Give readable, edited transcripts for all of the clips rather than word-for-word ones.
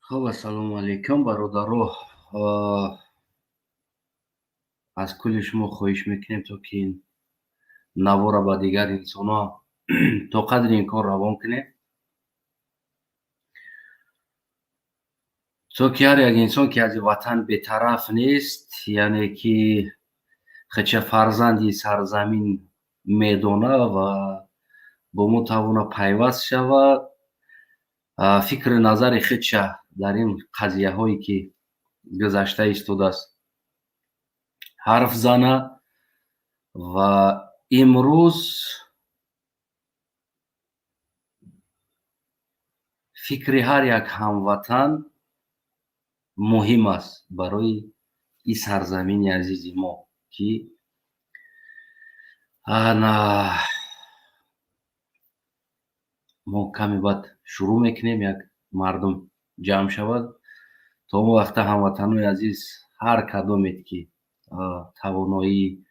Хуб, ассалому алайкум, бародаро. Аз кулли шумо хоҳиш мекунем, то ки ин навора ба дигар инсонҳо то қадри имкон равон кунем, то ки ҳар як инсон, ки аз ватан бетараф нест, яъне ки хача фарзанди сарзамин медона ва бо мо тавона пайваст шавад, фикри назари худша дар ин қазияҳое, ки гузашта истодааст, ҳарф зана. Ва имрӯз фикри ҳар як ҳамватан муҳим аст барои ин сарзамини азизи мо, ки ана мо каме баъд шурӯъ мекунем, як мардум ҷамъ шавад. То он вақта, ҳамватанои азиз, ҳар кадомед, ки тавоноии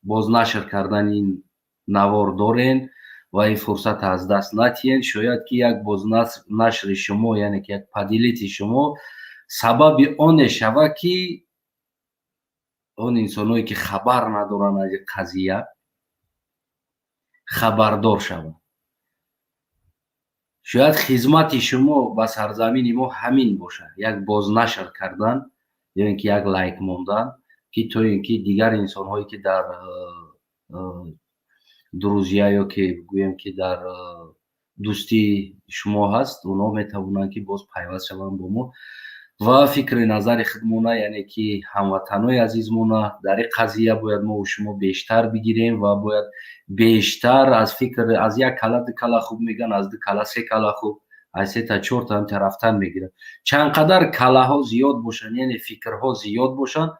бознашр кардани ин навор дорен ва ин фурсат аз даст натиҳен, шояд ки як бознашри шумо, яъне ки як поделить шумо сабаби оне шавад, ки он инсоное, ки хабар надоранд аз ин қазия, хабардор шаванд. Шояд хизмати шумо ба сарзамини мо ҳамин бошад: як бознашр кардан ё ин ки як лайк мондан, ки то ин ки дигар инсонҳое, ки дар друзья ё ки гӯем, ки дар дӯстии шумо ҳаст, онҳо метавонанд, ки боз пайваст шаванд бо мо ва фикри назари худмона, яъне ки ҳамватанои азизмона дар ин қазия бояд мо шумо бештар бигирем ва бояд бештар аз фикр. Аз як кала ду кала хуб мегӯянд, аз ду кала се кала хуб, аз сета чорта ҳам рафтан мегирад. Чанд қадар калаҳо зиёд бошанд, яъне фикрҳо зиёд бошанд,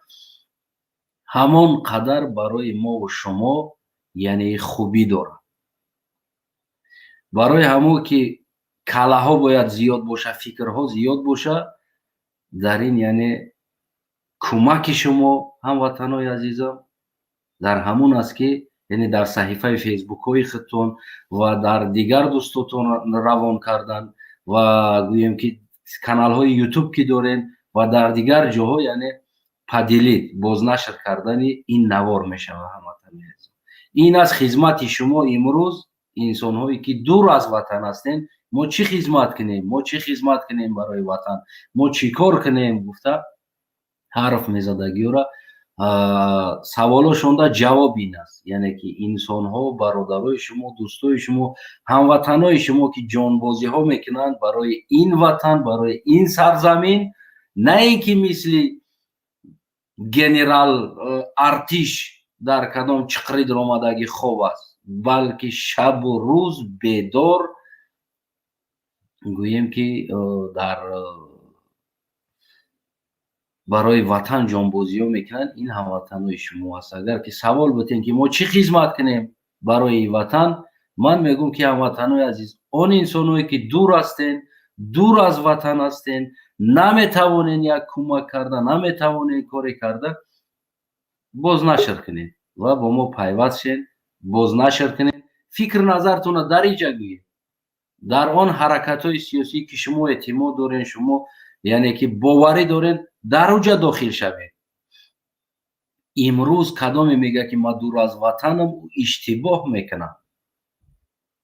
ҳамон қадар барои мову шумо, яъне, хубӣ дорад. Барои ҳамон ки калаҳо бояд зиёд бошад, фикрҳо зиёд бошад, дар ин, яъне, кӯмаки шумо, ҳамватанои азизам, дар ҳамон аст, ки, яъне, дар саҳифаи фейсбукҳои худтон ва дар дигар дӯстотон равон кардан ва гӯем, ки каналҳои ютуб, ки дорем, ва дар дигар ҷоҳо, яъне поделить, бознашр кардани ин навор мешавад. Ҳамватанои азиз, ин аст хизмати шумо. Имрӯз инсонҳое, ки дур аз ватан ҳастем, мо чӣ хизмат кунем, мо чӣ хизмат кунем барои ватан, мо чӣ кор кунем гуфта ҳарф мезадагиёра саволошонда ҷавоб ин аст, яъне ки инсонҳо, бародарои шумо, дӯстои шумо, ҳамватанои шумо, ки ҷонбозиҳо мекунанд барои ин ватан, барои ин сарзамин, на ин ки мисли генерал артиш дар кадом чиқри даромадагӣ хоб аст, балки шабу рӯз бедор, гӯем ки, дар барои ватан ҷонбозиҳо мекунанд, ин ҳамватанои шумо аст. Агар ки савол бутем, ки мо чӣ хизмат кунем барои ватан, ман мегӯм, ки, ҳамватанои азиз, он инсоное, ки дур ҳастен, дур аз ватан ҳастен, наметавонен як кӯмак карда, наметавонен коре карда, бознашр кунед ва бо мо пайваст шед. Бознашр кунед, фикр назартонро дар иҷа гӯед. Дар он ҳаракатҳои сиёсӣ, ки шумо эътимод дорен, шумо, яъне ки, боварӣ дорен, дар уҷа дохил шавед. Имрӯз кадоме мегӯяд, ки ман дур аз ватанам, иштибоҳ мекунам.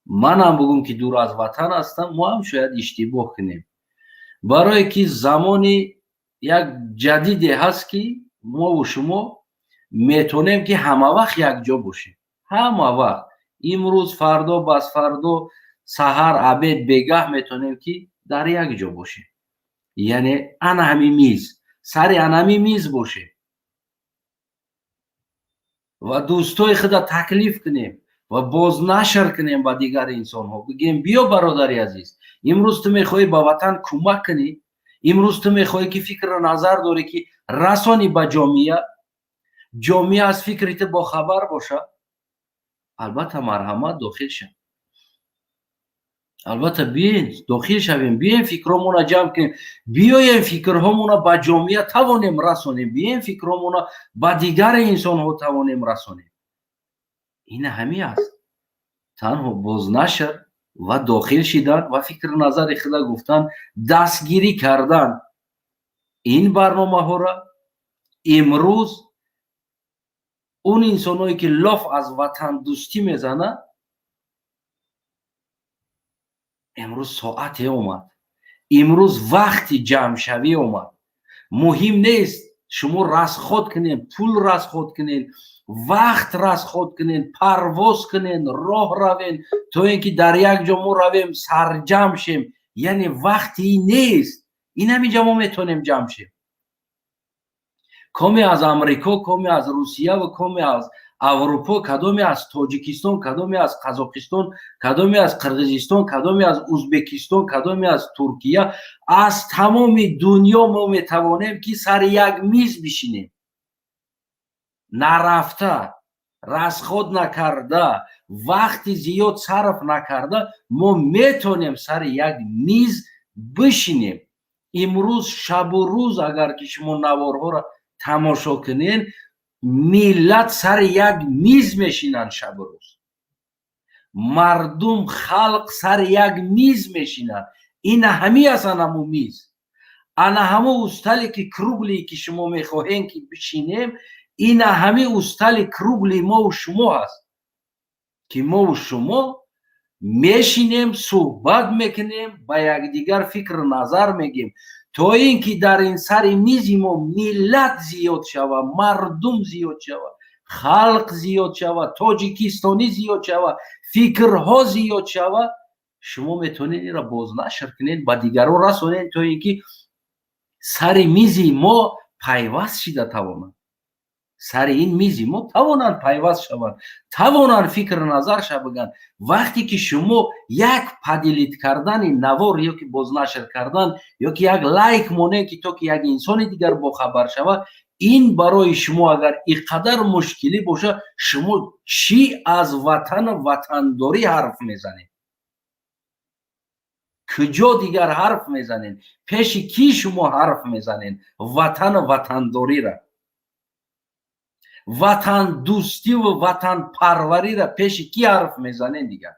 Манам бугум, ки дур аз ватан ҳастам, мо ҳам шояд иштибоҳ кунем, барое ки замони як ҷадиде ҳаст, ки мову шумо метонем, ки ҳамавақт якҷо бошем, ҳама вақт: имрӯз, фардо, басфардо, саҳар, обед, бегаҳ метонем, ки дар як ҷо бошем, яъне ана ҳамин миз, сари ана ҳамин миз бошем ва дӯстои худа таклиф кунем ва бознашр кунем, ба дигар инсонҳо бигӯем: «Биё, бародари азиз, имрӯз ту мехоҳӣ ба ватан кӯмак кунӣ, имрӯз ту мехоҳӣ, ки фикру назар дорӣ, ки расонӣ ба ҷомеа, ҷомеа аз фикри ту бохабар бошад, албатта, марҳамат, дохил шав». Албатта, биёем, дохил шавем, биёем, фикрҳомона ҷамъ кунем, биёем, фикрҳомона ба ҷомеа тавонем расонем, биёем, фикрҳомона ба дигари инсонҳо тавонем расонем. Ина ҳамин аст, танҳо бознашр. Ва дохил шидан ва фикру назари худа гуфтан, дастгирӣ кардан ин барномаҳоро. Имрӯз он инсонҳое, ки лоф аз ватандӯстӣ мезанад, имрӯз соате омад, имрӯз вақти ҷамъшавӣ омад. Муҳим нест, шумо расход кунед, пул расход кунед, вақт расход кунед, парвоз кунед, роҳ равен, то ин ки дар як ҷо мо равем, сарҷамъ шем. Яъне вақти нест, ин ҳаминҷа мо метавонем ҷамъ шем. Коме аз Амрико, коме аз Русия ва коме аз Аврупо, кадоме аз Тоҷикистон, кадоме аз Қазоқистон, кадоме аз Қирғизистон, кадоме аз Узбекистон, кадоме аз Туркия, аз тамоми дунё мо метавонем, ки сари як миз бишинем. Нарафта, расход накарда, вақти зиёд сарф накарда, мо метавонем сари як миз бишинем. Имрӯз шабу рӯз, агар ки шумо наворҳоро тамошо кунед, миллат сари як миз мешинанд. Шабу рӯз мардум, халқ сари як миз мешинанд. Ина ҳами аст, анаму миз, ана ҳаму устале, ки круглый, ки шумо мехоҳем, ки бишинем. Ина ҳами устали круглый мову шумо ҳаст, ки мову шумо мешинем, суҳбат мекунем, ба якдигар фикру назар мегем, то ин ки дар ин сари мизи мо миллат зиёд шава, мардум зиёд шава, халқ зиёд шава, тоҷикистонӣ зиёд шава, фикрҳо зиёд шава. Шумо метавонед инро бознашр кунед, ба дигарон расонед, то ин ки сари мизи мо пайваст шида тавонанд, сари ин мизи мо тавонанд пайваст шаванд, тавонанд фикру назарша бигӯянд. Вақте ки шумо як поделить кардани навор ё ки бознашр кардан, ё ки як лайк монед, ки то ки як инсони дигар бохабар шавад, ин барои шумо агар ин қадар мушкилӣ бошад, шумо чӣ аз ватану ватандорӣ ҳарф мезанед? Куҷо дигар ҳарф мезанед? Пеши кӣ шумо ҳарф мезанед ватану ватандориро, ватандӯстиву ватанпарвариро? Пеши кӣ ҳарф мезанед дигар?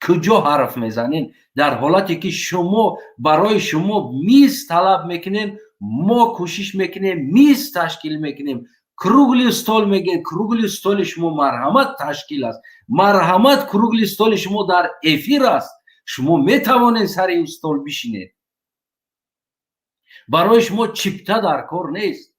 Куҷо ҳарф мезанед, дар ҳолате ки шумо, барои шумо миз талаб мекунем, мо кӯшиш мекунем, миз ташкил мекунем, круглый стол мегӯем? Круглый столи шумо, марҳамат, ташкил аст, марҳамат, круглый столи шумо дар эфир аст. Шумо метавонед сари ин стол бишинед. Барои шумо чипта дар кор нест,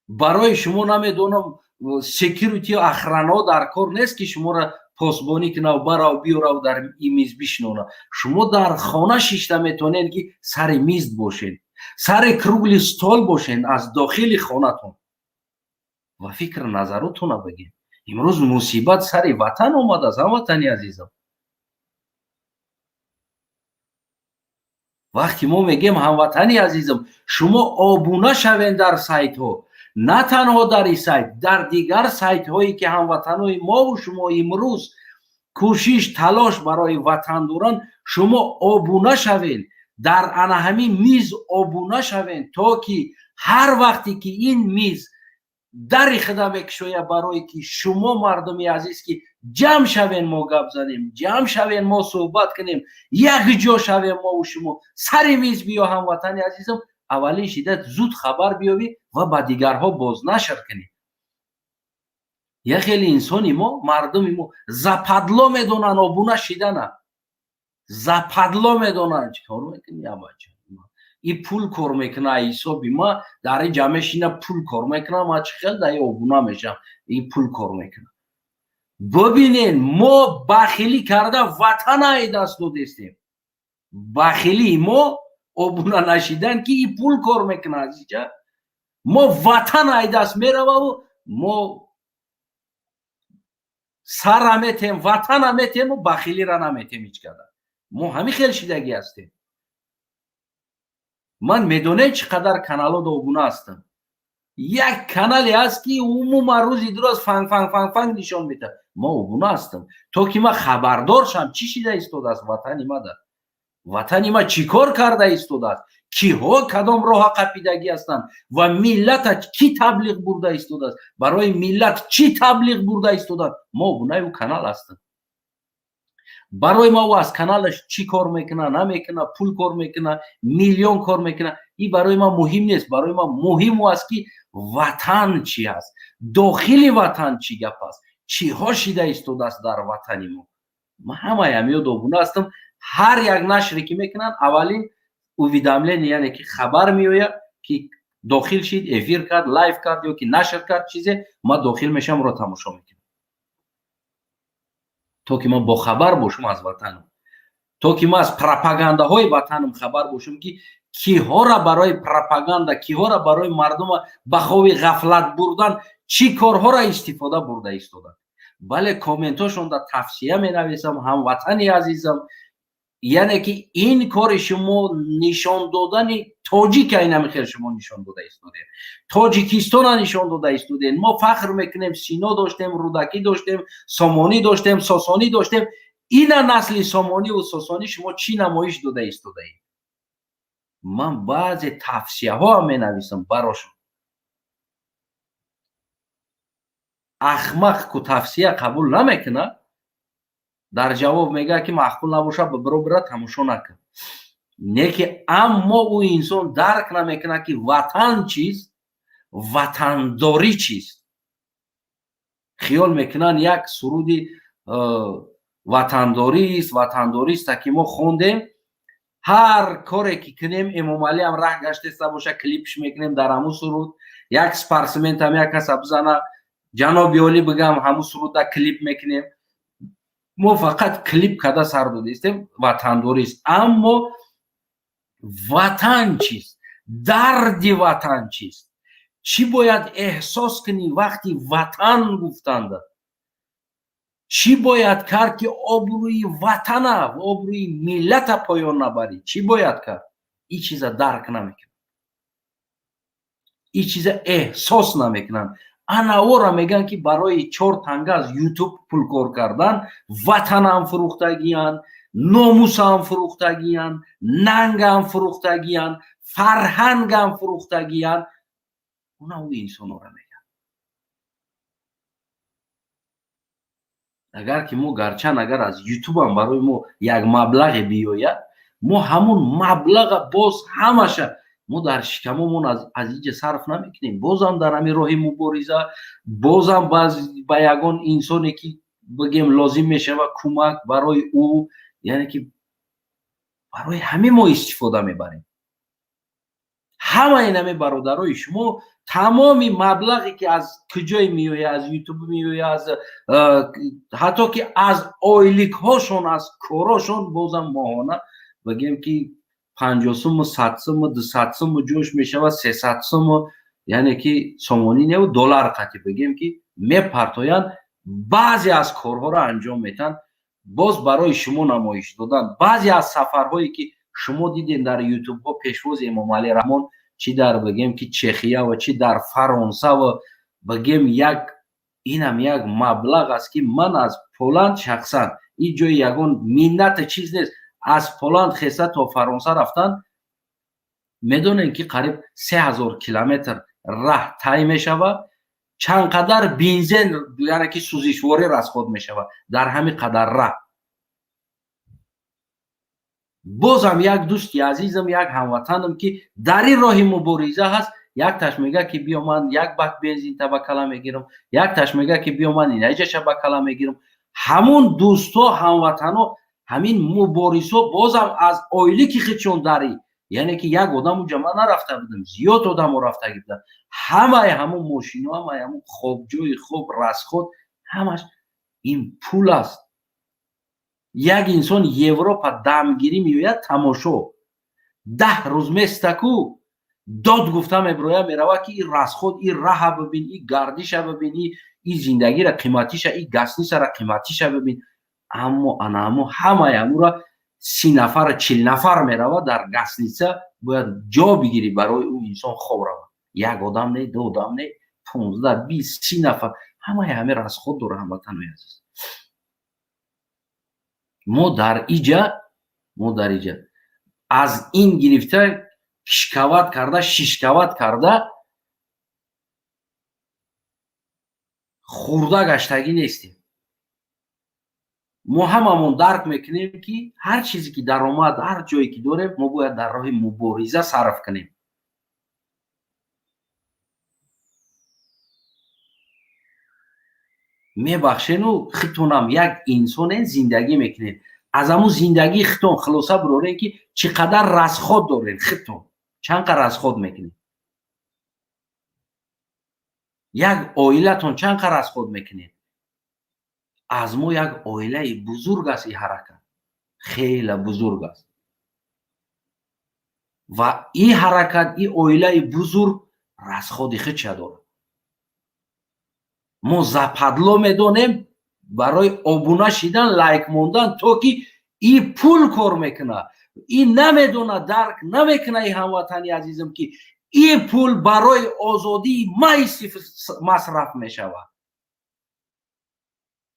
барои шумо, намедонам, security, охрана дар кор нест, ки шуморо посбонӣ кунав, барав, биёрав, дар ин миз бишинона. Шумо дар хона шишта метавонед, ки сари миз бошед, сари круглый стол бошед аз дохили хонатон ва фикр назаротона бигем. Имрӯз мусибат сари ватан омадааст, ҳамватани азизам. Вақте мо мегем, ҳамватани азизам, шумо обуна шавед дар сайтҳо, на танҳо дар ин сайт, дар дигар сайтҳое, ки ҳамватанои мову шумо имрӯз кӯшиш, талош барои ватан доранд, шумо обуна шавед, дар ана ҳамин миз обуна шавед, то ки ҳар вақте ки ин миз дари худа мекушояд, барое ки шумо, мардуми азиз, ки ҷамъ шавем, мо гап занем, ҷамъ шавем, мо суҳбат кунем, якҷо шавем мову шумо сари миз. Биё, ҳамватани азизам, аввалин шида зуд хабар биёбӣ ва ба дигарҳо бознашр кунӣ. Як хеле инсони мо, мардуми мо западло медонанд обуна шидана, западло медонанд. Чӣ кор мекунӣ, абача? И пул кор мекуна, ҳисоби ма дар ин ҷа мешина, пул кор мекуна. Ма чӣ хел дар ин обуна мешам? Ин пул кор мекуна. Бибинед, мо бахилӣ карда ватана даст додестем. Бахилии мо обуна нашидан, ки и пул кор мекуна, азиҷа мо ватан ай даст мерававу мо сара метем, ватана метему, бахилира наметем ҳеҷ када. Мо ҳамин хел шидагӣ ҳастем. Ман медонем, чӣ қадар каналҳо обуна ҳастам. Як канале ҳаст, ки умуман рӯзи дуроз фанг, фанг, фанг, фанг нишон медиҳад. Ма обуна ҳастам, то ки ман хабардор шам, чӣ шида истодааст ватани мада, ватани ма чӣ кор карда истодааст, киҳо кадом роҳа қапидагӣ ҳастанд ва миллата кӣ таблиғ бурда истодааст, барои миллат чӣ таблиғ бурда истодааст. Мо обунаи ӯ канал ҳастам. Барои ма ӯ аз каналаш чӣ кор мекуна, намекуна, пул кор мекуна, миллион кор мекуна, ин барои ман муҳим нест. Барои ман муҳим ӯ аст, ки ватан чӣ аст, дохили ватан чӣ гап аст, чиҳо шида истодааст дар ватани мо. Ман ҳамаи ҳамиёд обуна ҳастам. Ҳар як нашре ки мекунанд, аввалин уведомление, яъне ки хабар меояд, ки дохил шид, эфир кард, лайв кард ё ки нашр кард чизе, ман дохил мешавам, ро тамошо мекунам, то ки ман бохабар бошам аз ватанам, то ки ман аз пропагандаҳои ватанам хабар бошам, ки киҳора барои пропаганда, киҳора барои мардума ба хови ғафлат бурдан чӣ корҳоро истифода бурда истода. Бале, комментҳошонда тавсия менависам: ҳамватани азизам, яъне ки ин кори шумо нишон додани тоҷик, айнами хел шумо нишон дода истодем, Тоҷикистона нишон дода истодем. Мо фахр мекунем: Сино доштем, Рӯдакӣ доштем, Сомонӣ доштем, Сосонӣ доштем. Ина насли Сомониву Сосонӣ, шумо чӣ намоиш дода истодаед? Ман баъзе тавсияҳоам менависам барошон. Ахмақ ку тавсия қабул намекунад, дар ҷавоб мегӯяд, ки маъқул набошад, ба биро тамошо накун. Не ки, аммо ӯ инсон дарк намекунад, ки ватан чист, ватандорӣ чист. Хиёл мекунанд, як суруди ватандорист, ватандориста, ки мо хондем. Ҳар коре ки кунем, Эмомалиам раҳ гаштеста боша, клипш мекунем дар ҳамун суруд, як спортсментам як каса бизана, ҷаноби олӣ бигам, ҳамун суруда клип мекунем. Мо фақат клип када сар додистем, ватандорист. Аммо ватан чист, дарди ватан чист, чӣ бояд эҳсос кунӣ вақти ватан гуфтанда, чӣ бояд кард, ки обрӯи ватана, обрӯи миллата поён набарӣ, чӣ бояд кард, ин чиза дарк намекунанд, ин чиза эҳсос намекунанд. Анавора мегӯянд, ки барои чор танга аз Ютуб пулкор кардан ватанам фурӯхтагиянд, номусам фурӯхтагиянд, нангам фурӯхтагиянд, фарҳангам фурӯхтагиянд. Уна ӯ инсонора мегӯянд. Агар ки мо гарчанд агар аз Ютубам барои мо як маблағе биёяд, мо ҳамун маблаға боз ҳамаша мо дар шикамомон аз иҷа сарф намекунем. Бозам дар ҳамин роҳи мубориза, бозам ба ягон инсоне ки бигем лозим мешавад кӯмак барои ӯ, яъне ки барои ҳамин мо истифода мебарем. Ҳамаи нами бародарои шумо, тамоми маблағе ки аз куҷое меояд, аз Ютуб меояд, аз ҳатто ки аз ойликҳошон, аз корошон, бозам моҳона бигем ки 50 суму, 100 суму, 200 суму ҷӯш мешавад, 300 суму, яъне ки сомонӣ неву доллар қатӣ бигем ки мепартоянд, баъзе аз корҳоро анҷом метаҳанд, боз барои шумо намоиш додан. Баъзе аз сафарҳое ки шумо дидем дар Ютубҳо, пешвози Эмомалӣ Раҳмон, чӣ дар бигем ки Чехия ва чӣ дар Фаронса, ва бигем як инам як маблағ аст, ки ман аз Поланд шахсан, ин ҷои ягон минната чиз нест, аз Поланд хеса то Фаронса рафтан, медонем ки қариб 3000 километр раҳ тай мешавад, чанд қадар бензин, яъне ки сӯзишворӣ расход мешавад дар ҳамин қадар раҳ. Бозам як дӯсти азизам, як ҳамватанам, ки дар ин роҳи мубориза ҳаст, якташ мега, ки биё, ман як бак бензинта ба кала мегирам, якташ мега, ки биё, ман инаҷаша ба кала мегирам. Ҳамун дӯстҳо, ҳамватанҳо, ҳамин муборизҳо бозам аз ойлики худшон дари, яъне ки як одам уҷа ман нарафта будам, зиёд одамо рафтагӣ буданд. Ҳамаи ҳамун мошино, ҳамаи ҳамун хобҷои хоб, расход, ҳамаш ин пул аст. Як инсон Европа дамгирӣ меояд, тамошо, 10 рӯз местаку, дод гуфта мебирояд, меравад, ки ин расход, ин раҳа бибин, ин гардиша бибин, ин зиндагира қиматиша, ин гостиницара қиматиша бибин. Аммо ана ҳамо ҳамаи ҳамура 30 нафара, 40 нафар меравад, дар гостиница бояд ҷо бигирӣ, барои ӯ инсон хоб равад. Як одам не, ду одам не, 15, 20, 30 нафар. Ҳамаи ҳамин расход дора, ҳамватанои азиз. Мо дар иҷа аз ин гирифта кишкават карда, шишкават карда хурда гаштагӣ нестем. Мо ҳамамон дарк мекунем, ки ҳар чизе ки даромад, ҳар ҷое ки дорем, мо бояд дар роҳи мубориза сарф кунем. Мебахшену, хитонам як инсоне, зиндагӣ мекунед. Аз ҳамун зиндагии хитон хулоса бирорем, ки чӣ қадар расход дорем, хитон чанд қадр расход мекунед, як оилатон чанд қадр расход мекунед. Аз мо як оилаи бузург аст. И ҳаракат хеле бузург аст ва и ҳаракат, и оилаи бузург расходи худша дорад. Мо западло медонем барои обуна шидан, лайк мондан, то ки и пул кор мекунад. И намедона, дарк намекуна и ҳамватани азизам, ки и пул барои озодии ма масраф мешавад.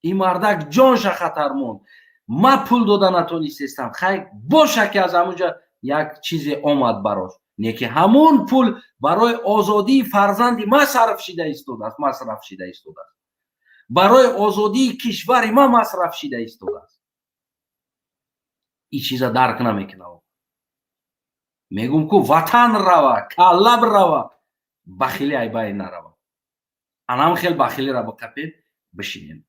И мардак ҷонша хатар монд, ма пул дода натонистестам. Хай, боша, ки аз ҳамунҷа як чизе омад барош, не ки ҳамун пул барои озодии фарзанди ма сарф шида истодааст, масраф шида истодааст, барои озодии кишвари ма масраф шида истодааст. И чиза дарк намекунам. Мегум ку, ватан рава, каллаб рава, бахили айбай нарава. Анам хел бахилира бикапем, бишинем.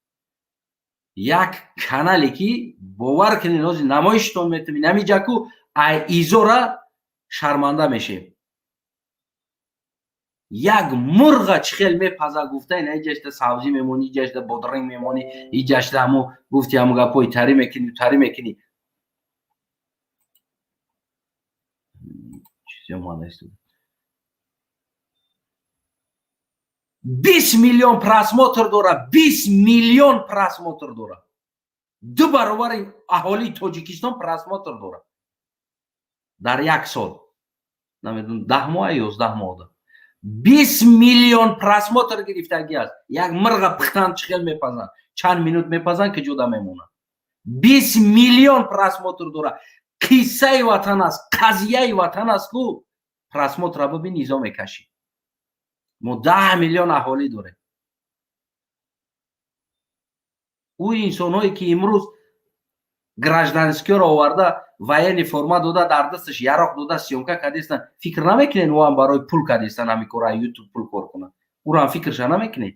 Як канале ки, бовар кунед, ҳозир намоиштон метавӣ намиҷаку, ай изора шарманда мешем. Як мурға чӣ хел мепаза гуфта, ина иҷашта сабзӣ мемонӣ, иҷашта бодринг мемонӣ, иҷашта ҳамо гуфти, ҳамо гапҳои тарӣ мекунӣ, тарӣ мекунӣ. Чизе омада истода, 20 миллион просмотр дора, 20 миллион просмотр дора, ду баробари аҳолии Тоҷикистон просмотр дора дар як сол, намедонам, 10 моҳа, 11 моҳда 20 миллион просмотр гирифтагӣ аст. Як мирға пухтан, чӣ хел мепазанд, чанд минут мепазанд, ки ҷуда мемонад, 20 миллион просмотр дора. Қиссаи ватан аст, қазияи ватан аст ку, просмотра бибин, низо мекашӣ. Мо 10 миллион аҳолӣ дорем. Ӯ инсонҳое ки имрӯз гражданскиёро оварда, военный форма дода, дар дасташ яроқ дода, съёмка кардестан, фикр намекунед, ӯ ҳам барои пул кардестан ҳамин кора, Ютуб пул кор кунад? Ӯро ҳам фикрша намекунед.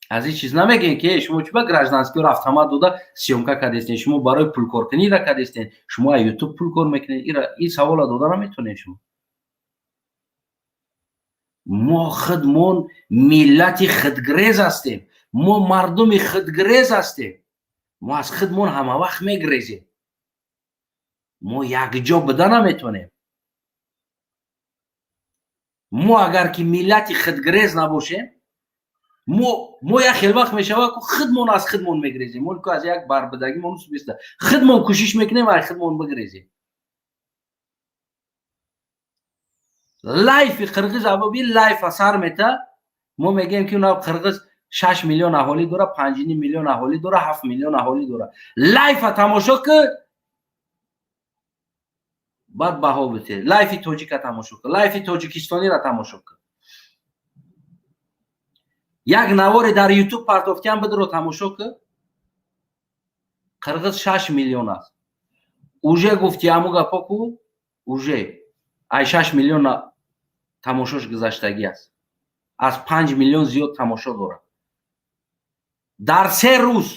Аз ин чиз намегӯем, ки шумо чӣ ба гражданскиёро автомат дода, съёмка кардестен, шумо барои пулкоркунира кардестен, шумо аз Ютуб пул кор мекунед? Ин савола дода наметонем шумо. Мо худмон миллати худгрез ҳастем, мо мардуми худгрез ҳастем, мо аз худмон ҳамавақт мегрезем, мо якҷо буда наметонем. Мо агар ки миллати худгрез набошем, мо як хел вақт мешавад, ку худмон аз худмон мегрезем. Мо аз як барбидагимон беста худмон кӯшиш мекунем ай худмон бигрезем. Лайфи қирғиз абоби лайфа сар мета. Мо мегӯем, ки уна қирғиз 6 миллион аҳолӣ дора, 5,5 миллион аҳолӣ дора, 7 миллион аҳолӣ дора. Лайфа тамошо ки, баъд баҳо бите. Лайфи тоҷика тамошо ки, лайфи тоҷикистониро тамошо ки. Як наворе дар Ютуб партофтиам бидро, тамошо ки. Қирғиз 6 миллион аст, уже гуфти ҳаму гапо ку, уже ай 6 миллион тамошош гузаштагӣ аст, аз 5 миллион зиёд тамошо дорад. Дар 3 рӯз,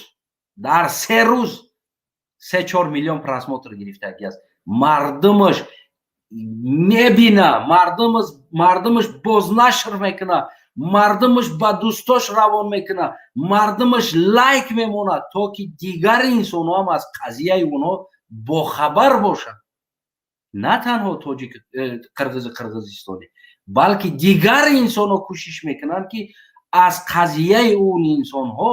дар 3 рӯз 3-4 миллион просмотр гирифтагӣ аст. Мардумаш мебина, мардумаш бознашр мекуна, мардумаш ба дӯстош равон мекуна, мардумаш лайк мемонад, то ки дигар инсонҳо ҳам аз қазияи онҳо бохабар бошанд. На танҳо тоҷик, қирғизи қирғизистонӣ, балки дигар инсонҳо кӯшиш мекунанд, ки аз қазияи он инсонҳо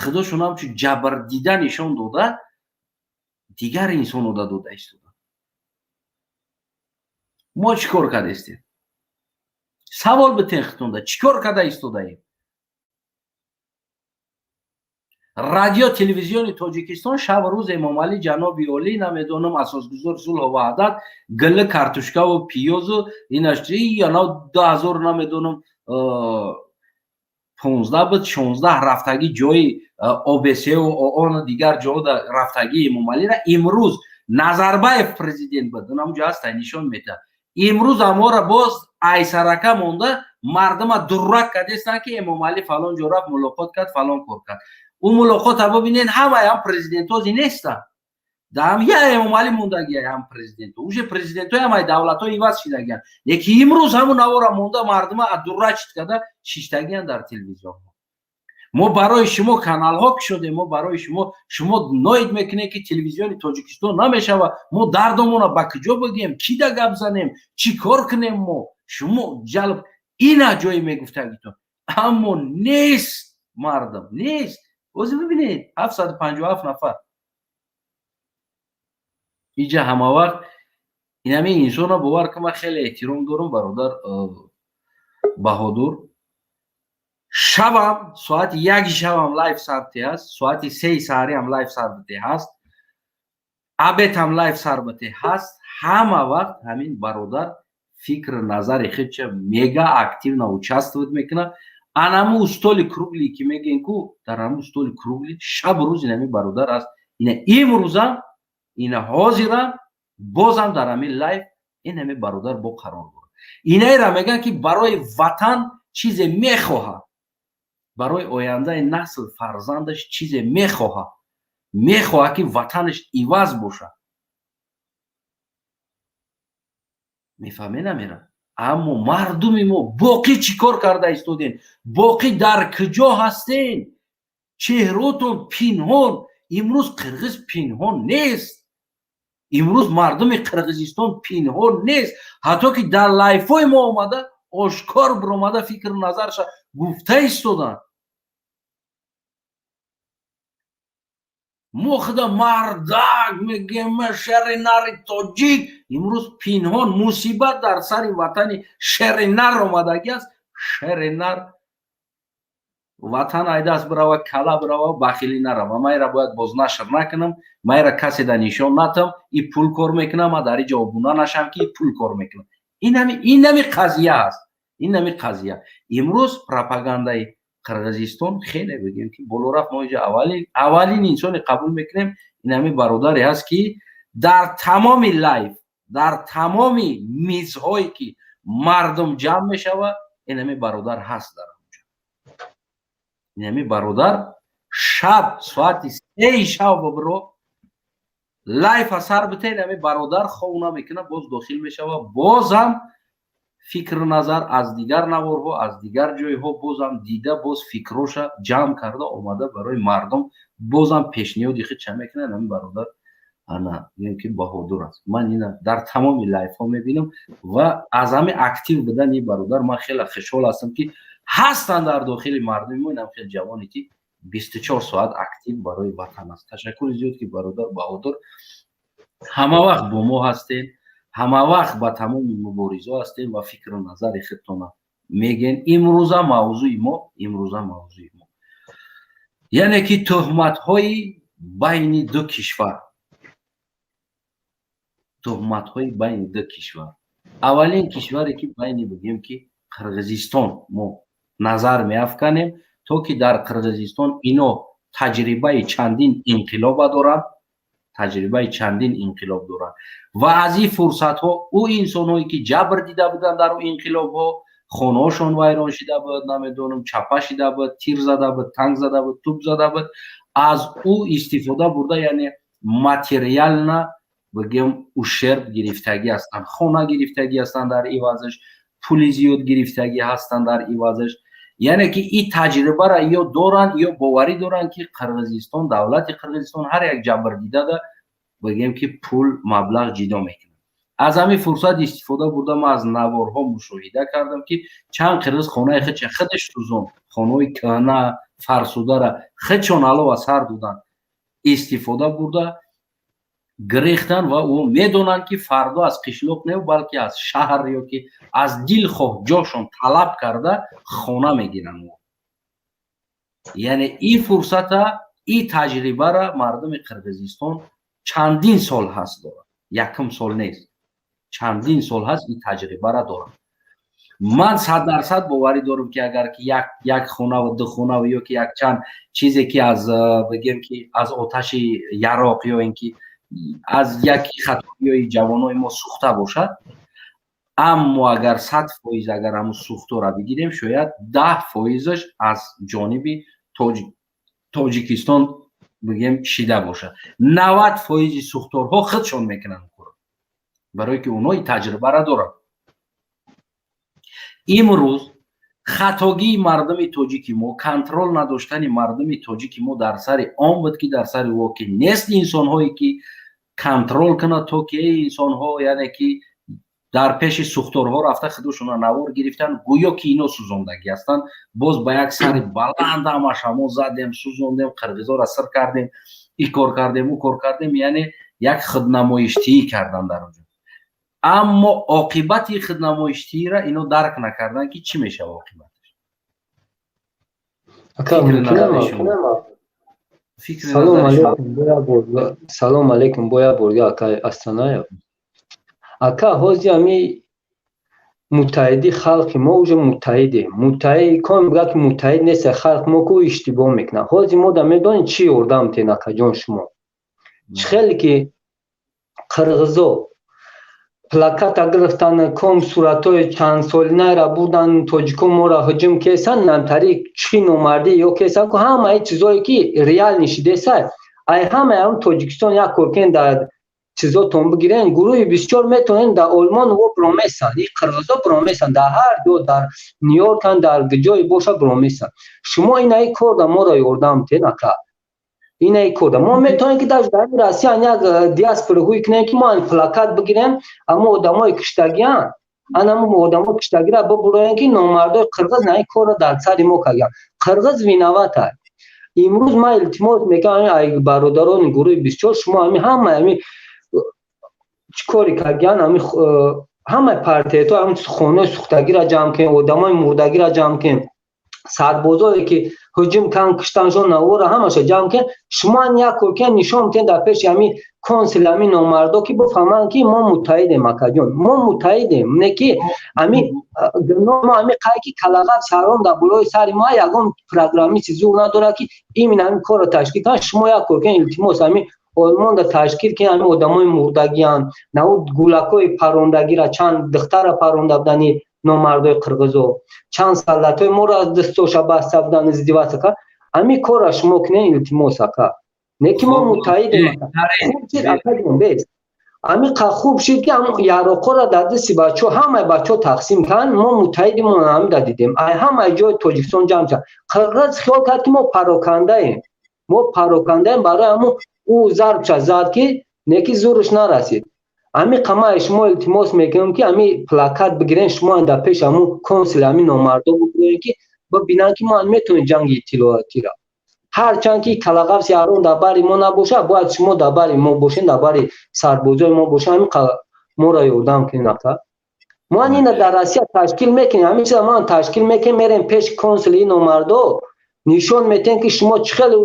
худошон ҳамчун ҷабрдида нишон дода, дигар инсонҳо дода истода. Мо чӣ кор кардастем? Савол битен хитонда, чӣ кор карда истодаем? Радио телевизиони Тоҷикистон шаб рӯз Эмомалӣ ҷаноби олӣ, намедонам, асосгузори сулҳу ваҳдат, гилли картушкаву пиёзу инаш яна 2000, намедонам. 15 буд, 16 рафтагӣ ҷои ОБСЕ-ву ООН, дигар ҷода рафтагии Эмомалира. Имрӯз Назарбаев президент буд, унамуҷо ҳаста, нишон медиҳад. Имрӯз амора боз айсарака монда, мардума дуррак кардестанд, ки Эмомалӣ фалон ҷо рафт, мулоқот кард, фалон кор кард. Ӯ мулоқота бибинед, ҳамаям президентози нестанд, даам я Эмомалӣ мондагия. Ҳам президентҳо, уже президентҳои ҳамаи давлатҳо иваз шидагиянд, лекин имрӯз ҳамун навора монда, мардума дуррачит карда шиштагиянд дар телевизионҳо. Мо барои шумо каналҳо кушодем, мо барои шумо. Шумо ноид мекунед, ки телевизиони Тоҷикистон намешава. Мо дардомона ба куҷо бигӯем, ки да гап занем, чӣ кор кунем? Мо шумо ҷалб ина ҷое мегуфтагитон, аммо нест, мардум нест. Ҳозир бибинед, 757 нафар иҷа. Ҳамавақт инами инсонро, бовар кун, ман хеле эҳтиром дорам, бародар Баҳодур. Шабам, соати 1-и шабам лайв сарте ҳаст, соати 3-и саҳариам лайв сарбате ҳаст, обедам лайв сарбате ҳаст. Ҳама вақт ҳамин бародар фикру назари худша мега, активно участвовать мекунад. Анаму столи круглый, ки мегӯем ку, дар ҳаму столи круглый шабу рӯз инами бародар аст. Ина имрӯзам, ина ҳозирам, бозам дар ҳамин лайв ин ҳами бародар бо қарор дорад. Инаеро мегӯянд, ки барои ватан чизе мехоҳад, барои ояндаи насл, фарзандаш чизе мехоҳад, мехоҳад, ки ватанаш иваз бошад. Мефаҳме, намера? Аммо мардуми мо боқӣ чӣ кор карда истодем? Боқӣ дар куҷо ҳастем? Чеҳротон пинҳон. Имрӯз қирғиз пинҳон нест, имрӯз мардуми Қирғизистон пинҳон нест, ҳатто ки дар лайфҳои мо омада, ошкор биромада, фикру назарша гуфта истоданд. Мо худа мардак мегӯем, шери нари тоҷик. Имрӯз пинҳон мусибат дар сари ватани шери нар омадагӣ аст. Шери нар ватан айдаст бирава, кала бирава, бахилӣ нарава. Майра бояд боз нашр накунам, майра касе да нишон натам. И пул кор мекунам, ма дар иҷа обуна нашам, ки пул кор мекунам. Инами қазия аст, инами қазия. Имрӯз пропагандаи Қирғизистон хеле, бигем, ки боло рафт. Мо иҷа аввалин инсоне қабул мекунем, инами бародаре ҳаст, ки дар тамоми лайв, дар тамоми мизҳое, ки мардум ҷамъ мешавад, инами бародар ҳаст дар онҷо. Инами бародар шаб соати 3-и шаб бро лайфа сар бита, инами бародар хов намекунад, боз дохил мешавад, бозам фикру назар аз дигар наворҳо, аз дигар ҷойҳо бозам дида, боз фикроша ҷамъ карда омада, барои мардум бозам пешниҳоди худша мекунад. Ҳамин бародар, ана гӯем, ки Баҳодур аст. Ман ина дар тамоми лайфҳо мебинам ва аз ҳамин актив будани ин бародар ман хеле хушҳол ҳастам, ки ҳастанд дар дохили мардуми мо инам хеле ҷавоне, ки 24 соат актив барои ватан аст. Ташаккури зиёд, ки бародар Баҳодур ҳама вақт бо мо ҳастед, ҳама вақт ба тамоми муборизо ҳастем ва фикру назари худтона мегӯен. Имрӯза мавзӯи мо, яъне ки тӯҳматҳои байни ду кишвар, тӯҳматҳои байни ду кишвар. Аввалин кишваре, ки байни, бигӯем, ки Қирғизистон мо назар меафканем, то ки дар Қирғизистон ино таҷрибаи чандин инқилоба доранд, таҷрибаи чандин инқилоб доранд ва аз ин фурсатҳо ӯ инсонҳое, ки ҷабр дида буданд дар ӯ инқилобҳо, хонаҳошон вайрон шида буд, намедонам, чапа шида буд, тир зада буд, танк зада буд, туп зада буд, аз ӯ истифода бурда, яъне материально, бигӯем, ущерб гирифтагӣ ҳастанд, хона гирифтагӣ ҳастанд, дар ивазаш пули зиёд гирифтагӣ ҳастанд дар ивазаш. Яъне ки ин таҷрибаро ё доранд, ё боварӣ доранд, ки Қирғизистон, давлати Қирғизистон ҳар як ҷабрдидада, бигӯем, ки пул, маблағ ҷидо мекунад. Аз ҳамин фурсат истифода бурда, ман аз наворҳо мушоҳида кардам, ки чанд қирғиз хонаи худша худаш сӯзон, хонаҳои кӯҳна, фарсудара худшон алова сар доданд, истифода бурда гирехтанд ва ӯ медонанд, ки фардо аз қишлоқ не, балки аз шаҳр ё ки аз дилхоҳ ҷошон талаб карда хона мегиранд. Яъне ин фурсата, ин таҷрибара мардуми Қирғизистон чандин сол ҳаст дорад, якум сол нест, чандин сол ҳаст ин таҷрибара дорад. Ман 100% боварӣ дорам, ки агар ки як хонаву ду хонаву ё ки якчанд чизе, ки аз, бигем, ки аз оташи яроқ ё ин ки аз яки хатоиҳои ҷавонои мо сӯхта бошад, аммо агар 100%, агар ҳамун сӯхторро бигирем, шояд 10 фоизаш аз ҷониби Тоҷикистон, бигем, шида бошад. 90 фоизи сӯхторҳо худшон мекунанд, барое ки онҳо таҷрибаро доранд. Имрӯз хатогии мардуми тоҷики мо, контроль надоштани мардуми тоҷики мо дар сари он буд, ки дар сари о ки нест инсонҳое, ки контроль кунад, то ки эй инсонҳо, яъне ки дар пеши сӯхторҳо рафта, худошонро навор гирифтан, гӯё ки ино сӯзондагӣ ҳастанд. Боз ба як сари баланд ҳамаш ҳамо задем, сӯзондем, қирғизоро сир кардем, и кор кардем, ӯ кор кардем, яъне як худнамоиштиӣ кардан дар онҷо. Аммо оқибати худнамоиштиира ино дарк накарданд, ки чӣ мешава оқибаташ. Фикри Салом алейкум, салом алейкум. Бо як борга, акай Астанаев ака, ҳози ами муттаҳиди халқи мо уже муттаҳидем. Муттаҳид кон бигӯяд, ки муттаҳид нест халқ мо, ку иштибоҳ мекунад. Ҳози мо да медонед, чӣ ёрдам тен, акаҷон, шумо? Чӣ хеле ки қирғизо плаката гирифтан, ком суратҳои чандсолинайра бурдан, тоҷико моро ҳуҷум кесан, намтари чӣ номардӣ ё кесан, ку ҳамаи чизое ки реально шидесай, ай ҳамаи ҳам Тоҷикистон як кор кен, дар чизотон бигирен, гурӯҳи 24 метавонен дар Олмон во биромесан, и қирғизо биромесан, дар ҳар ҷо, дар Нью-Йоркан, дар ҷое боша, биромесан. Шумо инаи кор да моро ёрдам тен, ака, инаи корда мо метавонем, ки дар Россия як диаспора ҳуй кунем, ки мо плакат бигирем, аммо одамои киштагиан, анамо одамои киштагира бибуроем, ки номардои қирғиз наи корро дар сари мо карданд, қирғиз виноват ай. Имрӯз ман илтимос мекунам, ай бародарони гурӯҳи 24, шумо ами ҳама ами чӣ коре кардиян, ами ҳамаи партиятҳо, ами хонаи сӯхтагиро ҷамъ кунем, одамои мурдагиро ҷамъ кунем, сарбозое ки ҳуҷум кан, киштаншон, навора ҳамаша ҷамъ кунем. Шумо як кор кунед, нишон бидиҳед дар пеши ҳами консул ҳами номардо, ки бифаҳманд, ки мо муттаҳидем. Акаҷон, мо муттаҳидем, не ки ами мо ами қай ки калағат саром дар болои сари мо, ягон программисти зур надорад, ки именно ҳамин корро ташкил кунад. Шумо як кор кунед, илтимос, ҳами Олмонда ташкил кунед, ҳами одамои мурдагианд, нау гулакҳои парондагира, чанд духтара паронда будани номардои қирғизо, чанд солдатҳои моро аз дастоша баста будан, издеваться кард. Ҳамин корро шумо кунед, илтимос, ака. Не ки мо муттаҳидем. Бес ҳамин хуб шуд, ки яроқҳоро дар дасти бачаҳо, ҳамаи бачаҳо тақсим карданд. Мо муттаҳидимон ҳамида дидем, ай ҳамаи ҷои Тоҷикистон ҷамъ шуд. Қирғиз хиёл кард, ки мо парокандаем, мо парокандаем, барои ҳамун ӯ зарбша зад, ки не ки зурш нарасид. Ҳамин қамаи шумо илтимос мекунем, ки ҳами плакат бигирен, шумо дар пеши ҳамун консул ҳамин номардо бигӯем, ки бибинанд, ки мо метавонем ҷанги иттилоотира. Ҳарчанд ки калағафси ҳаром дар бари мо набошад, бояд шумо дар бари мо бошен, дар бари сарбозои мо бошен, ҳамин моро ёрдам кунед, ака. Мо ина дар Россия ташкил мекунем, ҳамин чиза мо ташкил мекунем, мерем пеши консули ин номардо, нишон метиҳем, ки шумо чӣ хеле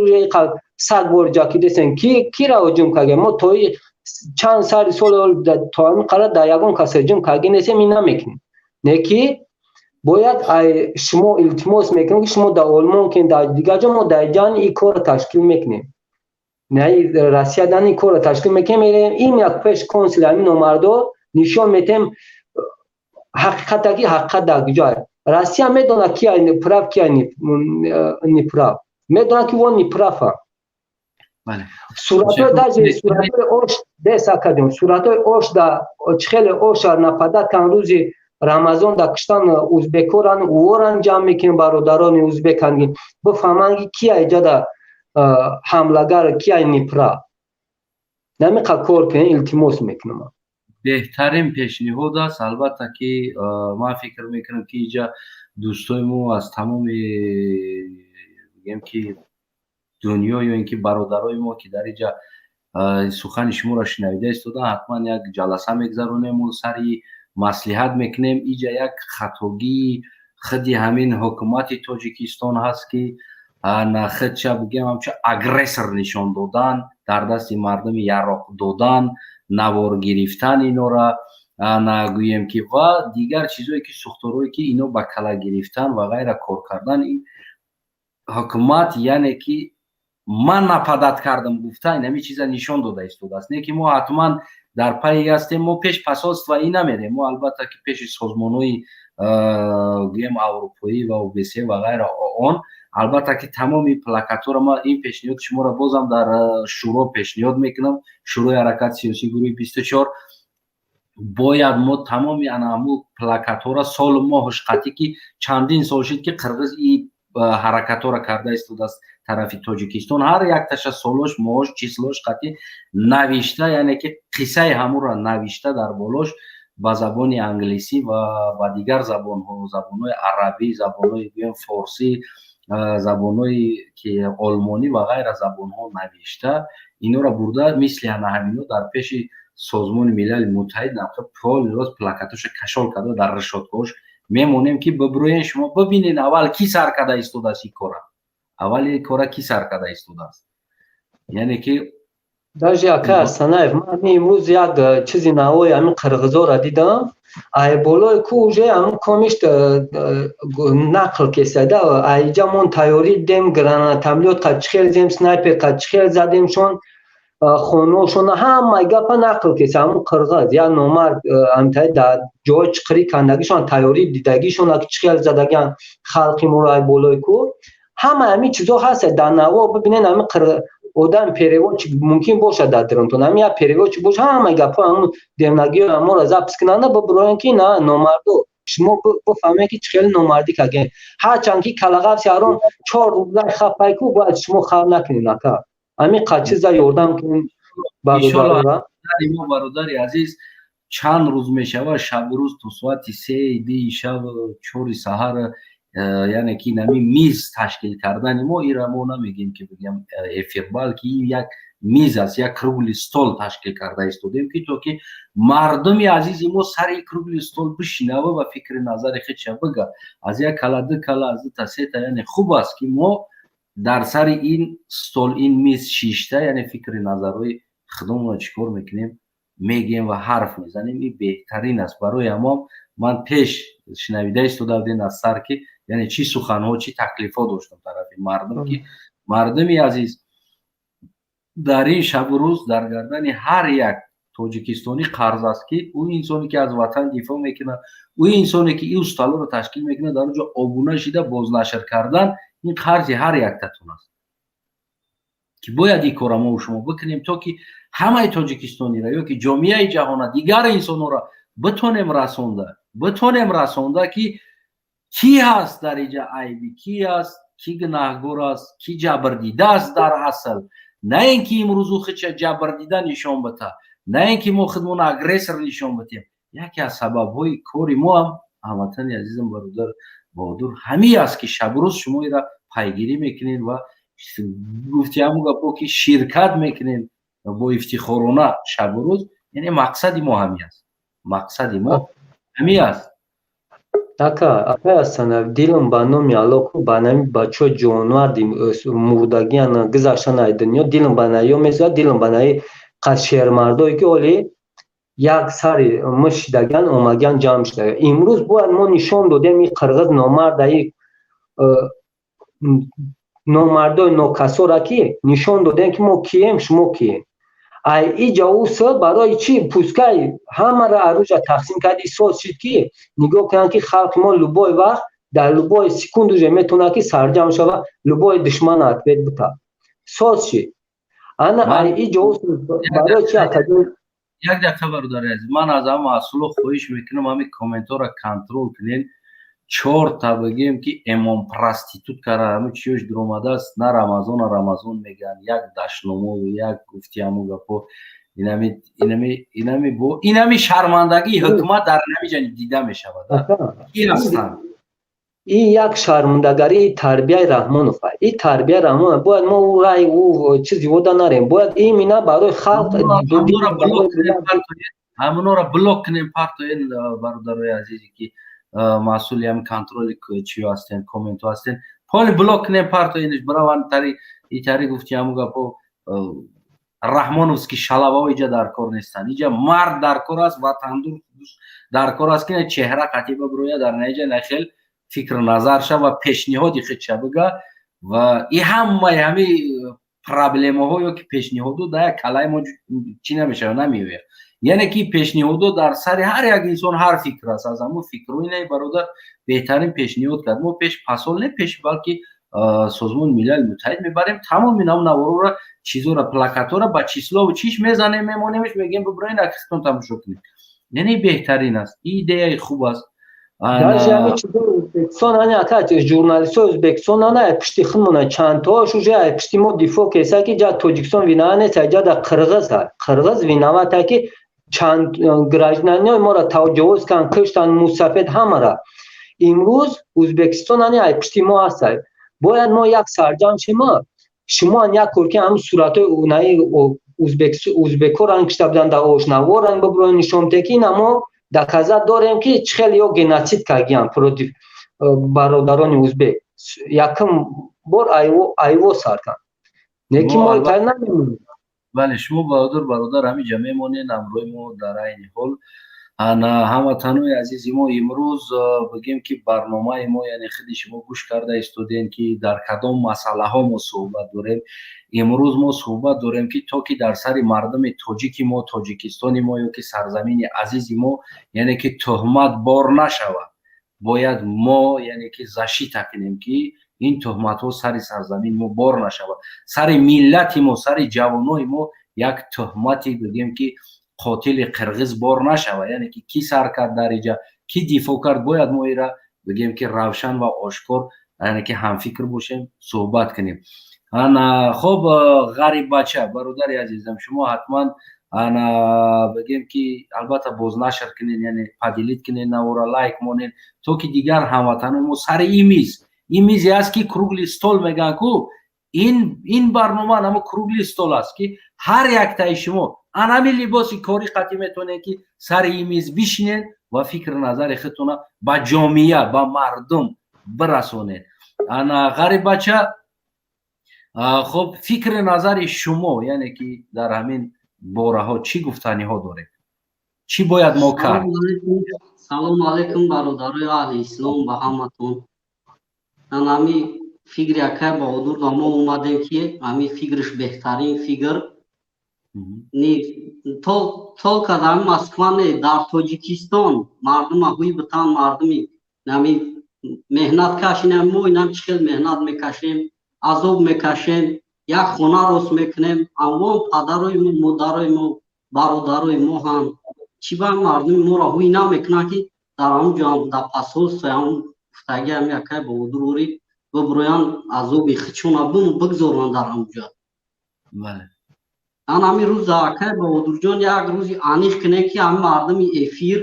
саг бор ҷакидесен, ки кира ҳуҷум кардем. Мо тои чанд сари сол то ҳамин қадар дар ягон кас ҳуҷум карди нестем, ин намекунем. Не ки бояд ай шумо илтимос мекунем, ки шумо дар Олмон ки дар дигар ҷо, мо дар ҷан ин корро ташкил мекунем, Россия дан ин корро ташкил мекунем, мерем ин як пеш консули ҳамин номардо, нишон метиҳем ҳақиқата, ки ҳақиқат дар куҷо. Россия медонад, ки прав, ки неправ, медонад, ки он неправ а. Суратҳои, даже суратҳои ош бес, академ, суратҳои ош да чӣ хеле оша нападать кан, рӯзи Рамазон да киштан узбекоран, уворан ҷамъ мекунем, бародарони узбекан, бифаҳманд, ки ки айҷада ҳамлагар, ки ай неправ. Намиқа кор кунем, илтимос мекунам. Беҳтарин пешниҳод аст. Албатта, ки ман фикр мекунам, ки иҷа дӯстои мо аз тамоми, бигем, ки дунё ё ин ки бародарои мо, ки дар иҷа сухани шуморо шунавида истодан, ҳатман як ҷаласа мегзаронему сари маслиҳат мекунем. Иҷа як хатогии худи ҳамин ҳукумати Тоҷикистон ҳаст, ки худша, бигем, ҳамчун агрессор нишон додан, дар дасти мардуми яроқ додан, навор гирифтан, инора Нагӯем ки ва дигар чизое ки сӯхторҳое ки ино ба кала гирифтан ва ғайра кор кардан, ин ҳукумат, яъне ки ман нападать кардам гуфта, инами чиза нишон дода истодааст. Не ки мо ҳатман дар пайи ҳастем, мо пеш посольство и намерем. Мо, албатта, ки пеши созмонҳои, гӯем, аврупоӣ ва ОБСЕ ва ғайра он, албатта ки тамоми плакатҳоро ма ин пешниҳоди шуморо бозам дар шӯро пешниҳод мекунам. Шӯрои ҳаракати сиёсии гурӯҳи 24 бояд мо тамоми анаҳаму плакатҳоро солу моҳуш қатъӣ, ки чандин сол шуд, ки қирғиз и ҳаракатҳоро карда истодааст тарафи Тоҷикистон, ҳар якташа солош, моҳош, числош қатъӣ навишта, яъне ки қиссаи ҳамуро навишта, дар болош ба забони англисӣ ва ба дигар забонҳо, забонҳои арабӣ, забонҳои, гӯем, форсӣ, забонҳои ки олмонӣ ва ғайра забонҳо навишта, инора бурда, мисли ана ҳамино дар пеши Созмони Милали Муттаҳид полный рост плакатоша кашол карда, дар решёткаош мемонем, ки бибурӯен, шумо бибинед, аввал ки сар карда истодааст ин кора, аввал ин кора ки сар карда истодааст, яъне ки. Даже, ака Санаев, ман имрӯз як чизи навои ҳамин қирғизоро дидам. Ай болои ку уже ҳамин комишт нақл кесада: айҷа мон тайёрӣ дидем, гранатомёт қад чихел зем, снайпер қад чихел задемшон, хонаошона, ҳамаи гапа нақл кеса. Ҳамун қирғиз як номард ҳамтаи дар ҷои чиқирӣ кандагишон, тайёрӣ дидагишон, чихел задагиан халқи моро ай болои ку. Ҳамаи ҳамин чизо ҳаст дар наво, бибинед. Ҳамин одам переводчик мумкин бошад дар дирунтон, ҳамин як переводчик боша, ҳамаи гапҳо ҳамун демнагиҳо ҳаморо запись кунанда, бибуроен, ки на номардо, шумо бифаҳмед, ки чӣ хеле номардӣ кардем. Ҳарчанд ки калағафси ҳаром 4 рӯза хапай ку, бояд шумо хав накунед, ака. Ҳамин қад чиза ёрдам кунем. Бародари мо, бародари азиз, чанд рӯз мешавад, шабу рӯз то соати 3 дии шаб, 4 саҳар, яъне ки нами миз ташкил кардани мо, ира мо намегем ки бигем эфир, балки як миз аст, як круглый стол ташкил карда истодем, ки то ки мардуми азизи мо сари круглый стол бишинава ва фикри назари худша бига. Аз як кала ду кала, аз дута сета, яъне хуб аст, ки мо дар сари ин стол, ин миз шишта, яъне фикри назарҳои худомонро чӣ кор мекунем, мегӯем ва ҳарф мезанем. Ин беҳтарин аст. Барои ҳамон ман пеш шинавида истода будем аз сар, ки яъне чӣ суханҳо, чӣ таклифҳо доштам тарафи мардум, ки мардуми азиз, дар ин шабу рӯз дар гардани ҳар як тоҷикистонӣ қарз аст, ки ӯ инсоне ки аз ватан дифоъ мекунад, ӯ инсоне ки ин столоро ташкил мекунад, дар он ҷо обуна шида, бознашр кардан, ин қарзи ҳар яктатон аст, ки бояд ин кора мо шумо бикунем, то ки ҳамаи тоҷикистониро ё ки ҷомеаи ҷаҳона, дигар инсонҳоро битонем расонда, ки кӣ ҳаст дар инҷа, айби кӣ аст, кӣ гунаҳгор аст, кӣ ҷабрдида аст дар асл. На ин ки имрӯзу худша ҷабрдида нишон бита, на ин ки мо худмон агрессор нишон битем. Яке аз сабабҳои кори мо ҳам, ҳамватани азизам, бародар Баҳодур, ҳамин аст, ки шабу рӯз шумо ира пайгирӣ мекунед ва гуфти ҳамун гапо, ки ширкат мекунед бо ифтихорона шабу рӯз. Яъне мақсади мо ҳамин аст, мақсади мо ҳамин аст. Ака, акай Ҳасанов, дилам ба номи Алло ку, ба нами бачаҳои ҷонварди мурдагиан гузаштан ай дунё, дилам ба наё месӯзад, дилам ба наи қад шермардое, ки оли як сари мушидагиан, омагиан, ҷамъ шудагиан. Имрӯз бояд мо нишон додем ин қирғиз номарда, и номардои нокасора, ки нишон додем, ки мо кием, шумо кием. Ай иҷа усл барои чӣ пускай ҳамаро оружие тақсим карди, соз шид, ки нигоҳ кунанд, ки халқи мо любой вақт, дар любой секунд уже метавонад, ки сарҷам шава, любой душмана ответ бита. Соз шид. Ана ай иҷа усл барои чӣ, акаҷон? Як дақиқа, бародари азиз, ман аз ҳама масъуло хоҳиш мекунам, ҳамин комментҳоро контрол кунед. Чорта, бигем, ки эмон проститутка ра, ҳамин чиёш дуромадааст, на Рамазона Рамазон мегӯянд, як дашномову як гуфти ҳамун гапо. Инами бо инами шармандагии ҳукумат дар инами ҷа дида мешавад. Ки ҳастанд? Ин як шармандагарии тарбияи Раҳмонов. И тарбияи Раҳмонов бояд мо рай ӯ чизи вода нарем, бояд имина барои халқ. Ҳамонора блок кунем, партоен. Бародарои азизе, ки масъули ҳами контроли чиё ҳастен, комментҳо ҳастен, поли блок кунем, партоенш, бираванд тари итари, гуфти ҳамун гапо. Раҳмоновский шалавао иҷа дар кор нестанд. Иҷа мард дар кор аст, ватандӯст дар кор аст, ки чеҳра қатиба бироя дар наиҷа нахел фикр назар ша ва пешниҳоди худша бига. Ва и ҳамаи ҳами проблемаҳо ё ки пешниҳодо дар як калаи мо чӣ намешава, намеояд. Яъне ки пешниҳодо дар сари ҳар як инсон ҳар фикр аст. Аз ҳамун фикрҳои не, бародар беҳтарин пешниҳод кард. Мо пеш посол не, пеш, балки Созмони Милали Муттаҳид мебарем тамоми нам наворора, чизора, плакатора ба числову чиш мезанем, мемонемш, мегӯем: биброин, акистон тамошо кунед. Яъне беҳтарин аст, идеяи хуб аст. Даже ҳами чизои Ӯзбекистон, ани ака, журналистҳои Ӯзбекистон ана пишти худмона чандтоаш уже ай пишти мо дифоъ кеса, ки ҷа Тоҷикистон виноват нест, ҷа да қирғиз, қирғиз виноват, ки чанд гражданинои моро таҷовуз карданд, куштанд, мусафед ҳамара. Имрӯз Ӯзбекистон ани ай пишти мо ҳаст. Бояд мо як сарҷамъ шема, шумоан як кор ки ҳамн суратҳои наи узбекҳо ранг кишта буданд дар ошнавор ранг биброен, нишон бите, ки ина мо доказать дорем, ки чӣ хел ё геноцид кардиям против бародарони узбек. Якум бор айво сар канд, не ки мо намемонем. Бале, шумо бародар ҳамиҷа мемонед ҳамроҳи мо. Дар айни ҳол, ана, ҳамватанои азизи мо, имрӯз бигем, ки барномаи мо, яъне худи шумо гӯш карда истодем, ки дар кадом масъалаҳо мо суҳбат дорем. Имрӯз мо суҳбат дорем, ки то ки дар сари мардуми тоҷики мо, Тоҷикистони мо ё ки сарзамини азизи мо, яъне ки тӯҳмат бор нашавад, бояд мо, яъне ки защита кунем, ки ин тӯҳматҳо сари сарзамини мо бор нашавад, сари миллати мо, сари ҷавонои мо як тӯҳмати, бигем, ки қотили қирғиз бор нашавад. Яъне ки кӣ сар кард дар иҷа, кӣ дифоъ кард, бояд мо ира, бигем, ки равшан ва ошкор, яъне ки ҳамфикр бошем, суҳбат кунем. Ана, хоб, Ғариббача, бародари азизам, шумо ҳатман, ана, бигем, ки албатта бознашр кунед, яъне поделить кунед навора, лайк монед, то ки дигар ҳамватанои мо сари ин миз, ин мизе аст, ки круглый стол мегӯянд ку, ин барнома намо круглый стол аст, ки ҳар яктаи шумо анами либоси корӣ қатӣ метавонед, ки сари ин миз бишинед ва фикру назари худтона ба ҷомеа, ба мардум бирасонед. Ана, Ғариббача, хоб, фикри назари шумо, яъне ки дар ҳамин бораҳо чӣ гуфтаниҳо доред, чӣ бояд мо кард? Салому алайкум, бародарои аҳли ислом, ба ҳаматон. Ами фикри акай Баҳодур мо омадем, ки ами фикриш беҳтарин фикр. Только дар Москва не, дар Тоҷикистон мардума ҳуй битан, мардуми нами меҳнаткаш, инам мо инам чӣ хел меҳнат мекашем, азоб мекашем, як хона рост мекунем. Амвон падарои мо, модарои мо, бародарои мо ҳам чӣ ба мардуми моро ҳуй намекунанд, ки дар ҳамун ҷо, дар посольство, ҳамун гуфтаги ҳами акай Баҳодур, биброянд, азоби хичона бигзоранд дар ҳамун ҷо. Ан ҳамин рӯз, акай Баҳодурҷон, як рӯзи аниқ кунем, ки ҳами мардуми эфир,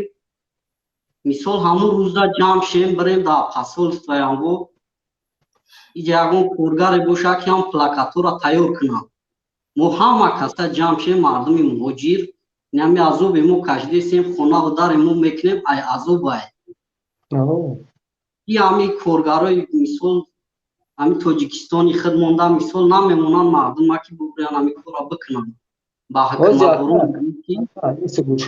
мисол, ҳамун рӯзда ҷамъ шем, бирем дар посольствои ҳамво. Иҷа ягон коргаре боша, ки ҳам плакатора тайёр кунад. Мо ҳама каса ҷамъ шем, мардуми муҳоҷир, инами азоби мо кашидесем, хонаву дари мо мекунем, ай азобай. И ҳами коргарои, мисол, ҳами Тоҷикистони худ монда, мисол, намемонанд мардума, ки бубурян, ҳами корро бикунанд.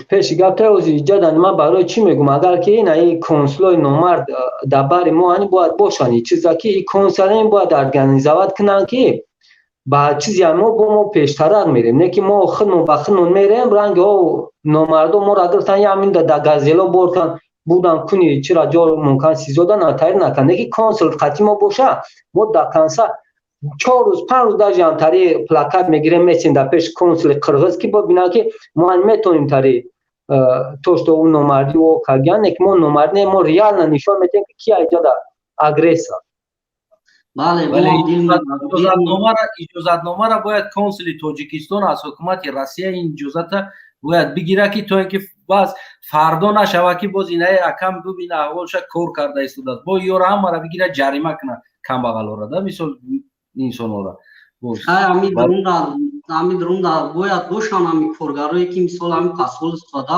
Пеши гап ози иҷадан ман барои чӣ мегӯм? Агар ки ина и консулои номард дар бари мо ани бояд бошанд, чиза ки и консулин бояд организовать кунанд, ки ба чизе мо бо мо пештарак мерем, не ки мо худмон ба худмон мерем. Ранги о номардо моро гирифтан, ямин да газело боркан будан куни чира ҷо мумкан сизода натайр накан. Не ки консул қати мо боша, мо до конца 4 рӯз, 5 рӯз даже ҳам тари плакат мегирем, месем дар пеши консули қирғиз, ки бибинанд, ки мо ҳам метавонем тари то что ӯ номардӣ о карган, не ки мо номардӣ не, мо реально нишон медиҳем, ки ки айҷода агрессор. Иҷозатномара бояд консули Тоҷикистон аз ҳукумати Россия ин иҷозата бояд бигирад, ки то ин ки баъз фардо нашава, ки боз инаи акам бибина, аҳволша кор карда истодааст, бо ёра ҳамара бигирад, ҷарима кунад камбағалора да, мисол, инсонора. Ҳами дурунда бояд бошанд ҳами коргарое, ки, мисол, ҳами посольствода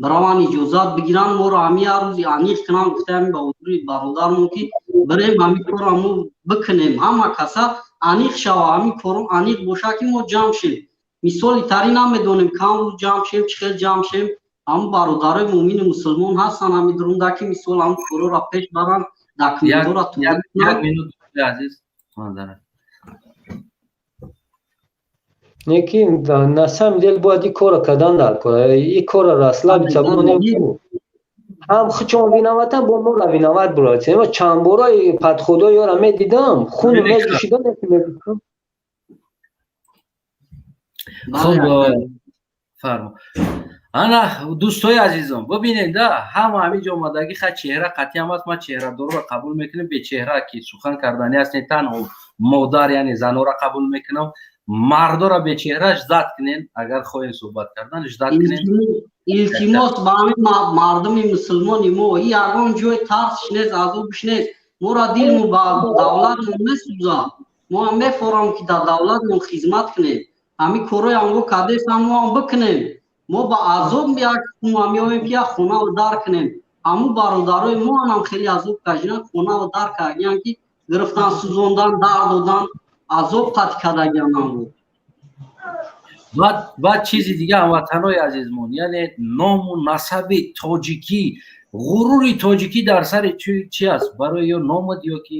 бираванд, иҷозат бигиранд, моро ҳами як рӯзи аниқ кунанд. Гуфта ҳами Баҳодури бародармо, ки бирем, ҳами корро мо бикунем, ҳама каса аниқ шава, ҳами коро аниқ боша, ки мо ҷамъ шем. Мисоли тари намедонем, кам рӯз ҷамъ шем, чӣ хел ҷамъ шем. Ҳамун бародарои муъмину мусулмон ҳастанд ҳами дурунда, ки мисол ҳамун корора пеш баранд, документора. Як минут, азиз. Неки на самом деле бояд и кора кардан дар кора, и кора расслабиться бимонем, ҳам хучон виноватан, бо моро виноват бурад. Чанд бора подходо ёра медидам, хун меҷӯшидам. Хуб, фармо. Ана, дӯстои азизом, бибинед да, ҳама ҳамин ҷо омадагӣ, ха, чеҳра қатъиам аст, ман чеҳрадорро қабул мекунем, бечеҳра ки сухан карданӣ аст, не танҳо модар, яъне занора қабул мекунам, мардора бечеҳра ждать кунен, агар хоҳем суҳбат кардан, ждать кунен. Илтимос ба ҳамин мардуми мусулмони мо, и ягон ҷои тарсш нест, азобш нест. Моро дилму ба давлатмон месӯзад, мо ҳам мефорам, ки дар давлатмон хизмат кунем. Ҳамин корҳои амго кардесам, мо ҳам бикунем. Мо ба азоб як меоем, ки як хонаву дар кунем. Ҳамун бародарои мо ҳам хеле азоб кашидан, хонаву дар кардиян, ки гирифтан, сӯзондан, дар додан, азоб қатъ кардагиан амбу. Баъд чизи дига, ҳамватанои азизмон, яъне ному насаби тоҷикӣ, ғурури тоҷикӣ дар сари чи аст? Барои ё номат ё ки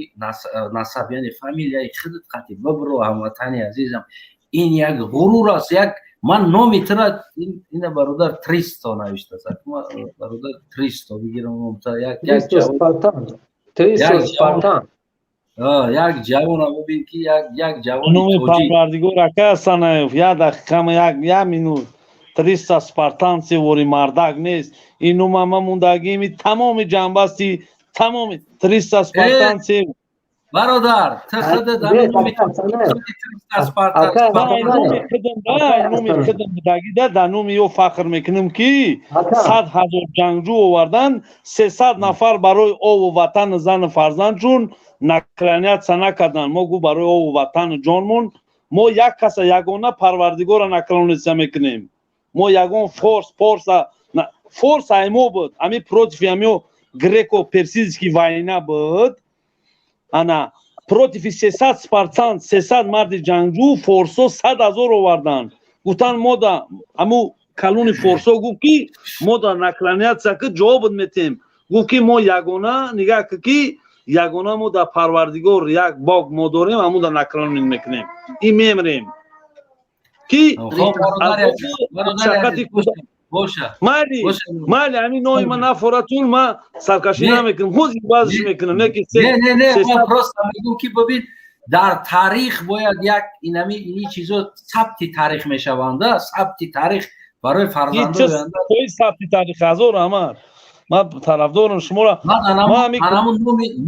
насаб, яъне фамилияи худат қатъи бибро. Ҳамватани азизам, ин як ғурур аст. Як ман номи тира ина, бародар, 300 навиштааст, бародар, 300 бигирам. Як ҷавона бибин, ки як ҷавони Номи Парвардигор, ака Санаев, як дақиқа, як минут. 300 спартанцы вори мардак нест. Ин нома ма мондагими тамоми ҷанбасти тамоми 300 спартанцы. Бародар, ту худат Номи худам будагида, дар номи ё фахр мекунам, ки 100 000 ҷангҷӯ овардан, 300 нафар барои ову ватану зану фарзандшун наклоняться накардан. Мо гу барои ову ватану ҷонмон мо як каса, ягона Парвардигора наклоняться мекунем. Мо ягон форс порса, форс аймо буд, ами против амио греко персидский война буд. Ана против 300 спартан, 300 марди ҷангҷӯ, форсо 100 000 овардан. Гуфтан мода, аму калони форсо гуфт, ки мода наклоняться ки ҷавобат метем. Гуфт, ки мо ягона нигаҳ ки ягона мо дар Парвардигор як бог мо дорем, амуда наклонить мекунем и мемрем, ки майли, майли, ҳамин номи ман нафоратун, ман саркашӣ намекунам, ҳозир баъзиш мекунам. Не, просто мегӯм, ки бибин, дар таърих бояд як инами ини чизо сабти таърих мешаванда, сабти таърих барои фарзандои сабти таърих. Ҳазор раҳмат, ман тарафдорам шуморо.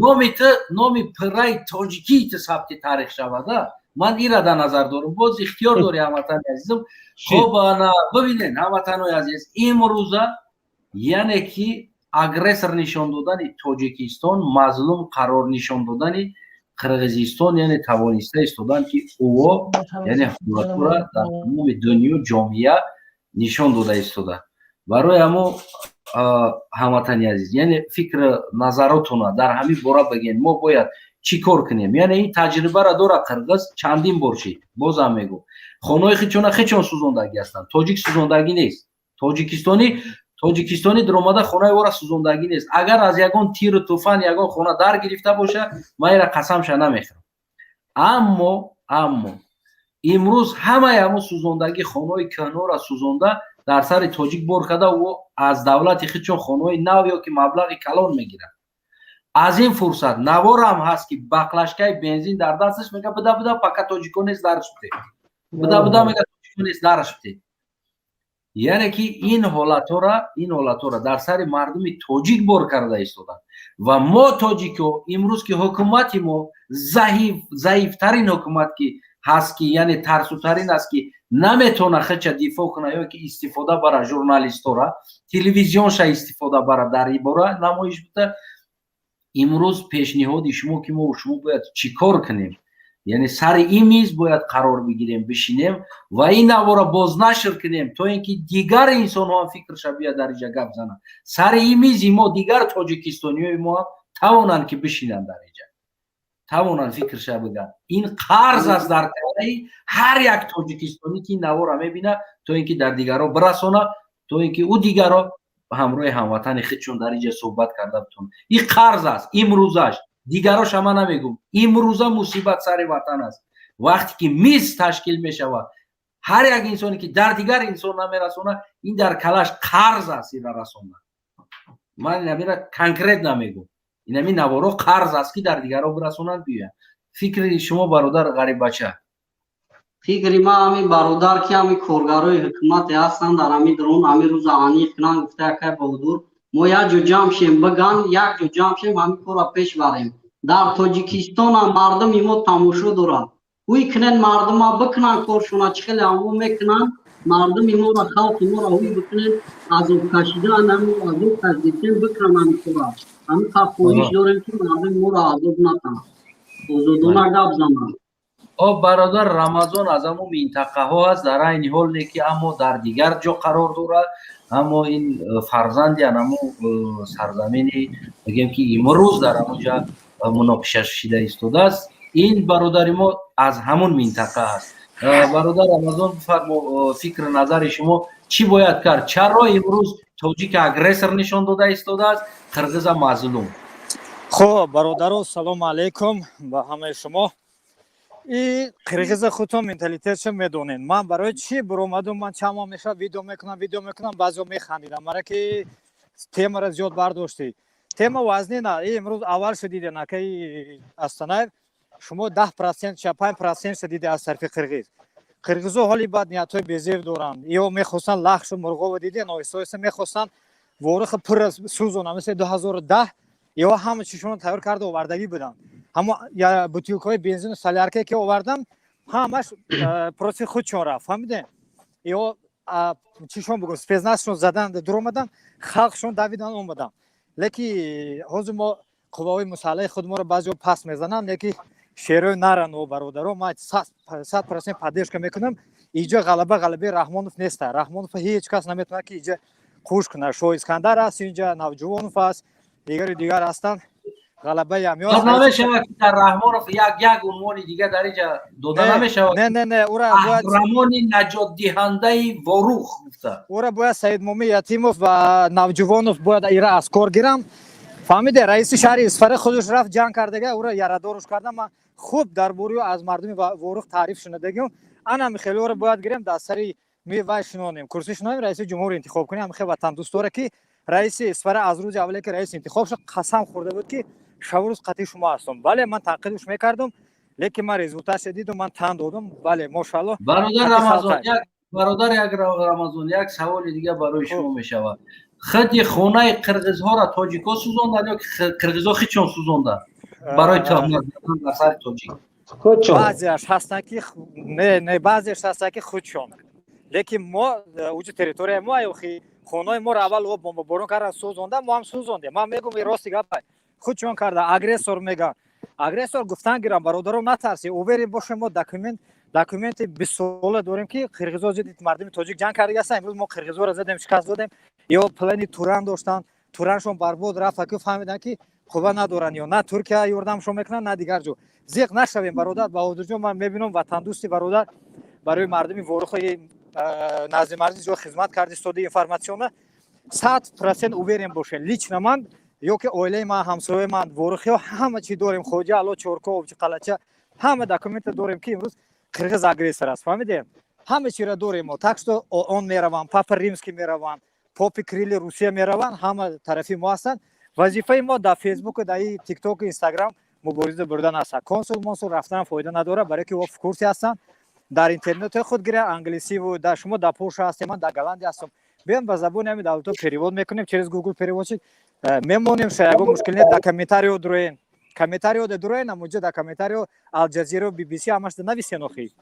Номи ту, номи пирраи тоҷикии ту сабти таърих шавада, ман ира дар назар дорам. Боз ихтиёр дорӣ, ҳамватани азизам. Хоб, ана бибинед, ҳамватанои азиз, имрӯза яъне ки агрессор нишон додани Тоҷикистон, мазлум қарор нишон додани Қирғизистон, яъне тавониста истодан, ки ӯо яъне ҳолатҳоро дар тамоми дунё, ҷомеа нишон дода истода. Барои ҳамо, ҳамватани азиз, яъне фикр назаротона дар ҳамин бора бигӯен, мо бояд чӣ кор кунем? Яъне ин таҷрибаро дора қирғиз, чандин бор шид. Бозам мегӯ, хонаҳои хичона хичон сӯзондагӣ ҳастанд, тоҷик сӯзондагӣ нест. Тоҷикистонӣ дуромада хонаи ора сӯзондагӣ нест. Агар аз ягон тиру туфан ягон хона дар гирифта боша, ман ира қасамша намехӯрам. Аммо имрӯз ҳамаи ҳамон сӯзондагӣ, хонаҳои кӯҳнора сӯзонда, дар сари тоҷик бор карда, ӯ аз давлати худшон хонаҳои нав ё ки маблағи калон мегирад. Аз ин фурсат наворам ҳаст, ки баклажкаи бензин дар дасташ, мега: «Буда, буда, пока тоҷико нест, дарш бите, буда, буда», мега, «тоҷико нест, дарш бите». Яъне ки ин ҳолатҳоро дар сари мардуми тоҷик бор карда истоданд. Ва мо тоҷико имрӯз, ки ҳукумати мо заифтарин ҳукумат ки ҳаст, ки яъне тарсутарин аст, ки наметавона худша дифоъ куна ё ки истифода бара журналистора, телевизионша истифода бара, дар ин бора намоиш буда. Имрӯз пешниҳоди шумо, ки мо шумо бояд чӣ кор кунем? Яъне сари ин миз бояд қарор бигирем, бишинем ва ин навора бознашр кунем, то ин ки дигар инсонҳо ҳам фикрша бия дар инҷа гап зананд. Сари ин мизи мо дигар тоҷикистониҳои мо ҳам тавонанд, ки бишинанд дар инҷа. Тавонанд фикрша бигӯянд. Ин қарз аст дар калаи ҳар як тоҷикистонӣ, ки ин навора мебинад, то ин ки дар дигарро бирасонад, то ин ки ӯ дигарро ҳамроҳи ҳамватани худшон дар инҷа суҳбат карда битонад. Ин қарз аст имрӯзаш, дигароша ман намегӯм. Имрӯза мусибат сари ватан аст. Вақте ки миз ташкил мешавад, ҳар як инсоне, ки дар дигар инсон намерасонад, ин дар калаш қарз аст ира расондан. Ман инамира конкретно мегӯм, инами наворо қарз аст, ки дар дигарро бирасонанд, биёянд. Фикри шумо, бародар Ғариббача? Фикри ман ҳамин, бародар, ки ҳамин коргарои ҳукумате ҳастанд дар ҳамин дрон, ҳамин рӯза аниқ кунанд, гуфта, якай Баҳодур, мо як ҷо ҷамъ шем, биган, як ҷо ҷамъ шем, ҳамин корро пеш барем. Дар Тоҷикистонам мардуми мо тамошо дорад. Ҳуй кунен мардума, бикунанд коршона, чӣ хеле ҳамо мекунанд. Мардуми моро, халқи моро ҳуй бикунен, азоб кашидан, азоб кашидем, бикунанд ҳамин кора. Ҳамин хоҳиш дорем, ки мардуми моро азоб натанд, озодона гап зананд. О, бародар Рамазон аз ҳамун минтақаҳо аст, дар айни ҳол не ки, аммо дар дигар ҷо қарор дорад, аммо ин фарзанди анаму сарзамини, мегӯем, ки имрӯз дар ҳамонҷа муноқиша шида истодааст. Ин бародари мо аз ҳамун минтақа аст. Бародар Рамазон, бифармо, фикру назари шумо: чӣ бояд кард? Чаро имрӯз тоҷик агрессор нишон дода истодааст, қирғиза мазлум? Хуб, бародаро, салому алайкум ба ҳамаи шумо. И қирғиза худтон менталитетшо медонед. Ман барои чӣ биромадум? Ман чанд моҳ мешавад видео мекунам, видео мекунам, баъзео механдидам мара, ки темара зиёд бардоштӣ, тема вазнина. Имрӯз аввал шудиде накаи Астанаев, шумо 10%, 5% шудиде аз тарафи қирғиз. Қирғизо ҳоли бад ниятҳои безеб доранд. Ё мехостанд Лахшу Мурғово, диден, оҳиста оҳиста мехостанд Воруха пурра сӯзонанд, мисли 2010. Ё ҳама чишонро тайёр карда овардагӣ буданд, ҳамо бутилкаҳои бензину солярка, ки овардам, ҳамаш против худшон рафт, фаҳмидем? Ё чишон бугум, спецназшон задан дуромадан, халқшон давидан омадан. Леки ҳозир мо қувваҳои мусаллаҳи худморо баъзеҳо паст мезананд, леки шерои наран. О бародаро, ман 100% поддержка мекунам. Иҷо ғалаба ғалабаи Раҳмонов неста. Раҳмонов ҳеҷ кас наметавонад, ки иҷа қуш кунад. Шоҳ Искандар аст инҷа, Навҷувонов аст, дигару дигар ҳастанд. Ғалабаи амёс намешавад, ки дар Раҳмонов як унвони дига дар инҷа дода намешавад? Не, не, не, ура бояд қаҳрамони наҷотдиҳандаи Ворух гуфта. Ура бояд Саидмомӣ Ятимов ва Навҷувонов бояд ира аз кор гирам, фаҳмиде? Раиси шаҳри Исфара худаш рафт, ҷанг кардага, ура ярадоруш карда. Ман хуб дар бораи аз мардуми Ворух таъриф шунидагим. Ана михелиро бояд гирем, дар сари вай шинонем, курсӣ шинонем, раиси ҷумҳур интихоб кунем. Ҳамихел ватандӯст ки раиси Исфара аз рӯзи аввале, ки раис интихоб шуд, қасам хӯрда буд, ки шабу рӯз қатъи шумо ҳастам. Бале, ман танқидш мекардам, лекин ман результатша дидум, ман тан додум. Бале, мошалло. Бародар Рамазон, як бародар, як Рамазон, як саволи дига барои шумо мешавад. Худи хонаи қирғизҳоро тоҷикҳо сӯзонданд ё қирғизҳо худшон сӯзонданд барои тӯҳмат задан бар сари тоҷик? Баъзеаш ҳастанд, ки не, не, баъзеаш ҳастанд, ки худшон, лекин мо уҷи территорияи мо, охи хонаи моро аввал о бомбаборон кардан, сӯзонда, мо ҳам сӯзондем. Ман мегум, рости гап, худшон карда. Агрессор меган, агрессор гуфтан гирам. Бародарон, натарси, уверен бошем, мо документи 20сола дорем, ки қирғизо зидди мардуми тоҷик ҷанг карда ҳастанд. Имрӯз мо қирғизоро задем, шикаст додем. Ё плани Туран доштанд, Тураншон барбод рафт, ки фаҳмиданд, ки қувва надоранд, ё на Туркия ёрдамшон мекунанд, на дигар ҷо. Зиқ нашавем, бародар Баҳодурҷон. Ман мебинам, ватандӯсти, бародар, барои мардуми Ворухои назди марзи ҷо хизмат карди истоди информационно. 100% уверен бошед, лично ман ё ки оилаи ман, ҳамсояи ман, ворухиҳо, ҳама чӣ дорем: Хоҷа Ало, Чорко, Обчиқалача, ҳама документа дорем, ки имрӯз қирғиз агрессор аст, фаҳмидем? Ҳама чиро дорем мо. Так что ООН мераванд, Папа Римский мераванд, попи Крили Русия мераванд, ҳама тарафи мо ҳастанд. Вазифаи мо дар Фейсбуку, дар Тиктоку, Инстаграм мубориза бурдан аст. Консул монсул рафтан фоида надорад, барое ки о в курсе ҳастанд. Дар интернетҳои худ гира, англисиву дар шумо дар Польша ҳастем, ман дар Голландия ҳастам, биён, ба забони ҳамин давлатҳо перевод мекунем, через Google переводчик мемонем. Ша ягон мушкил не. Дар комментарио дуроен, комментарио да дуроен, амуҷа дар комментарио Ал Ҷазира, BBC, ҳамашда нависен, охи,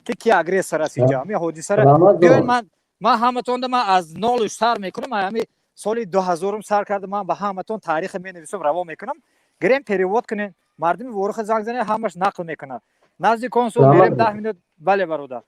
ки агрессор аст инҷа. Ҳамин ҳодисара биёен, ман ҳаматонда ман аз нолуш сар мекунам. Ҳами соли 2000-ум сар карда, ман ба ҳаматон таърихи менависам, равон мекунам. Гирем, перевод кунем, мардуми Воруха занг занем, ҳамаш нақл мекунад. Назди консул мерем, 10 минут. Бале, бародар.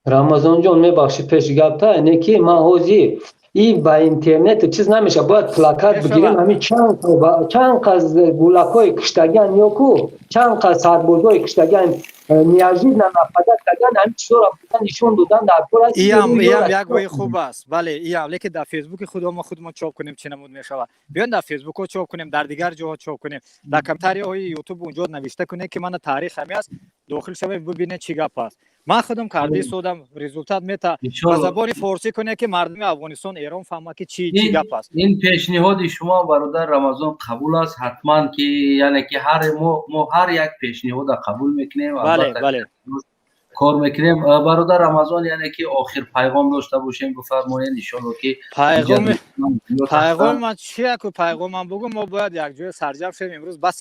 Рамазонҷон, мебахши, пеш гапта не, ки ман ҳозир И ба интернету чиз намеша, бояд плакат бигирем. Ҳамин чанд қаз гулакҳои киштагиан ё ку чанд қаз сарбозҳои киштагиан, неожиданно нападать кардан, ҳамин чизҳоро нишон додан дар кор. Иам як вои хуб аст, бале, иам. Лекин дар Фейсбуки худо мо худмон чоп кунем, чӣ намуд мешавад? Биён, дар Фейсбукҳо чоп кунем, дар дигар ҷоҳо чоп кунем, дар комментарияҳои Ютуб унҷо навишта кунем, ки мана таърих ҳами аст, дохил шавед, бибинед, чӣ гап аст. Ман худам кардаи содам, результат мета. Ба забони форсӣ кунед, ки мардуми Афғонистон, Эрон фаҳмад, ки чӣ гап аст. Ин пешниҳоди шумо, бародар Рамазон, қабул аст. Ҳатман ки, яъне ки ҳар мо ҳар як пешниҳода қабул мекунем. Бале, бале. Кор мекунем. Бародар Рамазон, яъне ки охир пайғом дошта бошем, бифармоед, иншолло ки. Пайғом ман чи яку пайғом ман бугум: мо бояд якҷоя сарҷам шавем. Имрӯз бас,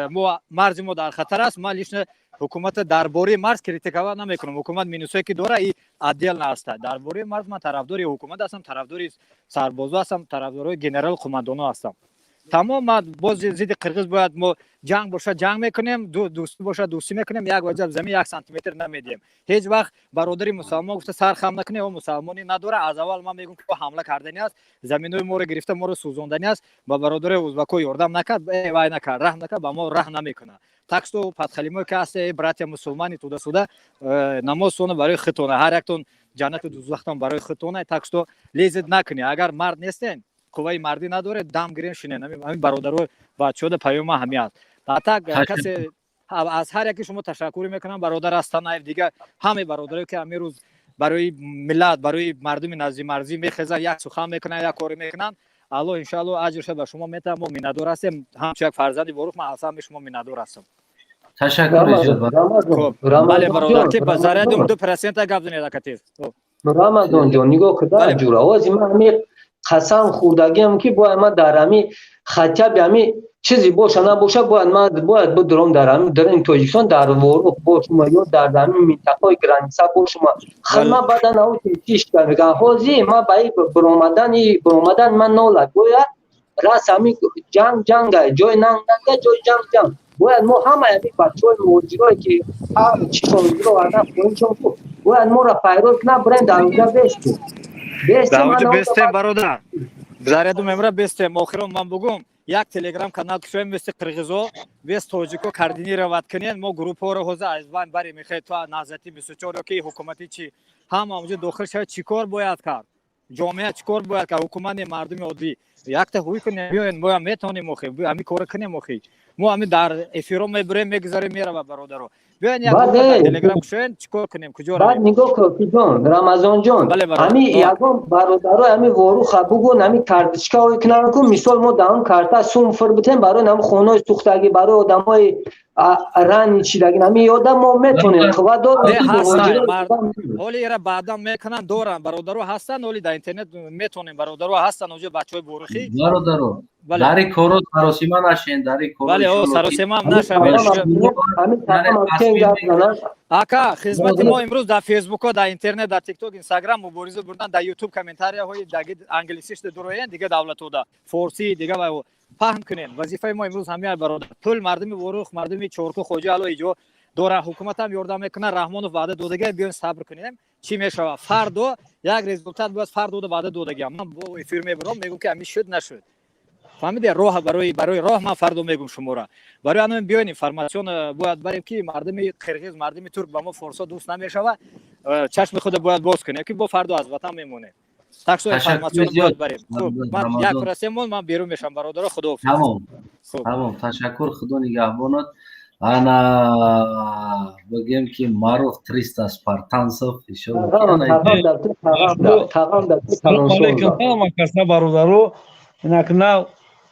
мо марзи мо дар хатар аст. Ман лично ҳукумата дар бораи марз критиковать намекунам. Ҳукумат минусое ки дора, и отдельно аста. Дар бораи марз ман тарафдори ҳукумат ҳастам, тарафдори сарбозо ҳастам, тарафдорои генерал қумандоно ҳастам. Тамом. Ман боз зидди қирғиз бояд мо ҷанг бошад, ҷанг мекунем, дӯстӣ бошад, дӯстӣ мекунем. Як ваҷаб замин, як сантиметр намедиҳем ҳеҷ вақт. Бародари мусалмон гуфта, сар хам накунем, о мусалмонӣ надора. Аз аввал ман мегӯм, ки ҳамла кардани аст, заминои моро гирифта, моро сӯзондани аст. Ба бародари узбако ёрдам накард, вай накард, раҳм накард, ба мо раҳм намекунад. Так что подхалимое ки ҳасте, братья мусулмани, туда-сюда, намозтона барои худтона, ҳар яктон ҷаннату дузахтон барои худтона. Так что лезить накунед. Агар мард нестен, қувваи мардӣ надоред, дам гирем, шинен. Ҳамин, бародаро, бачаҳода паёма ҳами аст. А так касе аз ҳар яки шумо ташаккур мекунам, бародар Астанаев, дигар ҳамаи бародарое, ки ҳамин рӯз барои миллат, барои мардуми наздимарзӣ мехезанд, як сухан мекунанд, як коре мекунанд. Аллоҳ, иншоалло, аҷрша ба шумо метаҳад. Мо миннатдор ҳастем. Ҳамчун як фарзанди Ворух ман аз ҳамаи шумо миннатдор ҳастам. Ташаккур. Бале, бародар, ки ба зарядум 2% гап занед, акатез. Рамазонҷон, нигоҳ куда, ҷура, ози ман ҳами қасам хӯрдагиам, ки бояд ман дар ҳами хотя бы ҳами чизе боша набоша, бояд ман бояд бидурам дар ҳами дарини Тоҷикистон, дар Ворух бошума ё дар ҳами минтақаи граница бошума. Ман баъдан чишка мегӯям, ҳозир ман ба биромадани ман нола. Бояд рас ҳами ҷанг ҷанга, ҷои нанг нанга, ҷои ҷанг ҷанг. Бояд мо ҳамаи ҳами бачаҳои муҳоҷирое, ки чишон овардан хоҳимшон, бояд моро пайрод кунад, бирем, дар онҷа бестем. Бестем, бародар, заряду мемра, бестем. Охирон ман бугум: як Телеграм канал кушоем, мисли қирғизо, бес тоҷико координировать кунен. Мо группаҳоро ҳозир аз байн барем. Мехоҳед то Наҳзати 24 ё ки ҳукуматӣ, чи ҳама онҷо дохил шавад. Чӣ кор бояд кард ҷомеа, чӣ кор бояд кард ҳукумат, мардуми оддӣ? Якта ҳуй кунем, биёен, моям метавонем охи ҳамин кора кунем. Охи мо ҳамин дар эфиро мебурем, мегузарем, мерава. Бародаро, биёен, як Телеграм кушоен. Чӣ кор кунем, куҷо? Баъд нигоҳ кун, Рамазонҷон, ҳами ягон бародарои ҳами Воруха бугун, ҳами карточкаҳое кунанд ку, мисол, мо дар он карта сум фир битем барои ҳами хонаҳои сӯхтагӣ, барои одамои ранни чидаги, ҳами ёдам мо метонем, қувват дорем. Ҳоли ира баъдан мекунанд, доранд, бародаро ҳастанд. Ҳоли дар интернет метонем, бародаро ҳастанд оҷо, бачаҳои Борухӣ. Бародаро, дари коро саросима нашен, дари коро. Бале, саросима ҳам нашавед, ака. Хизмати мо имрӯз дар Фейсбукҳо, дар интернет, дар Тикток, Инстаграм мубориза бурдан, дар Ютуб комментарияҳои англисишда дуроен, дига давлатода форсӣ, дига паҳн кунем. Вазифаи мо имрӯз ҳамин, бародар. Пул мардуми Ворух, мардуми Чорку, Хоҷа Ало иҷо дора, ҳукуматам ёрдам мекунад, Раҳмонов ваъда додага. Биён, сабр кунем, чӣ мешавад фардо. Як результат бояд фардода ваъда додагиам. Ман бо эфир мебурам, мегӯм, ки ҳамин шуд, нашуд, фаҳмиде? Роҳ барои роҳ ман фардо мегӯм шуморо. Барои ҳамин биёен, информацион бояд барем, ки мардуми қирғиз, мардуми турк ба мо форсо дӯст намешава. Чашми худа бояд боз кунем, ки бо фардо аз ватан мемонем. Так что информацион бояд барем. Хуб, ман як расемон, ман берун мешавам, бародаро, худоҳофиз. Тамом, тамом, ташаккур, худо нигаҳбонат. Ана бигем, ки маруф 300 спартанцев. Алейкум, бародаро. Инак нав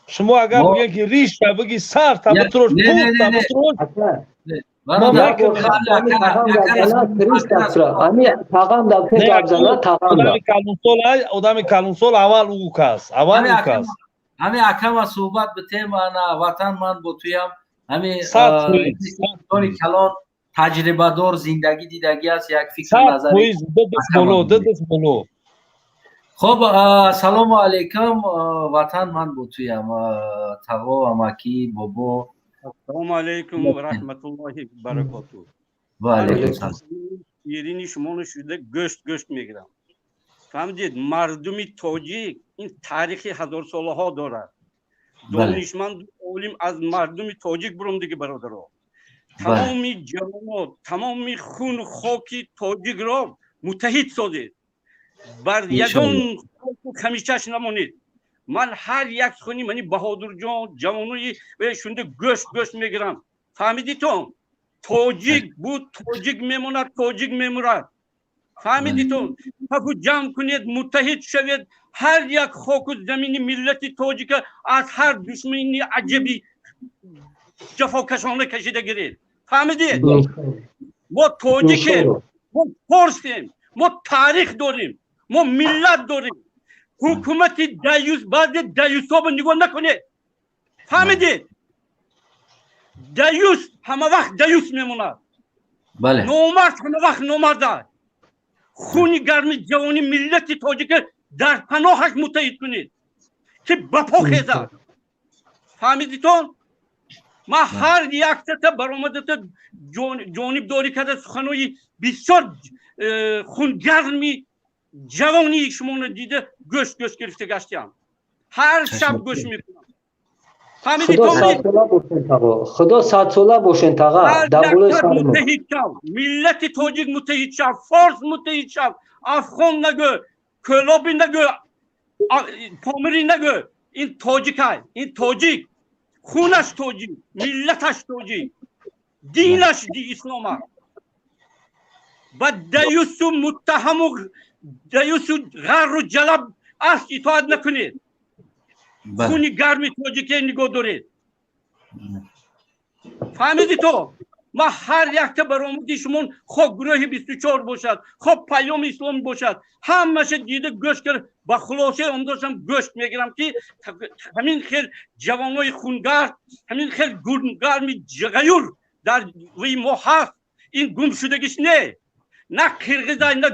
шумо агар бигем, ки ришта биги, сар та битрош, пухта битрош. Одами калонсол аввал ӯ кас, аввал ӯ кас. Ҳами акама суҳбат битем. Ана, ватан, ман бо туям. Ҳами ҳами калон, таҷрибадор, зиндагӣ дидагӣ аст, як фикр назар. Боло. Хуб, ассалому алайкум, ватан, ман бо туям. Тағо, амакӣ, бобо. Ассалому алайкум ва раҳматуллоҳи баракоту. Ва алайкум. Ширини шумоно шуда гӯшт гӯшт мегирам. Фаҳмидед, мардуми тоҷик ин таърихи ҳазорсолаҳо дорад. Донишманду олим аз мардуми тоҷик буромдиги, бародаро. Тамоми ҷавонот, тамоми хуну хоки тоҷикро муттаҳид созед, бар ягон хамичаш намонед. Ман ҳар як сухани мани Баҳодурҷон, ҷавонои шунда гӯшт гӯшт мегирам. Фаҳмидитон? Тоҷик буд, тоҷик мемонад, тоҷик мемурад. Фаҳмидитон? Сафу ҷамъ кунед, муттаҳид шавед. Ҳар як хоку замини миллати тоҷика аз ҳар душмани аҷабӣ ҷафокашона кашида гиред. Фаҳмидед? Мо тоҷикем, мо форсем, мо таърих дорем, мо миллат дорем. Ҳукумати даюс, баъзе даюсҳоба нигоҳ накунед. Фаҳмидед? Даюс ҳама вақт даюс мемонад, номард ҳама вақт номард аст. Хуни гарми ҷавони миллати тоҷика дар паноҳаш муттаҳид кунед, ки ба по хезад. Фаҳмидитон? Ман ҳар яктата баромадата ҷонибдорӣ карда, суханои бисёр хунгарми ҷавонии шуморо дида, гӯшт гӯшт гирифта гаштиам. Ҳар шаб гӯш мекунам. Худо садсола бошен, таға. Муттаҳид шав, миллати тоҷик муттаҳид шав, форс муттаҳид шав. Афғон нагӯ, кӯлоби нагӯ, помирӣ нагӯ, ин тоҷикай, ин тоҷик, хунаш тоҷик, миллаташ тоҷик, динаш ислом аст. Ба даюсу муттаҳаму даюсу ғарру ҷалаб аст итоат накунед. Хуни гарми тоҷике нигоҳ доред. Фаҳмиди то? Ман ҳар якта баромади шумон, хоб гурӯҳи 24 бошад, хоб Паёми Ислом бошад, ҳамаша дида, гӯш кард, ба хулосаи омдошам, гӯшт мегирам, ки ҳамин хел ҷавонои хунгард, ҳамин хел гарми ғаюр дар вуи мо ҳаст. Ин гумшудагиш не, на қирғиза, на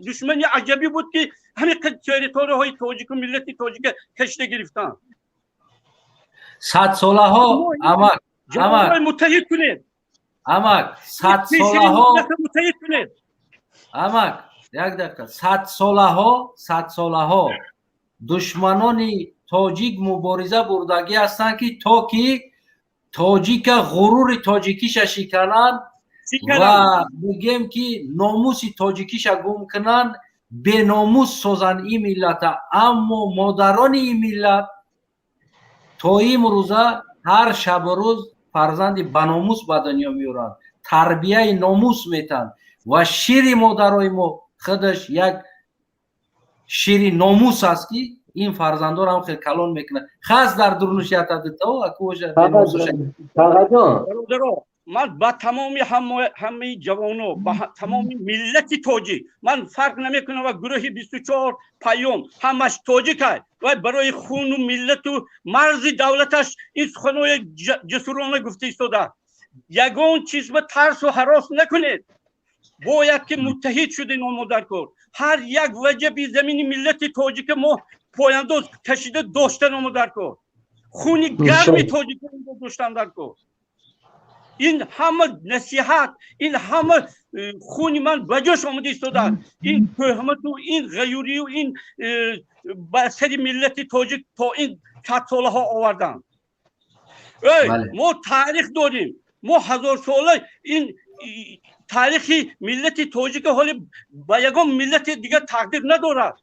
душмани аҷабӣ буд, ки ҳамин территорияҳои тоҷику миллати тоҷика кашида гирифтанд. Садсолаҳо, амак. Ҷавонои муттаҳид кунед. Амак, садсолаҳо. Муттаҳид кунед. Амак, як дақиқа. Садсолаҳо, садсолаҳо душманони тоҷик мубориза бурдагӣ ҳастанд, ки то ки тоҷика ғурури тоҷикиша шикананд ва мегӯем, ки номуси тоҷикиша гум кунанд, беномус созанд ин миллата. Аммо модарони ин миллат то имрӯза ҳар шабу рӯз фарзанди баномус ба дунё меоранд, тарбияи номус метаҳанд ва шири модарои мо худаш як шири номус аст, ки ин фарзандоро ҳам хел калон мекунад. Хас дар Тағаҷон. Ман ба тамоми ҳамаи ҷавоно, ба тамоми миллати тоҷик, ман фарқ намекунам ва гурӯҳи 24, Паём, ҳамаш тоҷикай ва барои хуну миллату марзи давлаташ ин суханои ҷасурона гуфта истода. Ягон чиз ба тарсу ҳарос накунед. Бояд ки муттаҳид шудем омодаркор. Ҳар як ваҷаби замини миллати тоҷика мо пояндоз кашида доштан омодаркор, хуни гарми тоҷикон доштан даркор. Ин ҳама насиҳат, ин ҳама хуни ман ба ҷош омада истода. Ин тӯҳмату ин ғаюрию ин ба сари миллати тоҷик то ин садсолаҳо оварданд. Эй, мо таърих дорем, мо ҳазорсола. Ин таърихи миллати тоҷика ҳоли ба ягон миллати дигар тақдир надорад.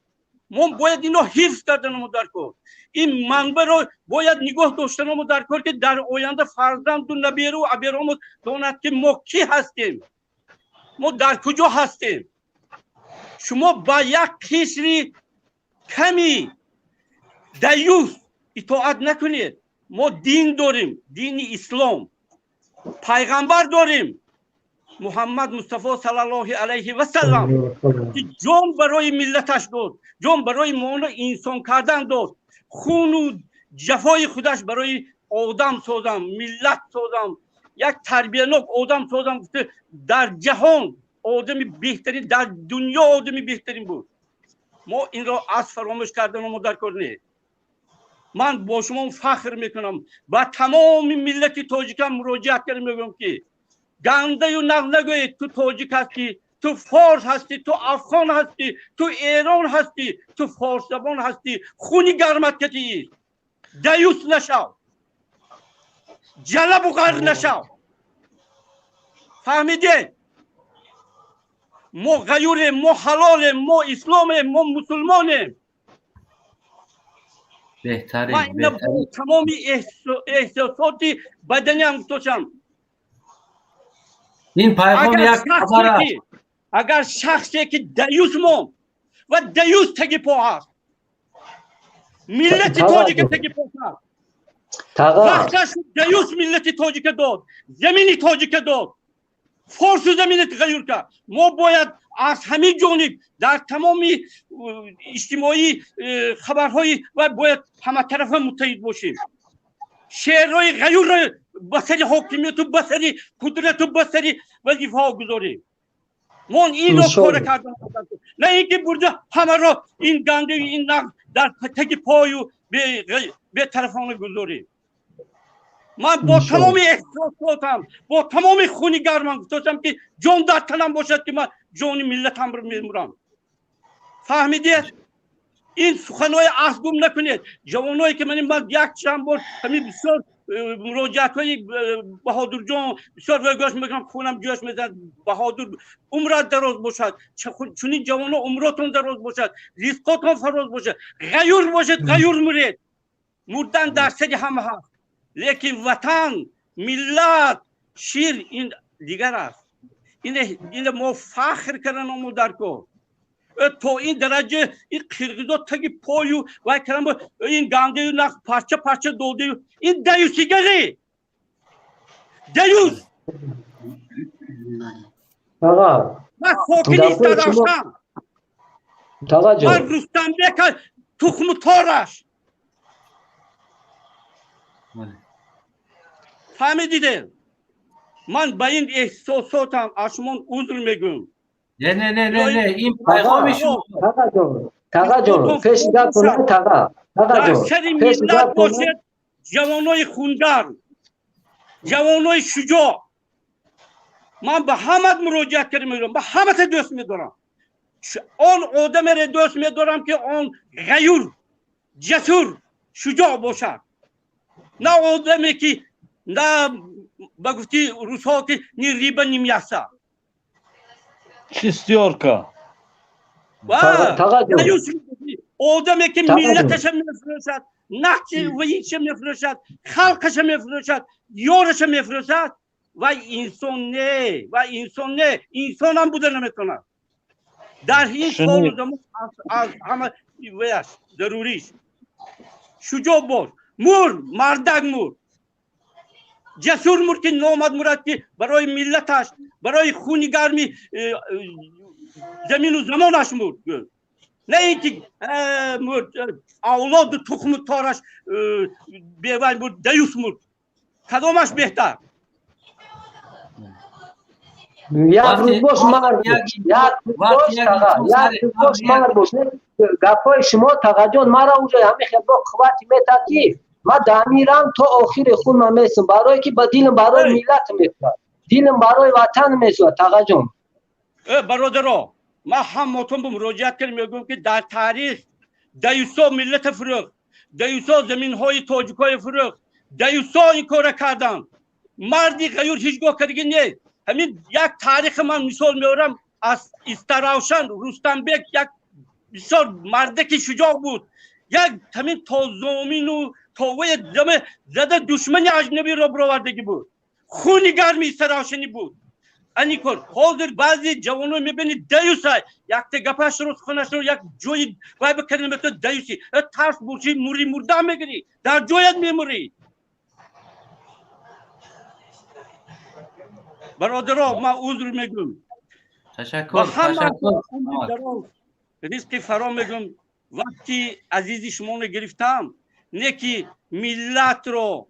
Мо бояд ино ҳифз карданамо даркор, ин манбаъро бояд нигоҳ доштанамо даркор, ки дар оянда фарзанду наберу аберомо донад, ки мо кӣ ҳастем, мо дар куҷо ҳастем. Шумо ба як қисри ками даюс итоат накунед. Мо дин дорем, дини ислом, пайғамбар дорем, Муҳаммад Мустафо саллаллоҳи алайҳи васаллам, ки ҷон барои миллаташ дод, ҷон барои моно инсон кардан дод, хуну ҷафои худаш барои одам созам, миллат созам, як тарбиянок одам созам гуфта, дар ҷаҳон одами беҳтарин, дар дунё одами беҳтарин буд. Мо инро аз фаромӯш карданамо даркор не. Ман бо шумо фахр мекунам, ба тамоми миллати тоҷикам муроҷиат карда мегӯям, ки гандаю нағз нагӯед, ту тоҷик ҳастӣ. Ту форс ҳастӣ, ту афғон ҳастӣ, ту эрон ҳастӣ, ту форсзабон ҳастӣ, хуни гармат катиист. Даюс нашав, ҷалабу ғарқ нашав. Фаҳмидед? Мо ғаюрем, мо ҳалолем, мо исломем, мо мусулмонем. Беҳтарин. Тамоми эҳсосоти баданиам гуфтошам. Ин пайғом як хабар аст. Агар шахсе ки даюс монд ва даюс таги по ҳаст, миллати тоҷика таги по кард. Вақташ даюс миллати тоҷика дод, замини тоҷика дод, форсу замини ғаюр кард. Мо бояд аз ҳамин ҷониб дар тамоми иҷтимоӣ хабарҳои ва бояд ҳаматарафа муттаҳид бошем. Шеърҳои ғаюрро ба сари ҳокимияту, ба сари қудрату, ба сари вазифаҳо гузорем. Мо инро кора кардам, на ин ки бурда ҳамаро ин ганду ин нақд дар таги пою бетарафона гузорем. Ман бо тамоми эҳсосотам, бо тамоми хуни гармам гуфтошам, ки ҷон дар танам бошад, ки ман ҷони миллатамро мемурам. Фаҳмидед? Ин суханҳои асл гум накунед, ҷавоное ки ман як чанд бор ҳамин бисёр муроҷиатҳои Баҳодурҷон бисёр гӯш мекунам, хунам ҷӯш мезанад. Баҳодур, умрат дароз бошад, чунин ҷавоно умротон дароз бошад, ризқотон фароз бошад. Ғаюр бошед, ғаюр муред. Мурдан дар сари ҳама ҳаст, лекин ватан, миллат, шир ин дигар аст. Ина мо фахр кардан омо дар кор. То ин дараҷа ин қирғизо таги пою вай карам, ин гандаю нақ парча парча додаю, ин даюсигари даюс. Ман сокини Истаравшан, ман Рустамбека тухму тораш. Фаҳмидидед? Ман ба ин эҳсосотам аз шумо узр мегӯям. Не, не, не, не, не, ин пайғоми шумо. Тағаҷон, пеши гапон, таға, тағаҷон. Сари миллат бошед, ҷавонои хунгарм, ҷавонои шуҷоъ. Ман ба ҳамат муроҷиат карда мегӯям, ба ҳамата дӯст медорам. Он одамере дӯст медорам, ки он ғаюр, ҷасур, шуҷоъ бошад, на одаме ки на ба гуфти русҳо ки ни рыба, ни мясо. Шестёрка. Одаме ки миллаташа мефурӯшад, нақши ваиша мефурӯшад, халқаша мефурӯшад, ёраша мефурӯшад, вай инсон не, вай инсон не, инсонам буда наметавонад. Дар ин солу замон аз ҳама ваяш зарурист. Шуҷоъ бош, мур, мардак мур, ҷасур мур, ки номад мурад, ки барои миллаташ, барои хуни гарми замину замонаш мурд, на ин ки мурд, авлоду тухму тораш бевай мурд, даюс мурд. Кадомаш беҳтар? Як рӯз бош, мард бош, як рӯз бош, таға, як рӯз бош, мард бош. Гапҳои шумо, тағаҷон, мара уже ҳамин хел бо қуввати метад, ки ман дамирам, то охири хунам месам, барое ки ба дилам барои миллат месӯзад, дилам барои ватан месӯзад, тағаҷон. Бародаро, ман ҳаматон ба муроҷиат кардам, мегӯям, ки дар таърих даюсо миллата фурӯхт, даюсо заминҳои тоҷикҳои фурӯхт, даюсо ин кора карданд. Марди ғаюр ҳеҷ гоҳ кардагӣ нест. Ҳамин як таърихи ман мисол меорам аз Истаравшан. Рустамбек як бисёр мардаки шуҷоъ буд. Як ҳамин то зомину то зада душмани аҷнабиро бировардагӣ буд. Хуни гарми Истаравшанӣ буд. Ани кор ҳозир баъзе ҷавоно мебинӣ, даюсай, якта гапашро, суханашро як ҷои вай бикарда метавонад. Даюси, тарс бошӣ, мурӣ, мурда мегирӣ, дар ҷоят мемурӣ. Бародаро, ман узр мегӯям. Ташаккур, ташаккур. Ризқи фаро мегӯям. Вақти азизи шуморо гирифтам, не ки миллатро,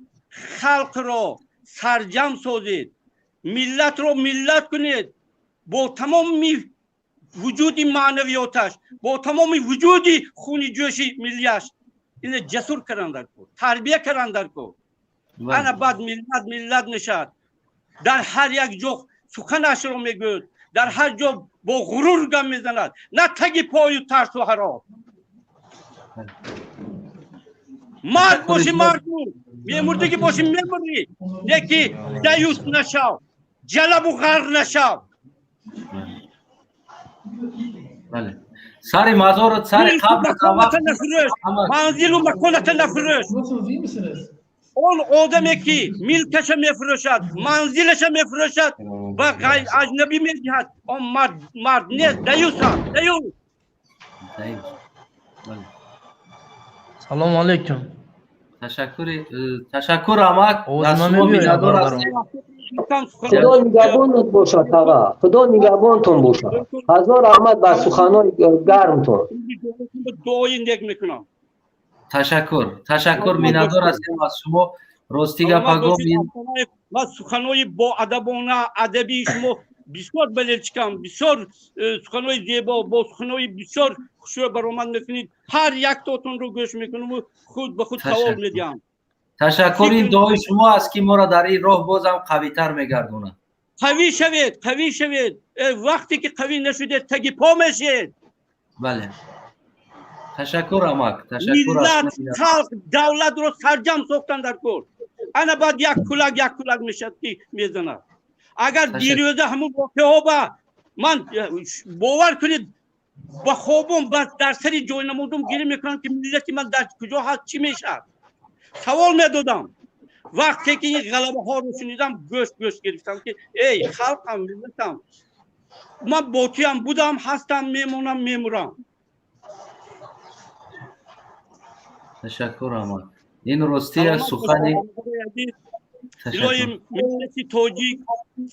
халқро сарҷам созед, миллатро миллат кунед бо тамоми вуҷуди маънавиёташ, бо тамоми вуҷуди хуни ҷӯши миллияш. Ина ҷасур кардан дар кор, тарбия кардан дар кор. Ана баъд миллат миллат мешавад. Дар ҳар як ҷо суханашро мегӯяд, Дар ҳар ҷо бо ғурур гам мезанад, на таги пою тарсу ҳарос. Мард бошӣ мард буд, мемурдагӣ бошӣ мемурӣ, леки даюс нашав, ҷалабу ғарқ нашав. Бале. Сари мазорат, сари қабрат нафурӯш, манзилу маконата нафурӯш. Он одаме ки милкаша мефурӯшад, манзилаша мефурӯшад ва аҷнабӣ медиҳад, он мард нест, даюс аст, даюс. Салому алейкум. Ташаккур амак. Миннатдор ҳастем. Худо нигаҳбонат бошад, таға. Худо нигаҳбонтон бошад. Ҳазор раҳмат бар суханои гармтон. Дуои нек мекунам. Ташаккур, ташаккур, миннатдор ҳастем аз шумо. Рости гапа гуфт ва суханои боадабона, адабии шумо бисёр балелчикам, бисёр суханои зебо, бо суханои бисёр хушрӯ баромад мекунед. Ҳар яктотонро гӯш мекунаму худ ба худ савол медиҳам. Ташаккур, ин дуои шумо аст ки моро дар ин роҳ бозам қавитар мегардонад. Қавӣ шавед, қавӣ шавед. Вақте ки қавӣ нашудед, таги по мешед. Бале. Ташаккур амак, ташаккур. Миллат, халқ, давлатро сарҷам сохтан дар кор. Ана баъд як кулак, як кулак мешавад ки мезанад. Агар дирӯза ҳамун воқеаҳо ба ман бовар кунед, ба хобом дар сари ҷой намудум гирӣ мекунам ки миллати ман дар куҷо ҳаст, чӣ мешавад. Савол медодам. Вақте ки ин ғалабаҳоро шунидам, гӯшт гӯшт гирифтам ки эй халқам, миллатам, ман бо туям будам, ҳастам, мемонам, мемурам. Ташаккур амак. Ин рости як сухани илоҳи миллати тоҷик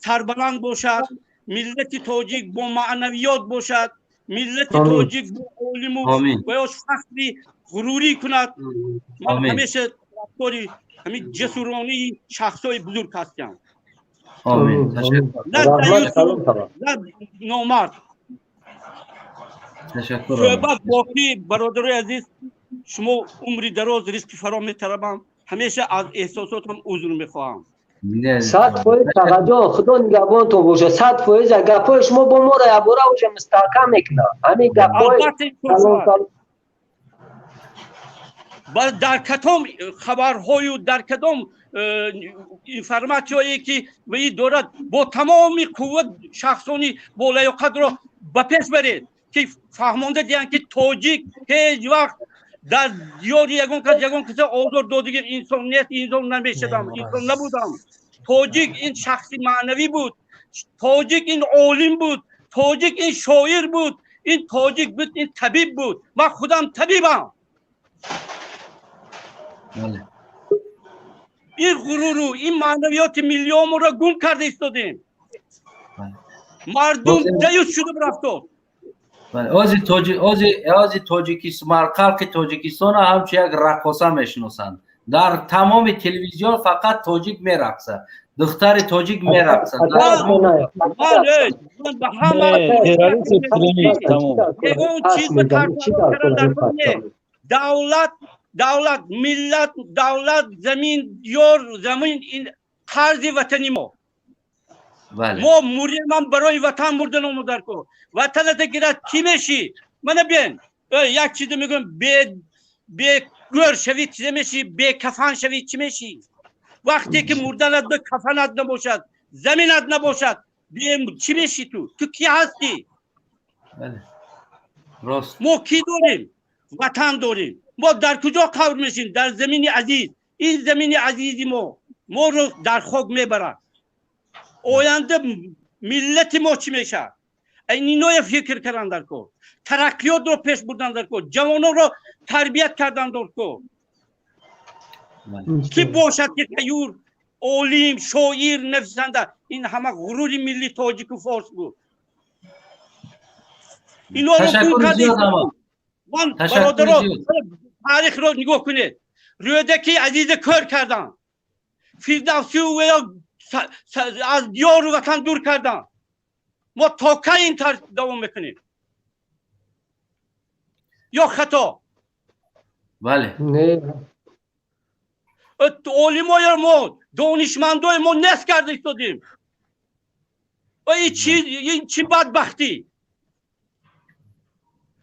сарбаланд бошад, миллати тоҷик бо маънавиёт бошад, миллати тоҷик бо олиму ва ё фахри ғурурӣ кунад. Ман ҳамеша тарафдори ҳамин ҷасуронии шахсҳои бузург ҳастам. Омин. На на номард. Ташаккур. Суҳбат боқӣ, бародарои азиз, шумо умри дароз, ризқи фаро металабам. Ҳамеша аз эҳсосотам узр мехоҳам. 100% тағаҷон, худо нигаҳбонтон бошад. 100% гапҳои шумо бо моро якбора уже мустаҳкам мекунад. Ҳамин гапҳои дар кадом хабарҳою дар кадом информатсияе ки ваи дорад, бо тамоми қувват шахсони болаёқатро ба пеш баред ки фаҳмонда диҳанд ки тоҷик ҳеҷ вақт дар диёри ягон кас ягон каса озор додагӣ инсон нест, инсон намешадам, инсон набудам. Тоҷик ин шахси маънавӣ буд, тоҷик ин олим буд, тоҷик ин шоир буд, ин тоҷик буд, ин табиб буд. Ман худам табибам. Ин ғуруру ин маънавиёти миллионро гум карда истодем. Мардум даюс шуда рафтод. Ози тоҷикистон, халқи Тоҷикистонро ҳамчун як раққоса мешиносанд. Дар тамоми телевизион фақат тоҷик мерақсад, духтари тоҷик мерақсад. Давлат, давлат, миллат, давлат, замин, ёр, замин, ин қарзи ватани мо. Мо мурдем барои ватан мурдан омодар кун. Ватаната гирад кӣ мешӣ? Мана бин, як чизе мегӯям, бе гӯр шавӣ чизе мешӣ, бе кафан шавӣ чӣ мешӣ? Вақте ки мурданат бе кафанат набошад, заминат набошад, чӣ мешӣ ту? Ту кӣ ҳастӣ? Мо кӣ дорем? Ватан дорем. Мо дар куҷо қабр мешем? Дар замини азиз. Ин замини азизи мо моро дар хок мебарад. Оянда миллати мо чӣ мешавад? Иное фикр кардан дар кор, тараққиётро пеш бурдан дар кор, ҷавононро тарбият кардан дар кор. Кӣ бошад ки ғаюр, олим, шоир, нависанда? Ин ҳама ғурури милли тоҷику форс буд. Инҳоро гум кардем. Ман бародаро, таърихро нигоҳ кунед. Рӯдаки азиза кӯр карданд, Фирдавсию ё аз диёру ватан дур карданд. Мо то кай ин тарз давом мекунем? Ё хато? Бале. Олимои мо, донишмандои мо нест карда истодем. Ин чӣ бадбахтӣ?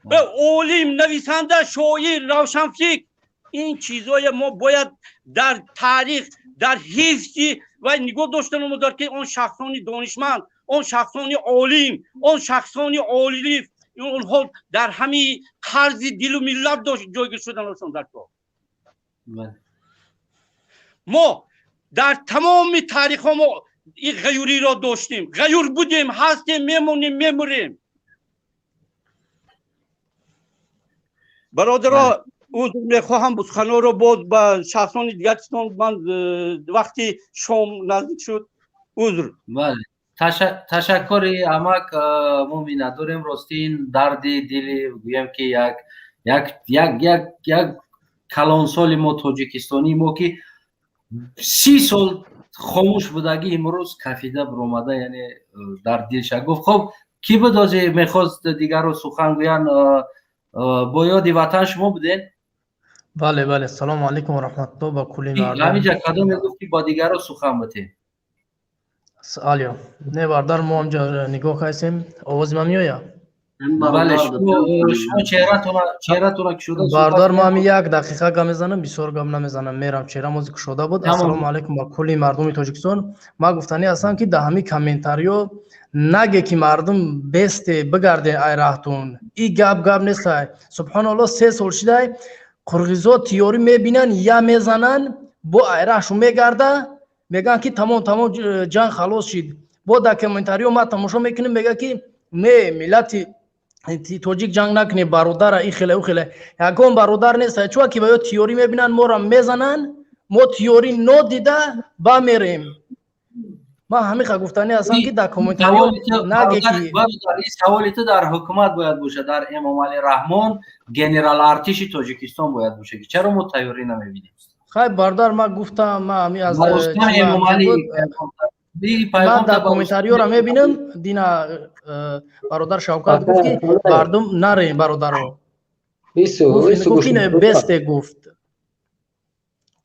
Олим, нависанда, шоир, равшанфикр, ин чизое мо бояд дар таърих, дар ҳифзи ва нигоҳ доштан дар ки он шахсони донишманд, он шахсони олим, он шахсони олиф, онҳо дар ҳамин қарзи дилу миллат ҷойгир шуданашон дар кор. Мо дар тамоми таърихҳо мо ин ғаюриро доштем, ғаюр будем, ҳастем, мемонем, мемурем. Бародаро, узр мехоҳам, суханҳоро боз ба шахсони дигар чисон. Ман вақти шом наздик шуд, узр. Бале, ташаккури амак, мо миннатдорем. Рости, ин дарди дили, гӯям ки, як як як як як калонсоли мо, тоҷикистонии мо, ки 30 сол хомӯш будагӣ, имрӯз кафида биромада, яъне дар дилша гуфт. Хуб, кӣ буд озе мехост дигарро сухан гӯян? Бо ёди ватан, шумо буден? Бале, салому алайкум ва раҳматулло ба кулли мардум. Ҳаминҷа кадом мегуфт, ки бо дигарро сухан бутем? Алё, не, бардар, мо ҳамҷа нигоҳ кардем. Овози ман меояд? Бале, шумо чеҳратона кушода. Бардар, мо ҳами як дақиқа гап мезанам, бисёр гап намезанам, мерам. Чеҳрам ози кушода буд. Ассалому алайкум ба кулли мардуми Тоҷикистон. Ман гуфтанӣ ҳастам, ки дар ҳамин комментариё наге, ки мардум бесте, бигарде ай раҳтун. И гап гап нестай. Субҳоналло, 3 сол шидай, қурғизо тиёрӣ мебинанд, я мезананд, бо айраҳшу мегарда, мегӯянд, ки тамом, тамом, ҷанг халос шид. Бо дар комментариё ман тамошо мекунем, мега, ки не, миллати тоҷик, ҷанг накунед, бародара, и хеле, у хеле. Ягон бародар нест. Чуа ки ё тиёрӣ мебинанд, моро мезананд, мо тиёрӣ нодида ба мерем. Ман ҳамиқа гуфтанӣ ҳастам, ки дар комментариё наге, ки Саволи ту дар ҳукумат бояд бошад, дар Эмомалӣ Раҳмон, генерал артиши Тоҷикистон бояд бошад, ки чаро мо тайёрӣ намебинем. Хай, бародар, ман гуфтам, ман ҳами аз ман дар комментариёро мебинам. Дина бародар Шавкат гуфт, ки мардум нарем, бародаро, гуфт, бесте, гуфт.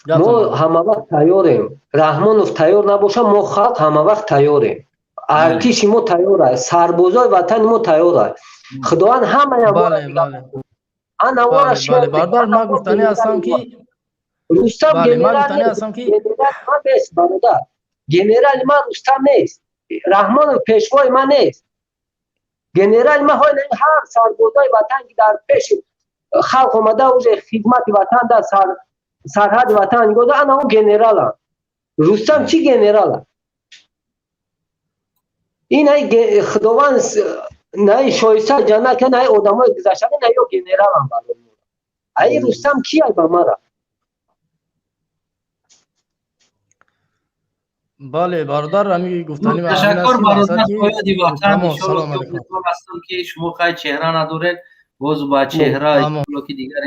Мо ҳамавақт тайёрем. Раҳмонов тайёр набошад, мо халқ ҳамавақт тайёрем. Артиши мо тайёр аст, сарбозои ватани мо тайёр аст. Худованд ҳамаям. Бародар, ман гуфтанӣ ҳастам, ки Рустам генерал нест, бародар. Генерали ман Рустам нест, Раҳмонов пешвои ман нест. Генерали ман ҳар сарбозои ватан, ки дар пеши халқ омада, уже хизмати ватан дар сарҳади ватан нигоҳ дора, ана ӯ генералам. Рустам чӣ генерала? Ин ай худованд най шоиста ҷаннат ка, най одамои гузаштага, най ё генералам барои мо. Ай Рустам ки ай ба мара? Бале, бародар, ҳами гуфтани. Ташаккур, бародар, поёди ватан. Ҳастам, ки шумо хай чеҳра надоред, боз ба чеҳра ки дигар.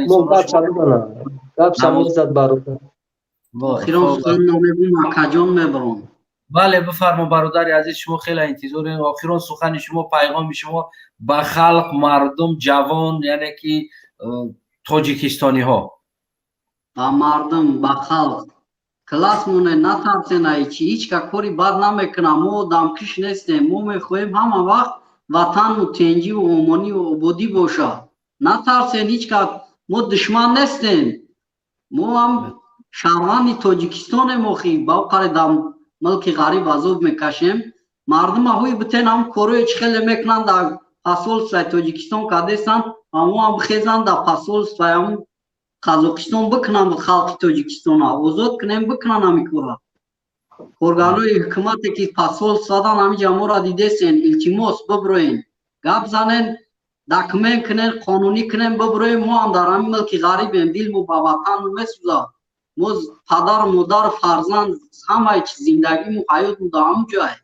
Охирон сухан намегӯм, акаҷон, мебаром. Бале, бифармо, бародари азиз, шумо хеле интизорем. Охирон сухани шумо, пайғоми шумо ба халқ, мардум, ҷавон, яъне ки тоҷикистониҳо. Ба мардум, ба халқ: класс моне, натарсен, айчи ҳеч ка кори бад намекунам. Мо одамкиш нестем. Мо мехоҳем ҳама вақт ватану тенҷиву омониву ободӣ бошад. Натарсен, ҳеч ка мо душман нестем. Мо ҳам шаҳрванди Тоҷикистонем. Охи ба оқаре дар мулки ғариб азоб мекашем. Мардума ҳуй битен, ҳам корое чӣ хеле мекунанд дар посольствои Тоҷикистон кардестанд, ва мо ҳам бихезанд, дар посольствои ҳам Қазоқистон бикунанд, халқи Тоҷикистона озод кунем, бикунанд ҳами кора. Коргарои ҳукумате, ки посольстводан ҳамиҷа моро дидесен, илтимос, биброен, гап занен, документ кунен, қонунӣ кунен, биброем. Мо ҳам дар ҳамин мулки ғарибем, дилмо ба ватан месӯзад. Мо падару модару фарзанд, ҳамаи чи, зиндагиму ҳаётмо дар ҳамун ҷай.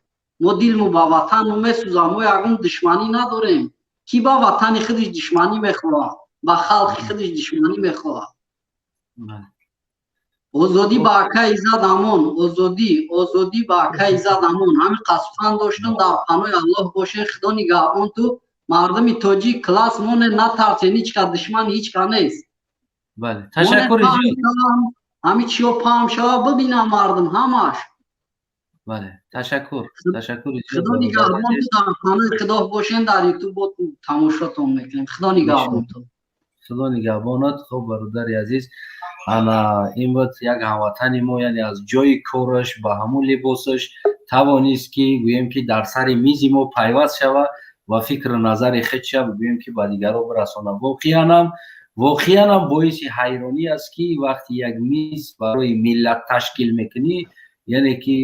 Мо дилмо ба ватанмо месӯзад. Мо ягон душманӣ надорем. Кӣ ба ватани худаш душманӣ мехоҳад, ба халқи худаш душманӣ мехоҳад? Озодӣ ба ака Иззат Амон, озодӣ, озодӣ ба ака Иззат Амон. Ҳамин қасфан доштам. Дар панои Аллоҳ бошен, Худо нигаҳбон ту. Мардуми тоҷик, класс моне, натарсен, ҳеч ка душман ҳеч ка нест. Бале, ташаккури зиёд. Ҳами чиё паҳм шава, бибинам мардум ҳамаш. Бале, ташаккур, ташаккур. Худо нигаҳбон, дар паноҳи Худо бошен. Дар Ютуб бо тамошотон мекунем. Худо нигаҳбонтон. Худо нигаҳбонат. Хуб, бародари азиз, ана ин буд як ҳамватани мо, яъне аз ҷои кораш ба ҳамун либосаш тавонист, ки гӯем, ки дар сари мизи мо пайваст шава ва фикру назари худша, гӯем, ки ба дигарон бирасонад. Воқеанам боиси ҳайронӣ аст, ки вақти як миз барои миллат ташкил мекунӣ, яъне ки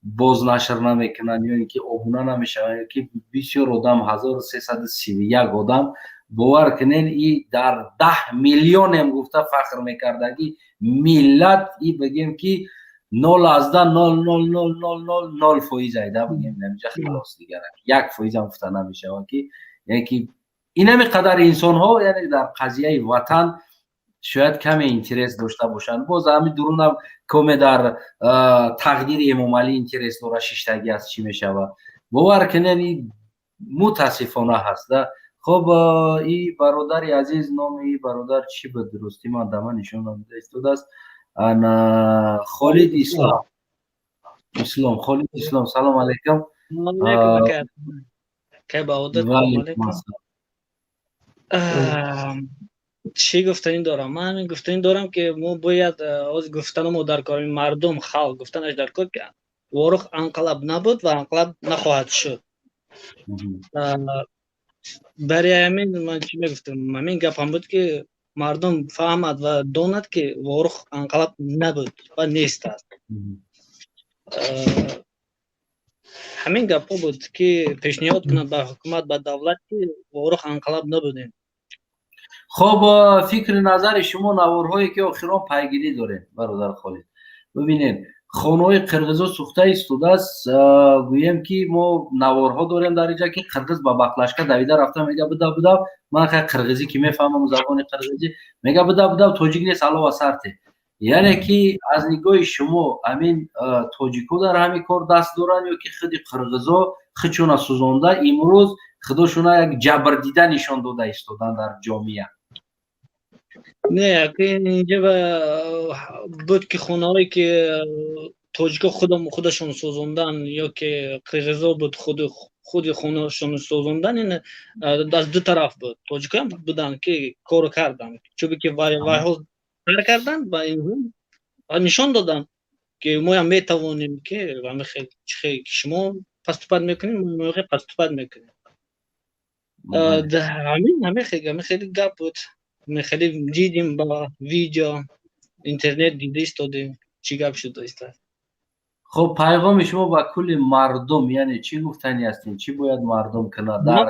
бознашр намекунанд ё ин ки обуна намешаванд, ки бисёр одам, 1331 одам, бовар кунен, и дар 10 миллионем гуфта фахр мекардагӣ миллат, и бигем, ки 0.0000000% айда бигем, намиҷа халос, дигар 1%-ам гуфта намешавад, ки яъне ки инами қадар инсонҳо, яъне дар қазияи ватан шояд каме интерес дошта бошанд. Боз ҳамин дурунам коме дар тақдири Эмомалӣ интерес дора, шиштагӣ аст, чӣ мешавад. Бовар кунен, и мутаассифона ҳаст. Хуб, и бародари азиз, номи и бародар чӣ буд? Дурустӣ ман дама нишон надода истодааст. Ана Холид Ислом, Ислом, Холид Ислом, салом алейкум. Кай баҳодир. Чӣ гуфтанӣ дорам? Ман ҳамин гуфтанӣ дорам, ки мо бояд ҳозир гуфтанамо дар кор, мардум, халқ гуфтанаш дар кор, ки Ворух анқилаб набуд ва анқилаб нахоҳад шуд. Барои ҳамин ман чӣ мегуфтам, ҳамин гапам буд, ки мардум фаҳмад ва донад, ки Ворух анқилаб набуд ва нест аст. Ҳамин гапҳо буд, ки пешниҳод кунад ба ҳукумат, ба давлат, ки Ворух анқилаб набудем. Хуб, фикри назари шумо, наворҳое ки охирон пайгирӣ дорем, бародар Холид, бибинед, хонаҳои қирғизо сӯхта истодааст. Гӯем, ки мо наворҳо дорем дар инҷа, ки қирғиз ба баклажка давида рафта мега: «Буда, буда, ман хай қирғизӣ ки мефаҳмам, забони қирғизӣ», мега: «Буда, буда, тоҷик нест, алова сарте». Яъне ки аз нигоҳи шумо ҳамин тоҷикҳо дар ҳамин кор даст доранд ё ки худи қирғизо худшона сӯзонда, имрӯз худошона як ҷабрдида нишон дода истоданд дар ҷомеа? Не, инҷа буд, ки хонаҳое ки тоҷико худашон созондан ё ки қирғизо буд, худи хонаашон созондан, ин аз ду тараф буд. Тоҷикоам буданд, ки корро карданд, чунки вайҳо сар карданд ва нишон доданд, ки моям метавонем, ки шумо поступать мекунем, мо поступать мекунем. Ҳамин хеле гап буд. Хеле дидим, ба видео, интернет дида истодем, чӣ гап шуда истад. Хуб, пайғоми шумо ба кулли мардум, яъне чӣ гуфтанӣ ҳастем, чӣ бояд мардум кунад, дар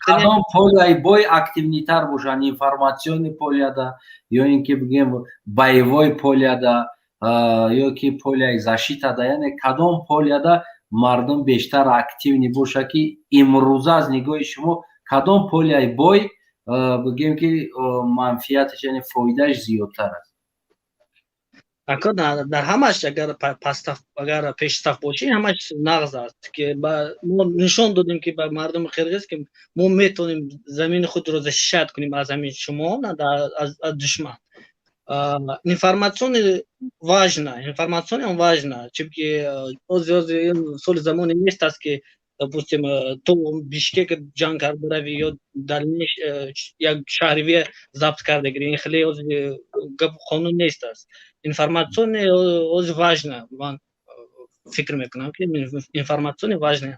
кадом поля и бой активный тар бошанд, информационный поля да ё ин ки бигем боевой поля да ё ки поля и защита да, яъне кадом поля да мардум бештар активный боша, ки имрӯза аз нигоҳи шумо кадом поля и бой, бигем, ки манфиаташ, яъне фоидааш зиёдтар аст? Ако, дар ҳамаш, агар пасстаф, агар пешсаф бошӣ, ҳамаш нағз аст, ки мо нишон додем, ки ба мардуми қирғиз, ки мо метавонем замини худро защищать кунем аз ҳамин шумо, аз душман. Информационный важно, информационный важно, чунки ҳозир соли замоне нест аст, ки, допустим, то Бишкек ҷанг карда рави ё дар як шаҳри забт карда гири. Ин хеле ҳозир гап қонун нест аст. Информационный ҳозир важно, ман фикр мекунам, ки информационный важно,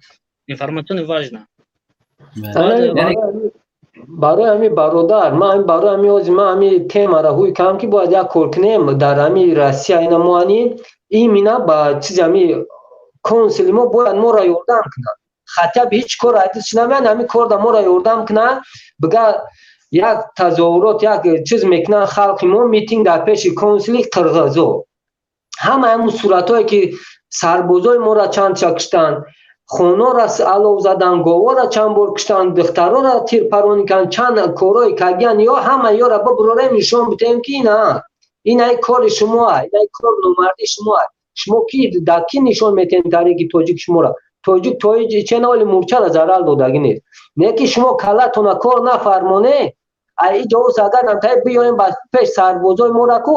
информационный важно. Барои ҳамин, бародар, ман барои ҳамин ҳозир ман ҳамин темаро ҳуй кардам, ки бояд як кор кунем дар ҳамин Россия. Ина мо ани имина ба чизи ҳамин консули мо бояд моро ёрдам кунад, хотя бы ҳеҷ кор айдисш намеяд, ҳамин корда моро ёрдам кунад, бига як тазоҳурот, як чиз мекунанд, халқи мо митинг дар пеши консули қирғизо, ҳама ҳамун суратҳое, ки сарбозои моро чандша куштанд, хонора алов задан, говора чанд бор куштанд, духтарора тирпаронӣ карданд, чанд корҳое кардиян, ё ҳама ёра бибурорем, нишон бидиҳем, ки ина инаи кори шумоа, инаи кор номардии шумоа. Шумо ки дар ки нишон метиҳем таърихи тоҷик? Шуморо тоҷик ченоли мурчара зарар додагӣ нест, не ки шумо каллатона кор нафармоне. Ай иҷоз агар антаи биёем ба пеш сарбозои мора ку.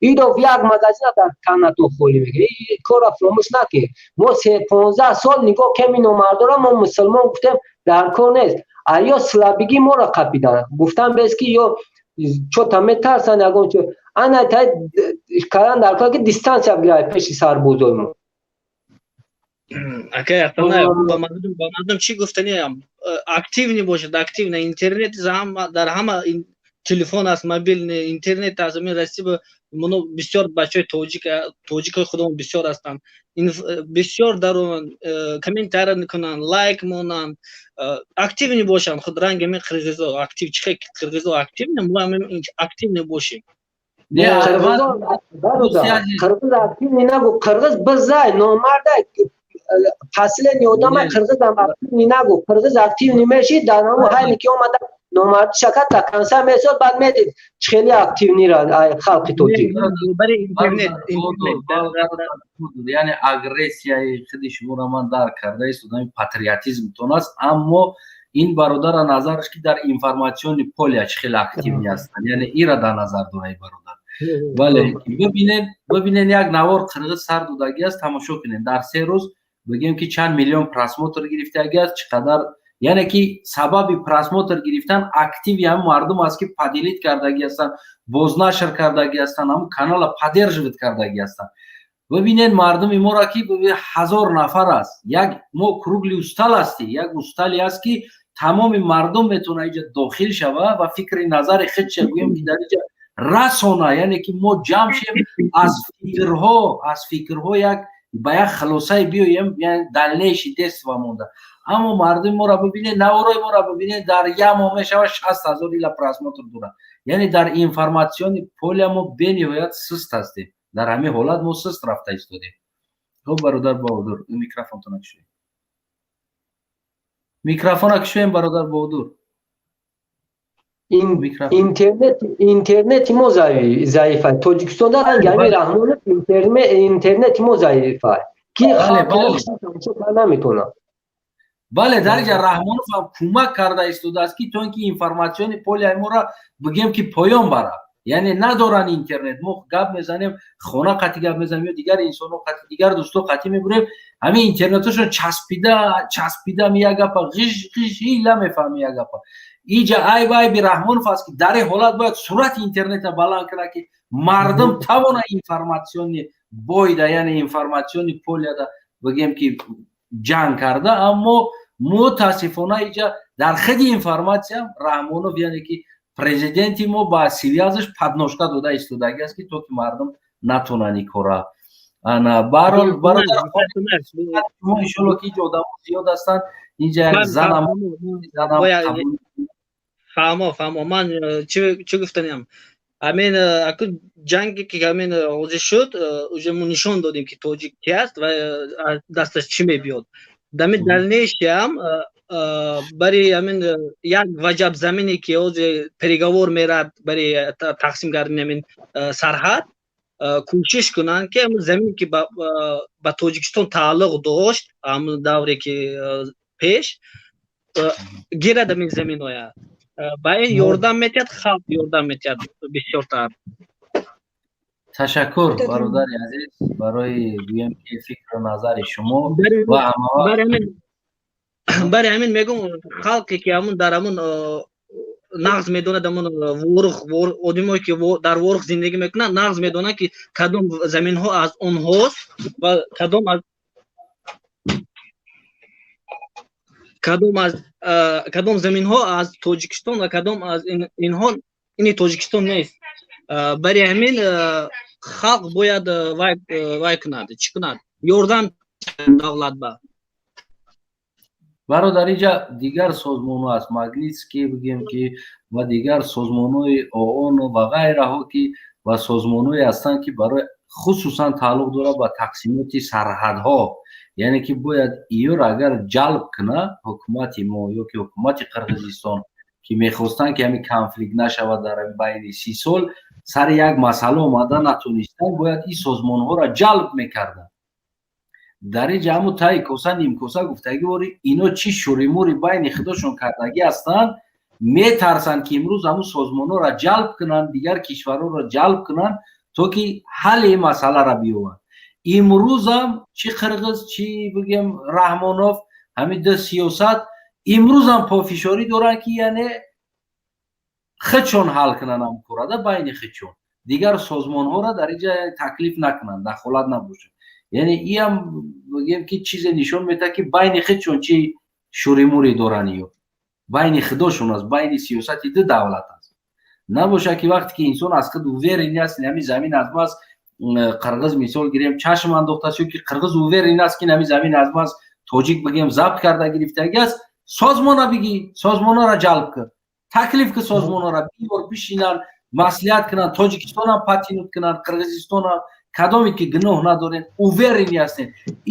Идов як магазина дар танатон холӣ мекунад. Ин корро фаромӯш накунед. Мо 15 сол нигоҳ кем номардора, мо мусулмон гуфтем, дар кор нест. А ё слабигӣ моро қапидан, гуфтан бес ки ё чота метарсанд, ягон чо ана тай кардан дар кор, ки дистанция бигирад пеши сарбозои мо. Акай, ба мардум чӣ гуфтаниам? Активный бошад, активно. Интернет дар ҳама телефон аст, мобильный интернет аст. Ами Россия муно бисёр бачаҳои тоҷик, тоҷикҳои худамон бисёр ҳастанд, бисёр дарон комментария кунанд, лайк монанд, активный бошанд. Худ ранги ами қирғизо актив, чихе қирғизо активный, мо активный бошем. Қирғиз активный нагу, қирғиз бизай номардай, последний одама. Қирғизам активный нагу, қирғиз активный мешид дар ҳамо ҳайне ки омада номарди шакат до конца месод, баъд медид хеле активныйра халқи тоҷик. Яъне агрессияи худи шуморо ман дарк карда истодам, патриотизмтон аст, аммо ин бародара назараш ки дар информационный поле чӣ хеле активный ҳастанд, яъне ира дар назар дора бародар. Бале, бибинед, бибинед, як навор қирғиз сар додагӣ аст, тамошо кунед. Дар 3 рӯз бигем ки чанд миллион просмотр гирифтагӣ аст, чӣ қадар. Яъне ки сабаби просмотр гирифтан активи ҳамин мардум аст, ки поделить кардагӣ ҳастанд, бознашр кардагӣ ҳастанд, ҳамн канала поддерживать кардагӣ ҳастанд. Бибинед мардуми моро, ки 1000 нафар аст. Як мо круглый стол ҳастӣ, як столе аст, ки тамоми мардум метавона иҷа дохил шава ва фикри назари худша гӯем, ки дар иҷа расона. Яъне ки мо ҷамъ шем, аз фикрҳо як ба як хулосае биёем, дальнейший действа монда. Аммо мардуми моро бибинед, наворои моро бибинед, дар як моҳ мешавад 60 000 ила просмотр дорад. Яъне дар информационный поле мо бениҳоят суст ҳастем, дар ҳамин ҳолат мо суст рафта истодем. Хуб, бародар Баҳодур, микрофонтона кушоем, микрофона кушоем, бародар Баҳодур. Интернети мо заифа. Тоҷикистон дар ранги ҳамин Раҳмонов интернети мо заифа, ки халқ наметонад. Бале, дар инҷа Раҳмонов ҳам кӯмак карда истодааст, ки то ин ки информационный поле моро бигем, ки поён барад. Яъне надоранд интернет. Мо гап мезанем, хона қати гап мезанем ё дигар инсонҳо қати, дигар дӯсто қати мебурем, ҳамин интернетошон часпида часпида, як гапа ғиш ғиш ҳила мефаҳми як гапа. Иҷа айб айби Раҳмонов аст, ки дар ин ҳолат бояд суръати интернета баланд кунад, ки мардум тавона информационный бойда, яъне информационный поледа бигем, ки ҷанг карда. Аммо мутаассифона иҷа дар худи информатсия Раҳмонов, яъне ки президенти мо, ба связаш подножка дода истодагӣ аст, ки то ки мардум натонанд ин кора. Ана баҳрол, бародар, иншолло, ки иҷа одамо зиёд ҳастанд, инҷа як занам. Фаҳмо, фаҳмо. Ман чӣ гуфтаниам? Ҳамин аку ҷанге ки ҳамин ҳозир шуд, уже мо нишон додем, ки тоҷик ки аст ва дасташ чӣ мебиёд. Дами дальнейший ам бари ҳамин як ваҷаб замине ки ҳозир переговор мерад бари тақсим кардани ҳамин сарҳад, кӯшиш кунанд, ки ҳамин замине ки ба Тоҷикистон тааллуқ дошт ҳамн давре ки пеш гирад, ҳамин заминоя. Ба ин ёрдам метиҳад, халқ ёрдам метиҳад бисёртар. Ташаккур, бародари азиз, барои гӯем ки фикру назари шумо ва Бари ҳамин мегӯм, халқе ки ҳамун дар ҳамун нағз медонад, ҳамун Ворух, одамое ки дар Ворух зиндагӣ мекунанд, нағз медонанд, ки кадом заминҳо аз онҳост ва кадом заминҳо аз Тоҷикистон ва кадом аз инҳо ини Тоҷикистон нест. Бари ҳамин халқ бояд вай кунад, чӣ кунад, ёрдам давлат ба. Бародар, инҷа дигар созмонҳо аст, Магнитский бигем ки ва дигар созмонҳои ООН ва ғайраҳо, ки ва созмонҳое ҳастанд, ки барои хусусан тааллуқ дорад ба тақсимоти сарҳадҳо. Яъне ки бояд иёро агар ҷалб кунад ҳукумати мо ё ки ҳукумати Қирғизистон, ки мехостанд, ки ҳамин конфликт нашавад дар байни 30 сол, сари як масъала омада натонистанд, бояд ин созмонҳоро ҷалб мекарданд. Дар ин ҷа ҳаму таи коса нимкоса гуфтагӣ вори ино чӣ шуримури байни худошон кардагӣ ҳастанд, метарсанд, ки имрӯз ҳамун созмонҳоро ҷалб кунанд, дигар кишварҳоро ҷалб кунанд. То ки ҳалли ин масъаларо биёванд. Имрӯзам чӣ қирғиз, чӣ бигем Раҳмонов, ҳамин ду сиёсат имрӯзам пофишорӣ доранд, ки яъне худшон ҳал кунанд ҳамкорада байни худшон, дигар созмонҳоро дар инҷа таклиф накунанд, дахолат набошад. Яъне иам бигем, ки чизе нишон медиҳад, ки байни худшон чӣ шуримурӣ доранд, ё байни худошон аст, байни сиёсати ду давлат аст. Набошад, ки вақте ки инсон аз худ уверен аст, ҳамин замин аз ма аст, қирғиз мисол гирем, чашм андохтааст, ё ки қирғиз уверен аст, ки ҳамин замин аз ма аст, тоҷик бигем забт карда гирифтагӣ аст, созмона бигӣ, созмонара ҷалб кун, таклиф ки созмонара биёр, бишинанд, маслиҳат кунанд, Тоҷикистонам подтянуть кунанд, Қирғизистонам, кадоме ки гуноҳ надорем, уверенный ҳастем.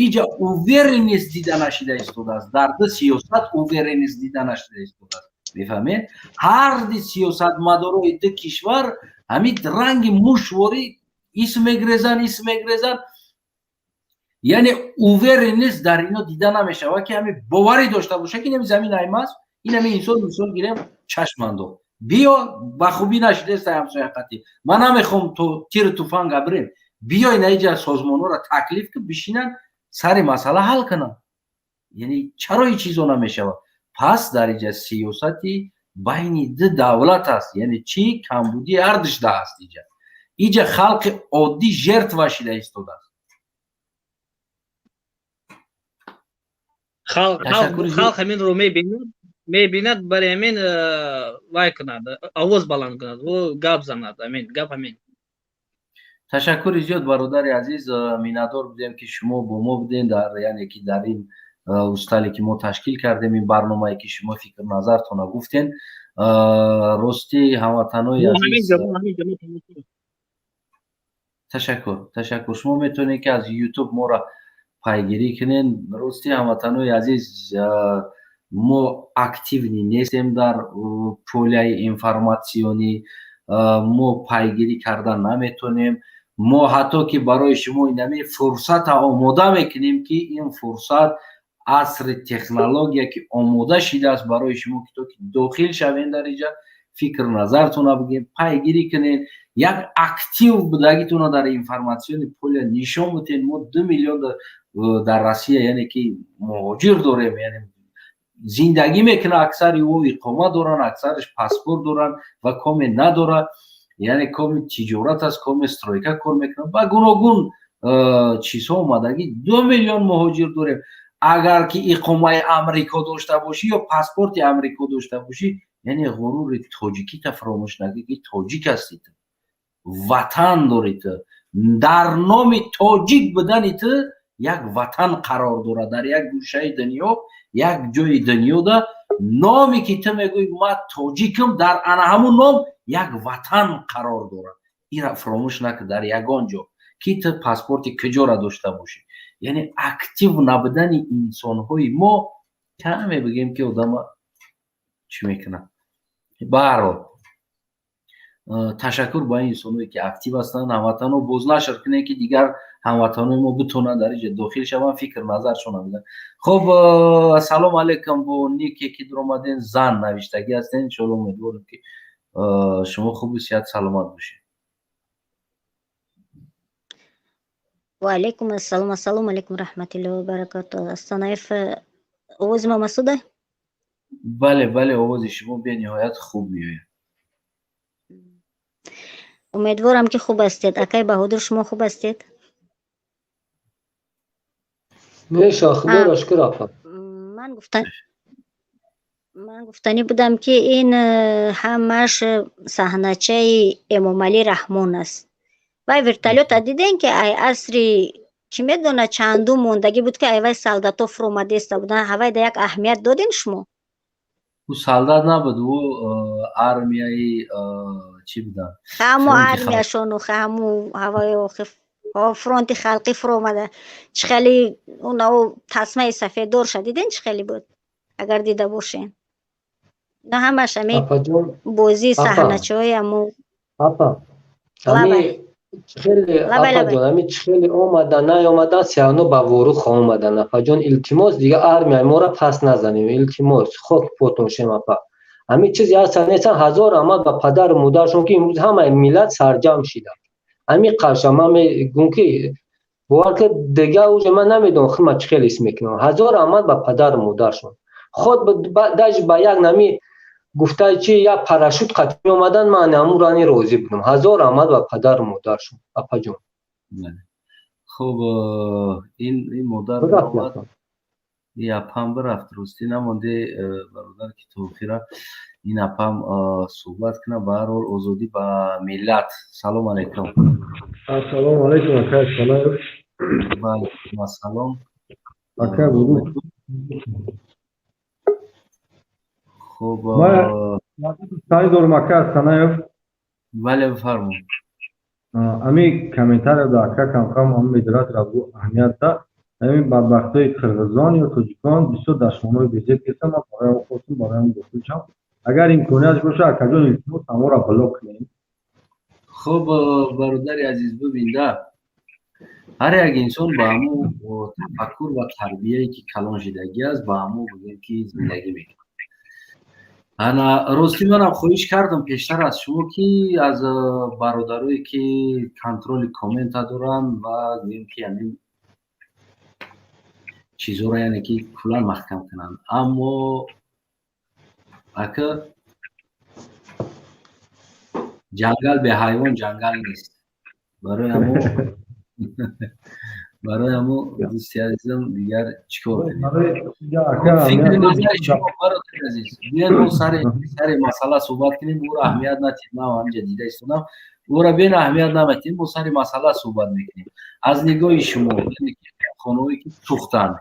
Иҷа уверенность дида нашида истодааст, дар ду сиёсат уверенность дида нашида истодааст, мефаҳмед? Ҳар ди сиёсатмадорои ду кишвар ҳамин ранги мушворӣ ис мегрезанд, ис мегрезанд. Яъне уверенность дар ино дида намешавад, ки ҳамин боварӣ дошта боша, ки инами замин аймаст, инами инсон мисол гирем чашм андохт, биё, ба хубӣ нашидеста ҳамсояқатӣ, ман намехоҳам то тиру туфанга бирем, биё, ина иҷа созмонҳоро таклиф ки бишинанд, сари масъала ҳал кунанд. Яъне чаро ин чизо намешавад? Пас дар иҷа сиёсати байни ду давлат аст, яъне чӣ камбудии ҳардушда аст. Иҷа халқи оддӣ жертва шида истодааст. Халқ ҳаминро мебинад, барои ҳамин вай кунад, овоз баланд кунад, ӯ гап занад, ҳамин гап ҳамин. Ташаккури зиёд, бародари азиз, миннатдор будем, ки шумо бо мо будем дар, яъне ки дар ин устале, ки мо ташкил кардем, ин барномае, ки шумо фикр назартона гуфтен. Ростӣ, ҳамватанои азиз, ташаккур, ташаккур. Шумо метавонед, ки аз Ютуб моро пайгирӣ кунед. Ростӣ, ҳамватанои азиз, мо активный нестем дар поляи информатсионӣ, мо пайгирӣ кардан наметонем. Мо ҳатто ки барои шумо инами фурсата омода мекунем, ки ин фурсат, асри технология ки омода шидааст барои шумо, ки то ки дохил шавем, дар иҷа фикр назартона бигем, пайгирӣ кунед, як актив будагитона дар информатсионный поля нишон бутен. Мо 2 миллион дар Россия, яъне ки муҳоҷир дорем, яъне зиндагӣ мекунад, аксари ӯ иқома доранд, аксараш паспорт доранд ва коме надорад, яъне коми тиҷорат аст, коми стройка кор мекунад, ба гуногун чизҳо омадагӣ. 2 миллион муҳоҷир дорем. Агар ки иқомаи Амрико дошта бошӣ ё паспорти Амрико дошта бошӣ, яъне ғурури тоҷикита фаромӯш накунӣ, ки тоҷик ҳастӣ ту, ватан дорӣ ту, дар номи тоҷик будани ту як ватан қарор дорад дар як гӯшаи дунё, як ҷои дунёда. Номе ки ту мегӯӣ, ман тоҷикам, дар ана ҳамун ном як ватан қарор дорад. Ира фаромӯш накун дар ягон ҷо, ки ту паспорти куҷора дошта бошӣ. Яъне актив набудани инсонҳои мо каме бигем, ки одама чӣ мекунад. Баҳарҳол, ташаккур ба ин инсонҳое, ки актив ҳастанд. Ҳамватанҳо, бознашр кунед, ки дигар ҳамватанои мо битонанд дар инҷа дохил шаванд, фикр назаршона биданд. Хуб, ассалому алайкум, бо нике ки дуромаден, зан навиштагӣ ҳастен. Иншоалло, умедворем, ки шумо хубу сиҳат саломат бошед. Ва алайкум ассалом, ассалому алайкум раҳматуллоҳи ва баракатуҳ. Астанаев, овози ма Масуда? Бале, бале, овози шумо бениҳоят хуб меояд. Умедворам, ки хуб ҳастед. Акай Баҳодур, шумо хуб ҳастед? Меша, худоро шукр, апа. Ман гуфтанӣ будам, ки ин ҳамаш саҳначаи Эмомалӣ Раҳмон аст. Вай вертолёта дидем, ки ай асри кӣ медонад чандум мондагӣ буд, ки ай вай солдато фуромадеста буданд. Ҳавайда як аҳамият додем шумо? Ӯ солдат набуд, ӯ армияи чӣ буданд. Ҳамо армияшону ҳаму ҳавои фронти халқӣ фуромада, чӣ хеле унау тасмаи сафеддорша дидем, чӣ хеле буд, агар дида бошем. На, ҳамаш ҳамин бозии саҳначаҳои ҳаму. Апа, хеле, апаҷон, ҳами чӣ хеле омадан, наомадан, сеано ба ворух омадан. Апаҷон, илтимос, дига армияи моро пас назанем, илтимос, хок потон шем, апа. Ҳамин чизи ҳастан нестан, ҳазор раҳмат ба падару модаршон, ки имрӯз ҳамаи миллат сарҷамъ шида. Ҳамин қарша ман мегӯм, ки бовар ки дига уже ман намедонам худма чӣ хел ҳис мекунам. Ҳазор раҳмат ба падару модаршон. Худ даже ба як нами гуфтаи чи як парашют қатӣ меомадан, ман ҳамун рани розӣ будам. Ҳазор раҳмат ба падару модаршон, апаҷон. Хуб, ин модар ин апам бирафт, ростӣ намонде, бародар, ки то охира ин апам суҳбат кунад. Ба ҳар ҳол, озодӣ ба миллат. Салом алайкум. Ассалому алайкум, акай Салаев. Ва алайкум ассалом. Акай Буду. Хуб, саи дорум, акай Астанаев. Бале, бифармо. Ами комментария да ака камкам ами модератора бу аҳамият да. Ҳамин бадбахтҳои қирғизон ё тоҷикон бисёр дашномҳои безеб гирифтан. Ман барои он хостум, барои он дохил шавам. Агар имконият боша, акаҷон, илтимос, ҳаморо блок кунем. Хуб, бародари азиз, бибинда, ҳар як инсон ба ҳамун тафаккур ва тарбияе, ки калон шидагӣ аст, ба ҳамун бигӯем, ки зиндагӣ мекунад. Ана, ростӣ, манам хоҳиш кардам пештар аз шумо, ки аз бародарое, ки контроли коммента доранд ва гӯем, ки ҳамин чизҳоро, яъне ки куллан маҳкам кунанд. Аммо ака, ҷангал беҳайвон ҷангал нест. Барои ҳамо, дӯсти азизам, дигар чӣ кор кунем? Фикри назари шумо, бародари азиз, биёед мо сари масъала суҳбат кунем. Ӯро аҳамият натиҳем. Ман ҳаминҷа дида истодам ӯро, бен аҳамият наматиҳем, мо сари масъала суҳбат мекунем. Аз нигоҳи шумо, хонаҳое ки сӯхтанд,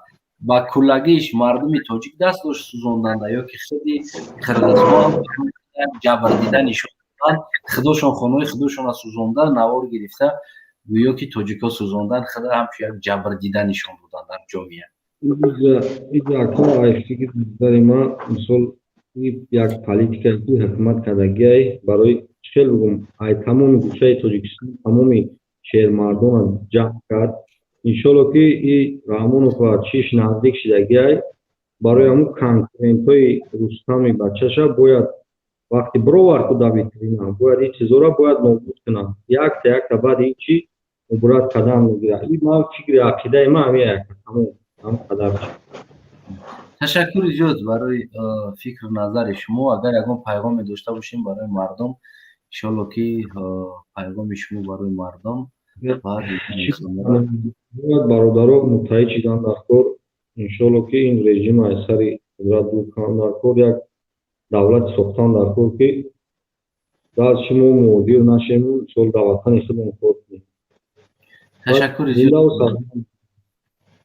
ба куллагиш мардуми тоҷик даст дошт сӯзонданда ё ки худи қирғизҳо ҷабрдида нишон доданд, худошон хонаҳои худошонро сӯзонда, навор гирифта, гӯё ки тоҷикҳо сӯзондан, худа ҳамчун як ҷабрдида нишон доданд дар ҷомеа? Фикри назари ман, мисол, як политикае, ки ҳукумат кардагиай, барои чӣ хел бигӯм, ай тамоми гӯшаи Тоҷикистон тамоми шермардонро ҷамъ кард. Иншолло, ки и Раҳмонов чиш наздик шидагиай, барои ҳамун конкурентҳои Рустами бачаша бояд вақте бировард ку дар витрина, бояд ин чизҳоро бояд нобуд кунанд якта якта. Баъди ин чи муборат кардан мегирад. И ман фикри ақидаи ман ҳамин як, тамом, ҳам қадар. Ташаккури зиёд барои фикру назари шумо. Агар ягон пайғоме дошта бошем барои мардум, иншолло, ки пайғоми шумо барои мардум. Бояд бародаро муттаҳид шидан дар кор. Иншолло, ки ин режим аз сари қудрат дур кунанд дар кор, як давлати сохтан дар кор, ки дар шумо муҳоҷир нашему, мисол, дар ватани худмон кор кунем. Ташаккури зиёд.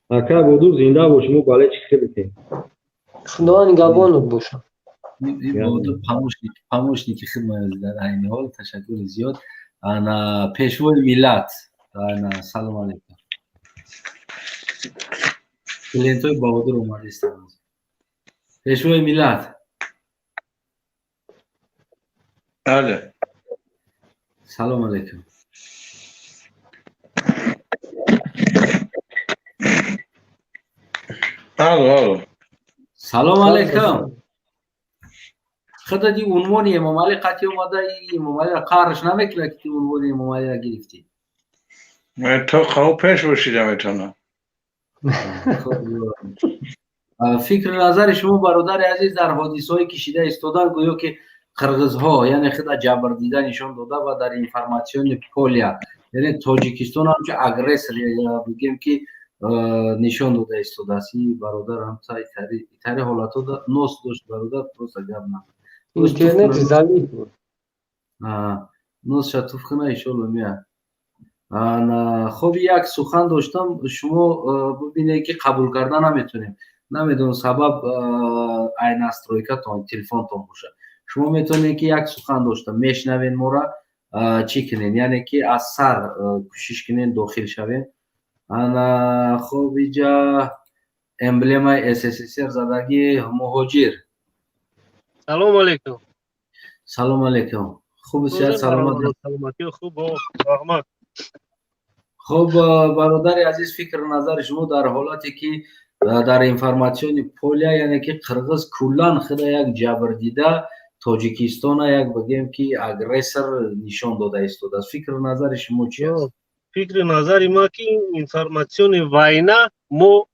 Ака Бодур, зинда бош, мо бале чӣ хелетем. Худованд нигаҳбонат бошад. Бодур помощники хидмат дар айни ҳол. Ташаккури зиёд. Ана, пешвои миллат, ана, салом алейкум. Клиентҳои Баҳодур омадистанд. Пешвои миллат. Алло. Салом алейкум. Алло, алло. Салом алейкум. Худати унвони Эмомалӣ қатъи омада, Эмомалиро қаҳраш намекунад, ки ту унвони Эмомалиро гирифтӣ? То қав пеш бошида метавонам. Фикри назари шумо, бародари азиз, дар ҳодисаҳое, ки шида истодан, гӯё ки қирғизҳо, яъне худа ҷабрдида нишон дода ва дар информационный поле, яъне Тоҷикистон ҳамчун агрессор, бигем, ки нишон дода истодааст. И бародар ҳам тари ҳолатҳо нос дошт, бародар, просто гап на. Интернет завис буд. Нос шатуф куна, иншолло, меяд. Хоб, як сухан доштам, шумо бибинед, ки қабул карда наметонем. Намедонам, сабаб ай настройкатон, телефонтон бошад. Шумо метавонед, ки як сухан доштам, мешнавен мора, чӣ кунед, яъне ки аз сар кӯшиш кунед дохил шавем. Ана, хоб, иҷа эмблемаи СССР задагӣ, муҳоҷир. Салому алейкум. Салому алейкум. Хуб, сиҳат, саломат? Саломатӣ хуб, раҳмат. Хуб, бародари азиз, фикру назари шумо дар ҳолате, ки дар информационный поле, яъне ки қирғиз куллан худа як ҷабрдида Тоҷикистона як, бигем ки, агрессор нишон дода истодааст. Фикру назари шумо чи аст? Фикри назари ма ки информационный война мо,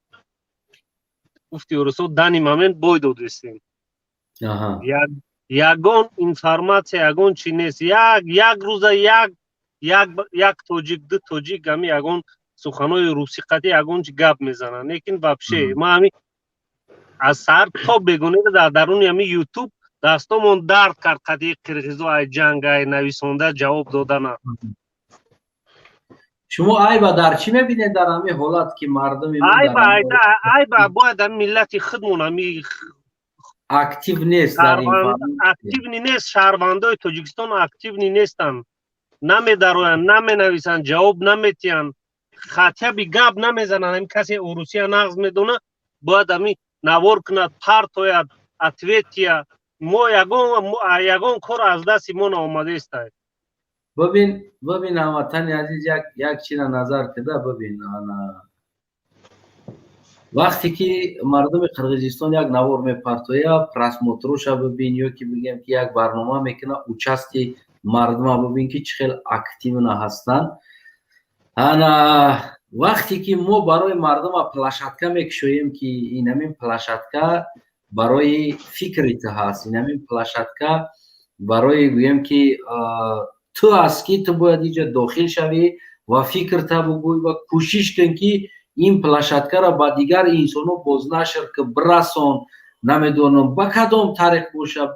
гуфти урусо, данный момент бой додистем. Ягон информация, ягон чи нест. Як як рӯза як як як тоҷик, ду тоҷик ами ягон суханои русӣ қатӣ ягон чи гап мезананд, лекин вообще ма ами аз саҳар то бегонеда дар даруни ами Ютуб дастомон дард кард қатии қирғизо ай ҷанг ай нависонда ҷавоб додана. Шумо айба дар чӣ мебинед дар ҳамин ҳолат, ки мардуми Айба, айба бояд ами миллати худмон ами актив нест дар ин? Активный нест. Шаҳрвандои Тоҷикистон активный нестанд, намедароянд, наменависанд, ҷавоб наметиҳанд, хотя бы гап намезананд. Ами касе урусия нағз медона, бояд ами навор кунад, партояд, ответ тия. Мо ягон кор аз дасти мо наомадаестай. Бибин, бибин, ҳамватани азиз, як чиза назар кида бибин. Вақте ки мардуми Қирғизистон як навор мепартоя, просмотр оша бибин, ё ки бигем ки як барнома мекуна, участие мардума бибин, ки чӣ хел активно ҳастанд. Ана вақте ки мо барои мардума площадка мекушоем, ки инамин площадка барои фикри ту ҳаст, инамин площадка барои, гӯем ки, ту ҳаст, ки ту бояд инҷа дохил шавӣ ва фикрта бугӯй ва кӯшиш кун, ки ин площадка ро ба дигар инсонҳо бознашр ки бирасон, намедонам, ба кадом тариқ боша,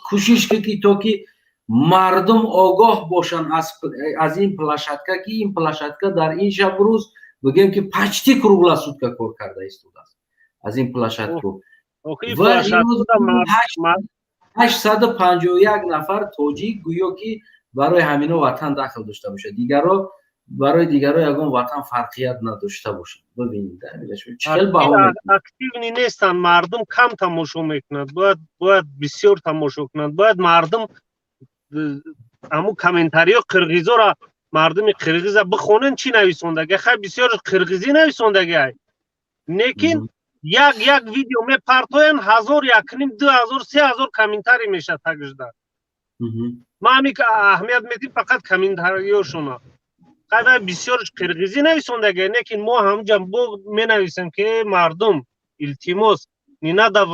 кӯшиш кун, ки то ки мардум огоҳ бошанд аз ин площадка, ки ин площадка дар ин шабу рӯз, бигӯем ки, почти круглосутка кор карда истодааст аз ин площадка. Ва 851 нафар тоҷик гӯё ки барои ҳамино ватан дахл дошта бошад, дигарро, барои дигарро ягон ватан фарқият надошта бошад. Бибинед. Активный нестанд мардум, кам тамошо мекунад. Бояд бисёр тамошо кунанд. Бояд мардум аму комментариё қирғизора, мардуми қирғиза бихонен, чӣ нависондаги. Хай, бисёр қирғизӣ нависондаги ай, лекин як як видео мепартоянд, 1000, 1,5, 2000, 3000 комментарий мешад тагижда. Ма ҳами аҳамият медим фақат комментариёшона. Қадар бисёрш қирғизӣ нависондаги, лекин мо ҳамҷа бо менависем, ки мардум, илтимос, не надо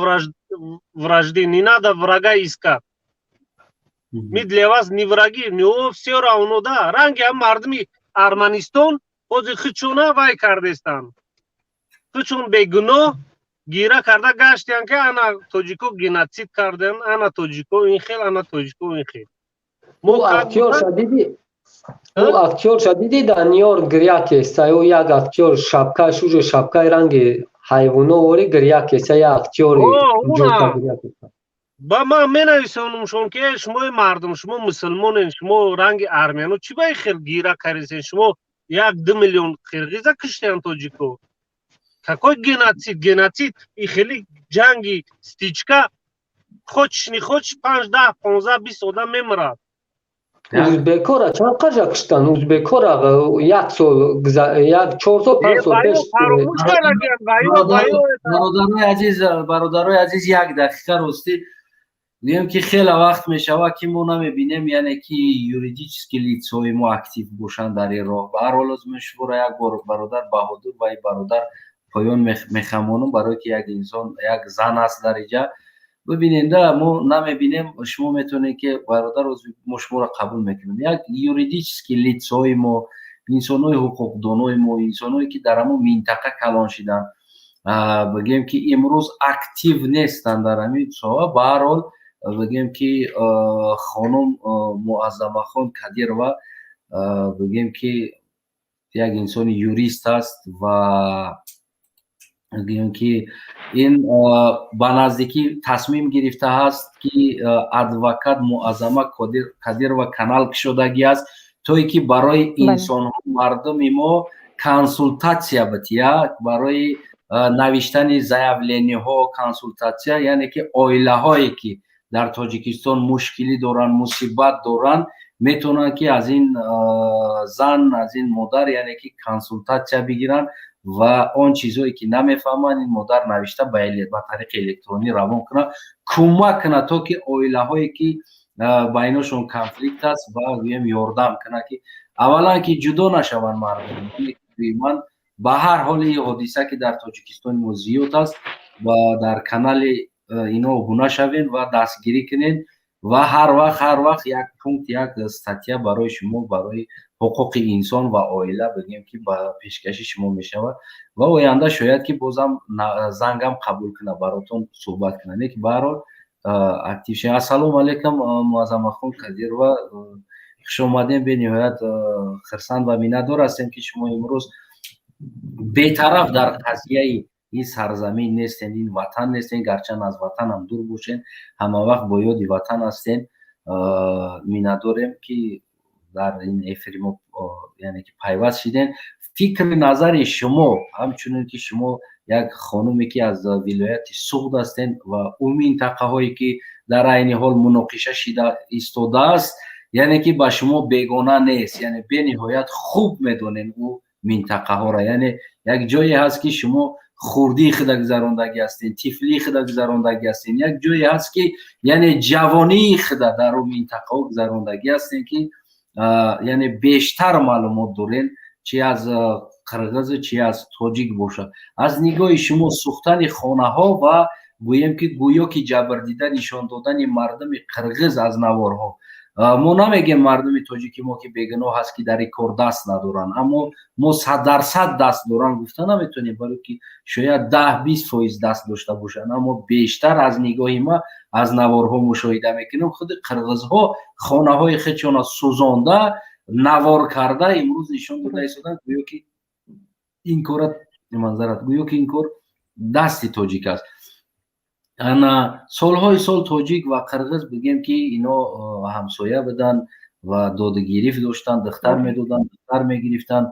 вражды, не надо врага искать, мы для вас не враги. Но все равно да ранги ҳам мардуми Арманистон ҳозир хичуна вай кардестанд, хичун бегуноҳ гира карда гаштиян, ки ана тоҷико геноцид кардем, ана тоҷико ин хел, ана тоҷико ин хел. Актёрша диди, ӯ актёрша диди, дар Нью-Йорк гиря кеста. Ӯ як актёр, шапкаш уже шапкаи ранги ҳайвоно вори гиря кеста, як актёри. Ба ман менависонумшон, ки шумои мардум, шумо мусулмонен, шумо ранги армяно чӣ ба хел гира кардесен? Шумо 1-2 миллион қирғиза киштиян тоҷико. Какой геноцид? Геноцид и хели ҷанги стычка, хочешь не хочешь, 5, 10, 15, 20 одам мемирад. Узбекора чанд қажа киштан? Узбекора як сол, як 4 сол, 5 сол пеш. Бародарои азиз, бародарои азиз, як дақиқа. Ростӣ гӯем, ки хеле вақт мешавад, ки мо намебинем, яъне ки юридический лицо ҳои мо актив бошанд дар ин роҳ. Ба ҳар ҳол, озмун шуморо як бор, бародар Баҳодур ва и бародар поён мехамонам, барое ки як инсон, як зан аст дар иҷа. Бибинед, мо намебинем. Шумо метавонед, ки, бародар, мо шуморо қабул мекунем, як юридический лицо ҳои мо, инсонҳои ҳуқуқдонои мо, инсонҳое ки дар ҳамон минтақа калон шиданд, бигӯем ки, имрӯз актив нестанд дар ҳамин соҳа. Ба ҳар ҳол, бигӯем ки, хонум Муаззамахон Кадирова, бигӯем ки, як инсони юрист аст ва, гӯем ки, ин ба наздикӣ тасмим гирифтааст, ки адвокат Муаззама Кадирова канал кушодагӣ аст, то ин ки барои инсонҳо, мардуми мо консултатсия бития, барои навиштани заявление ҳо консултатсия, яъне ки оилаҳое ки дар Тоҷикистон мушкилӣ доранд, мусибат доранд. Метавонанд, ки аз ин зан, аз ин модар, яъне ки консултатсия бигиранд ва он чизҳое, ки намефаҳманд, ин модар навишта ба тариқи электронӣ равон кунад, кӯмак кунад, то ки оилаҳое, ки байношон конфликт аст, ва гӯем, ёрдам кунад, ки аввалан ки ҷудо нашаванд мардум. Ман ба ҳар ҳоли ҳодиса, ки дар Тоҷикистони мо зиёд аст, ва дар канали ино обуна шавед ва дастгирӣ кунед ва ҳар вақт як пункт, як статья барои шумо, барои ҳуқуқи инсон ва оила, бигем, ки ба пешкаши шумо мешавад ва оянда шояд, ки бозам зангам қабул кунад, баротон суҳбат кунад. Не ки баҳарҳол актив шавед. Ассалому алайкум, Муаззамахон Кадирова, хушомадем. Бениҳоят хирсанд ва миннатдор ҳастем, ки шумо имрӯз бетараф дар қазияи ин сарзамин нестен, ин ватан нестен. Гарчанд аз ватанам дур бошен, ҳама вақт бо ёди ватан ҳастен. Миннатдорем, ки дар ин эфири мо, яъне ки пайваст шиден. Фикри назари шумо, ҳамчунин ки шумо як хонуме, ки аз вилояти Суғд ҳастен ва ӯ минтақаҳое, ки дар айни ҳол муноқиша шида истодааст, яъне ки ба шумо бегона нест, яъне бениҳоят хуб медонен ӯ минтақаҳоро. Яъне як ҷое ҳаст, ки шумо хурдии худа гузарондагӣ ҳастен, тифлии худа гузарондагӣ ҳастен, як ҷое ҳаст, ки яъне ҷавонии худа дар ӯ минтақаҳо гузарондагӣ ҳастен, ки яъне бештар маълумот дорен, чи аз қирғизу, чи аз тоҷик бошад. Аз нигоҳи шумо, сӯхтани хонаҳо ва гӯем, ки гӯё ки ҷабрдида нишон додани мардуми қирғиз аз наворҳо, мо намегем мардуми тоҷики мо, ки бегуноҳ аст, ки дар ин кор даст надоранд, аммо мо 100% даст доранд гуфта наметавонем, барое ки шояд 10-20% даст дошта бошанд. Аммо бештар, аз нигоҳи ма, аз наворҳо мушоҳида мекунем, худи қирғизҳо хонаҳои худшона сӯзонда, навор карда, имрӯз нишон дода истоданд, гӯё ки ин кора манзарат, гӯё ки ин кор дасти тоҷик аст. Ана солҳои сол тоҷик ва қирғиз, бигем, ки ино ҳамсоя буданд ва додугирифт доштанд, духтар медоданд, духтар мегирифтанд.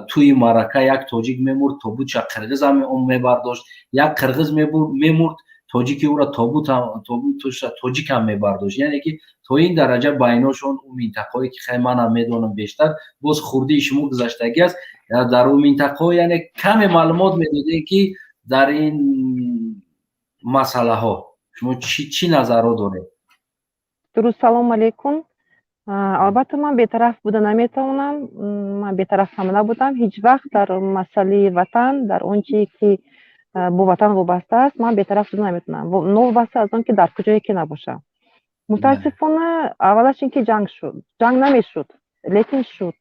Тӯи маърака як тоҷик мемурд, тобутша қирғиз ҳам мебардошт, як қирғиз мемурд, тоҷики ӯра тобутша тоҷик ҳам мебардошт. Яъне ки то ин дараҷа байношон ӯ минтақаҳое, ки хай манам медонам бештар, боз хурдии шумо гузаштагӣ аст дар ӯ минтақаҳо, яъне каме маълумот медодем, ки дар ин масъалаҳо шумо чӣ назарҳо доред? Дуруст, салому алейкум. Албатта, ман бетараф буда наметавонам. Ман бетараф ҳам набудам ҳеҷ вақт дар масъалаи ватан, дар он чие, ки бо ватан вобаста аст, ман бетараф буда наметавонам, новобаста аз он ки дар куҷое ки набошам. Мутаассифона, аввалаш ин ки ҷанг шуд. Ҷанг намешуд, лекин шуд.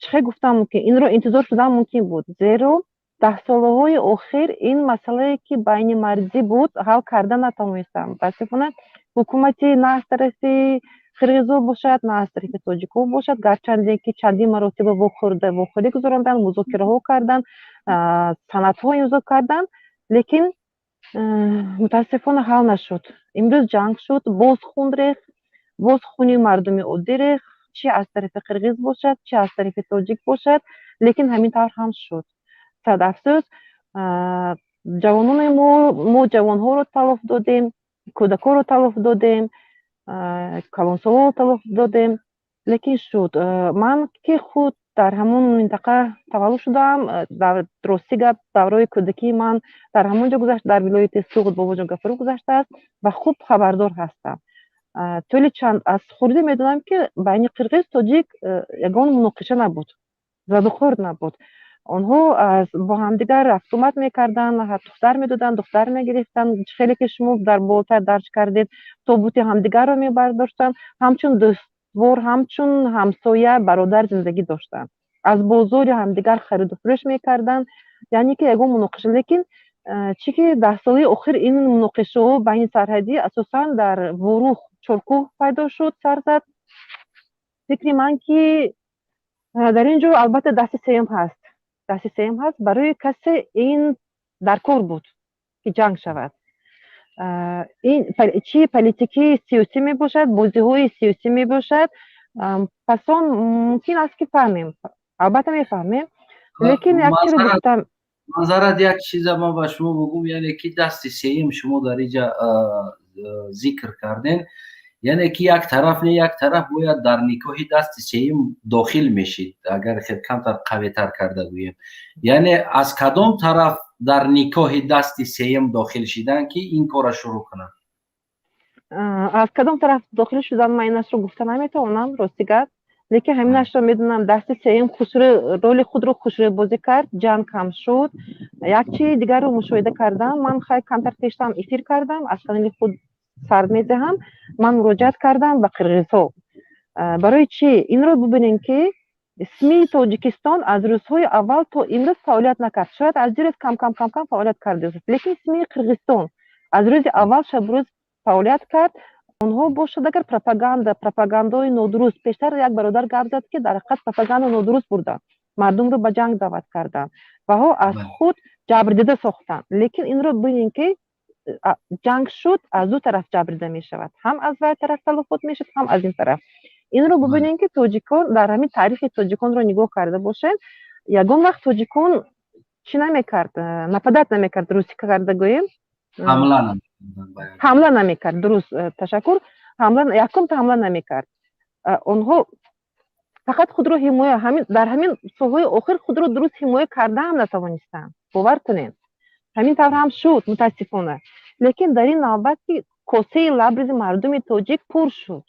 Чӣ хел гуфтам мумкин, инро интизор шудан мумкин буд, зеро даҳсолаҳои охир ин масъалае, ки байни марзӣ буд, ҳал карда натавонистам. Мутаассифона, ҳукумати на аз тарафи қирғизо бошад, на аз тарафи тоҷикҳо бошад, гарчанде ки чандин маротиба вохӯрӣ гузаронданд, музокираҳо карданд, санадҳо имзо карданд, лекин мутаассифона ҳал нашуд. Имрӯз ҷанг шуд, боз хун рехт, боз хуни мардуми оддӣ рехт, чи аз тарафи қирғиз бошад, чи аз тарафи тоҷик бошад, лекин ҳамин тавр ҳам шуд. Сад афсӯс, ҷавонони мо, мо ҷавонҳоро талоф додем, кӯдакҳоро талоф додем, калонсолонро талоф додем, лекин шуд. Ман ки худ дар ҳамон минтақа таваллуд шудаам, рости гап, давраи кӯдакии ман дар ҳамон ҷо гузашт, дар вилояти Суғд, Бобоҷон Гафуров гузаштааст ва хуб хабардор ҳастам. Тӯли чанд аз хурдӣ медонам, ки байни қирғиз, тоҷик ягон муноқиша набуд, задухӯрд набуд. Онҳо бо ҳамдигар рафтуомад мекарданд, духтар медоданд, духтар мегирифтанд. Хеле ки шумо дар болотар дарҷ кардед, тобути ҳамдигарро мебардоштанд, ҳамчун дӯствор, ҳамчун ҳамсоя, бародар зиндагӣ доштанд, аз бозори ҳамдигар хариду фурӯш мекарданд, яъне ки ягон муноқиша. Лекин чӣ ки даҳсолаи охир ин муноқишаҳо байни сарҳадӣ асосан дар Ворух, Чоркӯҳ пайдо шуд, сар зад. Фикри ман, ки дар ин ҷо албатта дасти сеюм ҳаст, дасти сеюм ҳаст. Барои касе ин дар кор буд, ки ҷанг шавад. Ин чи политикии сиёсӣ мебошад, бозиҳои сиёсӣ мебошад. Пас он мумкин аст, ки фаҳмем, албатта мефаҳмем, лекин як чиро гуфтам. Манзарат, як чиза ман ба шумо бигӯм, яъне ки дасти сеюм шумо дар инҷа зикр кардем. Яъне ки як тараф не, як тараф бояд дар никоҳи дасти сеюм дохил мешид, агар хел камтар қавитар карда гӯем. Яъне аз кадом тараф дар никоҳи дасти сеюм дохил шидан, ки ин корро шурӯъ кунанд? Аз кадом тараф дохил шудан, ман инашро гуфта наметавонам, рости гап, лекин ҳаминашро медонам: дасти сеюм хушрӯ роли худро хушрӯ бозӣ кард, ҷанг кам шуд. Як чизи дигарро мушоҳида кардам ман. Хай, камтар пештам эфир кардам, аз канали худ сар медиҳам. Ман муроҷиат кардам ба қирғизҳо. Барои чӣ? Инро бубинем, ки СМИ Тоҷикистон аз рӯзҳои аввал то имрӯз фаъолият накард. Шояд аз дирӯз кам кам кам кам фаъолият кардааст, лекин СМИ Қирғизистон аз рӯзи аввал шабрӯз фаъолият кард. Онҳо бошад агар пропагандаҳои нодуруст, пештар як бародар гап зад, ки дар ҳақиқат пропаганда нодуруст бурданд, мардумро ба ҷанг даъват карданд ваҳо аз худ ҷабрдида сохтанд. Лекин инро бинем, ки ҷанг шуд, аз ду тараф ҷабрида мешавад: ҳам аз вай тараф талафот мешавад, ҳам аз ин тараф. Инро бубинем, ки тоҷикон дар ҳамин таърихи тоҷиконро нигоҳ карда бошем, ягон вақт тоҷикон чӣ намекард, нападать намекард, русӣ карда гӯем. Ҳамла намекард. Дуруст, ташаккур. Ҳамла, якумта ҳамла намекард. Онҳо фақат худро ҳимоя, ҳамин дар ҳамин солҳои охир худро дуруст ҳимоя карда ҳам натавонистанд, бовар кунед, ҳамин тавр ҳам шуд, мутаассифона. Лекин дар ин навбат ки косаи лабризи мардуми тоҷик пур шуд,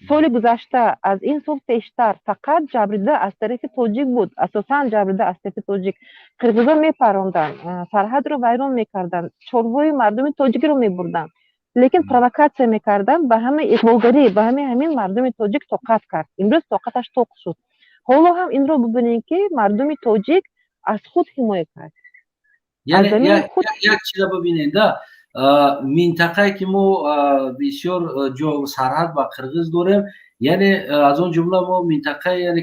соли гузашта, аз ин сол пештар фақат ҷабрида аз тарафи тоҷик буд, асосан ҷабрида аз тарафи тоҷик. Қирғизо мепаронданд, сарҳадро вайрон мекарданд, чорвои мардуми тоҷикро мебурданд, лекин провокатсия мекарданд, ба ҳамаи иғвогарӣ, ба ҳамаи ҳамин мардуми тоҷик тоқат кард. Имрӯз тоқаташ тоқ шуд. Ҳоло ҳам инро бубинем, ки мардуми тоҷик аз худ ҳимоя кард. Як чиза бибинед да, минтақае ки мо бисёр ҷо сарҳад ба қирғиз дорем, яъне аз он ҷумла мо минтақаи, яъне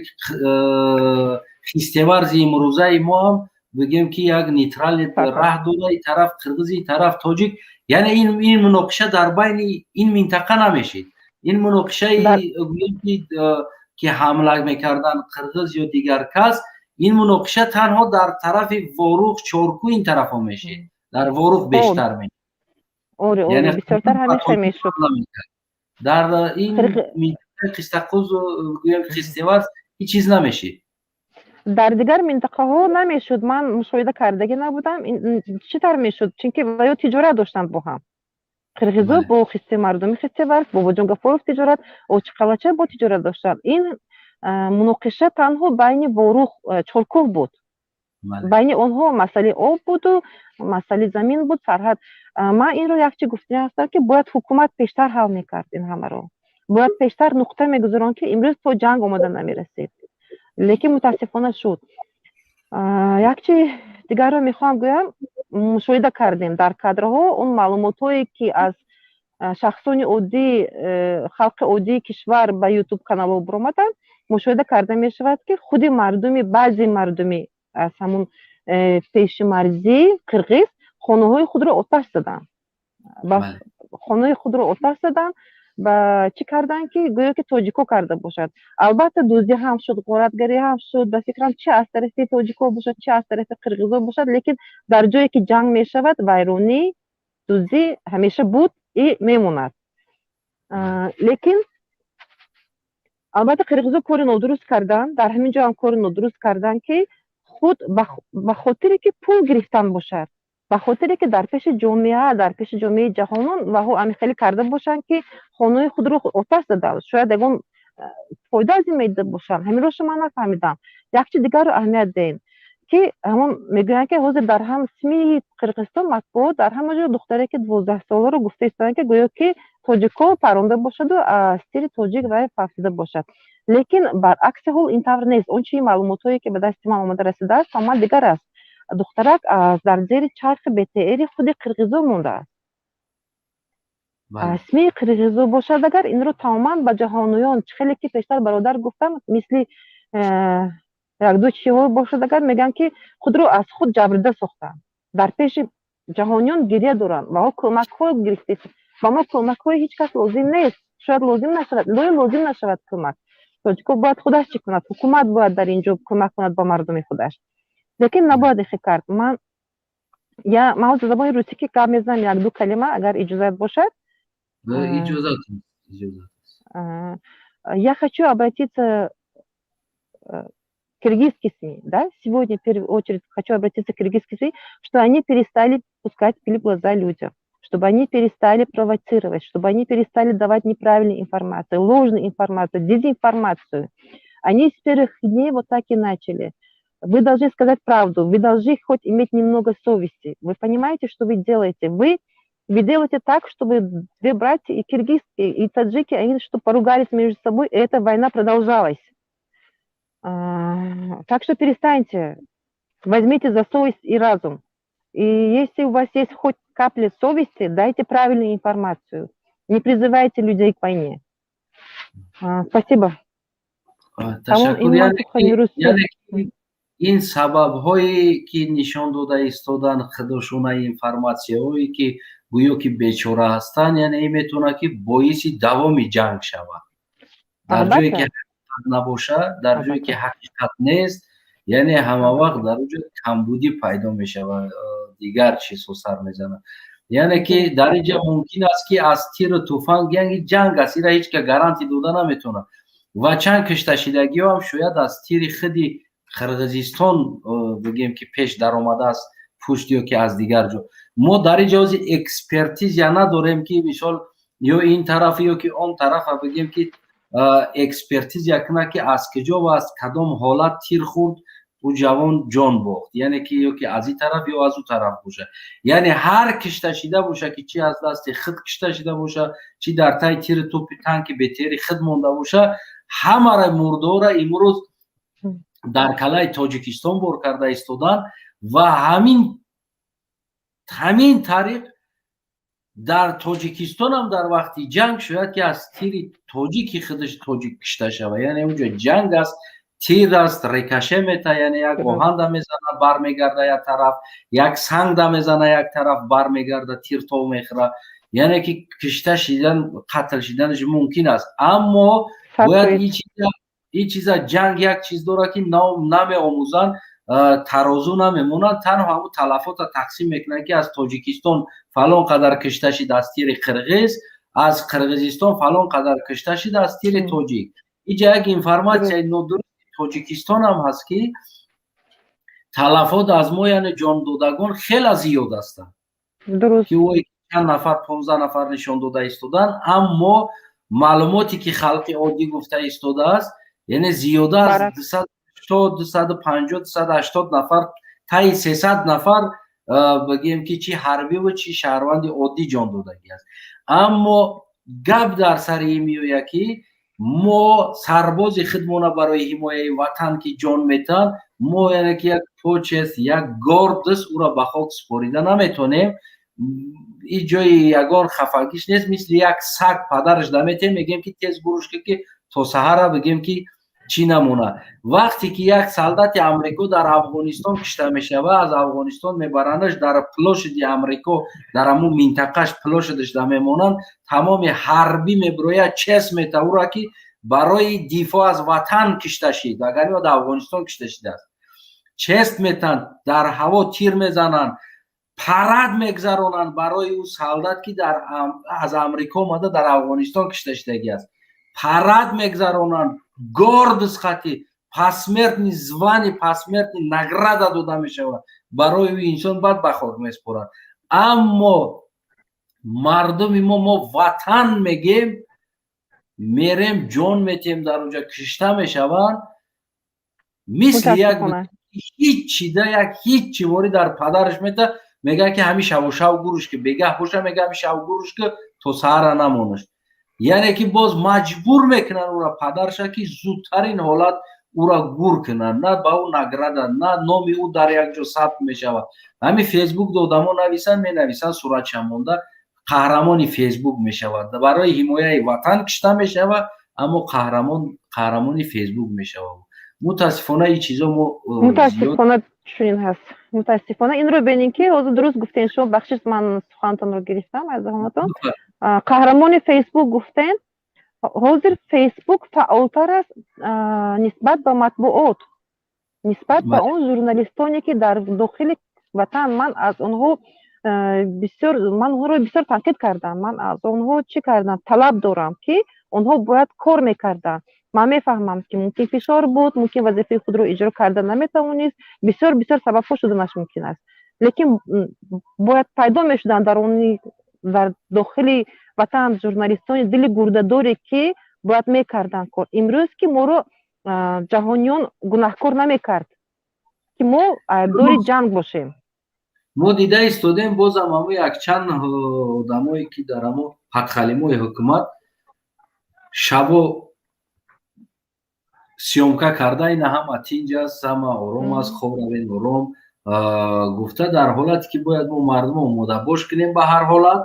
хистеварзи имрӯзаи мо ҳам бигем, ки як нейтральный раҳ дора, и тараф қирғизи, и тараф тоҷик. Яъне ин муноқиша дар байни ин минтақа намешид. Ин муноқишаи гӯем, ки ҳамла мекардан қирғиз ё дигар кас, ин муноқиша танҳо дар тарафи Ворух, Чорку, ин тарафҳо мешид, дар Ворух бештар мешид. Оре, оре, бисёртар ҳамеша мешуд. Дар ин минтақаи Қистақуз, гӯям Хистеварз, ҳеҷ чиз намешид. Дар дигар минтақаҳо намешуд, ман мушоҳида кардагӣ набудам, чӣ тавр мешуд, чунки ё тиҷорат доштанд бо ҳам қирғизо, бо хисте мардуми Хистеварз, Бобоҷон Гафоров тиҷорат, Очиқалача бо тиҷорат доштанд. Ин муноқиша танҳо байни Ворух, Чоркӯҳ буд. Байни онҳо масъалаи об буду масъалаи замин буд, сарҳад. Ман инро як чи гуфтани ҳастам, ки бояд ҳукумат пештар ҳал мекард ин ҳамаро, бояд пештар нуқта мегузаронд, ки имрӯз то ҷанг омода намерасид, лекин мутаассифона шуд. Як чи дигарро мехоҳам гӯям. Мушоҳида кардем дар кадрҳо он маълумотҳое, ки аз шахсони оддӣ, халқи оддии кишвар ба Ютуб каналҳо буромаданд, мушоҳида карда мешавад, ки худи мардуми, баъзе мардуми аз ҳамун пеши марзӣ қирғиз хонаҳои худро оташ заданд, хонаи худро оташ заданд. Ба чӣ карданд, ки гӯё ки тоҷико карда бошад. Албатта, дуздӣ ҳам шуд, ғоратгарӣ ҳам шуд, ба фикрам, чи аз тарафи тоҷико бошад, чи аз тарафи қирғизо бошад, лекин дар ҷое ки ҷанг мешавад, вайронӣ, дуздӣ ҳамеша буд и мемонад. Лекин албатта қирғизо кори нодуруст карданд, дар ҳамин ҷо ҳам кори нодуруст карданд, ки худ ба хотире ки пул гирифтан бошад, ба хотире ки дар пеши ҷомеа, дар пеши ҷомеаи ҷаҳонон ваҳо ҳамин карда бошанд, ки хонаи худро оташ заданд, шояд ягон фоида аз ин медида бошанд. Ҳаминро шумо нафаҳмидам. Як чи дигарро аҳамият диҳем, ки ҳамон мегӯянд, ки ҳозир дар ҳам СМИ Қирғизистон, матбуот, дар ҳама ҷо духтаре ки 12 соларо гуфта истоданд, ки гӯё ки тоҷикҳо паронда бошаду аз тири тоҷик вай фавтида бошад. Лекин баръакси ҳол ин тавр нест. Он чи маълумотҳое, ки ба дасти ман омада расидааст, тамоман дигар аст. Духтарак дар зери чархи БТРи худи қирғизо мондааст. СМИ қирғизо бошад агар инро тамоман ба ҷаҳонуён, чӣ хеле ки пештар бародар гуфтам, мисли якду чиҳо бошад агар, мегӯянд, ки худро аз худ ҷабрида сохтанд, дар пеши ҷаҳониён гиря доранд ва кӯмакҳо гирифта. Ба мо кӯмакҳои ҳеҷ кас лозим нест, шояд лозим нашавад, лои лозим нашавад кӯмак. Тоҷико бояд худаш чӣ кунад? Ҳукумат бояд дар ин ҷо кӯмак кунад ба мардуми худаш, лекин набояд ихе кард. Ман я ман ҳозир забони русӣ ки гап мезанам, якду калима, агар иҷозат бошад. Иҷозат. Иҷозат. Я хочу обратиться к киргизским СМИ, да, сегодня в первую очередь хочу обратиться к киргизским СМИ, что они перестали пускать пыль в глаза людям, чтобы они перестали провоцировать, чтобы они перестали давать неправильную информацию, ложную информацию, дезинформацию. Они с первых дней вот так и начали. Вы должны сказать правду, вы должны хоть иметь немного совести. Вы понимаете, что вы делаете? Вы делаете так, чтобы две братья, и киргизские, и таджики, они чтобы поругались между собой, и эта война продолжалась. Так что перестаньте, возьмите за совесть и разум. И если у вас есть хоть капля совести, дайте правильную информацию. Не призывайте людей к войне. Спасибо. Ташаккур. Яъне ин сабабҳое, ки нишон дода истодан худошона, информатсияҳое, ки гӯё ки бечора ҳастанд, яъне ин метавонад, ки боиси давоми ҷанг шавад. Дар ҷое ки ҳақиқат набошад, дар ҷое ки ҳақиқат нест, яъне ҳама вақт дар он ҷо камбудӣ пайдо мешавад, дигар чизҳо сар мезанад. Яъне ки дар ин ҷа мумкин аст, ки аз тиру туфанг, яъне ҷанг аст, ира ҳеҷ ка гарантӣ дода наметавонад, ва чанд кишташидагиҳо ҳам шояд аз тири худи Қирғизистон, бигем, ки пеш даромадааст пушт ё ки аз дигар ҷо. Мо дар ин ҷо ҳози экспертиза надорем, ки мисол ё ин тараф, ё ки он тарафа, бигем, ки экспертиза кунад, ки аз куҷо ва аз кадом ҳолат тир хӯрд, ӯ ҷавон ҷон бохт, яъне ки ё ки аз ин тараф, ё аз ӯ тараф бошад. Яъне ҳар кишта шида боша, ки чи аз дасти худ кишта шида боша, чи дар таи тири топи танки БТРи худ монда боша, ҳамаро мурдора имрӯз дар калаи Тоҷикистон бор карда истодан. Ва ҳамин тариқ дар Тоҷикистонам дар вақти ҷанг шояд, ки аз тири тоҷики худаш тоҷик кишта шавад. Яъне унҷо ҷанг аст, тир аст, рикошет мета, яъне як оҳанда мезана, бармегарда як тараф, як сангда мезана як тараф, бармегарда, тиртов мехӯра. Яъне ки кишта шидан, қатл шиданаш мумкин аст. Аммо бояд ин чиза, ҷанг як чиз дорад, ки намеомӯзанд, тарозу намемонанд, танҳо ҳамун талафота тақсим мекунанд, ки аз Тоҷикистон фалон қадар кишта шид аз тири қирғиз, аз Қирғизистон фалон қадар кишта шид аз тири тоҷик. Иҷа як информатсияи нодурусти Тоҷикистон ҳам ҳаст, ки талафот аз мо, яъне ҷондодагон, хеле зиёд ҳастанд, ки чанд нафар, 15 нафар нишон дода истоданд. Аммо маълумоте, ки халқи оддӣ гуфта истодааст, яъне зиёда аз 280, 250, 280 нафар, таи 300 нафар, бигем, ки чи ҳарбиву чи шаҳрванди оддӣ ҷон додагӣ аст. Аммо гап дар сари ин меояд, ки мо сарбози худмона барои ҳимояи ватан, ки ҷон метаҳанд, мо яъне ки як почесть, як гордость, ӯро ба хок супорида наметонем. Ин ҷои ягон хафагиш нест. Мисли як саг падараш наметем, мегӯем, ки тез гурӯш, ки то саҳара, бигем, ки чӣ намона. Вақте ки як солдати Амрико дар Афғонистон кишта мешавад, аз Афғонистон мебаранаш, дар площади Амрико, дар ҳамун минтақаш, площадаш да мемонанд, тамоми ҳарбӣ мебирояд, честь мета ӯра, ки барои дифоъ аз ватан кишта шид, агар ё дар Афғонистон кишта шидааст. Честь метанд, дар ҳаво тир мезананд, парад мегзаронанд барои ӯ солдат, ки аз Амрико омада, дар Афғонистон кишта шидагӣ аст. Парад мегзаронанд, гордость хати, посмертный звание, посмертный награда дода мешавад барои ӯ инсон, баъд ба хок месупоранд. Аммо мардуми мо, мо ватан мегем, мерем, ҷон метиҳем, дар онҷа кишта мешаванд, мисли як ҳиччида, як ҳиччи ворӣ дар падараш мета, мегӯяд, ки ҳамин шаву шав гуруш, ки бегаҳ боша, мега, ҳамин шав гуруш, ки то саҳара намонаш. Яъне ки боз маҷбур мекунанд ӯра, падарша, ки зудтарин ҳолат ӯра гур кунанд. На ба ӯ награда, на номи ӯ дар як ҷо сабт мешавад. Ҳамин Фейсбук одамо нависанд, менависанд, суратша монда, қаҳрамони Фейсбук мешавад. Барои ҳимояи ватан кишта мешавад, аммо қаҳрамони Фейсбук мешавад. Мутаассифона, ин чизо мо Мутаассифона, чунин ҳаст, мутаассифона. Инро бинем, ки ҳозир дуруст гуфтем шумо. Бахшиш, ман сухантонро гирифтам аз даҳонатон. Қаҳрамони Фейсбук гуфтем. Ҳозир Фейсбук фаъолтар аст нисбат ба матбуот, нисбат ба он журналистоне, ки дар дохили ватан. Ман аз онҳо Бисёр ман онҳоро бисёр танқид кардам. Ман аз онҳо чӣ кардам, талаб дорам, ки онҳо бояд кор мекарданд. Ман мефаҳмам, ки мумкин фишор буд, мумкин вазифаи худро иҷро карда наметавонист, бисёр бисёр сабабҳо шуданаш мумкин аст, лекин бояд пайдо мешуданд дар дохили ватан журналистони дили гурдадоре, ки бояд мекарданд кор. Имрӯз ки моро ҷаҳониён гунаҳкор намекард, ки мо айбдори ҷанг бошем. Мо дида истодем, бозам ҳамо якчанд одамое, ки дар ҳамо подхалимои ҳукумат шабо съёмка карда, ина ҳама тинҷ аст, ҳама ором аст, хоб равен ором гуфта, дар ҳолате ки бояд мо мардумо омодабош кунем ба ҳар ҳолат,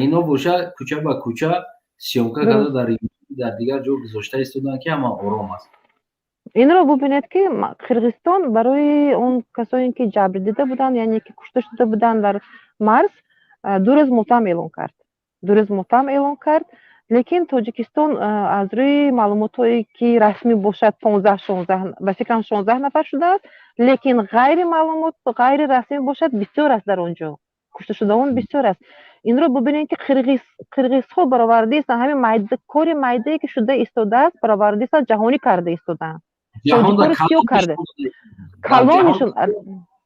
ино боша кӯча ба кӯча съёмка карда, дар дигар ҷо гузошта истоданд, ки ҳама ором аст. Инро бубинед, ки Қирғизистон барои он касоне, ки ҷабр дида буданд, яъне ки кушта шуда буданд дар марз, 2 рӯз мотам эълон кард, 2 рӯз мотам эълон кард. Лекин Тоҷикистон, аз рӯи маълумотҳое, ки расмӣ бошад, 15, 16, ба фикрам, 16 нафар шудааст, лекин ғайри маълумот, ғайри расмӣ бошад, бисёр аст, дар он ҷо кушташудаон бисёр аст. Инро бубинед, ки қирғизҳо баровардаистанд ҳамин кори майдае, ки шуда истодааст, баровардаистанд, ҷаҳонӣ карда истодаанд. Тоҷикоро сиё карда, калон нишон,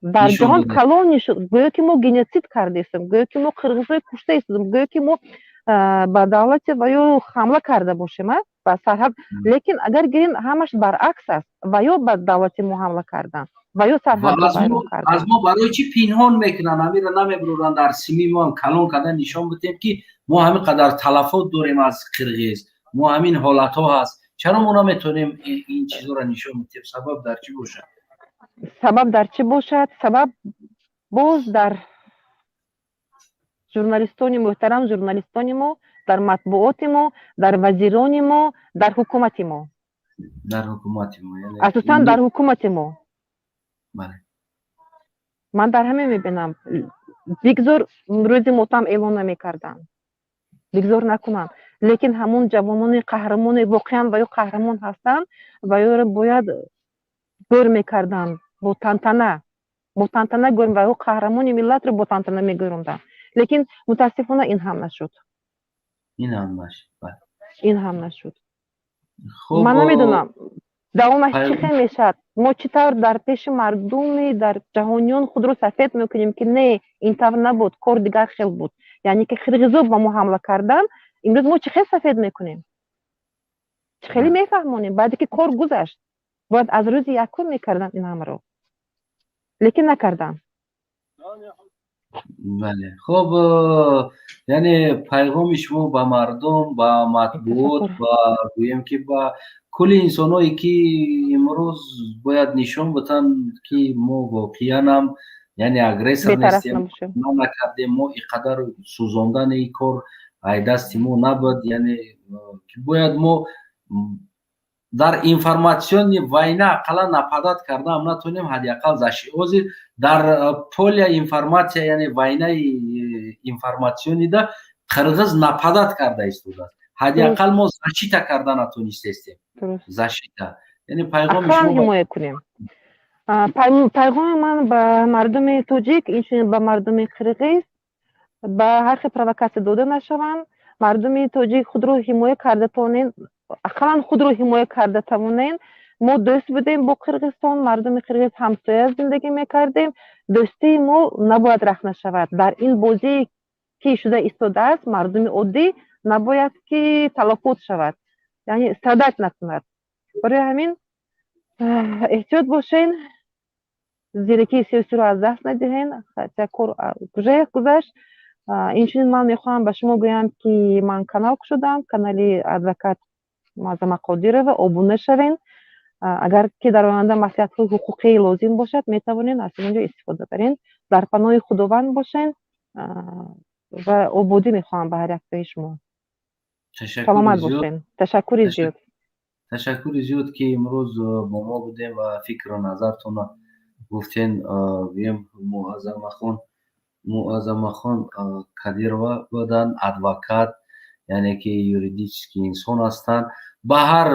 дар ҷаҳон калон нишон, гӯё ки мо геноцид кардаистем, гӯё ки мо қирғизҳои кушта истодем, гӯё ки мо ба давлати ва ё ҳамла карда бошем ба сарҳад. Лекин агар гирем, ҳамаш баръакс аст: ва ё ба давлати мо ҳамла карданд, ва ё сарҳадро вайрон карданд. Аз мо барои чӣ пинҳон мекунанд? Ҳамира намебуранд, дар СМИ мо ҳам калон кардан нишон бидем, ки мо ҳамин қадар талафот дорем аз қирғиз, мо ҳамин ҳолатҳо ҳаст. Чаро мо наметавонем ин чизҳоро нишон бидем? Сабаб дар чӣ бошад? Сабаб дар чӣ бошад? Сабаб боз дар журналистони муҳтарам, журналистони мо, дар матбуоти мо, дар вазирони мо, дар ҳукумати мо. Дар ҳукумати мо. Асосан дар ҳукумати мо. Ман дар ҳамин мебинам. Бигзор рӯзи мотам эълон намекарданд, бигзор накунанд, лекин ҳамон ҷавонони қаҳрамоне, воқеан ва ё қаҳрамон ҳастанд, ва ёро бояд гӯр мекарданд бо тантана, бо тантана гӯр, ва ё қаҳрамони миллатро бо тантана мегӯронданд. Лекин мутаассифона ин ҳам нашуд. Ин ҳам нашуд. Ин ҳам нашуд. Ман намедонам, давомаш чӣ хел мешавад. Мо чӣ тавр дар пеши мардуми, дар ҷаҳониён худро сафед мекунем, ки не, ин тавр набуд, кор дигар хел буд, яъне ки қирғизо ба мо ҳамла карданд? Имрӯз мо чӣ хел сафед мекунем, чӣ хеле мефаҳмонем, баъде ки кор гузашт? Бояд аз рӯзи якум мекарданд ин ҳамаро, лекин накарданд. Бале, хуб, яъне пайғоми шумо ба мардум, ба матбуот, ба гӯем, ки ба кулли инсонҳое, ки имрӯз бояд нишон битанд, ки мо воқеанам, яъне агрессор нестем, накардем, мо ин қадар сӯзондани ин кор ай дасти мо набуд, яъне бояд мо дар информационный война ақаллан нападать кардаам натонем, ҳадди ақал ҳозир дар поля информация, яъне войнаи информационныйда қирғиз нападать карда истодааст, ҳадди ақал мо защита карда натонистестем, защита, яъне пайғоми шумо? Ҳимоя кунем. Пайғоми ман ба мардуми тоҷик, инчунин ба мардуми қирғиз: ба ҳар хел провокатсия дода нашаванд. Мардуми тоҷик худро ҳимоя карда тавонен, ақаллан худро ҳимоя карда тавонен. Мо дӯст будем бо Қирғизистон, мардуми қирғиз ҳамсоя зиндагӣ мекардем. Дӯстии мо набояд рахт нашавад. Дар ин бозие, ки шуда истодааст, мардуми оддӣ набояд ки талафот шавад, яъне страдать накунад. Барои ҳамин эҳтиёт бошен, зиракии сиёсиро аз даст надиҳен, хотя кор уже гузашт. Инчунин ман мехоҳам ба шумо гӯям, ки ман канал кушодам, канали адвокат Муаззама Қодирова, обуна шавен. Агар ки дар оянда маслиҳатҳои ҳуқуқӣ лозим бошад, метавонед аз ин ҷо истифода барен. Дар паноҳи Худованд бошен ва ободӣ мехоҳам ба ҳар яктои шумо. Саломат бошен, ташаккури зиёд. Ташаккури зиёд, ки имрӯз бо мо будем ва фикру назартонро гуфтен. Гӯем, Муаззамахон Кадирова буданд, адвокат, яъне ки юридический инсон ҳастанд. Ба ҳар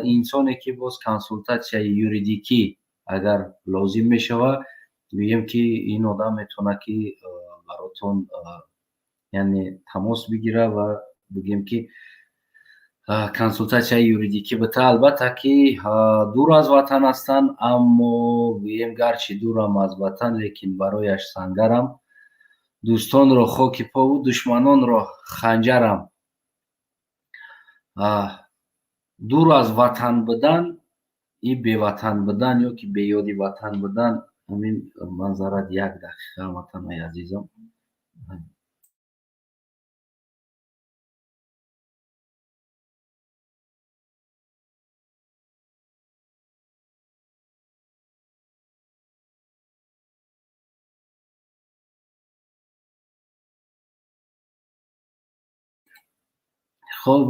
инсоне, ки боз консултатсияи юридикӣ агар лозим мешавад. Гӯем, ки ин одам метавонад, ки баротон, яъне, тамос бигира ва, бигӯем, ки консултатсияи юридикӣ бита. Албатта, ки дур аз ватан ҳастанд, аммо, гӯем, гарчи дурам аз ватан, лекин барояш сангарам, дӯстонро хоки пову душманонро ханҷарам. Дур аз ватан будан и беватан будан ё ки беёди ватан будан, ҳамин манзарат. Як дақиқа, ҳамватанои азизам. Хоб,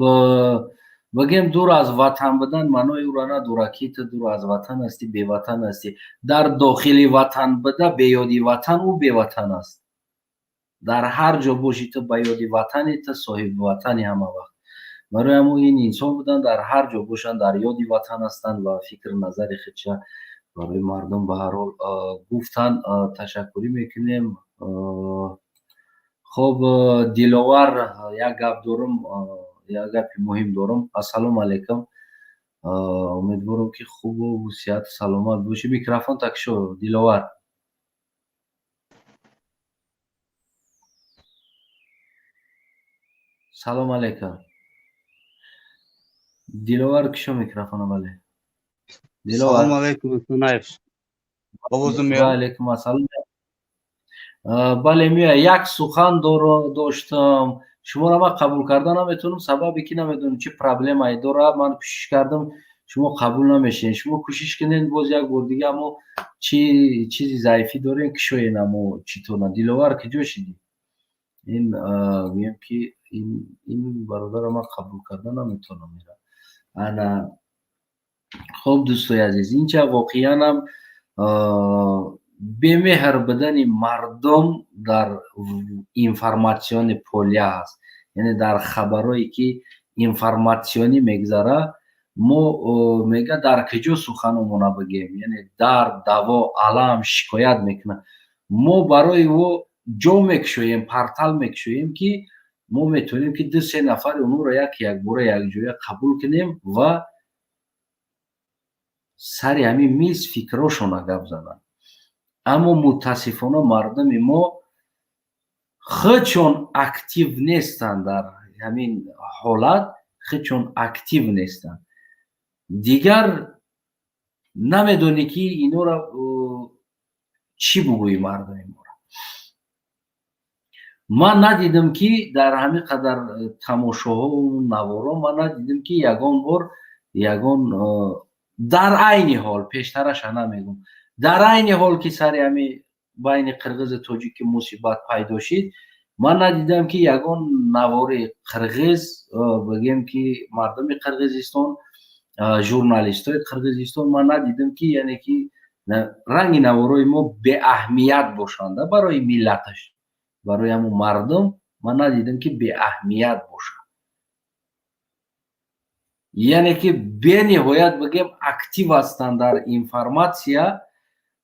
бигем, дур аз ватан будан маънои ӯро надорад, ки ту дур аз ватан ҳастӣ, беватан ҳастӣ. Дар дохили ватан буда, беёди ватан, ӯ беватан аст. Дар ҳар ҷо бошӣ, ту ба ёди ватани, ту соҳиби ватани ҳама вақт. Барои ҳамон ин инсон буданд, дар ҳар ҷо бошанд, дар ёди ватан ҳастанд ва фикру назари худша барои мардум ба ҳар ҳол гуфтанд. Ташаккурӣ мекунем. Хоб, Диловар, як гап дорум, як гапи муҳим дорум. Ассалому алайкум, умедворам, ки хубу сиҳату саломат бошӣ. Микрофон такшо, Диловар. Салом алайкум, Диловар, кишо микрофона. Бале. Салом алайкум, Сунаев. Овозум меояд? Алайкум ассалом. Бале, меояд. Як сухан доштам, шуморо ман қабул карда наметавонам, сабабе ки намедонам чӣ проблемае дорад. Ман кӯшиш кардам, шумо қабул намешавед. Шумо кӯшиш кунед боз як бор дига, аммо чӣ чизи заифӣ дорем, кишоен, амо читона. Диловар, киҷо шидӣ? Ин, гӯем, ки ин бародарро ман қабул карда наметавонам. Ана, хуб, дӯстои азиз, инча воқеанам бемеҳр будани мардум дар информационный поля ҳаст, яъне дар хабарое ки информатсионӣ мегзара. Мо, мега, дар куҷо суханомона бигем, яъне дард, даво, алам, шикоят мекунад. Мо барои ӯ ҷо мекушоем, портал мекушоем, ки мо метавонем, ки ду се нафари онҳоро як якбора якҷоя қабул кунем ва сари ҳамин миз фикрошона гап зананд. Аммо мутаассифона мардуми мо худшон актив нестанд, дар ҳамин ҳолат худшон актив нестанд. Дигар намедонӣ, ки инора чӣ бугӯӣ. Мардуми моро ман надидам, ки дар ҳамин қадар тамошоҳо, наворо ман надидам, ки ягон бор ягон, дар айни ҳол, пештараша намегум, дар айни ҳол ки сари ҳами байни қирғизу тоҷики мусибат пайдо шид, ман надидам, ки ягон навори қирғиз, бигем, ки мардуми Қирғизистон, журналистои Қирғизистон, ман надидам, ки, яъне, ки ранги наворои мо беаҳамият бошанда барои миллаташ, барои ҳамун мардум. Ман надидам, ки беаҳамият бошад, яъне ки бениҳоят, бигем, актив ҳастанд дар информатсия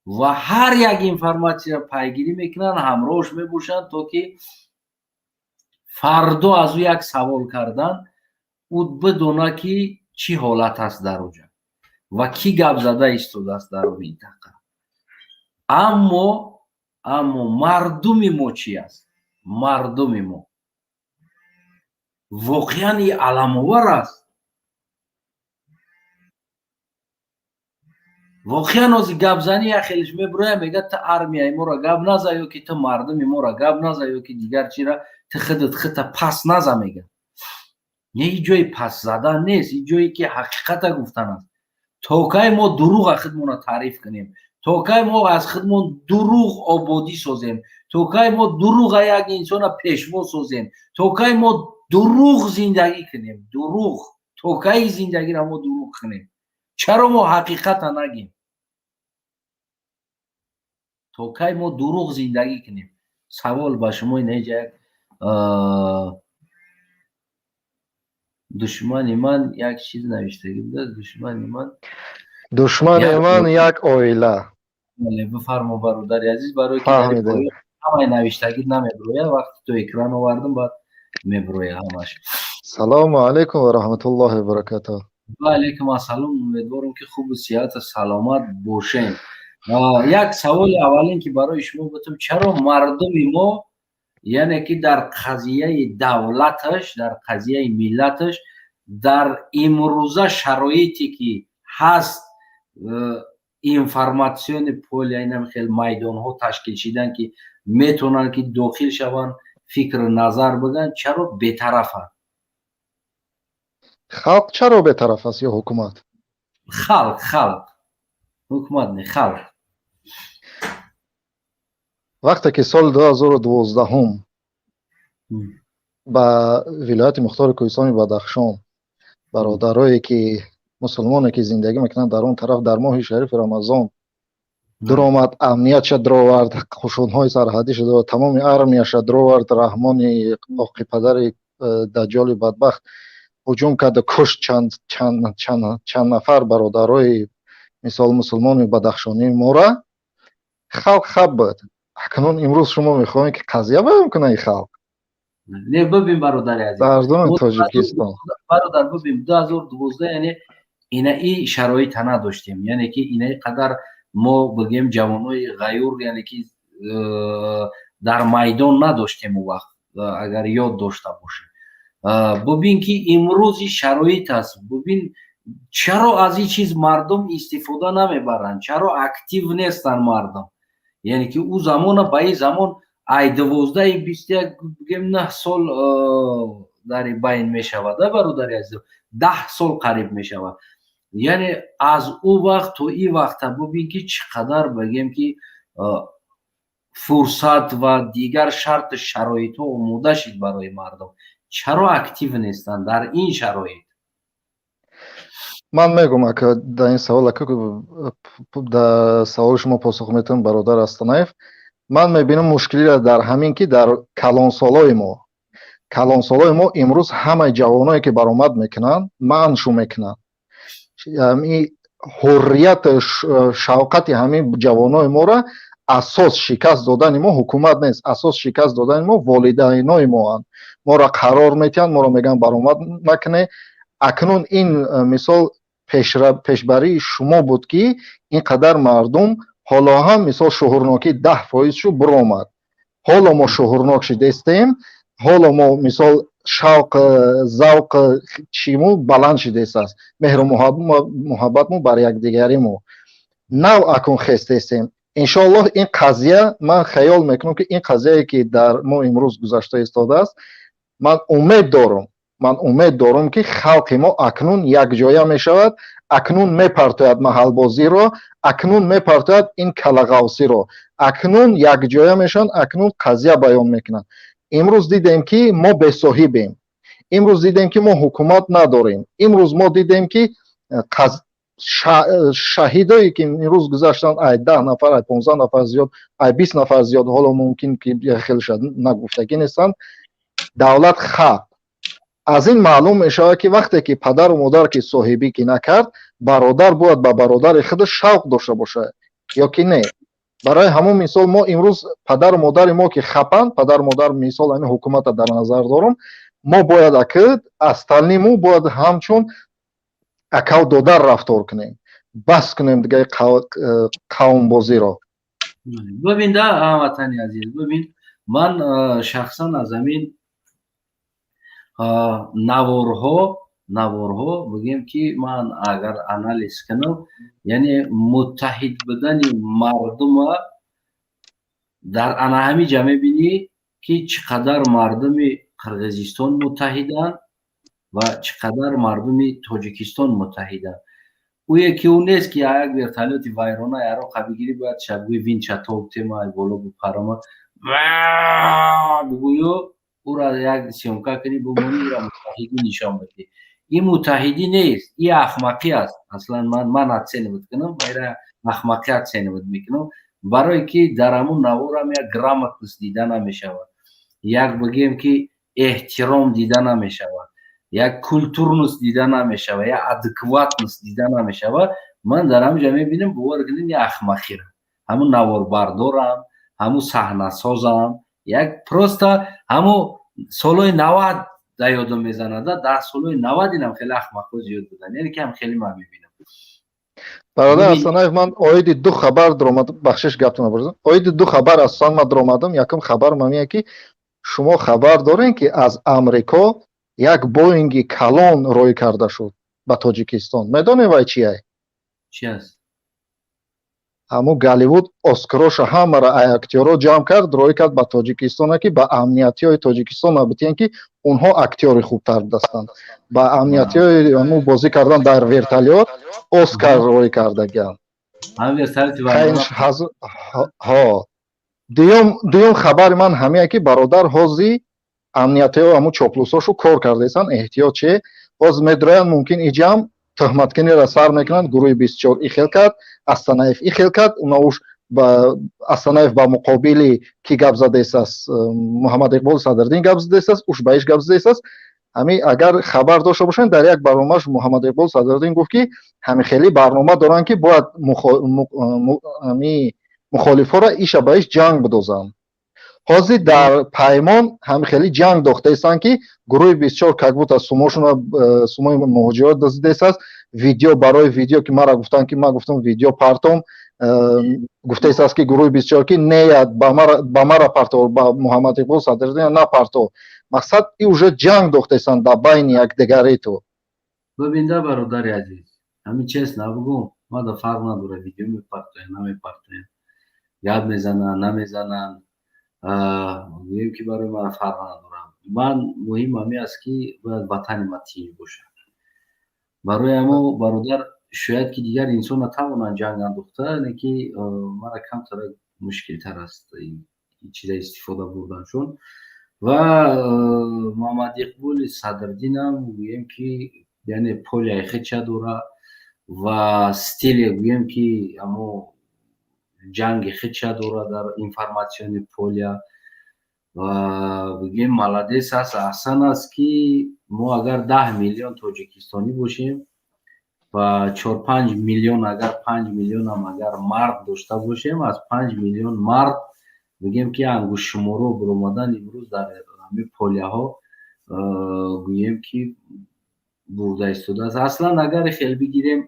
ва ҳар як информатсия пайгирӣ мекунанд, ҳамроҳш мебошанд, то ки фардо аз ӯ як савол кардан, ӯ бидона, ки чӣ ҳолат аст дар оҷа ва кӣ гап зада истодааст дар минтақа. Аммо мардуми мо чӣ аст? Мардуми мо воқеан и аламовар аст. Воқеан ҳозир гапзанӣ як хелеш мебуроя, мега: «Ту армияи моро гап наза, ё ки ту мардуми моро гап наза, ё ки дигар чира, ту худат худта пас наза», мега. Не, и ҷои пас задан нест, и ҷое ки ҳақиқата гуфтан аст. То кай мо дурӯға худмонро таъриф кунем? То кай мо аз худмон дурӯғ ободӣ созем? То кай мо дурӯға як инсона пешво созем? То кай мо дурӯғ зиндагӣ кунем? Дурӯғ, то кай зиндагиро мо дурӯғ кунем? Чаро мо ҳақиқата нагем? То кай мо дурӯғ зиндагӣ кунем? Савол ба шумо. Инаҷа як душмани ман як чиз навиштагӣ буда, душмани ман. Душмани ман як оила. Бале, бифармо, бародари азиз, барои ки ҳамаи навиштагӣ намеброя. Вақти то экран овардам, баъд меброя ҳамаш. Салому алайкум ва раҳматуллоҳи ва баракатуҳ. Ва алайкум ассалом. Умедворам, ки хубу сиҳату саломат бошем. Як саволи аввалин, ки барои шумо бутам: чаро мардуми мо, яъне ки дар қазияи давлаташ, дар қазияи миллаташ, дар имрӯза шароите ки ҳаст, информационный поле, инам хел майдонҳо ташкил шидан, ки метавонанд, ки дохил шаванд, фикру назар бигӯянд, чаро бетарафанд? Халқ чаро бетараф аст ё ҳукумат? Халқ, халқ, ҳукумат не, халқ. Вақте ки соли 2012-ум ба вилояти мухтори кӯҳистони Бадахшон бародарое ки мусулмоне, ки зиндагӣ мекунанд дар он тараф, дар моҳи шарифи Рамазон дуромад, амниятша дуровард, қушунҳои сарҳадиша, тамоми армияша дуровард, Раҳмони оқи падари даҷҷоли бадбахт ҳуҷум карда кушт чанд нафар бародарои, мисол, мусулмони бадахшонии мора, халқ хаб буд. Акнун имрӯз шумо мехоҳем, ки қазия баён кунад ин халқ? Не, бибин, бародари азиз. Мардуми Тоҷикистон. Бародар, бибин, 2012, яъне инаи шароита надоштем, яъне ки инаи қадар мо бигем ҷавонои ғаюр, яъне ки дар майдон надоштем у вақт, агар ёд дошта бошем. Бубин, ки имрӯзи шароит аст. Бубин, чаро аз ин чиз мардум истифода намебаранд, чаро актив нестанд мардум? Яъне ки ӯ замона ба ин замон ай 12-и 21, бигем, 9 сол дар байн мешавад, бародари азиз, 10 сол қариб мешавад. Яъне аз ӯ вақт то ин вақта бубин, ки чӣ қадар, бигем, ки фурсат ва дигар шарту шароитҳо омода шид барои мардум. Чаро актив нестанд дар ин шароит? Ман мегӯм, ака, дар ин савол, ака, дар саволи шумо посух метавон, бародар Астанаев. Ман мебинам мушкилиро дар ҳамин, ки дар калонсолои мо имрӯз ҳамаи ҷавоное, ки баромад мекунанд, манъшу мекунанд. Ҳуррият, шавқати ҳамин ҷавонои моро асос шикаст додани мо ҳукумат нест, асос шикаст додани мо волидайнои моанд. Моро қарор метиҳанд, моро мегӯянд, баромад накунед. Акнун ин, мисол, пешбарии шумо буд, ки ин қадар мардум ҳоло ҳам, мисол, шуҳурнокӣ 10% шу биромад. Ҳоло мо шуҳурнок шидестем, ҳоло мо, мисол, шавқ, завқ чиму баланд шидестааст, меҳру муҳаббатму бар якдигариму нав акун хестестем. Иншоаллоҳ, ин қазия, ман хаёл мекунам, ки ин қазияе, ки дар мо имрӯз гузашта истодааст, ман умед дорам, ки халқи мо акнун якҷоя мешавад, акнун мепартояд маҳалбозиро, акнун мепартояд ин калағавсиро, акнун якҷоя мешаванд, акнун қазия баён мекунанд. Имрӯз дидем, ки мо бесоҳибем. Имрӯз дидем, ки мо ҳукумат надорем. Имрӯз мо дидем, ки шаҳидое, ки имрӯз гузаштанд, ай 10 нафар, ай 15 нафар зиёд, ай 20 нафар зиёд, ҳоло мумкин ки хелша нагуфтагӣ нестанд. Давлат хаб. Аз ин маълум мешавад, ки вақте ки падару модар ки соҳибӣ ки накард, бародар бояд ба бародари худаш шавқ дошта бошад ё ки не? Барои ҳамон, мисол, мо имрӯз падару модари мо ки хапанд, падару модар, мисол, ҳамин ҳукумата дар назар дорам, мо бояд аки остальные мо бояд ҳамчун акаву додар рафтор кунем, бас кунем дигаи қавмбозиро. Бибин да, ҳамватани азиз, бибин, ман шахсан аз ҳамин наворҳо, бигем, ки ман агар анализ кунам, яъне муттаҳид будани мардума дар ана ҳамин ҷа мебинӣ, ки чӣ қадар мардуми Қирғизистон муттаҳиданд ва чӣ қадар мардуми Тоҷикистон муттаҳиданд. Ӯе ки ӯ нест, ки як вертолёти вайрона яроқа бигирӣ, бояд шабгӯи винча тоб тема боло бупарама бигӯю, ӯра як съёмка кунӣ, бумонӣ, ӯра муттаҳидӣ нишон бидиҳӣ. Ин муттаҳидӣ нест, ин ахмақӣ аст. Аслан ман оценивать кунам, ира ахмақӣ оценивать мекунам, барое ки дар ҳамун наворам як грамотность дида намешавад, як, бигем, ки эҳтиром дида намешавад, як культурность дида намешавад, як адекватность дида намешавад. Ман дар ҳамин ҷа мебинам, бовар кунед, як ахмақира. Ҳамун наворбардорам, ҳамун саҳнасозам, як просто ҳамун солҳои 90 да ёдам мезанада. Дар солҳои 90 инам хеле ахмақҳо зиёд буданд, яъне ки ҳам хеле ман мебинам. Бародар Асанаев, ман оиди ду хабар дуромад, бахшиш, гаптона бурдам. Оиди ду хабар асосан ман дуромадам. Якум хабар мамия, ки шумо хабар дорем, ки аз Амрико як Боинги калон рӯй карда шуд ба Тоҷикистон. Медонем, вай чияй? Чи аст? Ҳамун Голливуд Оскароша ҳамаро, актёрро ҷамъ кард, рӯй кард ба Тоҷикистона, ки ба амниятиҳои Тоҷикистон набитиҳанд, ки онҳо актёри хубтар будастанд. Ба амниятиҳои ҳамун бозӣ кардан дар вертолёт Оскар рӯй кардагианд. Ҳо, дуюм хабари ман ҳамия, ки бародар, ҳози амниятиҳо ҳамун чоплусошу кор кардаистанд. Эҳтиёт че, ҳоз медроянд, мумкин иҷам тӯҳматкуниро сар мекунанд: гурӯҳи 24 ихел кард, Астанаев ихел кард. Уна уш Астанаев ба муқобили ки гап задаистааст? Муҳаммад Иқболи Садриддин гап задаистааст, уш ба иш гап задаистааст. Ҳами агар хабар дошта бошанд, дар як барномааш Муҳаммад Иқбол Садриддин гуфт, ки ҳами хеле барнома доранд, ки бояд ҳами мухолифҳоро иша ба иш ҷанг бидозанд. Ҳозир дар паймон ҳами хеле ҷанг дохтаистанд, ки гурӯҳи 24 как будто сумошуна, сумои муҳоҷирот дуздидааст. Видео барои видео, ки мара гуфтанд, ки ман гуфтам видео партом, гуфтаистааст, ки гурӯҳи 24 ки не, ба мара парто, ба Муҳаммад Иқбол Садриддин напарто. Мақсад, и уже ҷанг дохтаистанд дар байни якдигари ту. Бибинда, бародари азиз, ҳамин честно бигӯм, мада фарқ надорад, видео мепартоянд, намепартоянд, гап мезананд, намезананд, гӯем ки барои ман фарқ надорад. Ман муҳим ҳамин аст, ки бояд ватани ман тинҷ бошад. Барои ҳамо, бародар, шояд ки дигар инсон натавонанд ҷанг андохта, не ки мара камтара мушкилтар аст ин чиза истифода бурданшон. Ва Муҳаммад Иқболи Садриддинам, гӯем ки, яъне поле яи худша дора ва стиле, гӯем ки, ҳамо ҷанги худша дора дар информационный поля. Ва бигӯем, молодец аст, аҳсан аст, ки мо агар 10 миллион тоҷикистонӣ бошем ва 4-5 миллион, агар 5 миллионам агар мард дошта бошем, аз 5 миллион мард, бигӯем ки, ангуштшуморо биромадан имрӯз дар ҳамин поля ҳо, гӯем ки, бурда истодааст. Аслан агар хел бигирем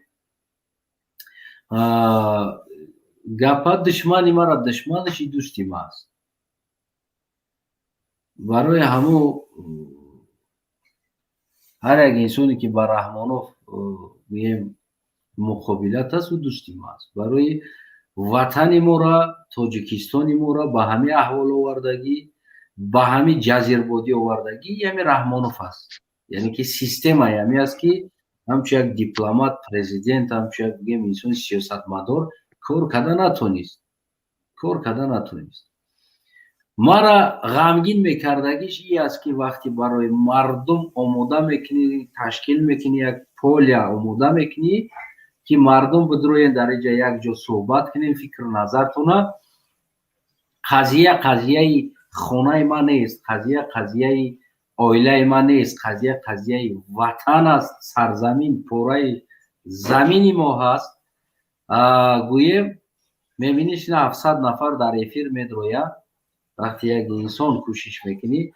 гапа, душмани мара душманаш и дӯсти ма аст. Барои ҳамун ҳар як инсоне, ки ба Раҳмонов, гӯем, муқобилат аст, ӯ дӯсти ма аст. Барои ватани моро, Тоҷикистони моро ба ҳамин аҳвол овардагӣ, ба ҳамин ҷазирбодӣ овардагӣ ҳамин Раҳмонов аст. Яъне ки системаи ҳамин аст, ки ҳамчун як дипломат, президент, ҳамчун як, бигӯем, инсони сиёсатмадор кор карда натонист, кор карда натонист. Мара ғамгин мекардагиш и аст, ки вақте барои мардум омода мекунӣ, ташкил мекунӣ, як поля омода мекунӣ, ки мардум бидроен, дар инҷа якҷо суҳбат кунем, фикру назартона. Қазия қазияи хонаи ман нест, қазия қазияи оилаи ман нест, қазия қазияи ватан аст, сарзамин, пораи замини мо ҳаст. Гӯем, мебинӣ, 700 нафар дар эфир медроянд. Вақте як инсон кӯшиш мекунӣ,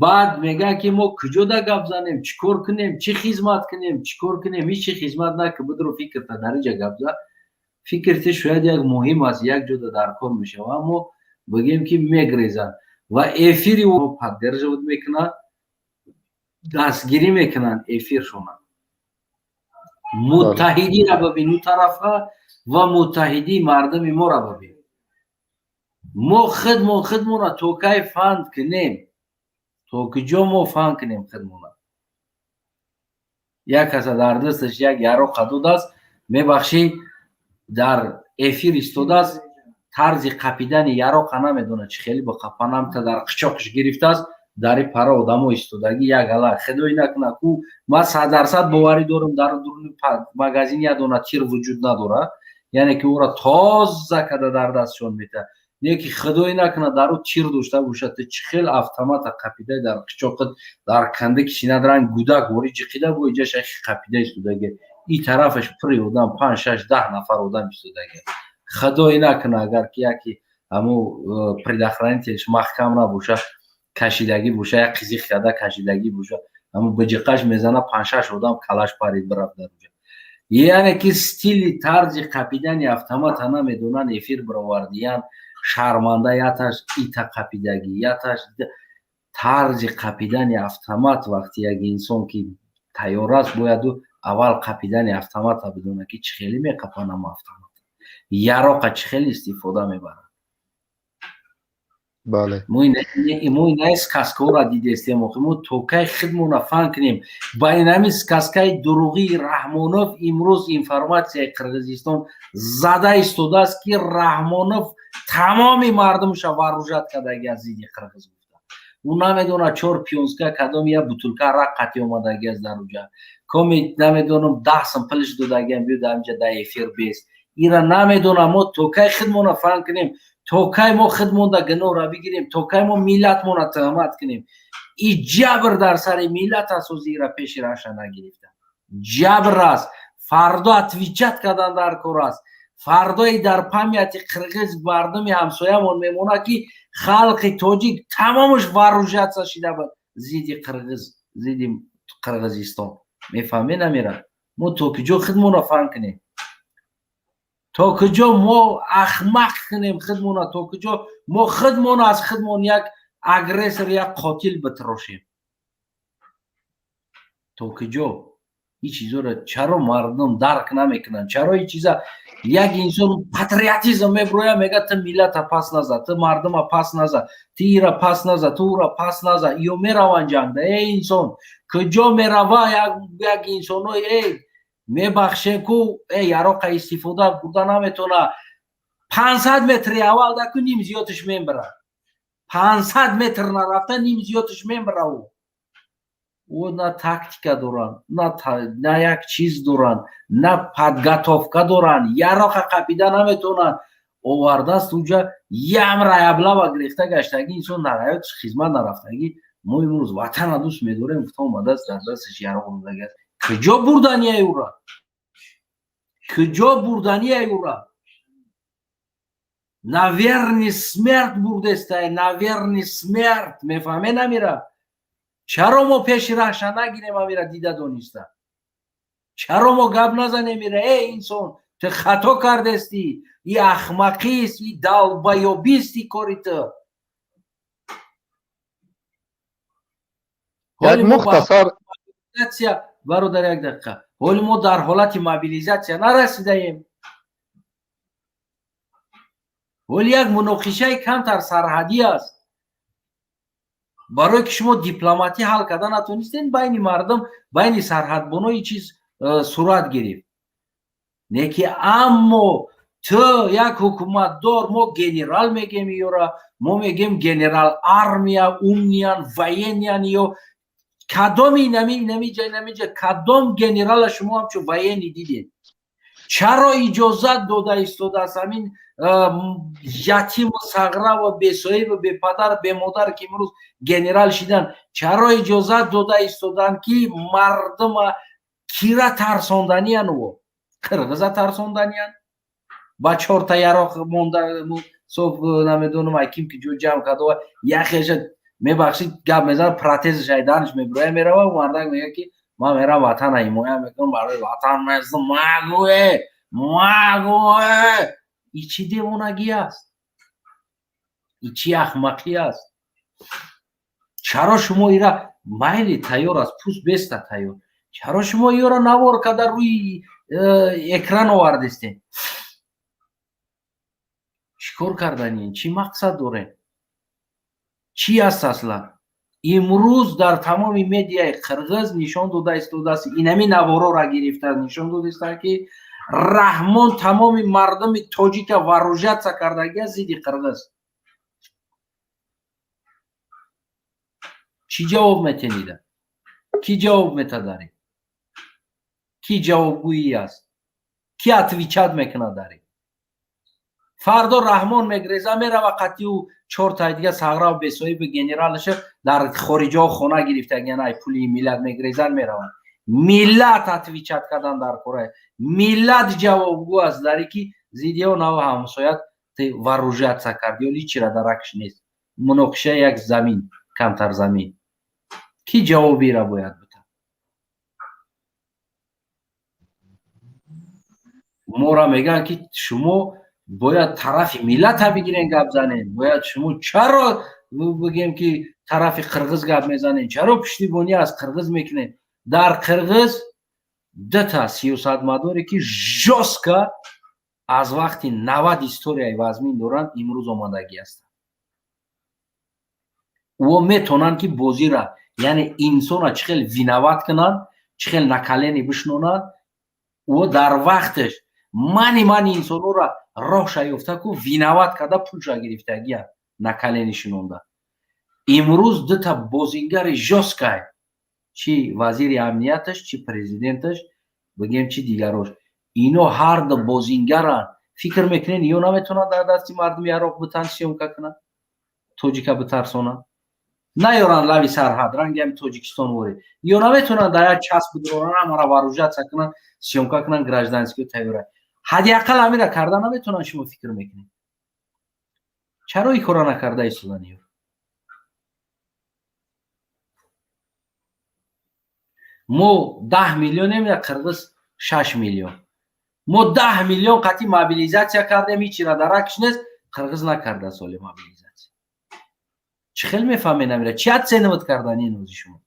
баъд мегӯяд, ки мо куҷода гап занем, чӣ кор кунем, чӣ хизмат кунем, чӣ кор кунем? Ҳеҷ чи хизмат наки, бидро, фикрта дар инҷа гап за. Фикрти шояд як муҳим аст, як ҷода дар кор мешава, аммо бигӯем, ки мегрезанд ва эфири поддерживать мекунанд, дастгирӣ мекунанд эфиршона. Муттаҳидиро бибин ӯ тарафа ва муттаҳидии мардуми моро бибин. Мо худмон худмонро то кай фанд кунем? То куҷо мо фанд кунем худмона? Як каса дар дасташ як яроқа додааст, мебахшӣ, дар эфир истодааст, тарзи қапидани яроқа намедонад, чӣ хеле бо қапанамта дар қичоқш гирифтааст. Дар и пара одамо истодагӣ, як ала худой накунад ку, ман 100% боварӣ дорам, дар дуруни магазин як дона тир вуҷуд надорад, яъне ки ӯро тоза када дар дастшон метаҳад. Не ки худой накунад, дар ӯ тир дошта бошад, ту чӣ хел автомата қапида дар қичоқат, дар канда кишинад, ранг гудак вори ҷиқида бо иҷаш қапида истодаги, и тарафаш пури одам, панҷ, шаш, 10 нафар одам истодаги. Худое накуна, агар ки яке ҳаму предохранитель ш маҳкам набоша, кашидагӣ боша, як қизиқ карда кашидагӣ боша, ҳаму биҷиқаш мезана, панҷшаш одам калаш парид бирафт дар уҷа. Яъне ки стили тарзи қапидани автомата намедонанд, эфир бировардиян, шарманда. Яташ ита қапидагӣ, яташ тарзи қапидани автомат. Вақти як инсон ки тайёр аст, бояду аввал қапидани автомата бидона, ки чӣ хеле меқапанам автомат, яроқа чӣ хеле истифода мебарад. Бале. Мо инаи сказка ҳоро дидестем. Охи мо то кай худмона фан кунем ба инами сказка и дурӯғии Раҳмонов? Имрӯз информатсияи Қирғизистон зада истодааст, ки Раҳмонов тамоми мардумша вооружать кардаги аз зидди қирғиз гуфта. Ӯ намедонад, чор пионска, кадом як бутулка арақ қатӣ омадаги аст дар уҷа, коми намедонам 10 сум пулиш додагиам, биё дар инҷа дар эфир бест. Ира намедонам, мо то кай худмона фан кунем, то кай мо худмонда гуноҳра бигирем, то кай мо миллатмона туҳмат кунем? И ҷабр дар сари миллат асози ира пеши раша нагирифта ҷабр аст. Фардо отвечать кардан дар кор аст. Фардои дар память и қирғиз, мардуми ҳамсоямон мемонад, ки халқи тоҷик тамомаш вооружаться шида буд зидди қирғиз, зидди Қирғизистон. Мефаҳме намера? Мо то куҷо худмонро фан кунем, то куҷо мо ахмақ кунем худмона, то куҷо мо худмона аз худмон як агрессор, як қотил битрошем, то куҷо? Ин чизоро чаро мардум дарк намекунанд? Чаро ин чиза як инсон патриотизм меброя, мега: «Ту миллата пас наза, ту мардума пас наза, ту ира пас наза, ту ура пас наза». Ё мераванд ҷангда. Э, инсон куҷо мерава? Як инсоно, э, мебахшем ку, э, яроқа истифода бурда наметона. 500 метри аввал даку ним зиёдаш мебара, 500 метр нарафта ним зиёдаш мебара. Ӯ на тактика доранд, на як чиз доранд, на подготовка доранд, яроқа қапида наметавонанд. Овардааст уҷа ямра яблава гирифта гаштагӣ, инсон дар ҳаётиш хизмат нарафтагӣ. Мо имрӯз ватана дӯст медорем гуфта омадааст, дар дасташ яроқ додагиаст. Куҷо бурданияй ура? Куҷо бурданияй ура? На верный смерть бурдестай, на верный смерть. Мефаҳме намира? Чаро мо пеши раҳша нагирем амира дида дониста? Чаро мо гап назанем ира: «Э, инсон, ту хато кардестӣ, и ахмақист, и долбоёбист и кори ту»? Як мухтасар. Бародар, як дақиқа. Ҳоли мо дар ҳолати мобилизатсия нарасидаем. Ҳоли як муноқишаи камтар сарҳадӣ аст, барое ки шумо дипломатӣ ҳал карда натонистем байни мардум, байни сарҳадбоно чиз сурат гирифт. Не ки аммо ту як ҳукуматдор, мо генерал мегем ёра, мо мегем генерал армия, умный ян, военный ян, ё кадоми инамиҷа, инамиҷа кадом генерала шумо ҳамчун военный дидед? Чаро иҷозат дода истодааст ҳамин ятиму сағраву бесоҳибу бепадар, бемодар, ки имрӯз генерал шидан? Чаро иҷозат дода истоданд, ки мардума кира тарсонданиян? Ӯ қирғиза тарсонданиян ба чорта яроқ монда соф, намедонам, аким ки ҷо ҷамъ карда, яхеша, мебахшид, гап мезанад, протезаш айданаш мебироя, мерава. Мардак мега, ки ман мерам, ватана ҳимоя мекунам, барои ватан мезм. Магӯе, магӯе, и чӣ девонагӣ аст, и чӣ ахмақӣ аст? Чаро шумо ира, майли, тайёр аст, пӯст беста тайёр, чаро шумо ёро навор карда рӯи экран овардистем? Чӣ кор карданин? Чӣ мақсад дорем? Чӣ аст аслан? Имрӯз дар тамоми медиаи қирғиз нишон дода истодааст, инами наворора гирифта нишон додаистанд, ки Раҳмон тамоми мардуми тоҷика вооружаться кардагиаст зидди қирғиз. Чӣ ҷавоб метенида? Кӣ ҷавоб мета дар ин? Кӣ ҷавобгӯӣ аст? Кӣ отвечать мекунад дар ин? Фардо Раҳмон мегреза, мерава қатъиу чортай дига сағрав бесоҳиби генералаша дар хориҷаҳо хона гирифтагиан, ай пули миллат мегрезан, мераванд. Миллат отвечать кардан дар кора, миллат ҷавобгӯ аст дар ки. Зидди нав ҳамсоят вооружаться кард ё ҳичира даракш нест. Муноқиша як замин, камтар замин. Кӣ ҷавобира бояд битад? Мора мегӯянд, ки шумо бояд тарафи миллата бигирен, гап занем. Бояд шумо чаро бигем, ки тарафи қирғиз гап мезанем, чаро пуштибонӣ аз қирғиз мекунем? Дар қирғиз дута сиёсатмадоре, ки жёстко аз вақти 90 историяи вазмин доранд, имрӯз омадагӣ ҳастанд. Ӯо метавонанд, ки бозира, яъне инсона чӣ хел виноват кунанд, чӣ хел на колени бишнонанд. Ӯо дар вақташ мани инсонҳоро роҳша ёфта ку виноват карда, пулша гирифтагия, на колени шинонда. Имрӯз дута бозингари жёсткай, чӣ вазири амнияташ, чӣ президенташ бигем, чӣ дигарош, ино ҳарду бозингаранд. Фикр мекунед, ё наметавонанд дар дасти мардум яроқ битан, съёмка кунанд, тоҷика битарсонанд, наёранд лави сарҳад, ранги ҳами Тоҷикистон ворид? Ё наметавонанд дар як час бидоранд, ҳамара вооружаться кунанд, съёмка кунанд, гражданскиё тайёра? Ҳадди ақал ҳамира карда наметавонанд, шумо фикр мекунед? Чаро ин кора накарда истодан ё? Мо 10 миллионем, я қирғиз 6 миллион. Мо 10 миллион қатъи мобилизатсия кардем, ҳичира даракш нест. Қирғиз накарда соли мобилизатсия. Чӣ хел мефаҳмед амира? Чӣ оценивать кардани нози шумо?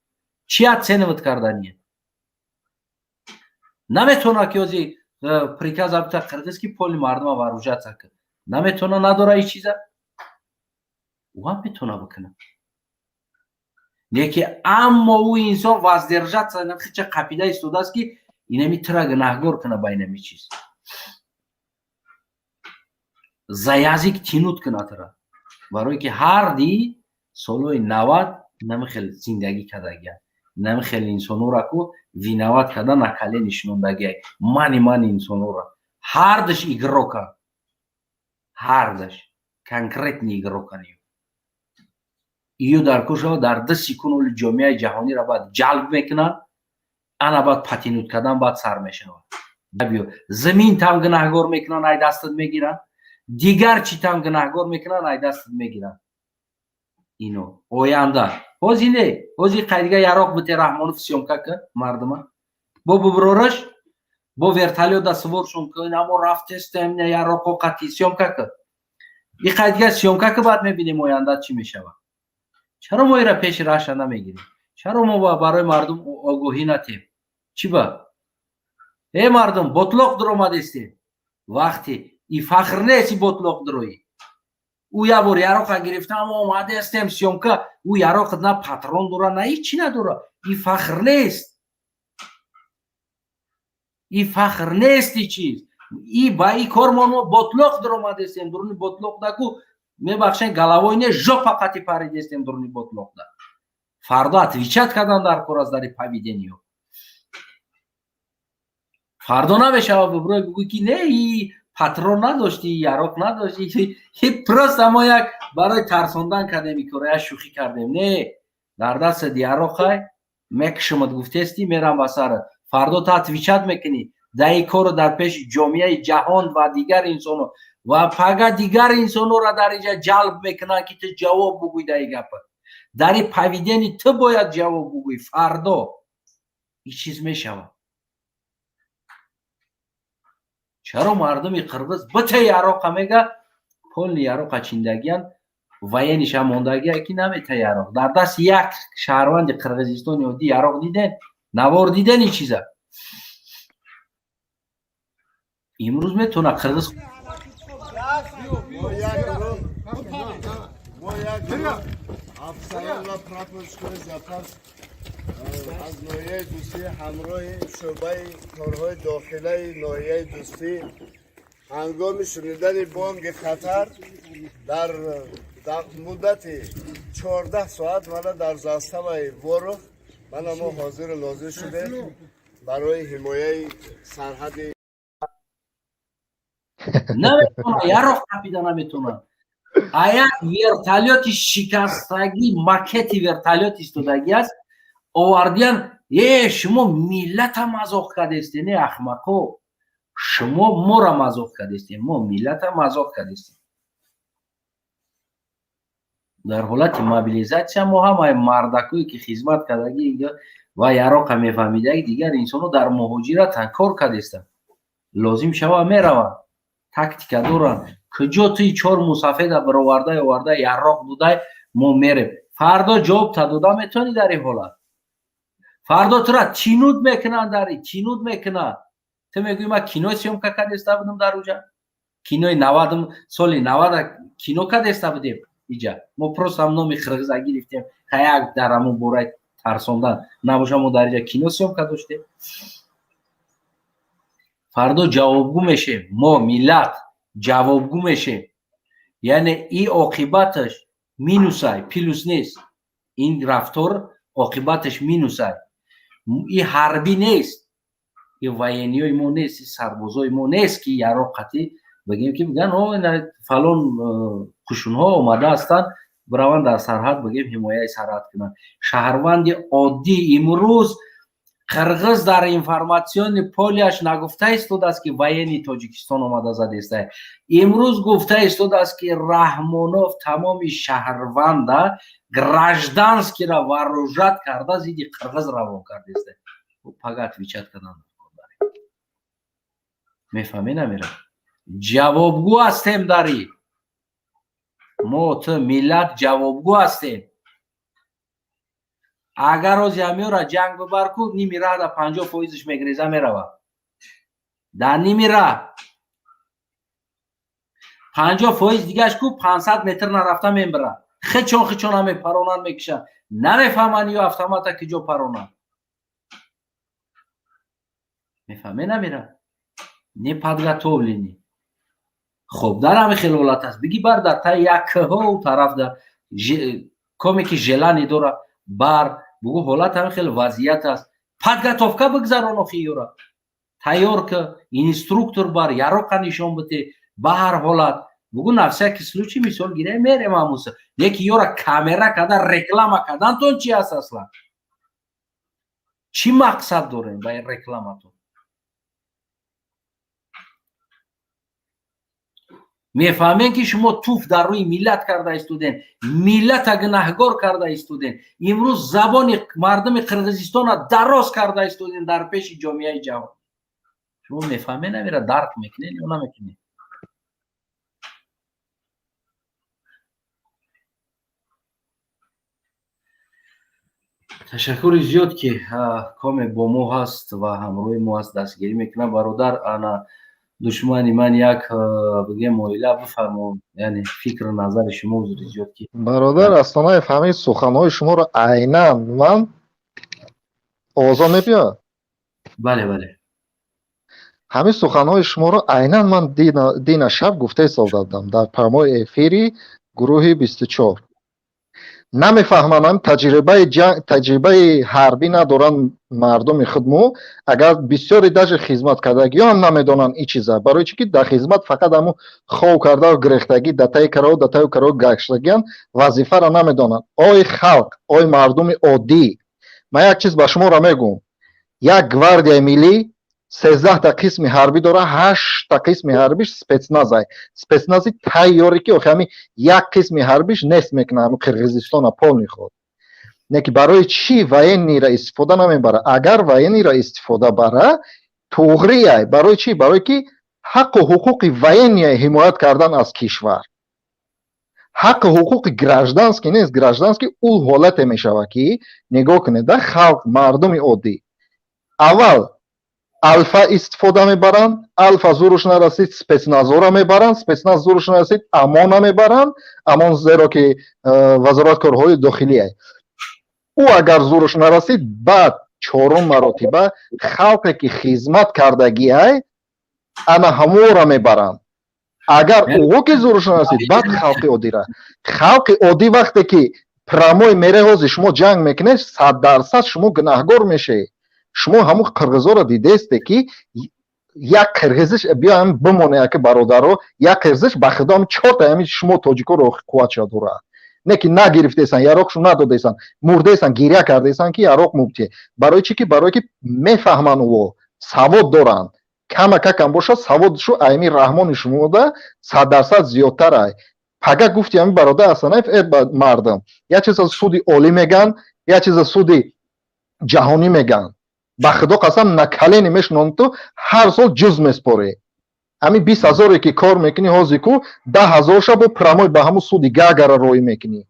Чӣ оценивать кардани? Наметавонад, ки ози приказ абта қирғиз, ки поли мардума вооружаться кун. Наметавона, надора ин чиза. Ӯ ҳам метавона бикунад, леки аммо ӯ инсон воздержаться, хича қапида истодааст, ки инами тира гунаҳгор куна, ба инами чиз за язык тянуть куна тира, барое ки ҳар ди солҳои 90 инами хел зиндагӣ кардагия, инами хел инсонҳоро ку виноват карда, на колени шинондагия, мани инсонҳоро. Ҳардаш игрока, ҳардаш конкретный игрокан. Ё дар кор шава, дар 2 секунд оли ҷомеаи ҷаҳониро баъд ҷалб мекунанд, ана баъд потянуть кардан баъд сар мешавад. Биё, замин там гунаҳгор мекунанд, ай дастат мегиранд, дигар чӣ там гунаҳгор мекунанд, ай дастат мегиранд. Ино оянда ҳози не, ҳози қайдига яроқ бите, Раҳмонов съёмка ка мардума, бо буброраш, бо вертолёта суворшон ка, инамо рафтестем, яроқо қатӣ съёмка ка, и қайдига съёмка ка, баъд мебинем оянда чӣ мешавад. Чаро мо ира пеши раша намегирем? Чаро мо барои мардум огоҳӣ натем? Чӣ ба э мардум ботлоқ дуромадестем? Вақте и фахр нест, и ботлоқ дуроӣ. Ӯ як бор яроқа гирифта, мо омадестем съёмка, ӯ яроқ на патрон дора, на ҳичи надора. И фахр нест, и фахр нест, и чиз и ба и кор мо ботлоқ дуромадестем. Дуруни ботлоқ даку, мебахшен, головой не, жопа қати паридестем дуруни ботлоқда. Фардо отвечать кардан дар кор аз дари поведениё. Фардо намешава биброй бигӯй, ки не, и патрон надошти, яроқ надошти, просто мо як барои тарсондан кардем и кора, як шӯхӣ кардем. Не, дар дастат яроқай, мекушумат гуфтести, мерам ба сарат. Фардо та отвечать мекунӣ дар ин корро дар пеши ҷомеаи ҷаҳон ва дигар инсонҳо, ва пага дигар инсонҳоро дар инҷа ҷалб мекунанд, ки ту ҷавоб бугӯй дар ин гапа, дар ин поведение ту бояд ҷавоб бугӯй. Фардо ин чиз мешавад. Чаро мардуми қирғиз бите яроқа мега, полный яроқа чиндагиян, военныйша мондагия, ки намета яроқ дар дасти як шаҳрванди Қирғизистони оддӣ? Яроқ диден, навор диден ин чиза? Имрӯз метавона қирғиз Афсарон ва прапорщикони запас аз ноҳияи Дӯстӣ ҳамроҳи шӯъбаи корҳои дохилаи ноҳияи Дӯстӣ ҳангоми шунидани бонги хатар дар муддати 14 соат мана дар заставаи Ворух мана мо ҳозиру нозир шудем барои ҳимояи сарҳади. Наметавона яроқ қапида, наметавонад. А як вертолёти шикастагӣ, макети вертолёт истодагӣ аст, овардиян. Э, шумо миллата мазоқ кардесте, не, ахмақо? Шумо моро мазоқ кардистем, мо миллата мазоқ кардистем. Дар ҳолати мобилизатсия мо ҳамаи мардакое ки хизмат кардагӣ ва яроқа мефаҳмидаги, дигар инсонҳо дар муҳоҷиратан, кор кардистанд, лозим шава мераванд, тактика доранд. Куҷо туи чор мусафеда баровардай оварда яроқ дудай, мо мерем, фардо ҷавобта дода метавонӣ? Дар ин ҳолат фардо тура тинуд мекунанд, дари тинуд мекунанд. Ту мегӯӣ, ман кино съёмка кардеста будам дар уҷа, кинои 90-ум, соли 90-а кино кардеста будем. Иҷа мо просто ҳам номи қирғиза гирифтем, як дар ҳамон бораи тарсондан набоша, мо дар иҷа кино съёмка доштем. Фардо ҷавобгӯ мешем, мо миллат ҷавобгӯ мешем. Яъне и оқибаташ минусай, плюс нест. Ин рафтор оқибаташ минусай. И ҳарбӣ нест, и военный ёи мо нест, и сарбозои мо нест, ки яроқ қатӣ бигем, ки биган фалон қушунҳо омада ҳастанд, бираванд дар сарҳад, бигем, ҳимояи сарҳад кунанд. Шаҳрванди оддӣ имрӯз қирғиз дар информационный поле яш нагуфта истодааст, ки военный Тоҷикистон омада задеста. Имрӯз гуфта истодааст, ки Раҳмонов тамоми шаҳрванда гражданский ра вооружать карда, зидди қирғиз равон кардеста. Пага отвечать кардан мефаҳме намера? Ҷавобгӯ ҳастем дари мо, ту, миллат ҷавобгӯ ҳастем. Агар ози ҳамёра ҷанг бибар ку, ними раҳда 50%-иш мегреза меравад. Дар ними раҳ 50% дигаш ку 500 метр нарафта мебирад. Хичон хичон ҳаме паронанд, мекушанд, намефаҳманд ё автомата киҷо паронанд. Мефаҳме намера? Неподготовленный. Хоб, дар ҳами хел ҳолат аст, биги бар дар таи як кӯҳо тараф дар коме ки желание дора, бар бугӯ, ҳолат ҳами хел вазъият аст, подготовка бигзарон, охи ёра тайёр ки, инструктор бар, яроқа нишон бите. Ба ҳар ҳолат бугӯ, на всякий случай, мисол гирем, мерем ҳамуса. Леки ёра камера карда реклама кардантон чи аст аслан? Чӣ мақсад дорем ба рекламатон? Мефаҳмем, ки шумо туф дар рӯи миллат карда истодем, миллата гунаҳгор карда истодем. Имрӯз забони мардуми Қирғизистона дароз карда истодем дар пеши ҷомеаи ҷаҳон. Шумо мефаҳмед намера, дарк мекунед ё намекунед? Ташаккури зиёд, ки коме бо мо ҳаст ва ҳамроҳи мо ҳаст, дастгирӣ мекунад. Бародар, ана душмани ман як бигем оила, бифармо, яъне фикру назари шумо, узри зиёд ки. Бародар Астонаев, ҳамин суханҳои шуморо айнан ман овозон мебиёд? Бале. Ҳамин суханҳои шуморо айнан ман дина шаб гуфта истода будам дар прямой эфири гурӯҳи 24. Намефаҳмам, таҷрибаи ҷанг, таҷрибаи ҳарбӣ надоранд мардуми худмо. Агар бисёре даже хизматкардагиҳо намедонанд ин чиза, барои чӣ ки дар хизмат фақат ҳамун хов карда гирехтагӣ, датаи каро, датаю каро гаштагиан, вазифаро намедонанд. Ой халқ, ой мардуми оддӣ, ман як чиз ба шуморо мегӯм: як гвардияи миллӣ 13-та қисми ҳарбӣ дора, ҳаштта қисми ҳарбиш спецназай, спецнази тайёре, ки охи ҳами як қисми ҳарбиш нест мекунад ҳами Қирғизистона полный худ. Не ки барои чӣ военный ра истифода намебара? Агар военный ра истифода бара, туғрияй. Барои чӣ? Барое ки ҳаққу ҳуқуқи военный я ҳимоят кардан аз кишвар, ҳаққу ҳуқуқи гражданский нест. Гражданский ӯ ҳолате мешавад, ки нигоҳ кунед да, халқ, мардуми оддӣ аввал Алфа истифода мебаранд, Алфа зуруш нарасид, спецназора мебаранд, спецназ зуруш нарасид, ОМОНа мебаранд, ОМОН зеро ки вазорат корҳои дохилия, ӯ агар зуруш нарасид, баъд чорум маротиба халқе ки хизмат кардагиай, ана ҳаморо мебаранд. Агар ӯ ки зуруш нарасид, баъд халқи оддира. Халқи оддӣ вақте ки прямой мере, ҳозир шумо ҷанг мекунед, 100% шумо гунаҳгор мешавед. Шумо ҳамун қирғизоро дидесте, ки як қирғизиш биё бимоне, яки бародаро, як қирғизиш ба худо чорта ҳами шумо тоҷикоро қувватша дорад, не ки нагирифтесан, яроқшу надодесан, мурдесан, гиря кардесан, ки яроқ мубтие. Барои чӣ? Ки барое ки мефаҳманд, ӯ савод доранд. Камакакам боша, саводшу айми Раҳмони шумода 100% зиёдтар ай. Пага гуфти ҳами бародар Асанаев, э мардам, як чиза суди олӣ меган, як чиза суди ҷаҳонӣ меган. Ба худо қасам, на колени мешунонӣ, ту ҳар сол ҷуз меспорӣ. Ҳамин 20 ҳазоре ки кор мекунӣ ҳозир ку, 10 ҳазорша бо прямой ба ҳамун суди Гаагара роӣ мекунӣ,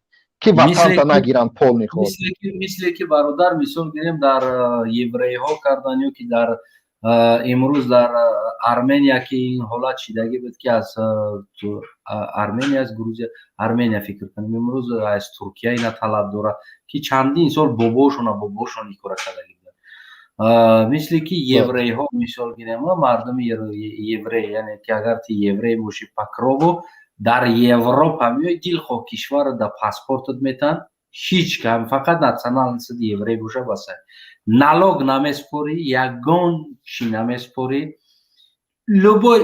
ки ватанта нагиранд полный ход. Мисле ки, бародар, мисол гирем, дар еврейҳо кардан ё ки дар имрӯз дар Армения, ки ин ҳолат шидагӣ буд, ки аз Армения, аз Грузия, Армения фикр кунем, имрӯз аз Туркия ина талаб дорад, ки чандин сол бобошона, бобошон ин кора кардагӣ буданд. Мисле ки еврейҳо, мисол гирем, мардуми еврей, яъне ки агар ти еврей бошӣ по крови, дар Европа меои, дилхоҳ кишварро дар паспортат метаҳанд, ҳеҷ кам, фақат национальность ат еврей боша, басай, налог намеспорӣ, ягон чӣ намеспорӣ, любой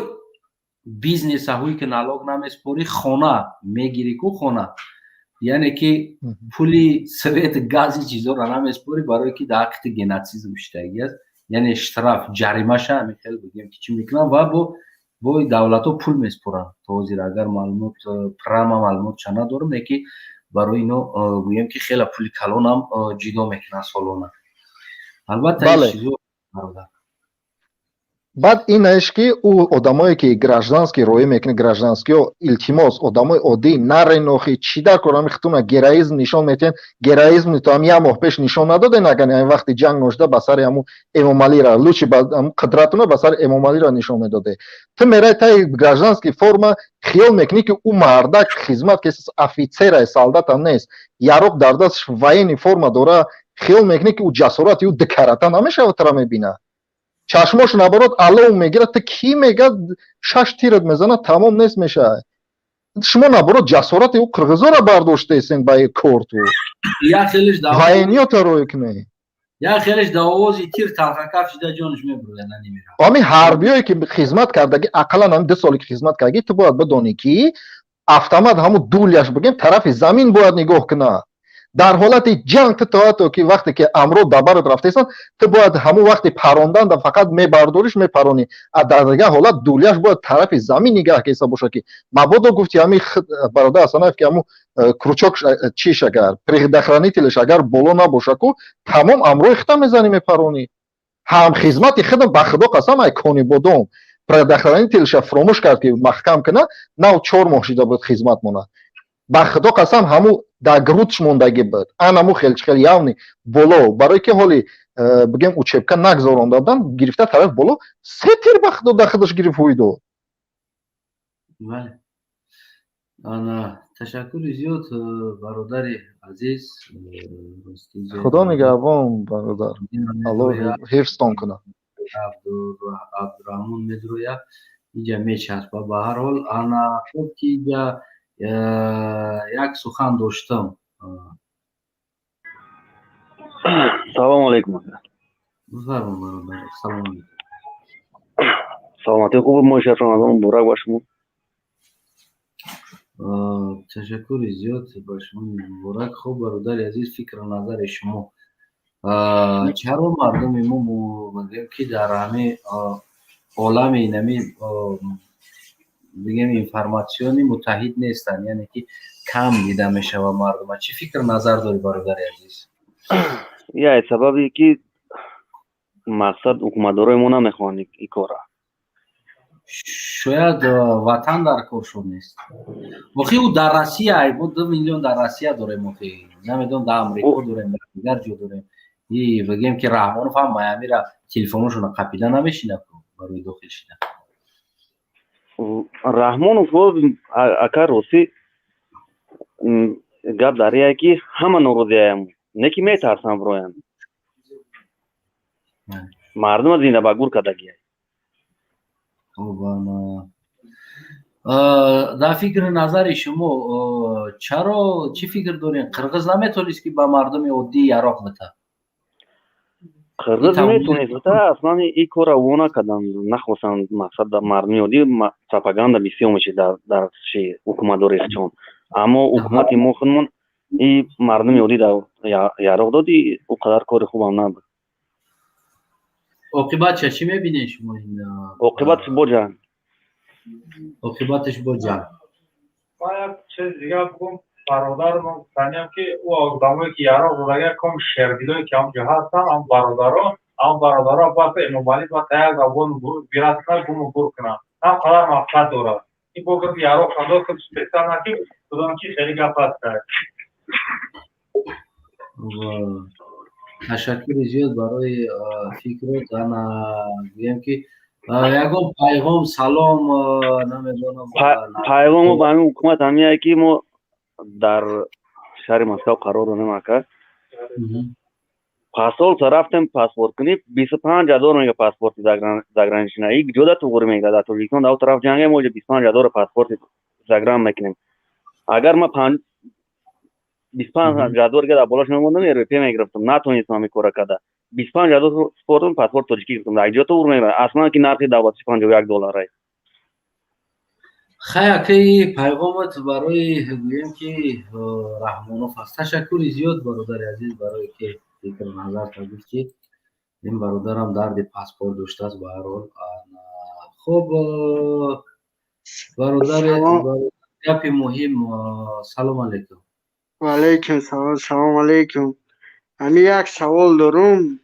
бизнесаҳое ки налог намеспорӣ, хона мегирӣ ку, хона, яъне ки пули свет, гази, чизоро намеспорӣ, барое ки дар ҳаққи геноцидизм шидагӣ аст, яъне штраф, ҷаримаша ҳамин хел бигем, ки чӣ мекунанд ва бо давлатҳо пул меспоранд. То ҳозир агар маълумот, прямо маълумотша надорам, леки барои ино гӯем, ки хеле пули калонам ҷудо мекунанд солона, албатта. Чизо, бародар. Баъд инаш ки ӯ одамое ки гражданский роӣ мекунад, гражданский ҳо, илтимос, одамои оддӣ нарен. Охи чӣ дар кор ами хитуна героизм нишон метиҳен? Героизм то ам як моҳ пеш нишон надоден. Агар ами вақти ҷанг ношуда, ба сари ҳамун Эмомалира, лучше қудратуна ба сари Эмомалира нишон медоде. Ту мерай таи гражданский форма, хиёл мекунӣ, ки ӯ мардак хизмат ки офицера, солдатам нест, яроқ дар дасташ, военный форма дора, хиёл мекунӣ, ки ӯ ҷасорати ӯ дикарата намешавад. Тура мебинад, чашмош наоборот алов мегирад, ту кӣ мегад, шаш тират мезанад, тамом, нест мешавад. Шумо наоборот ҷасорати ӯ қирғизоро бардоштаесен ба корту военный ёта рӯй кунед. Як хелеш да овози тир талхакаф шида ҷонаш мебурда, намемирад. Ами ҳарбиёе ки хизмат кардагӣ, ақаллан ҳами 2 соле ки хизмат кардагӣ, ту бояд бидонӣ, ки автомат ҳамун дульяш, бигем, тарафи замин бояд нигоҳ кунад дар ҳолати ҷанг. Ту то ҳатто ки вақте ки амро дабарат рафтаесан, ту бояд ҳамун вақти парондан да фақат мебардориш, мепаронӣ, а дар дигар ҳолат дульяш бояд тарафи замин нигаҳ кеса боша, ки мабодо, гуфти ҳами бародар Асанаев, ки ҳамун крючок чиш, агар предохранитель ш агар боло набоша ку, тамом, амрои хита мезанӣ, мепаронӣ. Ҳам хизмати хидам, ба худо қасам, ай кони бодом предохранитель ша фуромӯш кард, ки маҳкам кунад. Нав 4 моҳ шида буд хизмат монад, ба худо қасам, ҳаму дар грудь ш мондагӣ буд, анаму хелчихел явный боло, барое ки ҳоли бигем, учебка нагзаронда буданд, гирифта тараф боло, се тир, ба худо, дар худаш гирифт, ҳуй дод. Бале, ана, ташаккури зиёд, бародари азиз. Худо нигаҳбон, бародар, Аллоҳ ҳифзтон кунад. Абдураҳмон медроя, иҷа мечаспа. Ба ҳар ҳол, ана, хуб, ки иҷа як сухан доштам. Салому алейкум. Бифармо, бародар, салом алейкум. Саломатӣ хуб, моҳи шариф Рамазон муборак ба шумо. Ташаккури зиёд, ба шумо муборак. Хуб, бародари азиз, фикру назари шумо: чаро мардуми мо, мегӯем, ки дар ҳамин олами инами, бигем, информатсионӣ муттаҳид нестанд, яъне ки кам дида мешавад мардума? Чӣ фикр назар дорӣ, бародари азиз? Я сабаби ки мақсад ҳукуматдорои мо намехоҳанд ин корра. Шояд ватан дар коршон нест. Охи ӯ дар Россия, мо 2 миллион дар Россия дорем, охи намедонам, дар Амрико дорем, дар дигар ҷо дорем. И бигем, ки Раҳмонов ҳам Майамира телефоношона қапида намешинад барои дохил шидан. Раҳмонов, ака, ростӣ гап дар ие ки ҳама норозиаям, не ки метарсанд бироянд, мардума зинда ба гур кардагия. Хуб, дар фикри назари шумо чаро, чӣ фикр дорем, қирғиз наметавонист, ки ба мардуми оддӣ яроқ бита? Қирғиз метавонист бита, аслан ин корро во накарданд, нахостанд. Мақсад, мардуми оддӣ пропаганда бисёр мешид дар чи ҳукуматдори чон, аммо ҳукумати мо худмон и мардуми оддӣ яроқ дод, ӯ қадар кори хубам набуд. Оқибатша чӣ мебинед шумо ин? Оқибатш бо ҷанг. Оқибаташ бо ҷанг. Ман як чиз дига бигӯм, бародармон гуфтаниям, ки ӯ одамое ки яроқ додага, ком шердилое ки ҳамҷо ҳастанд, ҳам бародаро бояд Эмомалӣ бояд як забон бирасонад, гуму гур кунад. Ҳам қадар мақсад дорад. Ин бо гапи яроқ дод, худ специально ки худом ки хеле гап аст. Ташаккури зиёд барои фикрот. Ана, гӯям ки ягон пайғом, салом, намедонам. Пайғомо ба ҳамин ҳукумат ҳамияе, ки мо дар шаҳри Москав қарор дорем, ака. Посольство рафтем паспорт кунӣ, 25 000 мега паспорти заграничный. И ҷода туғри мега, дар Тоҷикистон дар тараф ҷанге, мо 25 000 паспорти загран мекунем. Агар ма 25 000 га дар болош мемондам, РВП мегирифтам. Натонистам ҳамин кора карда. 25 000 спортам, паспорт тоҷикӣ гирифтам. Дар ҷо туғри мега, аслан ки нархи давлатиш 51 долларай. Хай, акаи, пайғомат барои, гӯем ки, Раҳмонов аст. Ташаккури зиёд, бародари азиз, барое ки фикру назарта гуфтӣ. Ин бародарам дарди паспорт доштааст. Ба ҳар ҳол, хуб, бародари, гапи муҳим. Салом алейкум. Ваалайкум салом, салом алейкум. Ҳамин як савол дорум,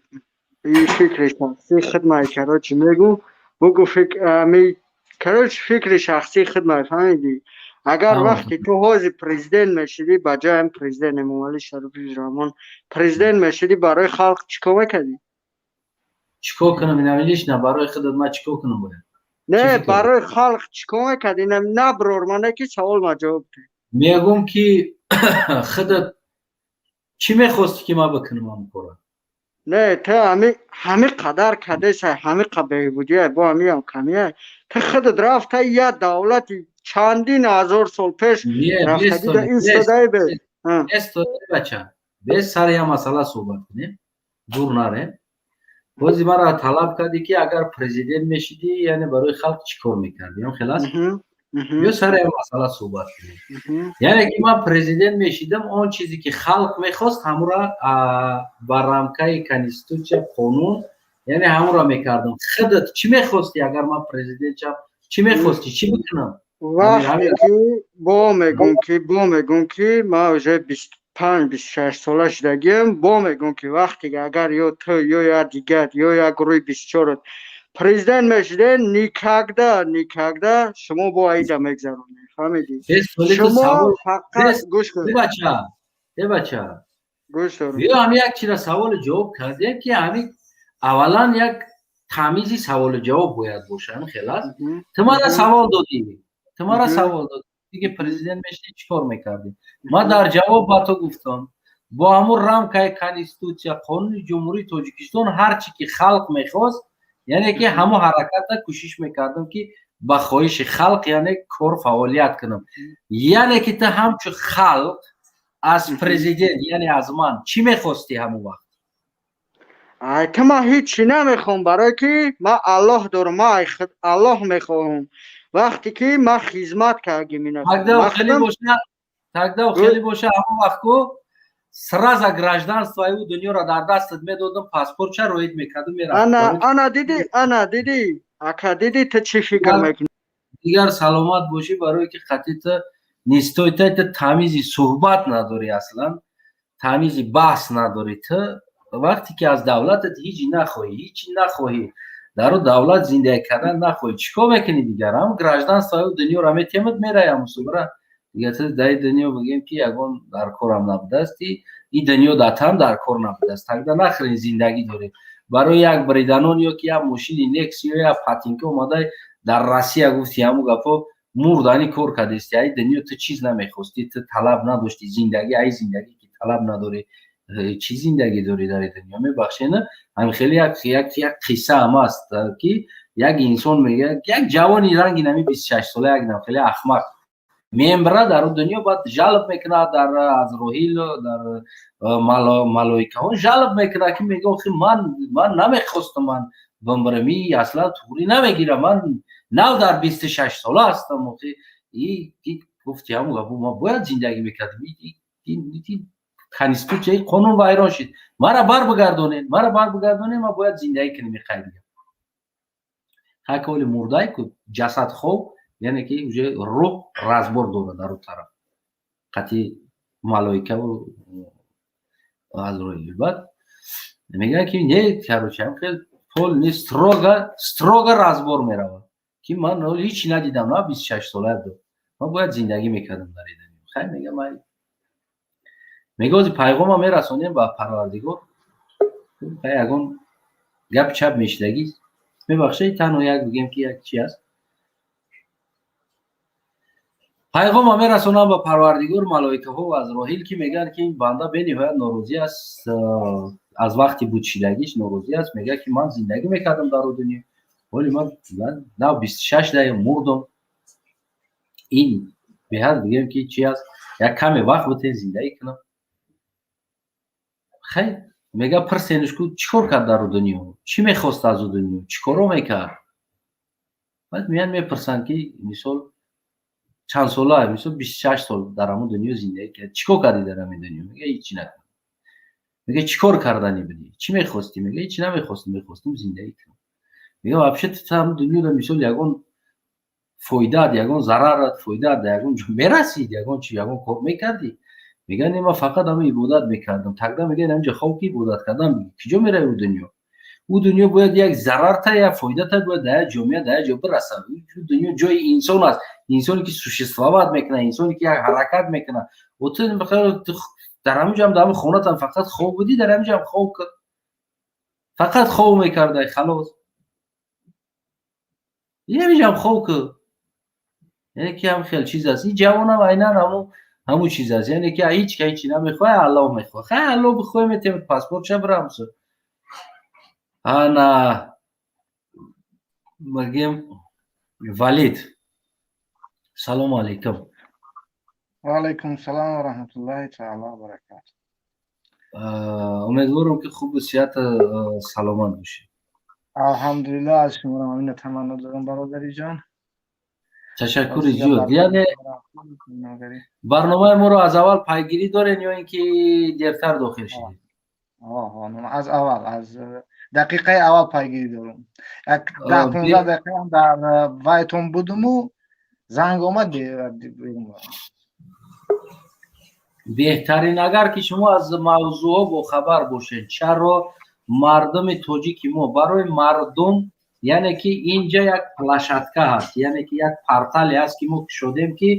и фикри шахсии худмай, короче, мегӯм, бугу, ами, короче, фикри шахсии худмай, фаҳмидӣ? Агар вақте ту ҳозир президент мешудӣ, ба ҷои ҳамин президент Эмомалӣ Шарифович Раҳмон президент мешудӣ, барои халқ чӣ кор мекардӣ? Чӣ кор кунам? Инами лично барои худат ман чӣ кор кунам бояд? Не, барои халқ чӣ кор мекардӣ? Наброр мана ки савол ма ҷавоб деҳ. Мегӯм ки худат чӣ мехости, ки ман бикунам ҳамн кора? Не, ту ҳами қадар кадесай, ҳами қа беҳбудиай, бо ҳамиам камиай. Ту худат рафта як давлати чандин ҳазор сол пеш рафтагида истодаи бе. Бача, без сари як масъала суҳбат кунем, дур нарем. Бози мара талаб кардӣ, ки агар президент мешидӣ, яъне барои халқ чӣ кор мекардӣ, ам хел аст? Ё сари як масъала суҳбат кунем. Яъне ки ман президент мешидам, он чизе ки халқ мехост, ҳамура ба рамкаи конститутсия, қонун, яъне ҳамура мекардам. Худат чӣ мехостӣ, агар ман президент шам, чӣ мехостӣ, чӣ бикунам? Вақте ки бо мегӯм, ки ман уже 25, 26 сола шудагиам, бо мегӯм, ки вақте ки агар ё ту, ё як дигар, ё як гурӯҳи 24 президент мешудед, никогда, никогда шумо бо аида мегзаронед, фаҳмидӣ? Шумо фақат гӯш кун. Бача, е бача. Гӯш дорам. Биё, ҳами як чира саволу ҷавоб кардем, ки ҳами аввалан як тамизи саволу ҷавоб бояд боша, ҳами хел аст? Ту мара савол додӣ, ту мара савол додӣ, диге президент мешудӣ, чӣ кор мекардӣ? Ман дар ҷавоб ба ту гуфтам, бо ҳамун рамкаи конститутсия, қонуни Ҷумҳурии Тоҷикистон, ҳар чӣ ки халқ мехост, яъне ки ҳамон ҳараката кӯшиш мекардам, ки ба хоҳиши халқ, яъне кор, фаъолият кунам. Яъне ки ту ҳамчун халқ аз президент, яъне аз ман чӣ мехостӣ ҳамон вақт? Ай, ту ман ҳечи намехоҳам, барое ки ман Аллоҳ дорам, ман Аллоҳ мехоҳам. Вақте ки ман хизмат кардем. Тогда хеле боша, ҳамон вақт ку сразу гражданство ю дунёро дар дастат медодам, паспортча роид мекардум, мерафт. Ана, ана диди, ана диди, ака, диди, ту чӣ фикр мекунӣ? Дигар саломат бошӣ, барое ки қатъи ту нистой, ту тамизи суҳбат надорӣ, аслан тамизи баҳс надорӣ. Ту вақте ки аз давлатат ҳеҷ нахоҳӣ, ҳеҷ нахоҳӣ, дар ӯ давлат зиндагӣ кардан нахоҳӣ, чӣ кор мекунӣ дигар? Ҳам гражданство дунёро метемад, мерай ҳамусубра. Дигар ту дар ин дунё, бигем ки, ягон дар корам набудааст, ин дунё датам дар кор набудааст. Тогда нахрен зиндагӣ дорӣ? Барои як бриданон ё ки як мошини Нексия ё як патинка омада дар Россия гуфти, ҳамун гапҳо мурдани кор кардисти. Ай дунё ту чиз намехостӣ, ту талаб надошти зиндагӣ. Ай зиндагӣ ки талаб надорӣ, чӣ зиндагӣ дорӣ дар ин дунё? Мебахшед, ҳамин хеле як қисса ҳам аст, ки як инсон мегӯяд, як ҷавони ранги нами 26 сола, як нам хеле ахмақ мембра дар он дунё, баъд жалб мекунад дар Азроил, дар малоикаҳо жалб мекунад, ки мега: охи, ман намехостам, ман бимбирам, и аслан туғрӣ намегирам, ман нав дар 26 сола ҳастам. Охи, гуфти ҳамун гапо, ман бояд зиндагӣ мекардам. Конститутсияи қонун вайрон шид, мара бар бигардонед, мара бар бигардонед, ман бояд зиндагӣ кунем. Хай, дига ҳаколи мурдай ку, ҷасад хоб, яъне ки уже рӯҳ разбор дорад дар ӯ тараф қати малоикаву Азроил. Баъд мегӯяд ки не, короче, хел полный строго строго разбор меравад, ки ман ҳеҷ надидам, на 26 сола буд, ман бояд зиндагӣ мекардам дар ин. Хай, мега, ман мега, ози пайғома мерасонем ба Парвардигор. Хай, ягон гап чап мешидагӣ, мебахшед, танҳо як бигем, ки як чи аст. Пайғома мерасонам ба Парвардигор, малоикаҳо ва Азроҳил, ки мегӯянд, ки ин банда бениҳоят норозӣ аст, аз вақти будшидагиш норозӣ аст. Мегӯяд, ки ман зиндагӣ мекардам дар дунё, ҳоли ман нав 26 даем мурдам. Ин беҳад бигем, ки чи аст, як каме вақт бутен, зиндагӣ кунам. Хай, мега, пирсениш ку, чӣ кор кард дар дунё, чӣ мехост аз ӯ дунё, чӣ коро мекард? Баъд меянд, мепурсанд, ки мисол чанд сола, мисол 26 сол дар ҳамон дунё зиндагӣ кард, чӣ кор кардӣ дар ҳамин дунё? Мега, ҳечи накардам. Мега, чӣ кор карданӣ будӣ, чӣ мехостӣ? Мега, ҳечи намехостам, мехостам зиндагӣ кунам. Мега, вообще ту ҳамин дунёда мисол ягон фоидаат, ягон зарарат, фоидаат дар ягон ҷо мерасид, ягон чи, ягон кор мекардӣ? Мега, не, ман фақат ҳамин ибодат мекардам. Тогда, мега, ҳаминҷа хоб, ки ибодат кардан, куҷо мерави? Ӯ дунё, ӯ дунё бояд як зарарта, як фоидата бояд дар як ҷомеа, дар як ҷо бирасад. Ӯ дунё ҷои инсон аст, инсоне ки существовать мекунад, инсоне ки як ҳаракат мекунад. Ту дар ҳамин ҷоам, дар ҳамин хонатам фақат хоб будӣ, дар ҳамин ҷоам хоб кар, фақат хоб мекардай, халос, ҳамин ҷоам хоб кар. Яъне ки ҳам хел чиз аст. Ин ҷавонам айнан ҳамун чиз аст, яъне ки ҳеҷ ка ҳечи намехоҳад, Аллоҳ мехоҳад. Хай, Аллоҳ бихоҳе, метавонад паспортша бирамсо. Ана, мегем, Валид, салому алайкум. Ва алайкум салом ва раҳматуллоҳи таала ва баракату. Умедворам, ки хубу сиҳату саломат бошед. Алҳамдулиллоҳ, аз шуморо ҳамина таманно дорам, бародари ҷон. Ташаккури зиёд. Яъне барномаи моро аз аввал пайгирӣ дорен ё ин ки дертар дохил шудед? Аз аввал, аз дақиқаи аввал пайгирӣ дорам. Як 10-15 дақиқаам дар вайтон будуму занг омад. Беҳтарин. Агар ки шумо аз мавзӯъҳо бохабар бошед, чаро мардуми тоҷики мо барои мардум, яъне ки инҷа як площадка ҳаст, яъне ки як портале ҳаст, ки мо кушодем, ки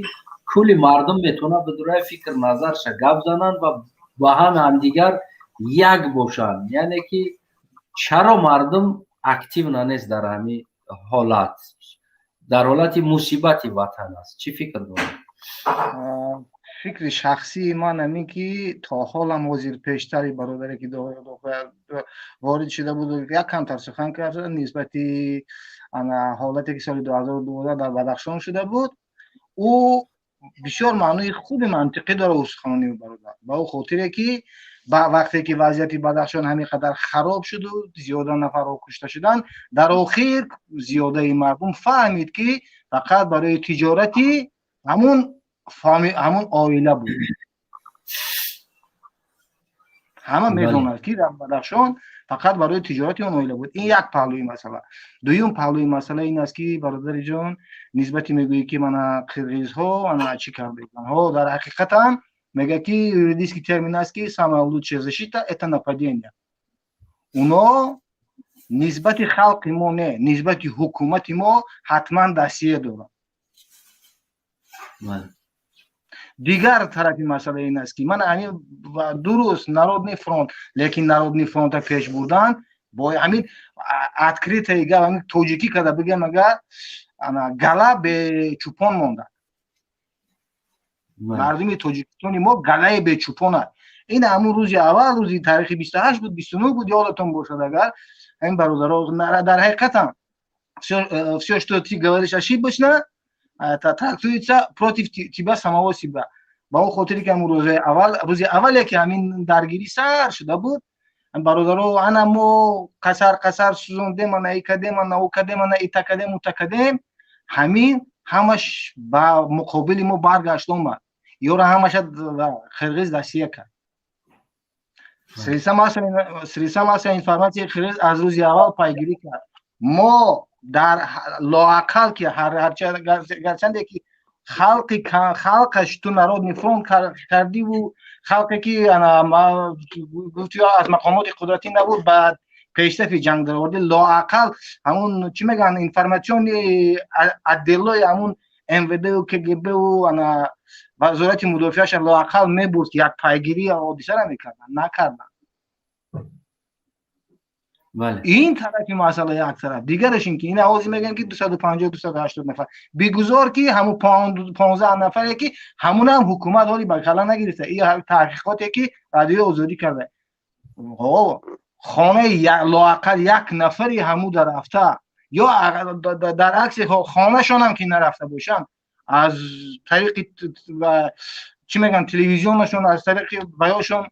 кулли мардум метавонад бидураи фикр назарша гап зананд ва ба ҳам ҳамдигар як бошанд. Яъне ки чаро мардум активно нест дар ҳамин ҳолат, дар ҳолати мусибати ватан аст? Чӣ фикр доред? Фикри шахсии ман ҳамин, ки то ҳолам ҳозир пештари бародаре ки ворид шуда буд, як камтар сухан кард нисбати ана ҳолате, ки соли 2012 дар Бадахшон шуда буд, ӯ бисёр маънои хуби мантиқӣ дорад ӯ суханони бародар, ба ӯ хотире ки вақте ки вазъияти Бадахшон ҳамин қадар хароб шуду зиёда нафарҳо кушта шуданд, дар охир зиёдаи мардум фаҳмид, ки фақат барои тиҷорати ҳамун оила буд. Ҳама медонад, ки дар Бадахшон фақат барои тиҷорати он оила буд. Ин як паҳлӯи масъала. Дуюм паҳлӯи масъала ин аст, ки бародари ҷон, нисбати мегӯӣ, ки мана қирғизҳо ана чӣ кардагиҳо, дар ҳақиқатам мегӯяд, ки юридический термин аст, ки самая лучшая защита — это нападение. Уно нисбати халқи мо не, нисбати ҳукумати мо ҳатман дастие доранд. Дигар тарафи масъала ин аст, ки ман ҳамин дуруст Народный фронт, лекин Народный фронта пеш бурдан бо ҳамин открытый гап, ҳамин тоҷикӣ карда бигем, агар ана гала бечупон монда, мардуми Тоҷикистони мо галаи бечупонад. Ин ҳамун рӯзи аввал, рӯзи таърихи 28 буд, 29 буд, ёдатон бошад агар, ҳамин бародаро, дар ҳақиқатам все, что ты говоришь, ошибочно, это трактуется против тебя самого себя. Ба он хотире, ки ҳамун рӯзи аввал, рӯзи аввале ки ҳамин даргирӣ сар шуда буд, бародаро, ана мо қасар қасар сӯзондем, ана и кардем, ана ӯ кардем, ана ита кардем, ута кардем, ҳамин ҳамаш ба муқобили мо баргашт омад. Ёро ҳамаша қирғиз дастия кард. Средства массовой информации қирғиз аз рӯзи аввал пайгирӣ кард. Мо дар лоақал ки гарчанде ки халқи халқаш ту Народный фронт кардиву, халқе ки гуфти, аз мақомоти қудратӣ набуд, ба пешсафи ҷанг дароварди, лоақал ҳамун чӣ мегӯянд, информационный отделои ҳамун МВДу КГБу ана вазорати мудофиаша лоақал мебурд, ки як пайгирии ҳодисара мекарданд, накарданд. Ин тарафи масъала як тараф. Дигараш ин ки ин овози мегӯянд, ки 250, 280 нафар бигузор, ки ҳамун 15 нафаре ки ҳамунам ҳукумат ҳоли ба кала нагирифта. И таҳқиқоте ки Радиои Озодӣ карда, хонаи лоақал як нафари ҳамуда рафта ё дар акси хонашонам ки нарафта бошанд, аз тариқи чӣ мегӯянд, телевизионашон, аз тариқи баёшон,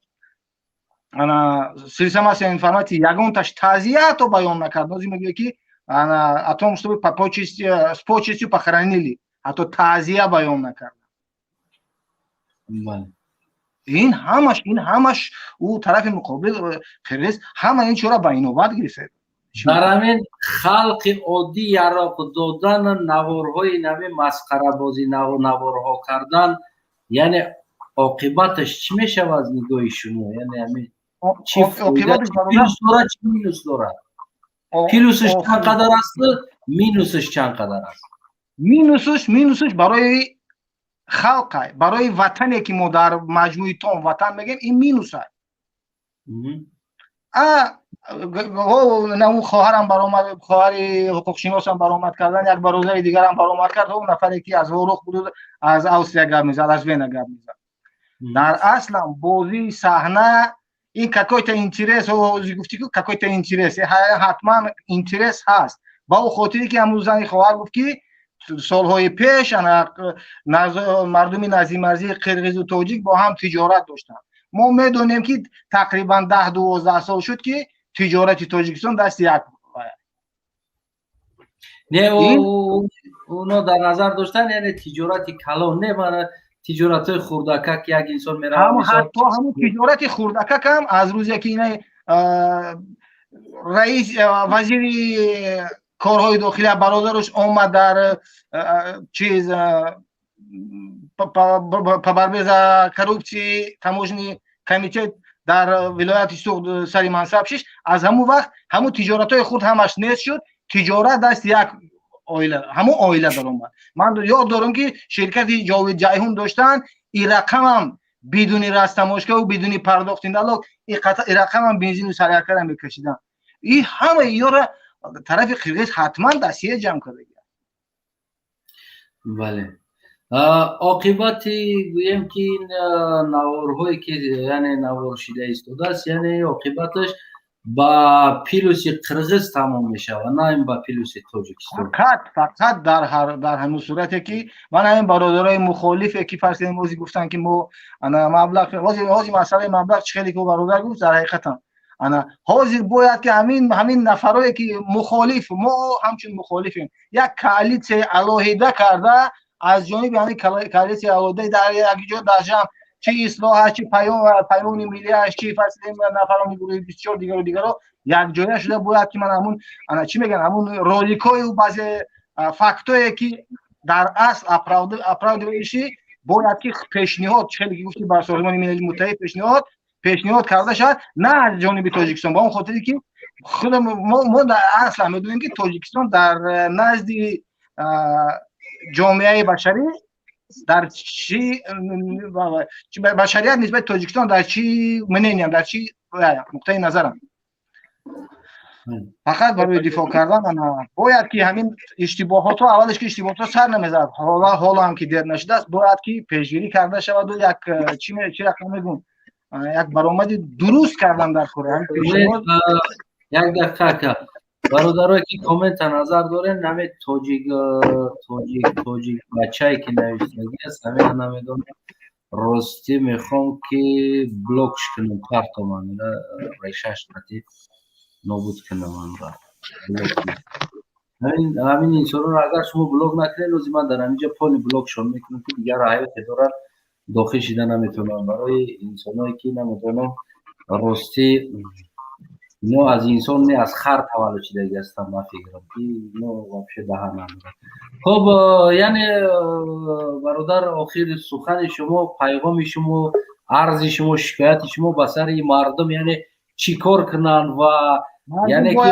ана средства массовой информации ягонташ таъзия ҳатто баён накард. Ҳозир мегӯяд, ки ана о том, чтобы по почести, с почестью похоронили, ҳатто таъзия баён накард. Ин ҳамаш ӯ тарафи муқобил қирғиз ҳама ин чора ба инобат гирифта. Дар ҳамин халқи оддӣ яроқ додан, наворҳои нами масхарабозӣ наворҳо кардан, яъне оқибаташ чӣ мешавад аз нигоҳи шумо? Яъне ҳамин чӣ плюс дорад, чӣ минус дорад? Плюсаш чанд қадар аст, минусаш чанд қадар аст? Минусаш барои халқай, барои ватане ки мо дар маҷмӯи том ватан мегӯем, ин минусай. На хоҳарам баромад, хоҳари ҳуқуқшиносам баромад кардан, як бародари дигарам баромад кард, он нафаре ки аз Ворух буд, аз Австрия гап мезад, аз Вена гап мезад. Дар аслам бозии саҳна ин какой-то интерес, гуфти ку, какой-то интерес, ҳатман интерес ҳаст. Ба ӯ хотире ки ҳамун зани хоҳар гуфт, ки солҳои пеш мардуми наздимарзии қирғизу тоҷик бо ҳам тиҷорат доштанд. Мо медонем, ки тақрибан 10-12 сол шуд, ки тиҷорати Тоҷикистон дасти як Не, оно дар назар доштан, яъне тиҷорати калон не, мана тиҷоратҳои хурдакак, як инсон меравад. Ҳатто ҳамун тиҷорати хурдакакам аз рӯзе ки ина раис, вазири корҳои дохилия бародараш омад дар чиз, по борьбе за коррупции, таможенный комитет дар вилояти Суғд сари мансаб шиш, аз ҳамун вақт ҳамун тиҷоратҳои хурд ҳамаш нест шуд. Тиҷорат дасти як оила, ҳамун оила даромад. Ман ёд дорам, ки ширкати Ҷовид Ҷайҳун доштанд, и рақамам бидуни растаможкаву бидуни пардохти налог, и рақамам бензину соляркара мекашиданд. И ҳама иёра тарафи қирғиз ҳатман дастия ҷамъ кардаги. Бале, оқибати гӯем, ки ин наворҳое ки яъне навор шида истодааст, яъне оқибаташ ба плюси қирғиз тамом мешавад, на ин ба плюси Тоҷикистон? Фақат дар ҳамун сурате ки ман ҳамин бародарои мухолифе ки фарз кардем, ози гуфтанд, ки мо ана маблағ, ҳозир масъалаи маблағ чӣ хеле ки бародар гуфт, дар ҳақиқатан ана ҳозир бояд ки ҳамин нафарое ки мухолиф, мо ҳамчун мухолифем, як коалитсияи алоҳида карда, аз ҷониби ҳамин коалитсияи алоҳида дар як ҷо дар ҷамъ, чи Ислоҳ аст, чи Паймони Миллӣ аст, чи фарз нафарони гурӯҳи 24, дигару дигаро якҷоя шуда бояд ки ман ҳамун ана чӣ мегӯянд, ҳамун роликою баъзе фактое ки дар асл оправдывающий бояд ки пешниҳод, хеле ки гуфти, бар Созмони Милали Муттаҳид пешниҳод карда шавад, на аз ҷониби Тоҷикистон, ба он хотире ки худ мо дар асл медонем, ки Тоҷикистон дар назди ҷомеаи башарӣ дар чӣ, башарият нисбати Тоҷикистон дар чӣ мнениям, дар чӣ нуқтаи назарам. Фақат барои дифоъ кардан бояд ки ҳамин иштибоҳотро, аввалеш ки иштибоҳотро сар намезад, ҳоло ҳам ки дер нашудааст, бояд ки пешгирӣ карда шаваду як чӣ рақам мегӯм, як баромади дуруст кардан дар кор. Як дақиқа, бародарое ки коммента назар дорем, наме тоҷик, тоҷик, тоҷик бачае ки навиштагӣ аст, ҳамина намедонам, ростӣ мехоҳам ки блокш кунам, партомам, решаш қати нобуд кунам анра. Ҳамин инсонро агар шумо блок накунед, ози ман дар ҳаминҷа полный блокшон мекунам, ки дигар ҳаёте дорад, дохил шида наметавонам. Барои инсоное ки намедонам. Ростӣ, ино аз инсон не, аз хар таваллуд шидаги ҳастанд, ман фикрам ки ино вообще даҳан надорад. Хуб, яъне, бародар, охири сухани шумо, пайғоми шумо, арзи шумо, шикояти шумо ба сари мардум, яъне чӣ кор кунанд ва яъне ки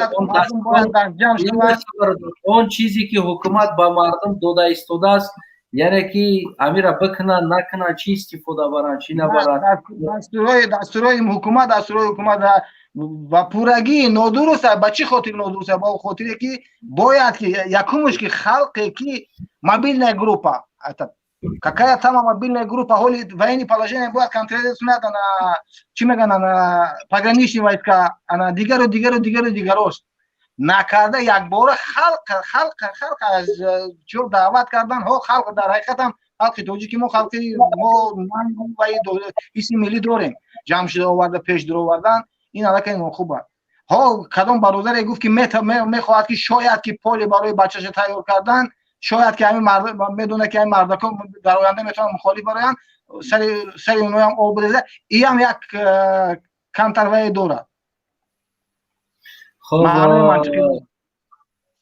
он чизе ки ҳукумат ба мардум дода истодааст, яъне ки амира бикунанд, накунанд, чӣ истифода баранд, чӣ набаранд? Дастурҳои ҳукумат ва пуррагӣ нодуруст. Ба чӣ хотир нодуруст? Ба хотире ки бояд ки якумш ки халқе ки мобильная группа, какая там мобильная группа, ҳоли военный положение бояд контролировать кунад, ана чӣ мегӯянд, ана пограничные войска, ана дигару дигару дигару дигарост. Накарда якбора халқ аз чо даъват кардан. Ҳо, халқ дар ҳақиқатам халқи тоҷики мо, халқи мо ва ҳисси миллӣ дорем. Ҷамъ шуда оварда пеш дуровардан, ин аллакай нохуб аст. Ҳо, кадом бародаре гуфт ки мехоҳад ки шояд ки поле барои бачаша тайёр кардан, шояд ки ҳамин медонад ки ҳамин мардакон дар оянда метавонанд мухолиф бароянд, сари оноям об реза, иам як камтарвае дорад. Хуб,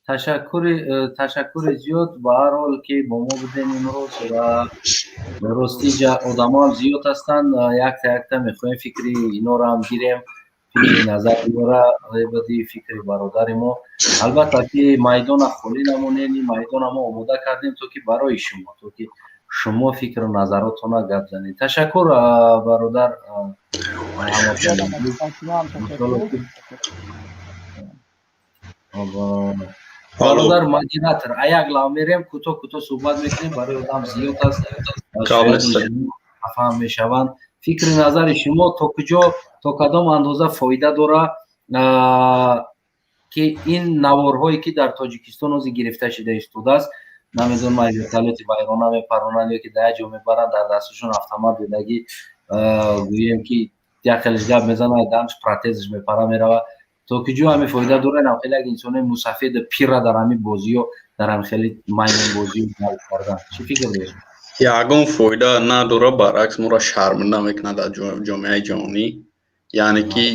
ташаккури зиёд ба ҳар ҳол ки бо мо будем имрӯз. Ва ростӣ, одамоам зиёд ҳастанд, якта якта мехоҳем фикри инора ҳам гирем, фикри назар инора бади фикри бародари мо. Албатта ки майдона холӣ намонем, ин майдона мо омода кардем, то ки барои шумо, то ки шумо фикру назаротона гап занед. Ташаккур, бародар. Бародар модератор, аяк лав мерем, кӯтоҳ кӯтоҳ суҳбат мекунем, барои одам зиёд аст, хафаам мешаванд. Фикри назари шумо то куҷо, то кадом андоза фоида дора, ки ин наворҳое ки дар Тоҷикистон ҳозир гирифта шида истодааст, намедонам, ай вертолёти вайрона мепаронанд ё ки дар як ҷо мебаранд, дар дасташон автомат додагӣ, гӯем ки як хелеш гап мезанад, дамш протезаш мепара мерава, то ки ҷо ҳами фоида дорад? Ам хеле як инсонои мусафеду пирра дар ҳамин бозиё, дар ҳами хеле маймунбозиё кардан, чӣ фикр доред? Ягон фоида надора, баръакс, моро шарманда мекунад дар ҷомеаи ҷаҳонӣ. Яъне ки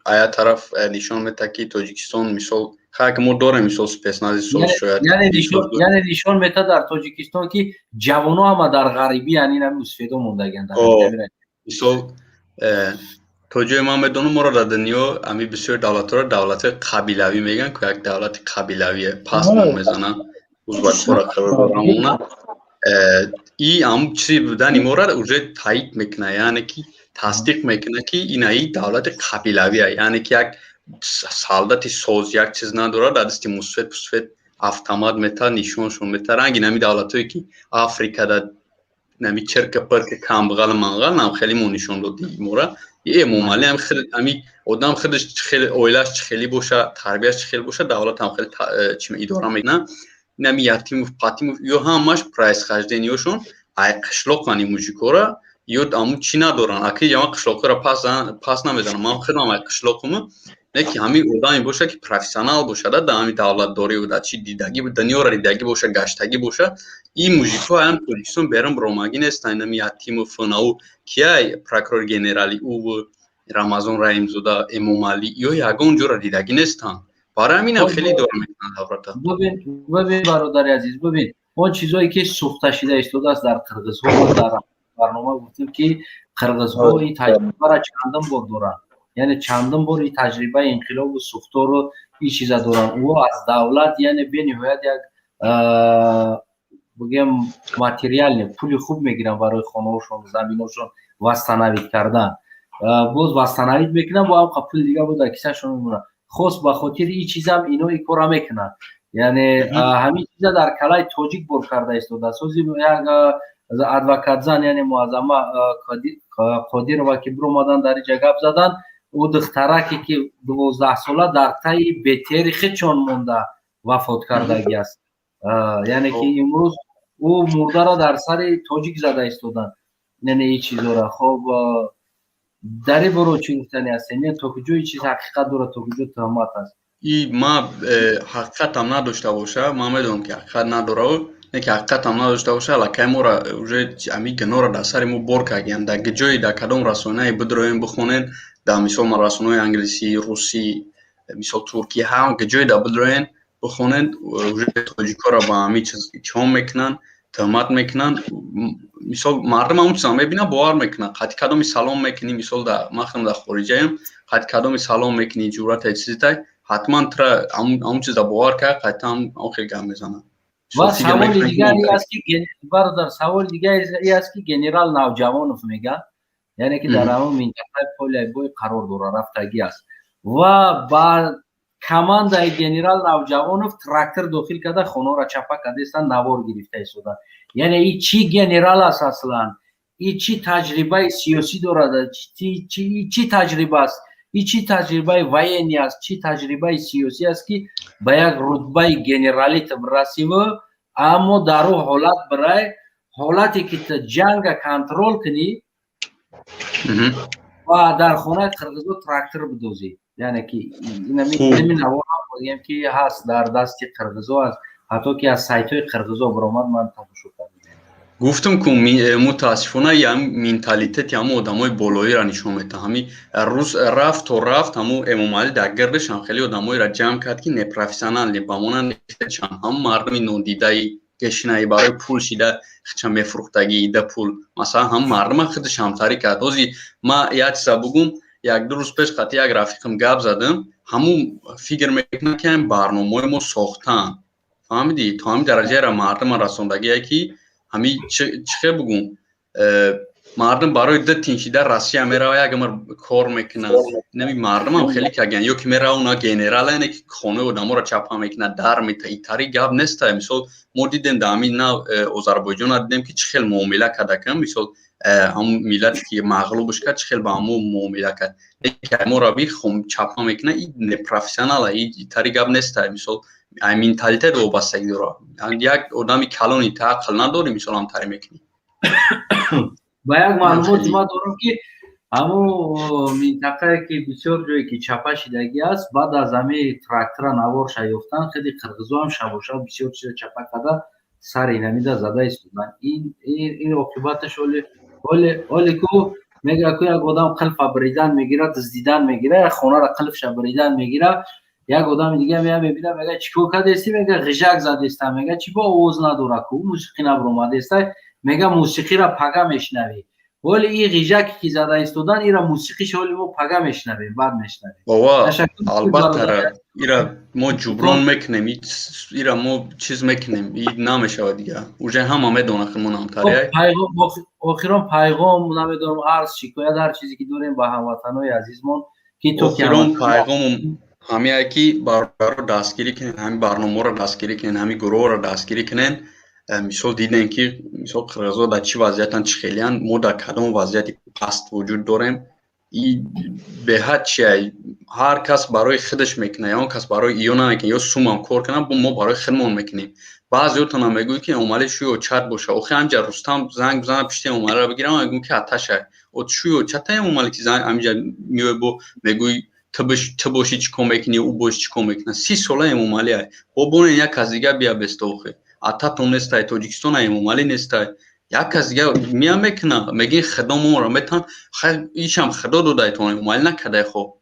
ая тараф нишон медиҳад, ки Тоҷикистон, мисол, хай ки мо дорем, мисол, спецнази сол шояд. Яъне нишон медиҳад дар Тоҷикистон, ки ҷавоно ҳама дар ғарибӣ, яъне ин ҳами мусафедо мондагианд. Мисол, то ҷое ман медонам, моро дар дунё ами бисёр давлатҳоро давлатҳои қабилавӣ мегӯянд, ки як давлати қабилавие пас мо мезананд, узбакҳоро, қирғизҳоро. И ҳам чизи будани моро уже таъид мекунад, яъне ки тасдиқ мекунад, ки инаи давлати қабилавия, яъне ки як солдати соз, як чиз надорад, дар дасти мусфед пусфед автомат мета, нишоншон мета. Ранги нами давлатҳое ки Африкада нами чирка пирка камбғал манғал нам хеле мо нишон доди мора. Эмомалӣ ами одам худаш хеле, оилааш чӣ хеле боша, тарбияш чӣ хеле боша, давлат ҳам хеле чи идора мекунад. Нами Ятимов, Патимов, ё ҳамаш происхождениёшон ай қишлоқани мужикора, ё аму чӣ надоранд. Аки ҷама қишлоқиро пас намезанам, ман худам ай қишлоқуму, не ки ҳамин одаме боша, ки профессионал бошада дар ҳамин давлатдорию дар чи дидагӣ, дунёро дидагӣ боша, гаштагӣ боша. Ин мужикҳо ҳам Тоҷикистон берун ромагӣ нестанд. Нами Ятимов, нау кияй, прокурори генералӣ ӯ, Рамазон Раҳимзода, Эмомалӣ, ё ягон ҷоро дидагӣ нестанд. Барои ҳаминам хеле идора мекунанд давлата. Бибин, бародари азиз, бибин, он чизое ки сӯхта шида истодааст дар қирғизҳо, дар барнома гуфтем, ки қирғизҳо ин таҷрибаро чандин бор доранд, яъне чандин бор ин таҷрибаи инқилобу сӯхтору ин чиза доранд. Ӯ аз давлат, яъне бениҳоят як, бигӯем, материальный пули хуб мегиранд барои хонаҳошон, заминошон восстановить кардан. Боз восстановить мекунанд, бо ҳамқа пули дига бо дар кисашон мемонад. Хос ба хотири ин чизам ино ин кора мекунанд. Яъне ҳамин чиза дар калаи тоҷик бор карда истодааст. Ҳозир як адвокатзан, яъне Муаззама Қодирова, ки биромадан дар инҷа гап задан, ӯ духтараке ки 12-сола дар таи БТРи худшон монда вафот кардагӣ аст. Яъне ки имрӯз ӯ мурдаро дар сари тоҷик зада истоданд, яъне ин чизора. Хоб, дар ин боро чӣ гуфтани ҳастем? То куҷо ин чиз ҳақиқат дорад, то куҷо туҳмат аст? И ма ҳақиқатам надошта боша, ман медонам, ки ҳақиқат надорад. Не ки ҳақиқатам надошта боша, аллакай моро уже ҳами гуноҳро дар сари мо бор кардиянд. Дар ҷое, дар кадом расонае бидроем, бихонен, дар мисол расонаҳои англисӣ, русӣ, мисол туркӣ, ҳам ҷое дар бидроен, бихонед, уже тоҷикҳоро ба ҳамин чиз иттиҳом мекунанд, тӯҳмат мекунанд. Мисол, мардум ҳамон чиза мебинад, бовар мекунад. Қати кадоми салом мекунӣ, мисол, ман худам дар хориҷаем, қати кадоми салом мекунӣ, ҷуръате, чизитай, ҳатман тура ҳамон чиза бовар кард, қати ҳам хел гап мезанад. Ва саволи дигар аст ки, бародар, саволи дигар и аст, ки генерал Навҷавонов мегӯяд, яъне ки дар ҳамон минтақаи поле бой қарор дорад, рафтагӣ аст ва ба командаи генерал Навҷавонов трактор дохил карда, хонаро чапа кардаистанд, навор гирифта истоданд. Яъне и чӣ генерал аст аслан? И чӣ таҷрибаи сиёсӣ дорад? Чӣ таҷриба аст? И чӣ таҷрибаи военный аст? Чӣ таҷрибаи сиёсӣ аст, ки ба як рутбаи генералит расиву, аммо дар ӯ ҳолат бирай, ҳолате ки ту ҷанга контрол кунӣ ва дар хонаи қирғизо трактор бидозӣ? Яъне ки инами наворам ки ҳаст, дар дасти қирғизо аст, ҳатто ки аз сайтҳои қирғизо баромад, ман тамошо кардам. Гуфтам ку, мутаассифона, ям менталитети ҳамун одамои болоиро нишон медиҳад. Ҳами рӯз рафт то рафт, ҳамун Эмомалӣ дар гирдаш ҳам хеле одамоеро ҷамъ кард, ки непрофессиональный, ба монанди хечам, ҳам мардуми нодидаи гешинаи барои пул шида хеча мефурӯхтагӣ да пул, масалан, ҳам мардума худаш ҳамтарӣ кард. Ҳози ма як чиза бугум: як-ду рӯз пеш қати як рафиқам гап задам, ҳамун фикр мекунад, ки ҳамин барномаҳои мо сохтаанд. Фаҳмидӣ? То ҳамин дараҷаеро мардума расондагие, ки ҳами чӣ хел бугум, мардум барои ду тин шида Россия мерава, як умр кор мекунад. Инами мардумам хеле каган, ё ки мерава, уна генерал, яне ки хонаи одаморо чапа мекунад, дар мета. Итари гап неста. Мисол, мо дидем, дар ҳамин нав Озарбойҷона дидем, ки чӣ хел муомила кардакам. Мисол, ҳамун миллате ки мағлубш кард, чӣ хел ба ҳамун муомила кард. Моро би чапа мекунад, и непрофессионала, итари гап неста. Мисол, менталитет вобастагӣ дорад. Як одами калони та ақл надорӣ, мисол, ҳамтарӣ мекунӣ. Ба як маълумоти ман дорам, ки ҳамун минтақае ки бисёр ҷое ки чапа шидагӣ аст, баъд аз ҳами трактора наворша ёфтан, хеле қирғизоам шабошаб бисёр чиза чапа карда, сари инамида зада истоданд. Ин оқибаташ оли ку мега ку як одам қилфа бридан мегирад, дуздидан мегира, як хонаро қилфша бридан мегира. Як одами дига мея, мебина, мега: «Чӣ кор кардести?» Мега: «Ғижак задестам». Мега: «Чӣ бо овоз надора ку, мусиқӣ набуромадеста?» Мега: «Мусиқиро пага мешунавӣ». Ҳоли ин ғижаке ки зада истодан, ира мусиқиш ҳоли мо пага мешунавем, баъд мешунавем. Ова, албатта, ира мо ҷуброн мекунем, ира мо чиз мекунем, и намешавад дига, уже ҳама медонад, ки мо намтария. Охирон пайғом, намедонам, арз, шикоят, ҳар чизе ки дорем ба ҳамватанои азизмон, ки то Охирон пайғому ҳамяе, ки бародаро дастгирӣ кунед, ҳамин барномаро дастгирӣ кунед, ҳамин гурӯҳро дастгирӣ кунед. Мисол, дидем, ки мисол қирғизо дар чӣ вазъиятанд, чӣ хелиянд, мо дар кадом вазъияти паст вуҷуд дорем. И беҳад чия, ҳар кас барои худаш мекунад, ягон кас барои иё намекунад, ё сумам кор кунад, мо барои худмон мекунем. Баъзеотонам мегӯед, ки Эмомалӣ шӯё чат боша. Охи ҳамҷа Рустам занг бизанад, пишти Эмомалиро бигирам, мегӯм, ки аташа от шӯё чата Эмомалӣ, ки ҳамҷа меои, бо мегӯй, ту бошӣ чӣ кор мекунӣ, ӯ бошӣ чӣ кор мекунад. 30 сола Эмомалӣ ай, бо бонен, як кас дига бия беста. Охи ататон нестай, Тоҷикистон Эмомалӣ нестай, як кас дига мия мекуна. Мегин, худо моро метан, ишам худо додайтон, Эмомалӣ накардай. Хоб,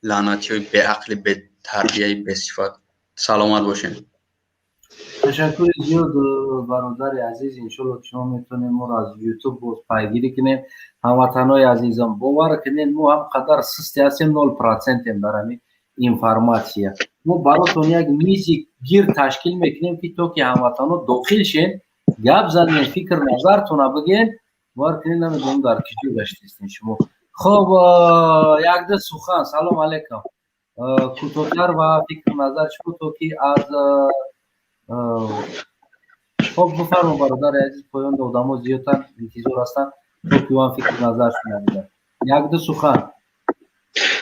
лаънатиҳои беақли, бетарбияи, бесифат, саломат бошем. Ташаккури зиёд, бародари азиз. Иншолло, ки шумо метавонем моро аз Ютуб боз пайгирӣ кунем. Ҳамватанҳои азизам, бовар кунед, мо ҳам қадар сусти ҳастем, 0 процентем дар ҳамин информатсия. Мо баротон як мизи гир ташкил мекунем, ки то ки ҳамватанҳо дохил шен, гап занем, фикр назартона бигем. Бовар кунед, намедонам, дар киҷо гаштистем шумо. Хоб, якда сухан. Салом алейкум. Кӯтоҳтар ва фикр назар шумо, то ки аз хоб, бифармо, бародари азиз. Поёнда одамо зиёдтар интизор ҳастанд, то ки ӯам фикр назар шунавида. Якду сухан.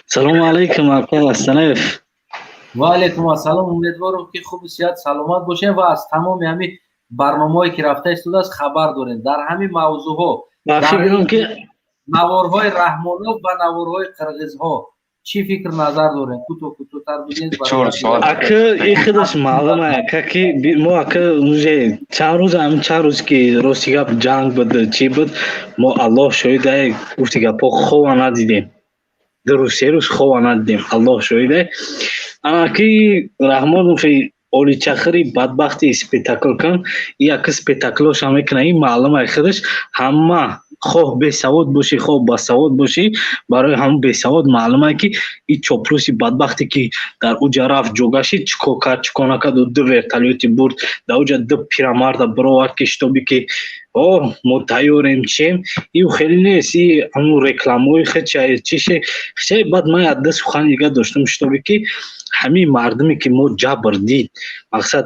Салому алайкум, ака Астанаев. Ва алайкум ассалом. Умедворам, ки хуби сиҳат, саломат бошем ва аз тамоми ҳамин барномаҳое ки рафта истодааст, хабар дорем дар ҳамин мавзӯъҳо. Фикрам, ки Наворҳои Раҳмонов ва наворҳои қирғизҳо. Чӣ фикр назар дорем? Кӯтоҳ, кӯтоҳтар бигед. Ака, и худаш маълум ака, ки мо, ака, уже чанд рӯз, ҳамин чанд рӯз ки, рости гап, ҷанг буд, чӣ буд, мо, Аллоҳ шоҳида, гуфти гапҳо, хова надидем. 2 рӯз, 3 рӯз хова надидем, Аллоҳ шоҳида. Ана ки Раҳмонофи оличахири бадбахти спектакл кун, и ака спектаклоша мекуна, ин маълум ай худаш. Ҳама, хоҳ бесавод бошӣ, хоҳ басавод бошӣ, барои ҳамун бесавод маълум ай, ки и чоплуси бадбахте ки дар уҷа рафт, ҷога шид, чӣ кор кард, чӣ кор накард, ду вертолёти бурд, дар уҷа ду пирамарда бировард, ки чтобы ки о мо тайёрем, чием. Ию хеле нест, и ҳамун рекламаҳои хеча чише хеча. Баъд ман як ду сухани дига доштам, чтобы ки ҳамин мардуме ки мо ҷабр дид, мақсад,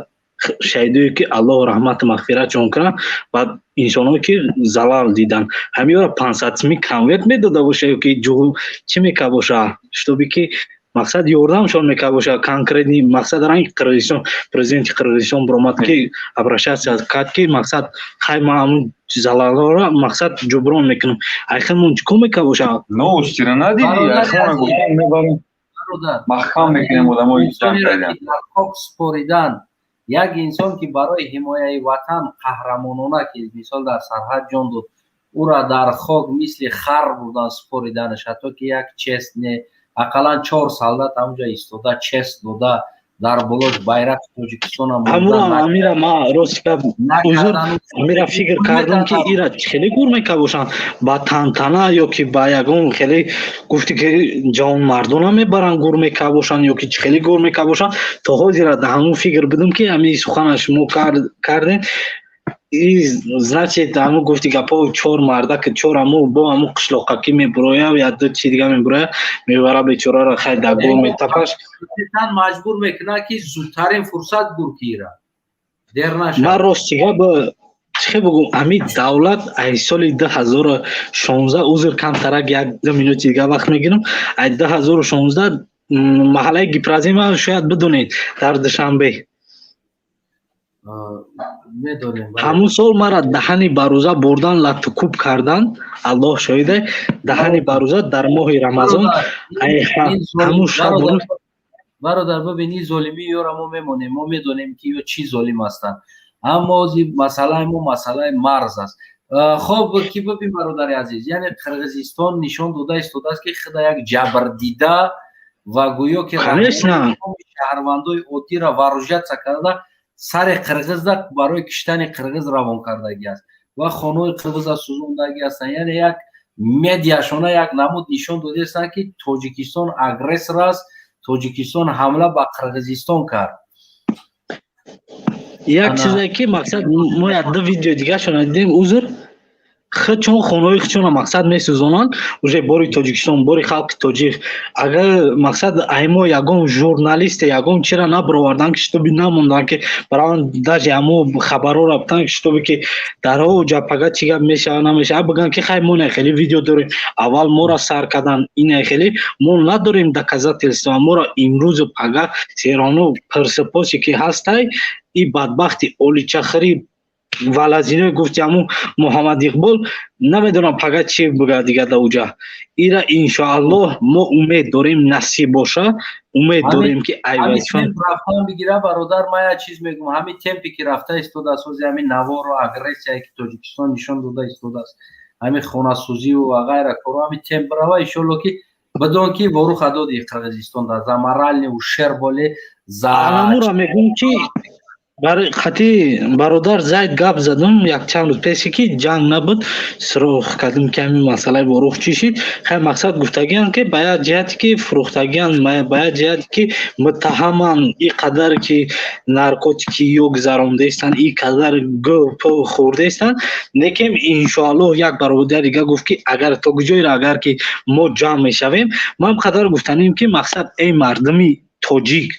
шаҳидое ки Аллоҳ раҳмату мағфиратшон кунад, ва инсонҳое ки залал дидан, ҳамиёра 500 сими конверт медода боша ё ки чӣ мекард боша, чтобы ки мақсад ёрдамшон мекард боша конкретный. Мақсад, ранги Қирғизистон, президенти Қирғизистон биромад, ки обращаться кард, ки мақсад, хай, ман ҳамун залалҳоро, мақсад, ҷуброн мекунам. Айхелмон чӣ кор мекард боша? Новостиро надидӣ? Маҳкам мекунем одамои ҷанг кардан. Хок споридан як инсон, ки барои ҳимояи ватан қаҳрамонона, ки мисол дар сарҳад ҷон дод, ӯра дар хок мисли хар бурдан спориданаш, ҳатто ки як честь не, ақаллан чор солдат ҳамҷа истода, честь дода, дар болош байрақи Тоҷикистона. Амира, ма рости гап, узр, амира фикр кардам, ки ира хеле гур мекард бошанд ба тантана ё ки ба ягон хеле, гуфти ки ҷавонмардона мебаранд, гур мекард бошанд ё ки хеле гур мекард бошанд. То ҳозира дар ҳамун фикр будам, ки ҳамин сухана шумо кардем, и значит, ҳамун гуфти гапҳо, чор мардаки, чор ҳамун бо ҳамун қишлоқакӣ мебуроя, як ду чи дига мебуроя, мебара бечораро, хай, дар гул метапаш. Маҷбур мекунад, ки зудтарин фурсат гур кира, дер нашавад. Ман рости гап, чӣ бугум, ҳамин давлат ай соли 2016, узр, камтарак як ду минути дига вақт мегирам, ай 2016 маҳаллаи Гипрозема шояд бидонед, дар Душанбе. Медонем. Ҳамун сол мара даҳани барӯза бурдан, латтукуб кардан, Аллоҳ шоҳиде, даҳани барӯза, дар моҳи Рамазон, ҳамун шаб. Бародар, бибин, ин золимии ёра мо мемонем, мо медонем, ки ё чӣ золим ҳастанд, аммо масъалаи мо масъалаи марз аст. Хоб, ки бибин, бародари азиз, яъне Қирғизистон нишон дода истодааст, ки худа як ҷабрдида ва гӯё ки шаҳрвандои оддиро вооружаться карда, сари қирғизда барои киштани қирғиз равон кардагӣ аст ва хонаҳои қирғиза сӯзондагӣ ҳастанд. Яъне як медиашона як намуд нишон додаистанд, ки Тоҷикистон агрессор аст, Тоҷикистон ҳамла ба Қирғизистон кард. Як чизе ки, мақсад, мо як ду видео дигашона дидем, узр, чун хонаҳои худшона, мақсад, месӯзонанд, уже бори Тоҷикистон, бори халқи тоҷик. Агар, мақсад, аймо ягон журналисте, ягон чира набаровардан, ки чтобы намондан, ки бараванд, даже ҳамо хабарҳоро битан, ки чтобы ки дарҳо ҷапага чӣ гап мешава, намешава, бигӯянд, ки хай, мо не хеле видео дорем, аввал моро сар кардан, ине хеле мо надорем доказательства. Моро имрӯзу пага сероно пирсупосе ки ҳастай, и бадбахти оличахри валазинои, гуфти ҳамун Муҳаммад Иқбол, намедонам пага чӣ буга дига да уҷа. Ира, иншоаллоҳ, мо умед дорем, насиб боша, умед дорем, ки ай вазифа рафтан бигира. Бародар, ман як чиз мегӯм: ҳамин темпе ки рафта истодааст, ҳози ҳамин навору агрессияе ки Тоҷикистон нишон дода истодааст, ҳамин хонасӯзиву ва ғайра коро, ҳамин темп рава, иншоалло, ки бидон, ки воруха доди Қирғизистон да за моральный ущерб боле за Аламура мегӯм, ки хати бародар Зайд гап задум якчанд рӯз пеше, ки ҷанг набуд, суроғ кардем, ки ҳамин масъалаи ворух чӣ шид. Хай, мақсад, гуфтагианд, ки ба як ҷиҳате ки фурӯхтагианд, ба як ҷиҳате ки муттаҳаманд, и қадар ки наркотики ё гузарондаистанд, и қадар гп хӯрдаистанд. Лекин иншоаллоҳ, як бародар дига гуфт, ки агар то куҷоеро, агар ки мо ҷамъ мешавем, ман қадар гуфтанем, ки мақсад, эй мардуми тоҷик,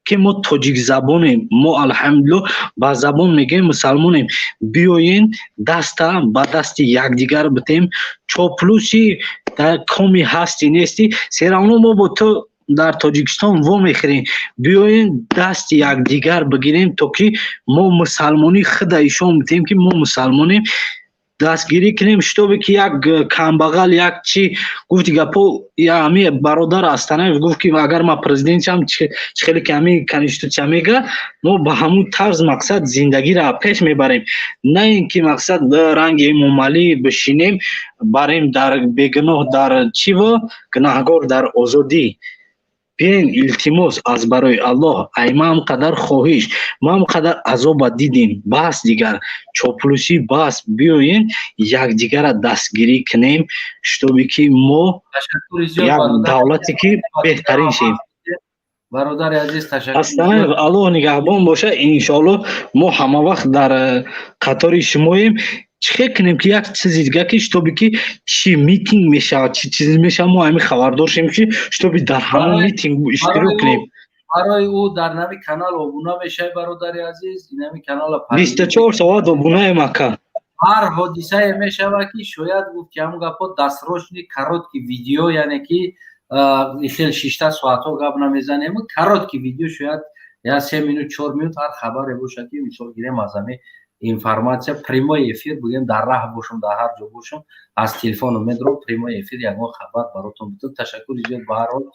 ки мо тоҷикзабонем, мо, алҳамдулилло, ба забон мегӯем, мусалмонем, биёен даста ба дасти якдигар битем. Чоплуси дар коми ҳасти нести, серавно мо бо ту дар Тоҷикистон вомехӯрем. Биёен дасти якдигар бигирем, то ки мо мусалмонӣ худа ишон битем, ки мо мусалмонем. Дастгирӣ кунем, шитобе ки як камбағал як чӣ гуфти гапо, ҳами бародар Астанаев гуфт, ки агар ман президент шавам, чӣ хеле ки ҳами конститутсия мега, мо ба ҳамун тарз мақсад зиндагиро пеш мебарем, на ин ки мақсад ранги Эмомалӣ бишинем барем дар бегуноҳ дар чиво, гунаҳгор дар озодӣ. Биёен, илтимос, аз барои Аллоҳ, ай ман қадар хоҳиш, ман қадар азоба дидем, бас дигар чоплусӣ, бас. Биёен, якдигара дастгирӣ кунем, шитобе ки мо як давлате ки беҳтарин шем. Бародари азиз, ташаккур. Астанаев, Аллоҳ нигаҳбон боша. Иншоаллоҳ, мо ҳама вақт дар қатори шумоем. Чӣ хел кунем, ки як чизи дига, ки шитобе ки чӣ митинг мешавад, чӣ чиз мешавад, мо ҳамин хабардор шем, ки шитоби дар ҳамон митинг иштирок кунем? Барои ӯ дар нави канал обуна мешавӣ, бародари азиз, инами канала. 24 соат обунаем, ака. Ҳар ҳодисае мешавад, ки шояд гуфт, ки ҳамон гапҳо дасрочный короткий видео, яъне ки хел шишта соатҳо гап намезанем, короткий видео, шояд я 3 минут, 4 минут, ҳар хабаре бошад, ки мисол гирем, аз ҳами информация прямой эфир бигем, дар раҳ бошам, дар ҳар ҷо бошам, аз телефону медром, прямой эфир ягон хабар баротон бутам. Ташаккури зиёд. Ба ҳар ҳол,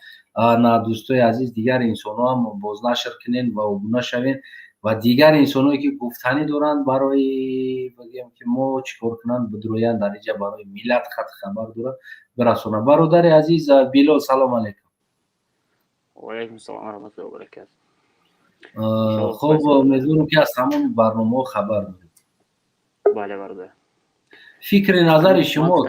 на, дӯстои азиз, дигар инсонҳо ҳам бознашр кунен ва обуна шавен ва дигар инсонҳое ки гуфтанӣ доранд, барои бигем ки мо чӣ кор кунанд, бидроянд дар инҷа, барои миллат хат хабар дорад, бирасонанд. Бародари азиз Билол, салом алейкум. Ваалайкум салом раҳматуллоҳи ва баракатуҳ. Хуб, умедворам, ки аз тамоми барномаҳо хабар доред. Бале, бародар. Фикри назари шумо,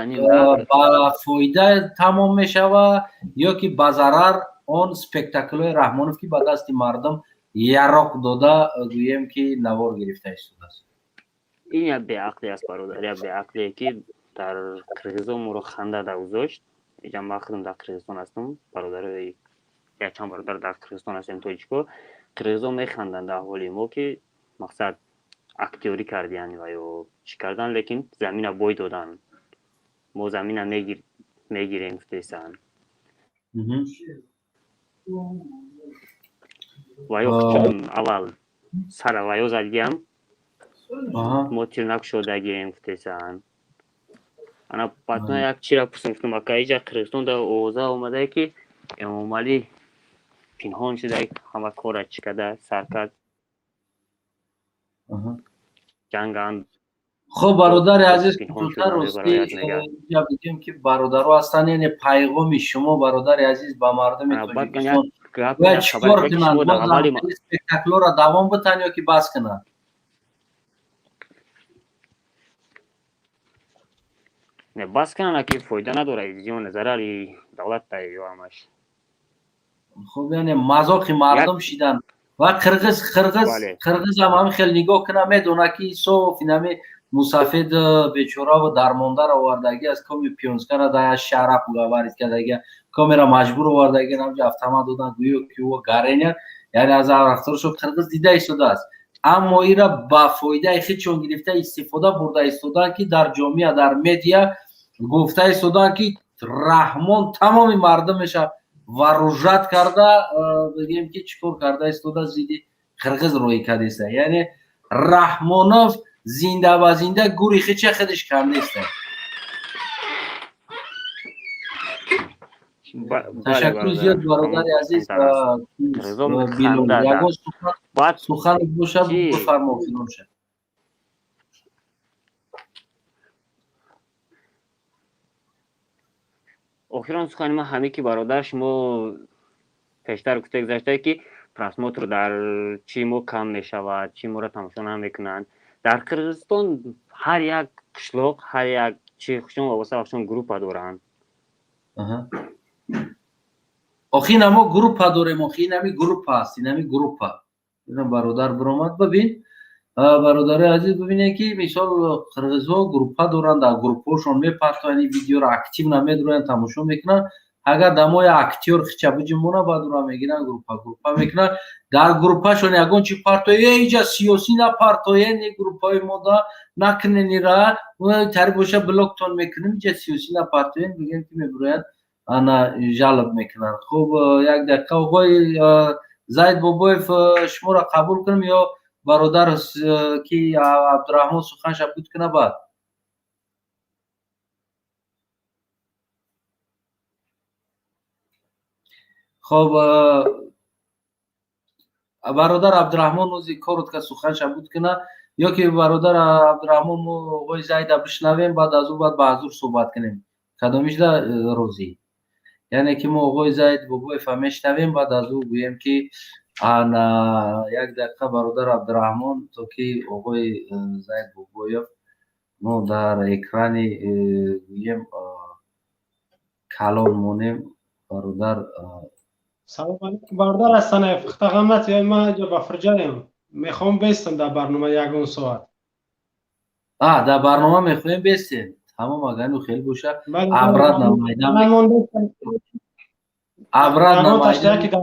ба фоида тамом мешавад ё ки ба зарар он спектаклҳои Раҳмонов, ки ба дасти мардум яроқ дода, гӯем ки навор гирифта истодааст? Ин як беақле аст, бародар, як беақле, ки дар Қирғизон моро ханда да гузошт. Иҷа ман худам дар Қирғизистон ҳастам, бародарои, якчанд бародар дар Қирғизистон ҳастем, тоҷико. Қирғизон механданд дар ҳоли мо, ки мақсад актёрӣ кардиян ва ё чӣ кардан, лекин замина бой додан, мо замина мегирем гуфтесанд ва ё чун аввал сара ва ё задгиам, мо тир накушодагием гуфтесанд. Ана баъдна як чира пурсам, гуфтам: ака, иҷа Қирғизистон дар овоза омадае, ки Эмомалӣ пинҳон шуда ҳама кора чӣ карда сар кард, ҷанганд. Хуб, бародари азиз, кӯтоҳтар, ростӣ инҷа бигем, ки бародаро ҳастанд, яъне пайғоми шумо, бародари азиз, ба мардуми Тоҷикистон бояд чӣ кор кунанд? Спектаклҳоро давом битан ё ки бас кунанд? Не, бас кунанд, ки фоида надорад, зиён, зарари давлат ё ҳамаш. Хуб, яъне мазоқи мардум шидан ва қирғиз ҳам ҳамин хел нигоҳ кунад, медонад, ки соф инами мусафед бечораву дармондаро овардаги, аз коми пионскара дар шаҳра уговорить кардаги, камера маҷбур овардаги, ҳамҷо автомат додан, гӯё ки ӯ гареня, яъне аз рафторашо қирғиз дида истодааст. Аммо ира ба фоидаи худшон гирифта истифода бурда истодаанд, ки дар ҷомеа, дар медиа гуфта истодаанд, ки Раҳмон тамоми мардумеша вооружать карда, бигем ки чӣ кор карда истода, зидди қирғиз роҳӣ кардеста. Яъне Раҳмонов зинда ба зинда гури хича худиш кандеста. Ташаккури зиёд, бародари азиз. Ягон сухан бошад, бифармо, финоша. Охирон сухани ман ҳамин, ки бародар, шумо пештар гуфта гузаштае, ки просмотр дар чӣ мо кам мешавад, чӣ моро тамошо намекунанд. Дар Қирғизистон ҳар як қишлоқ, ҳар як чи хушон вобаста ба хушон группа доранд. Охи, ина мо группа дорем, охи, инами группа аст, инами группа. Ина бародар биромад, бибин, бародарои азиз, бибинед, ки мисол қирғизҳо группа доранд, дар группаҳошон мепартоянд ин видеоро, активно медроянд, тамошо мекунанд. Агар дамои актёр хича биҷунбона, баъд ура мегиранд, группа группа мекунанд, дар группашон ягон чи партоя: э, иҷа сиёсӣ напартоен, группаи мода накунен, ира тари боша, блоктон мекунем, иҷа сиёсӣ напартоен, бигем ки мебироянд, ана жалоб мекунанд. Хуб, як дақиқа, оғои Зайд Бобоев, шуморо қабул кунем ё бародар ки Абдураҳмон суханша буд куна баъд? Хоб, бародар Абдураҳмон ози коротко суханша буд куна, ё ки бародар Абдураҳмон, мо оғои Зайда бишнавем, баъд аз ӯ баъд ба ҳазур суҳбат кунем. Кадомишда розӣ? Яъне ки мо оғои Зайд Бобоева мешнавем, баъд аз ӯ гӯем ки ана як дақиқа, бародар Абдураҳмон, то ки оғои Зайд Бобоев мо дар экрани гӯем калон монем, бародар. Салом алейкум, бародар Ҳасанаев, хтағамат. Ман ҷо ба фурҷаем, мехоҳам бестам дар барнома ягон соат. А дар барнома мехоҳем бестем. Тамом, агар ну хел боша, обратно майда, обратно майда.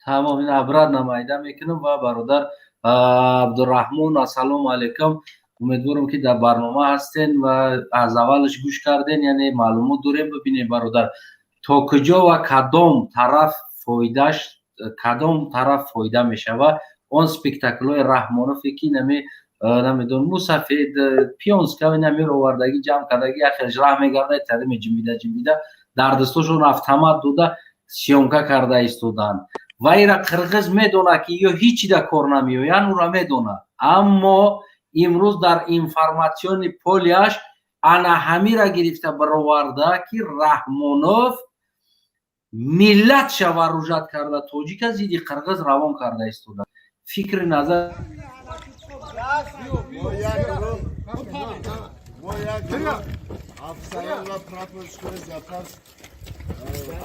Тамом, ин обратно майда мекунам. Ва бародар Абдураҳмон, ассалому алайкум. Умедворам, ки дар барнома ҳастен ва аз аввалаш гӯш карден, яъне маълумот дорем. Бибинем, бародар, то куҷо ва кадом тараф фоидаш, кадом тараф фоида мешава он спектаклҳои Раҳмонове, ки нами намедонам, мусафед пионска намеро овардагӣ, ҷамъ кардагӣ, яхелш раҳ мегарда, тари меҷимида ҷимида, дар дастошон автомат дода, съёмка карда истоданд. Ва ира қирғиз медонад, ки ё ҳичи да кор намеоянд, ура медонад, аммо имрӯз дар информационный поле аш ана ҳамира гирифта бароварда, ки Раҳмонов миллатша вооружать карда, тоҷика зидди қирғиз равон карда истода. Фикри назар. Мо як гурӯҳ афсарон ва прапорщикои запас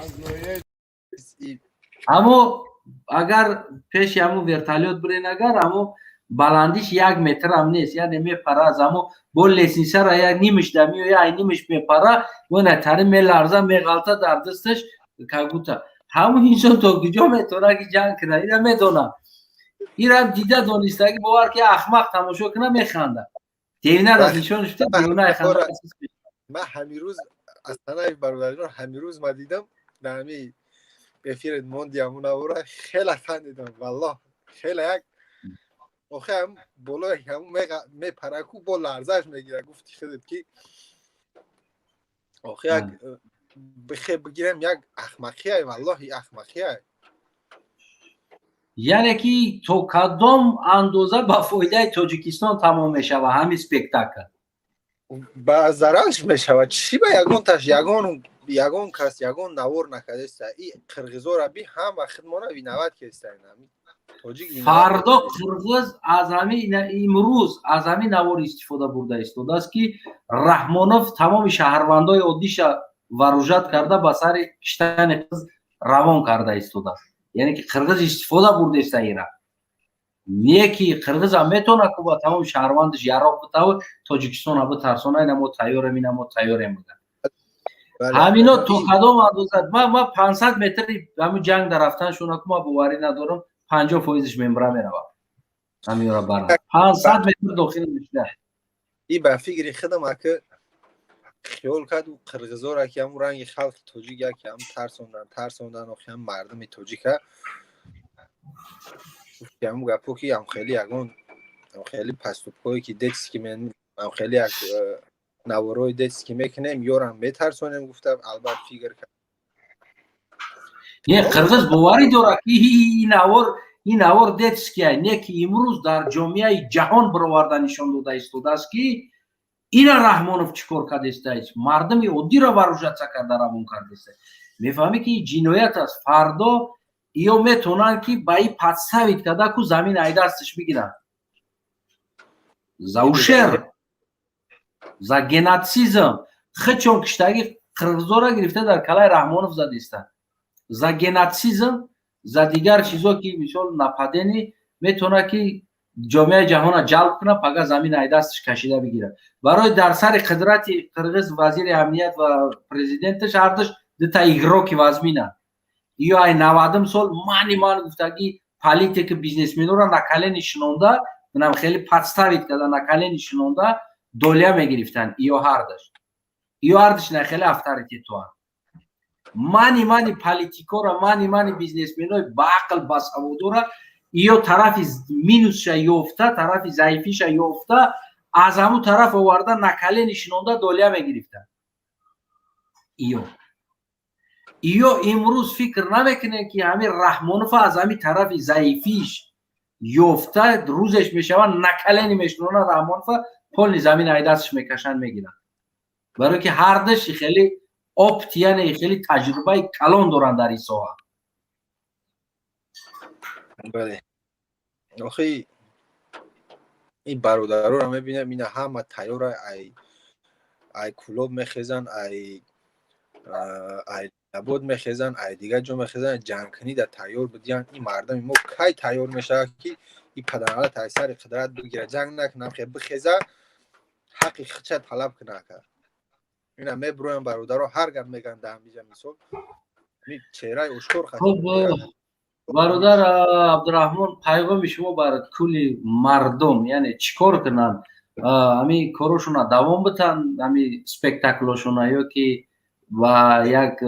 аз ноҳияи Аммо агар пеши ҳамун вертолёт бирен, агар ҳамо баландиш 1 метрам нест, яъне мепара аз ҳамо бо лестница ра, як нимиш да меоя, ай нимиш мепара, тари меларза, меғалта, дар дасташ как будто ҳамун инсон то куҷо метавонад ки ҷанг кунад, ира медонам, ира дида донистагӣ, бовар ки ахмақ тамошо кунад, механда. Девина раз нишон шуда, девона. Ман ҳамин рӯз аз танаи бародарҷон, ҳамин рӯз ма дидам дар ҳамин эфирет монди ҳамун навора, хеле хандидам, валлоҳ, хеле як охе ҳам болои ҳамун мепара ку, бо ларзаш мегира, гуфти худат ки охе як бихе бигирем, як ахмақияй, валлоҳи, ахмақияй. Яъне ки то кадом андоза ба фоидаи Тоҷикистон тамом мешава ҳамин спектакл? Ба зарарш мешавад. Чӣ ба ягонташ, ягон кас ягон навор накардеста, и қирғизора би ҳама хидмона виноват кеста. Тоҷик фардо қирғиз аз ҳамин, имрӯз аз ҳамин навор истифода бурда истодааст, ки Раҳмонов тамоми шаҳрвандои оддиша вооружать карда, ба сари киштани қиз равон карда истодааст. Яъне ки қирғиз истифода бурдеста ира, не ки қирғизам метавонад ку ба тамоми шаҳрвандаш яроқ битаву Тоҷикистона битарсона, ина мо тайёрем, ина мо тайёрем бигӯяд. Ҳамино то кадом андоза? Ма 500 метри ҳамин ҷанг дар рафтаншона ку, ма боварӣ надорам, 50 фоизаш мембра меравад, ҳамиёра барам 500 метр дохил мешуда. И ба фикри худам, ака, хиёл кард қирғизора ки ҳамун ранги халқи тоҷик яки ҳам тарсондан, охи ҳам мардуми тоҷика ҳамун гапо ки ҳам хеле ягон ҳам хеле поступк ое ки детский мен, ҳам хеле як наворои детский мекунем, ёрам метарсонем гуфта, албат фикр кард. Не, қирғиз боварӣ дорад, ки ин навор детский, не ки имрӯз дар ҷомеаи ҷаҳон бароварда нишон дода истодааст, ки ина Раҳмонов чӣ кор кардастааст, мардуми оддиро вооружаться карда равон кардааст. Мефаҳмӣ, ки ҷиноят аст. Фардо ё метавонанд, ки ба и подставить карда ку замин ай дасташ бигиранд за ущерб, за геноцизм. Хичон киштаги қирғизора гирифта дар калаи Раҳмонов задистанд за геноцизм, за дигар чизо, ки мисол нападение, метавонад ки ҷомеаи ҷаҳона ҷалб кунад, пага замин ай дасташ кашида бигирад. Барои дар сари қудрати қирғиз вазири амният ва президенташ ҳардуш дута игроки вазминанд. Ё ай 90-ум сол мани ман гуфтагӣ политика, бизнесменора на колени шинонда, манам хеле подставить карда, на колени шинонда доля мегирифтанд. Ё ҳардаш на хеле авторитетуанд. Мани политикора, мани бизнесменои баақл, басаводора ё тарафи минусша ёфта, тарафи заифиша ёфта, аз ҳамун тараф оварда, на колени шинонда доля мегирифтанд. Ё Ё имрӯз фикр намекунем, ки ҳамин Раҳмонов аз ҳамин тарафи заифиш ёфта рӯзеш мешавад, на колени мешунона Раҳмонова, полный замин ай дастш мекашанд, мегиранд, барое ки ҳардаш хеле опыт, яъне хеле таҷрибаи калон доранд дар ин соҳа. Бале, охи ин бародароро мебинам, ина ҳама тайёра, ай Кӯлоб мехезанд, ай Набод мехезанд, ай дигар ҷо мехезанд, ҷангкунӣ да тайёр будиянд. Ин мардами мо кай тайёр мешавад, ки ин падаралат ай сари қудрат бигира, ҷанг накунам, хе бихеза, ҳаққи худша талаб куна? Ака, ина мебироям, бародаро ҳар гап мегӯянд дар ҳамиҷа, мисол, чеҳраи ошкор. Хуб, бародар Абдураҳмон, пайғоми шумо бар кулли мардум, яъне чӣ кор кунанд? Ҳами корошона давом битанд, ҳами спектаклошона, ё ки ба як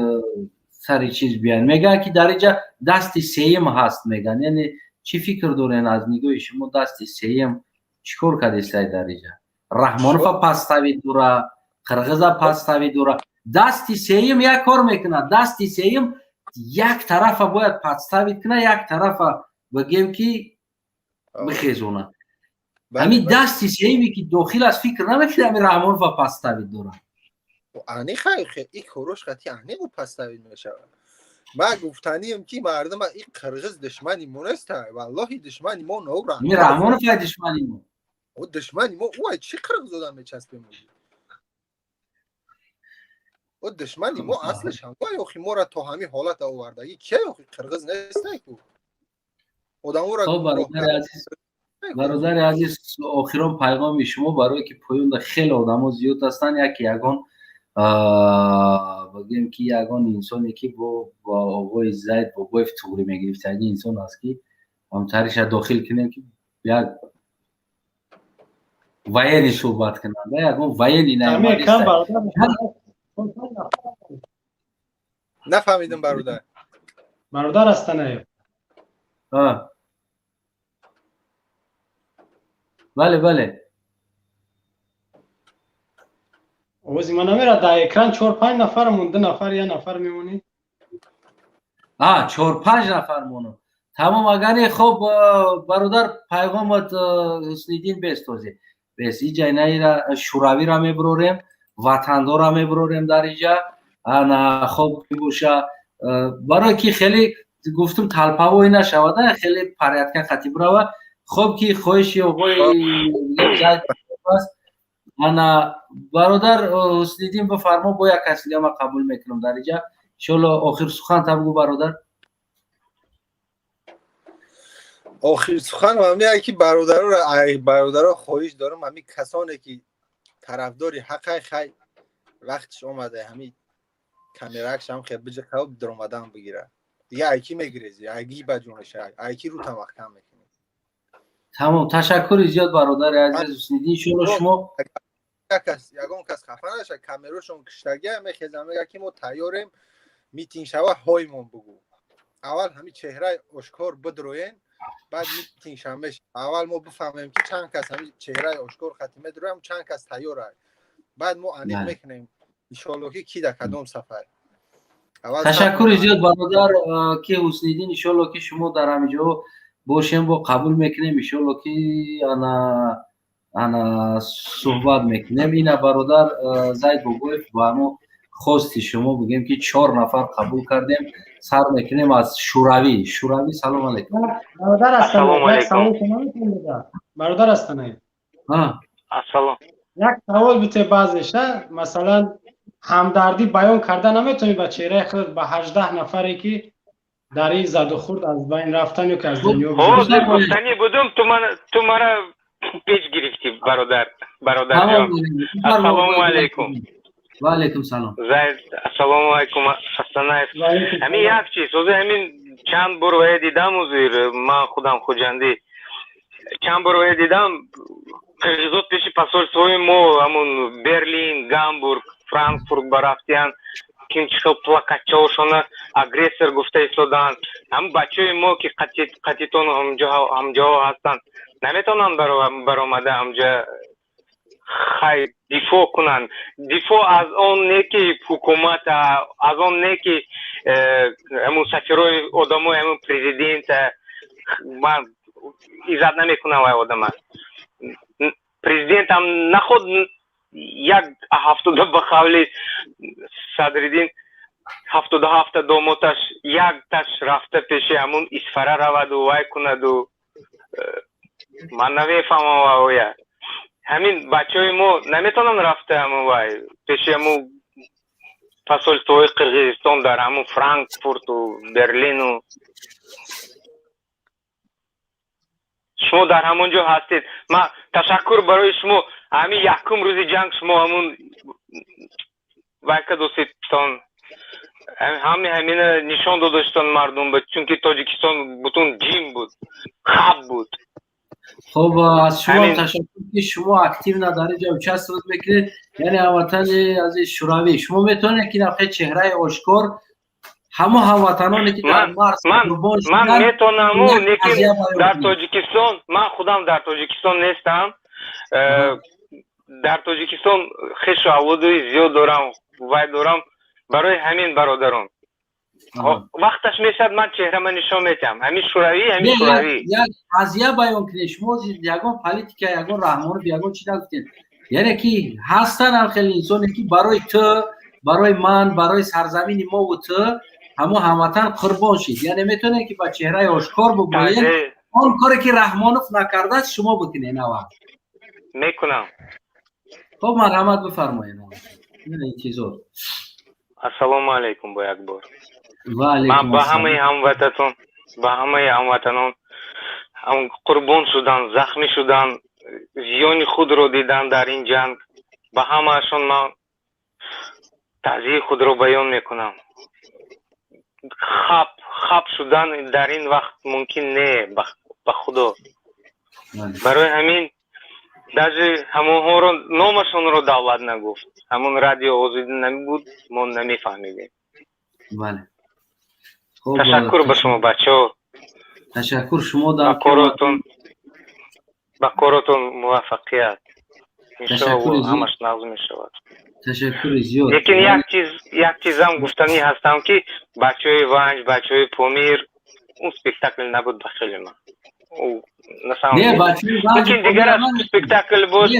сари чиз биёянд? Мегӯянд, ки дар инҷа дасти сеюм ҳаст, мегӯянд. Яъне чӣ фикр дорен, аз нигоҳи шумо дасти сеюм чӣ кор кардестай дар инҷа? Раҳмонова подставить дора, қирғиза подставить дора. Дасти сеюм як кор мекунад, дасти сеюм як тарафа бояд подставить кунад, як тарафа бигем, ки бихезонад. Ҳамин дасти сеюме, ки дохил аст, фикр намекунад, ҳамин Раҳмонова подставить дорад. Ани хай, и корош қати аниқу подставить мешавад. Ман гуфтанием, ки мардума, и қирғиз душмани мо неста, валлоҳи, душмани мо но. Раҳмонов душмани мо. Ӯ душмани мо, ӯ ай чӣ қирғиз одам мечаспем? Ӯ душмани мо аслиш ҳам охи мора то ҳамин ҳолата овардагӣ кия? Охи қирғиз нестай ку одаморо. Бародари азиз, охирон пайғоми шумо, барое ки поёнда хеле одамо зиёд ҳастанд, яке ягон бигем, ки ягон инсоне, ки бо оғои Зайд Бобоев туғрӣ мегирифтаги инсон аст, ки ҳамтариша дохил кунем, ки як военный суҳбат кунанд, ягон военный. Нафаҳмидам, бародар. Бародар Астанаев. Бале. Овози ман намерад? Дар экран чор панҷ нафар мон, ду нафар, як нафар мемонӣ. А чор панҷ нафар монам, тамом. Агар хоб, бародар, пайғомат Ҳусниддин бестозе бес иҷа инаира шӯравира мебурорем, ватандора мебурорем дар иҷа. Ана хоб боша, барое ки хеле гуфтум талпавой нашавад, хеле порядка хати бурава. Хоб, ки хоҳиши оғои аст. Ана бародар Ҳусниддин, бифармо, бо як каси дига ман қабул мекунам дар иҷа, иншоалло. Охир сухан та бугӯ, бародар. Охир сухан ҳамин, ки бародароро, бародаро, хоҳиш дорам, ҳамин касоне ки тарафдори ҳақай, хай, вақтиш омада, ҳамин камеракшам хе биҷиқав даромадан бигира. Дига айки мегирези, айги ба ҷониша, айки рӯта маҳкам мекунӣ. Тамом, ташаккури зиёд, бародари азиз Ҳусниддин, иншоалло шумо. Ягон кас хафа наша, камерошон киштагия, мехезам, мега, ки мо тайёрем, митинг шава, ҳоимон бугӯ. Аввал ҳамин чеҳраи ошкор бидроен, баъд митинг шава. Аввал мо бифаҳмем, ки чанд кас ҳамин чеҳраи ошкор хати медроям, чанд кас тайёр, баъд мо аниқ мекунем, иншоалло, ки ки дар кадом сафар. Ташаккури зиёд, бародар, ки Ҳусниддин, иншоалло, ки шумо дар ҳамин ҷо бошем, бо қабул мекунем, иншоалло, ки ана суҳбат мекунем. Ина бародар Зайд Бобоев, ба мо хости шумо бигем, ки чор нафар қабул кардем. Сар мекунем аз Шӯравӣ. Шӯравӣ, салом алейкум. Бародар Астанаев, як савол бите. Баъзеша, масалан, ҳамдардӣ баён карда наметавонӣ ба чеҳраи худат ба 18 нафаре, ки дар ин задухӯрд аз байн рафтан ё ки аз дунё. Ҳозир гуфтанӣ будум, ту мара печ гирифтӣ, бародар, бародарҷон. Ассалому алайкум. Ва алайкум салом. Зайд, ассалому алайкум, Астанаев. Ҳамин як чиз, ҳозир ҳамин чанд бор вая дидам, ҳозир ман худам хуҷандӣ, чанд бор вая дидам, қирғизот пеши посольствои мо, ҳамун Берлин, Гамбург, Франкфурт барафтиян, ким чӣ хел плакатчаошона агрессор гуфта истодаанд. Ҳамн бачаҳои мо, ки қатитон ҳамҷоҳо ҳастанд, наметавонанд баромада ҳамҷа хай дифоъ кунанд? Дифоъ аз он не ки ҳукумат, аз он не ки Ҳамун сафирои одамои ҳамун президента ман иззат намекунам вай одама. Президентам наход як ҳафтода, ба қавли Садриддин, 77-та домоташ якташ рафта пеши ҳамун Исфара раваду вай кунаду, ман намефаҳмам. Ваоя ҳамин бачаҳои мо наметавонанд рафта ҳамун вай пеши ҳамун посольствои Қирғизистон дар ҳамун Франкфурту Берлину. Шумо дар ҳамон ҷо ҳастед, ман ташаккур барои шумо. Ҳамин якум рӯзи ҷанг шумо ҳамун вайка достедтон, ҳами ҳамина нишон додаштон мардум, чунки Тоҷикистон бутун ҷим буд, хаб буд. Хоб, аз шумо ташаккур, ки шумо активно дар инҷа участвовать мекунед. Яъне ҳамватани азиз шӯравӣ, шумо метавонед, ки нафқи чеҳраи ошкор ҳамо ҳамватаноне, ки дар марз қурбон. Ман метавонаму, лекин дар Тоҷикистон ман худам дар Тоҷикистон нестам. Дар Тоҷикистон хешу авлодои зиёд дорам, вай дорам. Барои ҳамин, бародарон, вақташ мешавад, ман чеҳрама нишон метиҳам. Ҳамин шӯравӣ, ҳамин шӯравӣ. Як қазия баён кунед. Шумо ягон политика, ягон раҳмонов, ягон чи нагуфтед. Яъне ки ҳастанд ҳам хеле инсоне, ки барои ту, барои ман, барои сарзамини мову ту ҳамо ҳамватан қурбон шид. Яъне метавонед, ки ба чеҳраи ошкор бигӯед, он коре ки Раҳмонов накардааст, шумо бикунед аввал. Мекунам. Хоб, марҳамат, бифармоед, интизор. Ассалому алайкум бо як бор. Ман ба ҳамаи ҳамвататон, ба ҳамаи ҳамватанон, қурбон шудан, захмӣ шудан, зиёни худро дидан дар ин ҷанг, ба ҳамаашон ман таъзияи худро баён мекунам. Хаб хаб шудан дар ин вақт мумкин не, ба худо. Барои ҳамин даже ҳамонҳоро номашонро давлат нагуфт. Ҳамон радио Озодӣ намебуд, мо намефаҳмидем. Бале. Ташаккур ба шумо, бачаҳо. Ташаккур шумо. Ба коротон, ба коротон муваффақият, иншоалло, ҳамаш нағз мешавад. Ташаккури зиёд. Лекин як чиз, як чизам гуфтанӣ ҳастам, ки бачаҳои Ванҷ, бачаҳои Помир, он спектакл набуд ба хеле ман. На самом деле мумкин дигараш спектакл буд,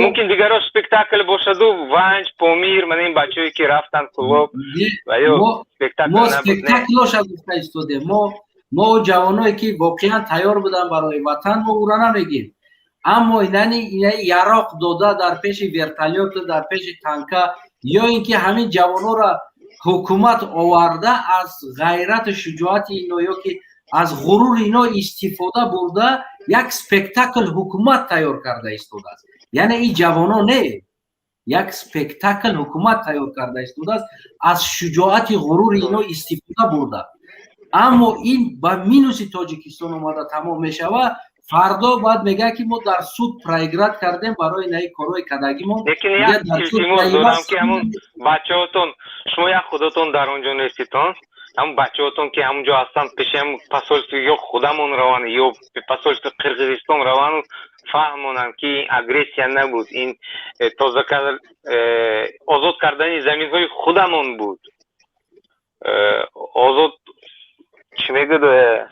мумкин дигарош спектакл бошаду. Ванҷ, Помир, мана ин бачаҳое, ки рафтанд Кӯлоб ва ё спектакл. Мо спектаклоша гуфта истодем. Мо ҷавоное, ки воқеан тайёр буданд барои ватан, мо ӯро намегем. Аммо инани яроқ дода дар пеши вертолёту, дар пеши танка, ё ин ки ҳамин ҷавонора ҳукумат оварда, аз ғайрату шуҷоати ино ё ки аз ғурури ино истифода бурда, як спектакл ҳукумат тайёр карда истодааст. Яъне ин ҷавоно не, як спектакл ҳукумат тайёр карда истодааст, аз шуҷоати ғурури ино истифода бурда. Аммо ин ба минуси Тоҷикистон омада тамом мешавад. Фардо баъд мегӯяд, ки мо дар суд проиграть кардем барои наи корҳои кадагимон. Лекин як илтимос дорам, ки ҳамун бачаҳотон, шумо як худотон дар он ҷо неститон, ҳамун бачаҳотон, ки ҳамун ҷо ҳастанд, пеши ҳамун посольство ё худамон раванд, ё посольство Қирғизистон раванд, фаҳмонанд, ки ин агрессия набуд, ин тоза озод кардани заминҳои худамон буд. Озод чӣ мегӯяд,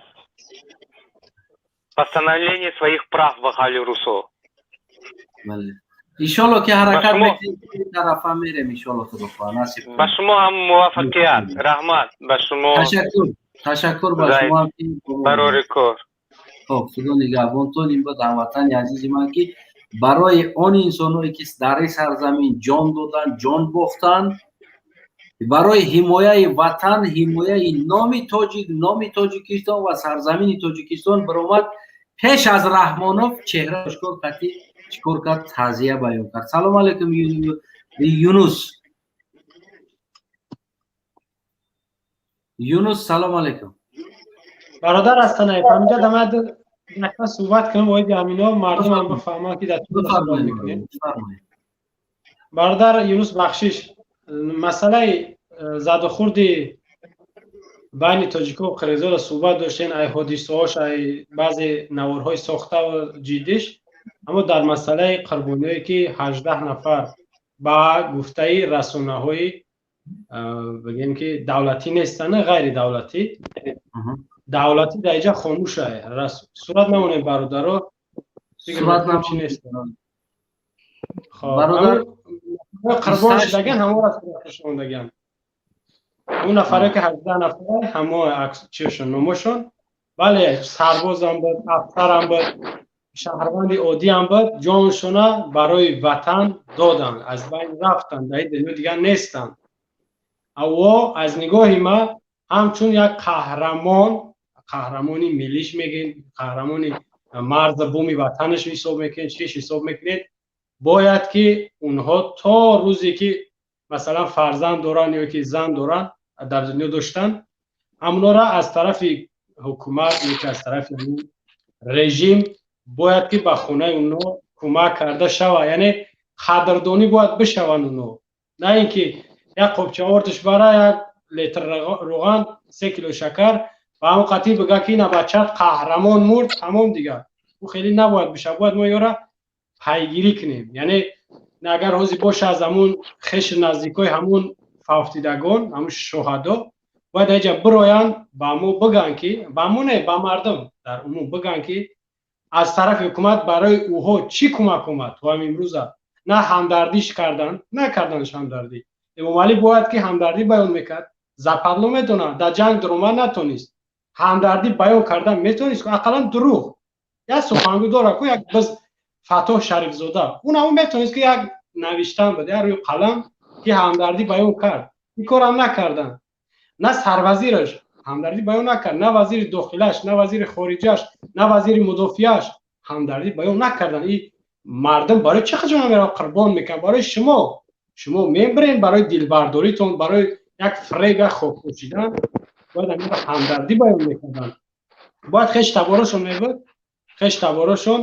восстановление своих прав, ба қавли русо. Иншолло, ки ҳаракат мекунем, тарафа мерем, иншолло, худо хоҳад насиб. Ба шумо ҳам муваффақият, раҳмат ба шумо. Ташаккур, ташаккур ба шумо. Барори кор. Хоб, худо нигаҳбонтон. Ин буд ҳамватани азизи ман, ки барои он инсонҳое, ки дар ин сарзамин ҷон доданд, ҷон бохтанд барои ҳимояи ватан, ҳимояи номи тоҷик, номи Тоҷикистон ва сарзамини Тоҷикистон, баромад пеш аз Раҳмонов чеҳра ошкор қатӣ чӣ кор кард? Таъзия баён кард. Салому алайкум, Юнус. Юнус, салому алайкум. Бародар Астанаев, ҳаминҷа дамад якта суҳбат кунам оиди ҳамино, мардумам бифаҳманд, ки дар суҳбат мекунем. Бародар Юнус, бахшиш, масъалаи задухурди байни тоҷико ва қирғизоро суҳбат доштен, ай ҳодисаҳош, ай баъзе наворҳои сохтаву ҷиддиш. Аммо дар масъалаи қурбониҳое, ки 18 нафар ба гуфтаи расонаҳои Бигем, ки давлатӣ нестанд, ғайридавлатӣ. Давлатӣ дар инҷа хомӯша. Сурат намонем, бародаро. Сурат. Чӣ нест. Қурбон шудаган, ҳаморо сураташ мондаган. Он нафаре ки 18 нафар, ҳамо чишон, номошон. Бале, сарбозам буд, афсарам буд, шаҳрванди оддиам буд, ҷоншона барои ватан доданд, аз байн рафтанд, дар ин дунё дигар нестанд. Аво аз нигоҳи ман ҳамчун як қаҳрамон, қаҳрамони миллиш мегӯем, қаҳрамони марза буми ватанаш ҳисоб мекунед, чиш ҳисоб мекунед, бояд ки онҳо то рӯзе ки масалан фарзанд доранд ё ки зан доранд, дар дунё доштанд, ҳамонора аз тарафи ҳукумат ё ки аз тарафи режим бояд ки ба хонаи онҳо кӯмак карда шавад, яъне қадрдонӣ бояд бишаванд онҳо. На ин ки як қобча ордаш бара, як литр рӯған, 3 кило шакар ва ҳамон қатъи бигӯяд, ки ина бачат қаҳрамон мурд, тамом дигар. Ӯ хеле набояд бишавад, бояд мо ёра пайгирӣ кунем. Яъне агар ҳозир боша, аз ҳамун хеши наздикои ҳамун фавтидагон, ҳамун шуҳадо бояд аҷа бироянд, ба мо бигӯянд, ки ба мо не, ба мардум дар умум бигӯянд, ки аз тарафи ҳукумат барои ӯҳо чӣ кӯмак омад то ҳам имрӯза. На ҳамдардиш кардан, накарданаш ҳамдардӣ. Эмомалӣ бояд ки ҳамдардӣ баён мекард. Западло медонад, дар ҷанг дуромад натонист. Ҳамдардӣ баён кардан метонист, ақаллан дурӯғ. Як сухангӯ дора ку, як биз Фатоҳ Шарифзода, ун метавонист ки як навиштан буд, як рӯи қалам ки ҳамдардӣ баён кард. Ин корам накарданд. На сарвазираш ҳамдардӣ баён накард, на вазири дохилаш, на вазири хориҷаш, на вазири мудофиаш ҳамдардӣ баён накарданд. И мардум барои чӣ ҷона меравад, қурбон мекунад? Барои шумо. Шумо мебирен барои дилбардоритон, барои як фрега хок пӯшидан. Бояд ҳаминро ҳамдардӣ баён мекарданд. Бояд хеш таборошон мебуд, хеш таборошон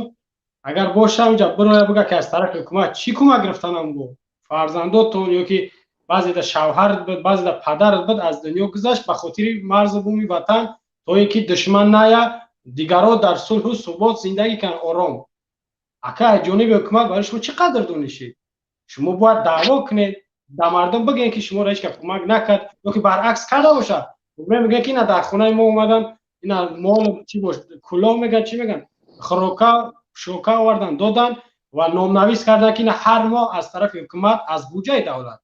агар боша, унҷа бироя, бига, ки аз тарафи ҳукумат чӣ кӯмак гирифтанам бо фарзандотон, ё ки баъзеда шавҳарат буд, баъзеда падарат буд, аз дунё гузашт ба хотири марзу буми ватан, то ин ки душман ная, дигарро дар сулҳу субот зиндагӣ кунанд ором. Ака, аз ҷониби ҳукумат барои шумо чӣ қадр донишед? Шумо бояд даъво кунед, да мардум бигӯед, ки шуморо ҳеҷ кас кӯмак накард, ё ки баръакс карда бошад. Мегӯяд, ки ина дар хонаи мо омадан, ина мол чӣ бош, кулоҳ мегӯяд, чӣ мегӯянд, хӯрока шока овардан додан ва номнавис кардан, ки ина ҳар моҳ аз тарафи ҳукумат аз буҷаи давлат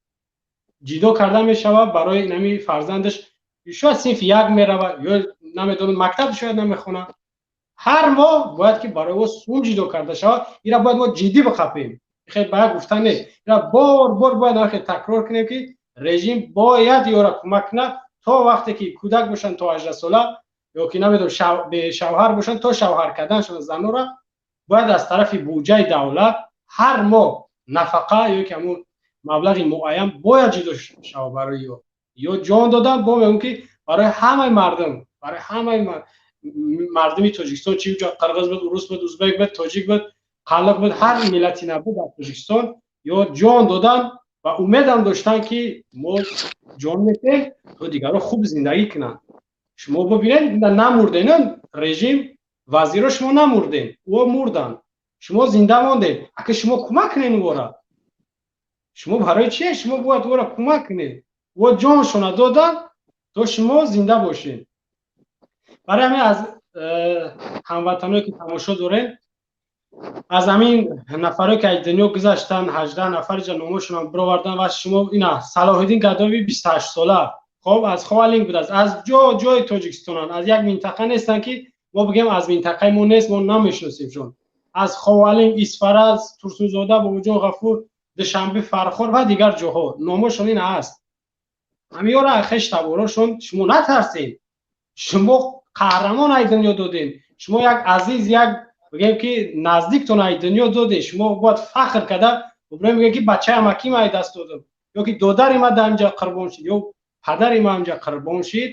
ҷидо карда мешавад барои инами фарзандаш. Шояд синфи як меравад ё намедонам, мактаб шояд намехонад, ҳар моҳ бояд ки барои ӯ сум ҷидо карда шавад. Ира бояд мо ҷиддӣ биқапем. Хел ба як гуфтан нест, ира бор бор бояд хел такрор кунем, ки режим бояд ёра кӯмак кунад, то вақте ки кӯдак бошанд, то 18 сола, ё ки намедонам, бешавҳар бошанд, то шавҳар карданшон. Занора бояд аз тарафи буҷаи давлат ҳар моҳ нафақа ё ки ҳамун маблағи муайян бояд ҷудо шавад барои ё. Ё ҷон додан. Бо мегӯм, ки барои ҳамаи мардум, барои ҳамаи мардуми Тоҷикистон, чи қирғиз буд, урус буд, узбек буд, тоҷик буд, қаллиқ буд, ҳар миллати набуд дар Тоҷикистон, ё ҷон додан ва умедам доштан, ки мо ҷон метем, то дигарро хуб зиндагӣ кунанд. Шумо бибинед, намурден, режим, вазиро, шумо намурден, ӯ мурданд, шумо зинда мондед. Ака, шумо кӯмак кунед ӯра. Шумо барои чи? Шумо бояд ӯра кӯмак кунед. Ӯ ҷоншона доданд, то шумо зинда бошед. Барои ҳамин аз ҳамватаное ки тамошо дорем, аз ҳамин нафаре ки аз дунё гузаштанд, 18 нафар, ҷа номошонам бировардан ва шумо ина Салоҳиддин Гадови, 28 сола, хоб, аз Ховалинг будааст. Аз ҷо ҷои Тоҷикистонанд, аз як минтақа нестанд, ки мо бигем аз минтақаи мо нест, мо намешиносемшон. Аз Ховалинг, Исфара, Турсунзода, Бобоҷон Ғафур, Душанбе, Фархор ва дигар ҷоҳо номошон ин аст. Ҳамиёра хеш таборошон, шумо натарсед. Шумо қаҳрамон ай дунё додем, шумо як азиз, як бигем ки наздиктон ай дунё додем. Шумо бояд фахр карда бигем, ки бачаи амаким ай даст додам, ё ки додари ма дар инҷа қурбон шид, ё падари ма инҷа қурбон шид.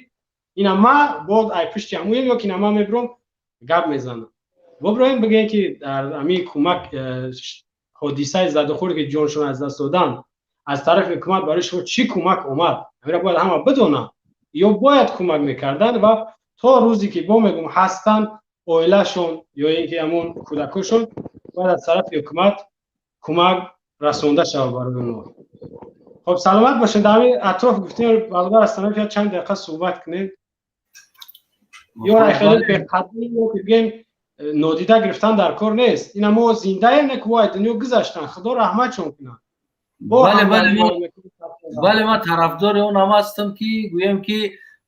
Ина ма боз ай пушти ҳамуем, ё ки на ма мебиром, гап мезанам. Бибироем, бигем, ки дар ҳамин кӯмак ҳодисаи задухӯре ки ҷоншон аз даст додан, аз тарафи ҳукумат барои шумо чӣ кӯмак омад? Ҳамира бояд ҳама бидонанд. Ё бояд кӯмак мекарданд ва то рӯзе ки бо мегум ҳастанд, оилашон ё ин ки ҳамон кӯдакошон, бояд аз тарафи ҳукумат кӯмак расонда шавад барои онҳо. Хоб, саломат бошед. Дар ҳамин атроф гуфтем, бародар Астанаев, як чанд дақиқа суҳбат кунед. Ё хеле беқадри ё ки бигем нодида гирифтан дар кор нест. Ина мо зиндаем, не ки вай дунё гузаштан, Худо раҳматшон кунад. Бале, бале, бале, ман тарафдори он ҳам ҳастам, ки гӯем, ки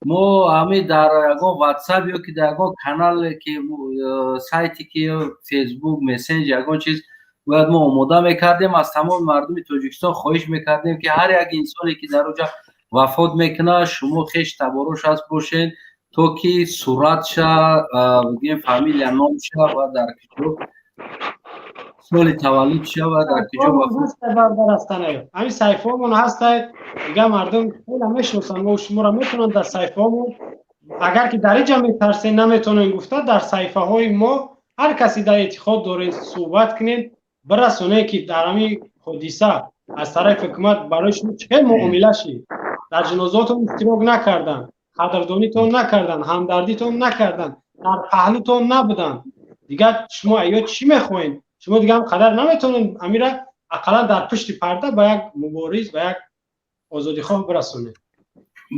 мо ҳами дар ягон ватсап ё ки дар ягон канале, ки сайте, ки фейсбук, мессенҷер, ягон чиз бояд мо омода мекардем, аз тамоми мардуми Тоҷикистон хоҳиш мекардем, ки ҳар як инсоне, ки дар оҷа вафот мекунад, шумо хеш таборош ҳаст бошед, то ки суратша, бигӯем, фамилия, номша ва дар куҷо соли таваллуд шава, дар куҷо вафот. Ҳамин саҳифаҳомон ҳастай, дигар мардум хеле мешиносанд мо шуморо, метавонанд дар саҳифаҳомон, агар ки дар инҷа метарсен, наметавонем гуфта, дар саҳифаҳои мо ҳар касе дар эътиқод доред, суҳбат кунед, бирасонед, ки дар ҳамин ҳодиса аз тарафи ҳукумат барои шумо чӣ хел муомила шид, дар ҷанозаотон иштирок накарданд, қадрдонитон накарданд, ҳамдардитон накарданд, дар паҳлӯтон набуданд. Дигар шумо ё чӣ мехоҳед? Шумо дигар ҳам қадар наметавонед, амира ақаллан дар пушти парда ба як мубориз, ба як озодихоҳ бирасонед.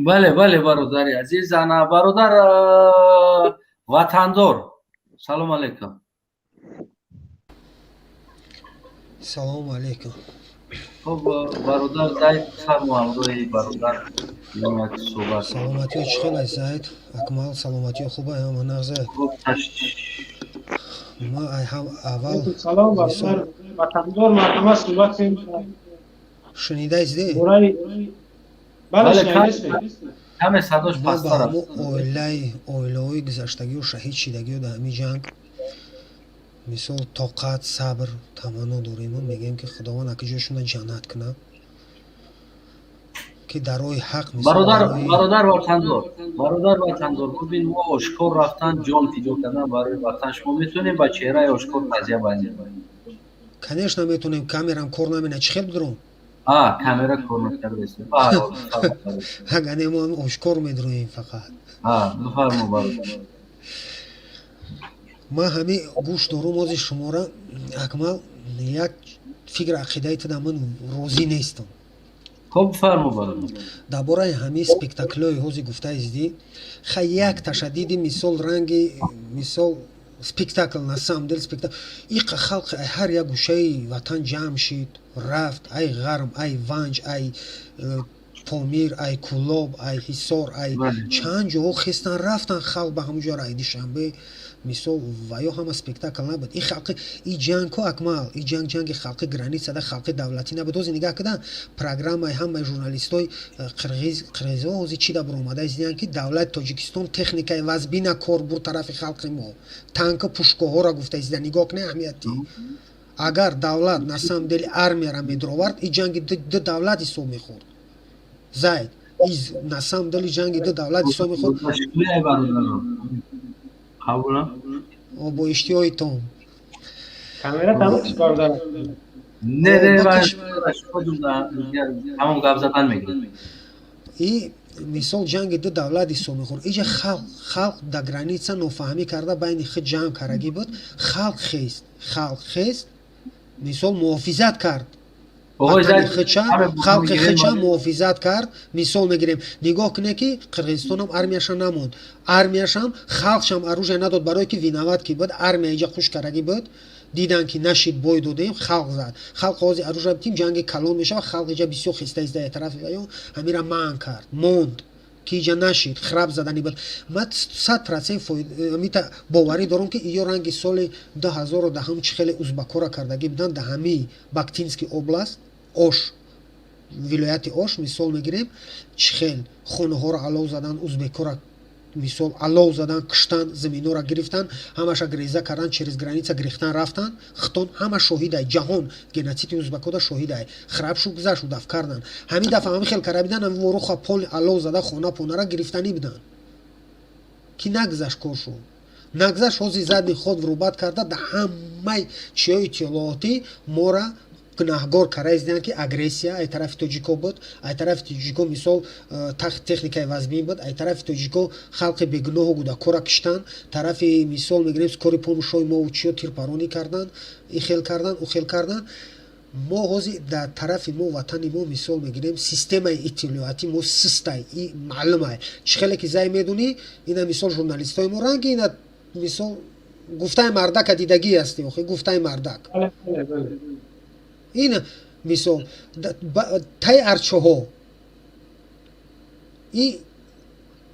Бале, бале, бародари азиз, ана бародар Ватандор, салом алейкум. Салому алейкум. Хоб, бародар Зайд, фармо, ҳамроҳи бародар як суҳбат. Саломатиё чӣ хел аст, Зайд Акмал? Саломатиё хуба, ҳама нағз? Ма ҳам аввал Салом, бародар Ватандор, марҳамат, суҳбат кунем. Шунидаистед? Бале, шунидаистем. Каме садош Мо ба пасттар ҳамо аст. Оилаи оилаҳои гузаштагиу шаҳид шидагиё дар ҳамин ҷанг, мисол, тоқат, сабр таманно дорему мегӯем, ки Худованд аки ҷойшона ҷаннат кунад, ки дар роҳи ҳақ, мисол, Бародар, дар роҳи бародар Ватандор, бародар Ватандор, бубин, мо ошкор рафтан, ҷон фидо кардан барои ватан, шумо метавонем ба чеҳраи ошкор тазия байнем? Конечно, метавонем, камерам кор намена, чӣ хел бидуром? А, камера кор накардааст. Баҳрҳол, бифармо, бародар. Агар не, мо ошкор медуроем фақат. А, бифармо, бародар. Ман ҳамин гӯш дорум ози шумора, Акмал, як фикр, ақидаи туда ман розӣ нестам. Хоб, бифармо, бародар. Дар бораи ҳамин спектаклҳои ҳози гуфтаиздӣ, ха, як ташаддиди, мисол, ранги, мисол, спектакл, на самом деле спектакл, иқа халқ ай ҳар як гӯшаи ватан ҷамъ шид, рафт, ай Ғарм, ай Ванҷ, ай Помир, ай Кулоб, ай Ҳисор, ай чанд ҷоҳо хестан, рафтан халқ ба ҳамон ҷо, ай Душанбе, мисол, ва ё ҳама спектакл набуд. И халқи и ҷангҳо, Акмал, и ҷанг ҷанги халқи границада, халқи давлатӣ набуд. Ҳозир нигаҳ кидан программаи ҳамаи журналистҳои қирғиз, қирғизҳо ҳозир чӣ да баромада издиянд, ки давлати Тоҷикистон техникаи вазбина кор бурд тарафи халқи мо, танка, пушкоҳоро гуфта издиянд. Нигоҳ кунед, аҳамияти, агар давлат на самом деле армияра медуровард, и ҷанги ду давлат ҳисоб мехӯрд, Зайд, и на самом деле ҷанги ду давлат ҳисоб мехӯрд. Қабулам. Бо иштиҳои том. Камера тамом шуд, бародар. Не, не, тамом гап задан мегирад. И мисол, ҷанги ду давлат ҳисоб мехӯрд. Иҷа халқ дар граница нофаҳмӣ карда, байни худ ҷанг карагӣ буд, халқ хест, халқ хест, мисол, муҳофизат кард ватани худша, халқи худша муҳофизат кард. Мисол мегирем, нигоҳ кунед, ки Қирғизистонам армияша намонд, армияшам халқшам оружие надод, барое ки виноват ки буд, армия иҷа хуш карагӣ буд, дидан ки нашид, бой додем, халқ зад. Халқ ҳозир оружие битим, ҷанги калон мешавад. Халқ иҷа бисёр хеста изда, тарафи ваё ҳамира манъ кард, монд, ки иҷа нашид, храб задани буд. Ман 100% мита боварӣ дорам, ки иё ранги соли 2010 чӣ хеле узбакора кардагӣ буданд дар ҳамин Баткенский область, Ош, вилояти Ош, мисол мегирем, чӣ хел хонаҳоро алов задан, узбекора, мисол, алов задан, куштан, заминора гирифтан, ҳамаша греза кардан, через граница гирифтан, рафтан. Хитон ҳама шоҳидай, ҷаҳон геноциди узбакода шоҳидай. Храб шу, гузашт, даф кардан. Ҳамин дафъа ҳамин хел кара бидан, ҳамин воруха поли алов зада, хона понара гирифтанӣ буданд, ки нагузашт, коршу нагузашт. Ҳозир задний ход врубать карда, да ҳамаи чиёи иттилоотӣ мора гунаҳгор кара издиянд, ки агрессия ай тарафи тоҷико буд, ай тарафи тоҷико, мисол, техникаи вазмин буд, ай тарафи тоҷико халқи бегуноҳу гудакора киштанд, тарафи, мисол мегирем, скорый помощь ҳои мо чиё тирпаронӣ карданд, и хел кардан, ӯ хел кардан. Мо ҳозир дар тарафи мо, ватани мо, мисол мегирем, системаи иттилоотӣ мо систай, и маълумай. Чӣ хеле ки зай медунӣ, ина мисол журналистои мо ранги ина мисол гуфтаи мардака дидагӣ ҳасти, охи, гуфтаи мардак. Ин мисол таи арчаҳо и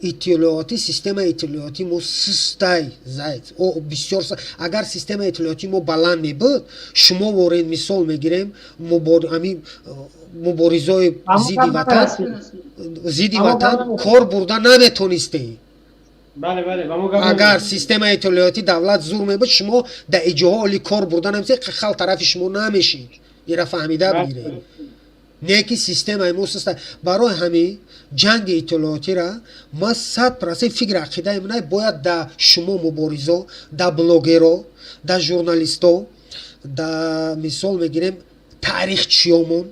иттилоотӣ, системаи иттилоотӣ мо систай, зайд бисёр. Агар системаи иттилоотӣ мо баланд мебуд, шумо ворен, мисол мегирем, ами муборизои зидди ватан кор бурда наметонистед. Агар системаи иттилоотӣ давлат зур мебуд, шумо дар иҷоҳо оли кор бурда наметонистед, халқ тарафи шумо намешид. Ира фаҳмида бигиред, не ки системаи мо суста. Барои ҳамин ҷанги иттилоотира ма 100% фикри ақидаи ман, бояд да шумо муборизо, да блогеро, да журналисто, да мисол мегирем таърихчиёмон,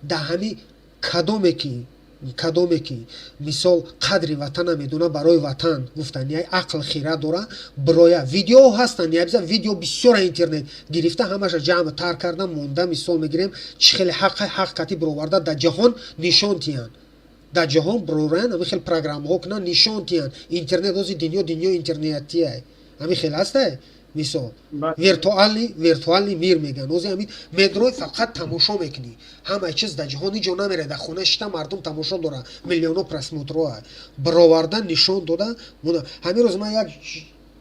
да ҳамин кадоме ки мисол қадри ватана медона, барои ватан гуфтан яй ақл хира дора, бироя. Видеоҳо ҳастанд, ябиза видео бисёра интернет гирифта, ҳамаша ҷамъ тар карда монда. Мисол мегирем, чӣ хеле ҳақ кати бироварда дар ҷаҳон нишон тиҳанд, дар ҷаҳон бирораянд, ҳамин хел программаҳо кунанд, нишон тиҳанд. Интернет ҳози дунё, дунё интернетия, ҳамин хел ҳастай. Мисол, виртуальный мир мегӯянд. Ҳозир ҳамин медрой, фақат тамошо мекунӣ, ҳамаи чиз дар ҷаҳон ҳиҷо намерад, дар хона шита мардум тамошо дорад, миллионҳо просмотрҳо бароварда нишон дода. Ҳамин рӯз ман як,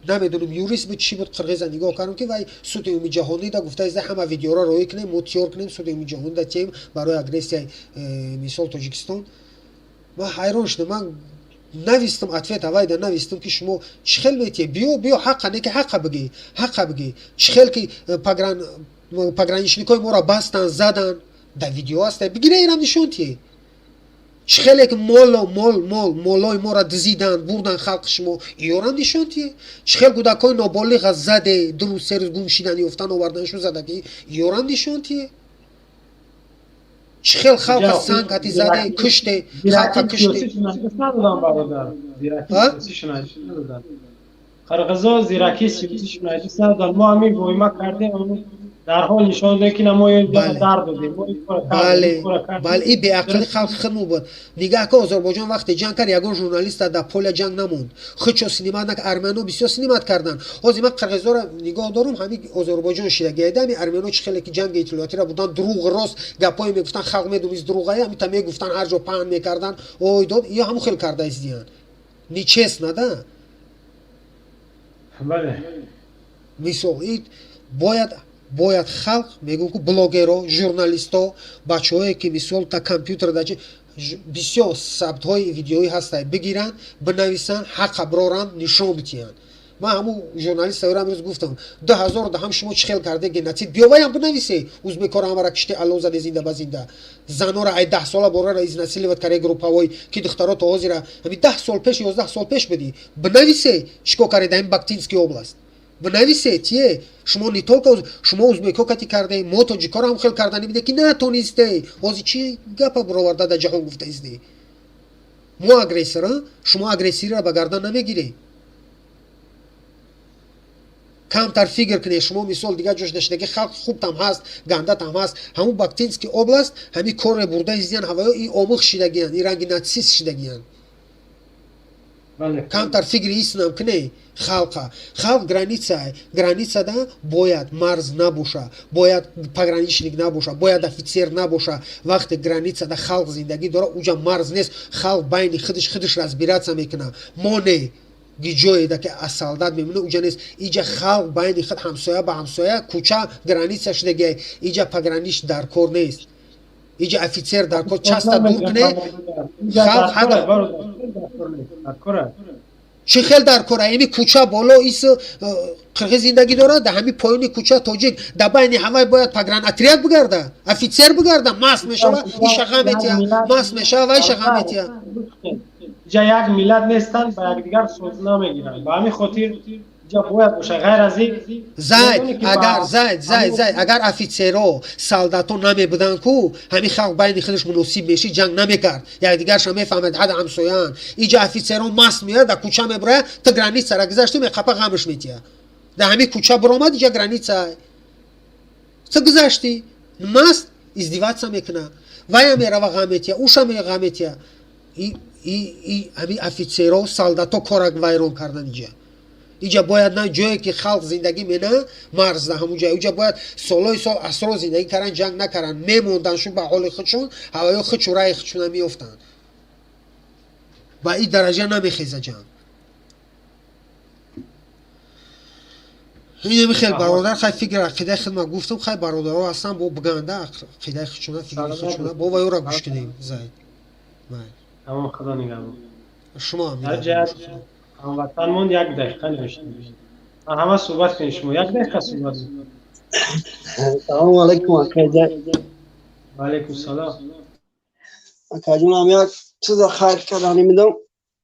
намедонам, юрист буд, чӣ буд, қирғиза нигоҳ кардам, ки вай суди умумии ҷаҳонида гуфта, ҳама видеоро роӣ кунем, мо тиёр кунем, суди умумии ҷаҳонида тием барои агрессияи мисол Тоҷикистон. Ман ҳайрон шудам. Ман навистам ответ авайда, навистам, ки шумо чӣ хел метие, биё, биё, ҳақа не ки ҳақа бигӣ, ҳақа бигӣ. Чӣ хел ки пограничникои моро бастан, задан, дар видео ҳаста, бигире, инам нишон тие. Чӣ хеле ки моло мол мол молои моро дизиданд, бурдан халқи шумо, иёрам нишон тие. Чӣ хел кӯдакҳои ноболиға заде, 2 рӯз, 3 рӯз гум шидан, ёфтан, оварданшу задаги, иёрам нишон тие. Чӣ хел халқа санг ҳати заде, куште, халқа куште. Қирғизо зиракии сиёсишон айдис надоданд. Мо ҳамин воима кардем, дар ҳол нишон додем, ки мо дар додем. Бале, и беақли халқи худмо буд. Нигаҳ ка, Озарбойҷон вақте ҷанг кард, ягон журналиста дар поля ҷанг намонд, худшо снимать нак, армяно бисёр снимать карданд. Ҳозир ман қирғизоро нигоҳ дорум, ҳамин Озарбойҷон шидагиайда, ҳамин армяно чӣ хеле ки ҷанги иттилоотиро будан, дурӯғ, рост гапҳое мегуфтанд, халқ медонист дурӯғая, ҳамита мегуфтанд, ҳар ҷо паҳн мекарданд. Ой дод, ё ҳамон хел карда издиянд, нечестно да. Мисол, бояд халқ, мегӯм ку, блогеро, журналисто, бачаҳое ки мисол та компютер дачи бисёр сабтҳои видеоӣ ҳастай, бигиранд, бинависанд, ҳақа бироранд, нишон битиҳанд. Ман ҳамун журналист саёра имрӯз гуфтам: 2010 шумо чӣ хел карде геноцид, биёваям бинависе. Узбекоро ҳамара кишти, алло заде, зинда ба зинда, занора ай 10 сола борара изнасиловать каре, групповой, ки духтаро то ҳозира ҳами 10 сол пеш, 11 сол пеш будӣ, бинависе чӣ кор каре дар ин Баткенский область, бинависе тие. Шумо не только шумо узбекҳо кати карде, мо тоҷикҳоро ҳам хел кардани биде, ки натонисте. Ҳозир чӣ гапа бироварда дар ҷаҳон гуфта изде? Мо агрессора, шумо агрессияро ба гардан намегиред. Камтар фикр кунед шумо. Мисол, дигар ҷош даштаги халқ хубтам ҳаст, гандатам ҳаст. Ҳамун Баткенский область ҳамин корре бурда издиян, ҳаваё и омӯх шидагиян, и ранги нацист шидагиян. Камтар фикри иснам куне халқа. Халқ граница, границада бояд марз набоша, бояд пограничник набоша, бояд офицер набоша. Вақте границада халқ зиндагӣ дора, уҷа марз нест, халқ байни худаш худаш разбираться мекуна. Мо не, ҷоеда ки аз солдат мемона, уҷа нест. Иҷа халқ байни худ, ҳамсоя ба ҳамсоя, кӯча граница шудагиай. Иҷа погранич дар кор нест, иҷа офицер дар кор часта дур куне халқ. Чӣ хел дар кора? Ими кӯча боло ис қирғиз зиндагӣ дорад, дар ҳами поёни кӯча тоҷик, дар байни ҳавай бояд погранотряд бигарда, офицер бигарда. Маст мешава, ишаға метия, маст мешава, ва ишаға метия. Иҷа як миллат нестанд, ба якдигар соз намегиранд, ба ҳамин хотир иҷа бояд боша. Ғайр аз ин Зайд, агар зайд, зайд, зайд, агар офицеро, солдато намебуданд ку, ҳамин халқ байни худаш муносиб мешид, ҷанг намекард, якдигарша мефаҳмад, ҳада ҳамсояанд. Иҷа офицеро маст меояд, дар кӯча мебурояд, ту границара гузашти, меқапа, ғамш метия. Дар ҳамин кӯча биромад, иҷа граница, ту гузашти. Маст издеваться мекуна, вая мерава ғам метия, уша ғам метия. И ҳами офицеро, солдато корак вайрон кардан. Иҷа бояд на ҷое ки халқ зиндагӣ мена, марзда ҳамун ҷой, уҷа бояд солҳои сол асро зиндагӣ каран, ҷанг накаран, мемондан шу ба ҳоли худшон, ҳаваё худшу раи худшона меёфтанд. Ба ин дараҷа намехеза ҷанг. Инами хел, бародар, хай, фикр ақидаи хидма гуфтам. Хай, бародаро ҳастан, бо биганда ақидаи худшона, фикри худшона, бо вайора гӯш кунем. Зайд. Тамом, худо нигаҳбон. Шумо. Ҳамватанмон як дақиқа навиштем. Ҳама суҳбат кунед, шумо як дақиқа суҳбат. Салому алайкум, акаҷон. Ва алайкум салом. Акаҷон, ам як чиза хайр кардани медам.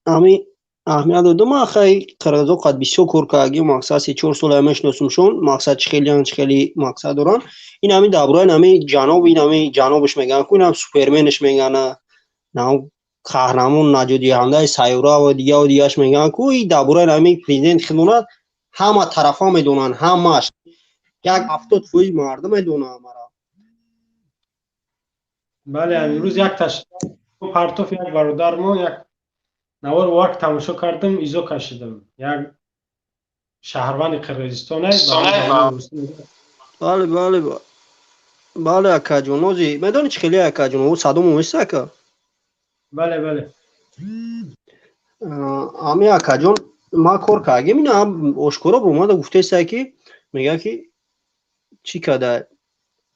Ами аҳамият додум, ахай қирғизо қад бисёр кор кардаги, мақсад 3-4 сола мешиносумшон, мақсад чӣ хелиан, чӣ хели мақсад доранд. Ин ҳами даброи ҳами ҷаноб, ин ҳами ҷанобаш мегӯянд ку, ин ҳам суперменаш мегӯянд, қаҳрамон, наҷотдиҳандаи сайёра ва дигаву дигааш мегӯянд ку, и дар бораи ҳамин президент хидмат ҳама тарафа медонанд, ҳамааш як 70% мардум медонанд ҳамара. Бале, имрӯз як партоф як бародармон як навор варк тамошо кардам, изо кашидам. Як шаҳрванди Қирғизистон. Бале, бале, бале, акаҷон, ози медонӣ чӣ хеле, акаҷон, о садомо места, ака? Бале, бале. Ами, акаҷон, ман кор кардагим, ина ошкоро омада гуфтеста ки мегӯяд ки чӣ када,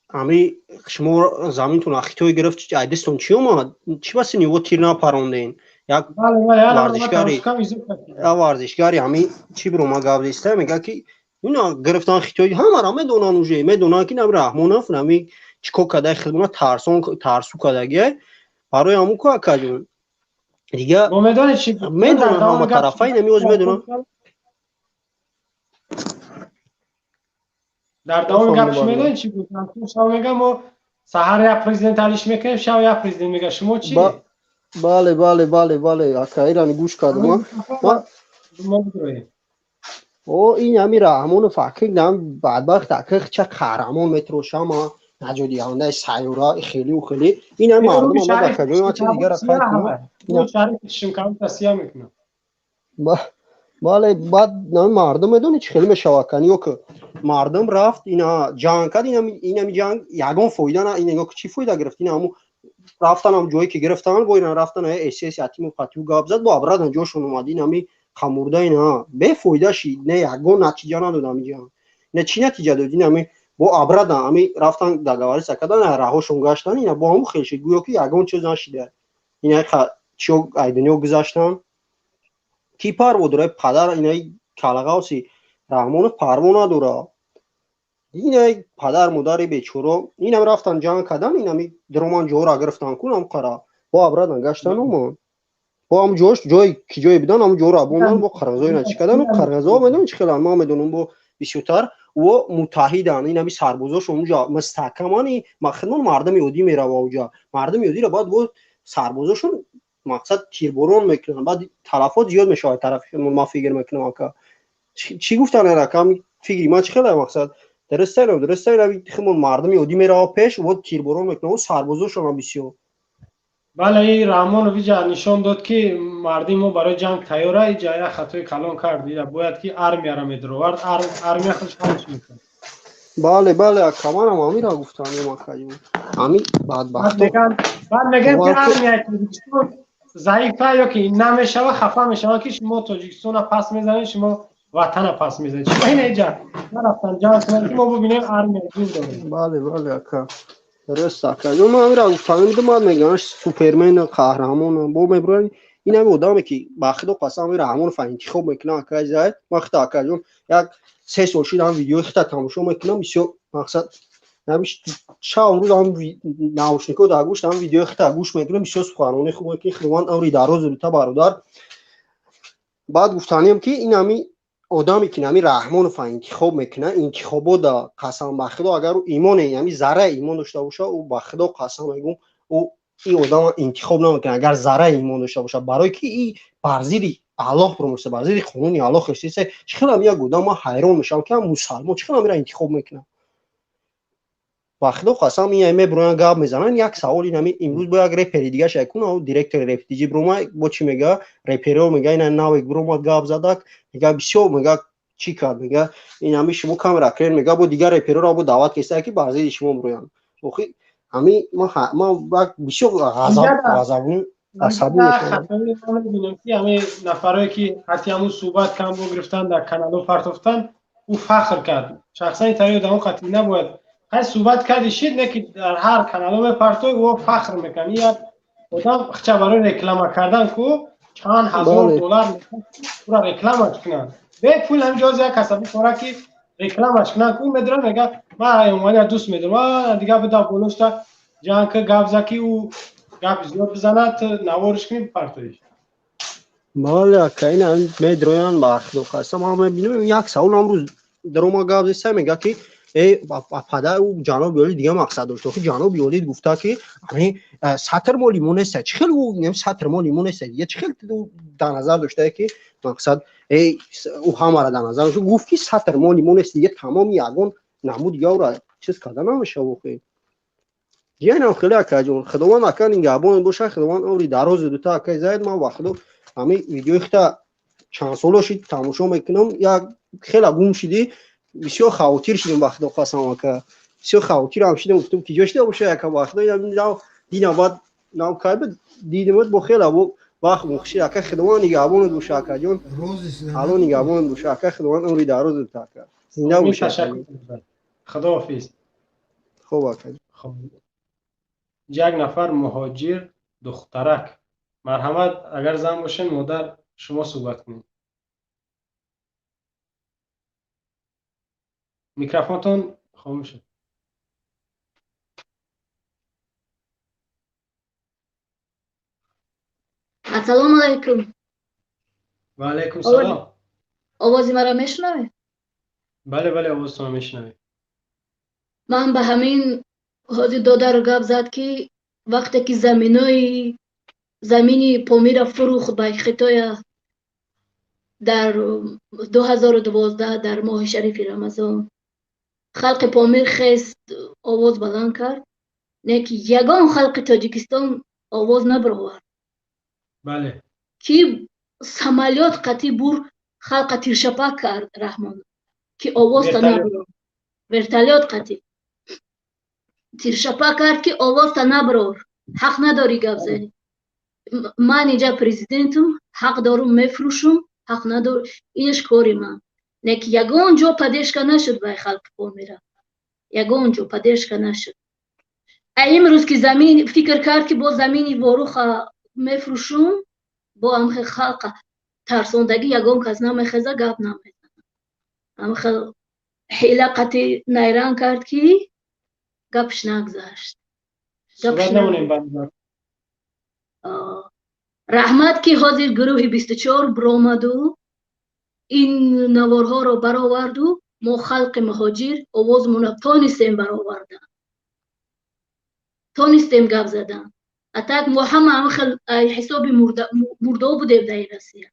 ами шумо заминтон хитой гирифт, айдистон чӣ омад, чӣ баси ниво тир напаронден? Як варзишгари ҳами чӣ бирома гап зиста, мегӯяд ки ина гирифтан хитой, ҳамара медонанд, уже медонанд ки нами Раҳмонов нами чӣ кор кадай, хидмат тарсон тарсу кадагиай барои ҳамун ку, акаҷон, дига медонанд ҳама тарафа, инами оз медонанд. Дар давоми гапш медонед чӣ буд? Шав мегам, мо саҳар як президент алиш мекунем, шав як президент мега, шумо чӣ? Бале, бале, бале, бале, ака, ирани гӯш кардам. О, ин ҳами Раҳмонов акик нам бадбахт, акик ча қаҳрамон метрошама, наҷотдиҳандаи сайёра, хелиу хеле, ин ҳам мардум омад, акаҷон, ман чиз дигара қайд кунам. Бале, баъд мардум медонӣ чӣ хеле мешавад, кани ё ки мардум рафт ина ҷанг кард, инами ҷанг ягон фоида на, ина ё ки чӣ фоида гирифт? Ина ҳамун рафтан ҳам ҷое ки гирифтан, бо ина рафтан СС ятиму қатию гап зад, бо обратно ҷошон омад, ин ҳами қамурда, ина бефоида шид, не ягон натиҷа надод ҳами ҷанг. Ина чӣ натиҷа дод? Ин ҳами бо обратно ҳами рафтан договориться кардан, раҳошон гаштан, ина бо ҳамун хел шид, гӯё ки ягон чиз нашида. Ина чиё ай дунё гузаштан, ки парво дора падар инаи калағавси Раҳмонов парво надора, инаи падар модари бечоро, инам рафтан ҷанг кардан, инами дроман ҷора гирифтан кунам қара, бо обратно гаштан омон, бо ҳам ҷош ҷой ки ҷое будан, ҳам ҷора бондан, бо қирғизо ина чӣ кардан. Қирғизо медонӣ чӣ хелан, ман медонам, бо бисёртар во муттаҳиданд, инами сарбозошон унҷа мустаҳкаман, махидмон мардуми оддӣ мерава уҷа, мардуми оддиро баъд бо сарбозошон мақсад тирборон мекунанд, баъд талафот зиёд мешавад тарафи. Ман фикр мекунам, ака, чӣ гуфтан, ака, фикри ман чӣ хеле мақсад дуруст дуруст, химон мардуми оддӣ мерава пеш, во тирборон мекунанд, сарбозошонам бисёр. Бале, ин Раҳмонов иҷа нишон дод ки мардуми мо барои ҷанг тайёра. Иҷа як хатои калон кард, иҷа бояд ки армияро медаровард, армия худш ҳалш мекард. Бале, бале, ака, манам ҳаминро гуфтам, акаҷон, ҳамин бадбахто. Баъд мегӯянд ки армияи Тоҷикистон заифа ё ки намешава, хафа мешава ки шумо Тоҷикистонро пас мезанед, шумо ватана пас мезанед. Шумо ин иҷа нарафтан ҷанг кунанд ки мо бубинем армия зур дорем. Бале, бале, ака, дуруст, ака, ман ҳаминро гуфтам. Ман мегӯям супермен, қаҳрамон бо мебуранд, ин ҳами одаме ки ба худо қасам ҳами Раҳмонов интихоб мекунам, ака зайд. Ман худо, акаҷон, як 3 сол шид ҳам видеои худо тамошо мекунам, бисёр мақсад шаб рӯз ҳам наушникҳо дар гӯш ҳам видеои худо гӯш мекунам, бисёр суханрони хуб мекунӣ, худованд амри дароз дута, бародар. Баъд гуфтанем ки ин ҳами одаме ки ҳами Раҳмонов интихоб мекунад, интихобот қасам ба худо, агар ӯ имоне ҳами зарраи имон дошта боша, ӯ ба худо қасам мегӯм, ӯ ин одама интихоб намекунад, агар зарраи имон дошта бошад, барое ки и бар зидди Аллоҳ пурмошта, бар зидди қонуни Аллоҳ хестиса. Чӣ хелам як одам, ман ҳайрон мешавам ки ҳам мусалмон чӣ хелам ира интихоб мекунад. Ба худо қасам, ин меброян гап мезананд. Як савол ин ҳами имрӯз бо як репери дига шайкун, директори рефтиҷи брома бо чӣ мега, реперо мега, ина навек бромад гап задак, мега бисёр, мега чӣ кард, мега ин ҳами шумо камера крен, мега бо дигар репероро бо даъват кеста, ки бар зидди шумо броянд. Охи ҳами ман бисёр ғазаб асабӣ мешавам. Ки ҳами нафарое ки ҳатти ҳамун суҳбат кам бо гирифтан дар каналҳо партофтан, ӯ фахр кард. Шахсан тари одамо қатъӣ набояд ҳай суҳбат карди шид, не ки дар ҳар каналҳо мепартои, ӯ фахр мекунад. Ин як одам хча барои реклама кардан ку чанд ҳазор доллар ура рекламаш кунанд. Бе пул ҳамин ҷоз як касаби кора ки рекламаш кунанд ку медорам, мега ман Эмомалиро дӯст медорам, дига буда болошта ҷанг гап за ки ӯ гап зиёд бизанад, навориш кунӣ, партоиш. Бале, ака, ина медроянд. Ба худо қасам, ман мебинам, як савол амрӯз дарома гап зеста, мега ки падар ӯ ҷаноби олӣ дига мақсад дошт. Охи ҷаноби олӣ гуфта ки ами сатр моли мо неста. Чӣ хел ӯ сатр моли мо неста? Дига чӣ хел дар назар доштае ки мақсад ӯ ҳамаро дар назар дошт, гуфт ки сатр моли мо нест, дига тамоми ягон намуд дига ӯра чиз карда намешава. Охи дигаинам хеле, акаҷон, худованд ака нигаҳбон боша, худованд умри дарози дута акай заед. Ман ба худо ҳами видеои хита чанд соло шид тамошо мекунам, як хела гум шидӣ, бисёр хавотир шидам. Ба худо қасам, ака, бисёр хавотирам шидам, гуфтам ки ҷо шида боша ака. Ба худо дидам, баъд нав кай буд дидимат, бо хела вақт мухшид. Ака, худованд нигаҳбонат боша, акаҷон, алло нигаҳбонат боша, ака, худованд умри дароз дута, ака, зинда боша. Худоҳофиз. Хуб, ака. Як нафар муҳоҷир духтарак, марҳамат, агар зан бошед, модар, шумо суҳбат кунед. Микрофонтон хомӯш. Ассалому алайкум. Ва алайкум салом. Овози маро мешунавед? Бале, бале, овозтонро мешунавед. Ман ба ҳамин ҳозир додар гап зад, ки вақте ки заминои замини Помира фурӯхт ба Хитоя дар 2012 дар моҳи шарифи Рамазон, халқи Помир хест, овоз баланд кард, не ки ягон халқи Тоҷикистон овоз набаровард. Бале. Ки самолёт қатӣ бур халқа тиршапак кард Раҳмон, ки овозта набарор. Вертолёт қатӣ тиршапак кард, ки овозта набарор, ҳақ надорӣ гап занӣ. Ман инҷа президентум, ҳақ дорум, мефурӯшум, ҳақ надор, инаш кори ман. Не ки ягон ҷо поддержка нашуд бай халқи Помира, ягон ҷо поддержка нашуд. А имрӯз ки замин фикр кард, ки бо замини Воруха мефурӯшум, бо ҳамхел халқа тарсондагӣ ягон кас намехеза, гап намезана. Ҳамхел ҳила қатӣ найранг кард, ки гапш нагзашт. Раҳмат, ки ҳозир гурӯҳи 24 биромаду ин наворҳоро бароварду мо халқи муҳоҷир овозмонро тонистем баровардан, тонистем гап задан. А так мо ҳама ҳамхел ҳисоби мурдо будем дар ин Россия.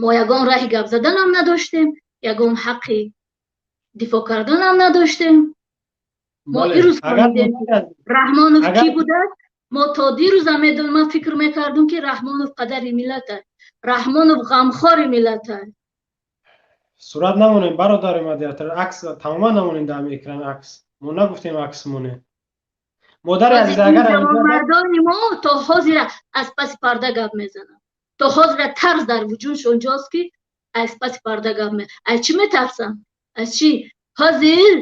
Мо ягон раҳи гап заданам надоштем, ягон ҳаққи дифоъ карданам надоштем. Мо ирӯз фаҳмидем Раҳмонов кӣ будааст. Мо то дирӯзам медонем, ман фикр мекардум, ки Раҳмонов падари миллат аст, Раҳмонов ғамхори миллат аст. Сурат намонем, бародари модератор, акс тамоман намонем дар ҳамин экран акс. Мо нагуфтем акс монем. Модари азиз, агар мардони мо то ҳозира аз паси парда гап мезананд, то ҳозира тарс дар вуҷудшон ҷост, ки аз паси парда гап аз чӣ метарсанд? Аз чӣ? Ҳозир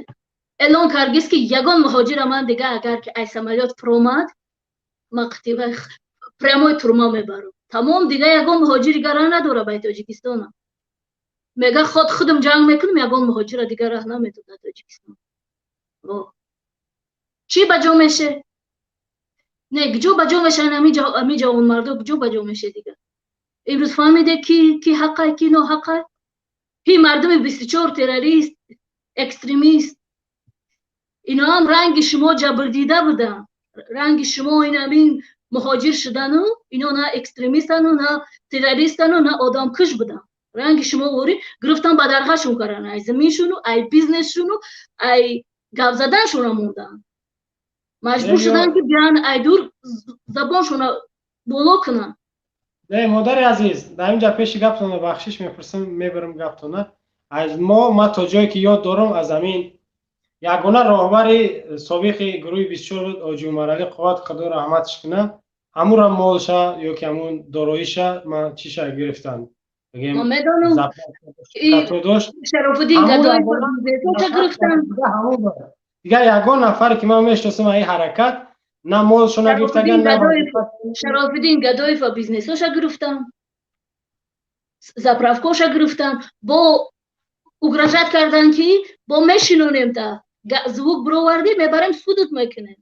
эълон кардист, ки ягон муҳоҷира ман дига агар ки аз самолёт фуромад, ман прямой турма мебарам. Тамом, дига ягон муҳоҷири гара надора ба Тоҷикистона. Мега ход худам ҷанг мекунам, ягон муҳоҷира дига раҳ наметода Тоҷикистон. Чӣ ба ҷо меше? Не, куҷо ба ҷо мешаванд ами ҷавонмардо, куҷо ба ҷо меше дига? Имрӯз фаҳмиде ки ҳаққай, ки ноҳаққай? Ҳи мардуми 24 террорист, экстремист, иноам ранги шумо ҷабрдида буданд. Ранги шумо ин ҳамин муҳоҷир шудану ино на экстремистану, на террористану, на одамкуш буданд. Ранги шумо ворӣ гирифтан ба дарғашон кардан, ай заминшуну, ай бизнесшуну, ай Гап заданшона монданд, маҷбур шуданд, ки биёянд, айдур забоншона боло кунанд. Не, модари азиз, дар инҷа пеши гаптона бахшиш мепурсам, мебарам гаптона. Аз мо, ма то ҷое ки ёд дорам, аз ҳамин ягона роҳбари собиқи гурӯҳи 24 буд, Оҷи Умаралӣ, қувват Худо раҳматш кунад, ҳамура молша ё ки ҳамун дороиша ман чиша гирифтанд. Ман медонам, Шарофуддин Гадоев гирифтанд. Дигар ягон нафаре ки ман мешиносам, ин ҳаракат на молшона гирифтаган, на Шарофиддин Гадоев ва бизнесоша гирифтанд, заправкоша гирифтанд, бо угрожать карданд, ки бо мешинонем, та звук бировардӣ, мебарем, судут мекунем.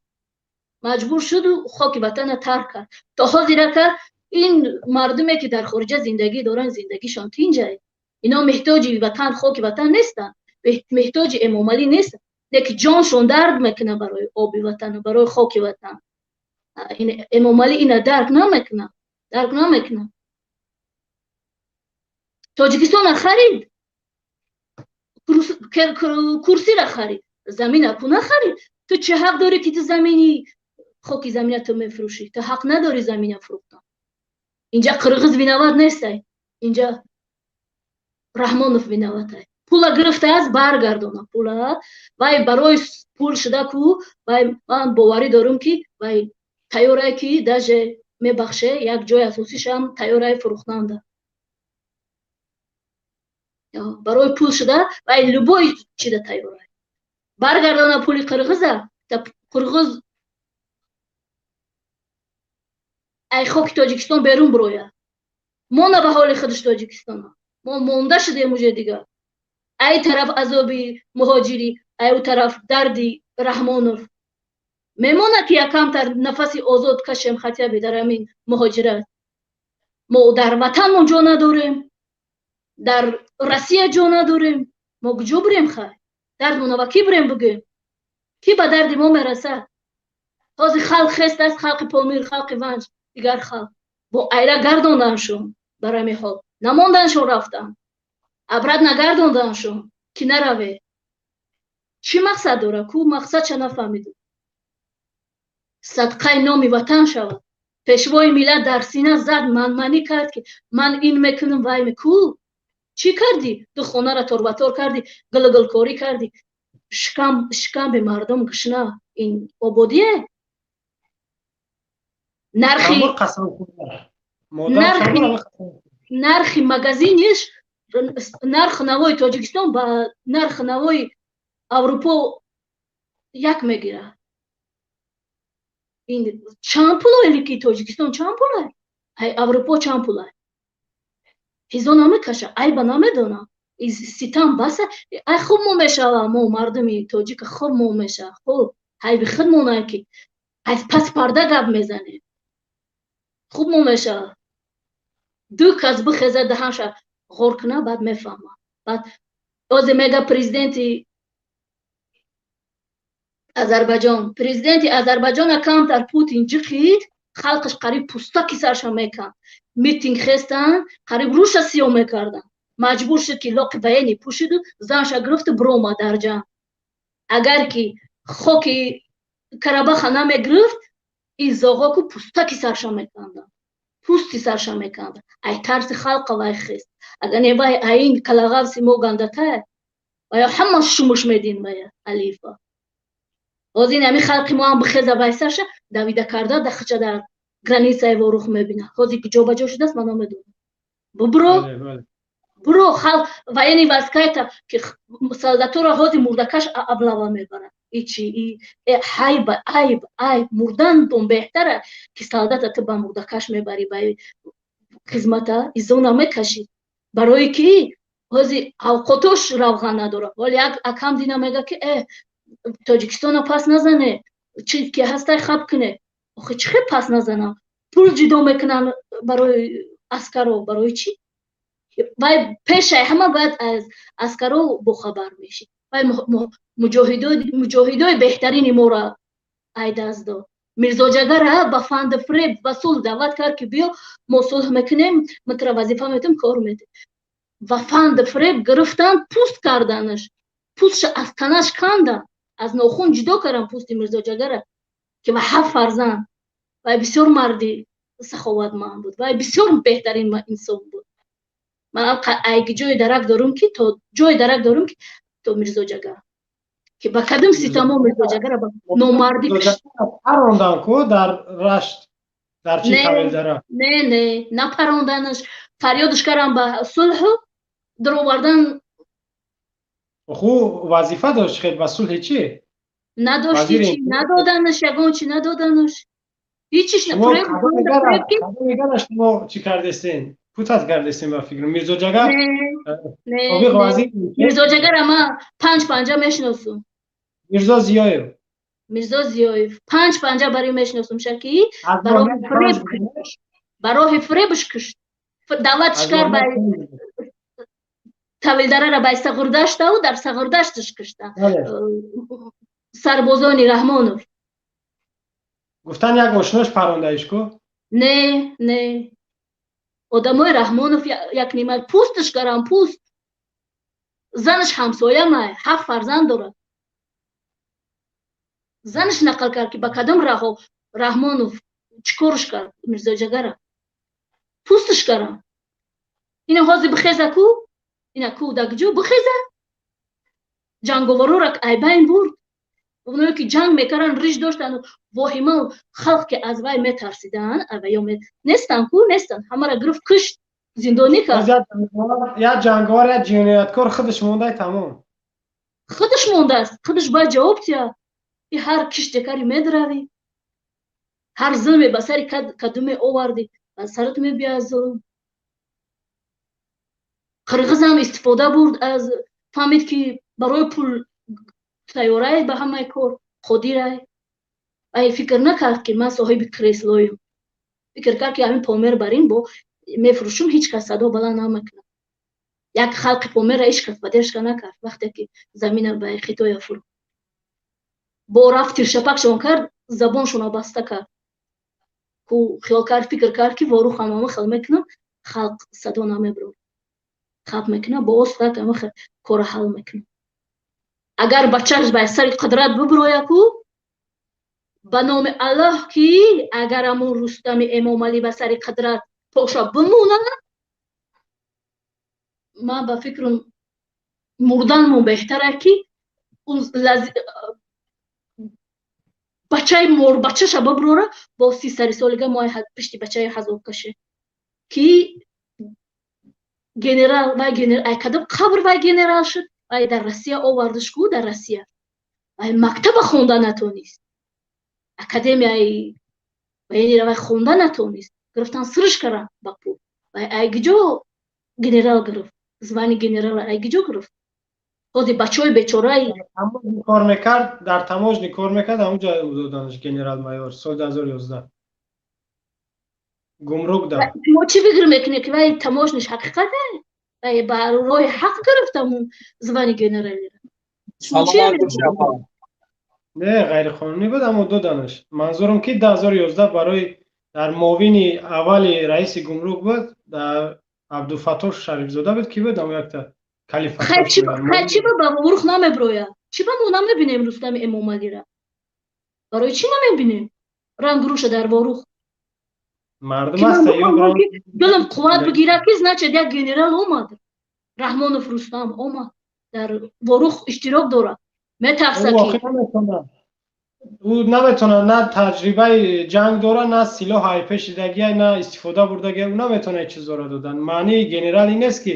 Маҷбур шуду хоки ватана тарк кард. То ҳозирака ин мардуме ки дар хориҷа зиндагӣ доранд, зиндагишон тинҷай. Ино меҳтоҷи ватан, хоки ватан нестанд, меҳтоҷи Эмомалӣ нестанд, леки ҷоншон дард мекунад барои оби ватану барои хоки ватан. Эмомалӣ ина дарк намекунад, дарк намекунад. Тоҷикистона харид, курсира харид, замина ку нахарид. Ту чӣ ҳақ дорӣ, ки ту замини, хоки замина ту мефурӯшӣ? Ту ҳақ надорӣ замина фурӯхтан. Инҷа қирғиз виноват нестай, инҷа Раҳмонов виноватай. Пула гирифтааст, баргардона пула. Вай барои пул шуда ку вай, ман боварӣ дорам, ки вай тайёрае, ки даже, мебахше, як ҷои асосишам тайёрае фурӯхтанда. Барои пул шуда вай любой чида тайёрае. Баргардона пули қирғиза, та қирғиз ай хоки Тоҷикистон берун бирояд. Мо на ба ҳоли худаш Тоҷикистона, мо монда шудем уже дигар. Ай тараф азоби муҳоҷирӣ, ай ӯ тараф дарди Раҳмонов. Мемонад, ки якамтар нафаси озод кашем хотя бы дар ҳамин муҳоҷират. Мо дар ватанмон ҷо надорем, дар Россия ҷо надорем. Мо куҷо бирем? Хай, дардмона ба кӣ бирем бигӯем? Кӣ ба дарди мо мерасад? Ҳозир халқ хест аст, халқи Помир, халқи Ванҷ, дигар халқ бо айра гардонданшон. Бар ҳамин ҳол намонданшон, рафтанд, обратно гардонданшон, ки нараве. Чӣ мақсад дора ку? Мақсадша нафаҳмидум. Садқаи номи ватан шавад. Пешвои миллат дар сина зад, манманӣ кард, ки ман ин мекунам, вай ку. Чӣ кардӣ? Ду хонара торбатор кардӣ, гилгилкорӣ кардӣ, шикам шикамби мардум гушна. Ин ободие? Нархи магазиниш, нархи навои Тоҷикистон ба нархи навои Аврупо як мегирад. Ин чанд пулое ки Тоҷикистон чанд пулай, ай Аврупо чанд пулай? Ҳизо намекаша, айба намедонам. Ситам баса. Ай, хуб мо мешава, мо мардуми тоҷика хуб мо мешава. Хуб, ҳайби худ монае, ки аз пас парда гап мезанем. Хуб мо мешава. Ду кас бихеза, даҳанша ғор куна, баъд мефаҳма. Баъд озе мега президенти Азарбайҷон, президенти Азарбайҷона камтар Путин ҷиқид, халқаш қариб пустаки сарша меканд, митинг хестанд, қариб рӯша сиёҳ мекарданд. Маҷбур шуд, ки лоқи военный пӯшиду занша гирифту биромад дар ҷанг. Агар ки хоки Карабаха намегирифт, ин зоғоку пустаки сарша меканданд, пӯсти сарша меканданд. Ай тарси халқа вай хест. Агар не, вай аин калағавси мо гандатай, вая ҳама шумуш медин вая алифа. Ҳозир ҳамин халқи мо ҳам бихеза, вай сарша давида карда дахча дар границаи Ворух мебина. Ҳозир ҷо ба ҷо шудааст, ман намедонам. Бубро, буро, халқ военный войскайта, ки солдатора ҳозир мурдакаш облава мебарад. Ичи ҳайба, айб, айб, мурдантон беҳтара, ки солдата ту ба мурдакаш мебарӣ ба хизмата, изо намекашӣ. Барои ки ҳозир авқотош равған надорад. Ҳоли як акам дина мега, ки Тоҷикистона пас назане, чи ки ҳастай хаб куне. Охи, чӣ хел пас назанам? Пул ҷудо мекунанд барои аскаро, барои чӣ? Вай пешай ҳама бояд аз аскаро бохабар мешид. Вай муҷоҳидои беҳтарини моро ай даст дод. Мирзоҷагара ба фанду фиреб ба сулҳ даъват кард, ки биё, мо сулҳ мекунем, ма тура вазифа метем, кор метем. Ва фанду фиреб гирифтанд, пӯст карданаш, пӯстша аз танаш канданд. Аз нохун ҷудо кардам пӯсти Мирзоҷагара, ки ва ҳафт фарзанд, вай бисёр марди саховатманд буд, вай бисёр беҳтарин инсон буд. Ман айги ҷои дарак дорум, ки то ҷои дарак дорум, ки то Мирзоҷагар, ки ба кадом ситамо Мирзоҷагара ба номардӣ парондан ку дар Рашт, дар чи Тавилдара? Не, не, напаронданаш, фарёдш кардам ба сулҳу даровардан. Ху вазифа дошт хел ба сулҳи чӣ? Надошти чи надоданаш, ягон чи надоданаш, ҳичиш. Шумо чӣ кардестен? Путат кардестен ба фикр Мирзоҷагар. Мирзоҷагара ман панҷ панҷа мешиносум. Мирзо Зиёев. Мирзо Зиёев панҷ панҷа барои мешиносум, шаки ба роҳи фиребш кушт, давлатш кар ба Тавилдарара ба Сағурдаштау дар Сағурдашташ кушта сарбозони Раҳмонов. Гуфтан, як ошнош парондаиш ку? Не, не, одамои Раҳмонов як нима пӯстш карам, пӯст. Занаш ҳамсоямай, ҳафт фарзанд дорад. Занаш нақл кард, ки ба кадом раҳо Раҳмонов чӣ корш кард Мирзоҷагара, пӯстш карам. Ина ҳозир бихеза ку, ина ку дагҷо бихеза, ҷанговарора айбайн бурд. Оное ки ҷанг мекарданд, риш доштанд, воҳима, халқ ки аз вай метарсиданд, аваё нестанд ку, нестанд. Ҳамаро гирифт, кушт, зиндонӣ кард. Як ҷанговар, як ҷинояткор худаш мондай, тамом. Худаш мондааст, худаш бояд ҷавоб диҳад. И ҳар киште кари медравӣ, ҳар зулме ба сари кадуме овардӣ, ба сарат мебиёяд зулм. Қирғизам истифода бурд аз, фаҳмид, ки барои пул тайёрай, ба ҳамаи кор қодирай. Вай фикр накард, ки ман соҳиби креслоем. Фикр кард, ки ҳамин Помер бар ин бо мефурӯшум, ҳеҷ кас садо баланд намекунад. Як халқи Померра ҳеҷ кас поддержка накард, вақте ки замина ба Хитоя фурӯхт. Бо рафт, тиршапакшон кард, забоншонро баста кард ку. Хиёл кард, фикр кард, ки Ворух ҳамама хел мекунам, халқ садо намебурад, хаб мекунам, бо остак ама кора ҳал мекунам. Агар бачааш ба сари қудрат бибуроя ку, ба номи Аллоҳ, ки агар ҳамун Рустами Эмомалӣ ба сари қудрат поша бимонад, ман ба фикрам, мурданмон беҳтара, ки бачаи морбачаша бибурора. Бо 30 сари солига мо пишти бачаи ҳазоб каше, ки генерал. Вай генерал ай кадом қабр вай генерал шуд? Вай дар Россия овардаш ку, дар Россия вай мактаба хонда натонист, академияи военныйра вай хонда натонист, гирифтан, сирш кардан ба пул. Вай ай гиҷо генерал гирифт? Звание генерала ай гиҷо гирифт? Ҳозир бачаҳои бечораи Кор мекард, дар таможня кор мекард, ҳамунҷо доданаш генерал майор соли 2011 гумрук да. Шумо чӣ фикр мекунед, ки вай таможняш ҳақиқате, вай ба роҳи ҳақ гирифт ҳамун звание генералиро? Не, ғайриқонунӣ буд, аммо доданаш. Манзурам, ки 2011 барои дар муовини аввали раиси гумрук буд, дар Абдуфаттоҳ Шарифзода буд, ки буд, ам якта. Хай, чӣ ба Ворух намеброяд? Чӣ ба мо намебинем Рустами Эмомалира? Барои чӣ намебинем рангруша дар Ворух? Мардум аст. Дилам қувват бигирад, ки значит як генерал омад, Раҳмонов Рустам омад, дар Ворух иштирок дорад, метарса ки Ӯ наметавонад, на таҷрибаи ҷанг дорад, на силоҳ айпешидагия, на истифода бурдагия. Ӯ наметавонад чизоро додан. Маънии генерал ин нест, ки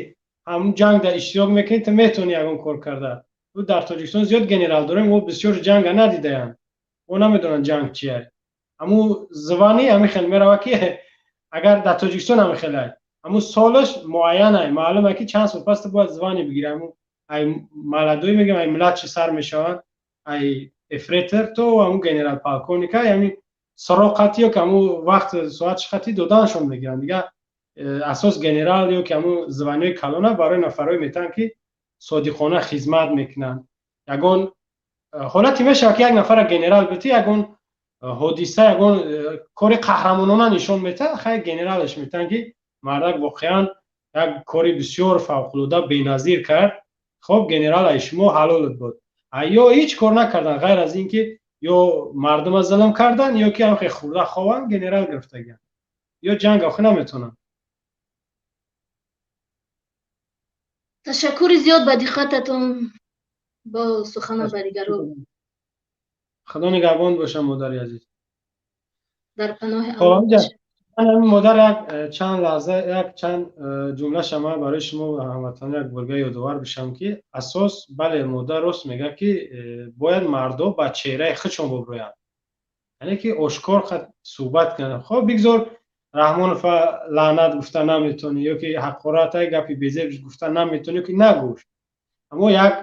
ҳамун ҷанг дар иштирок мекунӣ, ту метавонӣ ягон кор карда. Ӯ дар Тоҷикистон зиёд генерал дорем, ӯ бисёр ҷанга надидаянд, ӯ намедонанд ҷанг чия. Ҳамун звание ҳамин хел мерава, ки агар дар Тоҷикистон ҳамин хелай, ҳамун солаш муайянай, маълуме, ки чанд сол пас ту бояд звание бигирӣ. Ҳамун ай молодой мегӯям, ай младший сар мешаванд, ай ефрейтор то ҳамун генерал полковника, ҳамин срок қати ё ки ҳамун вақт соатш қати доданашон мегиранд. Дигар асос генерал ё ки ҳамун званиҳои калона барои нафарҳое метаҳанд, ки содиқона хизмат мекунанд. Ягон ҳолате мешавад, ки як нафара генерал битӣ, ягон ҳодиса, ягон кори қаҳрамонона нишон метаҳад, хай, генералаш метаҳанд, ки мардак воқеан як кори бисёр фавқулода беназир кард, хоб, генерал ай шумо ҳалолат буд. Ё ҳеҷ кор накардан, ғайр аз ин ки ё мардума зулм кардан, ё ки ҳамхе хурда хованд, генерал гирифтагиан, ё ҷанг охи наметавонанд. Ташаккури зиёд ба диққататон, бо суханам ба дигарон. Худо нигаҳбон боша, модари азиз. Дар паноҳи. Модар, як чанд лаҳза, як чанд ҷумлаша ман барои шумо ҳамватанон як бурга ёдовар бишам, ки асос, бале, модар рост мегӯяд, ки бояд мардо ба чеҳраи худшон бубурӯянд, яъне ки ошкор суҳбат кунанд. Хоб, бигзор Раҳмонова лаънат гуфта наметавонӣ ё ки ҳақората, гапи безеб гуфта наметавонӣ, ё ки нагӯш, аммо як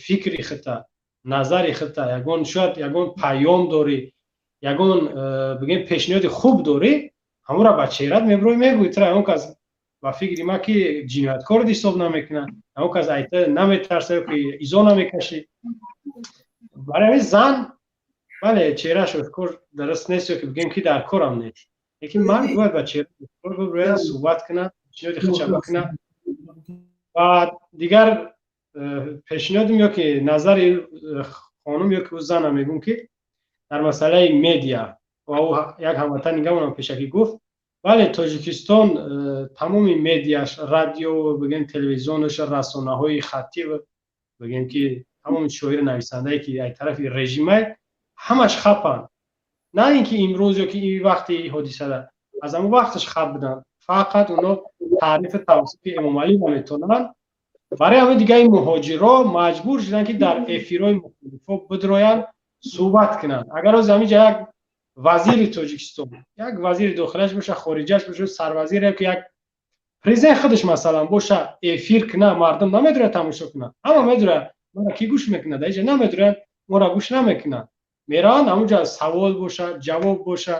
фикри худта, назари худта, ягон, шояд ягон паём дорӣ, ягон, бигем, пешниҳоди хуб дорӣ, ҳамонро ба чеҳрат мебурӯй, мегӯй. Тра ягон кас, ба фикри ман, ки ҷинояткор ҳисоб намекунад, ягон кас айта наметарса ё ки изо намекашӣ. Барои ҳамин зан, бале, чеҳрааш ошкор дуруст нест, ё ки бигем, ки дар корам нест, лекин мард бояд ба чеҳра ошкор бибурӯяд, суҳбат кунад, пешниҳоди худша бикунад. Ва дигар пешниҳодим ё ки назари хонум ё ки ӯ зана мегӯм, ки дар масъалаи медиа, ва ӯ як ҳамватани гамонам пешакӣ гуфт, бале, Тоҷикистон тамоми медиаш, радио, бигем, телевизионаш, расонаҳои хаттӣ, бигем, ки тамоми шоиру нависандае, ки аз тарафи режимай, ҳамаш хапанд. На ин ки имрӯз ё ки ин вақти ҳодисада, аз ҳамон вақташ хап буданд. Фақат оно таърифу тавсифи Эмомалӣ наметавонанд. Барои ҳамин дига ин муҳоҷирҳо маҷбур шуданд, ки дар эфирҳои мухталифо бидроянд, суҳбат кунанд. Агар ҳозир ҳамин ҷа як вазири Тоҷикистон, як вазири дохилаш боша, хориҷаш боша, сарвазир ё ки як президент худаш, масалан, боша, эфир кунад, мардум намедурад тамошо кунад. Ҳама медурад, мара ки гӯш мекунад? Дар ҷа намедуранд, моро гӯш намекунанд. Мераванд ҳамунҷа, савол боша, ҷавоб боша,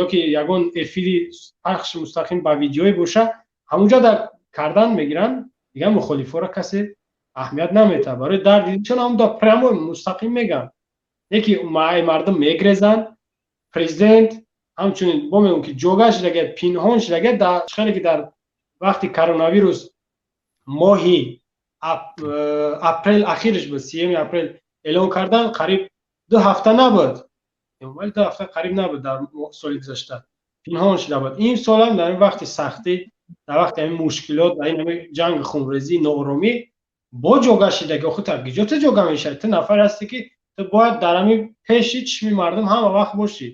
ё ки ягон эфири пахши мустақим ба видеоӣ боша, ҳамунҷа дар кардан мегиранд. Дигар мухолифоро касе аҳамият наметаҳад, барои дарди чун ҳамунда прямо мустақим мегӯянд, не ки мардум мегрезанд. Президент ҳамчунин бо мегӯм, ки ҷога шудага, пинҳон шудага, дар хеле ки дар вақти коронавирус моҳи апрел ахираш буд, 30-уми апрел эълон кардан, қариб 2 ҳафта набуд, вале 2 ҳафта қариб набуд, дар соли гузашта пинҳон шуда буд. Ин солам дар ин вақти сахтӣ, дар вақти ҳамин мушкилот, дар ин ҳамин ҷанги хунрезӣ, нооромӣ бо ҷога шидаги. Охи, та гиҷо ту ҷога мешавӣ? Ту нафаре ҳастӣ, ки ту бояд дар ҳамин пеши чишми мардум ҳама вақт бошӣ.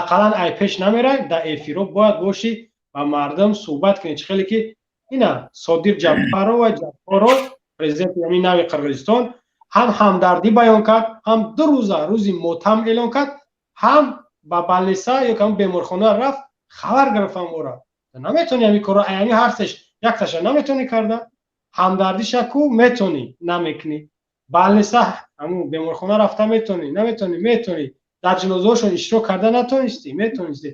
Ақаллан ай пеш намерай, дар эфирҳо бояд бошӣ, ба мардум суҳбат кунӣ. Чӣ хеле ки ина Содир Ҷапарова, Ҷапаров, президенти ҳамин нави Қирғизистон, ҳам ҳамдардӣ баён кард, ҳам 2 рӯза рӯзи мотам эълон кард, ҳам ба больница ё ки беморхона рафт, хабар гирифт. Ҳамора наметавонӣ ҳамин корро, аями ҳарсеш якташа наметавонӣ карда? Ҳамдардиша ку метавонӣ, намекунӣ. Больница, ҳамун беморхона рафта метавонӣ, наметавонӣ? Метавонӣ. Дар ҷанозаҳошон иштирок карда натавонистӣ? Метавонистӣ.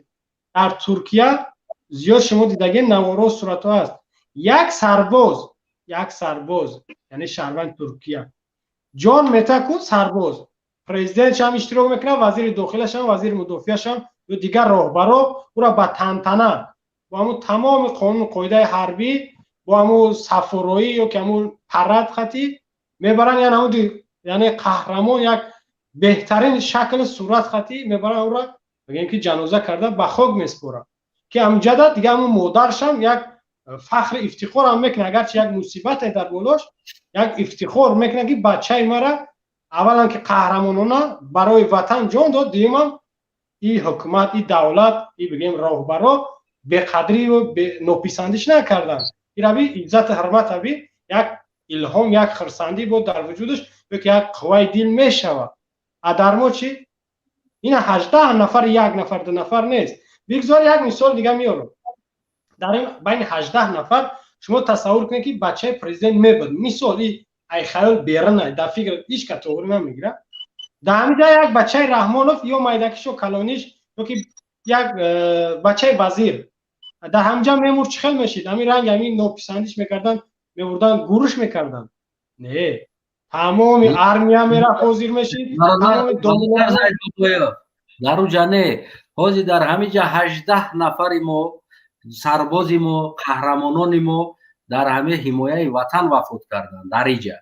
Дар Туркия зиёд шумо дидагин наворо, суратҳо ҳаст, як сарбоз, як сарбоз, яъне шаҳрванди Туркия, ҷон мета ку сарбоз, президентшам иштирок мекунад, вазири дохилашам, вазири мудофиашам ё дигар роҳбаро ӯра ба тантана, бо ҳамун тамоми қонуну қоидаи ҳарбӣ, бо ҳамун сафороӣ ё ки ҳамун парад хатӣ мебаранд, яъне ҳамун, яъне қаҳрамон, як беҳтарин шакли сурат хатӣ мебаранд ӯра, мегӯем, ки ҷаноза карда ба хок меспоранд, ки ҳамҷада дига ҳамун модаршам як фахри ифтихорам мекунад, агарчи як мусибате дар болош, як ифтихор мекунад, ки бачаи мара аввалан ки қаҳрамонона барои ватан ҷон дод, дуюмам и ҳукумат, и давлат, и бигем роҳбаро беқадрию нописандиш накарданд. Ираби иззату ҳурматаби як илҳом, як хурсандӣ буд дар вуҷудаш, ё ки як қувваи дил мешавад. А дар мо чӣ? Ина 18 нафар, як нафар, 2 нафар нест. Бигзор як мисол дига меорам. Дар ин байни 18 нафар шумо тасаввур кунед, ки бачаи президент мебуд, мисол, и ай хаёл берина, дар фикр ҳеҷ ка тоғрӣ намегирад. Дар ҳамин ҷа як бачаи Раҳмонов ё майдакишо, калониш, ё ки як бачаи вазир дар ҳамҷа мемурд, чӣ хел мешид? Ҳамин ранг, ҳамин нописандиш мекарданд, мебурданд, гуруш мекарданд? Не, тамоми армия мерафт, ҳозир мешид. Дар уҷа не, ҳозир дар ҳамин ҷа 18 нафари мо, сарбози мо, қаҳрамонони мо дар ҳамин ҳимояи ватан вафот карданд дар иҷа.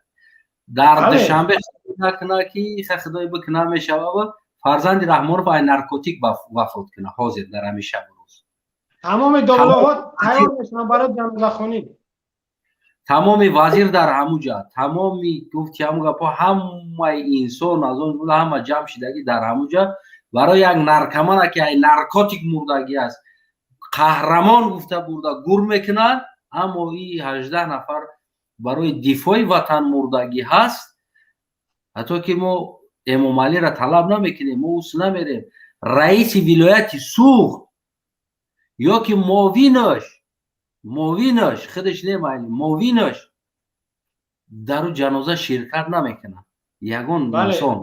Дар Душанбе накуна ки худой бикуна мешава, фарзанди Раҳмонов ай наркотик вафот куна ҳозир дар ҳамин шабу рӯз. Тамоми домлаҳо тайёр мешаванд барои ҷанозахонӣ. Тамоми вазир дар ҳамуҷа, тамоми гуфти ҳамун гапҳо, ҳамаи инсон аз он ҷумла ҳама ҷамъ шидагӣ дар ҳамуҷа барои як наркомана, ки ай наркотик мурдагӣ аст, қаҳрамон гуфта бурда гур мекунанд. Аммо и 18 нафар барои дифои ватан мурдагӣ ҳаст. Ҳатто ки мо Эмомалиро талаб намекунем, мо ус намерем. Раиси вилояти Суғд ё ки муовинаш, худаш не, майли, муовинаш дар ӯ ҷаноза ширкат намекунад. Ягон инсон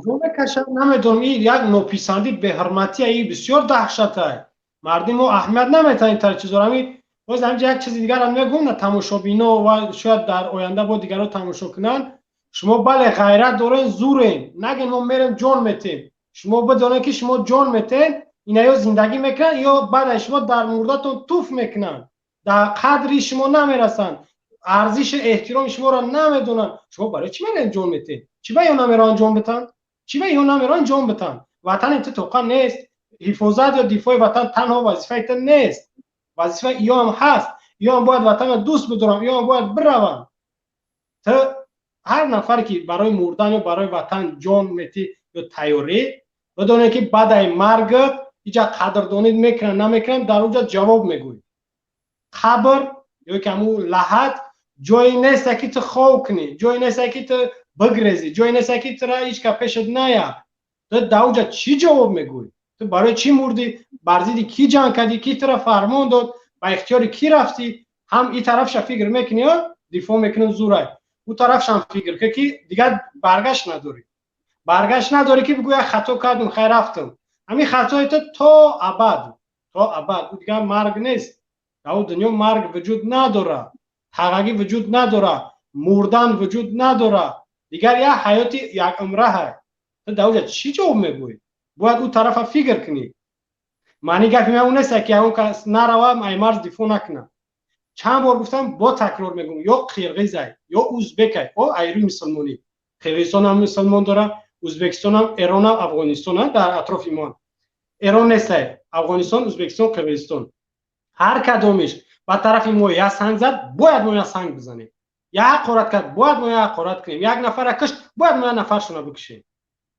намедонам, ин як нописандӣ, беҳурматия, ин бисёр даҳшатай. Мардум мо аҳамият наметаҳанд ин тар чизоро. Ҳамин боз ҳамҷа як чизи дигарам мегӯм на тамошобино ва шояд дар оянда бо дигарро тамошо кунанд. Шумо бале ғайрат дорен, зурен, нагин мо мерем ҷон метем. Шумо бидонед, ки шумо ҷон метен, ина ё зиндагӣ мекунанд, ё баъд аз шумо дар мурдатон туф мекунанд, дар қадри шумо намерасанд, арзиши эҳтироми шуморо намедонанд. Шумо барои чӣ мерен ҷон метен? Чӣ ба ё намераванд ҷон битанд? Чӣ ба ё намераванд ҷон битанд? Ватани ту тоқа нест. Ҳифозат ё дифои ватан танҳо вазифаи ту нест, вазифаи иёам ҳаст. Иёам бояд ватанро дӯст бидоранд, иёам бояд бираванд. Ту ҳар нафаре ки барои мурдан ё барои ватан ҷон метӣ ё тайёрӣ, бидоне, ки баъдаи маргат иҷа қадрдонӣ мекунанд, намекунанд, дар уҷа ҷавоб мегӯӣ. Қабр ё ки ҳамун лаҳат ҷое несте, ки ту хов кунӣ, ҷое несте, ки ту бигрезӣ, ҷое несте, ки тура ҳеҷ ка пешат ная. Ту дар уҷа чӣ ҷавоб мегӯӣ? Ту барои чӣ мурдӣ? Бар зидди кӣ ҷанг кардӣ? Кӣ тура фармон дод? Ба ихтиёри кӣ рафтӣ? Ҳам ин тарафша фикр мекунӣ, дифоъ мекунӣ, зурай, ӯ тарафшам фикр кун, ки дигар баргашт надорӣ. Баргашт надорӣ, ки бигӯя хато кардум, хай рафтам. Ҳамин хатои ту то абад, то абад. Ӯ дигар марг нест. Дар ӯ дунё марг вуҷуд надорад, тағагӣ вуҷуд надорад, мурдан вуҷуд надорад. Дигар як ҳаёти якумраҳай. Ту дар уҷа чӣ ҷавоб мегӯӣ? Бояд ӯ тарафа фикр кунӣ. Маъни гапи ман он нест, ки ягон кас нарава, ай марз дифоъ накунад. Чанд бор гуфтам, бо такрор мегӯм: ё қирғизай, ё узбекай, о айрӯи мусулмонӣ. Қирғизистонам мусулмон дора, Узбекистонам, Эронам, Афғонистонам дар атрофи мо. Эрон нестай, Афғонистон, Узбекистон, Қирғизистон, ҳар кадомиш ба тарафи мо як санг зад, бояд мо як санг бизанем. Як ҳақорат кард, бояд мо як ҳақорат кунем. Як нафара кушт, бояд мо як нафаршона бикушем.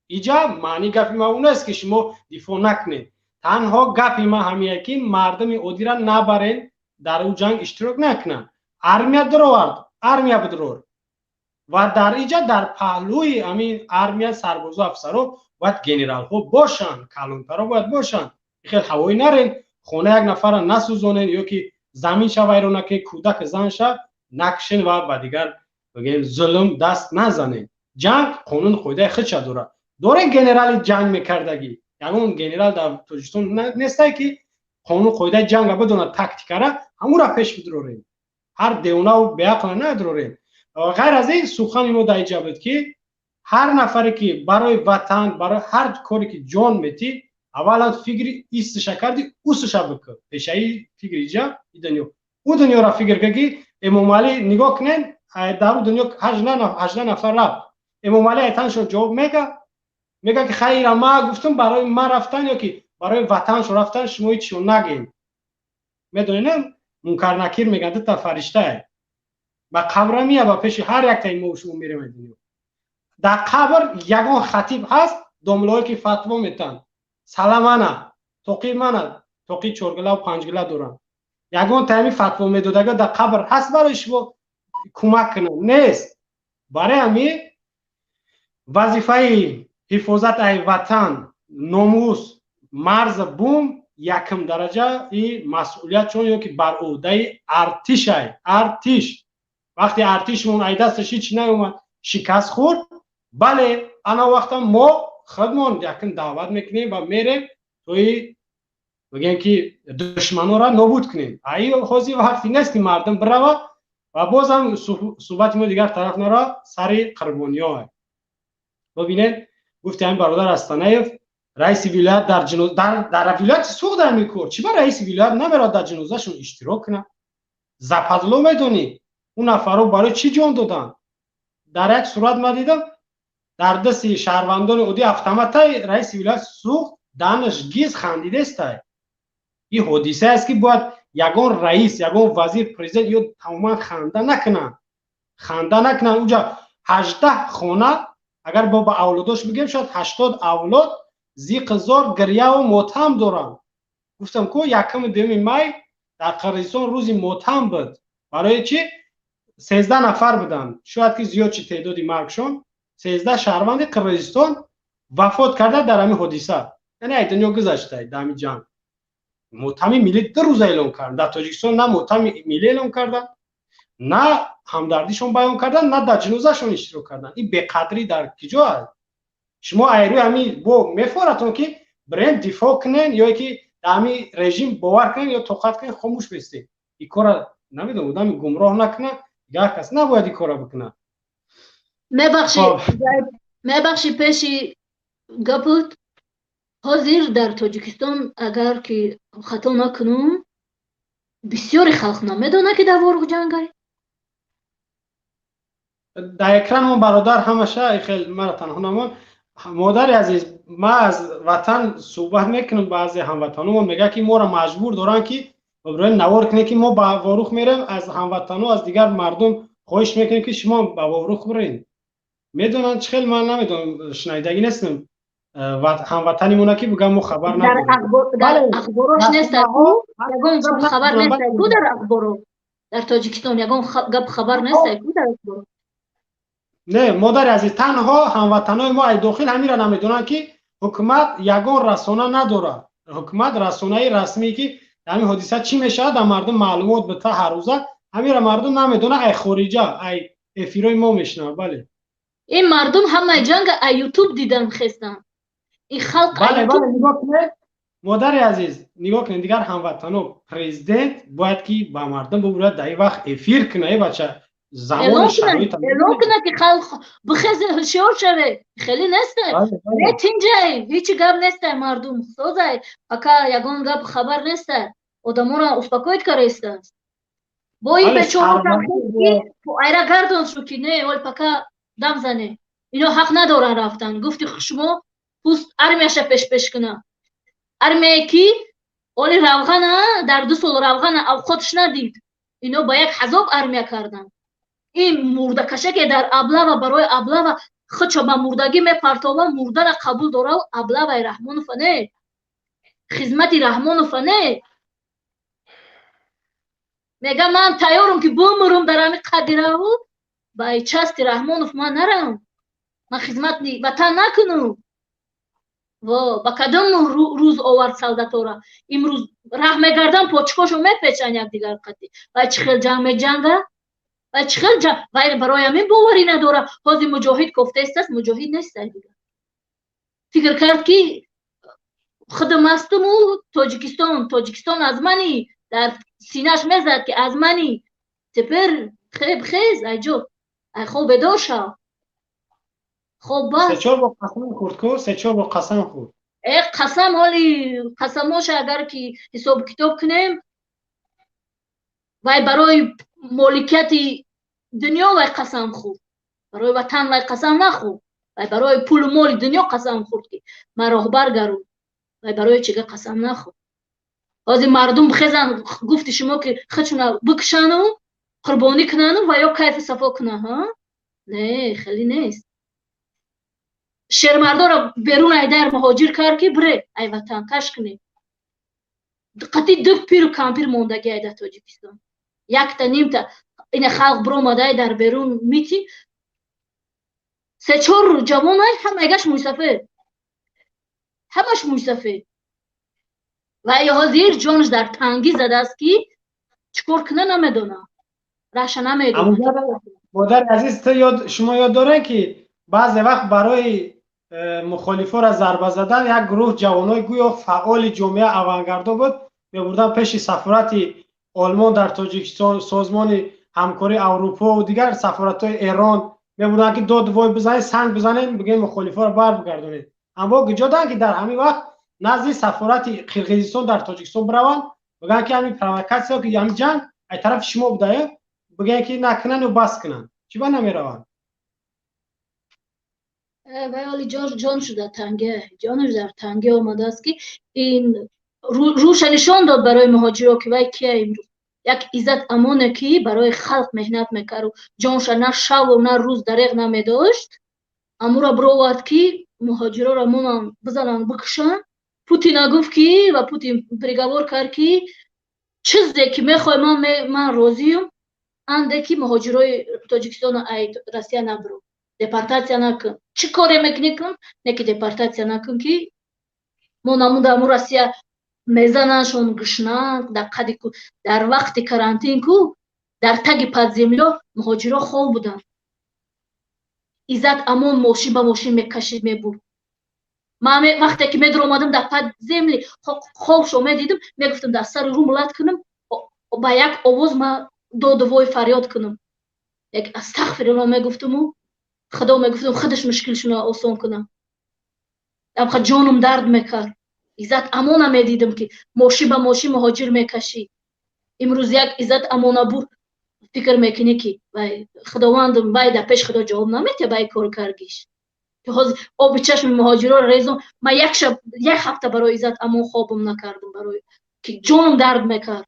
Иҷа маъни гапи ман он нест, ки шумо дифоъ накунед. Танҳо гапи ман ҳамие, ки мардуми оддира набарен, дар ӯ ҷанг иштирок накунанд. Армия дуровард, армия бидурор ва дар иҷа дар паҳлӯи ҳамин армия сарбозу афсаро бояд генералҳо бошанд, калонтаро бояд бошанд. Хел ҳавоӣ нарен, хона як нафарра насӯзонен ё ки заминша вайрон накунед, кӯдак занша накушен ва ба дигар бигем зулм даст назанед. Ҷанг қонун қоидаи худша дорад. Дорен генерали ҷанг мекардагӣ? Ягон генерал дар Тоҷикистон нестай, ки қонун қоидаи ҷанга бидонад, тактикара ҳамура пеш бидурорем. Ҳар девонаву беақла надурорем. Ғайр аз ин, сухани мо дар иҷа буд, ки ҳар нафаре ки барои ватан, барои ҳар коре ки ҷон метӣ, аввалан фикри истиша карди, усиша бикун. Пешаи фикри иҷа и дунё, ӯ дунёра фикр кун, ки Эмомалӣ нигоҳ кунен, дар ӯ дунё 18 нафар рафт. Эмомалӣ айтаншон ҷавоб мега, ки хайра, ма гуфтам, барои ман рафтан ё ки барои ватаншон рафтан, шумо ҳечшон нагем. Медонед, Мункар Накир мегӯянд, дута фариштае ба қабра мия, ба пеши ҳар яктаи мо шумо мерем дунё. Дар қабр ягон хатиб ҳаст, домлое ки фатво метаҳанд, саламана тоқи мана тоқи чоргилаву панҷгила доранд, ягон тайми фатво медодага дар қабр ҳаст барои шумо кӯмак кунанд? Нест. Барои ҳамин вазифаи ҳифозат ай ватан, номус, марза, бум якум дараҷа и масъулият чун ё ки бар ӯҳдаи артишай. Артиш вақте артишмон ай дасташ ҳеч наомад, шикаст хӯрд, бале, ана вақта мо худмон якум даъват мекунем ва мерем, тои бигем ки душманонро нобуд кунем. Аи ҳозир вақте нест, ки мардум бирава. Ва бозам суҳбати мо дигар тараф нара, сари қурбониҳо. Бибинед, гуфти ҳамин бародар Астанаев, раиси вилоят дар вилояти Суғд ҳамин кор. Чӣ ба раиси вилоят намерад дар ҷанозашон иштирок кунад? Западло медонӣ, он нафарҳо барои чӣ ҷон доданд? Дар як сурат ма дидам, дар дасти шаҳрвандони оддӣ автоматай, раиси вилоят сӯхт, даҳанаш гиз, хандидестай. Ин ҳодисае аст, ки бояд ягон раис, ягон вазир, президент ё тамоман ханда накунанд, ханда накунанд. Уҷа 18 хона, агар бо ба авлодош бигем, шояд 80 авлод зиқи зор, гирьяву мотам доранд. Гуфтам ку, 1-у 2 май дар Қирғизистон рӯзи мотам буд. Барои чӣ? 13 нафар буданд, шояд ки зиёд чи теъдоди маргшон. 13 шаҳрванди Қирғизистон вафот карда дар ҳамин ҳодиса, яъне ай дунё гузашта дар ҳамин ҷанг. Мотами миллӣ 2 рӯза эълон кард. Дар Тоҷикистон на мотами миллӣ эълон карданд, на ҳамдардишон баён карданд, на дар ҷинозашон иштирок карданд. Ин беқадрӣ дар киҷо аст? Шумо айрӯи ҳамин бо мефоратон, ки бренд дифоъ кунен ё ки дар ҳамин режим бовар кунен ё тоқат кунен, хомӯш бестед. Ин кора намедонам, одами гумроҳ накунад, дигар кас набояд ин кора бикунад. Мебахши, мебахши, пеши гапут, ҳозир дар Тоҷикистон, агар ки хато накунам, бисёри халқ намедонад, ки дар Ворух ҷангай. Дар экранмон, бародар, ҳамаша хел мара танҳо намон. Модари азиз, ман аз ватан суҳбат мекунам. Баъзе ҳамватаномон мегӯяд, ки моро маҷбур доранд, ки навор кунем, ки мо ба Ворух мерем. Аз ҳамватано, аз дигар мардум хоҳиш мекунем, ки шумо ба Ворух бирен. Медонанд чӣ хел, ман намедонам, шунавидагӣ нестам ҳамватанимона, ки бигӯям мо хабар надорем. Дар ахборош нест, ягон гап хабар нест ку дар ахборо. Дар Тоҷикистон ягон гап хабар нест ку дар ахборо. Не, модари азиз, танҳо ҳамватанои мо ай дохил ҳамира намедонанд, ки ҳукумат ягон расона надорад. Ҳукумат расонаи расмие, ки дар ҳамин ҳодиса чӣ мешавад, дар мардум маълумот бита ҳаррӯза, ҳамира мардум намедонад. Ай хориҷа, ай эфирҳои мо мешунавад, бале. Ин мардум ҳамаи ҷанга ай Ютуб дидан хестанд, ин халқ. Бале, бале, нигоҳ кунед, модари азиз, нигоҳ кунед, дигар ҳамватано. Президент бояд ки ба мардум бубурад, дар ин вақт эфир кунад, э бача, замони шароит эълон кунад, ки халқ бихезе, ҳушёр шаве. Хеле нестай, не, тинҷай, ҳечи гап нестай, мардум созай, пока ягон гап хабар нестай, одаморо успокоить кардаистааст. Бо ин бечора айра гардон шу, ки не, ол пока дам зане, ино ҳақ надоранд рафтан. Гуфти шумо, пуст армияша пешпеш куна, армияе ки оли равғана дар 2 сол равғана авқотш надид. Ино ба як ҳазоб армия карданд. Ин мурдакашаке дар облава, барои облава худшо ба мурдагӣ мепартова, мурдана қабул дорав. Облаваи Раҳмонова не, хизмати Раҳмонова не. Мега, ман тайёрам, ки бумурум дар ҳами қадираву ба части Раҳмонов ман нарам, ман хизмати ватан накунам. Во ба кадом рӯз овард солдатора? Имрӯз раҳ мегардан, почкошо мепечан якдигар қатӣ. Вай чӣ хел ҷанг меҷанга? Вай чӣ хел ҷанг? Вай барои ҳамин боварӣ надора. Ҳозир муҷоҳид кофтаистаст, муҷоҳид нестай дигар. Фикр кард, ки худам ҳастуму Тоҷикистон, Тоҷикистон аз мани, дар синаш мезад, ки аз мани. Теперь хеб хез, айҷо ай хоб бедор шав, хоб бас. Се-чор бор қасам хӯрд ку, се-чор бор қасам хӯрд. Э, қасам, ҳоли қасамоша агар ки ҳисобу китоб кунем, вай барои моликияти дунё вай қасам хӯрд, барои ватан вай қасам нахӯрд. Вай барои пулу моли дунё қасам хӯрд, ки ман роҳбар гару. Вай барои чига қасам нахӯрд. Ҳозир мардум бихезан, гуфти шумо, ки худшуна бикушану қурбонӣ кунану ва ё кайфу сафо кунан, ҳа, не, хеле нест. Шермардоро берун айдар муҳоҷир кард, ки бире ай ватан каш кунед. Қати ду пиру кампир мондагӣ ай дар Тоҷикистон, якта нимта ина халқ биромадай дар берун митинг, се-чор ҷавонай, ҳамаягаш мӯйсафед, ҳамаш мӯйсафед. Ва ҳозир ҷонаш дар тангӣ задааст, ки чӣ кор куна намедонам, раша намедонам. Модари азиз, ту ёд, шумо ёд доред, ки баъзе вақт барои мухолифоро зарба задан як гурӯҳ ҷавонои гӯё фаъоли ҷомеа, авангардо буд, мебурдан пеши сафорати Олмон дар Тоҷикистон, Созмони Ҳамкории Аврупо, дигар сафоратҳои Эрон мебурданд, ки дод вой бизанед, санг бизанед, бигӯед мухолифоро бар бигардонед. Аммо куҷо ки дар ҳамин вақт назди сафорати Қирғизистон дар Тоҷикистон бираванд, бигӯянд, ки ҳамин провокатсия, ки ҳамин ҷанг аз тарафи шумо будая, бигӯянд, ки накунану бас кунанд? Чӣ ба намераванд? Вай ҳоли ҷон шуда танге, ҷонаш дар танге омадааст, ки ин рӯша нишон дод барои муҳоҷиро, ки вай кия имрӯз. Як Иззат Амоне, ки барои халқ меҳнат мекарду ҷонша на шаву на рӯз дареғ намедошт, амура бировард, ки муҳоҷироро монанд, бизананд, бикушанд. Путина гуфт, ки ва Путин приговор кард, ки чизе ки мехоҳӣ, ман розиюм, анде ки муҳоҷирои Тоҷикистоно ай Россия набуро, депортатсия накун. Чӣ коре мекунӣ, кун, не ки депортатсия накун, ки мо намуда аму Россия мезанандшон, гушнанд дар қади ку. Дар вақти карантин ку дар таги под землё муҳоҷиро хоб буданд. Иззат Амон мошин ба мошин мекашид, мебурд. Ман вақте ки медаромадам дар под земли, хобшо медидим, мегуфтам, дар сари рӯ мулат кунам, ба як овоз ма доду вой фарёд кунам, як астағфирулло мегуфтуму худо мегуфтум, худаш мушкилшуно осон кунам. Амха ҷонум дард мекард. Иззат Амона медидим, ки мошин ба мошин муҳоҷир мекашид. Имрӯз як Иззат Амона бур, фикр мекунӣ, ки вай худовандум, вай дар пеш худо ҷавоб наметиҳа бай кор каргиш, ки ҳозир оби чашми муҳоҷироро резон. Ман як шаб, як ҳафта барои Иззат Амон хобам накардам, барои ки ҷонум дард мекард.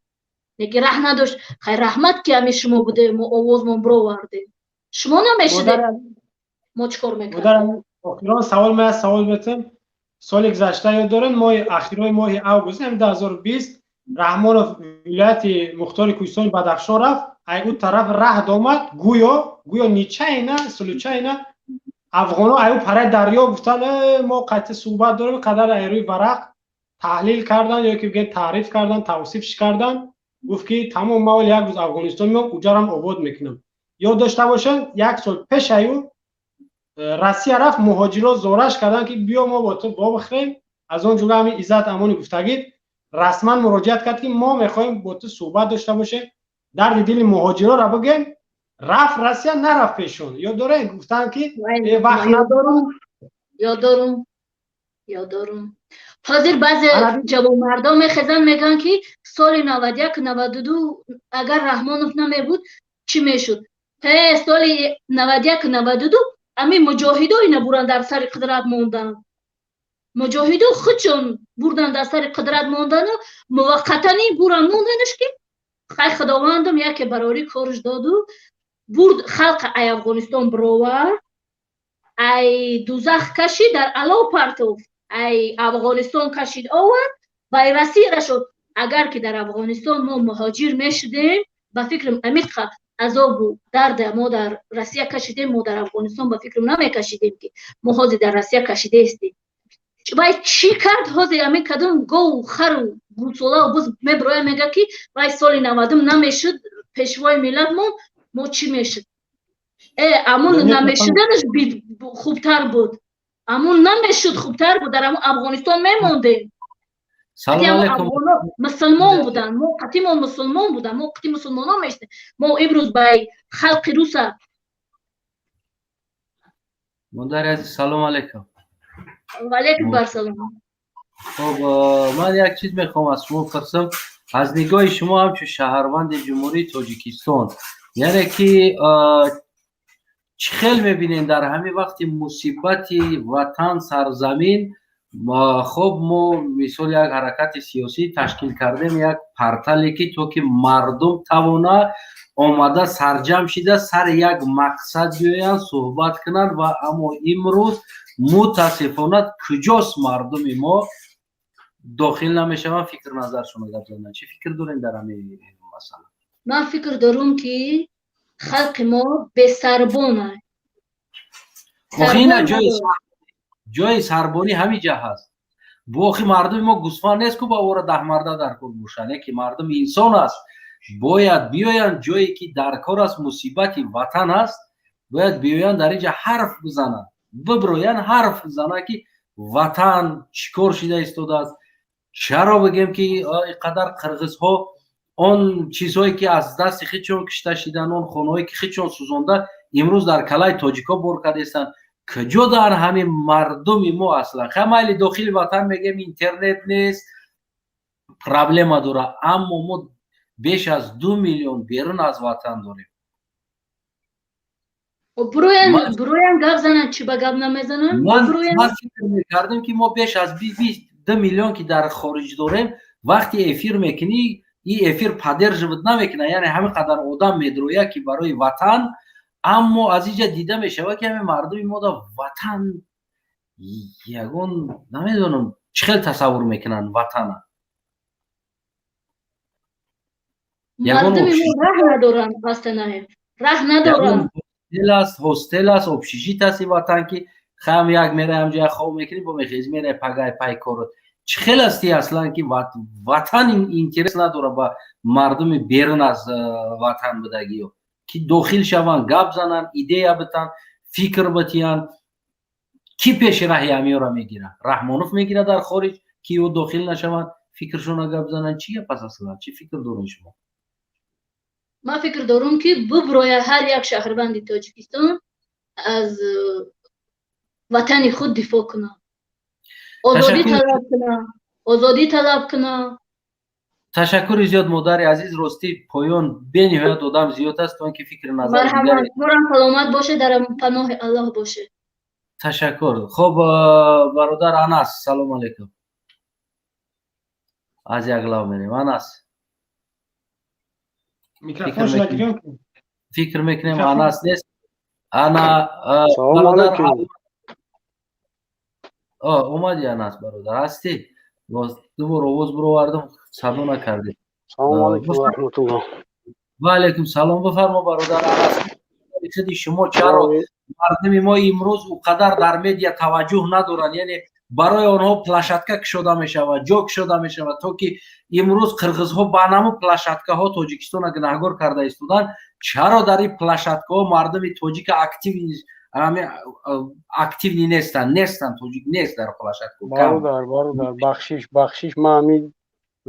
Лекин раҳ надошт. Хай, раҳмат, ки ҳами шумо буде, мо овозмон бировардем. Шумо намешудед, мо чӣ кор мекардем? Охирон савол ман савол метам. Соли гузашта ёд доред, моҳи ахирои моҳи август ҳами 2020 Раҳмонов вилояти мухтори Кӯҳистони Бадахшон рафт, ай ӯ тараф раҳд омад, гӯё нечаина случайно афғоно ай ӯ параи дарё гуфтанд, мо қатъи суҳбат дорем, қадар ай рӯи варақ таҳлил кардан ё ки бигӯем таъриф кардан, тавсифш кардан. Гуфт, ки тамом, ман ҳоли як рӯз Афғонистон меом, уҷарам обод мекунам. Ёд дошта бошед, як сол пеш аю Россия рафт, муҳоҷиро зораш карданд, ки биё, мо бо ту вобихӯрем. Аз он ҷумла ҳамин Иззат Амони гуфтагид расман муроҷиат кард, ки мо мехоҳем бо ту суҳбат дошта бошем, дарди дили муҳоҷироро бигӯем. Рафт Россия, нарафт пешон. Ёд доред, гуфтанд, ки вақт надорум. Ёд дорум, ёд дорум. Ҳозир баъзе ҷавонмардон мехезанд, мегӯянд, ки соли 91, 92 агар Раҳмонов намебуд, чӣ мешуд? Ҳе, соли 91, 92 ҳамин муҷоҳидо ина буранд, дар сари қудрат монданд. Муҷоҳидо худшон бурдан, дар сари қудрат мондану муваққатан ин буран монданаш, ки хай, худовандам яке барори корш доду бурд, халқа ай Афғонистон бировард, ай дузах кашид, дар алов партофт, ай Афғонистон кашид, овард ва ай Россия шуд. Агар ки дар Афғонистон мо муҳоҷир мешудем, ба фикрам, амиқа азобу дарда мо дар Россия кашидем, мо дар Афғонистон, ба фикрам, намекашидем, ки мо ҳозир дар Россия кашидаистем. Вай чӣ кард? Ҳозир ҳамин кадом гову хару гӯсолаву буз мебироя, мега, ки вай соли 90 намешуд пешвои миллат, мо чӣ мешуд? Э, амун намешуданаш хубтар буд, амун намешуд, хубтар буд, дар амун Афғонистон мемондем. Мусулмон буданд, мо қатимон мусулмон буданд, мо қати мусулмонон мешудем. Мо имрӯз ба халқи руса Модари азиз, салом алейкум. Ваалейкум барсалом. Хоб, ман як чиз мехоҳам аз шумо пурсам. Аз нигоҳи шумо, ҳамчун шаҳрванди Ҷумҳурии Тоҷикистон, яъне ки чӣ хел мебинем дар ҳамин вақти мусибати ватан, сарзамин? Хоб, мо мисол як ҳаракати сиёсӣ ташкил кардем, як портале, ки то ки мардум тавона омада сарҷамъ шида, сари як мақсад биёянд, суҳбат кунанд. Ва аммо имрӯз мутаассифона куҷост мардуми мо? Дохил намешаванд, фикр назаршонро гап зананд. Чӣ фикр дорем дар ҳамин масъала? Ман фикр дорум, ки халқи мо бесарбона. Охи, ина ҷои сарбонӣ ҳамин ҷа ҳаст. Охи, мардуми мо гӯсфанд нест, ку ба ора даҳмарда дар кор бошанд. Яке мардум инсон аст, бояд биёянд ҷое ки дар кор аст, мусибати ватан аст, бояд биёянд, дар инҷа ҳарф бизананд, биброянд, ҳарф бизананд, ки ватан чӣ кор шида истодааст. Чаро бигем, ки ин қадар қирғизҳо он чизҳое ки аз дасти худшон кишта шидан, он хонаҳое ки худшон сӯзонда, имрӯз дар калаи тоҷикҳо бор кардаистанд? Куҷо дар ҳамин мардуми мо аслан? Ха, майли, дохили ватан мегем, интернет нест, проблема дора, аммо мо беш аз 2 миллион берун аз ватан дорем. Буроян, гап зананд, чӣ ба гап намезананд? Ман фикр мекардам, ки мо беш аз 2 миллион, ки дар хориҷ дорем, вақти эфир мекунӣ, ин эфир поддерживать намекунад, яъне ҳамин қадар одам медрояд, ки барои ватан. Аммо аз инҷа дида мешавад, ки ҳамин мардуми мо да ватан ягон, намедонам, чӣ хел тасаввур мекунанд ватана. Мардуми мо раҳ надоранд, Астанаев, раҳ надоранд. Аст, ҳостел аст, общежит аст ин ватан, ки хам як мерай, ҳамҷо як хоб мекунӣ, бо мехези, мерай пагай пай корот. Чӣ хел асти аслан, ки ватан интерес надорад ба мардуми берун аз ватан будагиё, ки дохил шаванд, гап зананд, идея битанд, фикр битиянд? Кӣ пеши раҳи ҳамиёра мегирад? Раҳмонов мегирад дар хориҷ, ки ё дохил нашаванд, фикршона гап зананд? Чӣ гап аст аслан? Чӣ фикр доред шумо? Ман фикр дорам, ки буброяд ҳар як шаҳрванди Тоҷикистон, аз ватани худ дифоъ кунад, озодӣ талаб кунад, озодӣ талаб кунад. Ташаккури зиёд, модари азиз. Ростӣ, поён бениҳоят одам зиёд аст, то ин ки фикри назар. Марҳамат, шуморам саломат бошед, дар паноҳи Аллоҳ бошед. Ташаккур. Хуб, бародар Анас, салому алайкум. Аз як лав мерем, Анас. Фикр мекунем, Анас нест. Ана омади, Анас бародар, ҳастӣ? Ду бор овоз бировардам, садо накардӣ. Салому алайкум ва раҳматуллоҳ. Ва алайкум салом. Бифармо, бародар Анас. Худи шумо, чаро мардуми мо имрӯз ӯ қадар дар медиа таваҷҷӯҳ надоранд? Яъне барои онҳо площадка кушода мешавад, ҷо кушода мешавад, то ки имрӯз қирғизҳо ба наму площадкаҳо Тоҷикистонро гунаҳгор карда истоданд. Чаро дар ин площадкаҳо мардуми тоҷика активный нестанд? Тоҷик нест дар площадка. Бародар, бахшиш, бахшиш, ман ҳамин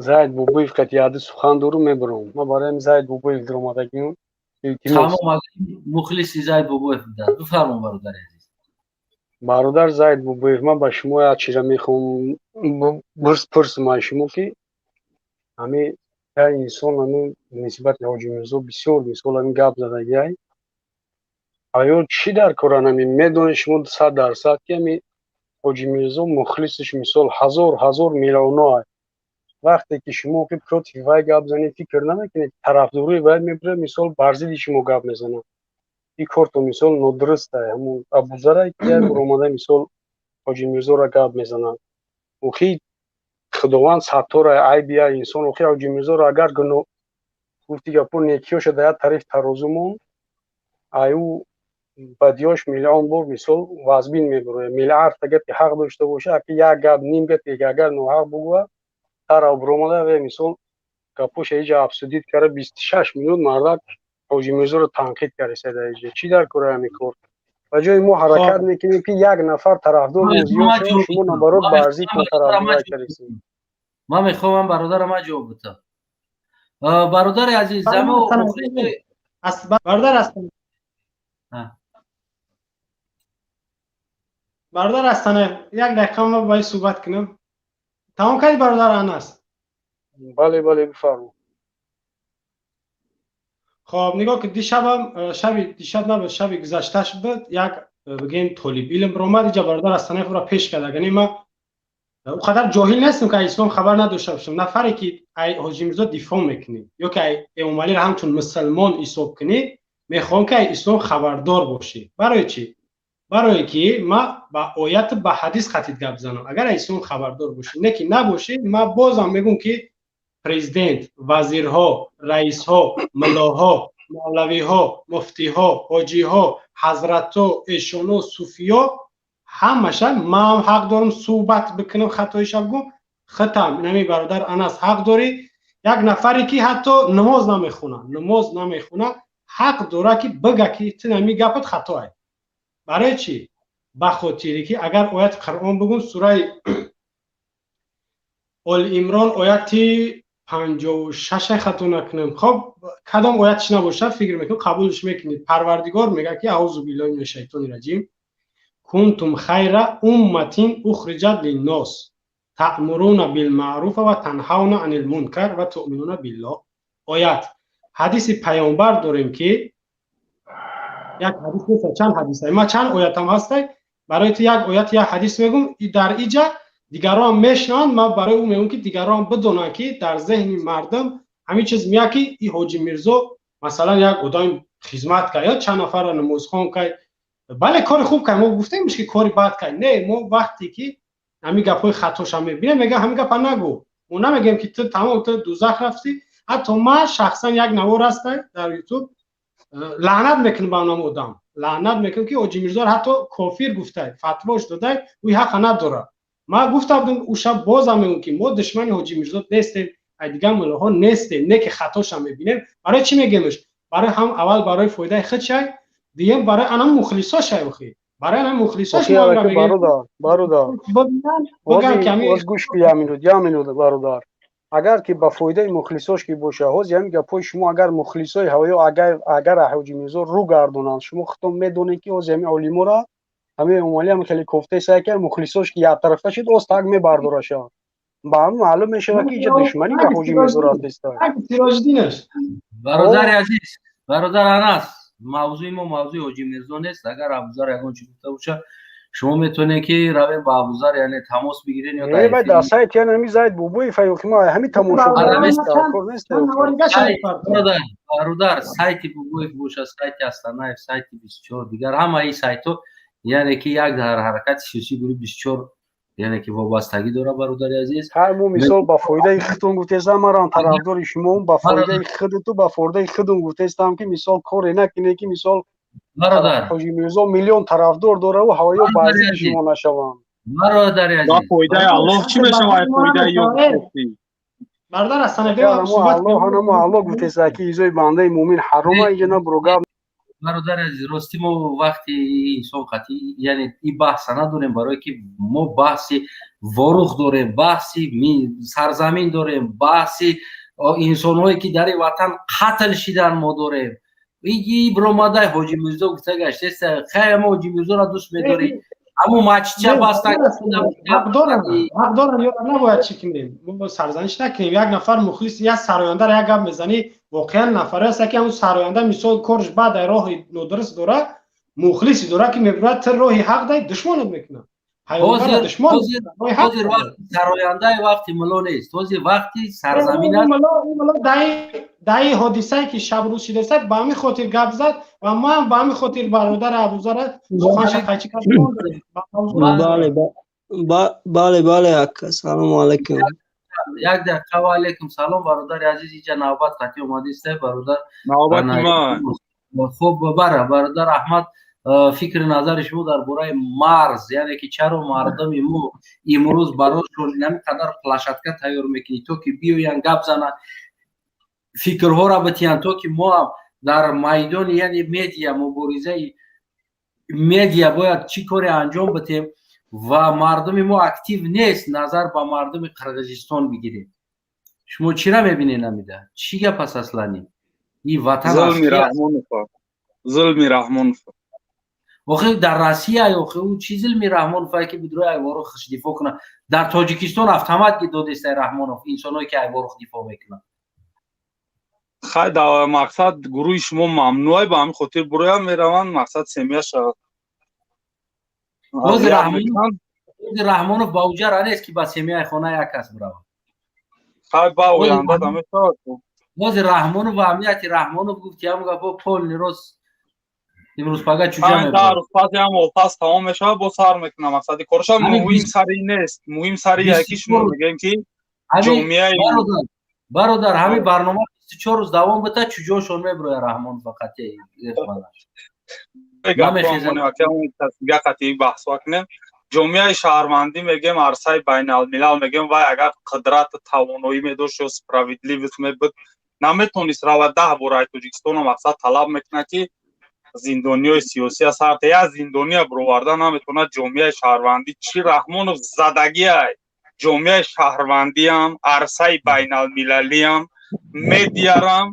Зайд Бобоев қати яди сухан дорум, мебурам. Ман барои ҳамин Зайд Бобоев даромадагиам. Тамом, мухлиси Зайд Бобоев буданд. Бифармо, бародари азиз. Бародар Зайд Бобоев, ман ба шумо як чиза мехоҳам пурсам аз шумо, ки ҳамин як инсон ҳамин нисбати Ҳоҷи Мирзо бисёр мисол ҳамин гап задагиай. Оё чӣ дар коран? Ҳамин медонед шумо 100%, ки ҳамин Ҳоҷи Мирзо мухлисиш мисол ҳазор ҳазор миллионо. Вақте ки шумо против вай гап занед, фикр намекунед, тарафдории вай мебурад, мисол бар зидди шумо гап мезанад? Ин корто мисол нодуруста. Ҳамун Абузарай, ки як бор омада, мисол Ҳоҷи Мирзоро гап мезанад. Охи, Худованд саттора айби як инсон. Охи, Ҳоҷи Мирзоро агар гуноҳ гуфти гапо, некиёша дар як тараф тарозу мон, аю бадиёш миллион бор мисол вазбин мебурояд. Миллиардта гапи ҳақ дошта боша, аки як гап, ним гапе агар ноҳақ бугӯяд, тарав биромада ве мисол гапоша иҷа обсудить карда, 26 минут мардак Ҳоҷи Мирзоро танқид карда иҷа. Чӣ дар кора ҳамин кор? Ба ҷои мо ҳаракат мекунем, ки як нафар тарафдор зиёд шавад, шумо наоборот бар зидди тарафдорӣ кардед. Ман мехоҳам бародарам ман ҷавоб бидам. Бародари азиз, бародар ҳастам, бародар Астана, як дақиқа ма бояд суҳбат кунам. Тамом кардӣ, бародар Анас? Бале, бифармо. Хоб, нигоҳ ки, дишабам, шаби дишаб набуд, шаби гузашташ буд, як бигем толибилм омад иҷа, бародар Астанаев ӯро пеш кард. Агар ма ӯ қадар ҷоҳил нестам, ки аз ислом хабар надошта бошам. Нафаре ки ай Ҳоҷи Мирзо дифоъ мекунӣ ё ки ай Эмомалиро ҳамчун мусалмон ҳисоб кунӣ, мехоҳам, ки ай ислом хабардор бошӣ. Барои чӣ? Барое ки ма ба ояту ба ҳадис хатид гап занам. Агар аз ислом хабардор бошӣ, не ки набошӣ, ма бозам мегӯм, ки президент, вазирҳо, раисҳо, муллоҳо, мавлавиҳо, муфтиҳо, ҳоҷиҳо, ҳазратҳо, эшоно, суфиё, ҳамаша ман ҳақ дорам суҳбат бикунам, хатоиша бигӯм. Хитам инами бародар Анас ҳақ дорӣ. Як нафаре ки ҳатто намоз намехона, намоз намехона, ҳақ дора, ки бига, ки ту нами гапат хатоай. Барои чӣ? Ба хотире ки агар ояти Қуръон бигӯм, сураи Оли Имрон, ояти 56, хато накунам, хоб, кадом оятш набошад, фикр мекунам, қабулш мекунед. Парвардигор мегӯяд, ки أعوذ بالله من الشيطان الرجيم: كنتم خير أمة أخرجت للناس تأمرون بالمعروف وتنهون عن المنكر وتؤمنون بالله. Оят, ҳадиси паёмбар дорем, ки Як ҳадис нест, чанд ҳадис. Ма чанд оятам ҳастай. Барои ту як оят, як ҳадис мегум. Дар иҷа дигарон мешнаванд. Ман барои ӯ мегум, ки дигарон бидонанд, ки дар зеҳни мардум ҳамин чиз меяд, ки и Ҳоҷи Мирзо, масалан, як одами хизмат кард ё чанд нафарро намозхон кард. Бале, кори хуб кард, мо гуфтемш, ки кори бад кард не. Мо вақте ки ҳамин гапҳои хатоша мебинем, мегӯям, ҳамин гапа нагӯ. Мо намегӯем, ки ту тамом, ту дузах рафтӣ. Ҳатто ман шахсан як навор ҳастай дар Ютуб, лаънат мекунам ба нам одам, лаънат мекунам, ки Ҳоҷи Мирзоро ҳатто кофир гуфтай, фатвош додай. Ӯ ҳақа надорад. Ман гуфта будам ӯ шаб, бозам мегӯм, ки мо душмани Ҳоҷи Мирзо нестем, ай дигар муллоҳо нестем, не ки хатоша мебинем. Барои чӣ мегӯемш? Барои ҳам аввал барои фоидаи худшай, дуюм барои анам мухлисошай. Охи, барои анам мухлисош. Бародар, бародар, гӯш ки, як минут, як минут, бародар. Агар ки ба фоидаи мухлисош ки боша, ҳози ҳамин гапҳои шумо, агар мухлисои ҳавоё агар Ҳоҷи Мирзо рӯ гардонанд, шумо худтон медонед, ки ҳози ҳамин олимора, ҳамин Эмомалӣ ҳам хеле кофтаеса, ки мухлисош ки яктарафа шуд, оз так мебардораша. Ба ҳамин маълум мешавад, ки иҷа душманӣ ба Ҳоҷи Мирзо рафтеста. Бародари азиз, бародар Анас, мавзӯи мо мавзӯи Ҳоҷи Мирзо нест. Агар Абузар ягон чи гуфта боша, шумо метавонед, ки равем ба Абузар, яъне тамос бигирен ё дар сайт, яъне ҳами Зайд Бобоев, ма ҳами тамошо. Бародар, сайти Бобоев боша, сайти Астанаев, сайти 24, дигар ҳамаи сайтҳо, яъне ки як дар ҳаракати сиёсӣ гурӯҳи 24, яъне ки вобастагӣ дорад, бародари азиз. Ҳар мо мисол ба фоидаи худтон гуфтестам, марам тарафдори шумо, ба фоидаи худту ба фоидаи худум гуфтестам, ки мисол коре накунед, ки мисол бародар Ҳоҷи Мирзо миллион тарафдор дораву ҳавоё баъзии шумо нашаванд. Бародари азиз, ба фоидаи Аллоҳ чӣ мешавад, фоидаи ё Бародар, Аллоҳ Аллоҳ гуфтеста, ки изои бандаи мӯмин ҳарома, иҷа набуро гап. Бародари азиз, рости мо вақти инсон қатъи, яъне и баҳса надорем, барое ки мо баҳси Ворух дорем, баҳси сарзамин дорем, баҳси инсонҳое ки дар ин ватан қатл шидан мо дорем. И биромадай Ҳоҷи Мирзо гуфта гаштеста. Хай, мо Ҳоҷи Мирзоро дӯст медорӣ, аммо мачча баста. Ҳақ дорам ё набояд чӣ кунем? Мо сарзаниш накунем. Як нафар мухлис, як сарояндаро як гап мезанӣ, воқеан нафаре аст, ки ҳамун сароянда мисол корш баъд роҳи нодуруст дора, мухлиси дора, ки мебурад, ту роҳи ҳақ дай, душмонат мекунад. Ҳозир вақти сарояндаи, вақти мулло нест, ҳозир вақти сарзамин аст. Даи ҳодисае ки шабрӯз шидааст, ба ҳамин хотир гап зад ва ман ба ҳамин хотир бародари Абузара суханша қайчи кардам. Бале, бале, ака, салому алайкум. Як дақиқа. Ва алайкум салом, бародари азиз. Иҷа навбат қатъи омадиста, бародар. Навбати ман. Хуб, бара, бародар Аҳмад, фикри назари шумо дар бораи марз, яъне ки чаро мардуми мо имрӯз барошон ҳамин қадар площадка тайёр мекунӣ, то ки биёянд, гап зананд, фикрҳоро битиҳанд, то ки мо ҳам дар майдони, яъне медиа, муборизаи медиа бояд чӣ коре анҷом бидиҳем ва мардуми мо актив нест, назар ба мардуми Қирғизистон бигирем. Шумо чира мебинед? Намида чӣ гап аст аслани? И ватан Зулми Раҳмонов, Зулми Раҳмонов. Охи, дар Россия, охи, ӯ чӣ Зулми Раҳмонов, ки бидрои Айворухш дифоъ кунад? Дар Тоҷикистон автомат ки додестай Раҳмонов инсоное ки Айворух дифоъ мекунад. Хай, да, мақсад гурӯҳи шумо мамнӯай, ба ҳамин хотир буроям мераванд, мақсад семьяша. Ҳозир Раҳмонов ба уҷара нест, ки ба семьяи хона як кас биравад. Хай, ба оянда да мешавад. Ҳозир Раҳмонов ва амнияти Раҳмонов гуфт, ҳам гапо полный рост, имрӯз пага чуҷа. 5-10 рӯз пас ям пас тамом мешавад, бо сар мекунам мақсади кораша. Муҳим сари нест, муҳим сари яки шумо мегӯем, ки ҷомеаи Бародар, ҳамин барнома 24 рӯз давом бита, чуҷошон мебирояд Раҳмон фақат. Қати баҳсва кунем. Ҷомеаи шаҳрвандӣ мегӯем, арсаи байналмилал мегӯем, вай агар қудрату тавоноӣ медошт ё справедливость мебуд, наметонист равад 10 бор ай Тоҷикистоно мақсад талаб мекунад, ки зиндониҳои сиёсӣ аст, ҳарта як зиндония бироварда наметавонад. Ҷомеаи шаҳрвандӣ чӣ? Раҳмонов задагиай. Ҷомеаи шаҳрвандиам, арсаи байналмилалиам, медиарам,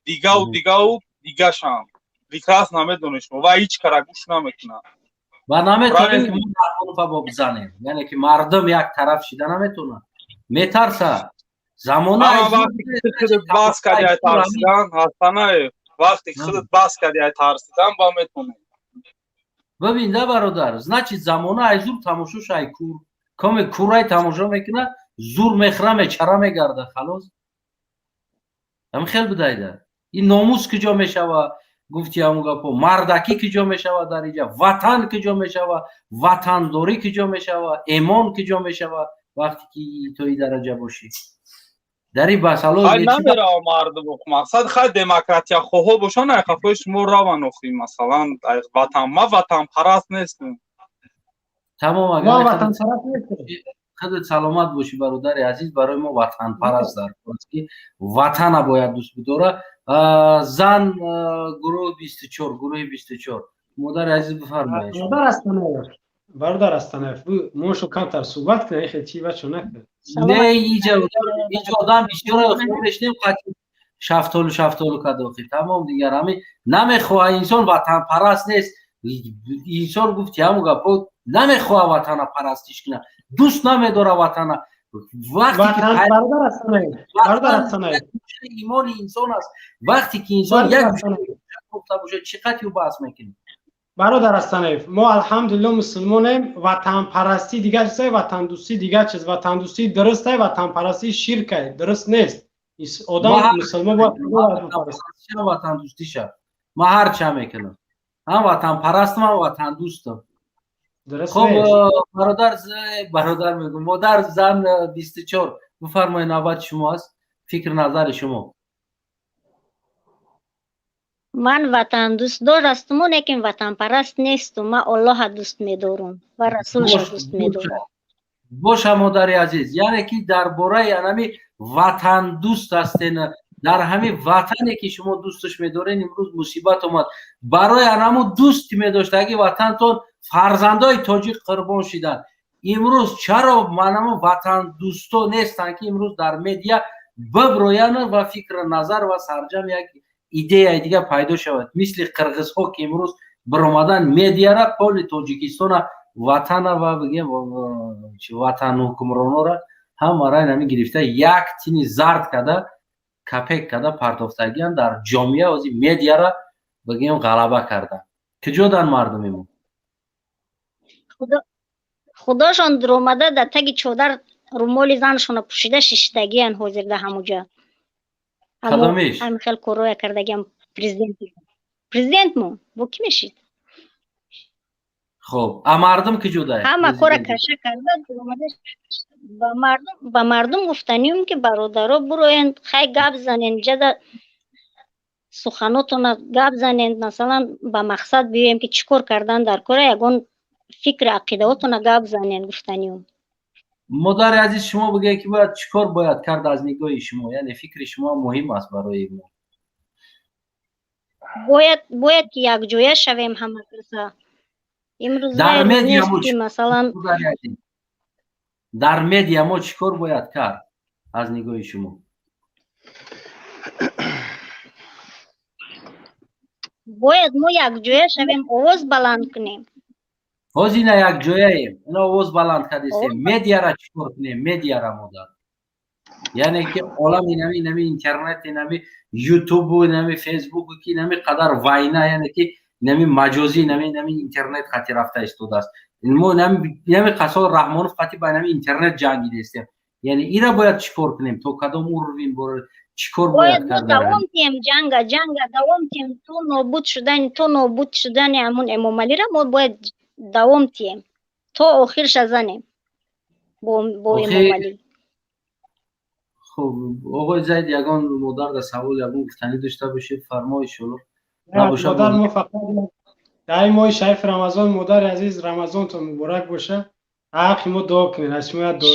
дигаву дигаву дигашам прекрасно намедонед шумо ва ҳеҷ кара гӯш намекунад. Ва наметавонем, ки мо Раҳмонова бо бизанем, яъне ки мардум як тараф шида наметавонад, метарса замона. Баҳс кардиай, тарсидан ҳастанаев. Вақте ки худат бас кардӣ ай тарсидан, ба метонӣ. Бибин да, бародар, значит, замона ай зур тамошош ай кур коме курай тамошо мекуна, зур мехӯра, мечара, мегарда, халос. Ҳам хел будайда. Ин номус куҷо мешава? Гуфти ҳамун гапо, мардакӣ куҷо мешава дар инҷа? Ватан куҷо мешава? Ватандорӣ куҷо мешава? Эмон куҷо мешава, вақте ки то ин дараҷа бошӣ дар ин масъало? Хай, намерава мардум, мақсад, хай, демократияхоҳо бошанд, ай қафои шумо раванд. Охи, масалан, ватан, ман ватанпараст нестам. Тамом. Мо ватанпараст нестем. Худат саломат бошӣ, бародари азиз. Барои мо ватанпараст дар кор аст, ки ватана бояд дӯст бидора. Зан, гурӯҳи 24, гурӯҳи 24, модари азиз, бифармоед. Модар Астанаев, бародар Астанаев, мошу камтар суҳбат кунед, хел чи бачо накард. Не, иҷа одам бисёр мешнем, шафтолу шафтолу кадохи, тамом. Дигар ҳами намехоҳа, инсон ватанпараст нест. Инсон, гуфти ҳамун гапо, намехоҳа ватана парастиш куна, дӯст намедора ватана. Имони инсон аст. Вақте ки инсон як бошад, чӣ қадр ю баҳс мекунӣ? Бародар Астанаев, мо, алҳамдулилло, мусулмонем. Ватанпарастӣ дигар чизай, ватандӯстӣ дигар чиз. Ватандӯстӣ дурустай, ватанпарастӣ ширкай, дуруст нест. Одам мусулмон бояд ватандӯстиша. Ман ҳар ча мекунам, ҳам ватанпарастам, ҳам ватандӯстам. Хоб, бародар, бародар мегӯм, модар, зан 24, бифармоед, навбати шумо аст, фикр назари шумо. Ман ватандӯстдор ҳастуму, лекин ватанпараст нестум. Ман Оллоҳа дӯст медорум ва расулша дӯст медорам. Боша, модари азиз, яъне ки дар бораи анами ватандӯст ҳастен. Дар ҳамин ватане ки шумо дӯсташ медорен, имрӯз мусибат омад. Барои анаму дӯсти медоштаги ватантон фарзандои тоҷик қурбон шиданд. Имрӯз чаро манаму ватандӯсто нестанд, ки имрӯз дар медиа биброянд ва фикру назар ва сарҷам як идеяи дигар пайдо шавад, мисли қирғизҳо, ки имрӯз биромадан медиара поли Тоҷикистона, ватана ва бигем ватан ҳукмронора ҳамара инами гирифта, як тини зард карда, капек карда партофтагиан дар ҷомеа. Ози медиара бигем ғалаба кардан. Куҷодан мардуми мо? Худошон дуромада, дар таги чодар румоли занашона пӯшида шиштагиян ҳозир дар ҳамуҷа. Кадомиш? Ҳамин хел корроя кардагиам президентмо бо кӣ мешид? Хоб, а мардум куҷода? Ҳама кора каша карда дуромада. Ба мардум гуфтаниюм, ки бародаро, буроен, хай, гап занен, ҷада суханотона гап занен. Масалан, ба мақсад биёем, ки чӣ кор кардан дар кора, ягон фикри ақидаотона гап занен, гуфтаниюм. Модари азиз, шумо бигӯед, ки бояд чӣ кор бояд кард аз нигоҳи шумо? Яъне фикри шумо муҳим аст барои мо. Бояд ки якҷоя шавем ҳама каса. Имрӯз ки масалан Дар медиа мо чӣ кор бояд кард аз нигоҳи шумо? Бояд мо якҷоя шавем, овоз баланд кунем. Ҳозир ина якҷояем, ина овоз баланд кардистем. Медиара чӣ кор кунем, медиара, модар? Яъне ки олам инами интернет, инами ютубу, инами фейсбуку, ки инами қадар вайна, яъне ки инами маҷозӣ, инами интернет хати рафта истодааст. Мо инами қасол Раҳмонов қати ба инами интернет ҷангидестем. Яъне ира бояд чӣ кор кунем, то кадом уровень чӣ кор бояд мо давом диҳем? Ҷанга давом диҳем то нобуд шудани ҳамун Эмомалира. Мо бояд давом диҳем, то охирша занем бо Эмомалӣ. Хуб, оғои Зайд, ягон модар дар савол, ягон гуфтанӣ дошта бошед, фармоиш шумо. Модар, мо фақат дар ин моҳи шарифи Рамазон, модари азиз, Рамазонтон муборак боша, ҳаққи мо дуо кунед, аз шумо як дуо.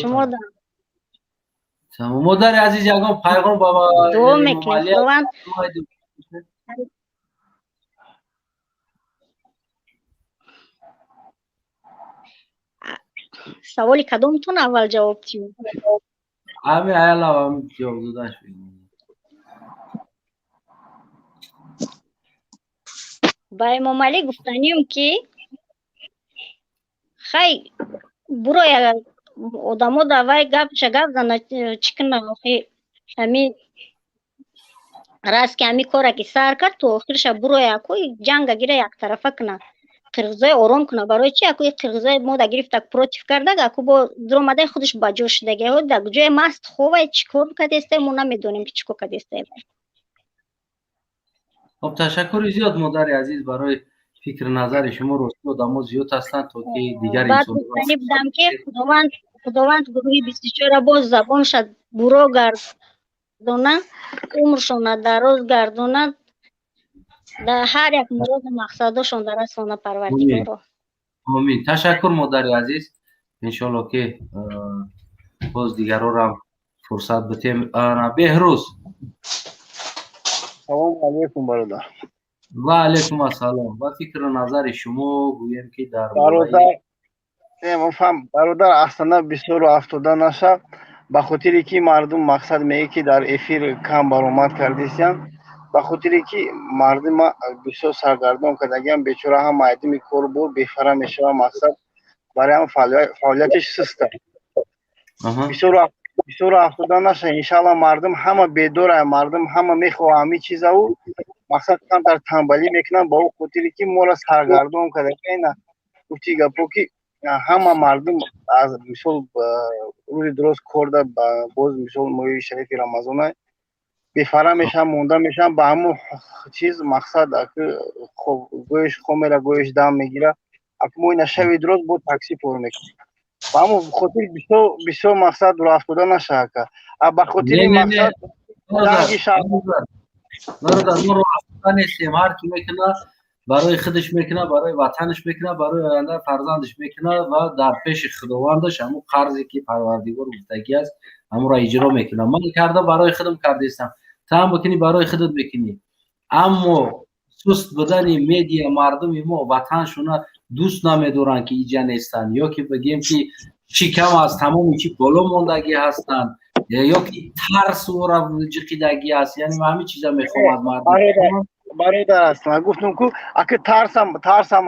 Модари азиз, ягон пайғом ба Дуо мекунем, Худованд. Саволи кадомтон аввал ҷавоб диҳем? Ҳами аяла ҷавоб додаш. Ба Эмомалӣ гуфтаниюм, ки хай, буроя, одамо давай гапша гап зана, чӣ кунам охи, ҳами Раз ки ҳами кора ки сар кард, то охирша буроя, ку ҷанга гира, яктарафа куна, қирғизои ором куна. Барои чи аку қирғизои мода гирифта против кардаг, аку бо дуромадаи худаш ба ҷо шудаги, дар ҷои маст ховай, чӣ кор кардестай, мо намедонем, ки чӣ кор кардестай. Хоб, ташаккури зиёд, модари азиз, барои фикри назари шумо. Рости, одамо зиёд ҳастанд, то ки дигар Баъд гуфтанӣ будам, ки Худованд гурӯҳи 24-ра боз забонша буро гардона, умршона дароз гардонад, дар ҳар як муроду мақсадошон дарасона, Парвардигоро. Омин. Ташаккур, модари азиз. Иншолло, ки боз дигарорам фурсат битем. Беҳрӯз. Салому алейкум, бародар. Ва алейкум ассалом. Ва фикру назари шумо, гӯем ки дар Бародар, фаҳм, бародар, Астана бисёру афтода наша, ба хотире ки мардум мақсад мегӯяд, ки дар эфир кам баромад кардисиян, ба хотире ки мардума бисёр саргардон кардагиам, бечора ҳам майдуми кор бур бефара мешава, мақсад барои ҳам фаъолияташ суста. Бисёру афтода наша, иншалло. Мардум ҳама бедора, мардум ҳама мехоҳа ҳамин чизаву мақсад камтар танбалӣ мекунанд, ба ӯ хотире ки моро саргардон карда. Гуфти гапо, ки ҳама мардум аз мисол рӯзи дуроз корда, боз мисол моҳи шарифи Рамазона, бефара мешаванд, монда мешаванд ба ҳамун чиз. Мақсад гоҳиш хомера, гоҳиш дам мегира. Аку мо ина шави дуроз бо такси пор мекунем, ба ҳамун хотир бисёр бисёр мақсад дурафтода наша, ака. А ба хотири мақсад ҷанги шаҳр Бародар, мо роҳафтода нестем. Ҳар ки мекунад, барои худаш мекунад, барои ватанаш мекунад, барои ояндаи фарзандаш мекунад ва дар пеши Худовандаш ҳамун қарзе ки Парвардигор гуфтагӣ аст, ҳамонро иҷро мекунад. Ман карда барои худам кардистам, ту ҳам бикунӣ, барои худат мекунӣ. Аммо суст будани медиа, мардуми мо ватаншона дӯст намедоранд, ки иҷа нестанд, ё ки бигем, ки шикам аз тамоми чи боло мондагӣ ҳастанд, ё ки тарс ӯра ҷиқидагӣ аст. Яъне ман ҳамин чиза мехоҳам аз мардум. Бародар, ҳастам, гуфтум ку, аки тарсам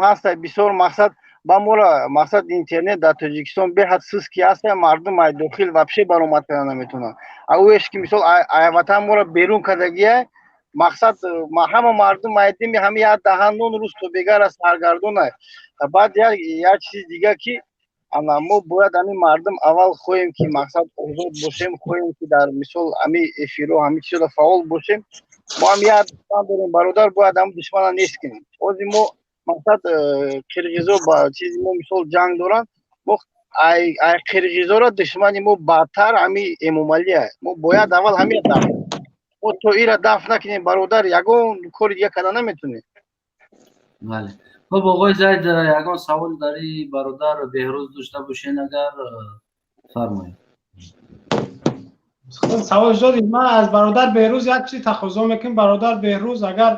ҳаста бисёр. Мақсад ба мора мақсад интернет дар Тоҷикистон беҳад суст ки ҳаста, мардум ай дохил вообще баромад карда наметавонанд. А ӯеш ки мисол ай ватан мора берун кардагия, мақсад ҳама мардум айдими ҳами як даҳан нон рӯз то бегара саргардона. Баъд як чизи дига, ки ана мо бояд ҳамин мардум аввал хоҳем, ки мақсад озод бошем, хоҳем, ки дар мисол ҳами эфиро, ҳами чизода фаъол бошем. Мо ҳам як душман дорем, бародар, бояд ҳам душмана нест кунем. Ҳозир мо мақсад қирғизо ба чизи мо мисол ҷанг доранд. Мо ай қирғизоро душмани мо бадтар ҳами Эмомалия. Мо бояд аввал ҳамин даф, мо то ира даф накунем, бародар, ягон кори дига карда наметонем. Бале. Хуб, оғои Зайд, ягон савол дари бародар Беҳрӯз дошта бошен, агар фармоед. Хуб, савол додем. Ман аз бародар Беҳрӯз як чиз тақозо мекунам. Бародар Беҳрӯз, агар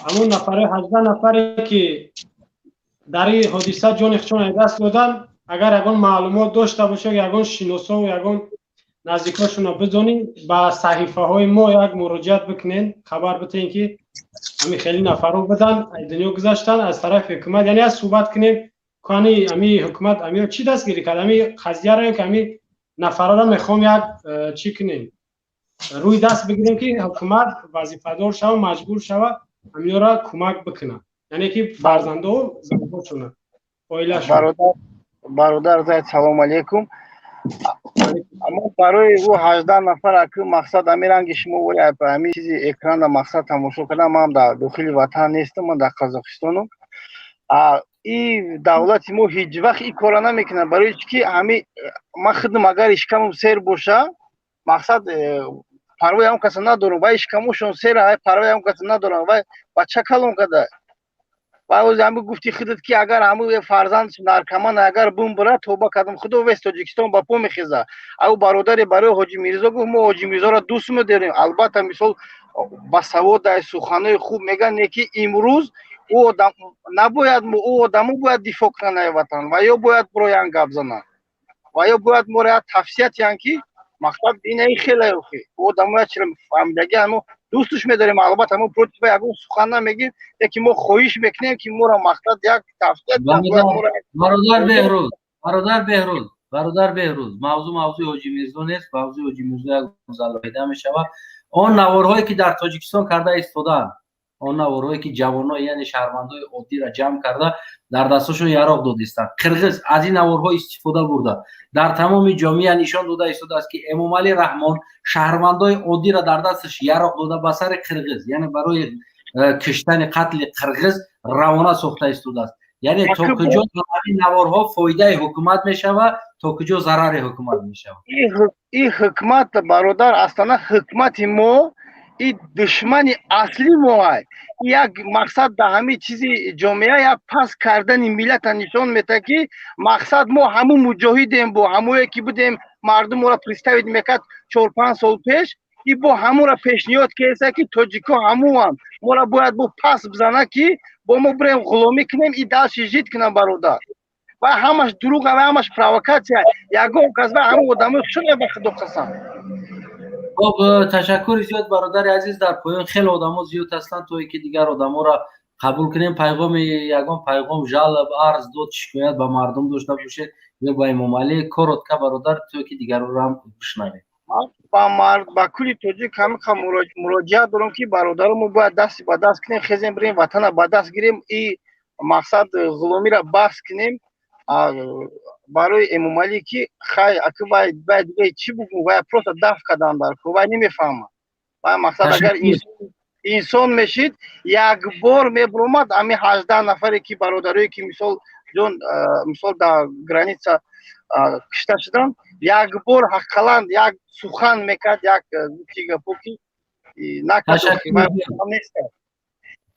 ҳамун нафаре, 18 нафаре ки дар ин ҳодиса ҷони худшон аз даст доданд, агар ягон маълумот дошта бошад, ягон шиносо, ягон наздикошонро бидонӣ, ба саҳифаҳои мо як муроҷиат бикунен, хабар битен, ки ҳами хеле нафаро буданд, аз дунё гузаштанд. Аз тарафи ҳукумат, яъне аз суҳбат кунем, кани ами ҳукумат амиро чӣ дастгирӣ кард, ами қазияро, ки ами нафарора мехоҳем як чӣ кунем, рӯи даст бигирем, ки ҳукумат вазифадор шава, маҷбур шава амиёра кӯмак бикунад, яъне ки фарзандо, занҳошона, оилашон. Бародар Зайд, салому алейкум. Аммо барои ӯ 18 нафар, аки мақсад ами ранги шумо вори ҳами чизи экрана мақсад тамошо кардам. Ман дар дохили ватан нестам, ман дар Қазоқистонам. И давлати мо ҳеҷ вақт ин кора намекунад, барои чи ки ҳами ман худам агар ишкамам сер боша, мақсад парвои ҳам каса надорам. Вай ишкамошон сера, парвои ҳам каса надорам. Вай бача калон када. Вай ози ҳами гуфти худат, ки агар ҳами фарзанд наркоман агар бумбура, тоба кардам, худо вест, Тоҷикистон ба по мехеза. Ау бародаре барои Ҳоҷи Мирзо гуфт, мо Ҳоҷи Мирзоро дӯст медорем, албатта, мисол басавод, суханои хуб мегӯянд, не ки имрӯз ӯ одам набояд, ӯ одамо бояд дифоъ кунанд ай ватан, ва ё бояд бироян гап зананд, ва ё бояд моро як тавсия тиҳанд, ки мақсад инаи хеле охи ӯ одамоя чиро фаҳмидаги. Мо дӯстш медорем, албатта, мо против ягон сухан намегем, лекин мо хоҳиш мекунем, ки моро мақсад як тавсия. Бародар Беҳрӯз, бародар Беҳрӯз, бародар Беҳрӯз, мавзӯъ мавзӯи Ҳоҷи Мирзо нест. Мавзӯи Ҳоҷи Мирзо як рӯз алоҳида мешавад. Он наворҳое, ки дар Тоҷикистон карда истодаанд, он наворҳое, ки ҷавонҳо, яъне шаҳрвандои оддиро ҷамъ карда, дар дастошон яроқ додистанд, қирғиз аз ин наворҳо истифода бурда, дар тамоми ҷомеа нишон дода истодааст, ки Эмомалӣ Раҳмон шаҳрвандои оддиро дар дасташ яроқ дода, ба сари қирғиз, яъне барои киштани, қатли қирғиз равона сохта истодааст. Яъне то куҷо ҳамин наворҳо фоидаи ҳукумат мешавад, то куҷо зарари ҳукумат мешавад? Ин ҳукумат, бародар Астана, ҳукумати мо и душмани аслӣ моай. Як мақсад дар ҳамин чизи ҷомеа як паст кардани миллата нишон метаҳад, ки мақсад мо ҳамун муҷоҳидем, бо ҳамое ки будем, мардум моро представить мекард 4-5 сол пеш, и бо ҳамура пешниҳод кеса, ки тоҷико ҳамуам моро бояд бо пас бизана, ки бо мо бирем ғуломӣ кунем и дальше жить кунам. Бародар, ва ҳамаш дурӯға ва ҳамаш провокатсия. Ягон кас ва ҳамун одамои хушон, ба худо қасам. Хоб, ташаккури зиёд, бародари азиз. Дар поён хеле одамо зиёд ҳастанд, то ки дигар одаморо қабул кунем. Пайғоми, ягон пайғом, жалоб, арз, дод, шикоят ба мардум дошта бошед ё ба Эмомалӣ, коротко, бародар, то ки дигарро ҳам бишнавем. Ба кулли тоҷик ҳамиқа муроҷиат дорам, ки бародаро, мо бояд дасти ба даст кунем, хезем, бирем, ватана ба даст гирем и мақсад ғуломиро баҳс кунем. Барои Эмомалӣ, ки хай, аки вай дига чӣ бугум, вай просто даф кардан дар ку, вай намефаҳмад. Вай мақсад агар инсон мешид, як бор мебуромад, ҳамин 18 нафаре, ки бародарое, ки мисол ҷон, мисол дар граница кушта шуданд, як бор ҳаққалан як сухан мекард, як гуфти гапо, ки накард.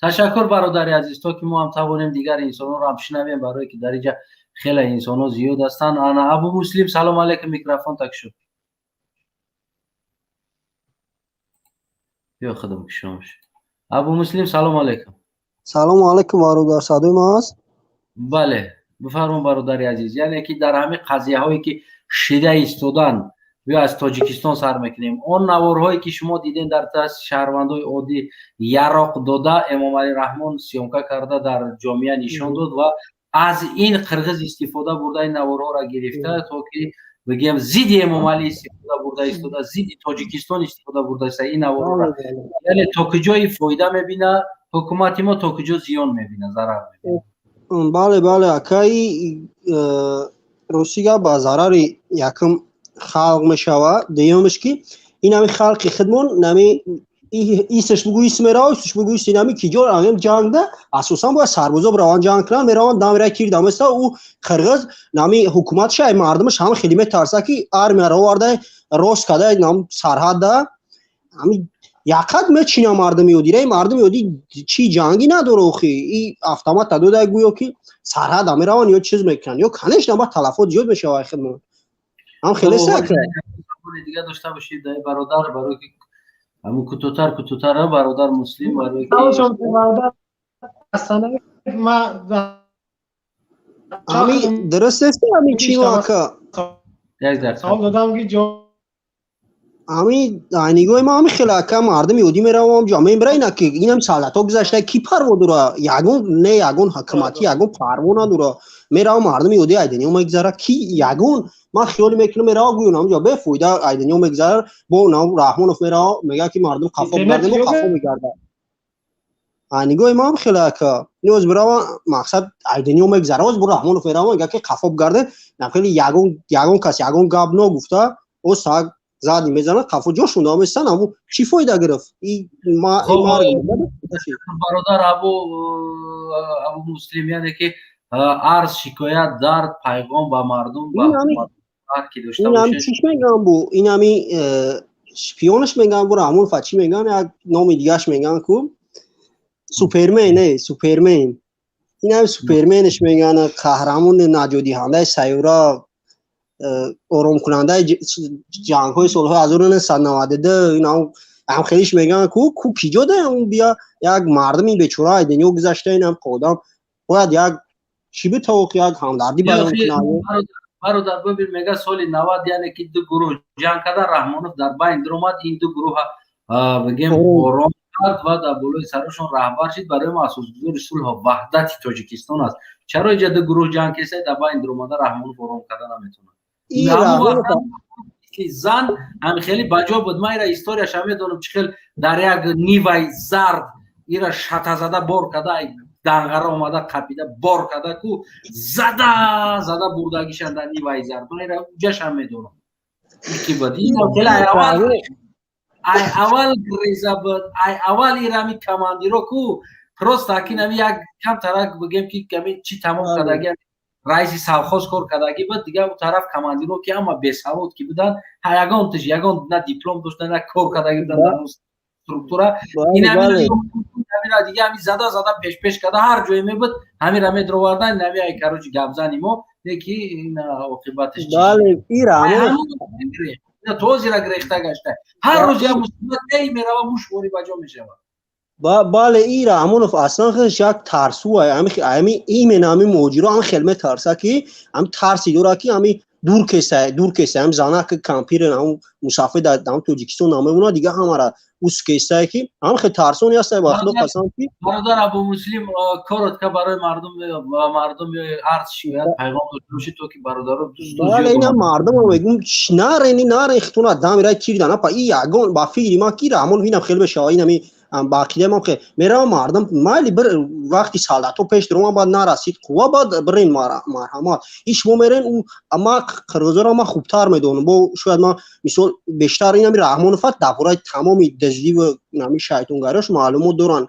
Ташаккур, бародари азиз. То ки мо ҳам тавонем дигар инсонҳоро ҳам шунавем, барое ки дар инҷа хеле инсонҳо зиёд ҳастанд. Ана Абу Муслим, салом алейкум, микрофон так шуд. Биё, худам кушомш. Абу Муслим, салом алейкум. Салому алейкум, бародар, садои ман ҳаст? Бале, бифармон, бародари азиз. Яъне ки дар ҳамин қазияҳое, ки шида истодан, биё аз Тоҷикистон сар мекунем. Он наворҳое, ки шумо дидем, дар даст шаҳрвандои оддӣ яроқ дода, Эмомалӣ Раҳмон съёмка карда, дар ҷомеа нишон дод ва аз ин қирғиз истифода бурда, ин наворҳоро гирифта, то ки бигем, зидди Эмомалӣ истифода бурда истода, зидди Тоҷикистон истифода бурда истода ин наворҳоро. Яъне то куҷои фоида мебина ҳукумати мо, то куҷо зиён мебина, зарар мебина? Бале, акаи, рости гап, ба зарари якум халқ мешавад. Дуюмаш, ки ин ҳами халқи худмон нами исаш бугӯ, ис мерава, исаш бугӯ, ис. Инами ки ҷо ҳамин ҷангда асосан бояд сарбозо бираванд, ҷанг кунанд, мераванд, дамира кир даместа. Ӯ қирғиз нами ҳукуматша, ай мардумаш ҳама хеле метарса, ки армияро оварда, рост карда нам сарҳадда, ҳами яқат мечина мардуми одира. Мардуми одӣ чӣ ҷангӣ надора охи? И автомата дода, гӯё ки сарҳада мераванд ё чиз мекунанд, ё конечно ба талафот зиёд мешава. Хидмат ҳам хеле сакра. Дига дошта бошед, бародар, барои ки ҳамун кӯтоҳтар, кӯтоҳтар, бародар Муслим, барои ки ҳами дуруст нест, ҳами чӣ, ака? Як дақиқа. Савол додам, ки ҷо Ҳами нигоҳи ман ҳами хеле, ака. Мардуми оддӣ меравам, ҷо мебира, ина ки инам солдатҳо гузашта, ки парво дора? Ягон не, ягон ҳукуматӣ ягон парво надора. Меравам, мардуми оддӣ айдиниё мегузара, ки ягон ман хиёле мекунам, мерава, гӯё намҷо бефоида айдиниё мегузара. Бо Раҳмонов мерава, мега, ки мардум қафо бигардем, қафо мегардад. Нигоҳи ман хеле, ака, ниёз бирава, мақсад айдиниё мегузара, оз бо Раҳмонов мерава, мега, ки қафо бигардем. Хеле ягон кас ягон гап ногуфта, оз саг зади мезанад, қафо ҷошон даместан. Аму чӣ фоида гирифт? Бародар Абу Муслим, яъне ки арз, шикоят, дард, пайғом ба мардум ки дошта бошед. Чиш мегӯям, бу инами шпионаш мегӯям, бу Раҳмонов чӣ мегӯям, як номи дигаш мегӯям ку, супермен, не, супермен, инами суперменаш мегӯян, қаҳрамони наҷотдиҳандаи сайёра, оромкунандаи ҷангҳои солҳои 1992, инам хелиш мегӯянд ку. Ку киҷо даям бия, як мардуми бечора дунё гузашта, инам одам бояд як чӣ битавоқ, як ҳамдардӣ баён кунад. Бародар, бибин, мега соли 90, яъне ки ду гурӯҳ ҷанг кардан, Раҳмонов дар байн дуромад, ин ду гурӯҳа бигем ором кард ва дар болои сарашон раҳбар шид. Барои мо асосгузори сулҳу ваҳдати Тоҷикистон аст. Чаро инҷа ду гурӯҳ ҷанг кеса, дар байн дуромада, Раҳмонов ором карда наметавонад? Мисли зан ҳами хеле ба ҷо буд. Ман ира историяша медонам, чӣ хел дар як Ниваи зард ира шатазада бор када, Данғара омада қапида бор када ку, зада зада бурдагишан дар Ниваи зард. Ман ира уҷашам медонам, ки буд. Ай аввал греза буд, ай аввал ирами командиро ку, просто акин ами як камтарак бигем, ки ками чӣ тамом кардаги, раиси совхоз кор кардагӣ буд. Дигар у тараф командиро ки ҳама бесавод ки буданд, ягон тиш, ягон на диплом доштан, на кор кардагӣ буданд дар структура. Ин дига ҳами зада зада пешпеш карда, ҳар ҷое мебуд, ҳамира медровардан. Инами ай, короче, гапзани мо неки ин оқибаташ тозира гирехта гашта. Ҳар рӯз як мусибат эй мерава, мушворӣ ба ҷо мешавад. Бале, и Раҳмонов аслан хелш як тарсуай, ами именно ами муҳоҷиро ам хел метарса, ки ами тарси дора, ки ами дур кеса, дур кеса, ами занак кампир ам мусафир дар ам Тоҷикистон намемонад, дига ҳамара ус кесае, ки ам хел тарсони ҳастай, ба худо қасам, ки Бародар Абу Муслим, коротко барои мардум ва мардум арз шикоят пайғом дошта бошед, то ки бародаро. Бале, ина мардум мегум, нарени, нарен хитуна дамира тир дана па и ягон. Ба фикри ман, ки Раҳмонов инам хел мешава, инами ба ақидаи ман меравам, мардум майли, бир вақти солдатҳо пеш дуроман, баъд нарасид қувва, баъд бирен, марҳамат. И шумо мерен, ма қирғизоро ман хубтар медонам, бо шояд ман мисол бештар инами Раҳмоноват дар бораи тамоми дуздиву нами шайтонгариёш маълумот доранд.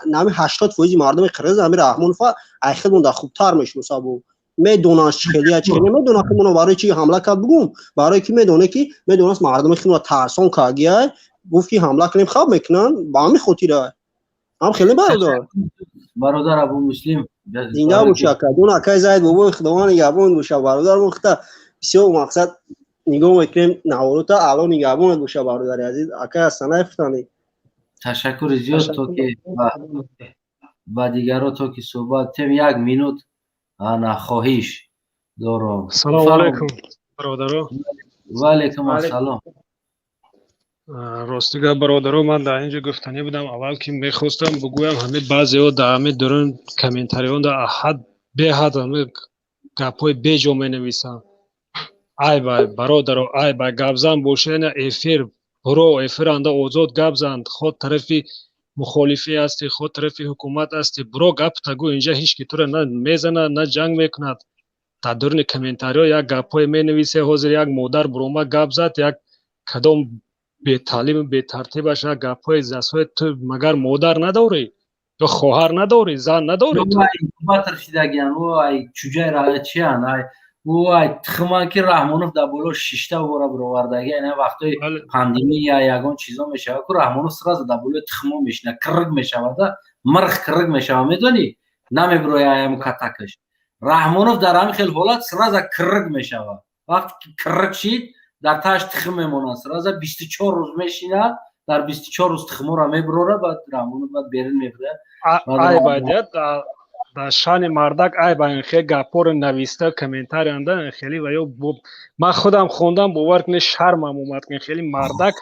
Нами 80% мардуми қирғиз ами Раҳмонова ай хелмон хубтар мешиноса, бо медонанд чӣ хелия, чӣ хеле медонанд, ки моно барои чӣ ҳамла кард. Бугум, барое ки медоне, ки медонаст мардуми хелмона тарсон кардгиай, гуфт, ки ҳамла кунем, хаб мекунанд, ба ҳамин хотира ҳам хеле, бародар. Бародар Абу Муслим. Зинда боша, акаҷон, акай Зайд бобои, Худованд нигаҳбон боша, бародар. Мо хута бисёр мақсад нигоҳ мекунем наворота. Алло нигаҳбонат боша, бародари азиз, акай Асанаев футани. Ташаккури зиёд, то ки ба дигаро то ки суҳбат тем, як минут ана хоҳиш дорам. Салому алайкум, бародаро. Ва алайкум ассалом. Рости гап, бародаро, ман дар инҷо гуфтанӣ будам. Аввал ки мехостам бигӯям, ҳами баъзеҳо дар ҳами дурун комментариҳо дар ҳад беҳад ҳами гапҳои беҷо менависанд. Айб ай, бародаро, айб ай. Гапзан боша, ина эфир буро, эфир анда озод гап зан. Ход тарафи мухолифӣ ҳастӣ, ход тарафи ҳукумат ҳастӣ, буро гапта гӯ. Инҷа ҳеҷ ки тура на мезанад, на ҷанг мекунад. Дар дуруни комментариҳо як гапҳое менависе. Ҳозир як модар буромад, гап зад, як кадом бетаълиму бетартибаш як гапҳои засҳои. Ту магар модар надорӣ ё хоҳар надорӣ, зан надорӣ? Инкубатор шидагиан, ай чуҷай чиан, ай ай тухман, ки Раҳмонов дар боло шишта вора бировардаги. Ина вақтҳои пандемия ягон чизо мешавад ку, Раҳмонов сразу дар болои тухмо мешина, кирик мешавада, мирх кирик мешава, медонӣ, намебироя аяму катакаш. Раҳмонов дар ҳамин хел ҳолат сразу кирик мешавад. Вақте ки кирик шид, дар тааш тухм мемонад, сразу 24 рӯз мешинад, дар 24 рӯз тухморо мебирора, баъд Раҳмонов баъд берин мебирад. Айбадият дар шаъни мардак, айба хеле гапҳоро нависта комментарианда хеле. Ва ё ман худам хондам, бовар кунед, шармам омад, хеле мардак.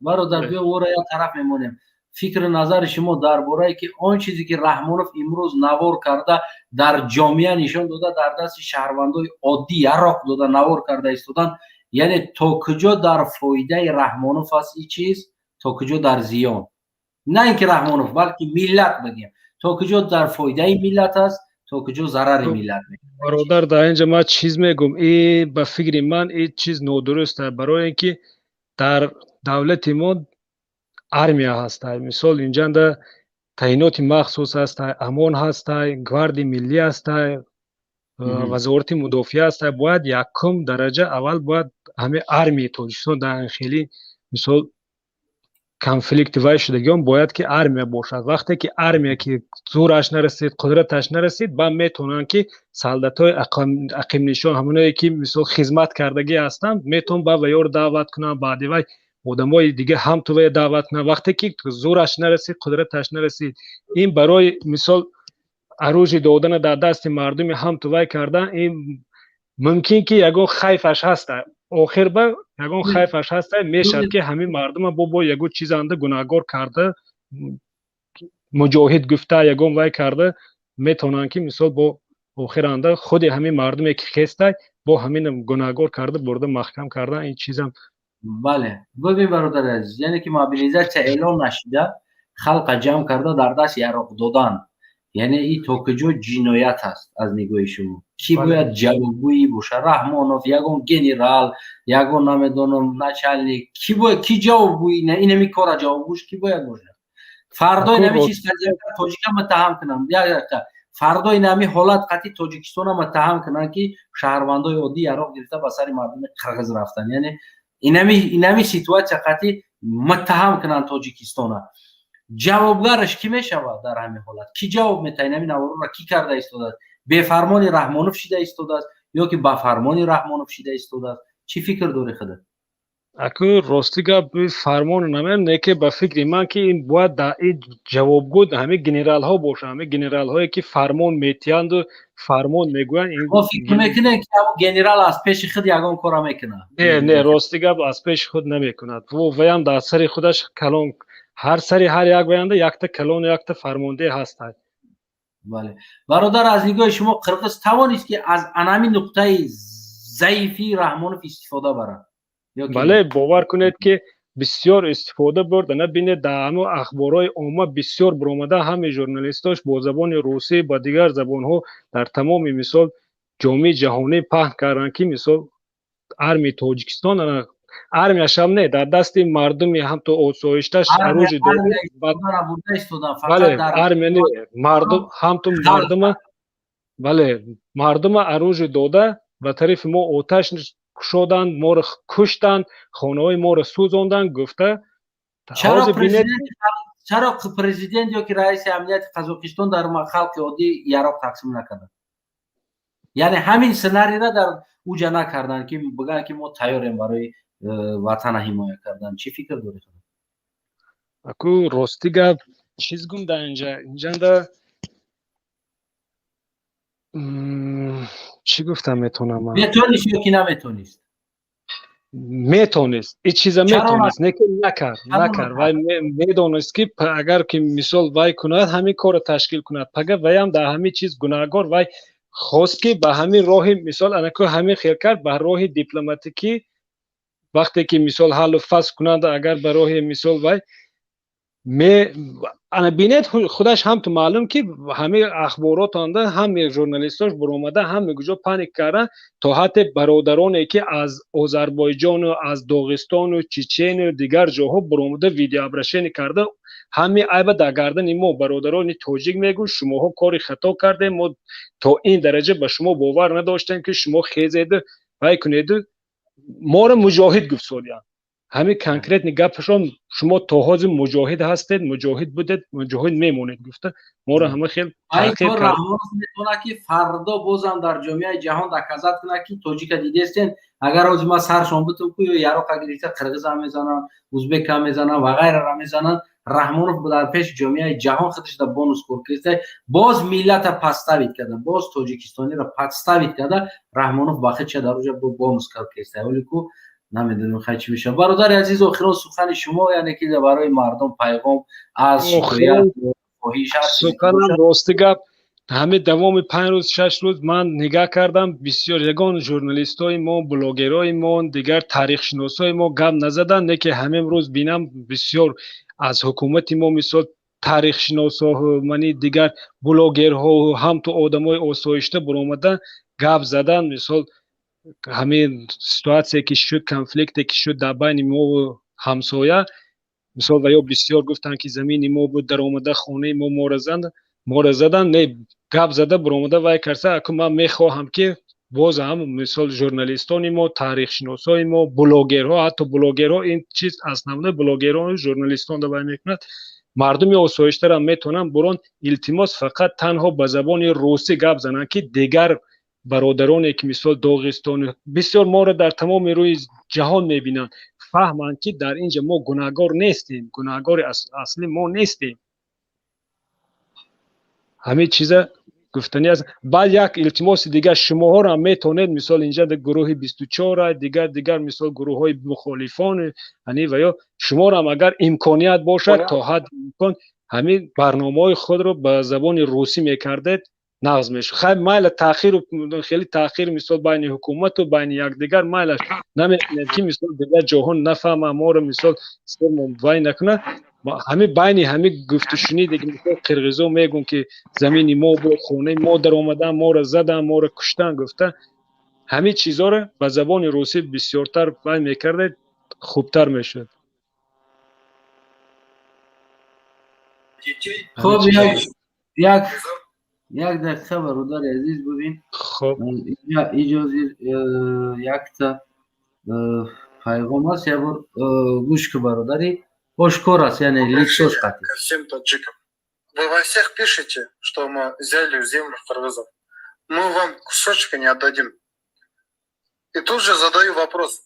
Бародар, биё ора як тараф мемонем. Фикру назари шумо дар борае ки он чизе ки Раҳмонов имрӯз навор карда, дар ҷомеа нишон дода, дар дасти шаҳрвандои оддӣ яроқ дода, навор карда истодан, яъне то куҷо дар фоидаи Раҳмонов аст ин чиз, то куҷо дар зиён? На ин ки Раҳмонов, балки миллат бигем, то куҷо дар фоидаи миллат аст, то куҷо зарари миллат? Бародар, дар инҷа ман чиз мегум. И ба фикри ман и чиз нодуруст аст, барои ин ки дар давлати мо армия ҳастай, мисол, инҷанда таъиноти махсус ҳастай, ОМОН ҳастай, гвардияи миллӣ ҳастай, вазорати мудофиа ҳастай. Бояд якум дараҷа аввал бояд ҳамин армияи Тоҷикистон дар хеле, мисол, конфликти вай шудагион бояд ки армия бошад. Вақте ки армия ки зӯраш нарасид, қудраташ нарасид, ба метавонанд ки солдатҳои ақибнишон, ҳамоное ки, мисол, хизмат кардагӣ ҳастанд, метавон ба ваёро даъват кунанд, баъди вай одамои дига ҳам ту вая даъват кунанд, вақте ки зӯраш нарасид, қудраташ нарасид. Ин барои мисол оружие додана дар дасти мардуми ҳам ту вай кардан, ин мумкин ки ягон хайфаш ҳаста, охир ба ягон хайфаш ҳаста, мешавад ки ҳамин мардума бо ягон чизанда гунаҳгор карда, муҷоҳид гуфта, ягон вай карда метавонанд ки, мисол, бо Охиранда худи ҳамин мардуме ки хестай, бо ҳамин гунаҳгор карда, бурда маҳкам кардан, ин чизам. Бале, бибин, бародари азиз, яъне ки мобилизатсия эълон нашида, халқа ҷамъ карда, дар даст яроқ додан, яъне и то куҷо ҷиноят аст аз нигоҳи шумо? Кӣ бояд ҷавобгӯӣ боша? Раҳмонов, ягон генерал, ягон, намедонам, начальник, ки бояд, ки ҷавобгӯӣ инами кора, ҷавобгӯш ки бояд бошад? Фардо инами чиз тоҷика муттаҳам кунам, як дақиқа, фардо инами ҳолат қатъи Тоҷикистона муттаҳам кунанд, ки шаҳрвандои оддӣ яроқ гирифта ба сари мардуми қирғиз рафтан, яъне инами ситуатсия қатъи муттаҳам кунанд Тоҷикистона, ҷавобгараш кӣ мешавад? Дар ҳамин ҳолат кӣ ҷавоб метаҳад? Инами наворро кӣ карда истодааст? Бефармони Раҳмонов шида истодааст ё ки ба фармони Раҳмонов шида истодааст? Чӣ фикр дорӣ худат? Аку, рости гап, фармон намеам, не ки ба фикри ман, ки ин бояд дар ин ҷавобгӯ ҳамин генералҳо бошанд, ҳамин генералҳое ки фармон метиҳанду фармон мегӯянд. Мо фикр мекунем, ки ҳамон генерал аз пеши худ ягон кора мекунад? Не, не, рости гап, аз пеши худ намекунад. Ваям дар сари худаш калон, ҳар сари ҳар як ваянда якта калону якта фармондеҳ ҳастад. Бале, бародар, аз нигоҳи шумо қирғиз тавонист, ки аз анами нуқтаи заифии Раҳмонов истифода барад? Бале, бовар кунед, ки бисёр истифода бурд. Ана бинед, дар ҳамон ахборҳои омма бисёр баромада, ҳамаи журналистош бо забони русӣ, ба дигар забонҳо дар тамоми, мисол, ҷомеаи ҷаҳонӣ паҳн карданд, ки, мисол, армияи Тоҷикистон, армияшам не, дар дасти мардуми ҳамто осоишташ оружие. Бале, армия не, мардум, ҳамту мардума, бале, мардума оружие дода, ба тарафи мо оташ кушоданд, моро куштанд, хонаҳои моро сӯзонданд, гуфта. Чаро президент ё ки раиси амнияти Қазоқистон дар халқи оддӣ яроқ тақсим накарданд? Яъне ҳамин сценарийра дар уҷа накарданд, ки бигӯянд, ки мо тайёрем барои ватана ҳимоя кардан. Чӣ фикр доред? Аку, рости гап, чиз гум дар инҷа, инҷанда чӣ гуфтам метавонам? Метонист ё ки наметонист? Метонист, и чиза метонист, не ки накард, накард. Вай медонист, ки агар ки, мисол, вай кунад, ҳамин корро ташкил кунад, пага ваям дар ҳамин чиз гунаҳгор. Вай хост, ки ба ҳамин роҳи, мисол, анаку ҳамин хел кард, ба роҳи дипломатикӣ, вақте ки, мисол, ҳаллу фасл кунанд, агар ба роҳи, мисол, вай ана бинед, худаш ҳамту маълум, ки ҳамаи ахборот анда, ҳаме журналистош баромада, ҳаме куҷо паник кардан, то ҳатте бародароне, ки аз Озарбойҷону аз Доғистону Чечену дигар ҷоҳо баромада, видеообращение карда, ҳами айба дар гардани мо, бародарони тоҷик, мегӯ, шумоҳо кори хато кардем, мо то ин дараҷа ба шумо бовар надоштем, ки шумо хезеду вай кунеду, моро муҷоҳид гуфт содиян. Ҳамин конкретный гапашон, шумо то ҳозир муҷоҳид ҳастед, муҷоҳид будед, муҷоҳид мемонед, гуфта, моро ҳама хел. Метавонад, ки фардо бозам дар ҷомеаи ҷаҳон доказать кунад, ки тоҷика дидестен, агар ҳозир ман саршон бутум ку, ё яроқа гирифта қирғизам мезананд, узбекам мезананд ва ғайрара мезананд. Раҳмонов дар пеши ҷомеаи ҷаҳон худаш да бонус кор киста, боз миллата подставить карда, боз тоҷикистониро подставить карда. Раҳмонов ба худша дар уҷа бонус кор киста. Оли ку намедонем, хай, чӣ мешавад. Бародари азиз, охирон сухани шумо, яъне ки барои мардум пайғом аз шикоят, хоҳиш. Суханам, рости гап, ҳамин давоми 5 рӯз, 6 рӯз ман нигаҳ кардам, бисёр ягон журналистои мо, блогерои мо, дигар таърихшиносои мо гап назаданд. Не ки ҳамин рӯз бинам, бисёр аз ҳукумати мо, мисол, таърихшиносо, мани дигар блогерҳо, ҳамту одамои осоишта баромада гап задан. Мисол, ҳамин ситуатсие ки шуд, конфликте ки шуд дар байни мову ҳамсоя, мисол, ва ё бисёр гуфтанд, ки замини мо буд, даромада хонаи мо, моро задан. Не, гап зада баромада вай карса. Аку ман мехоҳам, ки боз ҳам, мисол, журналистони мо, таърихшиносои мо, блогерҳо, ҳатто блогерҳо, ин чиз основной блогерҳо, журналистон да вай мекунад, мардуми осоиштарам метавонанд бурон. Илтимос, фақат танҳо ба забони русӣ гап зананд, ки дигар бародароне, ки, мисол, Доғистон, бисёр моро дар тамоми рӯи ҷаҳон мебинанд, фаҳманд, ки дар ин ҷа мо гунаҳгор нестем, гунаҳгори аслӣ мо нестем. Ҳамин чиза гуфтанӣ аст. Баъд як илтимоси дигар: шумоҳоро ҳам метавонед, мисол, инҷа гурӯҳи 24, дигар дигар, мисол, гурӯҳҳои мухолифон, ани ва ё шуморо ҳам агар имконият бошад, то ҳадди имкон ҳамин барномаҳои худро ба забони русӣ мекардед. Нағз мешуд. Хай, майла, таъхиру хеле таъхир, мисол, байни ҳукумату байни якдигар, майлаш, намекунем ки, мисол, дигар ҷоҳо нафаҳма моро, мисол, вай накуна. Ҳами байни ҳами гуфтушунид, мисол, қирғизо мегӯн, ки замини мо буд, хонаи мо даромадан, моро задан, моро куштан гуфта, ҳамин чизҳоро ба забони русӣ бисёртар вай мекардед, хубтар мешуд. Хуб, як дақиқа, бародари азиз, бубин. Хуб. Иҷози якта пайғом аст, як бор гӯш ку, бародари, ошкор аст, яъне лицош қатъи. Всем таджикам. Вы во всех пишете, что мы взяли землю кыргызов. Мы вам кусочка не отдадим. И тут же задаю вопрос.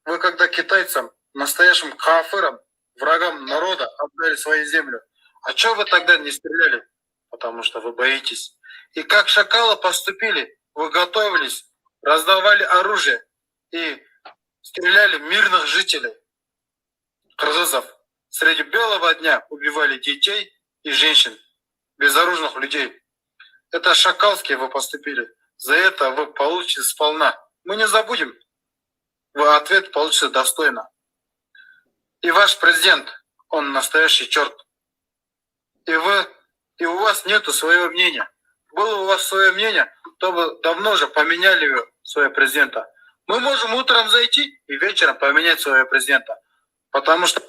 Вы когда китайцам, настоящим кафырам, врагам народа отдали свою землю, а что вы тогда не стреляли? Потому что вы боитесь. И как шакалы поступили, вы готовились, раздавали оружие и стреляли мирных жителей, кыргызов. Среди белого дня убивали детей и женщин, безоружных людей. Это шакалские вы поступили. За это вы получите сполна. Мы не забудем. Вы ответ получите достойно. И ваш президент, он настоящий черт. И у вас нету своего мнения. Было у вас свое мнение, то бы давно уже поменяли своего президента. Мы можем утром зайти и вечером поменять своего президента. Потому что...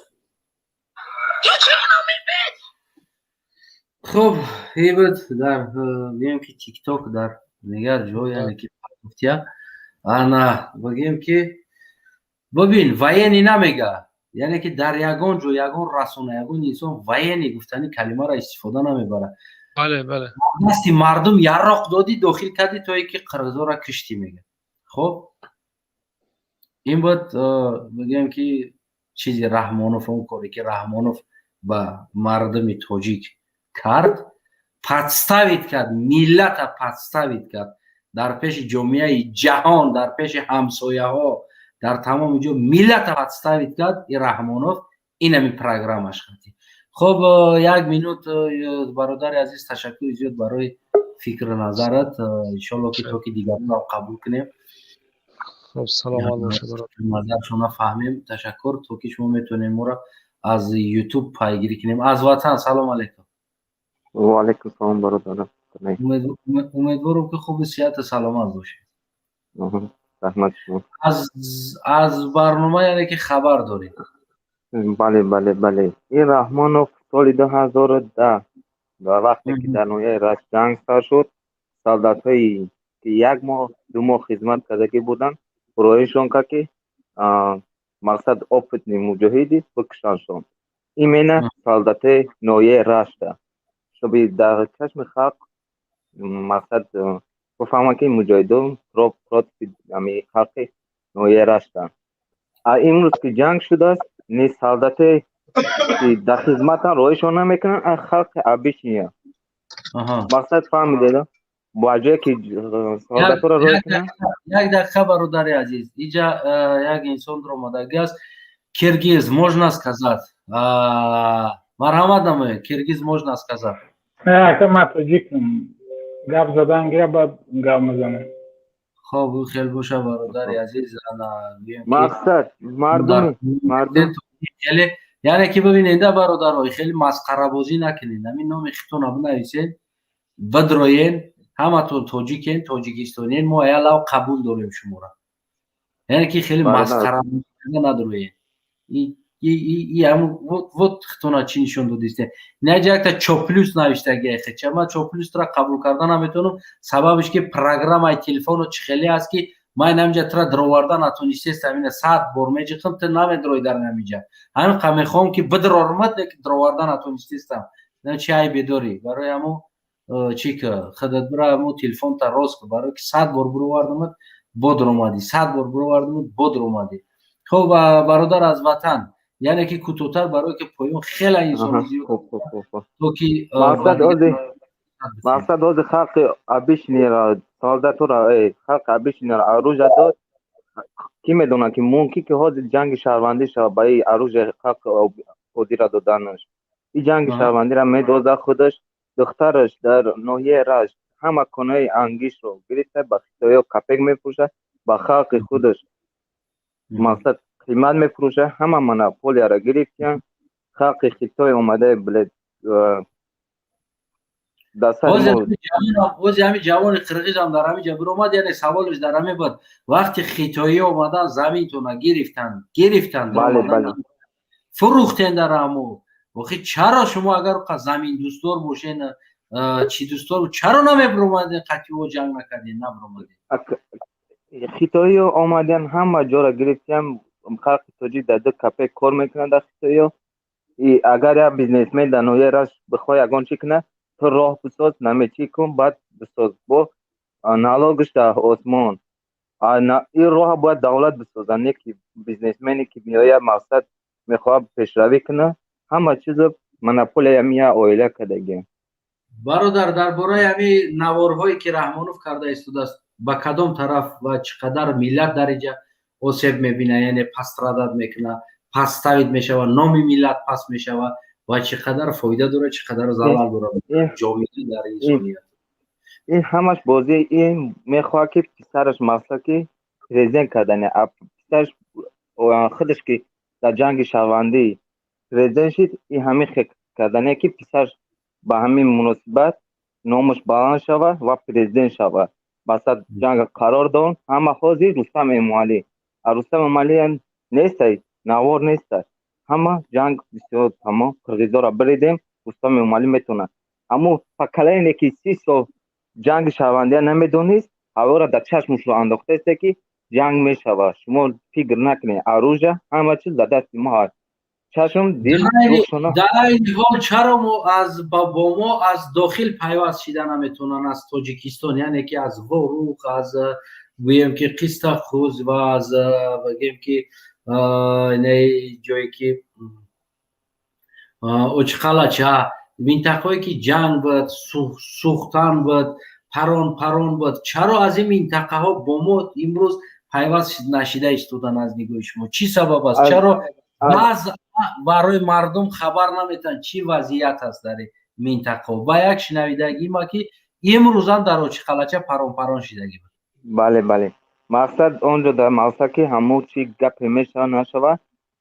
Хуб, ин буд дар, бигем ки, Тикток, дар дигар ҷо, яъне ки гуфтия. Ана, бигем ки, бибин, военный намега, яъне ки дар ягон ҷо, ягон расона, ягон инсон военный гуфтани калимаро истифода намебарад. Бале, бале. Дасти мардум ярроқ додӣ, дохил кардӣ, то ки қирғизоро киштӣ, мега. Хуб, ин буд, бигем ки, чизи Раҳмонов, он коре ки Раҳмонов ба мардуми тоҷик кард, подставить кард, миллата подставить кард дар пеши ҷомеаи ҷаҳон, дар пеши ҳамсояҳо, дар тамоми ҷо миллата подставить кард и Раҳмонов инами программаш хати. Хуб, як минут, бародари азиз, ташаккури зиёд барои фикру назарат. Иншолло ки то ки дигаронро қабул кунем. Хуб, саломат бошед. Назаршона фаҳмем. Ташаккур, то ки шумо метавонем моро аз Ютуб пайгирӣ кунем. Аз ватан, салом алейкум. Ва алейкум салом, бародарам. Умедворам, ки хуби, сиҳату саломат бошед. Раҳмат шумо. Аз барнома, яъне ки, хабар доред? Бале, бале, бале. Ин Раҳмонов соли 2010, дар вақте ки дар ноҳияи Рашт ҷанг сар шуд, солдатҳое ки як моҳ, 2 моҳ хизмат кардагӣ буданд, роҳишон кард, ки мақсад опытный муҷоҳиди бикушандшон, именно солдатҳои ноҳияи Рашта, чтобы дар чашми халқ мақсад бифаҳманд, ки муҷоҳидон против халқи ноҳияи Раштанд. А имрӯз ки ҷанг шудааст, ни солдатое ки дар хизматан роҳишон намекунанд, а халқи обычный. Мақсад фаҳмидеда, ба ҷое ки солдатҳоро роҳ кунанд. Як дақиқа, бародари азиз, иҷа як инсон омадаги аст, киргиз, можно сказать. Марҳамат намоед, киргиз, можно сказать. Ака, ман тоҷикам, гап задан гира, баъд гап мезанем. Хоб, хел боша, бародари азиз. Мақсад мардум, мардум. Хеле, яъне ки, бибинед, бародаро, хеле масхарабозӣ накунед. Ҳамин номи хитона бинависед, бидроен. Ҳаматон тоҷикен, тоҷикистониен, мо аялав қабул дорем шуморо. Яъне ки хеле масхарабозӣ надроен. Вот хитона чӣ нишон додистем? Наҷа якта чоплюс навиштагия хеча. Ман чоплюсра қабул карда наметавонам, сабабиш ки программаи телефоно чӣ хеле аст, ки ман инамиҷа тра дроварда натонистестам. Ина 100 бор меҷиқам, ту намедрои дар инамиҷа. Ҳамин қа мехоҳам ки бидрормад, лекин дроварда натонистестам. Чи айбе дорӣ? Барои ҳамо чӣ ки худат бира, ҳамо телефонта рост ку, барое ки 100 бор бировардамад, бодр омадӣ, 100 бор бировардамад, бодр омадӣ. Хуб, бародар аз ватан, яъне ки кӯтоҳтар, барое ки поён хеле инсон зиёд, то ки Мақсад ҳозир халқи обычный ро, солдатуро, халқи обычный ро оружие дод. Кӣ медонад, ки мумкин ки ҳозир ҷанги шаҳрвандӣ шавад ба ин оружие халқи оддиро доданаш. Ин ҷанги шаҳрвандиро медозад худаш, духтараш дар ноҳияи Рашт. Ҳама конаи ангишро гирифта, ба хитоиё копейка мефурӯшад, ба халқи худаш мақсад қимат мефурӯшад. Ҳама монополияро гирифтиян. Халқи Хитой омада, блядь, Ози ҳами ҷавони қирғизам дар ҳамин ҷа биромад, яъне саволаш дар ҳамин буд: вақти хитоӣ омадан, заминтона гирифтан, фурӯхтен дар ҳамо, охи чаро шумо агар замин дӯстдор бошен, чӣ дӯстдор, чаро намебиромаден, қатио ҷанг накарден, набиромаден? Хитоиё омадян, ҳама ҷора гирифтиян. Халқи тоҷик дар 2 копейка кор мекунанд дар хитоиё. Агар як бизнесмен дар ноҳияи Рашт бихоҳ ягон чӣ кунад, ту роҳ бисоз, намечӣ кун, баъд бисоз, бо налогаш дар осмон. Ин роҳа бояд давлат бисозад, не ки бизнесмене ки меояд, мақсад мехоҳад пешравӣ кунад. Ҳама чизо монополия я оила кардагиам. Бародар, дар бораи ҳамин наворҳое ки Раҳмонов карда истодааст, ба кадом тараф ва чӣ қадар миллат дар инҷа осеб мебинад, яъне пострадать мекунад, подставить мешавад, номи миллат паст мешавад ва чӣ қадар фоида дорад, чӣ қадар залал дорад ҷомеа дар инсоният? Ин ҳамаш бозӣ. Ин мехоҳад ки писараш, мақсад ки президент кардани писараш, худаш ки дар ҷанги шаҳрвандӣ президент шид, ин ҳамин хел кардане ки писараш ба ҳамин муносибат номаш баланд шавад ва президент шавад. Мақсад ҷанг қарор дон, ҳама ҳозир Рустам Эмомалӣ, а Рустам Эмомалӣ нестай, навор нестай. Ҳама ҷанг бисёр тамом, қирғизоро биридем, Рустам Эмомалӣ метавонад. Аммо поколение ки 30 сол ҷанги шаҳрвандия намедонист, ҳавора дар чашмушро андохтаесте ки ҷанг мешавад. Шумо фикр накунед, оружие, ҳама чиз дар дасти мо ҳаст, чашм, дил. Дар айни ҳол чаро мо аз бо мо аз дохил пайваст шида наметавонанд, аз Тоҷикистон, яъне ки аз Ворух, аз гӯем ки Қистахуз ва аз гӯем ки ҷое ки Очқалача, минтақаое ки ҷанг буд, сӯхтан буд, парон парон буд, чаро аз ин минтақаҳо бо мо имрӯз пайваст нашида истодан? Аз нигоҳи шумо чӣ сабаб аст? Чаро баъз барои мардум хабар наметиҳанд, чӣ вазъият аст дар минтақаҳо? Ба як шинавидагима ки имрӯзам дар Очиқалача парон парон шидагӣ буд. Бале, мақсад он ҷо дар мақсад ки ҳамун чи гапе мешава, нашава,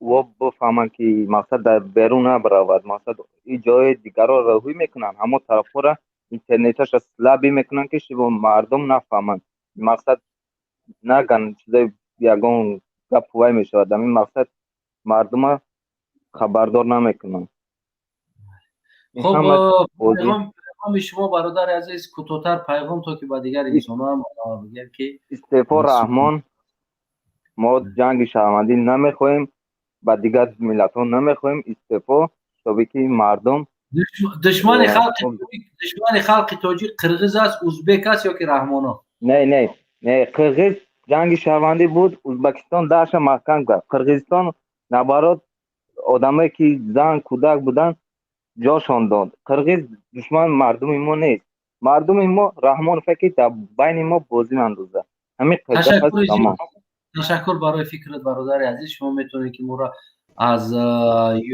во бифаҳманд ки мақсад дар берун набаравад. Мақсад и ҷои дигарро роҳӣ мекунанд, ҳамон тарафҳоро интернеташа слабый мекунанд, ки шумо мардум нафаҳманд, мақсад наган чизои ягон гап вай мешавад. Ҳамин мақсад мардума хабардор намекунанд. Хуб, пайғоми шумо, бародари азиз, кӯтоҳтар пайғом, то ки ба дигар инсонҳоам бигӯем ки Истеъфо, Раҳмон. Мо ҷанги шаҳрвандӣ намехоҳем, ба дигар миллатҳо намехоҳем. Истеъфо, тобе ки мардум Душмани халқи тоҷик қирғиз аст, узбек аст ё ки Раҳмонов? Не, не, не, қирғиз ҷанги шаҳрвандӣ буд, Узбекистон даша маҳкам кард. Қирғизистон наоборот, одамое ки зан, кӯдак буданд, ҷошон дод. Қирғиз душман мардуми мо нест. Мардуми мо Раҳмонове ки дар байни мо бозӣ меандозад. Ҳамин. Ташаккур барои фикрат, бародари азиз. Шумо метавонед ки моро аз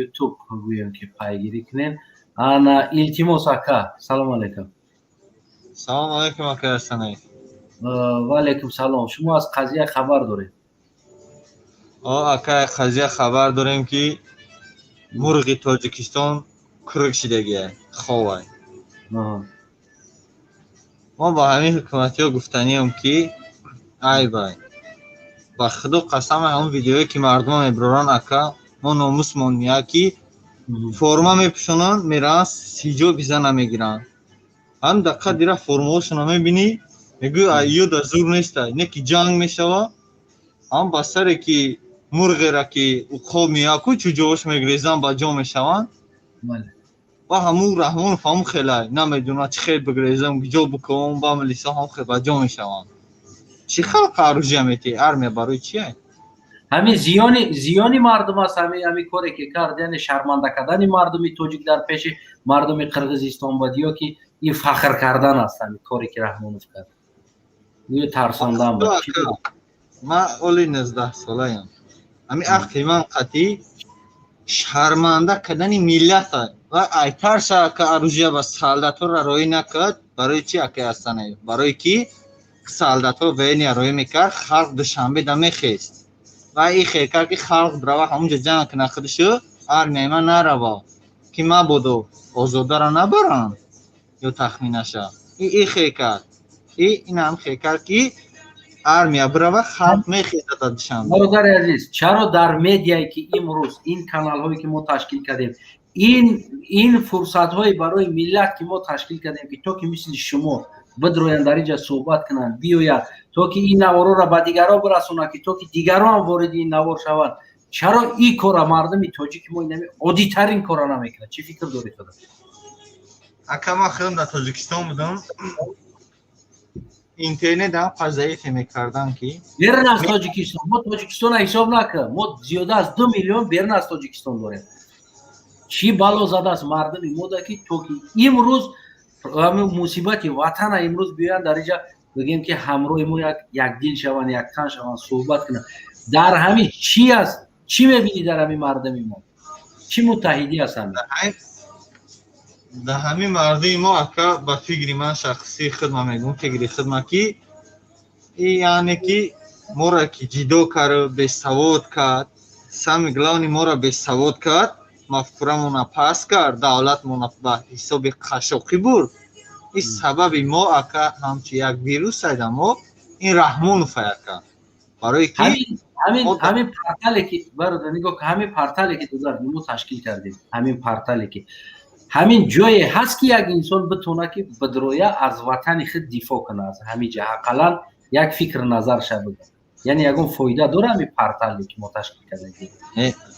Ютуб гӯем ки пайгирӣ кунед. Ана, илтимос, ака, салом алейкум. Салом алейкум, ака Арсанаев. Ва алейкум салом. Шумо аз қазия хабар доред? О, ака, қазия хабар дорем, ки мурғи Тоҷикистон курк шидагия, ховай. Мо ба ҳамин ҳукуматиҳо гуфтанием, ки айбай, ба худо қасам, ҳамон видеое ки мардума мебироранд, ака, мо номусмон меяд, ки форма мепӯшонанд, мераванд, ҳиҷоби зана мегиранд. Ҳам дақиқа дира формаҳошона мебинӣ, мегӯӣ, ё да зур нестай, не ки ҷанг мешава. Ҳам ба саре ки мурғера ки уқоб меяку, чӯҷоҳош мегрезанд, ба ҷо мешаванд. Ва ҳамун Раҳмонов ҳамун хелай намедонад чӣ хел бигрезам, ҷо бикунам, ба милиса ҳам хел ба ҷо мешаванд. Чӣ халқ оружие метиҳ? Армия барои чие? Ҳамин зиёни мардум аст, ҳамин коре ки кард, яъне шарманда кардани мардуми тоҷик дар пеши мардуми Қирғизистон буд ё ки ин фахр кардан аст, ҳамин коре ки Раҳмонов кард, ё тарсондан буд? Ман оли 19 солаям. Ҳамин ақли ман қатъӣ. Шарманда кардани миллат ва айтарша ака, оружия ба солдатҳоро роӣ накард. Барои чи, акай Астанаев? Барои ки солдатҳо военный роӣ мекард, халқ Душанбе да мехест. Ва и хел кард, ки халқ бирава ҳамунҷо ҷанг кунад худшу, армияи ман нарава, ки мабодо озодаро набаранд ё тахминаша. И хел кард, и инам хел кард, ки армия бирава, халқ мехезад дар Душанбе. Бародари азиз, чаро дар медиае, ки имрӯз ин каналҳое, ки мо ташкил кардем, ин фурсатҳое барои миллат, ки мо ташкил кардем, ки то ки мисли шумо бидроянд, дар инҷа суҳбат кунанд, биёяд, то ки ин наворҳоро ба дигарон бирасонанд, ки то ки дигарон ҳам вориди ин навор шаванд, чаро ин кора мардуми тоҷики мо инами оддитарин кора намекунад? Чӣ фикр дорӣ худо? Ака, ман худам дар Тоҷикистон будам, интернет ҳам заифе мекардан, ки Берун аз Тоҷикистон, мо Тоҷикистона ҳисоб накун, мо зиёда аз 2 миллион берун аз Тоҷикистон дорем. Чӣ бало задааст мардуми мода, ки то ки имрӯз мусибати ватана имрӯз биёянд дар инҷа, бигем, ки ҳамроҳи мо якдил шаванд, яктан шаванд, суҳбат кунанд? Дар ҳамин чӣ аст? Чӣ мебинӣ дар ҳамин мардуми мо? Чӣ муттаҳидӣ аст ҳамин? Дар ҳамин мардуми мо, ака, ба фикри ман, шахсии худма мегӯм, фикри худма, ки и яъне ки моро ки ҷидо кард, бесавод кард, самый главный моро бесавод кард, мафкурамона паст кард, давлатмона ба ҳисоби қашоқӣ бурд. Ин сабаби мо, ака, ҳамчун як вирус айда мо ин Раҳмонов, ака, барои ки Ҳамин портале ки, бародар, нигоҳ, ҳамин портале ки дудар мо ташкил кардем, ҳамин портале ки ҳамин ҷое ҳаст, ки як инсон битона, ки бидроя, аз ватани худ дифоъ кунад, аз ҳамин ҷа ақаллан як фикр назар ша бигӯ, яъне ягон фоида дора ҳамин портале, ки мо ташкил кардем?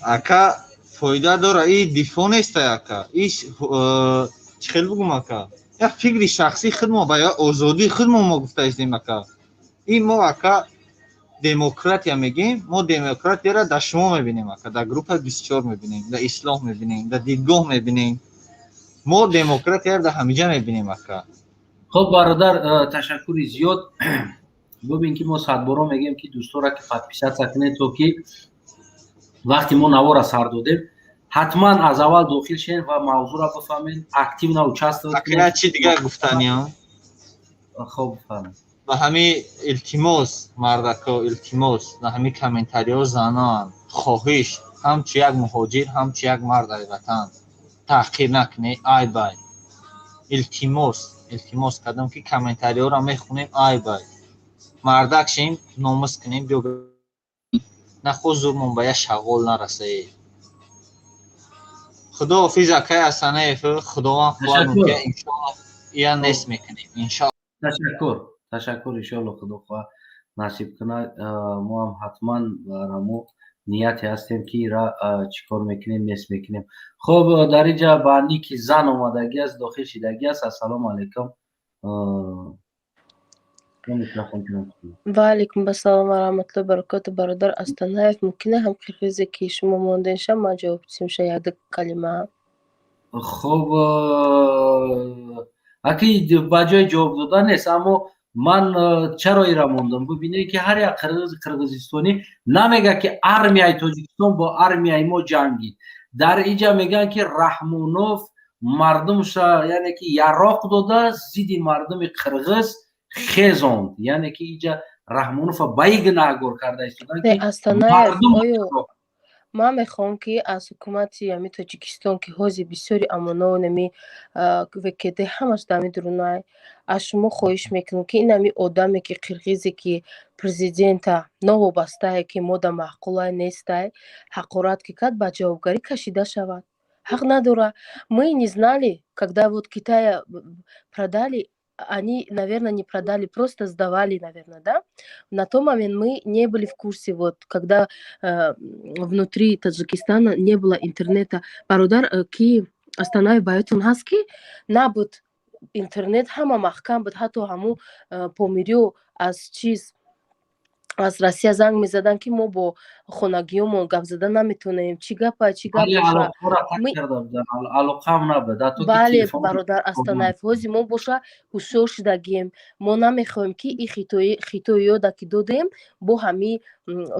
Ака, фоида дора. И дифоъ неста, ака, и чӣ хел бугум, ака, як фикри шахсии худмо ба озодии худмо мо гуфта истем, ака. И мо, ака, демократия мегӯем, мо демократияро дар шумо мебинем, ака, дар группаи 24 мебинем, дар Ислоҳ мебинем, дар Дидгоҳ мебинем. Мо демократияро дар ҳамиҷа мебинем, ака. Хуб, бародар, ташаккури зиёд. Бубин, ки мо садборо мегӯем, ки дӯстора ки подписаться кунед, то ки вақте мо навора сар додем, ҳатман аз аввал дохил шавед ва мавзӯъро бифаҳмед, активно участвовать кунед. Чи дигар гуфтаниам? Хоб, бифармед. Ба ҳамин илтимос, мардако, илтимос, ба ҳамин комментариҳо заноан хоҳиш, ҳамчу як муҳоҷир, ҳамчу як мард ай ватан таҳқир накунед, айбай. Илтимос, илтимос кардам, ки комментариҳоро мехонем, айбай. Мардак шем, номус кунем, биё нахо зурмон ба як шағол нарасае. Худоҳофиз, акай Асанаев, Худованд хоҳад, мумкин, иншоалло, ия нест мекунем, иншоалло. Ташаккур, ташаккур. Иншоалло, Худо хоҳад, насиб кунад, мо ҳам ҳатман бар ҳамо нияте ҳастем, ки ира чӣ кор мекунем, нест мекунем. Хуб, дар инҷа ба ники зан омадагӣ аст, дохил шидагӣ аст. Ассалому алайкум. Ва алайкум ассалом ва раҳматуллоҳи баракоту. Бародар Астанаев, мумкина ҳам қирғизе, ки шумо монденша, ман ҷавоб тисимша як калима? Хуб, аки, ба ҷои ҷавоб додан нест, аммо ман чаро ира мондам? Бубинед, ки ҳар як қирғиз, қирғизистонӣ намега, ки армияи Тоҷикистон бо армияи мо ҷангид. Дар инҷа мегӯянд, ки Раҳмонов мардумша, яъне ки яроқ дода, зидди мардуми қирғиз хезонд, яъне ки инҷа Раҳмонова ба и гунаҳгор карда истодан. Ман мехоҳам, ки аз ҳукумати ами Тоҷикистон, ки ҳозир бисёри амонони ВКД ҳамаш дами дурунай, аз шумо хоҳиш мекунам, ки ин ами одаме, ки қирғизе, ки президента новобастае, ки мода маъқулай нестай, ҳақорат ки кард, ба ҷавобгарӣ кашида шавад. Ҳақ надора. Мы не знали, когда вот Китая продали, они, наверное, не продали, просто сдавали, наверное, да? На тот момент мы не были в курсе, вот, когда внутри Таджикистана не было интернета. Бародар, ки Астанаи баётон ҳаст, ки набуд интернет, ҳама маҳкам буд, ҳатто ҳамун Помириё аз чиз. Аз Россия занг мезаданд, ки мо бо хонагиёмон гап зада наметавонем. Чӣ гапа, чӣ гап? Бале, бародар Астанаев, ҳози мо боша ҳушёр шудагием. Мо намехоҳем, ки и хитоиёда ки додем, бо ҳами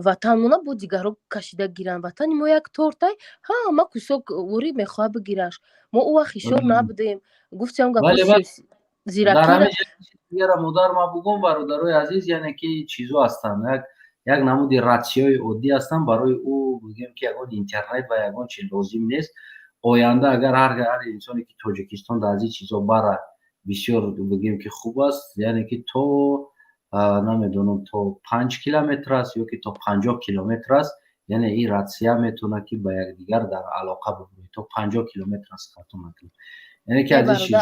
ватанмона бо дигарҳо кашида гиранд. Ватани мо як тортай, ҳама кусок ворӣ мехоҳад бигираш. Мо ӯ вақт ҳушёр набудем, гуфтем гапо зиракира. Модар, ма бугум, бародарои азиз, яъне ки чизо ҳастанд, як намуди ратсияҳои оддӣ ҳастанд. Барои ӯ бигӯем, ки ягон интернет ва ягон чи лозим нест. Оянда агар ҳар инсоне ки Тоҷикистон аз ин чизо бара, бисёр бигӯем ки хуб аст. Яъне ки то намедонам, то 5 километр аст ё ки то 50 километр аст, яъне ин ратсия метавонад, ки ба якдигар дар алоқа бибуред. То 50 километр аст, хато накунам. Яъне ки аз ин чизо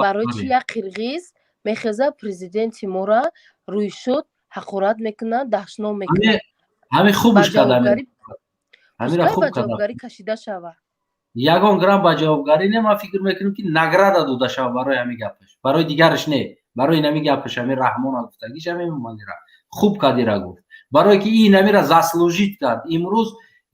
Барои чи як қирғиз мехеза, президенти мора рӯйшуд ҳақорат мекунад, даҳшном мекунад? Ҳамин хубш кардам. Ҳамира хуб ба ҷавобгарӣ кашида шава. Ягон грамм ба ҷавобгарӣ не. Ман фикр мекунам, ки награда дода шава барои ҳамин гапаш, барои дигараш не, барои инами гапаш. Ҳамин Раҳмона гуфтагиш, ҳамин Эмомалира хуб кадира гуфт, барое ки инамира заслужить кард.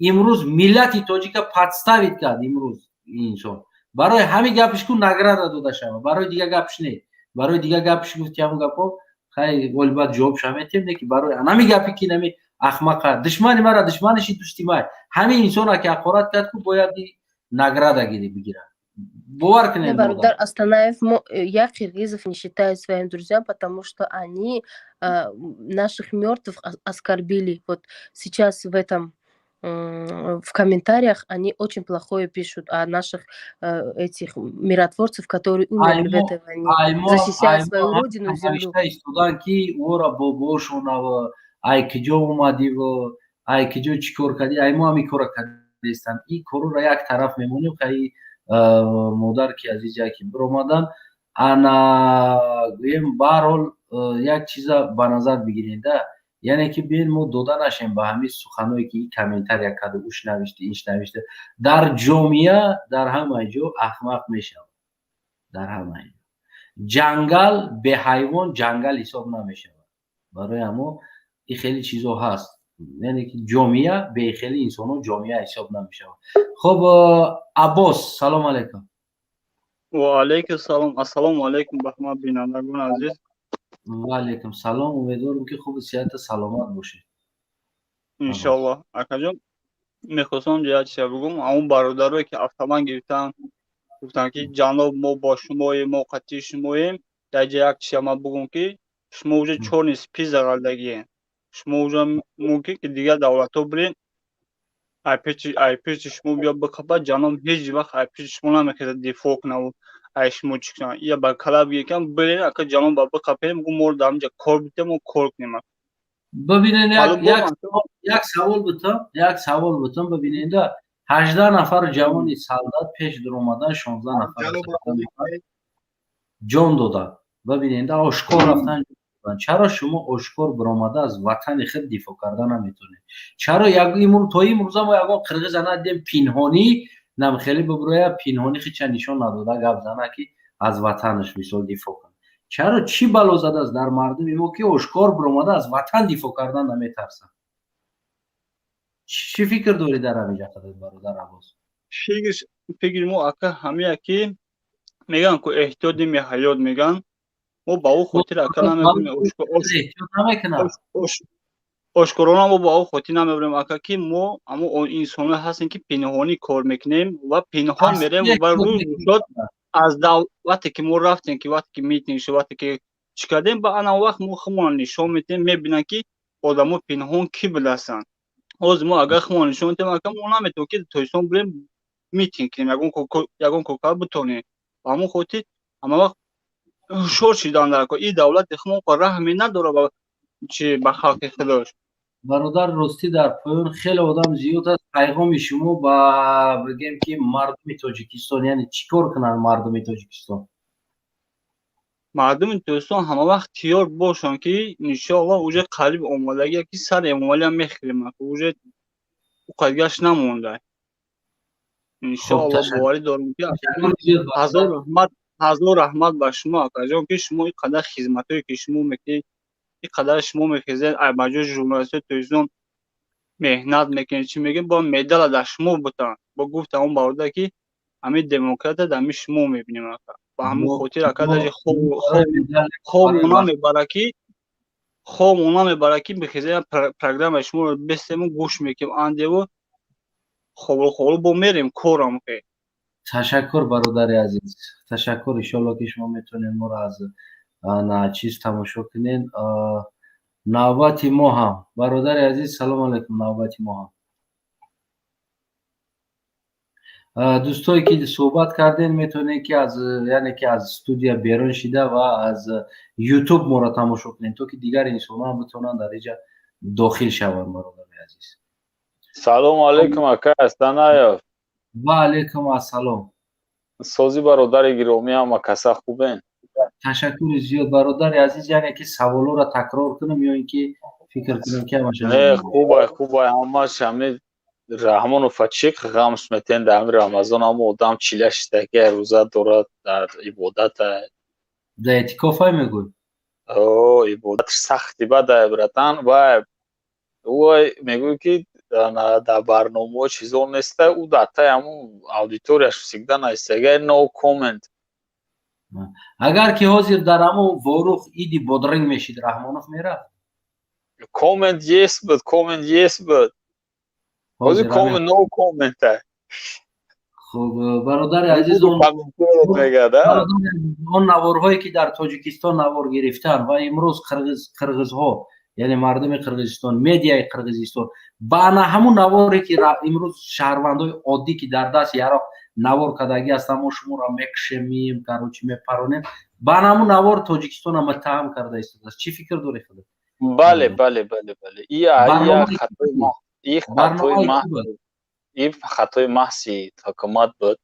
Имрӯз миллати тоҷика подставить кард имрӯз инсон. Барои ҳамин гапаш ку награда дода шава, барои дигар гапаш не. Барои дигар гапаш гуфти, ҳамон гапҳо хай, волибад ҷавобша метем, не ки барои анами гапи ки нами ахмақа, душмани мара душманиши дӯсти май, ҳамин инсона ки ҳақорат кард ку, бояд награда гири бигирад, бовар кунед. Бародар Астанаев, я киргизов не считаю своим друзьям, потому что они наших мертвых оскорбили. Вот сейчас в этом в комментариях они очень плохое пишут о наших этих миротворцев, которые умерли в этой войне, защищая свою родину, землю. Истодан ки ора бобошонав, ай киҷо омадив, ай киҷо чӣ кор кардӣ, ай мо ҳами кора кардестанд. Ин корро як тараф мемонем. Хай, модар ки азиз, яки биромадан, ана гӯем, баҳрҳол як чиза ба назар бигирем да. Яъне ки биен, мо дода нашем ба ҳамин суханое, ки ин комментария карда, уш навишта, иш навишта. Дар ҷомеа, дар ҳамаи ҷо ахмақ мешавад, дар ҳамаи ҷо. Ҷангал беҳайвон ҷангал ҳисоб намешавад. Барои ҳамо ин хеле чизо ҳаст, яъне ки ҷомеа бехели инсонҳо ҷомеа ҳисоб намешавад. Хуб, Аббос, салом алайкум. Ва алайкум салом. Ассалому алайкум ба ҳама бинандагони азиз. Ва алайкум салом. Умедворам, ки хуби сиҳату саломат бошед. Иншоаллоҳ, акаҷон. Мехостам як чиза бигӯм. Ҳамон бародарое ки автомат гирифтанд, гуфтанд, ки ҷаноб, мо бо шумоем, мо қатъи шумоем. Дар ҷа як чиза ман бигӯм, ки шумо уже чёрный список ғалдагиен. Шумо уже мумкин ки дигар давлатҳо бирен, ай пеши шумо биё биқапад. Ҷаноб ҳеҷ вақт ай пеши шумо намехезад, дифоъ кунаву ай шумо чӣ кунад. Я ба кала бигекам, бирен, ака ҷаноб ба биқапем, гу моро дар ҳамҷа кор битем, мо кор кунем. Бибинед, як савол бутам, як савол бутам. Бибинеда, 18 нафар ҷавони солдат пеш дуромадан, 16 нафар ҷон доданд. Бибинеда, ошкор рафтан. Чаро шумо ошкор биромада аз ватани худ дифоъ карда наметавонед? Чаро то имрӯза мо ягон қирғиза надидем, пинҳонӣ намхеле бибироя, пинҳонӣ хича нишон надода гап зана, ки аз ватанаш мисол дифоъ кунад? Чаро, чӣ бало задааст дар мардуми мо, ки ошкор биромада аз ватан дифоъ кардан наметарсанд? Чӣ фикр дорӣ дар ҳамин ҷа, бародар Аббос? Фикри мо, ака, ҳамия ки мегӯянд ку, эҳтиёти меҳаёт мегӯянд. Мо ба ӯ хотир, ака, намебурем. Ошкорона мо ба ӯ хотир намебурем, ака, ки мо ҳамо инсоное ҳастем, ки пинҳонӣ кор мекунем ва пинҳон мерем. Ва рӯз шуд аз вақте ки мо рафтем, ки вақте ки митинг шуд, вақте ки чӣ кардем, ба ана вақт мо худмонро нишон медиҳем, мебинанд, ки одамо пинҳон кӣ будастанд. Ҳозир мо агар худмонро нишон медиҳем, ака, мо наметавонем, ки Тоҷикистон бирем, митинг кунем, ягон кор битонем. Ба ҳамон хотир ҳама вақт ҳушёр шидан дар кор. Ин давлати худмон раҳме надорад ба чи, ба халқи худош. Бародар, ростӣ, дар поён хеле одам зиёд аст. Пайғоми шумо ба, бигем ки, мардуми Тоҷикистон, яъне чӣ кор кунанд мардуми Тоҷикистон? Мардуми Тоҷикистон ҳама вақт тиёр бошанд, ки иншоаллоҳ уже қариб омодагия, ки сари Эмомалиам мехӯрем, уже уқадгаш намонда, иншоаллоҳ. Боварӣ дорем, ки ҳазор раҳмат, ҳазор раҳмат ба шумо, акаҷон, ки шумо ин қадар хизматҳое ки шумо мекунед. Ин қадар шумо мехезед, ай ба ҷои журналистои Тоҷикистон меҳнат мекунед, чӣ мегӯед, бо медала дар шумо бутанд. Бо гуфт ҳамон бародар, ки ҳамин демократия дар ҳамин шумо мебинем, ака. Ба ҳамон хотир, ака, даже хобмо намебара, ки хобмо намебара, ки бихезем, программаи шуморо бестему гӯш мекунем, андеву хобол хобол бо мерем корам ке. Ташаккур, бародари азиз, ташаккур. Иншолло, ки шумо метавонед моро аз на чиз тамошо кунед. Навбати мо ҳам, бародари азиз, салому алайкум. Навбати мо ҳам, дӯстое ки суҳбат кардем, метавонед, ки аз, яъне ки аз студия берун шида ва аз Ютуб моро тамошо кунед, то ки дигар инсонҳо ҳам битавонанд дар инҷа дохил шаванд, бародари азиз. Салому алайкум, ака Астанаев. Ва алайкум ассалом. Сози, бародари гиромӣ, ҳама каса хубен? Ташаккури зиёд, бародари азиз. Яъне ки саволҳоро такрор кунам ё ин ки фикр кунам, ки ҳамаша? Не, хубай, хубай ҳамаш. Ҳами Раҳмонова чӣ ғамш метен дар ҳами Рамазон? Ҳамо одам чила шидаги, рӯза дорад, дар ибодата. Дар эътикофай мегӯй? О, ибодатш сахти бадай, братан. Вай ӯ мегӯй, ки дар барномаҳо чизо неста, ӯ дар таи ҳамун аудиторияш всегда наистага, no comment. Агар ки ҳозир дар ҳамон Ворух иди бодринг мешид, Раҳмонов мерафт? Comment yes буд, comment yes буд. Ҳозир comment no comment. Хуб, бародари азиз, он наворҳое ки дар Тоҷикистон навор гирифтанд ва имрӯз қирғизҳо, яъне мардуми Қирғизистон, медиаи Қирғизистон ба ана ҳамун наворе, ки имрӯз шаҳрвандои оддӣ, ки дар даст яроқ навор кардагӣ ҳастанд, мо шуморо мекушем, мием, короче, мепаронем, ба ана ҳамун навор Тоҷикистона муттаҳам карда истодааст. Чӣ фикр дорӣ худат? Бале, бале, бале, бале, и хатои маҳзи ҳукумат буд.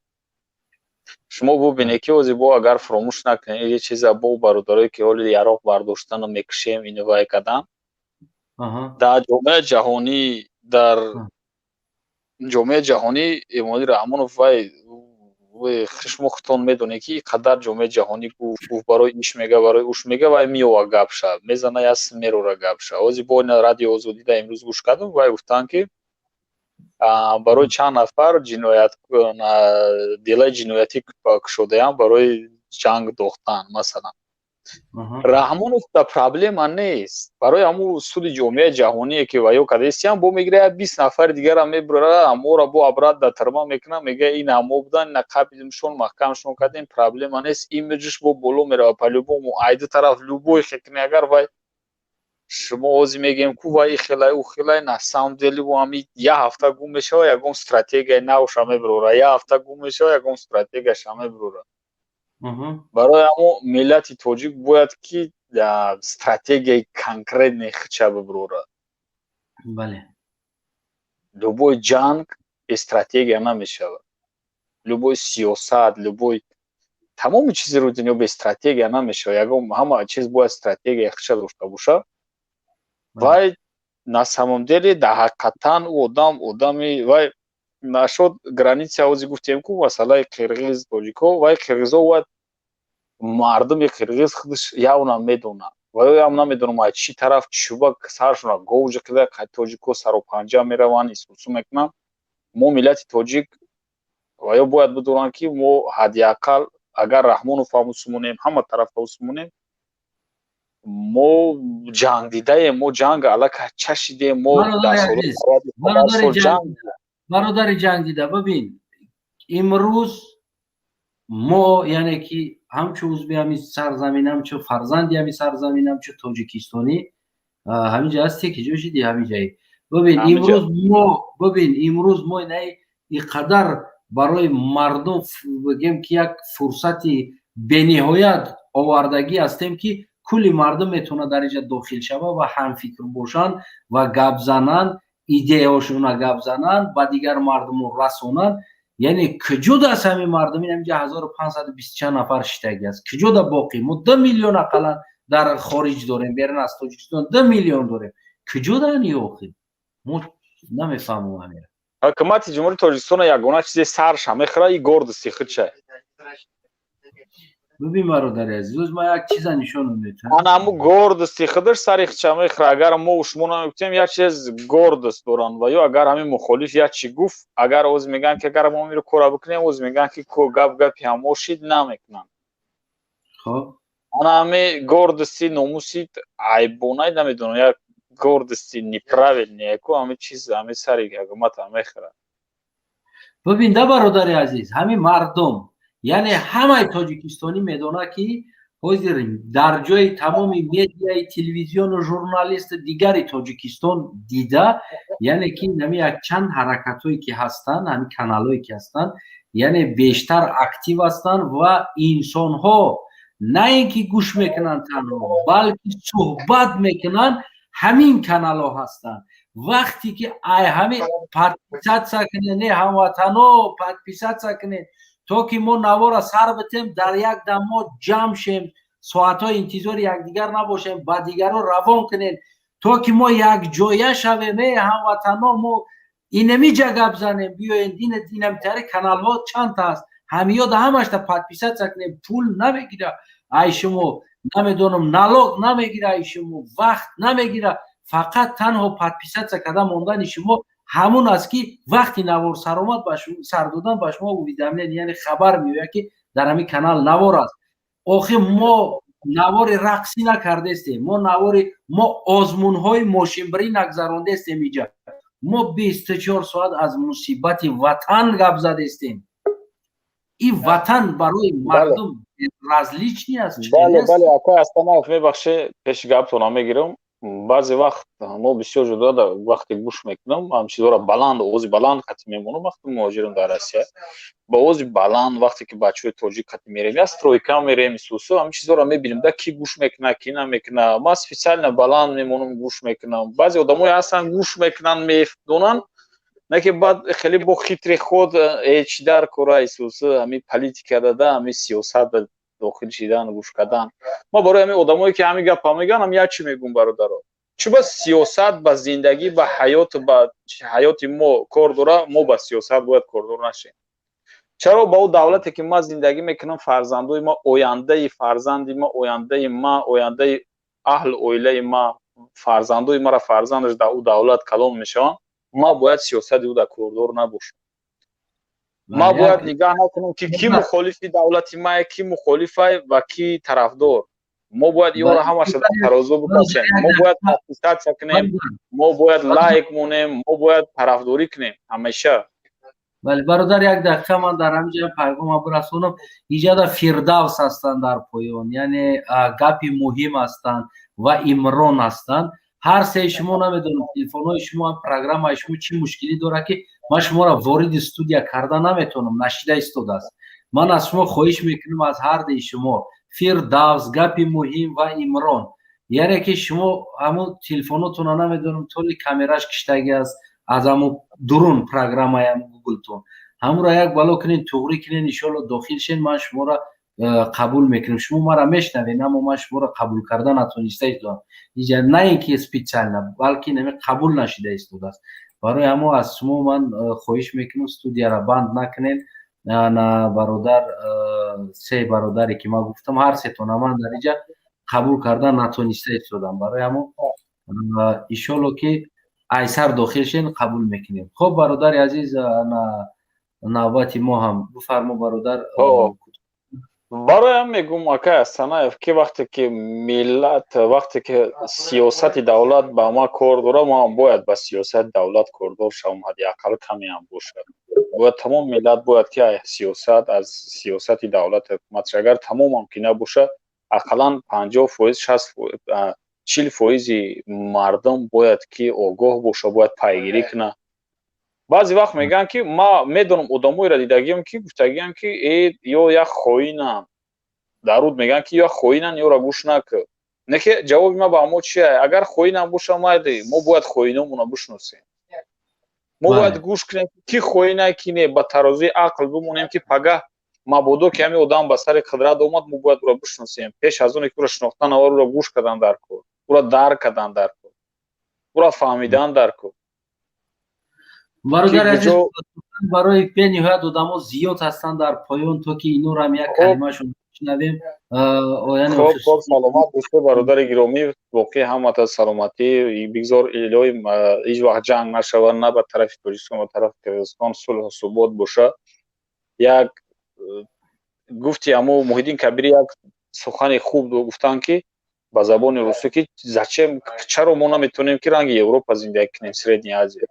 Шумо бубинед, ки ҳозир бо агар фуромӯш накунед ин чиза, бо бародарое ки ҳоли яроқ бардоштану мекушем, ину вай кардан дар ҷомеаи ҷаҳонӣ, дар ҷомеаи ҷаҳонӣ Эмомалӣ Раҳмонов, вай шумо худтон медонед, ки қадар ҷомеаи ҷаҳонӣ гуфт, барои иш мега, барои уш мега, вай меова, гапша мезана, яс мерора гапша. Ҳозир бо Радио Озодӣ да имрӯз гӯш кардам, вай гуфтанд, ки барои чанд нафар ҷиноят делаи ҷиноятӣ кушодаям барои ҷанг дохтан, масалан. Раҳмонов да проблема нест. Барои ҳамун суди ҷомеаи ҷаҳоние, ки ваё кардастиям, бо мегира, як 20 нафари дигара мебурара, ҳаморо бо обрат да тирма мекунам, мега, ин ҳамо будан, ина қабилшон маҳкамшон кардем, проблема нест. Имиджш бо боло мерава по-любому. Айду тараф любой хекни, агар вай шумо ҳозир мегӯем, ку вай хелай, ӯ хелай, на самом деле ӯ ҳами як ҳафта гум мешава, ягон стратегияи навша мебурора, як ҳафта гум мешава, ягон стратегияша мебурора. Барои ҳамо миллати тоҷик бояд ки стратегияи конкретный хича бибурора. Бале. Любой ҷанг бе стратегия намешавад, любой сиёсат, любой тамоми чизи рӯи дунё бе стратегия намешавад. Ягон ҳама чиз бояд стратегияи хича дошта бошад. Вай на самом деле, дар ҳақиқатан ӯ одам одами вай нашод. Граница ҳозир гуфтем ку, масъалаи қирғиз тоҷико, вай қирғизо бояд, мардуми қирғиз худаш явна медонад, ваёям намедонам аз чӣ тараф чӯба саршона говҷи қида, тоҷико саропанҷа мераванд, исусу мекунанд. Мо миллати тоҷик ваё бояд бидонанд, ки мо ҳадди ақал агар Раҳмонов ҳам усумонем, ҳама тарафа усумонем, мо ҷангдидаем, мо ҷанг аллакай чашидем, мо Бародари ҷангдида, бибин, имрӯз мо, яъне ки ҳамчун узви ҳамин сарзамин, ҳамчун фарзанди ҳамин сарзамин, ҳамчун тоҷикистонӣ, ҳаминҷа ҳасте ки ҷо шиди ҳаминҷаи, бибин, имрӯз мо, бибин, имрӯз мо инаи иқадар барои мардум бигем, ки як фурсати бениҳоят овардагӣ ҳастем, ки кулли мардум метавонад дар инҷа дохил шавад ва ҳамфикр бошанд ва гап зананд, идеяҳошона гап зананд, ба дигар мардумон расонанд. Яъне куҷода аст ҳамин мардум? Ин ҳаминҷа 1520 чанд нафар шиштагӣ аст, куҷода боқӣ? Мо 2 миллион ақаллан дар хориҷ дорем, берун аз Тоҷикистон 2 миллион дорем. Куҷодаанд ё охир? Мо намефаҳмем ҳамира. Ҳукумати Ҷумҳурии Тоҷикистона ягона чизе сарша мехӯра и гордости худша. Бибин, бародари азиз, ман як чиза нишон метиҳам. Ана ҳаму гордости худаш сари хича мехӯра. Агар мо шумо намегуфтем, як чиз гордость доранд ва ё агар ҳамин мухолиф як чи гуфт, агар оз мегӯянд, ки агар мо миро кора бикунем, оз мегӯянд, ки гап гапи ҳамо шид, намекунанд. Хоб. Ана ҳами гордости, номуси айбонай, намедонам, як гордости неправильный яку ҳами чиз ҳами сари ҳукумата мехӯрад. Бибин да, бародари азиз, ҳамин мардум, яъне ҳамаи тоҷикистонӣ медонад, ки ҳозир дар ҷои тамоми медиаи телевизиону журналисти дигари Тоҷикистон дида, яъне ки ҳами якчанд ҳаракатҳое ки ҳастанд, ҳамин каналҳое ки ҳастанд, яъне бештар актив ҳастанд ва инсонҳо на ин ки гӯш мекунанд танҳо, балки суҳбат мекунанд, ҳамин каналҳо ҳастанд. Вақте ки ай ҳамин подписаться кунед, не, ҳамватано, подписаться кунед, то ки мо навора сар битем, дар як дам мо ҷамъ шем, соатҳои интизори якдигар набошем, ба дигарро равон кунем, то ки мо якҷоя шавем. Э, ҳамватано, мо инамиҷа гап занем, биёен, инамитари каналҳо чандта аст, ҳамиёда ҳамашта подписаться кунем. Пул намегира ай шумо, намедонам, налог намегира ай шумо, вақт намегира, фақат танҳо подписаться карда мондани шумо ҳамун аст, ки вақти навор саромад, сар додан ба шумо уведомление, яъне хабар меояд, ки дар ҳамин канал навор аст. Охир мо навори рақсӣ накардестем, мо навори мо озмунҳои мошинбирӣ нагзарондестем. Иҷа мо 24 соат аз мусибати ватан гап задестем. Ин ватан барои мардум различный аст. Бале, акай Астанаев, мебахше, пеши гаптона мегирам. Баъзе вақт мо бисёр ҷудо вақте гӯш мекунам ҳам чизҳоро баланд, овози баланд қатӣ мемонам. Вақте муҳоҷирам дар Россия, ба овози баланд, вақте ки бачаҳои тоҷик қатӣ мерем, я стройка мерем, исусу ҳамин чизҳоро мебинем да, ки гӯш мекунад, ки намекунад. Ман специально баланд мемонам, гӯш мекунам. Баъзе одамое ҳастанд, гӯш мекунанд, медонанд, не ки баъд хеле бо хитри худ чӣ дар кора, исусу ҳамин политика дада, ҳамин сиёсат дохил шидан, гӯш кардан. Ма барои ҳамин одамое, ки ҳамин гапа мегӯянд, ҳам як чӣ мегӯм: бародаро, чӣ ба сиёсат, ба зиндагӣ, ба ҳаёти мо кор дора, мо ба сиёсат бояд кордор нашем? Чаро ба ӯ давлате, ки ман зиндагӣ мекунам, фарзандои ма, ояндаи фарзанди ма, ояндаи ма, ояндаи аҳл оилаи ма, фарзандои мара, фарзандаш дар ӯ давлат калон мешаванд, ман бояд сиёсати ӯ дар кордор набошам? Ман бояд нигаҳ накунам, ки кӣ мухолифи давлати мае, кӣ мухолифай ва кӣ тарафдор? Мо бояд иёро ҳамаша дар тарозу бикашем. Мо бояд подписаться кунем, мо бояд лайк монем, мо бояд тарафдорӣ кунем ҳамеша. Бале, бародар, як дақиқа, ман дар ҳамин ҷо пайғома бирасонам. Иҷода Фирдавс ҳастанд дар поён, яъне гапи муҳим ҳастанд ва Имрон ҳастанд. Ҳар сеи шумо, намедонам, телефонҳои шумо, программаи шумо чӣ мушкилӣ дорад, ки ман шуморо вориди студия карда наметавонам, нашида истодааст. Ман аз шумо хоҳиш мекунам, аз ҳардуи шумо, Фирдавс, гапи муҳим ва Имрон, яъне ки шумо ҳамун телефонотонро, намедонам, толи камераш киштагӣ аст, аз ҳамун дурун программаи Гуглтон ҳамуро як бало кунед, туғрӣ кунед, иншоалло дохил шен, ман шуморо қабул мекунем. Шумо мара мешнавед, аммо ман шуморо қабул карда натониста истодам иҷа, на ин ки специально, балки нами қабул нашида истодааст. Барои ҳамо аз шумо ман хоҳиш мекунам, студияро банд накунед. На, бародар, се бародаре, ки ман гуфтам, ҳар сетона ман дар инҷа қабул карда натониста истодам. Барои ҳамо иншоалло, ки айсар дохил шен, қабул мекунем. Хуб, бародари азиз, навбати мо ҳам, бифармо, бародар. Бароям мегӯм, акай Астанаев, ки вақте ки миллат, вақте ки сиёсати давлат ба ма кор дора, мо бояд ба сиёсати давлат кордор шавам, ҳадди ақал камеам бошад. Бояд тамом миллат бояд ки сиёсат, аз сиёсати давлат, ҳукуматш, агар тамомам ки набошад, ақаллан 50%, 60, 40 фоизи мардум бояд ки огоҳ боша, бояд пайгирӣ кунад. Баъзе вақт мегӯянд, ки ма медонам, одамоеро дидагиам, ки гуфтагиам, ки э, ё як хоинам даруд, мегӯянд, ки ё хоинан, ёро гӯш накӯ. Не ки ҷавоби ма ба мо чия? Агар хоинам боша, майли, мо бояд хоиномона бишносем, мо бояд гӯш кунем, ки хоинай, ки не, ба тарозуи ақл бимонем, ки пагаҳ мабодо ки ҳамин одам ба сари қудрат омад, мо бояд ӯро бишносем. Пеш аз оне ки ӯро шинохтан, аввал ӯро гӯш кардан дар кор, ӯро дарк кардан дар кор, ӯро фаҳмидан дар кор. Бародари азиз. Барои бениҳоят одамо зиёд ҳастанд дар поён, то ки инорам як калимашон шунавем. Хоб, хоб, саломат бошед, бародари гиромӣ. Воқеъ ҳамата саломатӣ бигзор. Илоҳи, ҳеҷ вақт ҷанг нашавад, на ба тарафи Тоҷикистон, ба тарафи Қирғизистон, сулҳу субот боша. Як гуфти амо Муҳиддин Кабири як сухани хуб гуфтанд, ки ба забони русӣ, ки зачем, чаро мо наметавонем, ки ранги Европа зиндагӣ кунем, Средняя Азия.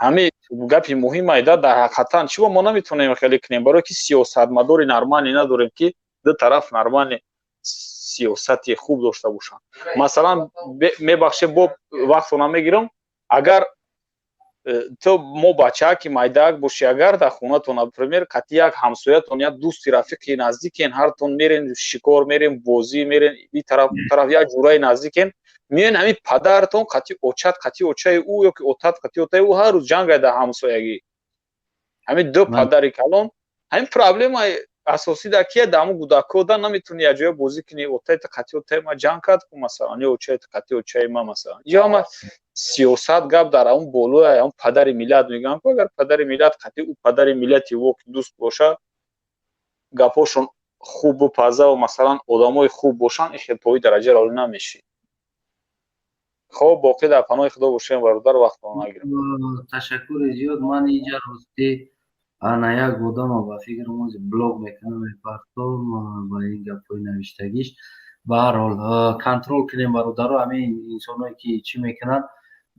Ҳамин гапи муҳим айда. Дар ҳақиқатан чиба мо наметавонем хеле кунем? Барое ки сиёсатмадори нормалӣ надорем, ки ду тараф нормалӣ сиёсати хуб дошта бошанд. Масалан, мебахше, бо вақтро намегирам, агар то мо бачааки майдаак бошӣ, агар дар хонатон, например, қати як ҳамсоятон, як дӯсти рафиқи наздикен, ҳартон мерен шикор, мерен бозӣ, мерен и тараф тараф, як ҷураи наздикен, меоен, ҳамин падаратон қати очат, қати очаи ӯ ё ки отат қати отаи ӯ ҳар рӯз ҷангай дар ҳамсоягӣ, ҳамин ду падари калон. Ҳамин проблемаи асосӣ дар кия? Дар ҳамун кӯдакҳо. Да наметавонӣ якҷоя бозӣ кунӣ. Отаи қати отаи ма ҷанг кард ку, масалан, ё очаи қати очаи ма, масалан. Ё ҳама сиёсат гап дар ҳамун болои ҳамун падари миллат мегӯям ку. Агар падари миллат қати ӯ падари миллати во ки дӯст боша, гапҳошон хуб бипазаву, масалан, одамои хуб бошанд, ин хел то дараҷа роли намешӣ. Хоб, боқӣ дар паноҳи Худо бошем, бародар, вақтро нагирам. Ташаккури зиёд. Ман инҷа рости ана як одама ба фикрам ози блок мекунам, мепартом ба ин гапҳои навиштагиш. Ба ҳар ҳол, контрол кунем, бародаро, ҳамин инсоное ки чӣ мекунанд.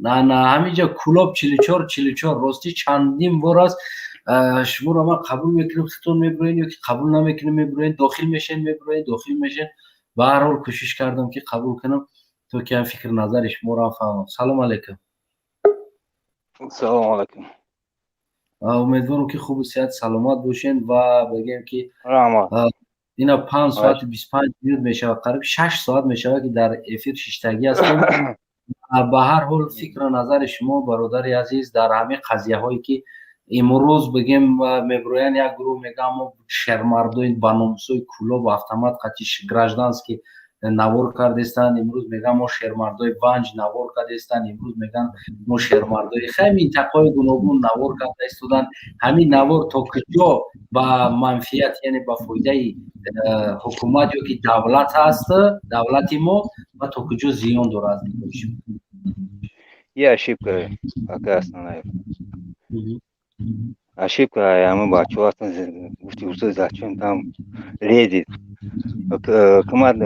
Ана ҳаминҷа Кулоб 44 44, ростӣ чандин бор аст шуморо ман қабул мекунем, хитон мебуроен ё ки қабул намекунем, мебуроен, дохил мешен, мебуроен, дохил мешен. Ба ҳар ҳол, кӯшиш кардам, ки қабул кунам, то ки ҳам фикр назари шуморо ҳам фаҳмам. Салом алейкум. Салому алайкум. Умедворам, ки хубу сиҳат саломат бошед ва бигем, ки ина 5 соату 25 минут мешавад, қариб 6 соат мешавад, ки дар эфир шиштагӣ ҳастем. Ба ҳар ҳол, фикру назари шумо, бародари азиз, дар ҳамин қазияҳое, ки имрӯз бигем мебироянд, як гурӯҳ мегӯям, мо шермардои баномусои Кулоб автомат қати гражданский навор кардестанд, имрӯз мегӯянд, мо шермардои Ванҷ навор кардестанд, имрӯз мегӯянд, мо шермардои хай минтақаҳои гуногун навор карда истоданд. Ҳамин навор то куҷо ба манфиат, яъне ба фоидаи ҳукумат ё ки давлат аст, давлати мо, ва то куҷо зиён дорад аз нигоҳи шумо? И ошибка, ака Астанаев. Ошибка, ҳамин бачаҳо ҳастанд, гуфти устод, зачем там лезет? Ҳукумат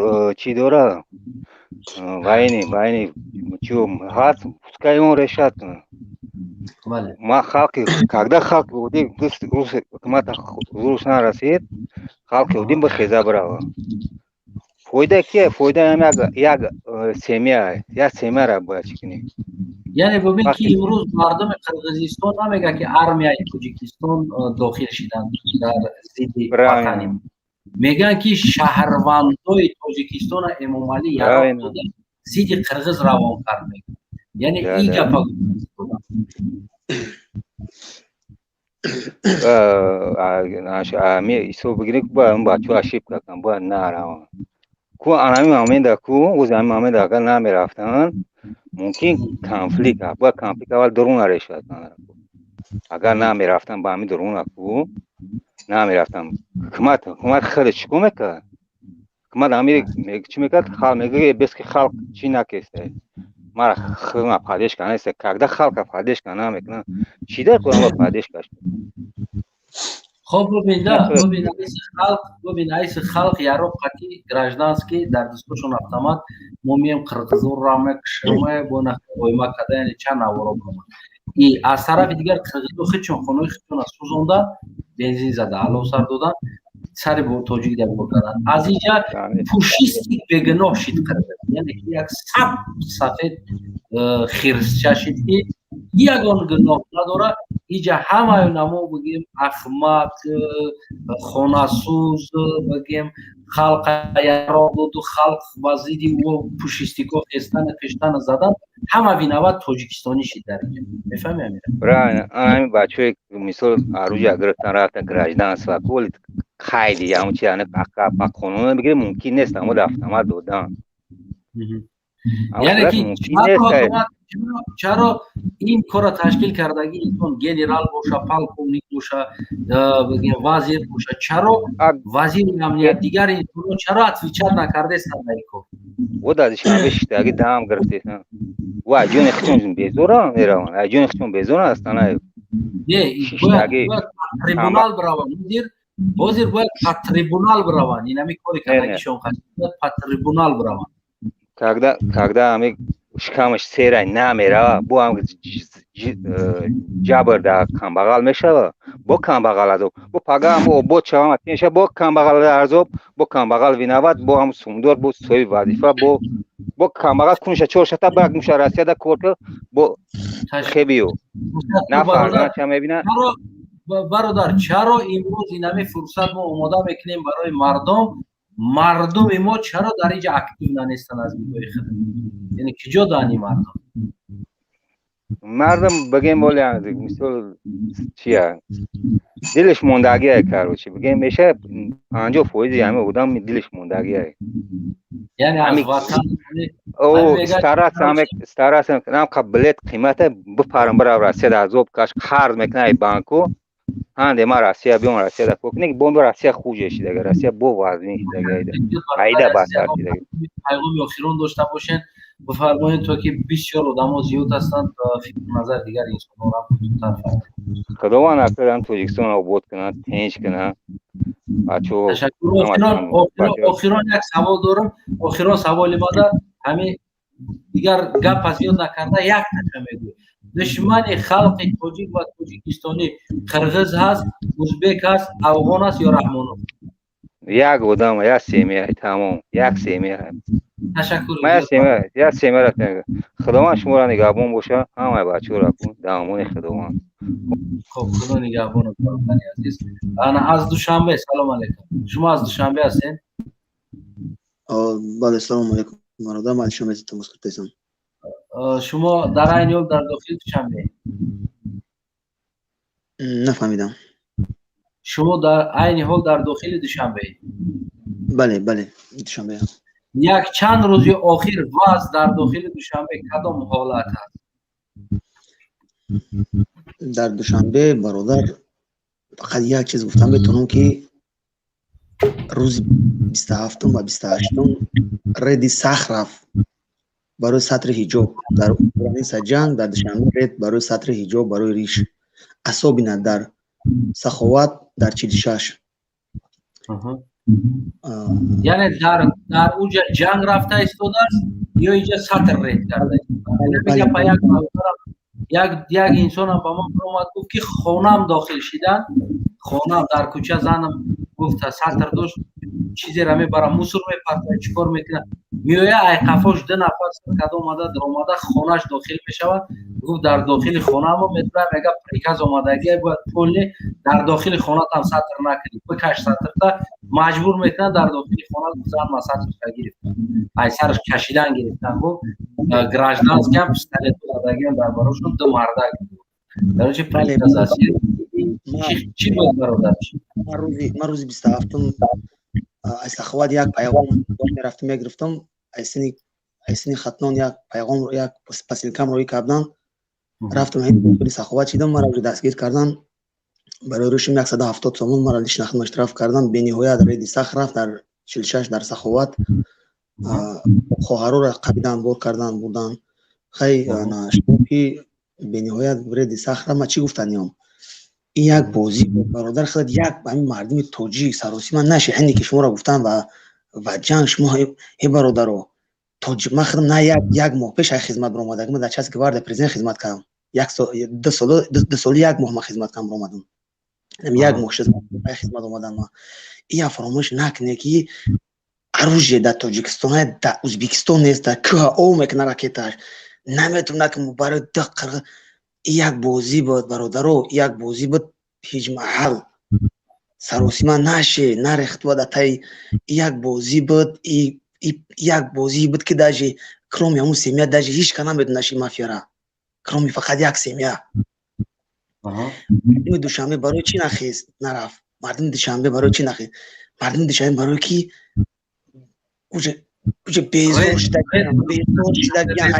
чӣ дора? Войны, чӣ ҳаст, пускай он решат кунад. Ма халқи, когда халқи оддӣ ҳукумата зурус нарасид, халқи оддӣ ба хеза бирава. Фоида кия? Фоида як як семья, як семьяра бояд чӣ кунӣ? Яъне бубин, ки имрӯз мардуми Қирғизистон намегӯяд, ки армияи Тоҷикистон дохил шиданд дар зидди ватани. Мегӯянд, ки шаҳрвандои Тоҷикистона Эмомалӣ яроқ дода, зидди қирғиз равон кард, мегӯяд. Яъне ин гапа. Ҳисоб бигирем, бачаҳо ошибка карданд, бояд нараванд. Ку анами момента, ку ози ҳамин момента агар намерафтанд, мумкин конфликт, бояд конфликт аввал дуруна решад. Агар намерафтанд ба ҳамин дуруна, ку намерафтанд, ҳукумат хеле чӣ кор мекард? Ҳукумат ҳамин чӣ мекард? Халқ мегӯяд, бес ки халқ чӣ накеста, мара худма поддержка неста. Когда халқа поддержка намекунанд, чӣ дар кунам поддержка? Хоб, бубин, да, бубин, айси халқ, бубин, айси халқ яроқ қати гражданский дар дастошон автомат, мо мием қирғизурро мекушаме, бо ойма када, яъне чанд наворо баромад. И аз тарафи дигар қирғизо худшон хонаи худшона сӯзонда, бензин зада, алов сар додан, сари тоҷик да бор кардан. Аз инҷа пушисти бегуноҳ шид қирғиз, яъне ки як саб сафед хирсча шид, ки ягон гуноҳ надорад. Иҷа ҳамаи намо бигем ахмақ, хонасӯз, бигем халқа яроқ доду, халқ ба зидди ӯ пушистико хестана киштана задан, ҳама виноват тоҷикистонӣ шид дар инҷа. Мефаҳми, Амира? Правильно. Ҳамин бачаҳое, мисол, оружие гирифтан, рафтан гражданство, коли қайди ҳамун чи, яъне ба қонун бигирем, мумкин нест ҳамон автомат додан. Яъне ки чаро ин корро ташкил кардаги инсон, генерал боша, полковник боша, вазир боша, чаро вазири амният, дигар инсонҳо чаро отвечать накардестанд дар ин кор? Во дар Душанбе шиштаги дам гирифтесан. Ва ҷони хичон безора мераванд, ай ҷони хичон безора ҳастанд. Ай Не, бояд трибунал бираванд. Ҳозир бояд па трибунал бираванд. Инами кори кардагишон бояд па трибунал бираванд. Когда ами шикамаш серай намерава, бо ҳам ҷабр дар камбағал мешава, бо камбағал азоб, бо пага ҳам обод шавам меша, бо камбағал азоб, бо камбағал виноват, бо ҳам сумдор, бо соҳиби вазифа, бо камбағал кунша чор шата барак муша Россияда кор кар, бо хебиё на фарзандша мебина. Бародар, чаро имрӯз инами фурсат мо омода мекунем барои мардум? Мардуми мо чаро дар инҷа актив нанестанд аз нигоҳи худ? Яъне киҷо дани мардум? Мардум бигем, боли мисол чия, дилаш мондагие. Короче, бигем, меша 50 фоизи ҳами одам дилаш мондагие. Яъне аз ватан. Стараться намқа билет қимата бипарам, бирав Россия, дар азоб каш, қарз мекунад ай банку, ҳанде ма Россия биём, Россия да кор кунем, бо Россия хуже шидага, Россия бо вазнин шидага, айда бадтар шидага. Пайғоми охирон дошта бошен, бифармоед, то ки бисёр одамо зиёд ҳастанд, фикру назар дигар инсонҳоро зудтар фаҳманд. Худованд акарам Тоҷикистон обод кунад, тинч кунад, бачо. Ташаккур. Охирон як савол дорам. Охирон саволи мада ҳамин, дигар гап аз ёд накарда, як таша мегӯй: душмани халқи тоҷик ва тоҷикистонӣ қирғиз ҳаст, узбек ҳаст, афғон аст ё Раҳмонов? Як одам, як семья, тамом, як семья. Ташаккур. Як семьяра. Худованд шуморо нигаҳбон боша, ҳамаи бачаҳоро кун дар амони Худованд. Хоб, Худо нигаҳбонат, бародари азиз. Ана, аз Душанбе, салом алейкум. Шумо аз Душанбе ҳастед? Бале, салому алейкум, бародар, ман Душанбе тамос кардастам. Шумо дар айни ҳол дар дохили Душанбе? Нафаҳмидам. Шумо дар айни ҳол дар дохили Душанбе? Бале, Душанбе. Як чанд рӯзи охир вазъ дар дохили Душанбе кадом ҳолат аст? Дар Душанбе, бародар, фақат як чиз гуфтан метавонам, ки рӯзи 27-ум ва 28-ум реди сахт рафт барои сатри ҳиҷоб дар граница. Ҷанг дар Душанбе, рейд барои сатри ҳиҷоб, барои риш, особенно дар Саховат, дар 46. Яъне дар уҷа ҷанг рафта истодааст ё инҷа сатр рейд карда? Як инсонам ба мо омад, гуфт, ки хонам дохил шидан, хонам дар кӯча занам гуфта сатр дошт, чизеро мебарам, мусор мепартояд, чӣ кор мекунад, меоя, ай қафош ду нафар када омада, даромада, хонаш дохил мешавад. Гуфт, дар дохили хонамо медурам, мега, приказ омадагия, бояд пулни дар дохили хонатам сатр накунӣ, бикаш сатрта, маҷбур мекунад дар дохили хона. Зан ма сатрша гирифтан, ай сараш кашидан гирифтан. Гуфт, гражданскиам пистолет задагиам дар барошон ду мардак. Короче, приказ аст. Чӣ буд, бародар? Ман рӯзи 27-ум аз Саховат як пайғом мерафтам, мегирифтам. Айсини Хатлон як пайғом, як посылкам роӣ кардан, рафтам, дохили Саховат шидам, маро уже дастгир кардан барои рӯшим 170 сомон, маро лично худман штраф кардан. Бениҳоят реди сахт рафт дар 46, дар Саховат. Хоҳароро қабидан, бор кардан, бурдан. Хай, ки бениҳоят реди сахт рафт. Ман чӣ гуфтаниём? Ин як бозӣ буд, бародар. Худат як ҳамин мардуми тоҷик саросима наши, ҳине ки шуморо гуфтам ва ҷанг шумо, э бародаро тоҷик. Ман худам на як моҳ пеш ай хизмат баромадагӣ, ман дар части гвардия президент хизмат кардам. Як 2 соли як моҳ ман хизмат кардам, баромадам, як моҳ ай хизмат омадам. Ман ия фаромӯш накунед, ки оружие дар Тоҷикистон, дар Ӯзбекистон нест, дар кӯҳа ов мекунад ракеташ, наметавонад ки барои ду қирғ. Як бозӣ буд, бародаро, як бозӣ буд. Ҳеҷ маҳал саросима наше, нарехт ва дар таи як бозӣ буд, як бозӣ буд, ки даже кроме ҳамун семья даже ҳеҷ ка наметонаш мафияра, кроме фақат як семья. Мардуми Душанбе барои чӣ нахест, нарафт? Мардуми Душанбе барои чӣ нахест? Мардуми Душанбе барои ки уже Уже безор шидагиам, безор шидагиам,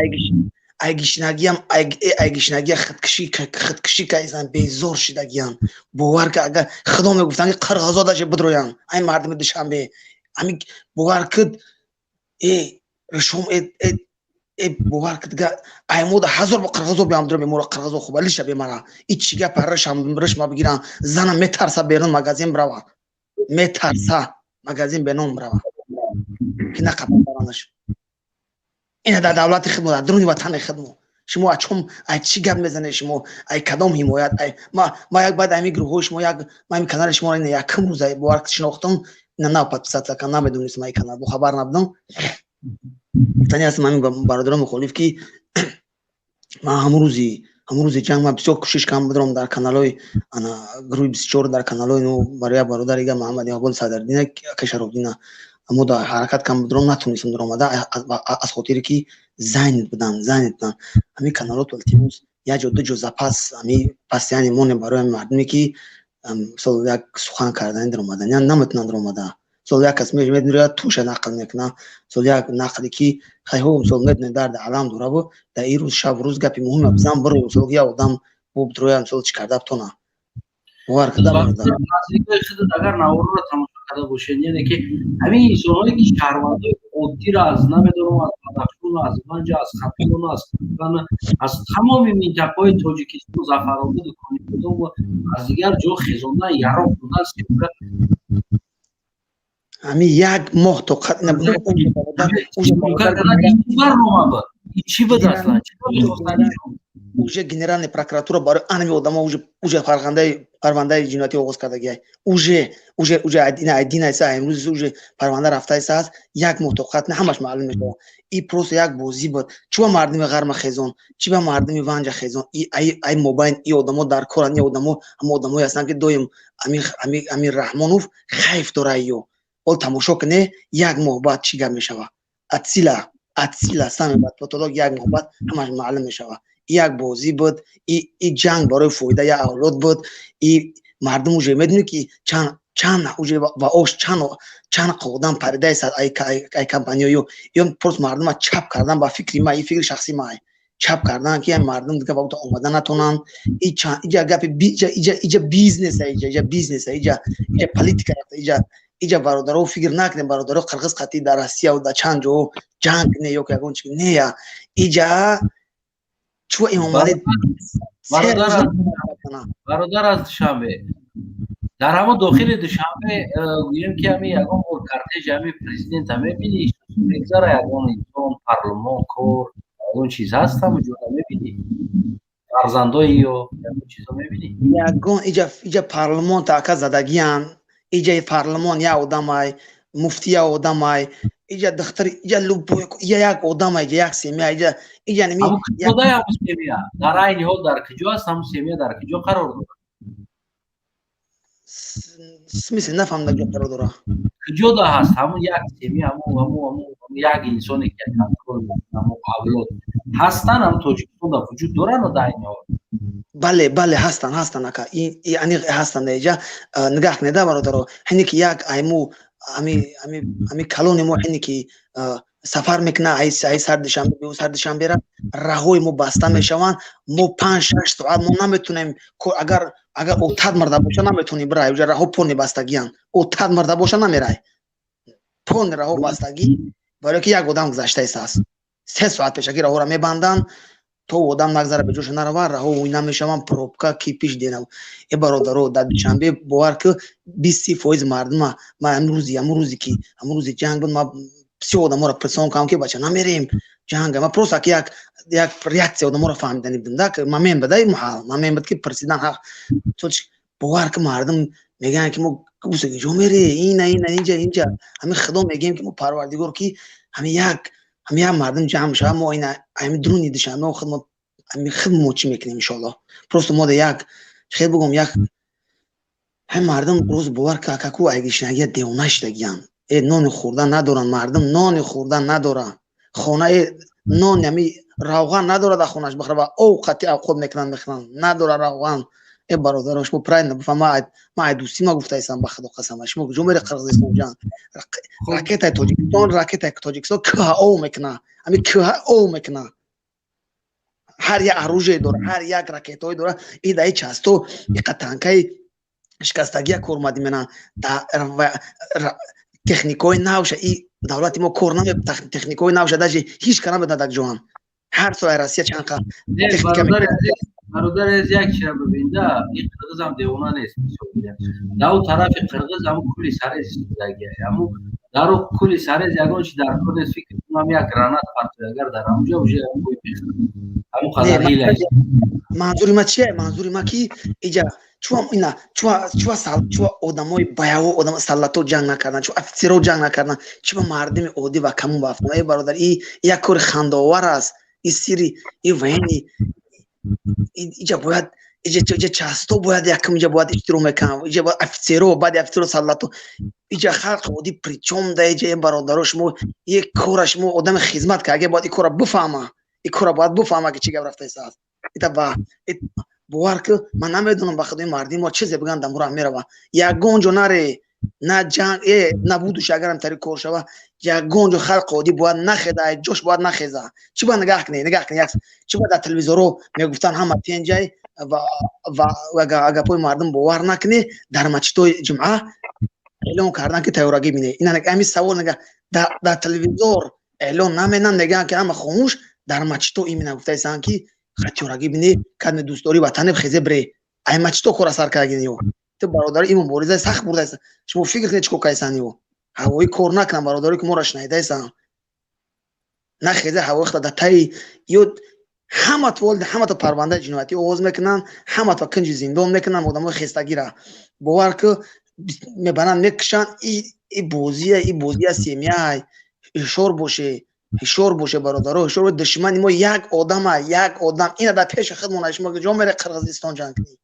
айгишнагиам, айгишнагия худкушӣ кайсан, безор шидагиам. Бовар ка, агар худо мегуфтанд, ки қирғизо даже бидроян, ай мардуми Душанбе, ами бовар кид, э ришом, э э э бовар кид, аймода ҳазор бо қирғизо биям дро, бемора қирғизо хуба лиша бемара. И чӣ гапа, ришам ришма бигиран, занам метарса берун магазин брава. Метарса магазин берун брава. Ки нақабар баранаш. Ина дар давлати хидмо, дар дуруни ватани хидмо. Шумо а чом, ай чӣ гап мезанед шумо? Ай кадом ҳимоят? Ай ма як баъд ами гурӯҳҳои шумо, як ма ами канали шумо ина якум рӯза бовар шинохтам, ина нав подписаться кардам, намедонистам ай канал, бо хабар набудам. Гуфтани ҳастам ҳамин бародарони мухолиф, ки ман ҳамун рӯзи ҷанг ман бисёр кӯшиш кардам бидаром дар каналҳои ана гурӯҳи 24, дар каналҳои ну барои як бародар ига, Маҳаммад Иқбол Садриддина, ака Шаробдина, аммо дар ҳаракат кардам бидаром, натонистам даромада, аз хотире ки занят будам, занят будам. Ҳамин каналҳо, илтимос, як ҷо, ду ҷо запас ҳами постоянно монем барои ҳамин мардуме, ки мисол як сухан кардани даромадан наметавонанд даромада. Мисол, як кас медонад, туша нақл мекунад, мисол, як нақле ки хайҳо, мисол, медонед, дарди алам дорабу дар ин рӯз, шаб рӯз гапи муҳиме бизан биро, мисол, як одам бо бидроя, мисол, чӣ карда битона, бовар кида, бародар. Наздикои худат агар наворро тамошо карда бошед, яъне ки ҳамин инсонҳое ки шаҳрвандои оддиро аз, намедонам, аз Бадахшон, аз Ванҷа, аз Хатлон, аз Кӯрган, аз тамоми минтақаҳои Тоҷикистон, Зафарободу Конибодом, аз дигар ҷо хезондан, яроқ додан, съёмка. Ҳамин як моҳ тоқат Барнома буд, чӣ буд аслан, чиро мехостанд? Уже генеральная прокуратура барои анами одамо уже парвандаи ҷиноятӣ оғоз кардагиай. Уже один айса имрӯз уже парванда рафтаиса аст. Як моҳ тоқат не, ҳамаш маълум мешавад. И просто як бозӣ буд. Чӣ ба мардуми Ғарма хезон, чӣ ба мардуми Ванҷа хезон, ай мобайн и одамо дар коранд. И одамо ҳама одамое ҳастанд, ки доим ами Раҳмонов хайф дора ё. Ҳол тамошо куне, як моҳ баъд чӣ гап мешавад. От сила сами бад потолок, як моҳ баъд ҳамаш маълум мешавад. Як бозӣ буд, и ҷанг барои фоида як авлод буд. И мардум уже медонӣ, ки чанд уже ва ош чанд одам паридаест ай компаниё. Ё просто мардума чап кардан, ба фикри ма, и фикри шахсии ма, чап кардан, ки мардум дига ба омада натонанд. Иҷа гапи иҷа бизнеса, иҷа бизнеса, иҷа политика рафта. Иҷа бародаро, фикр накунем, бародаро, қирғиз қатӣ дар Россияву дар чанд ҷо ҷанг не ё ягон чи нея. Иҷа чӯ Эмомалӣ Бародар аз Душанбе, дар ҳамо дохили Душанбе, гӯем ки ҳами ягон бор кортежи ҳами президента мебинӣ, мегзара, ягон инсон, парлумон, кор, ягон чиз ҳаст, ҳамун ҷода мебинӣ, фарзандои ё ягон чизо мебинӣ? Ягон иҷа парлумон така задагиян. Иҷа парлумон як одамай, муфти як одамай, иҷа духтари, иҷа любой, иҷа як одамай, иҷа як семья, иҷа ними. Куҷодай ҳамун семья дар айни ҳол, дар куҷо аст ҳамун семья, дар куҷо қарор дорад? Смысл, нафаҳмидам, ҷо қарор дора? Куҷода ҳаст ҳамун як семья, ҳамун як инсоне, ки ҳамун авлод ҳастанд, ҳамун Тоҷикистонда вуҷуд доранд дар айни ҳол? Бале, ҳастанд, ака, аниқ ҳастанд. Иҷа нигаҳ кунеда, бародаро, ҳине ки як айму ами калони мо, ҳине ки сафар мекуна, ай сар Душанбе беу сар Душанбера, раҳои мо баста мешаванд. Мо 5-6 соат мо наметонем. Агар отат марда боша, наметонӣ бирай. Уҷа раҳо полный бастагиянд. Отат марда боша, намерай, полный раҳо бастагӣ, барое ки як одам гузаштаист аст. 3 соат пешакӣ раҳоро мебанданд, то одам нагзара, беҷоша нарава, раҳо ӯй намешаванд, пробка кипиш дена. Э бародаро, дар Душанбе, бовар ки, 20-30 фоиз мардума ма ҳамун рӯзи ки ҳамун рӯзи ҷанг буд, ма бисёр одаморо прессон кардам, ки бача, намерем ҷанга. Ма просто ки як реаксия одаморо фаҳмидани будам, да момент буда, маҳал момент буд, ки пресидан ҳақ. Бовар ки, мардум мегӯянд, ки мо ҷо мере, ина инҷа ҳамин худо мегӯем, ки мо парвардигор, ки ҳамин як мардум ҷамъ шава. Мо ина ҳамин дуруни Душанбе худ мо ҳамин худ мо чӣ мекунем, иншоаллоҳ. Просто мо да як хел бигӯм, як ҳамин мардум рӯз, бовар ка, каку айгишнагия девона шидагиянд. Э нони хӯрдан надоранд мардум, нони хӯрдан надоранд, хонаи нон, ҳами равған надорад дар хонаш бихӯра ва ов қати авқот мекунанд, мехӯранд, надора равған. Э бародаро, шумо правильно бифаҳм, ман ай дӯстӣ ма гуфтаистам, ба худо қасам. Шумо куҷо мере Қирғизистон ҷанг? Ракетаи Тоҷикистон, ракетаи Тоҷикистон кӯҳа ов мекуна, ҳамин кӯҳа ов мекуна. Ҳар як оружие дора, ҳар як ракетаҳое дора. И даи часто иқа танкаи шикастагия кор омади мена техникаҳои навша. И давлати мо кор наме, техникаҳои навша даже ҳеҷ ка намедонад дар ҷоам. Ҳар сол Россия чанд қа техника. Бародари азиз, як чиза бибинда, ин қирғизам девона нест. Дар у тарафи қирғиз ҳамун кули сарез истодагия, ҳамун дар у кули сарез ягон чи дар кор нест. Фикр кунам, як гранат партои, агар дар ҳамунҷо уже ҳамун бой мехӯрад, ҳамун қадар ҳила. Манзури ма чие? Манзури ма ки иҷа чуа ина чуа одамои баяво, одам солдато ҷанг накардан, чуа офитсеро ҷанг накардан, чуа мардуми оддӣ ва камун бафтан? Э бародар, и як кори хандаовар аст. И сири и военный иҷа бояд, иҷа часто бояд якум иҷа бояд иштирок мекунам, иҷа бояд офитсеро, баъди офитсеро солдато. Иҷа халқи оддӣ причём да иҷа? Э бародаро, шумо як кора, шумо одами хизмат карда бояд и кора бифаҳма, и кора бояд бифаҳма, ки чӣ гап рафтааст. Ита ба бовар ки ман намедонам, ба худои мардими мо чизе бигӯянд, дамура мерава. Ягон ҷо наре, на ҷанг э набудуш. Агарам тари кор шава, ягон ҷо халқи оддӣ бояд нахеза, ҷош бояд нахеза. Чӣ бояд нигаҳ кунед, нигаҳ кунед, чӣ бояд дар телевизорҳо мегуфтанд: ҳама тенҷай ва гапҳои мардум бовар накунӣ. Дар мачидҳои ҷумъа эълон кардан, ки тайёрагӣ бинед. Ина ҳамин савол нигаҳ, дар телевизор эълон наменанд, мегӯянд, ки ҳама хомӯш. Дар мачидҳо именно гуфтаистанд, ки тайёрагӣ бинӣ, кадми дӯстдорӣ ватане хезе бре. Ай мачидҳо кора сар кардагин ё. Ту бародари, ин муборизаи сахт бурдаист. Шумо фикр кунед, чӣ кор кардастанд ё. Ҳавоӣ кор накунанд, бародаре, ки моро шунаидаистанд, нахезе ҳавои худа дар таи ё. Ҳама ҳамато парвандаи ҷиноятӣ оғоз мекунанд, ҳамато кинҷи зиндон мекунанд. Одамои хестагира, бовар ки, мебаранд, мекушанд. И бозия, и бозия семьяй. Ҳушёр боше, ҳушёр боше, бародаро, ҳушёр. Душмани мо як одама, як одам. Ина дар пеши худмона. Шумо куҷо мере Қирғизистон ҷанг кунӣ?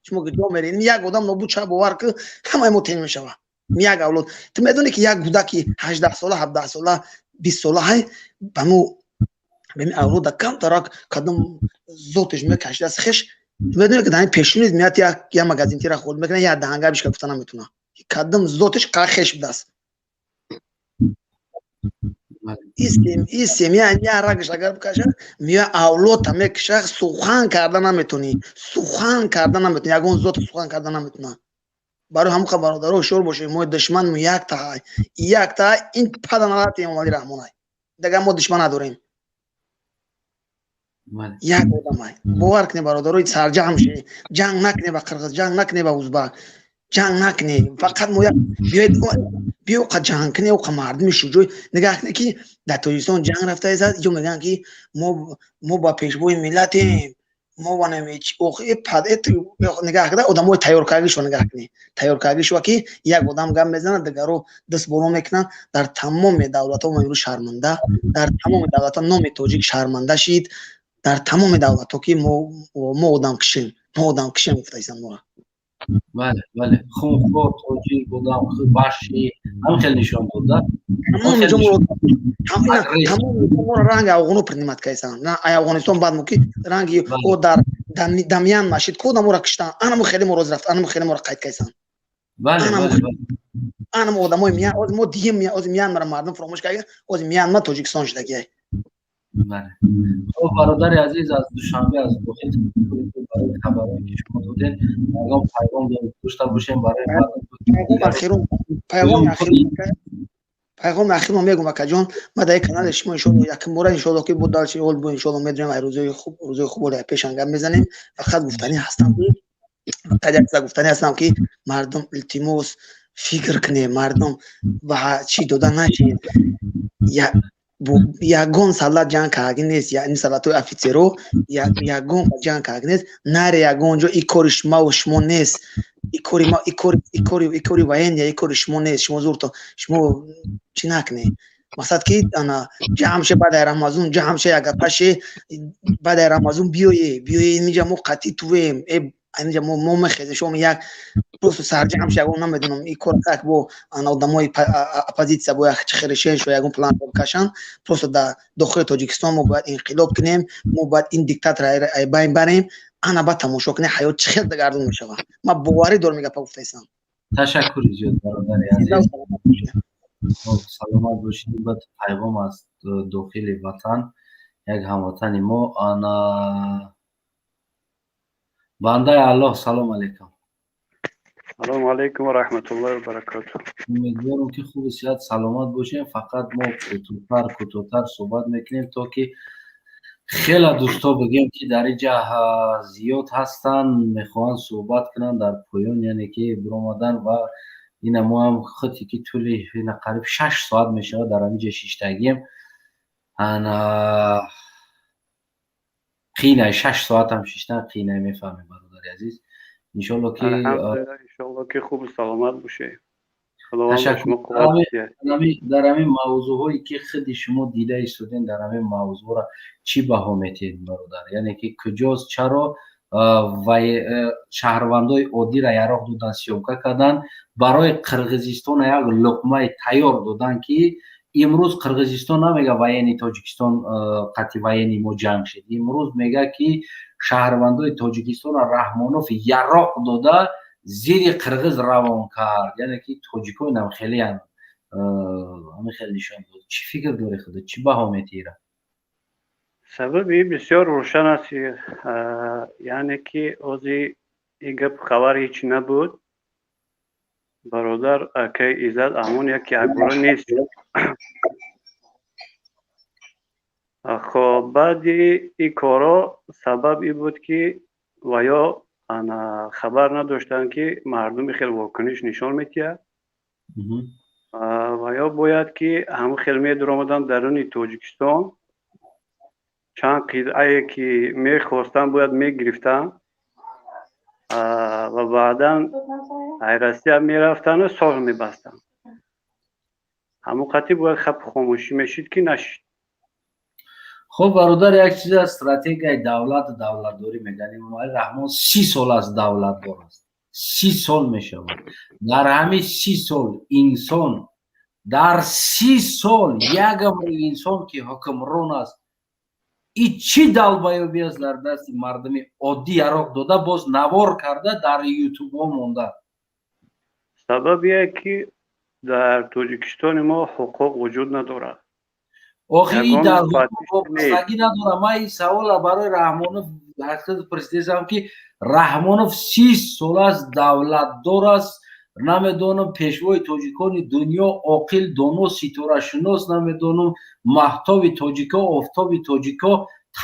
Шумо куҷо мере? Як одам нобуд шава, бовар ки, ҳамаи мо тен мешава. Як авлод, ту медонӣ, ки як кӯдаки 18-сола, 17-сола, 20-сола ҳай баму беми авлода камтарак кадом зотиш мекашидааст хеш. Медонӣ, ки дар пешониз меяд, як магазинтира хӯрд мекунад, як даҳанга бишка гуфта наметуна, кадом зотиш қа хеш будааст. И семья я рагш агар бикаша, мея авлодта мекиша, сухан карда наметонӣ, сухан карда наметонӣ, ягон зот сухан карда наметона. Барои ҳамон бародаро, ҳушёр бошед. Мо душман якта, якта ин паданалати Эмомалӣ Раҳмонай, дигар мо душман надорем, як одамай. Бовар кунед, бародарои, сарҷамъ шед, ҷанг накунед ба қирғиз, ҷанг накунед ба узбак, ҷанг накунед. Фақат мо биёед, биё қа ҷанг кунед, қа мардуми шуҷоъ. Нигаҳ кунед, ки дар Тоҷикистон ҷанг рафтааст, иҷо мегӯянд, ки мо ба пешвои миллатем, мо нигаҳ карда одамои тайёркардагишо нигаҳ кунед, тайёркардагишо, ки як одам гап мезанад, дигаро даст боло мекунанд. Дар тамоми давлатҳо мо имрӯз шарманда, дар тамоми давлатҳо номи тоҷик шарманда шид, дар тамоми давлатҳо, ки мо одамкушем, мо одамкушем гуфтаистанд моро. Бале, бале, хунхор тоҷик, одам ваҳшӣ, ҳамин хел нишон дод, да. Тамоми ранги афғоно принимать кардастанд. Ай Афғонистон баъд мо ки ранги о дар Дамян машид ку одаморо киштанд, анамо хеле мо роз рафт, анамо хеле моро қайд кардастанд. Анамо одамои миян мо дигем, ози Миянмара мардум фуромӯш карда, ози Миянма Тоҷикистон шудагиай. Хоб, бародари азиз аз Душанбе, аз дохил, барои хабарое ки шумо додед, ягон пайғом дошта бошем барои Пайғоми ахирмо мегум, акаҷон. Ма дар канали шумо, иншоалло, якум бора, иншоалло, ки бо дальше ол бо, иншоалло, медонем, ай рӯзои хуб, рӯзои хуб ола пешан гап мезанем. Фақат гуфтанӣ ҳастам, фақат як чиза гуфтанӣ ҳастам, ки мардум, илтимос, фикр кунед, мардум, ба чӣ дода нашед. Ягон солдат ҷанг кардаги нест, яъни солдатҳои офитсеро ягон ҷанг кардаги нест. Наре ягон ҷо, и кори маву шумо нест, и кори ма, и кори военный, и кори шумо нест. Шумо зурто, шумо чӣ накунед. Мақсад ки ана ҷамъ ше, баъдаи Рамазон ҷамъ ше, ягапаше, баъдаи Рамазон биёе, биёе инҷа, мо қатъи туем, э инҷа мо мехезем. Шумо як просто сарҷамъ ше, ягон намедонам, и кор как бо ана одамои оппозитсия бо як чихелешен шо, ягон план бикашанд. Просто дар дохили Тоҷикистон мо бояд инқилоб кунем, мо бояд ин диктатора ай байн барем. Ана, баъд тамошо кунед, ҳаёт чӣ хел дагардон мешавад. Ман боварӣ дорам, ин гапа гуфтаистам. Ташаккури зиёд, бародари азиз, саломат бошед. Баъд пайғом аз дохили ватан, як ҳамватани мо, ана бандаи Аллоҳ. Салом алейкум. Салому алейкум ва раҳматуллоҳи ва баракоту. Умедворам, ки хубу сиҳат, саломат бошем. Фақат мо кӯтоҳтар, кӯтоҳтар суҳбат мекунем, то ки хеле дӯсто бигем, ки дар инҷа зиёд ҳастанд, мехоҳанд суҳбат кунанд, дар поён, яъне ки биромадан. Ва ина мо ҳам худи ки тӯли ина қариб 6 соат мешавад, дар ҳаминҷа шиштагием. Ана қийнай, 6 соатам шиштан қийнай, мефаҳмем, бародари азиз. Иншолло ки Иншолло ки хубу саломат бошед. Дар ҳамин мавзӯъҳое ки худи шумо дида истодем, дар ҳамин мавзӯъро чӣ баҳо метиҳед, бародар? Яъне ки куҷост, чаро ва шаҳрвандои оддиро яроқ додан, съёмка кардан, барои Қирғизистона як луқмаи тайёр додан, ки имрӯз Қирғизистон намега военный Тоҷикистон қатъи военный мо ҷанг шид, имрӯз мега, ки шаҳрвандои Тоҷикистона Раҳмонов яроқ дода, зири қирғиз равон кард. Яъне ки тоҷикои нам хелеам ҳамин хел нишон дод. Чӣ фикр дорӣ худо, чӣ баҳо метиҳира? Сабаби бисёр рӯшан аст, яъне ки ози ин гап хабар ҳеҷ набуд, бародар акаи Иззат Амон яке акбора нест. Хоб, баъди ин корҳо сабаб ин буд, ки ва ё ана хабар надоштанд, ки мардуми хел вокуниш нишон медиҳад, ва ё бояд ки ҳамон хел медаромаданд даруни Тоҷикистон, чанд қитъае ки мехостанд, бояд мегирифтанд ва баъдан ай Россия мерафтанду сулҳ мебастанд. Ҳамон қатъи бояд хап хомӯшӣ мешид, ки нашид. Хуб, бародар, як чиз аст, стратегияи давлату давлатдорӣ мегӯянд. Эмомалӣ Раҳмон 30 сол аст давлатдор аст, 30 сол мешавад. Дар ҳамин 30 сол инсон, дар 30 сол ягамро инсон ки ҳукмрон аст, и чӣ долбоёбӣ аст, дар дасти мардуми оддӣ яроқ дода, боз навор карда, дар ютубҳо монда? Сабабе ки дар Тоҷикистони мо ҳуқуқ вуҷуд надорад. Охи, ин дар вобастагӣ надорам. Ман ин савола барои Раҳмонов ҳақиқат пурсидесам, ки Раҳмонов 30 сол аст давлатдор аст, намедонам, пешвои тоҷикони дунё, оқил, доно, ситорашинос, намедонам, маҳтоби тоҷико, офтоби тоҷико,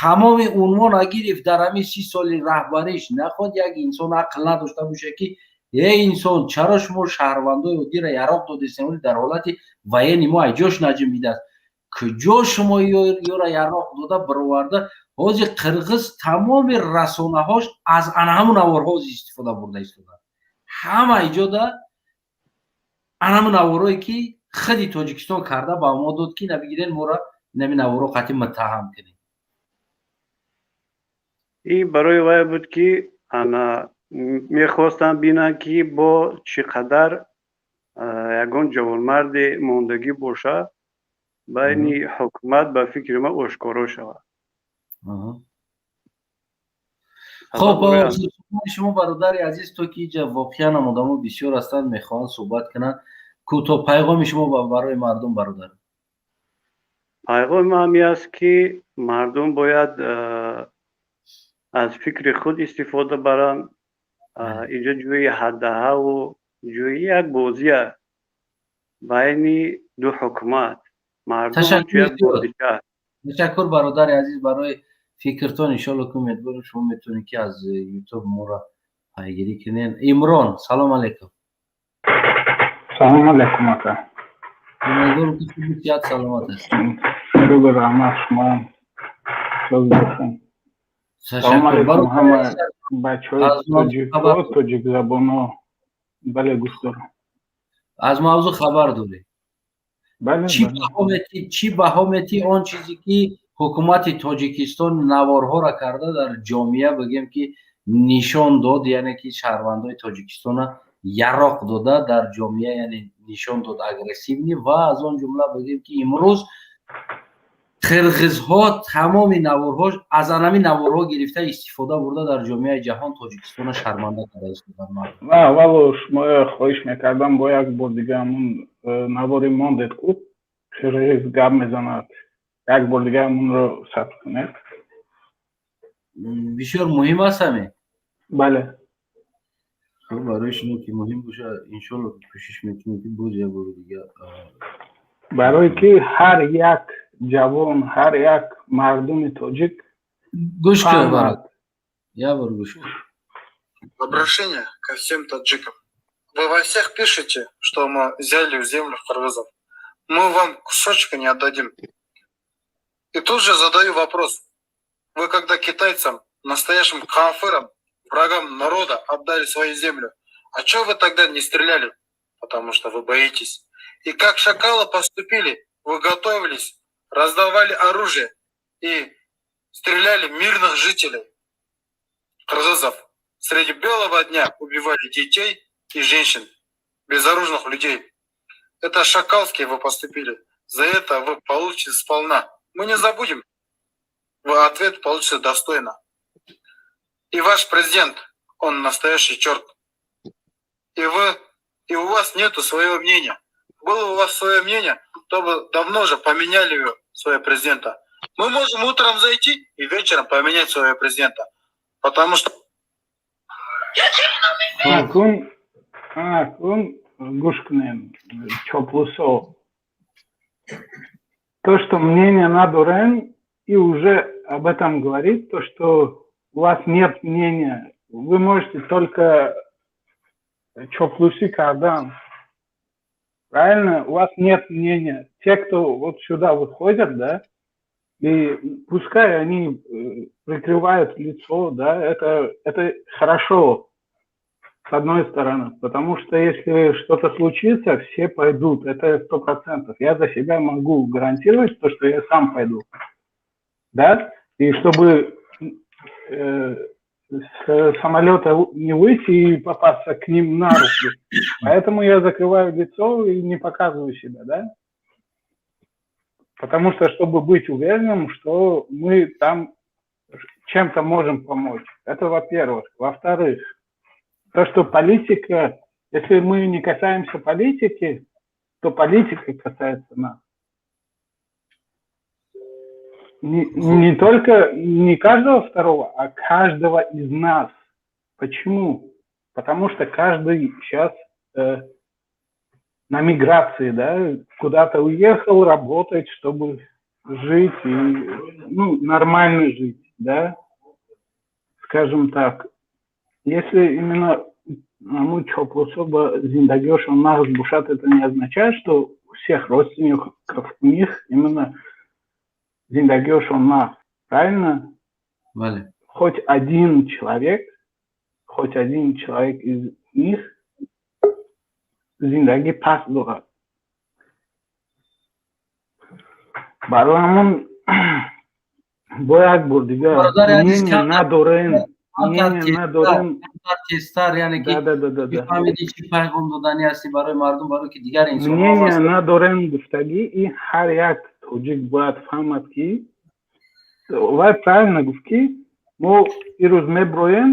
тамоми унвона гирифт. Дар ҳамин 30 соли раҳбариш нахоҳад як инсон ақл надошта бошад, ки эй инсон, чаро шумо шаҳрвандои оддиро яроқ додесем? Дар ҳолати военный мо айҷош наҷимбидааст, куҷо шумо ёра яроқ дода бироварда? Ҳозир қирғиз тамоми расонаҳош аз ана ҳамун наворҳо истифода бурда истода, ҳама иҷода ана ҳамун наворое ки худи Тоҷикистон карда ба мо дод, ки набигирен, моро инами наворо қатъи муттаҳам кунем. Ин барои вай буд, ки ана мехостанд бинанд, ки бо чӣ қадар ягон ҷавонмарде мондагӣ бошад байни ҳукумат, ба фикри ман, ошкоро шавад. Хоб, шумо, бародари азиз, то ки иҷа воқеан ам одамо бисёр ҳастанд, мехоҳанд суҳбат кунанд, кӯтоҳ пайғоми шумо барои мардум, бародар. Пайғоми ман ҳамин аст, ки мардум бояд аз фикри худ истифода баранд. Инҷо ҷои ҳаддаҳаву ҷои як бозия байни ду ҳукумат, мардум як бозича. Ташаккур, бародари азиз, барои фикртон. Иншолло ки умедворем, шумо метавонед, ки аз ютуб моро пайгирӣ кунед. Имрон, салом алейкум. Салом алейкум, ака. Умедворам, ки хуби, сиҳат, саломат ҳастед. Шукр, раҳмат, шумоам соз бошед. Салом алейкум ҳама бачаҳои тоҷикҳо, тоҷикзабонҳо. Бале, гӯш дорам. Аз мавзӯъ хабар доред? Чӣ баҳо метӣ он чизе ки ҳукумати Тоҷикистон наворҳоро карда, дар ҷомеа, бигем, ки нишон дод, яъне ки шаҳрвандои Тоҷикистона яроқ дода, дар ҷомеа, яъне нишон дод агрессивный, ва аз он ҷумла бигем, ки имрӯз Қирғизҳо тамоми наворҳо аз анами наворҳо гирифта, истифода бурда, дар ҷомеаи ҷаҳон Тоҷикистонро шарманда карда истодан. Ва аввало шумо хоҳиш мекардам, бо як бор дига ҳамун навори мондед ку, қирғиз гап мезанад, як бор дига ҳамунро сабт кунед. Бисёр муҳим аст ҳаме? Бале. Хуб, барои шумо ки муҳим боша, иншолло, кӯшиш мекунем, ки боз як бори дига. Барое ки ҳар як ҷавон, ҳар як мардуми тоҷик Гӯш кун, брат, як бор гӯш кун. Обращение ко всем таджикам. Вы во всех пишете, что мы взяли землю кыргызов. Мы вам кусочка не отдадим. И тут же задаю вопрос. Вы когда китайцам, настоящим кафырам, врагам народа отдали свою землю, а чё вы тогда не стреляли? Потому что вы боитесь. И как шакалы поступили, вы готовились, раздавали оружие и стреляли мирных жителей, кыргызов. Среди белого дня убивали детей и женщин, безоружных людей. Это шакалски вы поступили. За это вы получите сполна. Мы не забудем. Вы ответ получите достойно. И ваш президент, он настоящий черт. И у вас нету своего мнения. Было у вас свое мнение, то бы давно же поменяли своего президента. Мы можем утром зайти и вечером поменять своего президента. Потому что Акун гӯш кунем, чоплусо. То, что мнение надорен, и уже об этом говорит, то, что у вас нет мнения, вы можете только чоплусӣ кардан. Правильно? У вас нет мнения. Те, кто вот сюда выходят, да, и пускай они прикрывают лицо, да, это хорошо, с одной стороны, потому что если что-то случится, все пойдут, это 100%. Я за себя могу гарантировать то, что я сам пойду, да, и чтобы с самолета не выйти и попасться к ним на руки. Поэтому я закрываю лицо и не показываю себя, да? Потому что, чтобы быть уверенным, что мы там чем-то можем помочь. Это во-первых. Во-вторых, то, что политика, если мы не касаемся политики, то политика касается нас. Не только, не каждого второго, а каждого из нас. Почему? Потому что каждый сейчас на миграции, да, куда-то уехал работать, чтобы жить и, ну, нормально жить, да, скажем так. Если именно, ну, чоплусо зиндагиошон нағз бошад, это не означает, что у всех родственников у них именно зиндагиошон нағз, правильно? Бале. Хоть один человек из них зиндагӣ паст дорад. Барои ҳамон бо як бор дигар мнение надорем, мнение надорем. Тезтар, яъне ки бифаҳмиди, чӣ пайғом додани ҳастӣ барои мардум, барои ки дигар инсонҳо. Мнение надорем гуфтагӣ, и ҳар як тоҷик бояд фаҳмад, ки вай правильно гуфт, ки мо ирӯз меброем,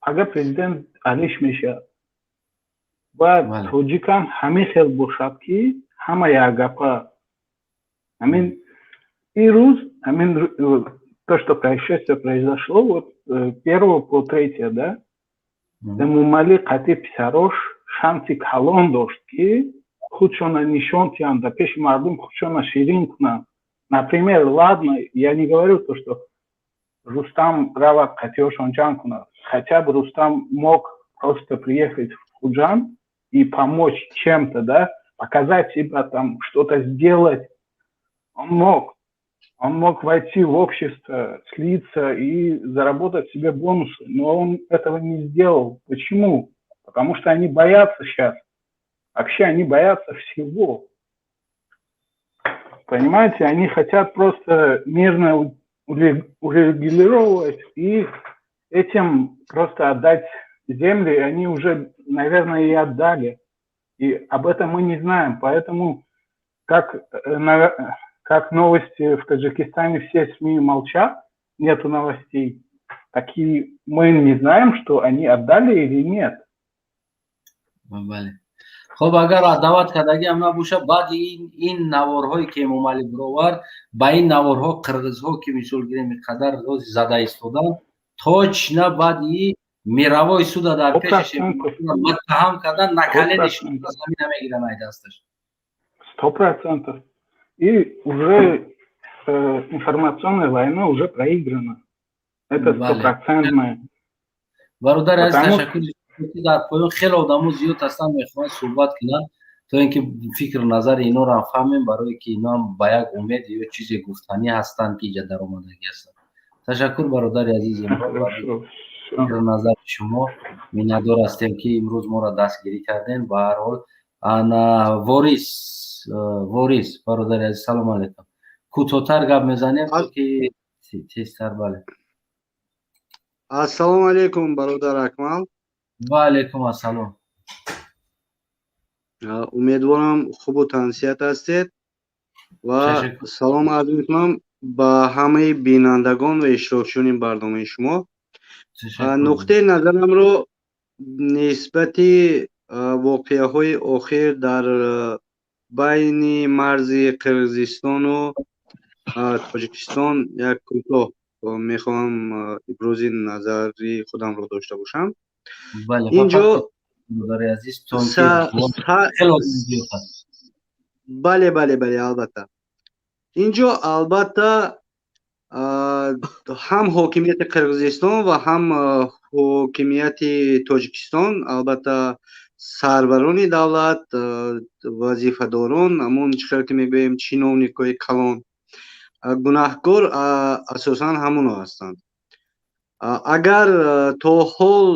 агар президент алиш мешавад. Бояд тоҷикам ҳамин хел бошад, ки ҳама якгапа. Ҳамин ирӯз, ҳамин то, что происшествие произошло, вот первого по третье, да, Эмомалӣ қатъи писарош шанси калон дошт, ки худшона нишон диҳанд, дар пеши мардум худшона ширин кунанд. Например, ладно, я не говорю то, что Рустам равад қатъиошон ҷанг кунад, хотя бы Рустам мог просто приехать в Худжанд и помочь чем-то, да, показать себя там, что-то сделать. Он мог. Он мог войти в общество, слиться и заработать себе бонусы, но он этого не сделал. Почему? Потому что они боятся сейчас. Вообще они боятся всего. Понимаете, они хотят просто мирно урегулировать и этим просто отдать земли, и они уже, наверное, и отдали. И об этом мы не знаем. Поэтому, как Как новости в Таджикистане, все СМИ молчат, нету новостей. Такие мы не знаем, что они отдали или нет. Бале, хуб, агар даъват кардагиам набошад, баъди ин наворҳое ки Эмомалӣ бировард, ба ин наворҳо қирғизҳо, ки мисол гирем, қадар зада истоданд, точно баъди мировой суда дар пешаш муттаҳам кардан, на колениш замин намегиранд ай дасташ. 100%. И уже информационная война уже проиграна. Это стопроцентная. Бародари азиз, ташаккур. Дар поён хеле одамо зиёд ҳастанд, мехоҳанд суҳбат кунанд, то ин ки фикру назари инҳоро ҳам фаҳмем, барое ки иноам ба як умед ё чизе гуфтанӣ ҳастанд, ки иҷа даромадагӣ ҳастанд. Ташаккур, бародари азиз, фикру назари шумо. Миннатдор ҳастем, ки имрӯз моро дастгирӣ кардем. Ба ҳар ҳол, ана Ворис, Ворис, бародари азиз, салому алайкум. Кӯтоҳтар гап мезанем, то ки тезтар, бале. Ассалому алайкум, бародар Акмал. Ва алайкум ассалом. Умедворам, хубу тансиҳат ҳастед ва салом арз мекунам ба ҳамаи бинандагон ва иштирокчиёни барномаи шумо. Нуқтаи назарамро нисбати воқеаҳои охир дар байни марзи Қирғизистону Тоҷикистон як кӯтоҳ мехоҳам ибрози назари худамро дошта бошам. Инҷо, бале, албатта, инҷо, албатта, ҳам ҳокимияти Қирғизистон ва ҳам ҳокимияти Тоҷикистон, албатта, сарварони давлат, вазифадорон, ҳамон чӣ хел ки мегӯем, чиновникҳои калон, гунаҳкор асосан ҳамоно ҳастанд. Агар то ҳол,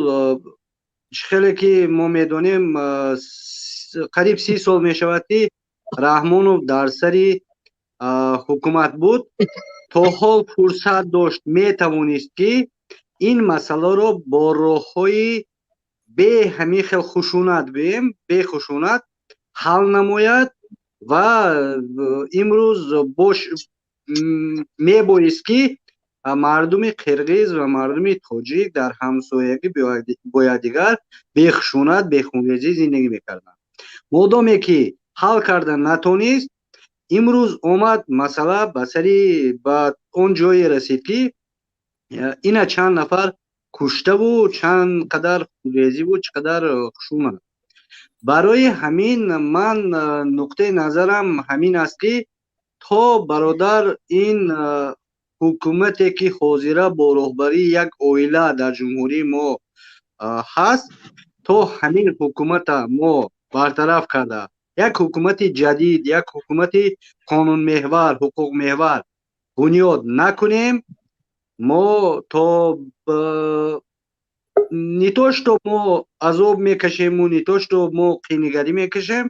чӣ хеле ки мо медонем, қариб 30 сол мешавад, ки Раҳмонов дар сари ҳукумат буд, то ҳол фурсат дошт, метавонист, ки ин масъаларо бо роҳҳои бе ҳамин хел хушунат, гӯем, бехушунат ҳал намояд ва имрӯз бош мебоист, ки мардуми қирғиз ва мардуми тоҷик дар ҳамсоягӣ бо якдигар бехушунат, бехунрезӣ зиндагӣ мекарданд. Модоме ки ҳал карда натонист, имрӯз омад масъала ба сари ба он ҷое расид, ки ина чанд нафар куштаву чанд қадар хунрезиву чӣ қадар хушунат. Барои ҳамин ман нуқтаи назарам ҳамин аст, ки то, бародар, ин ҳукумате ки ҳозира бо роҳбарии як оила дар ҷумҳурии мо ҳаст, то ҳамин ҳукумата мо бартараф карда, як ҳукумати ҷадид, як ҳукумати қонунмеҳвар, ҳуқуқмеҳвар бунёд накунем, мо то не то что мо азоб мекашему, не то что мо қинигарӣ мекашем,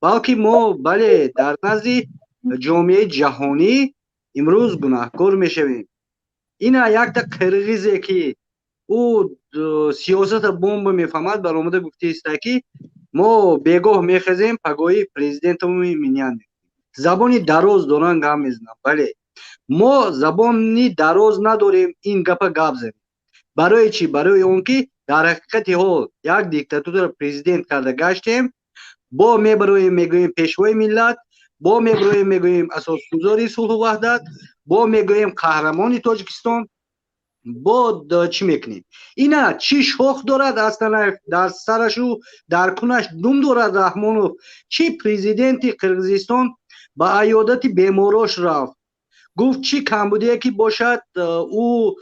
балки мо, бале, дар назди ҷомеаи ҷаҳонӣ имрӯз гунаҳкор мешавем. Ина якта қирғизе, ки ӯ сиёсата бомба мефаҳмад, баромада гуфтааста, ки мо бегоҳ мехезем, пагоҳи президентамо менять. Забони дароз доранд, гап мезананд. Бале, мо забони дароз надорем, ин гапа гап занем. Барои чӣ? Барои он ки дар ҳақиқати ҳол як диктатураро президент карда гаштем. Бо мебароем, мегӯем пешвои миллат, бо мебароем, мегӯем асосгузори сулҳу ваҳдат, бо мегӯем қаҳрамони Тоҷикистон. Бо чӣ мекунем? Ина чӣ шох дорад Астанаев дар сарашу, дар кунаш дум дорад Раҳмонов. Чӣ президенти Қирғизистон ба аёдати беморош рафт, гуфт, чӣ камбудие ки бошад, ӯ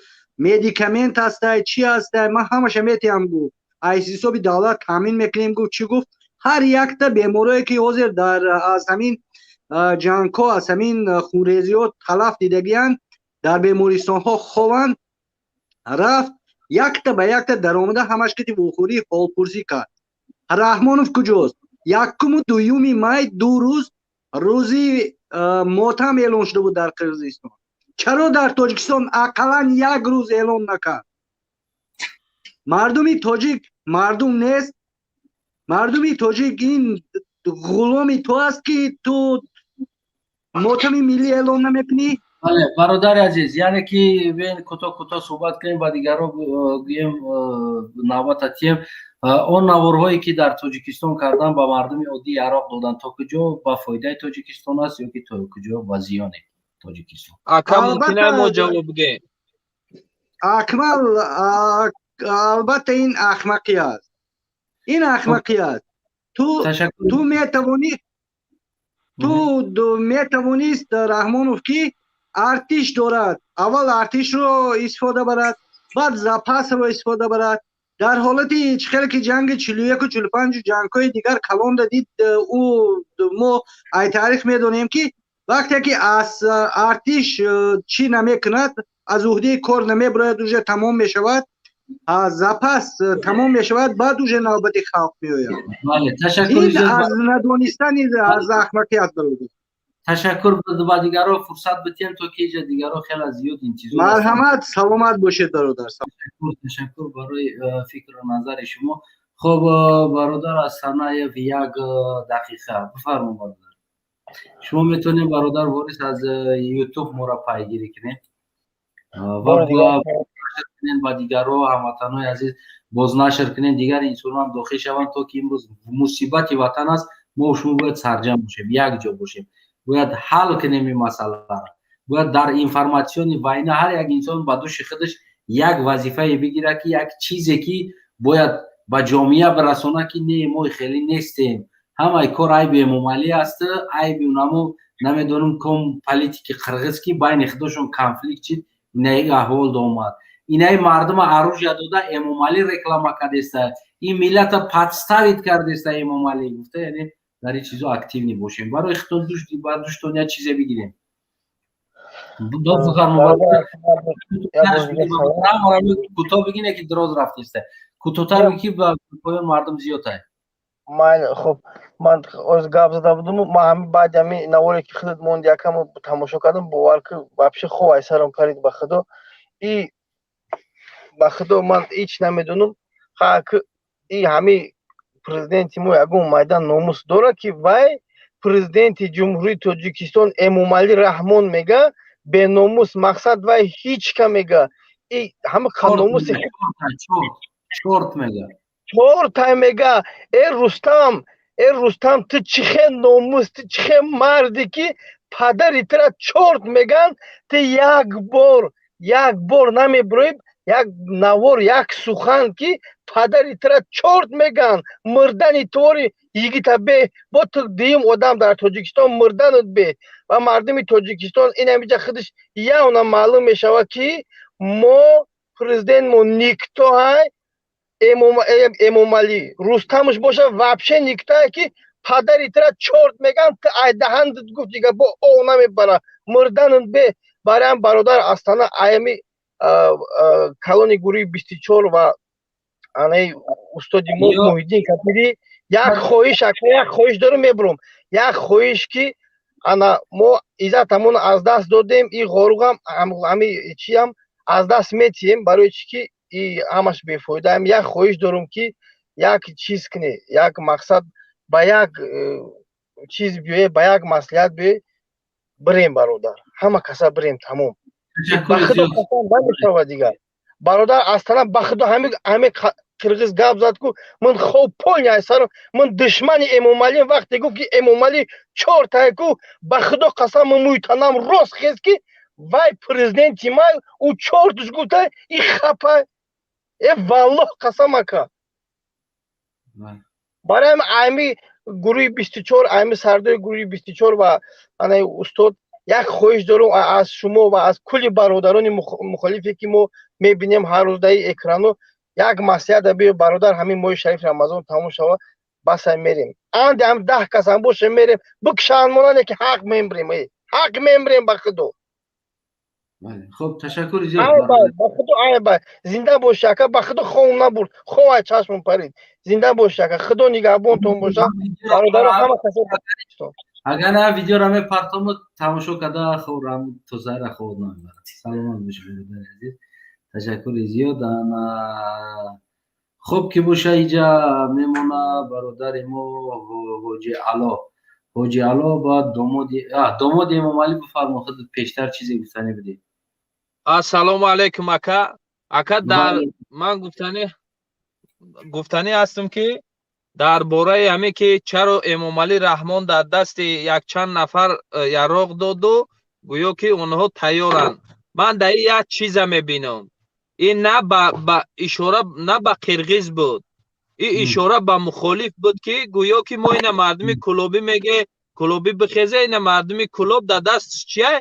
медикамент ҳастай, чӣ ҳастай, ман ҳамаша метиҳам, гуфт, аз ҳисоби давлат таъмин мекунем, гуфт. Чӣ гуфт? Ҳар якта беморое ки ҳозир дар аз ҳамин ҷангҳо, аз ҳамин хунрезиҳо талаф дидагиянд, дар бемористонҳо хованд, рафт, якта ба якта даромада, ҳамаш кити вохӯрӣ, ҳолпурсӣ кард. Раҳмонов куҷост? 1-у 2-юми май 2 рӯз рӯзи мотам эълон шуда буд дар Қирғизистон. Чаро дар Тоҷикистон ақаллан як рӯз эълон накард? Мардуми тоҷик мардум нест? Мардуми тоҷик ин ғуломи ту аст, ки ту Мотами миллӣ эълон намекунӣ? Бале, бародари азиз, яъне ки бен кӯтоҳ кӯтоҳ суҳбат кунем, ба дигарро гӯем, навбата тием. Он наворҳое ки дар Тоҷикистон кардан, ба мардуми оддӣ яроқ додан, то куҷо ба фоидаи Тоҷикистон аст ё ки то куҷо ба зиёни Тоҷикистон? Ака, мумкина мо ҷавоб бидем? Акмал, албатта, ин ахмақӣ аст, ин ахмақӣ аст. Ту метавонӣ, ту метавонист, Раҳмонов, ки артиш дорад, аввал артишро истифода барад, баъд запасро истифода барад. Дар ҳолати чӣ хеле ки ҷанги 41-у 45-у ҷангҳои дигар калонда дид, ӯ мо ай таърих медонем, ки вақте ки аз артиш чӣ намекунад, аз уҳдаи кор намебарояд, уже тамом мешавад, запас тамом мешавад, баъд уже навбати халқ меояд. Ин аз надонистани, аз ахмақӣ аст, бародар. Ташаккур. Ба дигарро фурсат бидиҳем, то ки иҷа дигарро хеле зиёд интизор. Марҳамат, саломат бошед, бародар. Ташаккур барои фикру назари шумо. Хуб, бародар Асанаев, як дақиқа бифармо, бародар. Шумо метавонед, бародар Ворис, аз Ютуб моро пайгирӣ кунед ва ба дигарро, ҳамватанҳои азиз, бознашр кунед, дигар инсонҳо ҳам дохил шаванд, то ки имрӯз мусибати ватан аст. Мо шумо бояд сарҷам бошем, якҷо бошем, бояд ҳал кунем ин масъаларо. Бояд дар информационный война ҳар як инсон ба души худаш як вазифае бигирад, ки як чизе ки бояд ба ҷомеа бирасонад, ки не, мо хеле нестем, ҳамаи кор айби Эмомалӣ аст, айби унамо, намедонам, ком политики қирғиз, ки байни худошон конфликт чид, инаи аҳвол омад, инаи мардума оружия дода, Эмомалӣ реклама кардеста, ин миллата подставить кардеста Эмомалӣ гуфта. Яъне дар ин чизо активный бошем, барои худтон ба душтон як чизе бигирем. Кӯтоҳ бигине, ки дароз рафтеста, кӯтоҳтар ки ба поён мардум зиёдтай. Майли, хуб, ман оз гап зада будум. Ман ҳами баъди ҳами наворе ки худат монди, якамо тамошо кардам, бовар ки, вообще хоб ай сарам парид. Ба худо, и ба худо, ман ҳеҷ намедонам, и ҳами президенти мо ягон майдан номус дорад, ки вай президенти Ҷумҳурии Тоҷикистон Эмомалӣ Раҳмон мега, беномус, мақсад вай ҳеҷ ка мега, и ҳама номуси Чорт мега. Чортай мега. Э, Рустам, э, Рустам, ту чӣ хел номус, ту чӣ хел марде, ки падари тура чорт меган, ту як бор, як бор намебироӣ, як навор, як сухан, ки падари тура чорт меган, мурдани тори йигита бе, бо ту дуюм одам дар Тоҷикистон, мурданут бе. Ва мардуми Тоҷикистон ин ҳамиҷа худаш явна маълум мешавад, ки мо президентмо никто ҳай, Эмомалӣ Рустамш боша, вообще никто, ки падари тура чорт меган, ту айдаҳандат гуфт, дига бо ов намебара, мурданут бе. Бароям, бародар Астана, аями калони гурӯҳи 24 ва анаи устоди мо Муҳиддин Кабирӣ як хоҳиш, ака, як хоҳиш дорам, мебурам, як хоҳиш, ки ана мо иззатамон аз даст додем, и ғоруғам ҳами чиам аз даст метиҳем, барои чӣ ки и ҳамаш бефоида. Як хоҳиш дорам, ки як чиз кунӣ, як мақсад ба як чиз биёе, ба як маслиҳат биёе, бирем, бародар, ҳама каса бирем, тамом. Ба худо қасам, намешавад дигар, бародар Астана, ба худо, ҳами қирғиз гап зад ку, ман хоб полный айсарам. Ман душмани Эмомалӣ, вақте гуфт, ки Эмомалӣ чортай ку, ба худо қасам, ман мӯи танам рост хез, ки вай президенти ман, ӯ чортуш гуфта, и хапа э, валлоҳ қасам, ака. Барои ами гурӯҳи 24, ами сардори гурӯҳи 24 ва анаи устод як хоҳиш дорам аз шумо ва аз кулли бародарони мухолифе, ки мо мебинем ҳар рӯз даи экрану, як маслиҳат биё, бародар, ҳамин моҳи шарифи Рамазон тамом шава, басай мерем, анди ҳам 10 кас ҳам боша, мерем, бикшанд монане, ки ҳақ мембрем, ҳақ мембрем, ба худо. Хуб, ташаккури зиёд. Ба худо, айба, зинда боши, ака, ба худо, хом набурд, хом ай чашмам парид. Зинда боши, ака, худо нигаҳбонтон боша, бародаро, ҳама касо. Агар на видеоро мепартому, тамошо карда хӯрам, тозара хоб намебарад. Саломат боши, бародари азиз, ташаккури зиёд. Хуб, ки боша, иҷа мемона бародари мо Ҳоҷи Ало. Ҳоҷи Ало, баъд домоди Эмомалӣ, бифармо, худат пештар чизе гуфтанӣ будӣ. Ассалому алайкум, ака. Ака, дар ман гуфтанӣ ҳастам, ки дар бораи ҳаме ки чаро Эмомалӣ Раҳмон дар дасти якчанд нафар яроқ доду, гӯё ки онҳо тайёранд. Ман дар ин як чиза мебинам: ин на ба ишора на ба қирғиз буд, ин ишора ба мухолиф буд, ки гӯё ки мо ина мардуми Кӯлобӣ меге, Кӯлобӣ бихезе, ина мардуми Кӯлоб дар даст чия,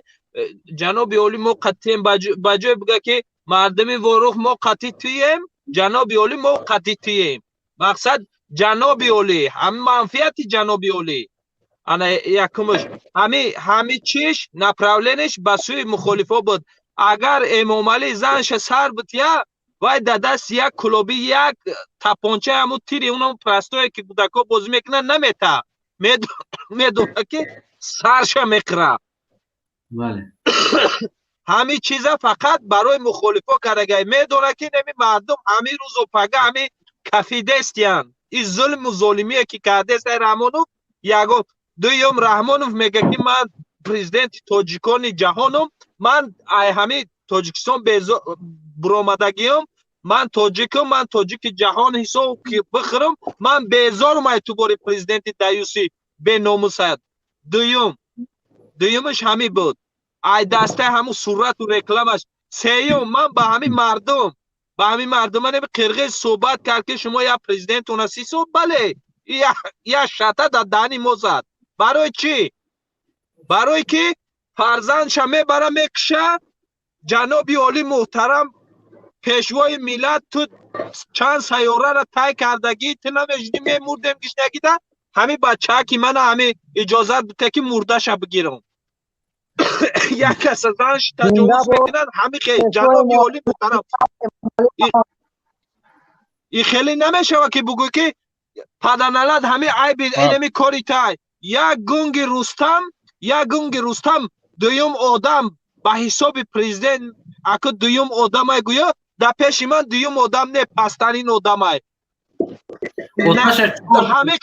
ҷаноби олӣ, мо қатъием. Ба ҷое бига ки мардуми Ворух, мо қатъи туем, ҷаноби олӣ, мо қатъи туем. Мақсад, ҷаноби олӣ, ҳами манфиати ҷаноби олӣ. Ана якумш ҳами чиш направление ш ба сӯи мухолифо буд. Агар Эмомалӣ занша сар бутия, вай дар дасти як кӯлобӣ як тапонча, ҳамун тири унам простое, ки кӯдакҳо бозӣ мекунанд, намета. Медона ки сарша меқира. Ҳамин чиза фақат барои мухолифо кардагай. Медонад, ки неми мардум ҳамин рӯзу пага ҳами кафидестиянд. Ин зулму золимие ки кардест ай Раҳмонов. Ягон дуюм, Раҳмонов мега, ки ман президенти тоҷикони ҷаҳонум, ман ай ҳами Тоҷикистон буромадагиём, ман тоҷикам, ман тоҷики ҷаҳон ҳисоб бихӯрам, ман безорум ай ту бори президенти даюси беномусад. Дуюмаш ҳамин буд, ай дастаи ҳамун сурату рекламаш. Сеюм, ман ба ҳамин мардум ани қирғиз суҳбат кард, ки шумо як президентона 30 сол, бале, як шата дар даҳани мо зад. Барои чӣ? Барое ки фарзандша мебара, мекуша. Ҷаноби олӣ, муҳтарам пешвои миллат, ту чанд сайёраро тай кардагӣ, ту намешидӣ, мемурдем гишнагида. Ҳамин бачаа ки мана ҳамин иҷозат бите, ки мурдаша бигирам. Як каса занш таҷовуз мекунад, ҳами ҷаноби олӣ муҳтарам, и хеле намешава, ки бугӯй, ки паданалат ҳами айби инами кори тай. Як гунги Рустам, як гунги Рустам дуюм одам ба ҳисоби президент, аку дуюм одамай, гӯё дар пеши ман дуюм одам не, пасттарин одамай. Ҳами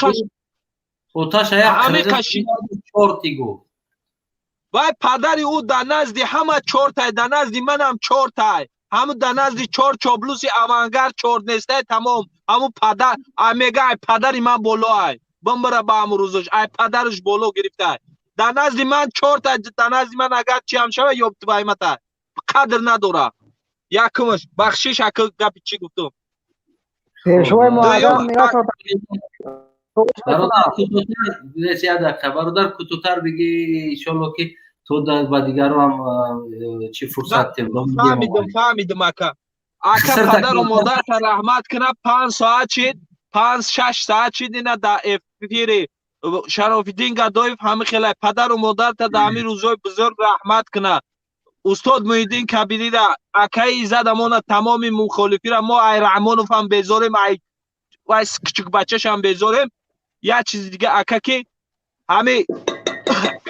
вай падари ӯ дар назди ҳама чортай, дар назди манам чортай. Ҳаму дар назди чор чоблуси авангард чор нестай, тамом. Ҳаму падар мега, ай падари ман болоай, бимбира ба ҳаму рӯзош, ай падараш боло гирифтай. Дар назди ман чорта, дар назди ман агар чиам шава, ёбтубаймата қадр надора. Якумаш, бахшиш, ака, гапи чӣ гуфтум. Пешвои муаззам. Бародар, бародар, кӯтоҳтар бигӣ, иншолло, ки то ба дигарон чӣ фурсат. Фаҳмидум, фаҳмидум, ака. Ака, падару модарта раҳмат кунад. 5 соат шид, 5-6 соат шид, ина дар эфири Шарофиддин Гадоев ҳами хелай. Падару модарта дар ҳамин рӯзҳои бузург раҳмат кунад. Устод Муҳиддин Кабирира, акаи Иззадамона, тамоми мухолифира. Мо ай Раҳмонов ҳам безорем, ай вай кучукбачашам безорем. Як чизи дига, ака, ки ҳами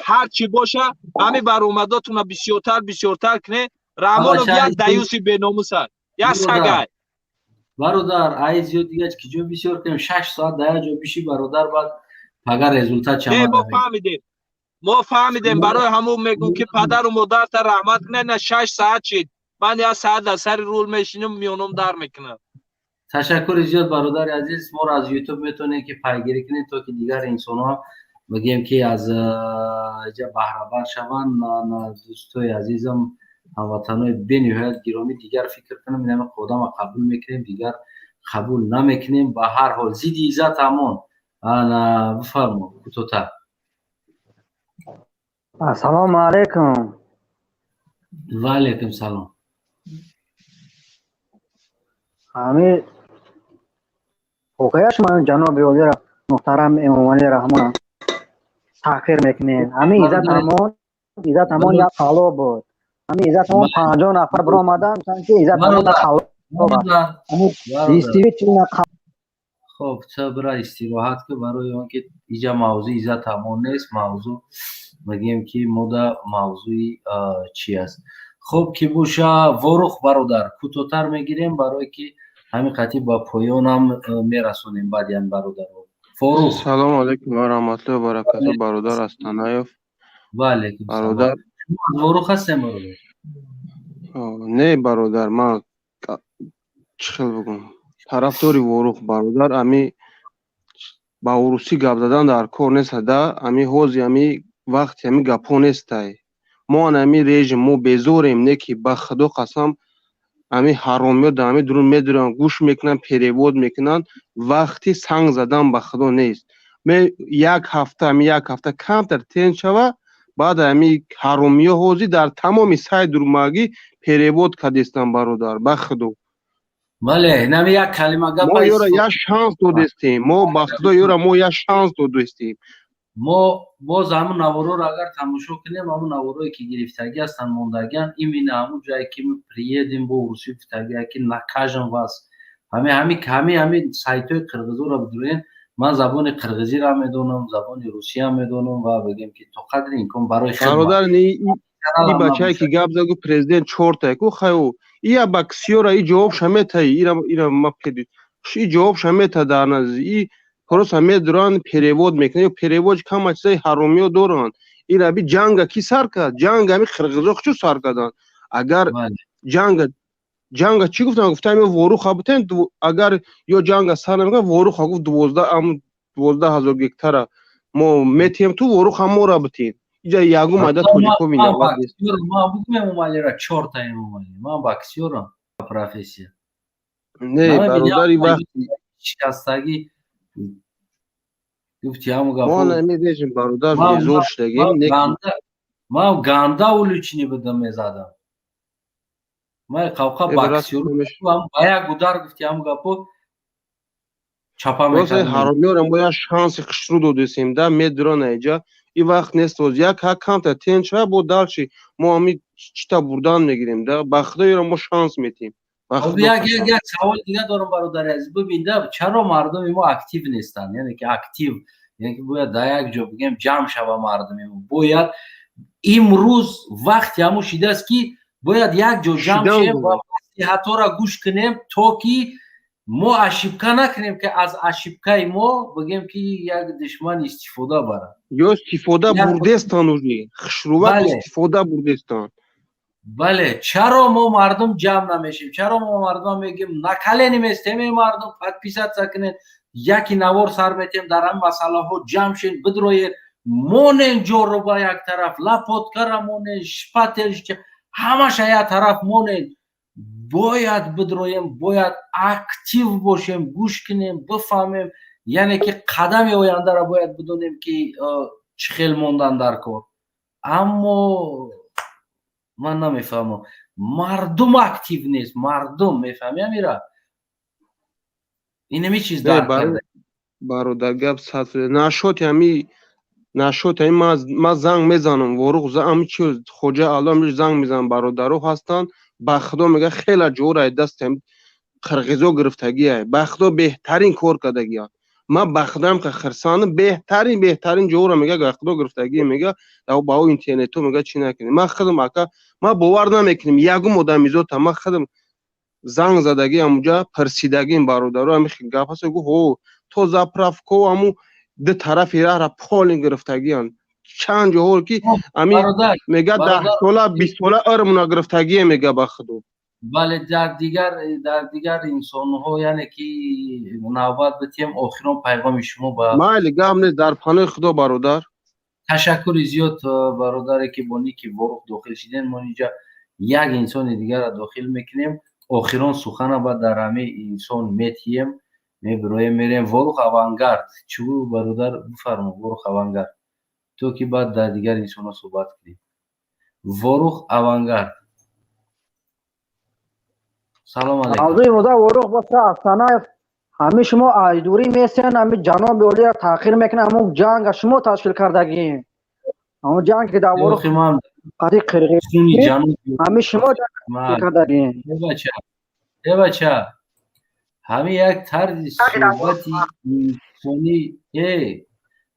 ҳар чӣ боша, ҳами баромадотуна бисёртар, бисёртар куне. Раҳмонов як даюси беномус аст, як сагай. Бародар, ай зиёд дига ки ҷо бисёр кунем, 6 соат дар як ҷо биши, бародар, баъд пага результат. Не, мо фаҳмидем, мо фаҳмидем. Барои ҳамун мегӯм, ки падару модарта раҳмат кунед. На, 6 соат шид, ман як соат дар сари рул мешинам, миёном дар мекунам. Ташаккури зиёд, бародари азиз. Моро аз Ютуб метавонед, ки пайгирӣ кунед, то ки дигар инсонҳо, бигем, ки аз ҷа баҳрабар шаванд. Дӯстои азизам, ҳамватанои бениҳоят гиромӣ, дигар фикр кунам, инама одама қабул мекунем, дигар қабул намекунем. Ба ҳар ҳол, зидди Иззат ҳамон, бифармо, кӯтоҳтар. Ассалому алайкум. Ва алайкум салом. Ҳами воқеа шумо ҷаноби олиро, муҳтарам Эмомалӣ Раҳмон, таҳқир мекунед. Ҳамин Иззат ҳамон, Иззат ҳамон як қало буд. Ҳамин Иззат ҳамон 50 нафар биромадан, гуфтанд, ки Иззат ҳамон қало. Действительно. Хоб, бира истироҳат ки, барои он ки иҷа мавзӯи Иззат ҳамон нест. Мавзӯъ, мегӯем, ки мода мавзӯи чӣ аст. Хуб, ки боша, Ворух бародар, кӯтоҳтар мегирем, барое ки ҳамин қатъи ба поёнам мерасонем. Баъди ҳамин бародаро. Форух. Салому алейкум ва раҳматуллоҳи ва баракату, бародар Астанаев. Ва алейкум. Бародар. Шумо аз Ворух ҳастем, бародар? Не, бародар, ман чӣ хел бигӯм, тарафдори Ворух, бародар. Ами ба урусӣ гап задан дар кор нест, да. Ами ҳози ами вақти ами гапҳо нестай. Мо ан ами режим мо безорем, не ки ба худо қасам, ами ҳаромиё дар ами дурун медуранд, гӯш мекунанд, перевод мекунанд. Вақти санг задан ба худо нест. Ме як ҳафта, ами як ҳафта камтар тен шава, баъд ами ҳаромиё ҳозир дар тамоми сайт дурмагӣ перевод кардестанд, бародар, ба худо. Бале, инами як калима гап. Мо ёра як шанс додестем, мо ба худо ёра мо як шанс додестем. Мо боз ҳамун наворҳоро агар тамошо кунем, ҳамун наворҳое ки гирифтагӣ ҳастанд, мондагиан, именно ҳамун ҷое ки мы приедем, бо урусӣ гуфтагия ки накажем вас. Ҳами сайтҳои қирғизоро бидурен. Ман забони қирғизиро медонам, забони русиям медонам ва бигем ки то қадри имкон барои Бародар, и бачае ки гап зад, гуфт президент чорта ку хаю ия ба ксиёра и ҷавобша метаи, ира ма и ҷавобша мета дар назди и просто медуранд, перевод мекунанд, ё перевод кама чизаи ҳаромиё доранд. Ира би ҷанга ки сар кард? Ҷанга ами қирғизо чӯ сар карданд? Агар ҷанга чӣ гуфтанд? Гуфтам ё Воруха бутен, агар ё ҷанга сар намекунад, Воруха гуфт 12 000 гектара мо метиҳем, ту Воруха мора бутин. Иҷа ягум айда тоҷико. Виноват нест. Ман бугум Эмомалира чорта Эмомали, ман боксёрам профессия. Не, бародари, вақти шикастагӣ гуфти ҳаму гап. Мо намедежем, бародар, безор шудагем. Ман ганда уличный будам, мезадам. Ман қавқа боксёр ба як удар, гуфти ҳаму гапо, чапа. Мекардам. Ҳаромиёра мо як шанси хушрӯ додесем, да медуран айҷа. И вақт нест боз, як ҳа камта тен шава, бо дальше мо ҳами чита бурдан мегирем, да. Ба худо, ёра мо шанс метиҳем. Як саволи дига дорам, бародари азиз. Бибин, да, чаро мардуми мо актив нестанд? Яъне ки актив, яъне ки бояд дар як ҷо, бигем, ҷамъ шава мардуми мо. Бояд имрӯз вақти ҳамун шидааст, ки бояд як ҷо ҷамъ шем ва маслиҳатҳоро гӯш кунем, то ки мо ошибка накунем, ки аз ошибкаи мо, бигем ки, як душман истифода барад. Ё истифода бурдестан, уже хушрувак истифода бурдестан. Бале, чаро мо мардум ҷамъ намешем? Чаро мо мардум мегӯем, на колени местем, э мардум, подписаться кунед, яки навор сар метем, дар ҳамин масъалаҳо ҷамъ шен, бидроед, монен ҷорро ба як тараф, лопаткара монен, шпатель, ҳамаша як тараф монен, бояд бидроем, бояд актив бошем, гӯш кунем, бифаҳмем, яъне ки қадами ояндаро бояд бидонем, ки чӣ хел мондан дар кор. Аммо ман намефаҳмам, мардум актив нест. Мардум мефаҳми, амира, инами чиз дарк карда. Бародар, гап сад нашоти ами, нашоти ами ма занг мезанам Ворух, ами чи Хоҷа Алло занг мезанам, бародаро ҳастанд. Ба худо, мега, хела ҷора дасти қирғизо гирифтагиай. Ба худо, беҳтарин кор кардагия. Ман ба худоам ка хирсандам. Беҳтарин, беҳтарин ҷора, мега, ба худо гирифтагие, мега, ба ӯ интернето, мега, чӣ накунем. Ман худам, ака, ман бовар намекунем ягум одамизота. Ман худам занг задагӣ, амуҷа пирсидагим, бародаро, ами гап ҳаст. Гуфт, ҳо, то заправко аму ду тарафи раҳра полный гирифтагиянд. Чанд ҷоҳо ки ами, мега, 10 сола, 20 сола ырмуна гирифтагие, мега, ба худо. Бале, дар дигар инсонҳо, яъне ки навбат битиҳем. Охирон пайғоми шумо ба Майли, гап нест, дар паноҳи худо, бародар. Ташаккури зиёд, бародаре ки бо ники Ворух дохил шидем. Мо инҷа як инсони дигарро дохил мекунем, охирон сухана баъд дар ҳамин инсон метиҳем, мебироем, мерем. Ворух Авангард, чӯ бародар, бифармо, Ворух Авангард, то ки баъд дар дигар инсонҳо суҳбат кунем. Ворух Авангард, салом алейкум. Мавзӯи имрӯза Ворух боша. Астанаев, ҳамин шумо аҷдурӣ месен, ҳамин ҷаноби олия таъхир мекунад. Ҳамун ҷанга шумо ташкил кардагӣ, ҳамун ҷанг ки дар Ворух қади қирғиз, ҳамин шумо кардагӣ. Э бача, ҳамин як тарзи суҳбати инсонӣ,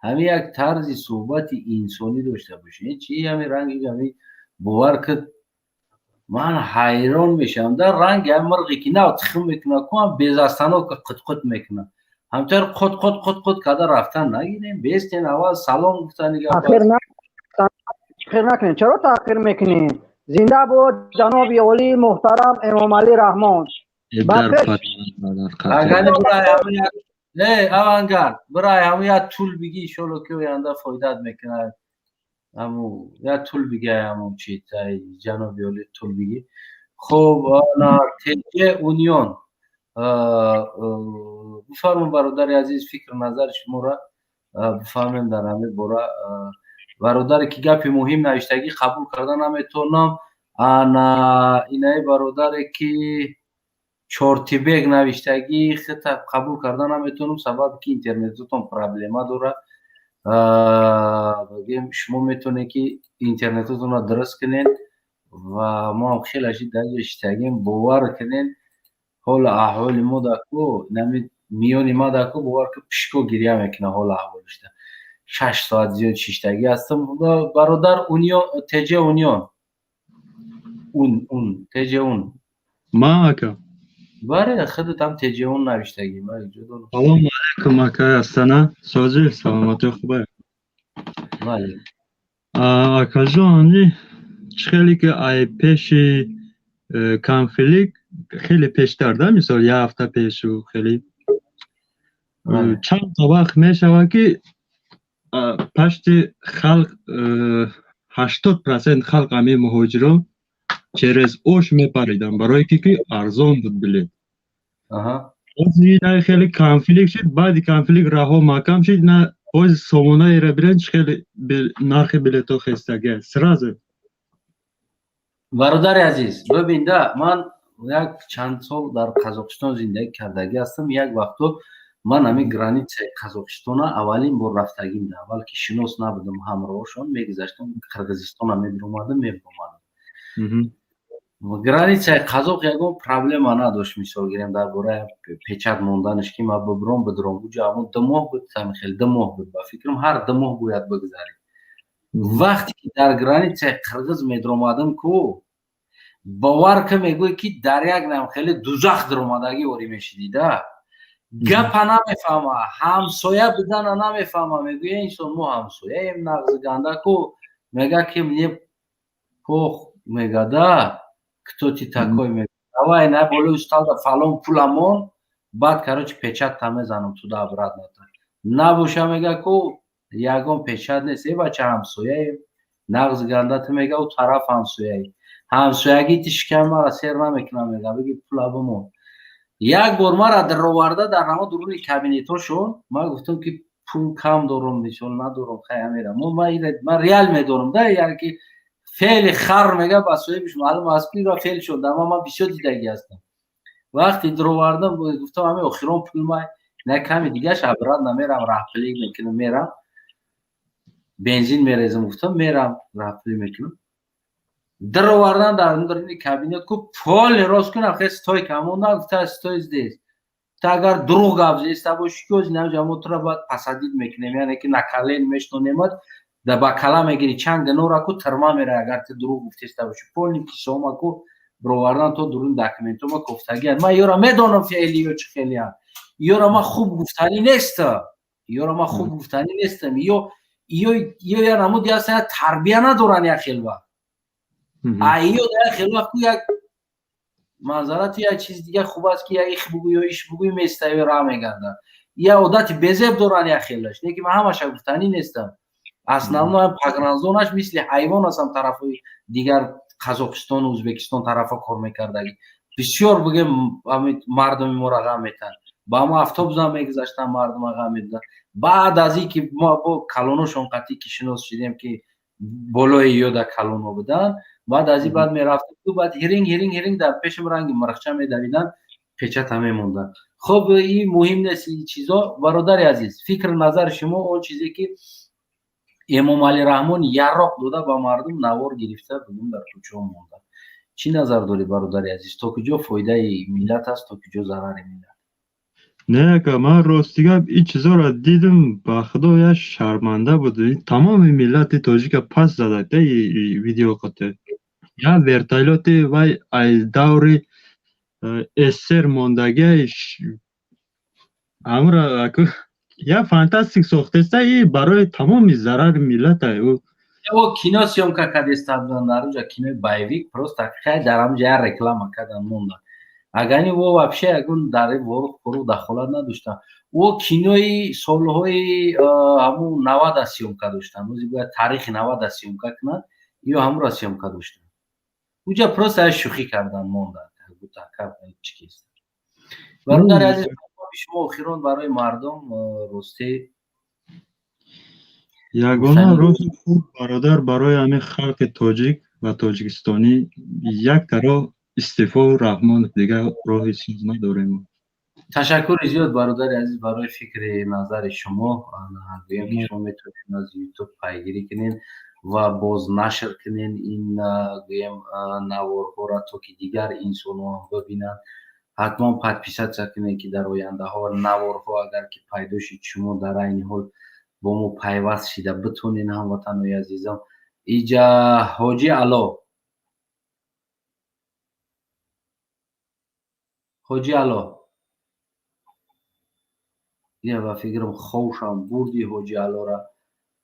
ҳамин як тарзи суҳбати инсонӣ дошта бошед. Чи ҳамин ранги ҳамин, бовар кид, ман ҳайрон мешавам. Дар ранги ҳамин мирғе ки нав тухм мекунад, ку ҳам без остановка қутқут мекунад. Ҳамтар қот қот қот қот карда рафтан нагирем, бестен, аввал салом гуфтани. Таъхир накунем. Чаро таъхир мекунем? Зинда бод ҷаноби олии муҳтарам Эмомалӣ Раҳмон! Не, авангард, бирай, ҳаму як тул биги, иншолло, ки оянда фоидат мекунад. Ҳаму як тул биги, ҳаму чи ҷаноби олӣ тул биги. Хуб, теҷе унион, бифармо, бародари азиз, фикру назари шуморо бифаҳмем дар ҳамин бора. Бародаре ки гапи муҳим навиштагӣ, қабул карда наметавонам. Ана инаи бародаре ки чортибек навиштагӣ, хита қабул карда наметавонам, сабаби ки интернетотон проблема дорад. Бигем, шумо метавонед ки интернетотонро дуруст кунед ва мо ҳам хеле аши даҷа шитагем. Бовар кунед, ҳоли аҳволи мо даку нами миёни ма даку, бовар ки, пишко гиря мекунад ҳоли аҳволишда. 6 соат зиёд шиштагӣ ҳастам. Бародар Унион, теҷе Унион, ун ун теҷе ун. Ма, ака. Бале, худатам теҷе ун навиштагӣ. Салому алайкум, акай Астана, созӣ, саломатӣ, хубе? Бале. Акаҷон, чӣ хеле ки ай пеши конфликт, хеле пештар да, мисол, як ҳафта пешу хеле чанд та вақт мешавад, ки пашти халқ, 80% халқ, ҳамин муҳоҷирон через Ош мепаридан, барое ки арзон буд билет. Хеле конфликт шуд, баъди конфликт раҳо маҳкам шуд, на боз сомонаеро бирен, чӣ хеле нархи билетҳо хестага сразу. Бародари азиз, бибинда, ман як чанд сол дар Қазоқистон зиндагӣ кардагӣ ҳастам. Як вақто ман ҳамин границаи Қазоқистона аввалин бор рафтагим. Аввал ки шинос набудам, ҳамроҳошон мегузаштам, Қирғизистона медиромадам, мебиромадам. Границаи қазоқ ягон проблема надошт, мисол гирем, дар бораи печать монданаш, ки ма бибиром, бидуром. Уҷо ҳамон 2 моҳ буд, хеле 2 моҳ буд, ба фикрам, ҳар 2 моҳ бояд бигзарӣ. Вақте ки дар границаи қирғиз медиромадам ку, бовар ка, мегӯй, ки дар як нам хеле дузах диромадагӣ орӣ мешидида. Гапа намефаҳма, ҳамсоя будана намефаҳма. Мегӯя, инсон, мо ҳамсояем, нағзи ганда ку. Мега, ки мне пох, мега, да кто ты такой, мега, давай на болои столда фалон пуламон, баъд, короче, печатта мезанам туда обратно набоша. Мега ку, ягон печать нест. Э, бача, ҳамсояем, нағзи ганда ту, мега, ӯ тараф ҳамсояи, ҳамсоягӣ ти шиками мара сер намекунам. Мега, биги, пула бимон. Як бор мара дароварда дар ҳама дуруни кабинетҳошон, ман гуфтам, ки пул кам дорам, мисол, надорам, хай мерам. Ман реал медорам да, яъне ки феъли хар, мега, ба соҳибиш маълум аст, ки ира феъл шуд. Ама ман бисёр дидагӣ ҳастам. Вақте даровардам, гуфтам, ҳамин охирон пул май, на ками дигаш обратно мерам, раҳпулӣ мекунам, мерам, бензин мерезам. Гуфтам, мерам, раҳпулӣ мекунам. Даровардан дар даруни кабинет ку, поли рост кунам, хе стойка монда. Гуфта, стой здесь, та агар дурӯғ гап зеста бошӣ, ки ози намҷа мо тура бояд посадить мекунем, яъне ки на колени мешнонемад да ба кала мегири, чанд гнора ку тирма мера, агар ту дурӯғ гуфтеста бошӣ. Полный кисома ку бировардан то дуруни документома кофтагиан. Ман ёра медонам, феъли ё чӣ хелиан. Ёра ман хуб гуфтанӣ нестам, ёра ман хуб гуфтанӣ нестам. Ё я намуди ҳастан, тарбия надоранд як хел вақт. А ё як хел вақт ку як манзара ту як чиз дига хуб аст, ки як их бугӯ ё иш бугӯй, местаё раҳ мегардад. Я одати безеб доранд як хелаш. Лекин ман ҳамаша гуфтанӣ нестам. Основной погранзонаш мисли ҳайвон ҳастам. Тарафҳои дигар, Қазоқистону Ӯзбекистон тарафа кор мекардагӣ, бисёр, бигем, мардуми моро ғам метанд. Ба мо автобусам мегузаштан, мардума ғам медоданд. Баъд аз ин ки мо бо калоношон қатъӣ ки шинос шудем, ки болои ёда калоно буданд, баъд аз ин баъд мерафтем, баъд ҳиринг ҳиринг ҳиринг дар пешам ранги мирғча медавиданд, печата мемонданд. Хуб, ин муҳим нест, ин чизо. Бародари азиз, фикру назари шумо, он чизе ки Эмомалӣ Раҳмон яроқ дода ба мардум, навор гирифта, бугун дар кӯчаҳо монда, чӣ назар дорӣ, бародари азиз? То куҷо фоидаи миллат аст, то куҷо зарари миллат? Не, ака, ман рости гап, ин чизоро дидим, ба худо, як шарманда буд. Тамоми миллати тоҷика пас зада да видео қате. Як вертолёти вай аз даври СССР мондагиай. Амра я фантастик сохтеста, и барои тамоми зарари миллата ӯ. О, кино съёмка кардеста буданд дар онҷа, кинои боевик, просто хай дар ҳамҷа як реклама кардан, монда. Агани во вообще ягон дар ворух фурух дахолат надоштанд. О, кинои солҳои ҳамун 90-а съёмка доштанд. Ози бояд таърихи 90-а съёмка кунанд, ё ҳамура съёмка доштанд. Уҷа просто як шӯхӣ кардан, монданд. Чӣ кист, бародари азиз, шумо охирон барои мардум, ростӣ. Ягона роҳи хуб, бародар, барои ҳамин халқи тоҷик ва тоҷикистонӣ якта роҳ — истеъфоу Раҳмонов, дигар роҳи чиз надорем. Ташаккури зиёд, бародари азиз, барои фикри назари шумо. Гӯем, ки шумо метавонед аз Ютуб пайгирӣ кунед ва боз нашр кунед ин, гӯем, наворҳоро, то ки дигар инсонҳо ҳам бибинанд. Ҳатман подписаться кунед, ки дар ояндаҳо наворҳо агар ки пайдо шуд, шумо дар айни ҳол бо мо пайваст шида битонед. Ҳамватанои азизам, иҷа Ҳоҷи Ало, Ҳоҷи Ало, ия, ба фикрам, ховшам бурди Ҳоҷи Алора.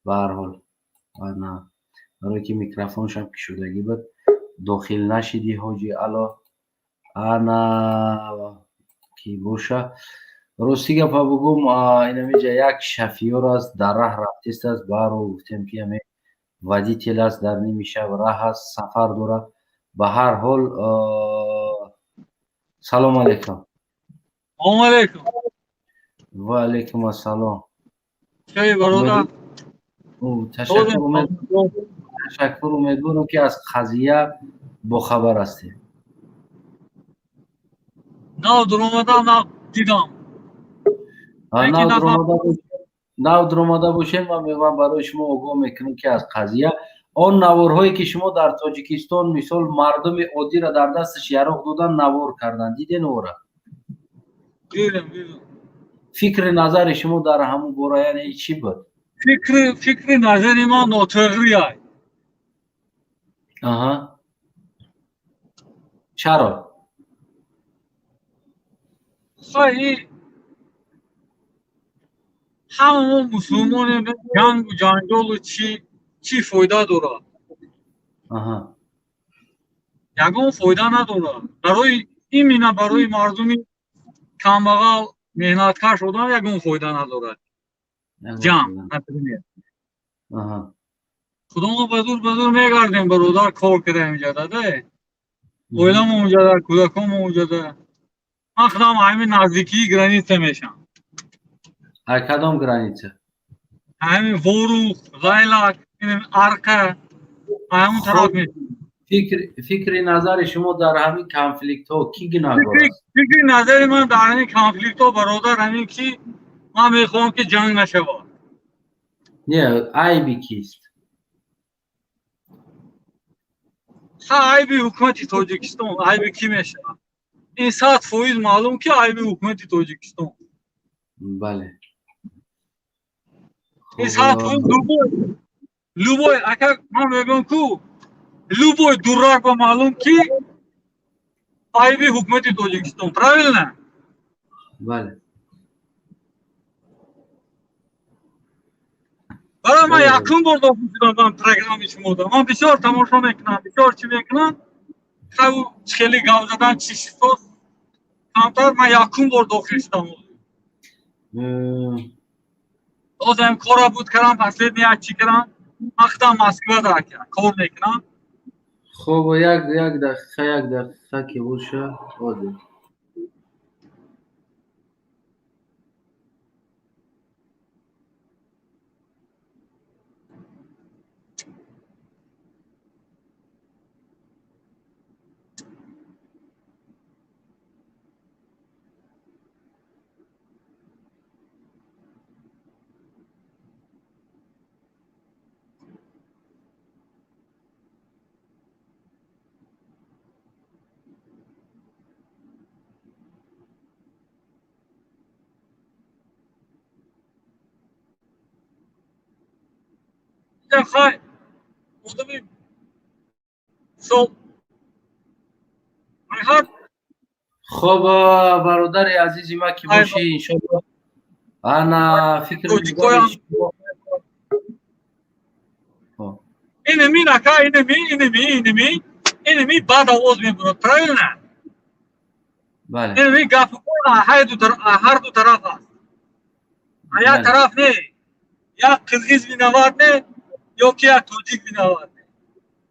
Ба ҳар ҳол, на барое ки микрофоншам кушодагӣ буд, дохил нашиди, Ҳоҷи Ало. Ана ки боша, рости гапа бугум, инамиҷа як шофёр аст, дар раҳ рафтест аст. Ба ҳар ҳол, гуфтем, ки ҳаме водитель аст, дар ними шаб раҳ аст, сафар дорад. Ба ҳар ҳол, салом алейкум. Салом алейкум. Ва алейкум ассалом. Чӣ, бародар? Ташаккур, умедворам, ки аз қазия бохабар ҳастед. Нав дуромадам, нав дидам. Нав дуромада бошем, ман барои шумо огоҳ мекунам, ки аз қазия он наворҳое, ки шумо дар Тоҷикистон, мисол, мардуми оддиро дар дасташ яроқ додан, навор кардан, диден ора? Дидам, дидам. Фикри назари шумо дар ҳамун бора, яъне, чӣ буд? Фикри назари ман нотағри ай. Аҳа, чаро? Хай, ҳама мо мусулмонем, ҷангу ҷанҷолу чӣ чӣ фоида дорад? Ягон фоида надорад. Барои именно барои мардуми камбағал, меҳнаткаш одам ягон фоида надорад ҷанг, например. Худо, мо ба зур, ба зур мегардем, бародар, кор кардем инҷада, оиламо унҷада, кӯдакомо унҷада. Ман худам ҳамин наздикии граница мешам. Ай кадом граница? Ҳамин Ворух, Лайлак, Арқа, ҳамон тараф мешам. Фикри назари шумо дар ҳамин конфликтҳо, кӣ гунаҳгор аст? Фикри назари ман дар ҳамин конфликтҳо, бародар, ҳамин ки ман мехоҳам, ки ҷанг нашавад. Не, айби кист? Ха, айби ҳукумати Тоҷикистон, айби кӣ мешавад? Ин 100% маълум, ки айби ҳукумати Тоҷикистон. Ин 100%. Любой, ака, ман мегӯям ку, любой дурак ба маълум, ки айби ҳукумати Тоҷикистон, правильно? Бале. Барои ман якум бор дохил шудам ман программи шумода. Ман бисёр тамошо мекунам, бисёр чӣ мекунам. Хай, хеле гап задан чӣ шитост камтар, ман якум бор дохил шудам. Ҳозирам кора буд кардам, последний як чӣ кардам. Ман худам Москвада кор мекунам. Хуб, як дақиқа, як дақиқа ки боша, ҳозир. Хай, одами сол Хуб, бародари азизи ман, ки бошӣ, иншолло. Ана фикр Тоҷикоям инами ака, инами, инами, инами, инами баъд овоз мебурад, правильно? Бале. Инами гапи ҳар ду тараф аст, як тараф не, як қирғиз виноват не, ё ки як тоҷик виноват не,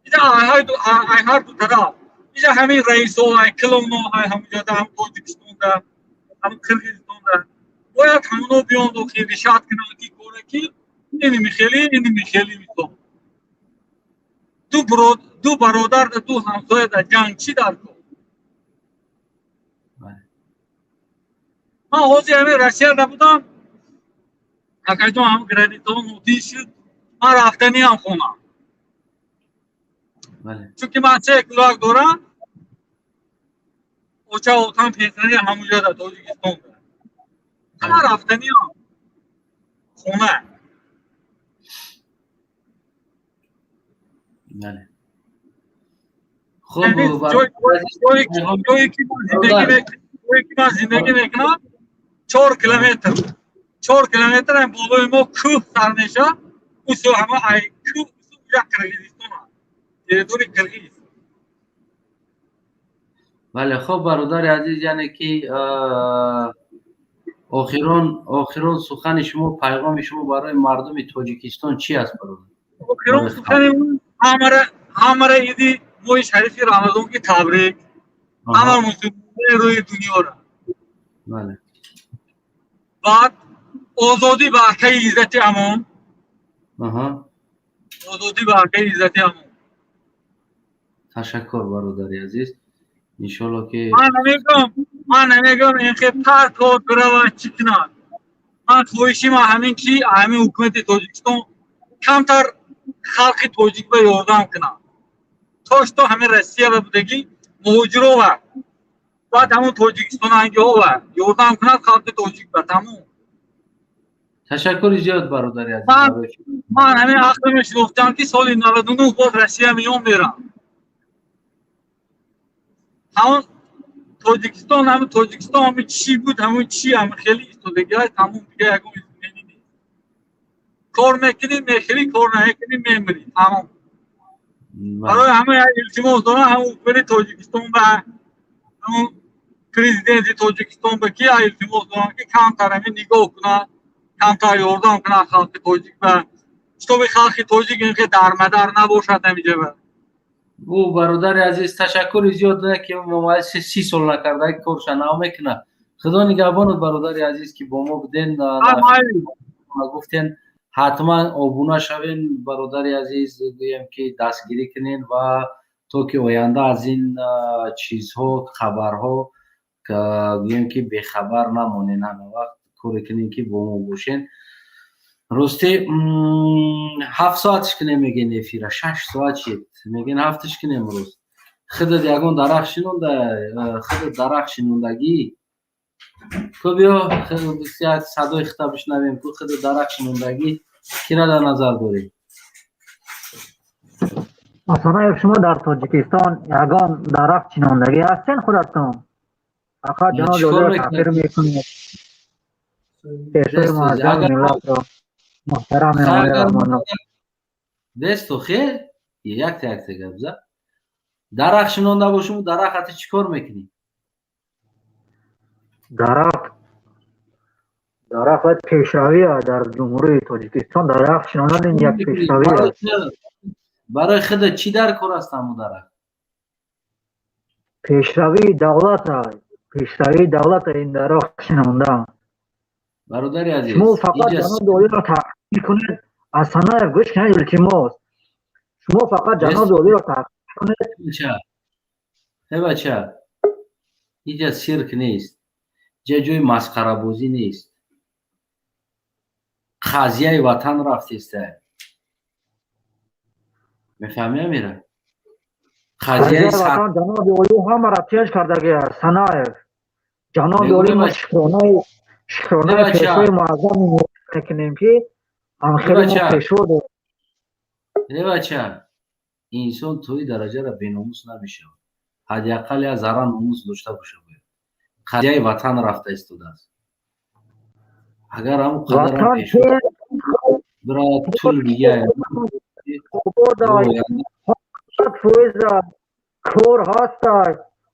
иҷа ҳар ду тараф, иҷа ҳамин раисо, ай килоно, ай ҳамуҷода, ҳам Тоҷикистонда, ҳам Қирғизистонда бояд ҳамоно биёнд, охир решать кунанд ки кора ки иними хели, иними хели. Мисол, ду бародар, ду ҳамсоя дар ҷанг чӣ дар кор? Ман ҳозир ҳамин Россияда будам, акаҷон, ҳам границаҳо нотин шуд, ман рафтаниам хона, чунки ман се кӯдак дорам, оча отам пенсионер ҳамуҷода, Тоҷикистонда. Ман рафтаниам хона. Хуб, ҷое ки ман зиндагӣ мекунам, 4 километр, 4 километр ам болои мо кӯҳ сар мешавад, усу ҳама ай кӯҳ усу уҷа Қирғизистон аст, территории қирғиз. Бале, хуб, бародари азиз, яъне ки охирон сухани шумо, пайғоми шумо барои мардуми Тоҷикистон чӣ аст, бародар? Охирон сухани ҳамара иди моҳи шарифи Рамазон ки табрик, ҳама мусулмонои рӯи дунёра. Баъд озодӣ ба акаи Иззати Амон, озодӣ ба акаи Иззати Амон. Ташаккур, бародари азиз, иншолло ки Ман намегӯям инхе партод бирава, чӣ кунад. Ман хоҳиши ман ҳамин ки ҳамин ҳукумати Тоҷикистон камтар халқи тоҷик ба ёрдам кунад, то что ҳамин Россия ба будагӣ муҳоҷирова, баъд ҳамун тоҷикистонангиҳова ёрдам кунад халқи тоҷик ба, тамом. Ташаккури зиёд, бародари азиз. Ман ҳамин ақле мешинофтам, ки соли 99 боз Россия миён мерам, ҳамон Тоҷикистон, ҳамин Тоҷикистон ҳамин чӣ буд, ҳамин чӣ, ҳамин хеле истодагиҳай, тамом, дига ягон изменение нест. Кор мекунӣ, мехӯрӣ, кор намекунӣ, мемирӣ, тамом. Барои ҳама як илтимос дорам, ҳамун ҳукумати Тоҷикистон ба, ҳамун президенти Тоҷикистон ба ки як илтимос дорам, ки камтар ҳамин нигоҳ кунад, камтар ёрдам кунад халқи тоҷик ба, чтобы халқи тоҷик инхе дармадар набошад ҳамиҷаба. Ӯ, бародари азиз, ташаккури зиёд, ки 30 сол накарда корша нав мекунад. Худо нигаҳбонат, бародари азиз, ки бо мо буден, гуфтен. Ҳатман обуна шавен, бародари азиз, гӯем ки дастгирӣ кунен ва то ки оянда аз ин чизҳо, хабарҳо, гӯем ки бехабар намонен, ҳама вақт коре кунем ки бо мо бошен. Ростӣ, 7 соатш кунем, мегӯен, эфира 6 соат шид, мегӯен, ҳафташ кунем. Рост, худат ягон дарахт шинонда, худат дарахт шинондагӣ ку? Биё, садои хита бишнавем ку. Худат дарахт шинондагӣ, кира дар назар дорӣ? Масалан, шумо дар Тоҷикистон ягон дарахт шинондагӣ ҳастен худатон? Фақат ҷаноби олиро таҳқир мекунед, пешвои муаззами миллатро, муҳтарам Эмомалӣ Раҳмонро. Бесту хел якта якта гап за. Дарахт шинонда бошуму дарахт чӣ кор мекунӣ? Дарахт бояд пешравӣ дар Ҷумҳурии Тоҷикистон. Дарахт шинондан ин як пешравӣ аст. Барои худат чӣ дар кор аст ҳамун дарахт? Пешравии давлат аст, пешравии давлат ин дарахт шинондан. Бародари азиз, шумо фақат ҷаноби олиро таҳқир кунед. Асанаев, гӯш кунед, илтимос, шумо фақат ҷаноби олиро таҳқир кунед. Э бача, иҷа сирк нест, иҷа ҷои масхарабозӣ нест. Қазияи ватан рафтеста, мефаҳмӣ, Амира? Қазияи ватан ҷаноби олӣ ҳамаро тинҷ кардагиаст. Санаев, ҷаноби олӣ, мо шукронаи пешвои муаззами мекунем, ки ҳамхели мо пешво дорем. Э бача, инсон тои дараҷаро беномус намешавад, ҳадди ақал як зарра номус дошта боша бояд. Қазияи ватан рафта истодааст. Агар ҳамун қадарам пешво бирад тул бигя кор ҳастай,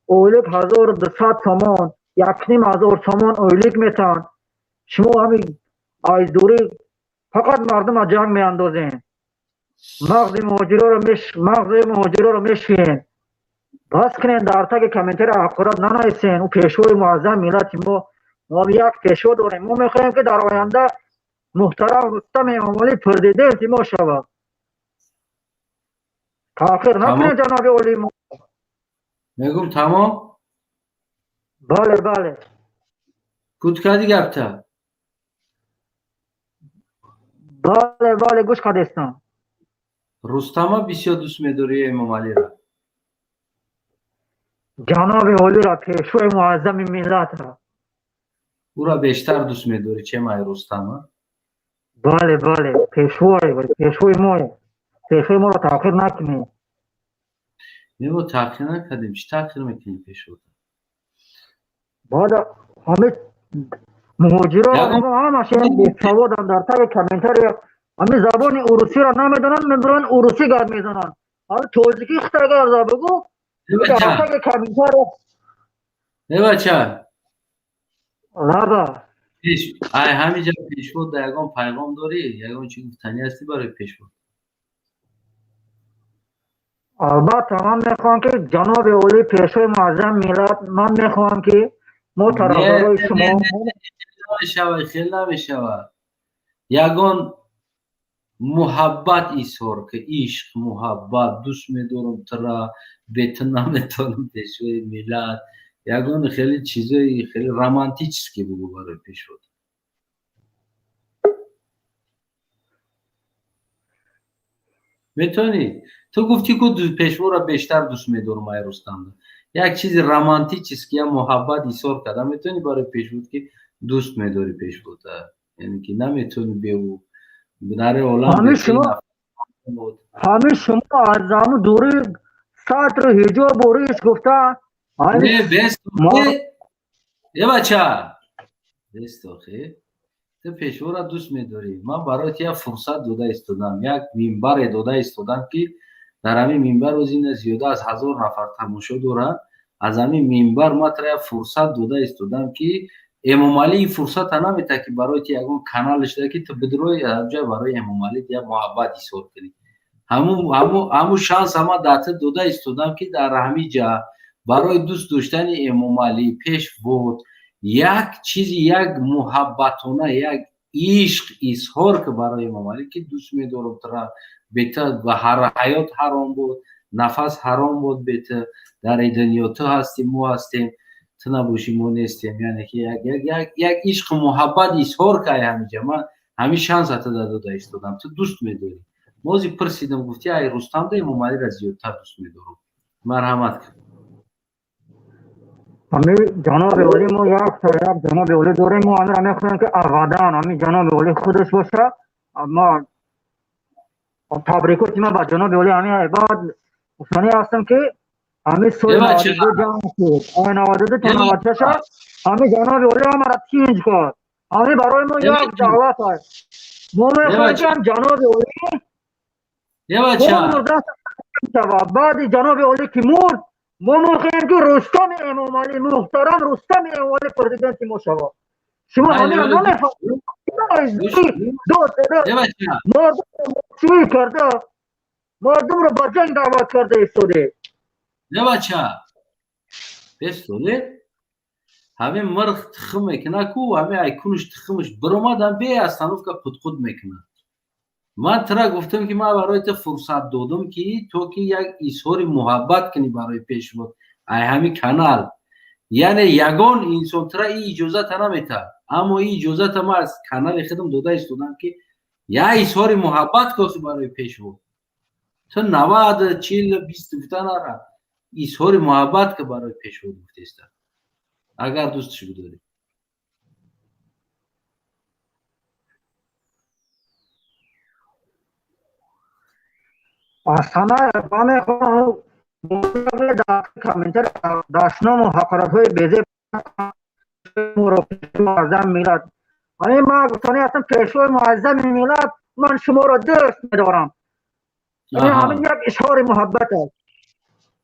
ойлик 1200 сомон, 1500 сомон ойлик метан. Шумо ҳамин айздурӣ фақат мардума ҷанг меандозен, мағзи муҳоҷироро мешӯен. Бас кунен, дар таги комментария ҳақорат нанависен. Ӯ пешвои муаззам миллати мо, мо як пешво дорем. Мо мехоҳем, ки дар оянда муҳтарам Рустам Эмомалӣ президенти мо шавад. Таъхир накунед, ҷаноби олии мо. Мегум, тамом. Бале, бале. Кут кардӣ гапта? Бале, бале, гӯш кардестам. Рустама бисёр дӯст медорӣ ё Эмомалиро? Ҷаноби олиро, пешвои муаззами миллатро. Ӯро бештар дӯст медорӣ, чем ай Рустама? Бале, бале, пешвои мо, пешвои моро таъхир накунед. Не, мо таъхир накардем. Чӣ таъхир мекунем пешво? Баъд ҳамин муҳоҷиро ҳамаш бесаводанд, дар таги комментария ҳамин забони урусиро намедонанд, мебуранд урусӣ гап мезананд. Ҳамин тоҷикӣ хита гап зад бигӯ, дар таги комментария. Не, бача. Лаба. Ай ҳаминҷа пешво да ягон пайғом дорӣ? Ягон чӣ гуфтанӣ ҳастӣ барои пешво? Албатта, ман мехоҳам, ки ҷаноби олӣ, пешвои муаззами миллат, ман мехоҳам, ки мо тарафдорои шумо. Намешавад, хел намешавад. Ягон муҳаббат изҳор ки, ишқ, муҳаббат, дӯст медорам тура, бе ту наметавонам, пешвои миллат. Ягон хеле чизои хеле романтический бугӯ барои пешво. Метавонӣ? Ту гуфтӣ, ку пешворо бештар дӯст медорам ай Рустамда. Як чизи романтический, я муҳаббат изҳор карда метавонӣ барои пешвод, ки дӯст медорӣ пешвода, яъне ки наметавонӣ бе ӯ нари олам. Ҳамин шумо аз ҳамун дури сатру ҳиҷобу риш гуфта. Не, бес, е бача, бестохе. Ту пешвора дӯст медорӣ. Ман барои ту як фурсат дода истодам, як минбаре дода истодам, ки дар ҳамин минбар озина зиёда аз 1000 нафар тамошо доранд. Аз ҳамин минбар ман тура як фурсат дода истодам, ки Эмомалӣ ин фурсата наметаҳад, ки барои ту ягон канале шуда, ки ту бидрои ҷа барои Эмомалӣ як муҳаббат изҳор кунӣ. Ҳамун шанса ман дар ту дода истодам, ки дар ҳамин ҷа барои дӯст доштани Эмомалӣ пешвод як чизи, як муҳаббатона, як ишқ изҳор ки барои Эмомалӣ, ки дӯст медорам тура, бе ту ҳаёт ҳаром буд, нафас ҳаром буд, бе ту дар дунё ту ҳастӣ, мо ҳастем, ту набошӣ, мо нестем. Яъне ки як ишқу муҳаббат изҳор кай ҳаминҷа. Ман ҳамин шанса ту дода истодам. Ту дӯст медорӣ. Мози пурсидам, гуфтӣ, ай Рустамда Эмомалиро зиёдтар дӯст медорам. Марҳамат кун. Ҳамин ҷаноби олӣ, мо як ҷаноби олӣ дорем. Мо ҳаминро мехоҳем, ки абадан ҳамин ҷаноби олӣ худаш боша. Ма табрикоти ман ба ҷаноби олӣ ҳамин баъд гуфтанӣ ҳастам, ки ҳамин соли 92 ҷанг шуд, ай 92 то 96 ҳамин ҷаноби олӣ ҳамаро тинҷ кард. Ҳамин барои мо як давлат аст. Мо мехоҳем, ки ҳам ҷаноби олӣ шавад. Баъди ҷаноби олӣ ки мурд, мо мехоҳем, ки Рустами Эмомалӣ, муҳтарам Рустами Эмомалӣ президенти мо шавад. Шумо ҳаминро намефаҳмед. Мардумро карда, мардумро ба ҷанг даъват карда истодед. Не, бача, бестоле. Ҳамин мирғ тухм мекунад ку, ҳамин айкунаш тухмаш биромадам, бе остановка қудқуд мекунад. Ман тура гуфтам, ки ман барои ту фурсат додам, ки то ки як изҳори муҳаббат кунӣ барои пешвод ай ҳамин канал. Яъне ягон инсон тура ин иҷозата наметаҳад, аммо ин иҷозата ман аз канали худам дода истодам, ки як изҳори муҳаббат кохи барои пешвод. Ту 90, 40, 20 гуфта нара, изҳори муҳаббат ки барои пешвод гуфтеста, агар дӯстш бидорӣ. Астана ман мехоҳам дар комментар дашному ҳақоратҳои безеб муаззам миллат. Ҳамин ман гуфтанӣ ҳастам, пешвои муаззами миллат, ман шуморо дӯст медорам. Ҳамин як изҳори муҳаббат аст.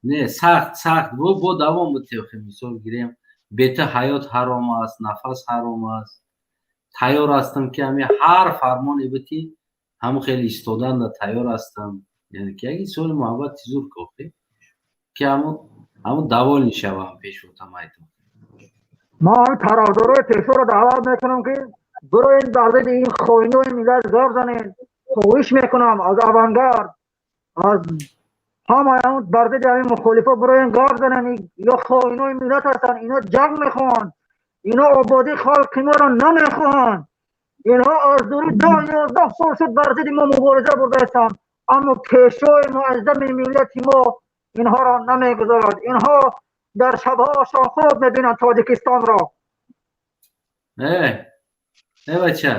Не, сахт сахт бо давом бутехи. Мисол гирем, бета ҳаёт ҳаром аст, нафас ҳаром аст, тайёр ҳастам, ки ҳами ҳар фармоне бити, ҳамун хеле истоданда тайёр ҳастам. Яъне ки як изҳори муҳаббати зур кофӣ, ки ҳамун довольный шавам пешвотам айтон. Ман тарафдорои пешворо даъват мекунам, ки бироен, бар зидди ин хоинои миллат гап занед. Хоҳиш мекунам аз Авангард, аз ҳамаи он, бар зидди ҳамин мухолифо бироен, гап занем. Ё хоинои миллат ҳастанд, ино ҷанг мехоҳанд, ино ободии халқи моро намехоҳанд. Инҳо аз дури 10-11 сол шуд бар зидди мо мубориза бурдаистанд, аммо пешвои муаззами миллати мо инҳоро намегузорад. Инҳо дар шабҳоашон хоб мебинанд Тоҷикистонро. Э бача,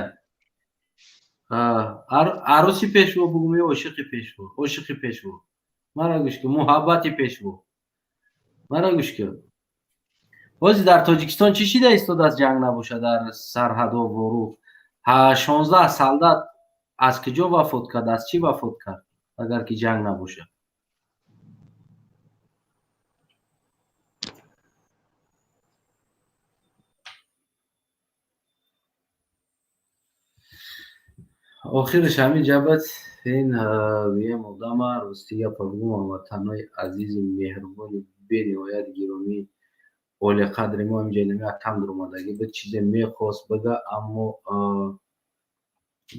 арӯси пешво бугум ё ошиқи пешво? Ошиқи пешво. Мара гӯш кун, муҳаббати пешво, мара гӯш кун. Ҳозир дар Тоҷикистон чӣ шида истодааст? Ҷанг набошад дар сарҳадҳо, ворух, 16 солдат аз куҷо вафот кард, аз чӣ вафот кард, агар ки ҷанг набошад? Охираш ҳамин ҷабат ин гӯям одама. Рости гапа бугум, ҳамватанҳои азизу меҳрубони бениҳоят гиромӣ, олиқадри мо, ҳаминҷа инами акам дуромадагӣ буд, чизе мехост бига, аммо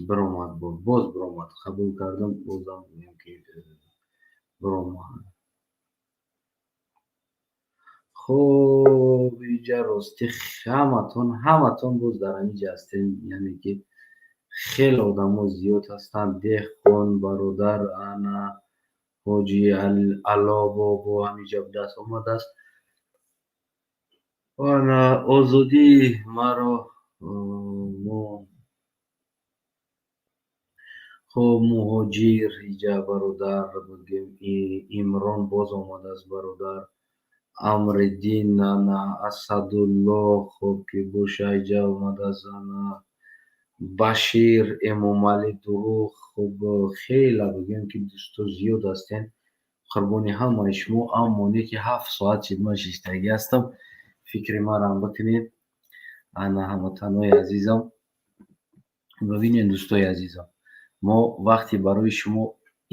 биромад, боз биромад. Қабул кардам, бозам гӯям ки биромад. Хуб, инҷа рости ҳаматон, ҳаматон боз дар ҳаминҷа ҳастем, яъне ки хеле одамо зиёд ҳастанд. Деҳқон бародар, ана ҳоҷи Ало бобо ҳаминҷа будааст, омадааст. Ана озодии маро мо. Хуб, муҳоҷир иҷа бародар бигем, Имрон боз омадааст, бародар Амриддин, ана Асадулло, хуб ки боша, иҷа омадааст, ана Башир, Эмомалӣ Дуруғ. Хуб, хеле бигӯем ки дӯсто зиёд ҳастен, қурбони ҳамаи шумо. Аммо не ки 7 соат шид ман шиштагӣ ҳастам, фикри марам бикунед. Ана ҳамватанҳои азизам, бибинед, дӯстои азизам, мо вақте барои шумо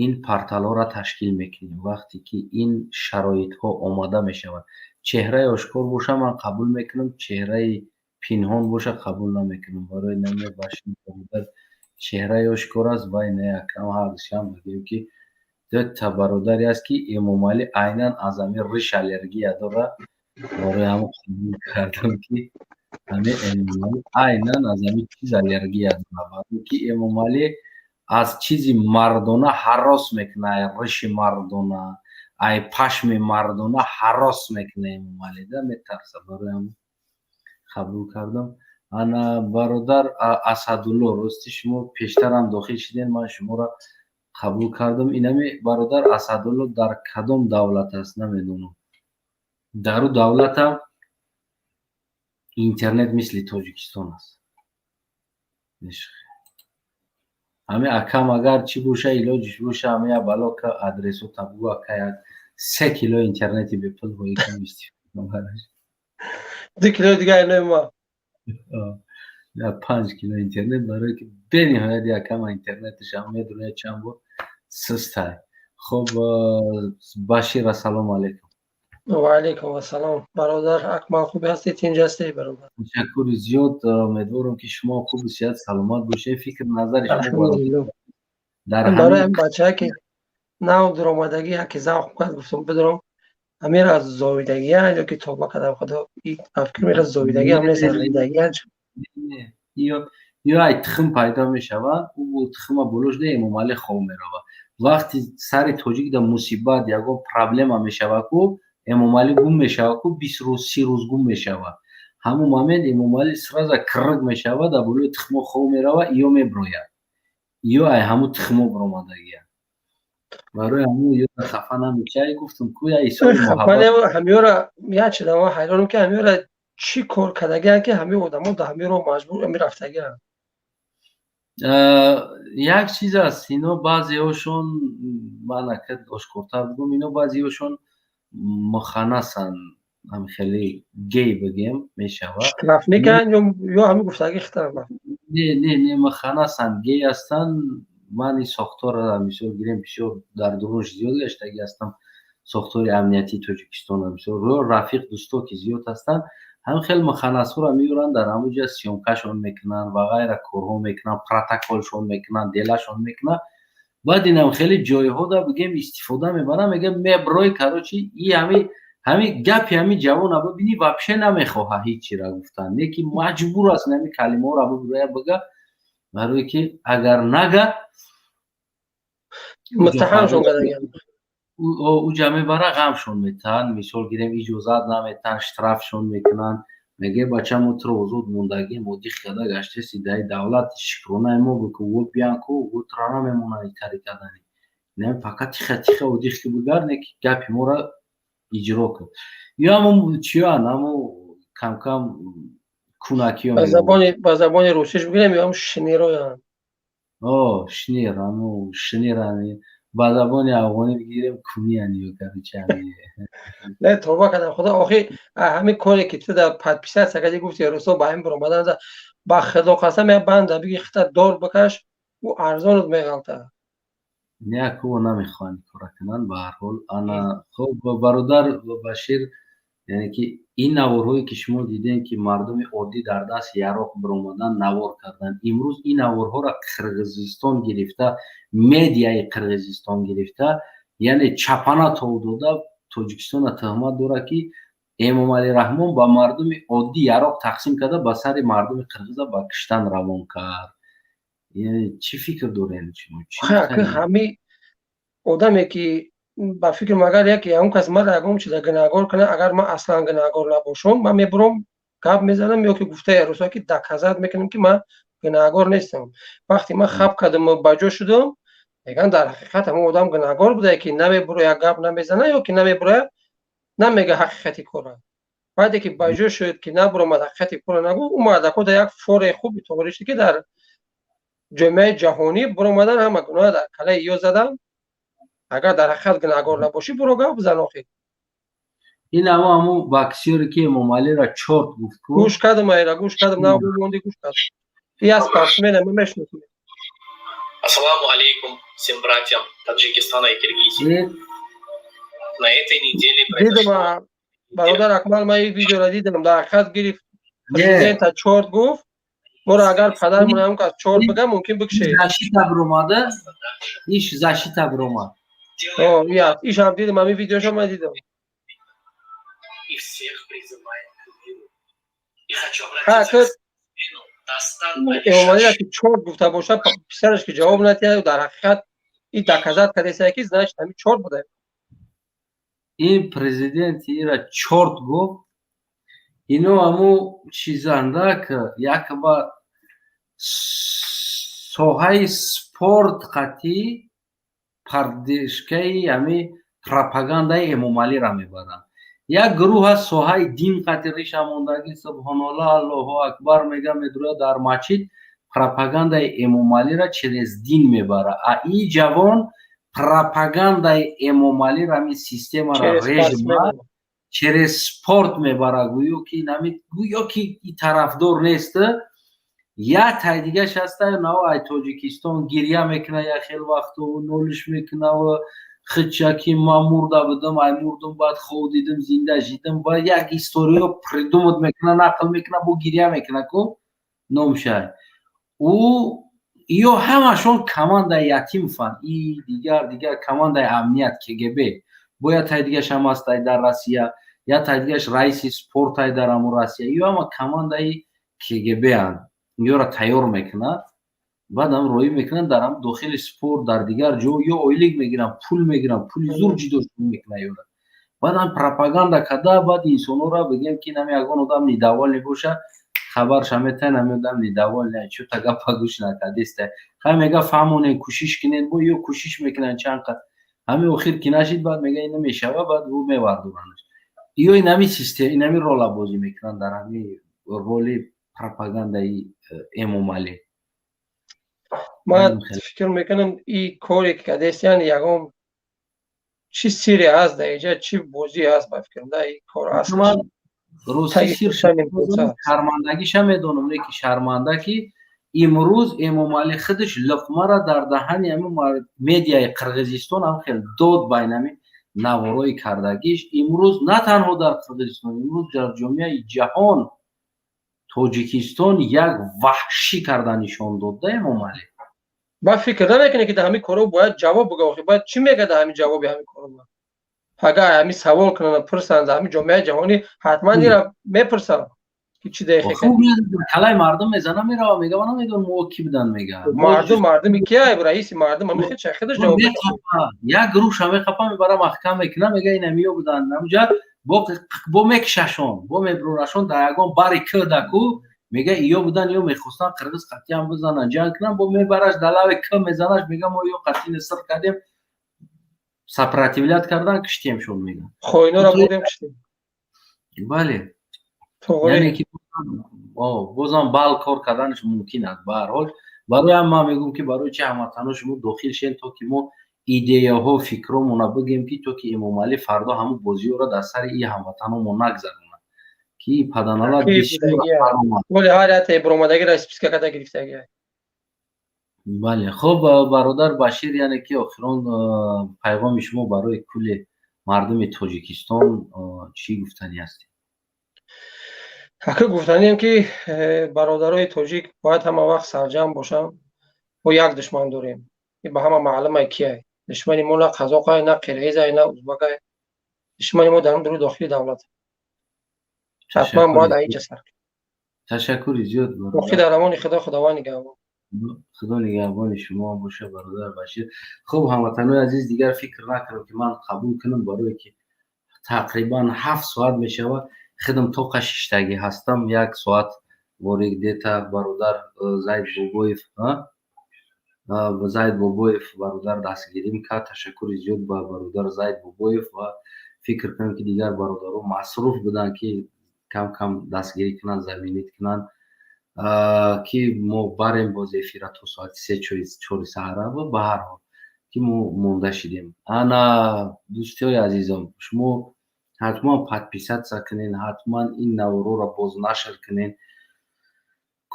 ин порталҳоро ташкил мекунем, вақте ки ин шароитҳо омода мешавад, чеҳраи ошкор боша, ман қабул мекунам, чеҳраи пинҳон боша, қабул намекунам. Барои наме Башир бародар чеҳраи ошкор аст, вай не акам ҳардушам бигӯем ки дута бародаре аст, ки Эмомалӣ айнан аз ҳамин риш аллергия дорад. Барои ҳамон қабул кардам, ки ҳамин Эмомалӣ айнан аз ҳамин чиз аллергия дорад, барое ки Эмомалӣ аз чизи мардона ҳарос мекунад, ай риши мардона, ай пашми мардона ҳарос мекунад Эмомалӣ да, метарса. Барои ҳамон қабул кардам. Ана бародар Асадулло, рости шумо пештарам дохил шидем, ман шуморо қабул кардам. Инами бародар Асадулло дар кадом давлат аст, намедонам. Дар ӯ давлатам интернет мисли Тоҷикистон аст. Ҳамин акам, агар чӣ боша, илоҷиш боша, ҳамин як бало ка адресота бугӯ, ака, як 3 кило интернети бепул воикам истифода бараш. 2 килои дига инои ма. Я 5 кило интернет, барое ки бениҳоят якама интернеташам медонад чанд бор сустай. Хуб, Башир, ассалому алайкум. Ва алайкум ассалом, бародар Акмал, хуби ҳастед, тинҷ ҳастед, бародар? Ташаккури зиёд, умедворам, ки шумо хубу сиҳат, саломат бошед. Фикр назари шумо дар барои ҳамин бачае ки нав дуромадагӣ, яке завқ кард, гуфтам бидорам, ҳамира зовидагия ё ки тоба кардам, худо фикр мера зовидагӣ ҳам нест, зиндагӣ. Ё ай тухм пайдо мешавад, ӯ тухма болош не, Эмомалӣ хоб меравад. Вақти сари тоҷик да мусибат, ягон проблема мешавад ку, Эмомалӣ гум мешавад ку, 20 рӯз, 30 рӯз гум мешавад. Ҳамон момент Эмомалӣ сразу кирик мешавад, дар болои тухмо хоб меравад, ё меброяд, ё ай ҳамун тухмо баромадагия. Барои ҳамун ё хафа намешавӣ, гуфтам ку я исои муҳаббат. Ҳамёра як чиза ман ҳайронам, ки ҳамёра Чӣ кор кардагианд, ки ҳамин одамо дар ҳамин роҳ маҷбур ами рафтагианд? Як чиз аст, ино баъзеҳошон, ман ака ошкортар бигӯм, ино баъзеҳошон муханнасанд, ҳам хеле гей бигем мешавад. Штрафниканд ё ҳамин гуфтаги хитар? Не, не, не, муханнасанд, гей ҳастанд. Ман ин сохторро, мисол гирем, бисёр дар дурунаш зиёд гаштагӣ ҳастам, сохтори амниятии Тоҷикистон, мисол, рафиқ, дӯсто ки зиёд ҳастанд, ҳамин хел муханнасҳоро меоранд, дар ҳамон ҷа съёмкашон мекунанд ва ғайра корҳо мекунанд, протоколшон мекунанд, делашон мекунанд. Баъд инам хеле ҷойҳода, бигем, истифода мебаранд, мегӯям, меброй, короче, и ҳами гапи ҳами ҷавона бибинӣ, вообще намехоҳа ҳеҷ чиро гуфтан, не ки маҷбур аст ҳами калимаҳоро биброя бига, барое ки агар нага муттаҳамшон кардагианд. Уҷа мебара, ғамшон метаҳанд, мисол гирем, иҷозат наметаҳанд, штрафшон мекунанд. Меге, бача, мо туро озод мондагим, оддих карда гаштеси даи давлат, шукронаи мо бику, во биян ку, во тура намемонанд итари кардани, не, фақат тиха тиха оддих ки бигард, не ки гапи моро иҷро кун. Ё ҳамо чиёан, ҳамо камкам кунакиё. Ба забони русиш бигирем, ё ҳам шнероянд. О, шнер, ҳамо шнерани, ба забони афғонӣ бигирем, куниян ё, короче. Не, тоба кардам, худо, охи ҳамин коре ки ту дар подписаться кардӣ, гуфти, русо ба ҳамин баромадан, ба худо қасам, як банда биги, хита дор бикаш, ӯ арзонат меғалта. Не, ку намехоҳанд кора кунанд. Ба ҳар ҳол, ана, хоб, бародар Башир, яъне ки ин наворҳое ки шумо дидем, ки мардуми оддӣ дар даст яроқ биромадан, навор карданд, имрӯз ин наворҳоро Қирғизистон гирифта, медиаи Қирғизистон гирифта, яъне чапана тов дода, Тоҷикистонро туҳмат дорад, ки Эмомалӣ Раҳмон ба мардуми оддӣ яроқ тақсим карда, ба сари мардуми қирғиза ба киштан равон кард. Чӣ фикр дорем шумо? Ҳами одаме ки, ба фикр, магар яке ягон кас мара ягон чиза гунаҳгор кунад, агар ман аслан гунаҳгор набошам, ман мебурам, гап мезанам ё ки гуфтаи русо ки доказать мекунам, ки ман гунаҳгор нестам. Вақте ман хаб кардам, ба ҷо шудам, мегӯянд, дар ҳақиқат ҳамон одам гунаҳгор буда, ки намебуроя, гап намезана ё ки намебуроя, намега ҳақиқати кора. Баъде ки ба ҷо шуд, ки набуромад, ҳақиқати кора нагӯ, ӯ мардако дар як фораи хуби тоғрӣ шуд, ки дар ҷомеаи ҷаҳонӣ буромадан, ҳама гуноҳ дар калаи ё задан. Агар дар ҳақиқат гунаҳгор набошӣ, буро гап бизан охи. Ин ҳамо боксёре ки Эмомалиро чорт гуфт ку. Гӯш кардам, айра гӯш кардам, на монди, гӯш кардам. Я спортсмена, мы мешносим. Ассаламу алейкум всем братьям Таджикистана и Киргизии. На этой неделе произошло. Бародар Акмал, ман ин видеоро дидам, дар ҳақиқат гирифт президента, чорт гуфт. Моро агар падармон ҳам кас чорт бигам, мумкин бикшед. Защита биромада, иш защита биромад. Ишам дидам, ҳамин видеошо ман дидам. И всех призываем к миру. И хочу обратиться к Эмомалиро ки чорт гуфта боша, писараш ки ҷавоб надиҳад, дар ҳақиқат и доказать кардеса, ки значит ҳамин чорт буда. Ин президент ира чорт гуфт. Ино ҳаму чизандак якба соҳаи спорт қатӣ пардешкаи ҳами пропагандаи Эмомалиро мебаранд. Як гурӯҳ ҳаст, соҳаи дин қати риша мондагӣ, субҳоналлоҳ, аллоҳу акбар мега, медурад дар масҷид, пропагандаи Эмомалиро через дин мебара. А и ҷавон пропагандаи Эмомалиро, ҳамин системаро, режима через спорт мебара, гӯё ки нами, гӯё ки и тарафдор нест. Як тай дигаш ҳаста, нао ай Тоҷикистон гиря мекуна, як хел вақтову нолиш мекунаву хича ки ман мурда будам, ай мурдум, баъд хоб дидим, зинда шидам, ба як история придумать мекуна, нақл мекуна, бо гиря мекуна ку номшай. Ӯ ё ҳамашон командаи Ятимфан и дигар дигар командаи амният КГБ, бояд тай дигаш ҳам ҳастай дар Россия, я тай дигаш раиси спортай дар ҳамун Россия, ё ҳама командаи КГБ-анд, ёра тайёр мекунад, баъдам роӣ мекунанд дар ҳам дохили спорт, дар дигар ҷо, ё ойлик мегиранд, пул мегиранд, пули зур ҷидошон мекунад ёра. Баъдам пропаганда карда, баъд инсонҳоро, бигем ки нами ягон одам недовольный боша, хабарша метаҳен, ҳами одам недовольный, чӯта гапа гӯш накардеста. Хай, мега, фаҳмонен, кӯшиш кунен, бо ё кӯшиш мекунанд чанд қад, ҳами охир ки нашид, баъд мега, ин намешава, баъд ӯ мевардоранаш. Ё инами систем, инами рола бозӣ мекунанд, дар ҳами роли пропагандаи Эмомалӣ. Ман фикр мекунам, и коре ки кардестиян, ягон чӣ сире ҳаст дар иҷа, чӣ бозӣ ҳаст, ба фикрам, да, и кор аст. Шармандагиша медонам, не ки шарманда, ки имрӯз Эмомалӣ худаш луқмара дар даҳани ҳами медиаи Қирғизистон ҳам хел дод, байнами наворои кардагиш. Имрӯз на танҳо дар Қирғизистон, имрӯз дар ҷомеаи ҷаҳон Тоҷикистон як ваҳшӣ карда нишон дод, да, Эмомалӣ. Ба фикр намекунӣ, ки дар ҳамин коро бояд ҷавоб буга? Охи бояд чӣ мега дар ҳамин ҷавоби ҳамин коро? Агар ҳамин савол кунанд, пурсанд, дар ҳамин ҷомеаи ҷаҳонӣ ҳатман ира мепурсанд, ки чӣ дақиқа. Калаи мардум мезана, мерава, мега: ман намедонам, мо кӣ будан, мега. Мардум, мардуми кия? Раиси мардум ҳамин хел худаш ҷавоб. Як гурӯҳша меқапа, мебара, маҳкам мекуна, мега: инамиё будан. Ҳамуҷа бо мекишашон, бо меброрашон дар ягон бари кӯдаку, мега: иё будан, ё мехостан қирғиз қатъиан бизанан, ҷанг кунан. Бо мебараш, дар лави к мезанаш, мега: мо ё қатъи сир кардем, сопротивлять кардан, киштемшон, мега. Хоиноро бурдем, киштем. Бале, яъне ки бозам бал кор карданаш мумкин аст. Ба ҳар ҳол, барои ҳам ман мегӯм, ки барои чи ҳамватано шумо дохил шен, то ки мо идеяҳо, фикромона бигем, ки то ки Эмомалӣ фардо ҳамун бозиҳоро дар сари и ҳамватаномо нагзаронад, ки паданалат. Вале ҳар як баромадагиро списка карда гирифтагӣ. Бале, хуб, бародар Башир, яъне ки охирон пайғоми шумо барои кулли мардуми Тоҷикистон чӣ гуфтанӣ ҳастед? Ҳақиқ гуфтанием, ки бародарои тоҷик бояд ҳама вақт сарҷамъ бошанд. Мо як душман дорем, ба ҳама маълумай кияй. Душмани мо на қазоқай, на қирғизай, на узбакай. Душмани мо дар дуруни дохили давлат. Ҳатман бояд аиҷа сар. Ташаккури зиёд. Боқӣ дар амони Худо, Худованд нигаҳбон. Худо нигаҳбони шумо боша, бародар Башир. Хуб, ҳамватанои азиз, дигар фикр накунам, ки ман қабул кунам, барое ки тақрибан 7 соат мешавад, худам тоқа шиштагӣ ҳастам. Як соат вори где-то бародар Зайд Бобоев бародар дастгирим кард. Ташаккури зиёд ба бародар Зайд Бобоев ва фикр кунам, ки дигар бародаро масруф буданд, ки кам кам дастгирӣ кунанд, заменить кунанд, ки мо барем боз эфира то соати се, чори саҳара. Ба ҳар ҳол, ки мо монда шидем. Ана, дӯстиҳои азизом, шумо ҳатман подписаться кунен, ҳатман ин наворҳоро боз нашр кунен,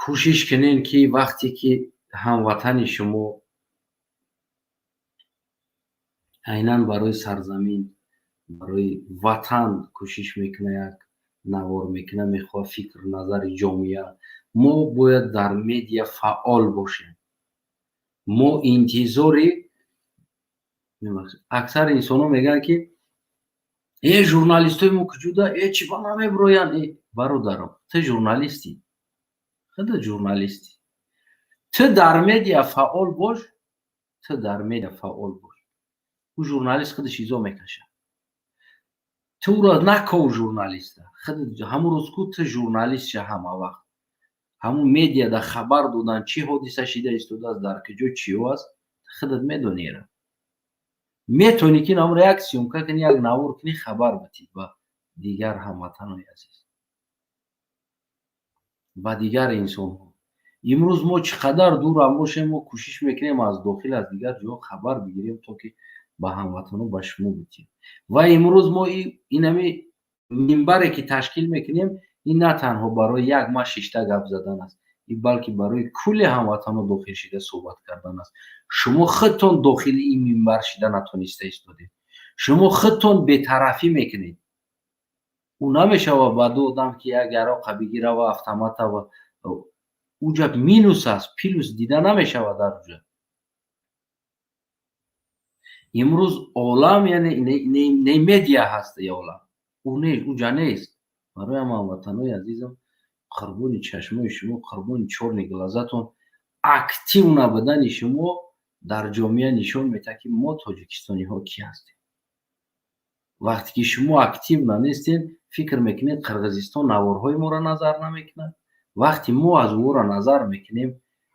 кӯшиш кунен, ки вақте ки ҳамватани шумо айнан барои сарзамин, барои ватан кӯшиш мекунад, як навор мекунад, мехоҳад фикр, назари ҷомеа, мо бояд дар медиа фаъол бошем. Мо интизори, аксари инсонҳо мегӯянд, ки э, журналистои мо куҷуда, э, чӣ ба намебироянд? Э, бародаро, ту журналистӣ, худат журналистӣ, ту дар медиа фаъол бош, ту дар медиа фаъол бош, ӯ журналист худаш изо мекашад. Ту ӯро наков журналиста, ҳамун рӯз ку ту журналист ша. Ҳама вақт ҳамун медиада хабар додан, чӣ ҳодиса шида истодааст, дар куҷо чиё аст, худат медонира. Метавонӣ, ки намро як съёмка кунӣ, як навор кунӣ, хабар битӣ ба дигар ҳамватанои азиз, ба дигар инсонҳо. Имрӯз мо чӣ қадар дурам бошем, мо кӯшиш мекунем аз дохил, аз дигар ҷоҳо хабар бигирем, то ки ба ҳамватанон, ба шумо битем. Ва имрӯз мо инами минбаре ки ташкил мекунем, ин на танҳо барои як ма шишта гап задан аст, ин балки барои кулли ҳамватанон дохил шида суҳбат кардан аст. Шумо худтон дохили ин минбар шида натониста истодед, шумо худтон бетарафӣ мекунед. Ӯ намешавад ба ду одам, ки як яроқа бигира ва автомата, ва уҷа минус аст, плюс дида намешавад дар уҷа. Имрӯз олам, яъне не медиа ҳаст, олам ӯ не, уҷа нест. Барои ҳама ҳамватанои азизам, қурбони чашмои шумо, қурбони чёрный глазатон, актив набудани шумо дар ҷомеа нишон медиҳад, ки мо тоҷикистониҳо кӣ ҳастем. Вақте ки шумо актив нанестед, фикр мекунед, Қирғизистон наворҳои моро назар намекунад? Вақте мо аз ӯро назар мекунем,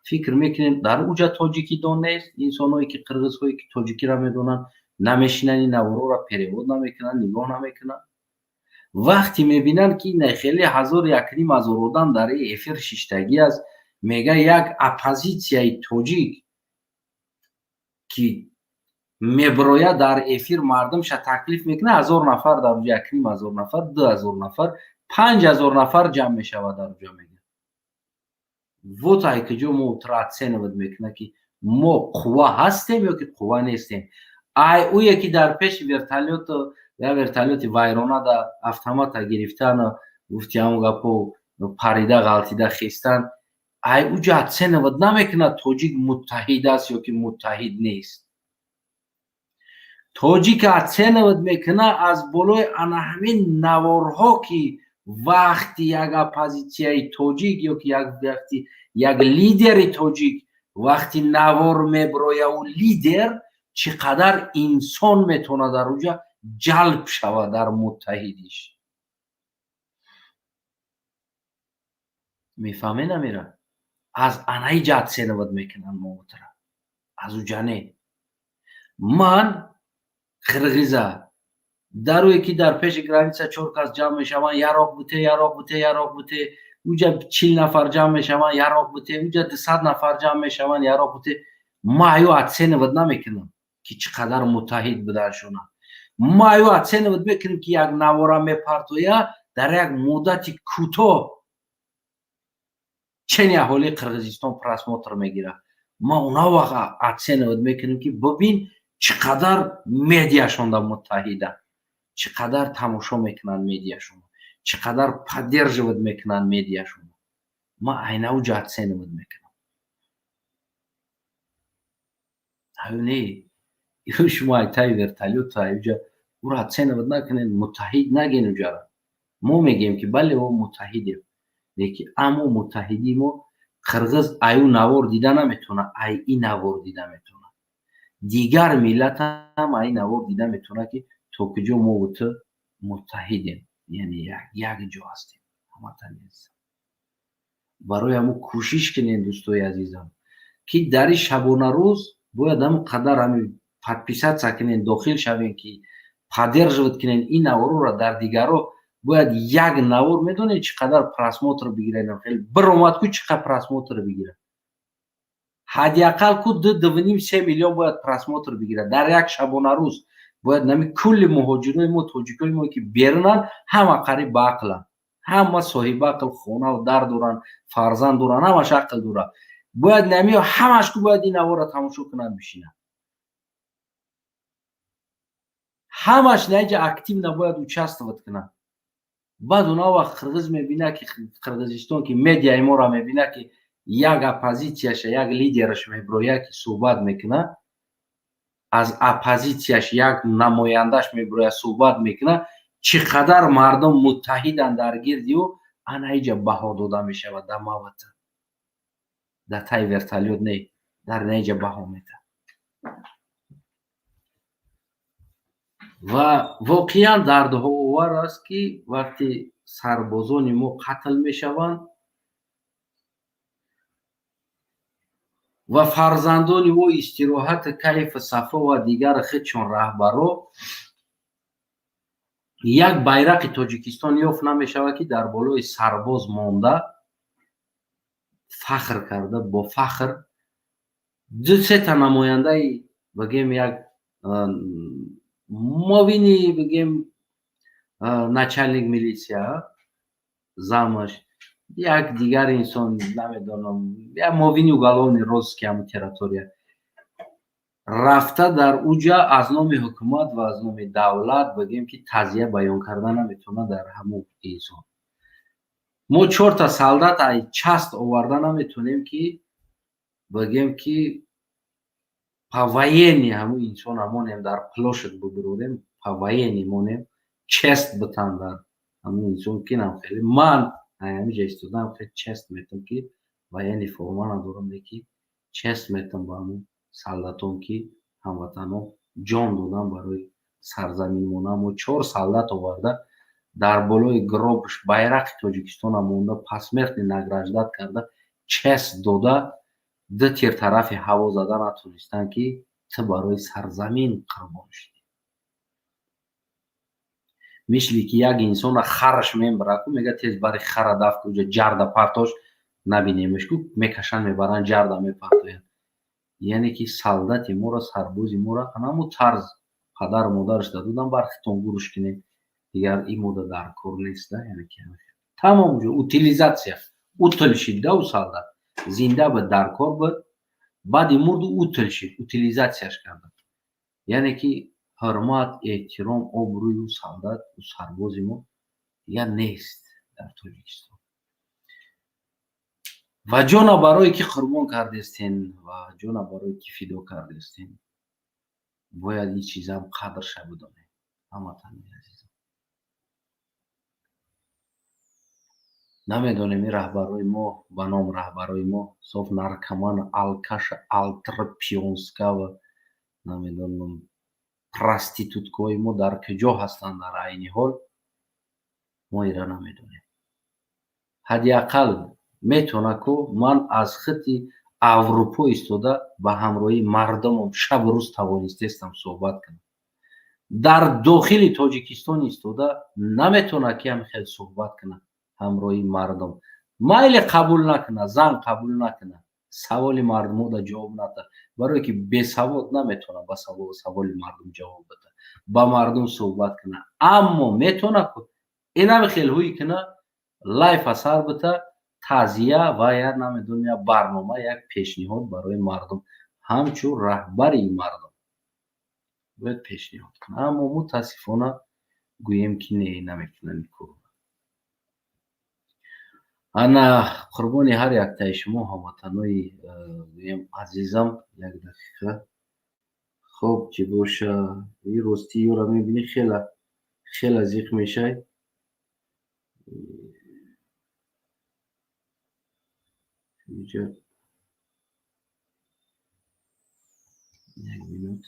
фикр мекунем, дар уҷа тоҷикидон нест? Инсонҳое ки, қирғизҳое ки тоҷикиро медонанд, намешинанд, ин наворҳоро перевод намекунанд, нигоҳ намекунанд. Вақте мебинанд, ки ина хеле ҳазор, якним ҳазор одам дар ин эфир шиштагӣ аст, мега як оппозитсияи тоҷик ки меброяд дар эфир, мардумша таклиф мекунад, 1000 нафар дар уҷа, 1500 нафар, 2000 нафар, 5000 нафар ҷамъ мешавад дар уҷа. Мега, вот ай куҷо мо утро оценивать мекунад, ки мо қувва ҳастем ё ки қувва нестем. Ай ӯе ки дар пеши вертолёту я вертолёти вайрона да автомата гирифтану гуфти ҳамон гапо парида ғалтида хестан, ай уҷа оценивать намекунад тоҷик муттаҳид аст ё ки муттаҳид нест. Тоҷик оценивать мекунад аз болои ана ҳамин наворҳо, ки вақти як оппозитсияи тоҷик ё ки як вақти як лидери тоҷик вақти навор меброя, ӯ лидер чӣ қадар инсон метавонад дар уҷа ҷалб шавад дар муттаҳидиш. Мефаҳме намера? Аз анаи ҷа оценивать мекунанд моутра, аз уҷа не. Ман қирғиза дарое ки дар пеши граница чор кас ҷамъ мешаванд, яроқ буте, яроқ буте, яроқ буте, уҷа 40 нафар ҷамъ мешаванд, яроқ буте, уҷа 200 нафар ҷамъ мешаванд, яроқ буте, ма аю оценивать намекунам, ки чӣ қадар муттаҳид буданшона. Ма аю оценивать мекунем, ки як навора мепартоя, дар як муддати кӯтоҳ чени аҳолии Қирғизистон просмотр мегирад. Ма она вақт оценивать мекунем, ки бибин, чӣ қадар медиашонда муттаҳида, чӣ қадар тамошо мекунанд медиашонро, чӣ қадар поддерживать мекунанд медиашонро. Ма айна уҷа оценивать мекунам. Аю не, шумо айтаи вертолёт аюҷа уро оценивать накунед, муттаҳид наген уҷара. Мо мегӯем, ки бале, мо муттаҳидем, лекин аммо муттаҳидии мо қирғиз аю навор дида наметавонад, ай и навор дида метавонад. Дигар миллатам ай навор дида метавонад, ки то куҷо мо ту муттаҳидем, яъне як ҷо ҳастем, ҳаматани азизам. Барои ҳамун кӯшиш кунем, дӯстои азизам, ки дар ин шабонарӯз бояд ҳамин қадар ҳамин подписаться кунем, дохил шавем, ки поддерживать кунем ин наворро дар дигарро. Бояд як навор, медонед, чӣ қадар просмотр бигирад? Хеле биромад ку, чӣ қадар просмотр бигирад? Ҳадди ақал ку ду, дувним, 3 миллион бояд просмотр бигирад дар як шабонарӯз. Бояд нами кулли муҳоҷирои мо, тоҷикои мо, ки берунанд, ҳама қариб ба ақланд, ҳама соҳиби ақл, хонаву дар доранд, фарзанд доранд, ҳамаш ақл дорад. Бояд нами ҳамаш ку бояд ин наворро тамошо кунанд, бишинанд ҳамаш, наиҷа активно бояд участвовать кунанд. Баъд она вақт қирғиз мебинад, ки Қирғизистон ки медиаи моро мебинад, ки як оппозитсияша як лидераш меброяд, ки суҳбат мекунад, аз оппозитсияш як намояндаш меброяд, суҳбат мекунад, чӣ қадар мардум муттаҳиданд дар гирди ӯ, ана иҷа баҳо дода мешавад. Дар мавата дар таи вертолёт не, дар наиҷа баҳо медиҳад. Ва воқеан дардовар аст, ки вақте сарбозони мо қатл мешаванд ва фарзандони мо истироҳати кайфу сафо ва дигар худшон раҳбаро, як байрақи Тоҷикистон ёфт намешавад, ки дар болои сарбоз монда фахр карда, бо фахр ду сета намояндаи, бигем, як муовини, бигем, начальник милитсия, замаш, як дигар инсон, намедонам, як муовини уголовный розыски ҳамун территория рафта, дар уҷа аз номи ҳукумат ва аз номи давлат, бигем, ки тазия баён карда наметавонад дар ҳамун инсон. Мо чорта солдат ай част оварда наметавонем, ки бигем, ки по военный ҳамун инсона монем, дар площадь бубуродем, по военный монем, чест битан дар ҳамун инсон, ки нам хеле ман ҳамиҷа истодам, хеле чест метам, ки военный форма надорам, леки чест метам ба ҳамун солдатон, ки ҳамватанон ҷон додан барои сарзаминмона. Мо чор солдат оварда, дар болои гробш байрақи Тоҷикистона монда, посмертный награждать карда, чест дода, ду тир тарафи ҳаво зада натонистанд, ки ту барои сарзамин қурбон шудӣ. Мисли ки як инсона хараш мебара ку, мега тез бари хара даф ку, ҷарда партош, набинемеш ку, мекашанд, мебаранд, ҷарда мепартоянд. Яъне ки солдати моро, сарбози моро анамо тарз падару модараш дадудан бар хитон гуруш кунем, дигар ин мода дар кор нест. Яъне ки тамом ҷо утилизация, утил шид да. У солдат зинда буд, дар кор буд, баъди мурду утил шид, утилизатсияш карданд. Яъне ки ҳурмат, эҳтиром, обрӯи ӯ солдат, ӯ сарбози мо дигар нест дар Тоҷикистон. Ва ҷона барое ки қурбон кардестен, ва ҷона барое ки фидо кардестен, бояд ин чизам қадрша бидонем, ҳамватанои азизам. Намедонем, ин раҳбарои мо, ба ном раҳбарои мо, соф наркоман, алкаша, алтр пионскава, намедонам, проституткаҳои мо дар куҷо ҳастанд дар айни ҳол, мо ира намедонем. Ҳадди ақал метавона ку ман аз хити Аврупо истода ба ҳамроҳии мардумам шабу рӯз тавонистестам суҳбат кунам. Дар дохили Тоҷикистон истода наметавона ки ҳам хел суҳбат кунад ҳамроҳии мардум. Майли қабул накуна, зан қабул накуна, саволи мардумода ҷавоб ната, барое ки бесавод наметавона ба саволи мардум ҷавоб бида, ба мардум суҳбат куна. Аммо метавона ку инами хел ҳуй куна, лайф асар бита, таъзия ва як, намедонам, як барнома, як пешниҳод барои мардум, ҳамчун раҳбари мардум бояд пешниҳод кунад. Аммо мутаассифона гӯем ки не, намекунанд ин корро. Ана қурбони ҳар яктаи шумо, ҳамватанои гӯем азизам. Як дақиқа. Хоб, чӣ боша, и ростӣ ёра мебинӣ, хела хела зиқ мешай. Инҷа як минут.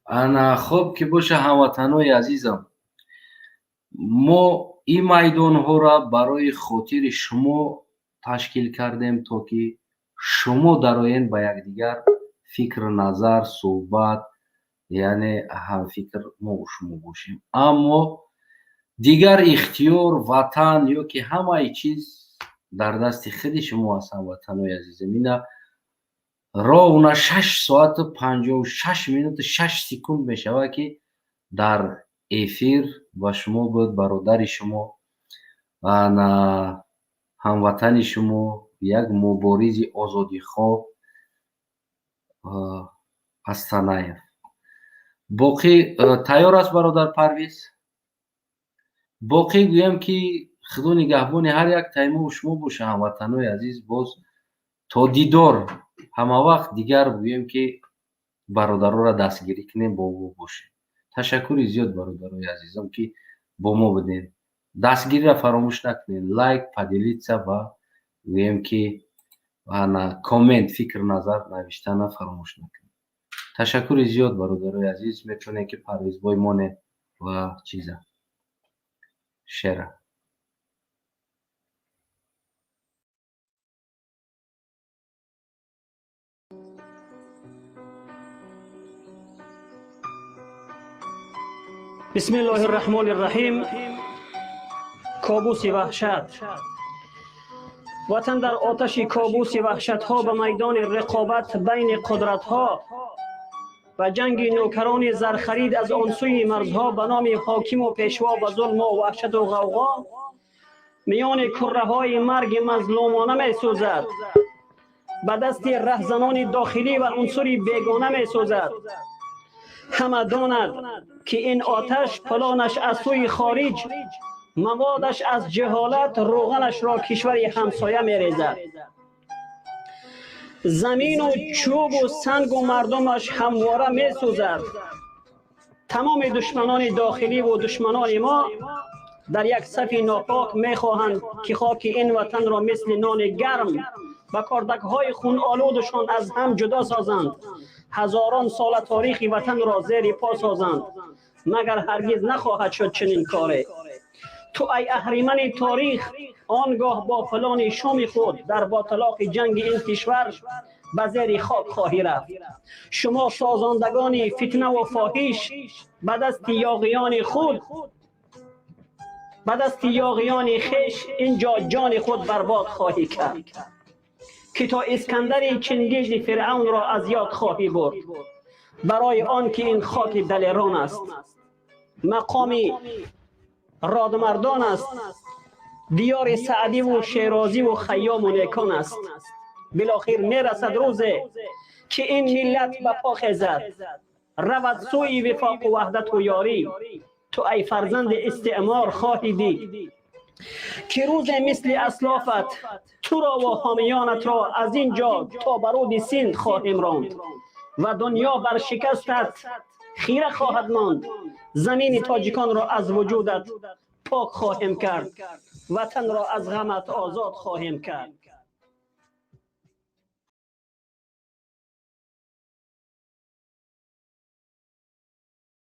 Ана хоб, ки боша, ҳамватанои азизам, мо ин майдонҳоро барои хотири шумо ташкил кардем, то ки шумо дароен, ба якдигар фикру назар, суҳбат, яъне ҳамфикр мо шумо бошем. Аммо дигар ихтиёр, ватан ё ки ҳамаи чиз дар дасти худи шумо аст, ҳамватанои азизам. Ина ровно 6 соату 56 минуту 6 секунд мешавад, ки дар эфир ба шумо буд бародари шумо, ана ҳамватани шумо, як муборизи озодихоҳ Астанаев. Боқӣ тайёр аст бародар Парвиз. Боқӣ гӯям, ки Худо нигаҳбони ҳар як таймову шумо боша, ҳамватанои азиз. Боз то дидор. Ҳама вақт дигар гӯем, ки бародароро дастгирӣ кунем, бо мо бошем. Ташаккури зиёд, бародарои азизам, ки бо мо будем. Дастгириро фаромӯш накунед: лайк, поделиться ва гӯем, ки ана коммент, фикр, назар навиштана фаромӯш накунед. Ташаккури зиёд, бародарои азиз. Метавонед, ки Парвизбой монед ва чиза шера. بسم الله الرحمن الرحیم. کابوس وحشت. Ватан дар оташи кобуси ваҳшатҳо, ба майдони рақобат байни қудратҳо ва ҷанги нӯкарони зархарид аз он сӯи марзҳо, ба номи ҳокиму пешво, ба зулму ваҳшату ғавғо миёни курраҳои марги мазлумона месӯзад, ба дасти раҳзанони дохилӣ ва унсури бегона месӯзад. Ҳама донад, ки ин оташ палонаш аз сӯи хориҷ, маводаш аз ҷаҳолат, равғанашро кишвари ҳамсоя мерезад. Замину чӯбу сангу мардумаш ҳамвора месӯзад. Тамоми душманони дохилӣ ва душманони мо дар як сафи нопок мехоҳанд, ки хоки ин ватанро мисли нони гарм ба кордакҳои хунолудашон аз ҳам ҷудо созанд, ҳазорон сола таърихи ватанро зери по созанд. Магар ҳаргиз нахоҳад шуд чунин коре. Ту ай аҳримани таърих, он гоҳ бо фалони шуми худ дар ботлоқи ҷанги ин кишвар ба зери хок хоҳӣ рафт. Шумо созандагони фитна ва фоҳиш ба дасти ёғиёни худ, ба дасти ёғиёни хеш инҷо ҷони худ барбод хоҳӣ кард, ки то Искандари Чингизи Фиръавнро аз ёд хоҳӣ бурд, барои он ки ин хоки далерон аст, мақоми родмардон аст, диёри Саъдӣ ва Шерозӣ ва Хайём ва некон аст. Билохир мерасад рӯзе, ки ин миллат ба по хезад, равад сӯи вифоқу ваҳдату ёрӣ. Ту ай фарзанди истеъмор хоҳӣ дид, ки рӯзе мисли аслофат туро ва ҳомиёнатро аз ин ҷо то ба руди Синд хоҳем ронд ва дунё бар шикастат хира хоҳад монд. Замини тоҷиконро аз вуҷудат пок хоҳем кард, ватанро аз ғамат озод хоҳем кард.